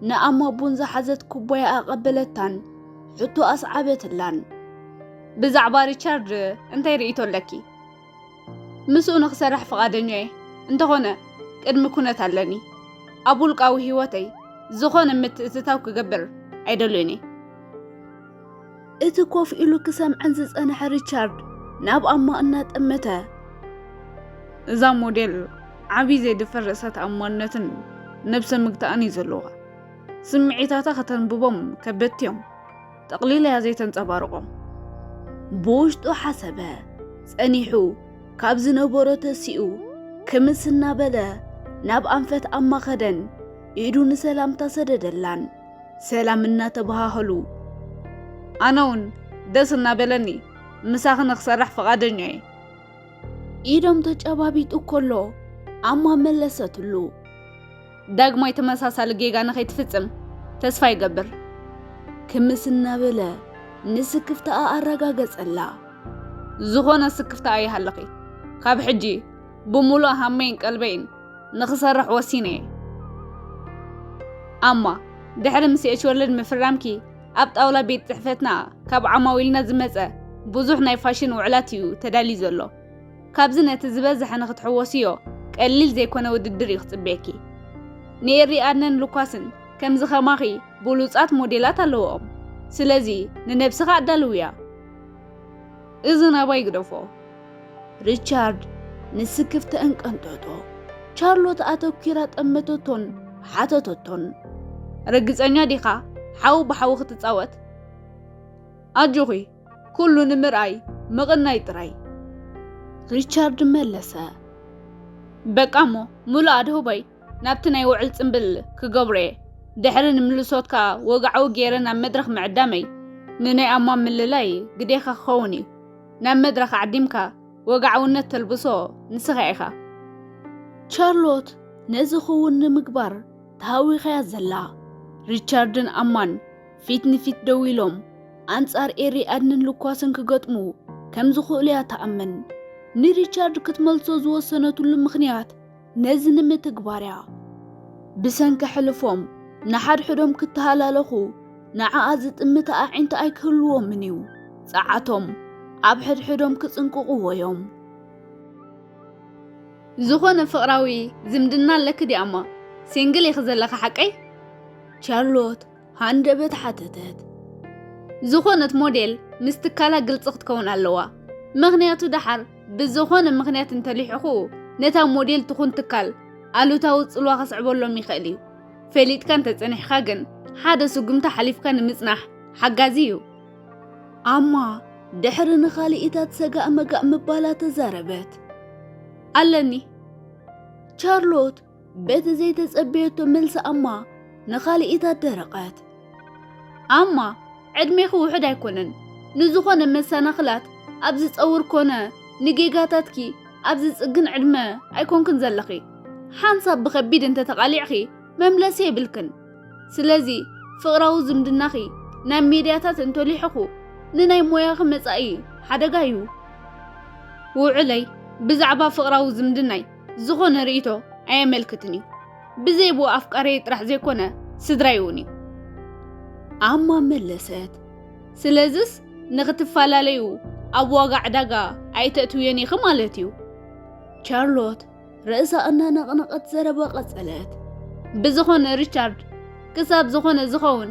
ንኣማ ቡን ዝሓዘት ኩባያ ኣቐበለታን ሕቶ ኣስዓበትላን። ብዛዕባ ሪቻርድ እንታይ ርእይቶ ኣለኪ? ምስኡ ንኽሰርሕ ፍቓደኛ እየ። እንተኾነ ቅድሚ ኩነት ኣለኒ። ኣብ ውልቃዊ ህይወተይ ዝኾነ ምትእትታው ክገብር ኣይደልዮን እየ። እቲ ኮፍ ኢሉ ክሰምዐን ዝጸንሐ ሪቻርድ ናብ ኣማ እናጠመተ። እዛ ሞዴል ዓቢ ዘይድፈር ርእሰ ተኣማንነትን ነብሰ ምግታእን እዩ ዘለዋ። ስምዒታታ ከተንብቦም ከበድቲ እዮም። ጠቕሊላ እያ ዘይተንጸባርቖም። ብውሽጡ ሓሰበ። ጸኒሑ ካብ ዝነበሮ ተሲኡ ክምስ እናበለ ናብ ኣንፈት ኣማ ኸደን ኢዱ ንሰላምታ ሰደደላን። ሰላም እናተበሃሃሉ። ኣነ እውን ደስ እናበለኒ ምሳኺ ንኽሰርሕ ፍቓደኛ እየ። ኢዶም ተጨባቢጡ ከሎ ኣማ መለሰትሉ። ዳግማይ ተመሳሳሊ ጌጋ ንኸይትፍጽም ተስፋ ይገብር። ክምስ እናበለ ንስክፍታኣ ኣረጋገጸላ። ዝኾነ ስክፍታ ኣይሃለኺ። ካብ ሕጂ ብምሉእ ሃመይን ቀልበይን ንኽሰርሕ ወሲነ እየ። ኣማ፣ ድሕሪ ምስ ኤች ወርልድ ምፍራምኪ ኣብ ጣውላ ቤት ጽሕፈትና ካብ ዓማዊልና ዝመጸ ብዙሕ ናይ ፋሽን ውዕላት እዩ ተዳልዩ ዘሎ። ካብዚ ነቲ ዝበዝሐ ንኽትሕወስዮ ቀሊል ዘይኮነ ውድድር እዩ ክጽበየኪ። ንኤሪ ኣድነን ሉካስን ከምዚ ኸማኺ ብሉጻት ሞዴላት ኣለውኦም። ስለዚ ንነብስኻ ኣዳልውያ። እዚ ናባይ ግደፎ። ሪቻርድ ንስክፍተአን ቀንጠጦ። ቻርሎት ኣተኲራ ጠመተቶን ሓተተቶን። ርግጸኛ ዲኻ ሓዊ ብሓዊ ክትጻወት? ኣጆኺ፣ ኩሉ ንምርኣይ ምቕናይ ጥራይ። ሪቻርድ መለሰ። በቃ እሞ፣ ምሉእ ኣድህቦይ ናብቲ ናይ ውዕል ጽምብል ክገብሮ እየ። ድሕሪ ንምልሶት ከኣ ወግዓዊ ገይረ ናብ መድረኽ ምዕዳመይ ንናይ ኣማ ምልላይ ግዴኻ ክኸውን እዩ። ናብ መድረኽ ዓዲምካ ወግዓውነት ተልብሶ ንስኻ ኢኻ። ቻርሎት ነዚ ክውን ንምግባር ተሃዊኻያ ዘላ። ሪቻርድን ኣማን ፊት ንፊት ደው ኢሎም ኣንጻር ኤሪ ኣድንን ልኳስን ክገጥሙ ከም ዝኽእሉ እያ ትኣምን። ንሪቻርድ ክትመልሶ ዝወሰነትሉ ምኽንያት ነዚ ንምትግባር እያ። ብሰንኪ ሕልፎም ንሓድሕዶም ክተሃላለኹ ንዓኣ ዝጥምት ኣዒንቲ ኣይክህልዎምን እዩ። ጸዓቶም ኣብ ሕድሕዶም ክጽንቅቕዎ እዮም። ዝኾነ ፍቕራዊ ዝምድና ኣለኪ ድያ እሞ? ሲንግል ኢኺ ዘለኺ ሓቀይ? ቻርሎት ሃንደበት ሓተተት። ዝኾነት ሞዴል ምስ ትካላ ግልጺ ክትከውን ኣለዋ። ምኽንያቱ ደሓር ብዝኾነ ምኽንያት እንተሊሕኹ ነታ ሞዴል ትኹን ትካል ኣሉታዊ ጽልዋ ከስዕበሎም ይኽእል እዩ። ፈሊጥካ እንተጸኒሕካ ግን ሓደ ስጉምቲ ሓሊፍካ ንምጽናሕ ሓጋዚ እዩ። ኣማ ድሕሪ ንኻልኢታት ሰጋእ መጋእ ምባላ ተዛረበት። ኣለኒ። ቻርሎት በቲ ዘይተጸበየቶ መልሲ ኣማ ንኻልኢታት ደረቐት። ኣማ ዕድሜኺ ውሑድ ኣይኮነን። ንዝኾነ መሰናኽላት ኣብ ዝጸውር ኮነ ንጌጋታትኪ ኣብ ዝጽግን ዕድመ ኣይኮንክን ዘለኺ። ሓንሳብ ብኸቢድ እንተተቓሊዕኺ መምለሲ የብልክን። ስለዚ ፍቕራዊ ዝምድናኺ ናብ ሜድያታት እንተሊሕኹ ንናይ ሞያኺ መጻኢ ሓደጋ እዩ። ውዕለይ ብዛዕባ ፍቕራዊ ዝምድናይ ዝኾነ ርእይቶ ኣየመልክትን እዩ። ብዘይ ብኡ ኣፍቃረይ ጥራሕ ዘይኮነ ስድራይ እውን እዩ። ኣማ መለሰት። ስለዝስ ንኽትፈላለዩ ኣብ ዋጋ ዕዳጋ ኣይተእትውዮን ኢኺ ማለት እዩ። ቻርሎት ርእሳ እናነቕነቐት ዘረባ ቀጸለት። ብዝኾነ ሪቻርድ ክሳብ ዝኾነ ዝኸውን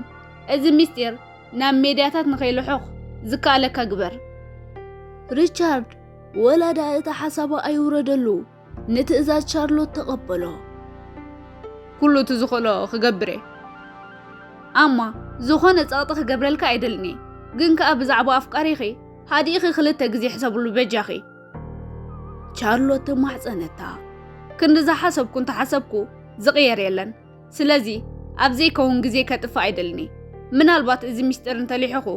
እዚ ምስጢር ናብ ሜድያታት ንኸይልሑኽ ዝከኣለካ ግበር። ሪቻርድ ወላ ደኣ እቲ ሓሳባ ኣይውረደሉ፣ ንትእዛዝ ቻርሎት ተቐበሎ። ኩሉ እቲ ዝኽእሎ ክገብር እየ። ኣማ ዝኾነ ጸቕጢ ክገብረልካ ኣይደልን እየ፣ ግን ከኣ ብዛዕባ ኣፍቃሪኺ ሃዲእኺ ክልተ ግዜ ሕሰብሉ በጃኺ። ቻርሎት ተማሕጸነታ። ክንዲ ዝሓሰብኩ እንተሓሰብኩ ዝቕየር የለን። ስለዚ ኣብ ዘይከውን ግዜ ከጥፍእ ኣይደልን እየ። ምናልባት እዚ ምስጢር እንተሊሕኹ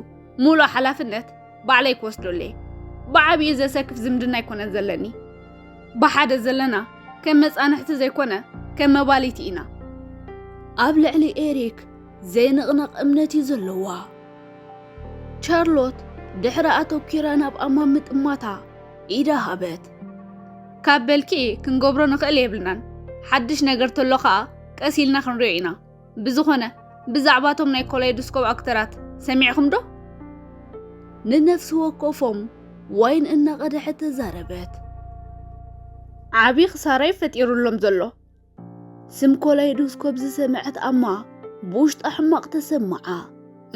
ሙሉእ ሓላፍነት ባዕለይ ክወስደሉ እየ። ብዓቢኡ ዘሰክፍ ዝምድና ኣይኮነን ዘለኒ። ብሓደ ዘለና ከም መጻንሕቲ ዘይኮነ ከም መባልይቲ ኢና። ኣብ ልዕሊ ኤሪክ ዘይንቕነቕ እምነት እዩ ዘለዋ። ቻርሎት ድሕሪ ኣተኲራ ናብ ኣማ ምጥማታ ኢዳ ሃበት። ካብ በልኪ ክንገብሮ ንኽእል የብልናን። ሓድሽ ነገር ተሎ ኸኣ ቀስ ኢልና ክንሪኦ ኢና። ብዝኾነ ብዛዕባቶም ናይ ኮላይዶስኮፕ ኣክተራት ሰሚዕኹም ዶ? ንነፍሲ ወከፎም ዋይን እናቐድሐት ተዛረበት። ዓቢ ክሳራ እዩ ፈጢሩሎም ዘሎ። ስም ኮላይዶስኮፕ ዝሰምዐት ኣማ ብውሽጣ ሕማቕ ተሰምዓ።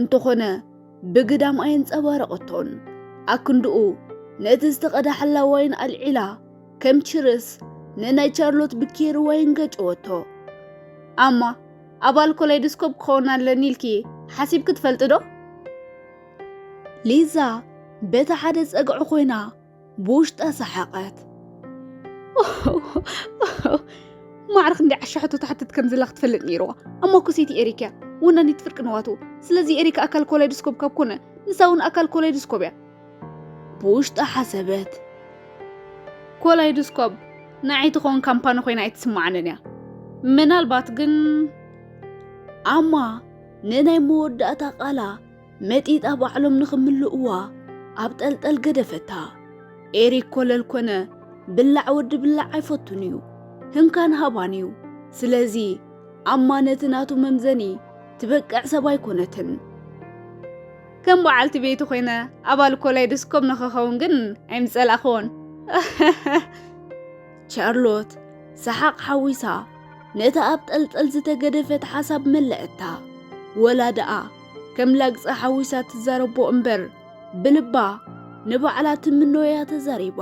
እንተኾነ ብግዳም ኣየንጸባረቐቶን። ኣክንድኡ ነቲ ዝተቐዳሓላ ዋይን ኣልዒላ ከም ችርስ ንናይ ቻርሎት ብኬሪ ዋይን ገጨወቶ። ኣማ ኣባል ኮላይዶስኮፕ ክኸውን ኣለኒ ኢልኪ ሓሲብኪ ትፈልጢ ዶ? ሊዛ በቲ ሓደ ጸግዒ ኮይና ብውሽጣ ሰሓቐት። ማዕረ ክንደይ ዓሻ ሕቶ ትሓትት ከም ዘላ ክትፈልጥ ነይርዋ። ኣማ እኮ ሰይቲ ኤሪክ እያ፣ ወናኒት ፍርቂ ንዋቱ። ስለዚ ኤሪክ ኣካል ኮላይዶስኮፕ ካብ ኮነ ንሳ እውን ኣካል ኮላይዶስኮፕ እያ። ብውሽጣ ሓሰበት። ኮላይዶስኮፕ ንዓይ ትኸውን ካምፓኒ ኮይና ኣይትስምዓንን እያ። ምናልባት ግን ኣማ ንናይ መወዳእታ ቃላ መጢጣ ባዕሎም ንኽምልእዋ ኣብ ጠልጠል ገደፈታ። ኤሪክ ኮለል ኮነ ብላዕ ወዲ ብላዕ ኣይፈቱን እዩ። ህንካን ሃባን እዩ። ስለዚ ኣማ ነቲ ናቱ መምዘኒ ትበቅዕ ሰብ ኣይኮነትን። ከም በዓልቲ ቤቱ ኮይነ ኣባል ኮላይዶስኮፕ ንኽኸውን ግን ኣይምጸላእኽዎን። ቻርሎት ሰሓቕ ሓዊሳ ነታ ኣብ ጠልጠል ዝተገደፈት ሓሳብ መለአታ። ወላ ደኣ ከም ላግጺ ሓዊሳ ትዛረቦ እምበር ብልባ ንባዕላ ትምኖ እያ ተዛሪባ።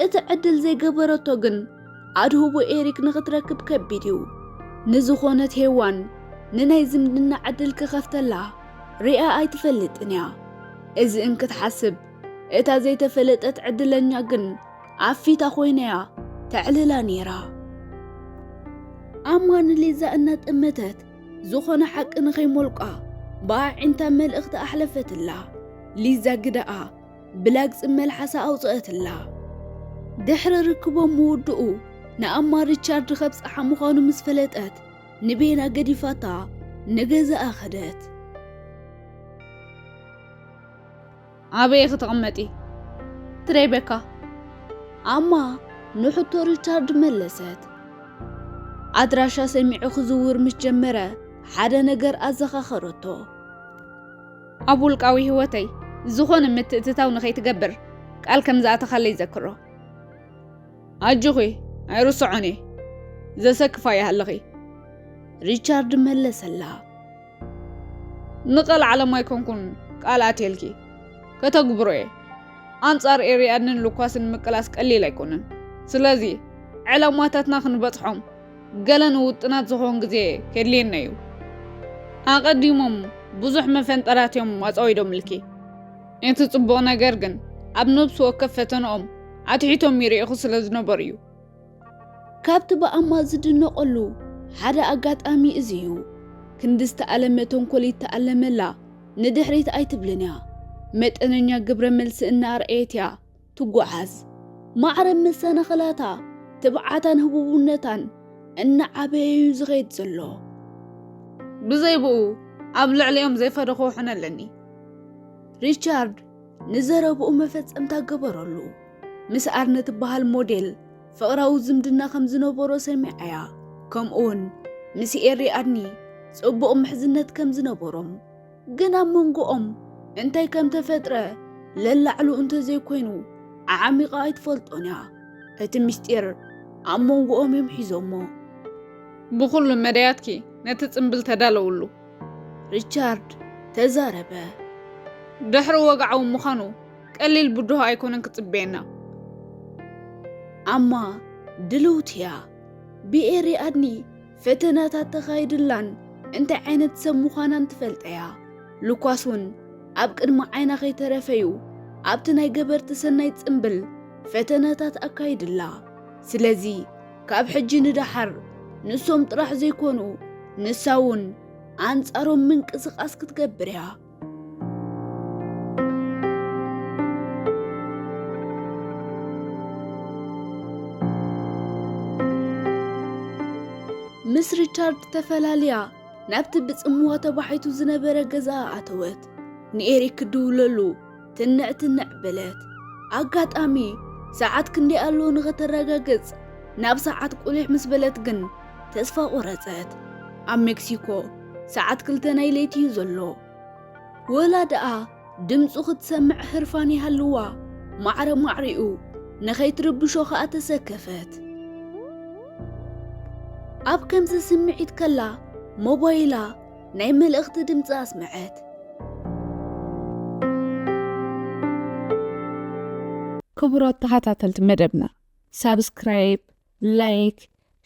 እቲ ዕድል ዘይገበረቶ ግን ኣድህቦ ኤሪክ ንኽትረክብ ከቢድ እዩ። ንዝኾነት ሄዋን ንናይ ዝምድና ዕድል ክኸፍተላ ሪኣ ኣይትፈልጥን እያ። እዚ እንክትሓስብ እታ ዘይተፈለጠት ዕድለኛ ግን ኣብ ፊታ ኮይነያ ተዕልላ ነይራ። ኣማ ንሊዛ እናጠመተት ዝኾነ ሓቂ ንኸይሞልቋ ብኣዒንታ መልእኽቲ ኣሕለፈትላ። ሊዛ ግደኣ ብላግጺ መልሓሳ ኣውጽአትላ። ድሕሪ ርክቦም ምውድኡ ንኣማ ሪቻርድ ከብጽሓ ምዃኑ ምስ ፈለጠት ንቤና ገዲፋታ ንገዛኣ ከደት። ኣበይ ክትቕመጢ? ትሬቤካ። ኣማ ንሕቶ ሪቻርድ መለሰት። ኣድራሻ ሰሚዑ ክዝውር ምስ ጀመረ ሓደ ነገር ኣዘኻኸረቶ። ኣብ ውልቃዊ ህይወተይ ዝኾነ ምትእትታው ንኸይትገብር ቃል ከም ዝኣተኻለይ ዘክሮ። ኣጆኺ ኣይርስዖን እየ። ዘሰክፋ ይሃለኺ። ሪቻርድ መለሰላ። ንቐልዓለም ኣይኮንኩን ቃል ኣትየልኪ። ከተግብሮ እየ። ኣንጻር ኤርያድንን ሉኳስን ምቅላስ ቀሊል ኣይኮነን። ስለዚ ዕላማታትና ክንበጽሖም ገለ ንውጥናት ዝኾን ግዜ ከድልየና እዩ። ኣቐዲሞም ብዙሕ መፈንጠራት እዮም ኣጻዊዶምልኪ። እቲ ጽቡቕ ነገር ግን ኣብ ነብሲ ወከፍ ፈተንኦም ኣትሒቶም ይርእኹ ስለ ዝነበሩ እዩ። ካብቲ ብኣማ ዝድነቐሉ ሓደ ኣጋጣሚ እዚ እዩ። ክንዲ ዝተኣለመ ተንኮል ይተኣለመላ ንድሕሪት ኣይትብልን እያ። መጠነኛ ግብረ መልሲ እናኣርኣየት እያ ትጓዓዝ። ማዕረ መሰናኽላታ ትብዓታን ህቡብነታን እናዓበየ እዩ ዝኸይድ ዘሎ። ብዘይ ብኡ ኣብ ልዕሊኦም ዘይፈደኹ ሕነ ኣለኒ። ሪቻርድ ንዘረብኡ መፈጸምታ ገበረሉ። ምስ ኣርነ ትበሃል ሞዴል ፍቕራዊ ዝምድና ከም ዝነበሮ ሰሚዓያ። ከምኡውን ምስ ኤሪ ኣድኒ ጽቡቕ ምሕዝነት ከም ዝነበሮም፣ ግን ኣብ መንጎኦም እንታይ ከም ተፈጥረ ለላዕሉ እንተዘይኮይኑ ዓሚቓ ኣይትፈልጦን እያ። እቲ ምስጢር ኣብ መንጎኦም እዮም ሒዞሞ። ብኹሉ መዳያትኪ ነቲ ጽምብል ተዳለውሉ። ሪቻርድ ተዛረበ። ድሕሪ ወግዓዊ ምዃኑ ቀሊል ብድሆ ኣይኮነን ክጽበየና። ኣማ ድልውቲ እያ። ብኤሪ ኣድኒ ፈተናታት ተኻይድላን እንታይ ዓይነት ሰብ ምዃናን ትፈልጠያ። ሉኳስ እውን ኣብ ቅድሚ ዓይና ከይተረፈዩ ኣብቲ ናይ ገበርቲ ሰናይ ጽምብል ፈተናታት ኣካይድላ። ስለዚ ካብ ሕጂ ንደሓር ንሶም ጥራሕ ዘይኮኑ ንሳ እውን ኣንጻሮም ምንቅስቓስ ክትገብር እያ። ምስ ሪቻርድ ተፈላልያ ናብቲ ብጽምዋ ተባሒቱ ዝነበረ ገዛኣ ኣተወት። ንኤሪክ ክድውለሉ ትንዕ ትንዕ በለት። ኣጋጣሚ ሰዓት ክንደይ ኣሎ ንኸተረጋግጽ ናብ ሰዓት ቁሊሕ ምስ በለት ግን ተስፋ ቆረጸት። ኣብ ሜክሲኮ ሰዓት ክልተ ናይ ለይቲ እዩ ዘሎ። ወላ ደኣ ድምጹ ክትሰምዕ ህርፋን ይሃልዋ፣ ማዕረ ማዕሪኡ ንኸይትርብሾ ኸኣ ተሰከፈት። ኣብ ከምዚ ስምዒት ከላ ሞባይላ ናይ መልእኽቲ ድምጺ ኣስመዐት። ክቡራት ተኸታተልቲ መደብና፣ ሳብስክራይብ፣ ላይክ፣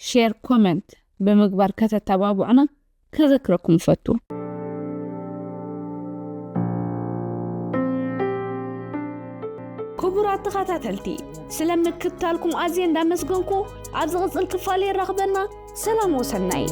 ሼር፣ ኮመንት ብምግባር ከተተባብዑና ከዘክረኩም እፈቱ። ክቡራት ተኸታተልቲ፣ ስለ ምክትታልኩም ኣዝየ እንዳመስገንኩ፣ ኣብ ዝቕጽል ክፋል የራኽበና። ሰላም ወሰናይ።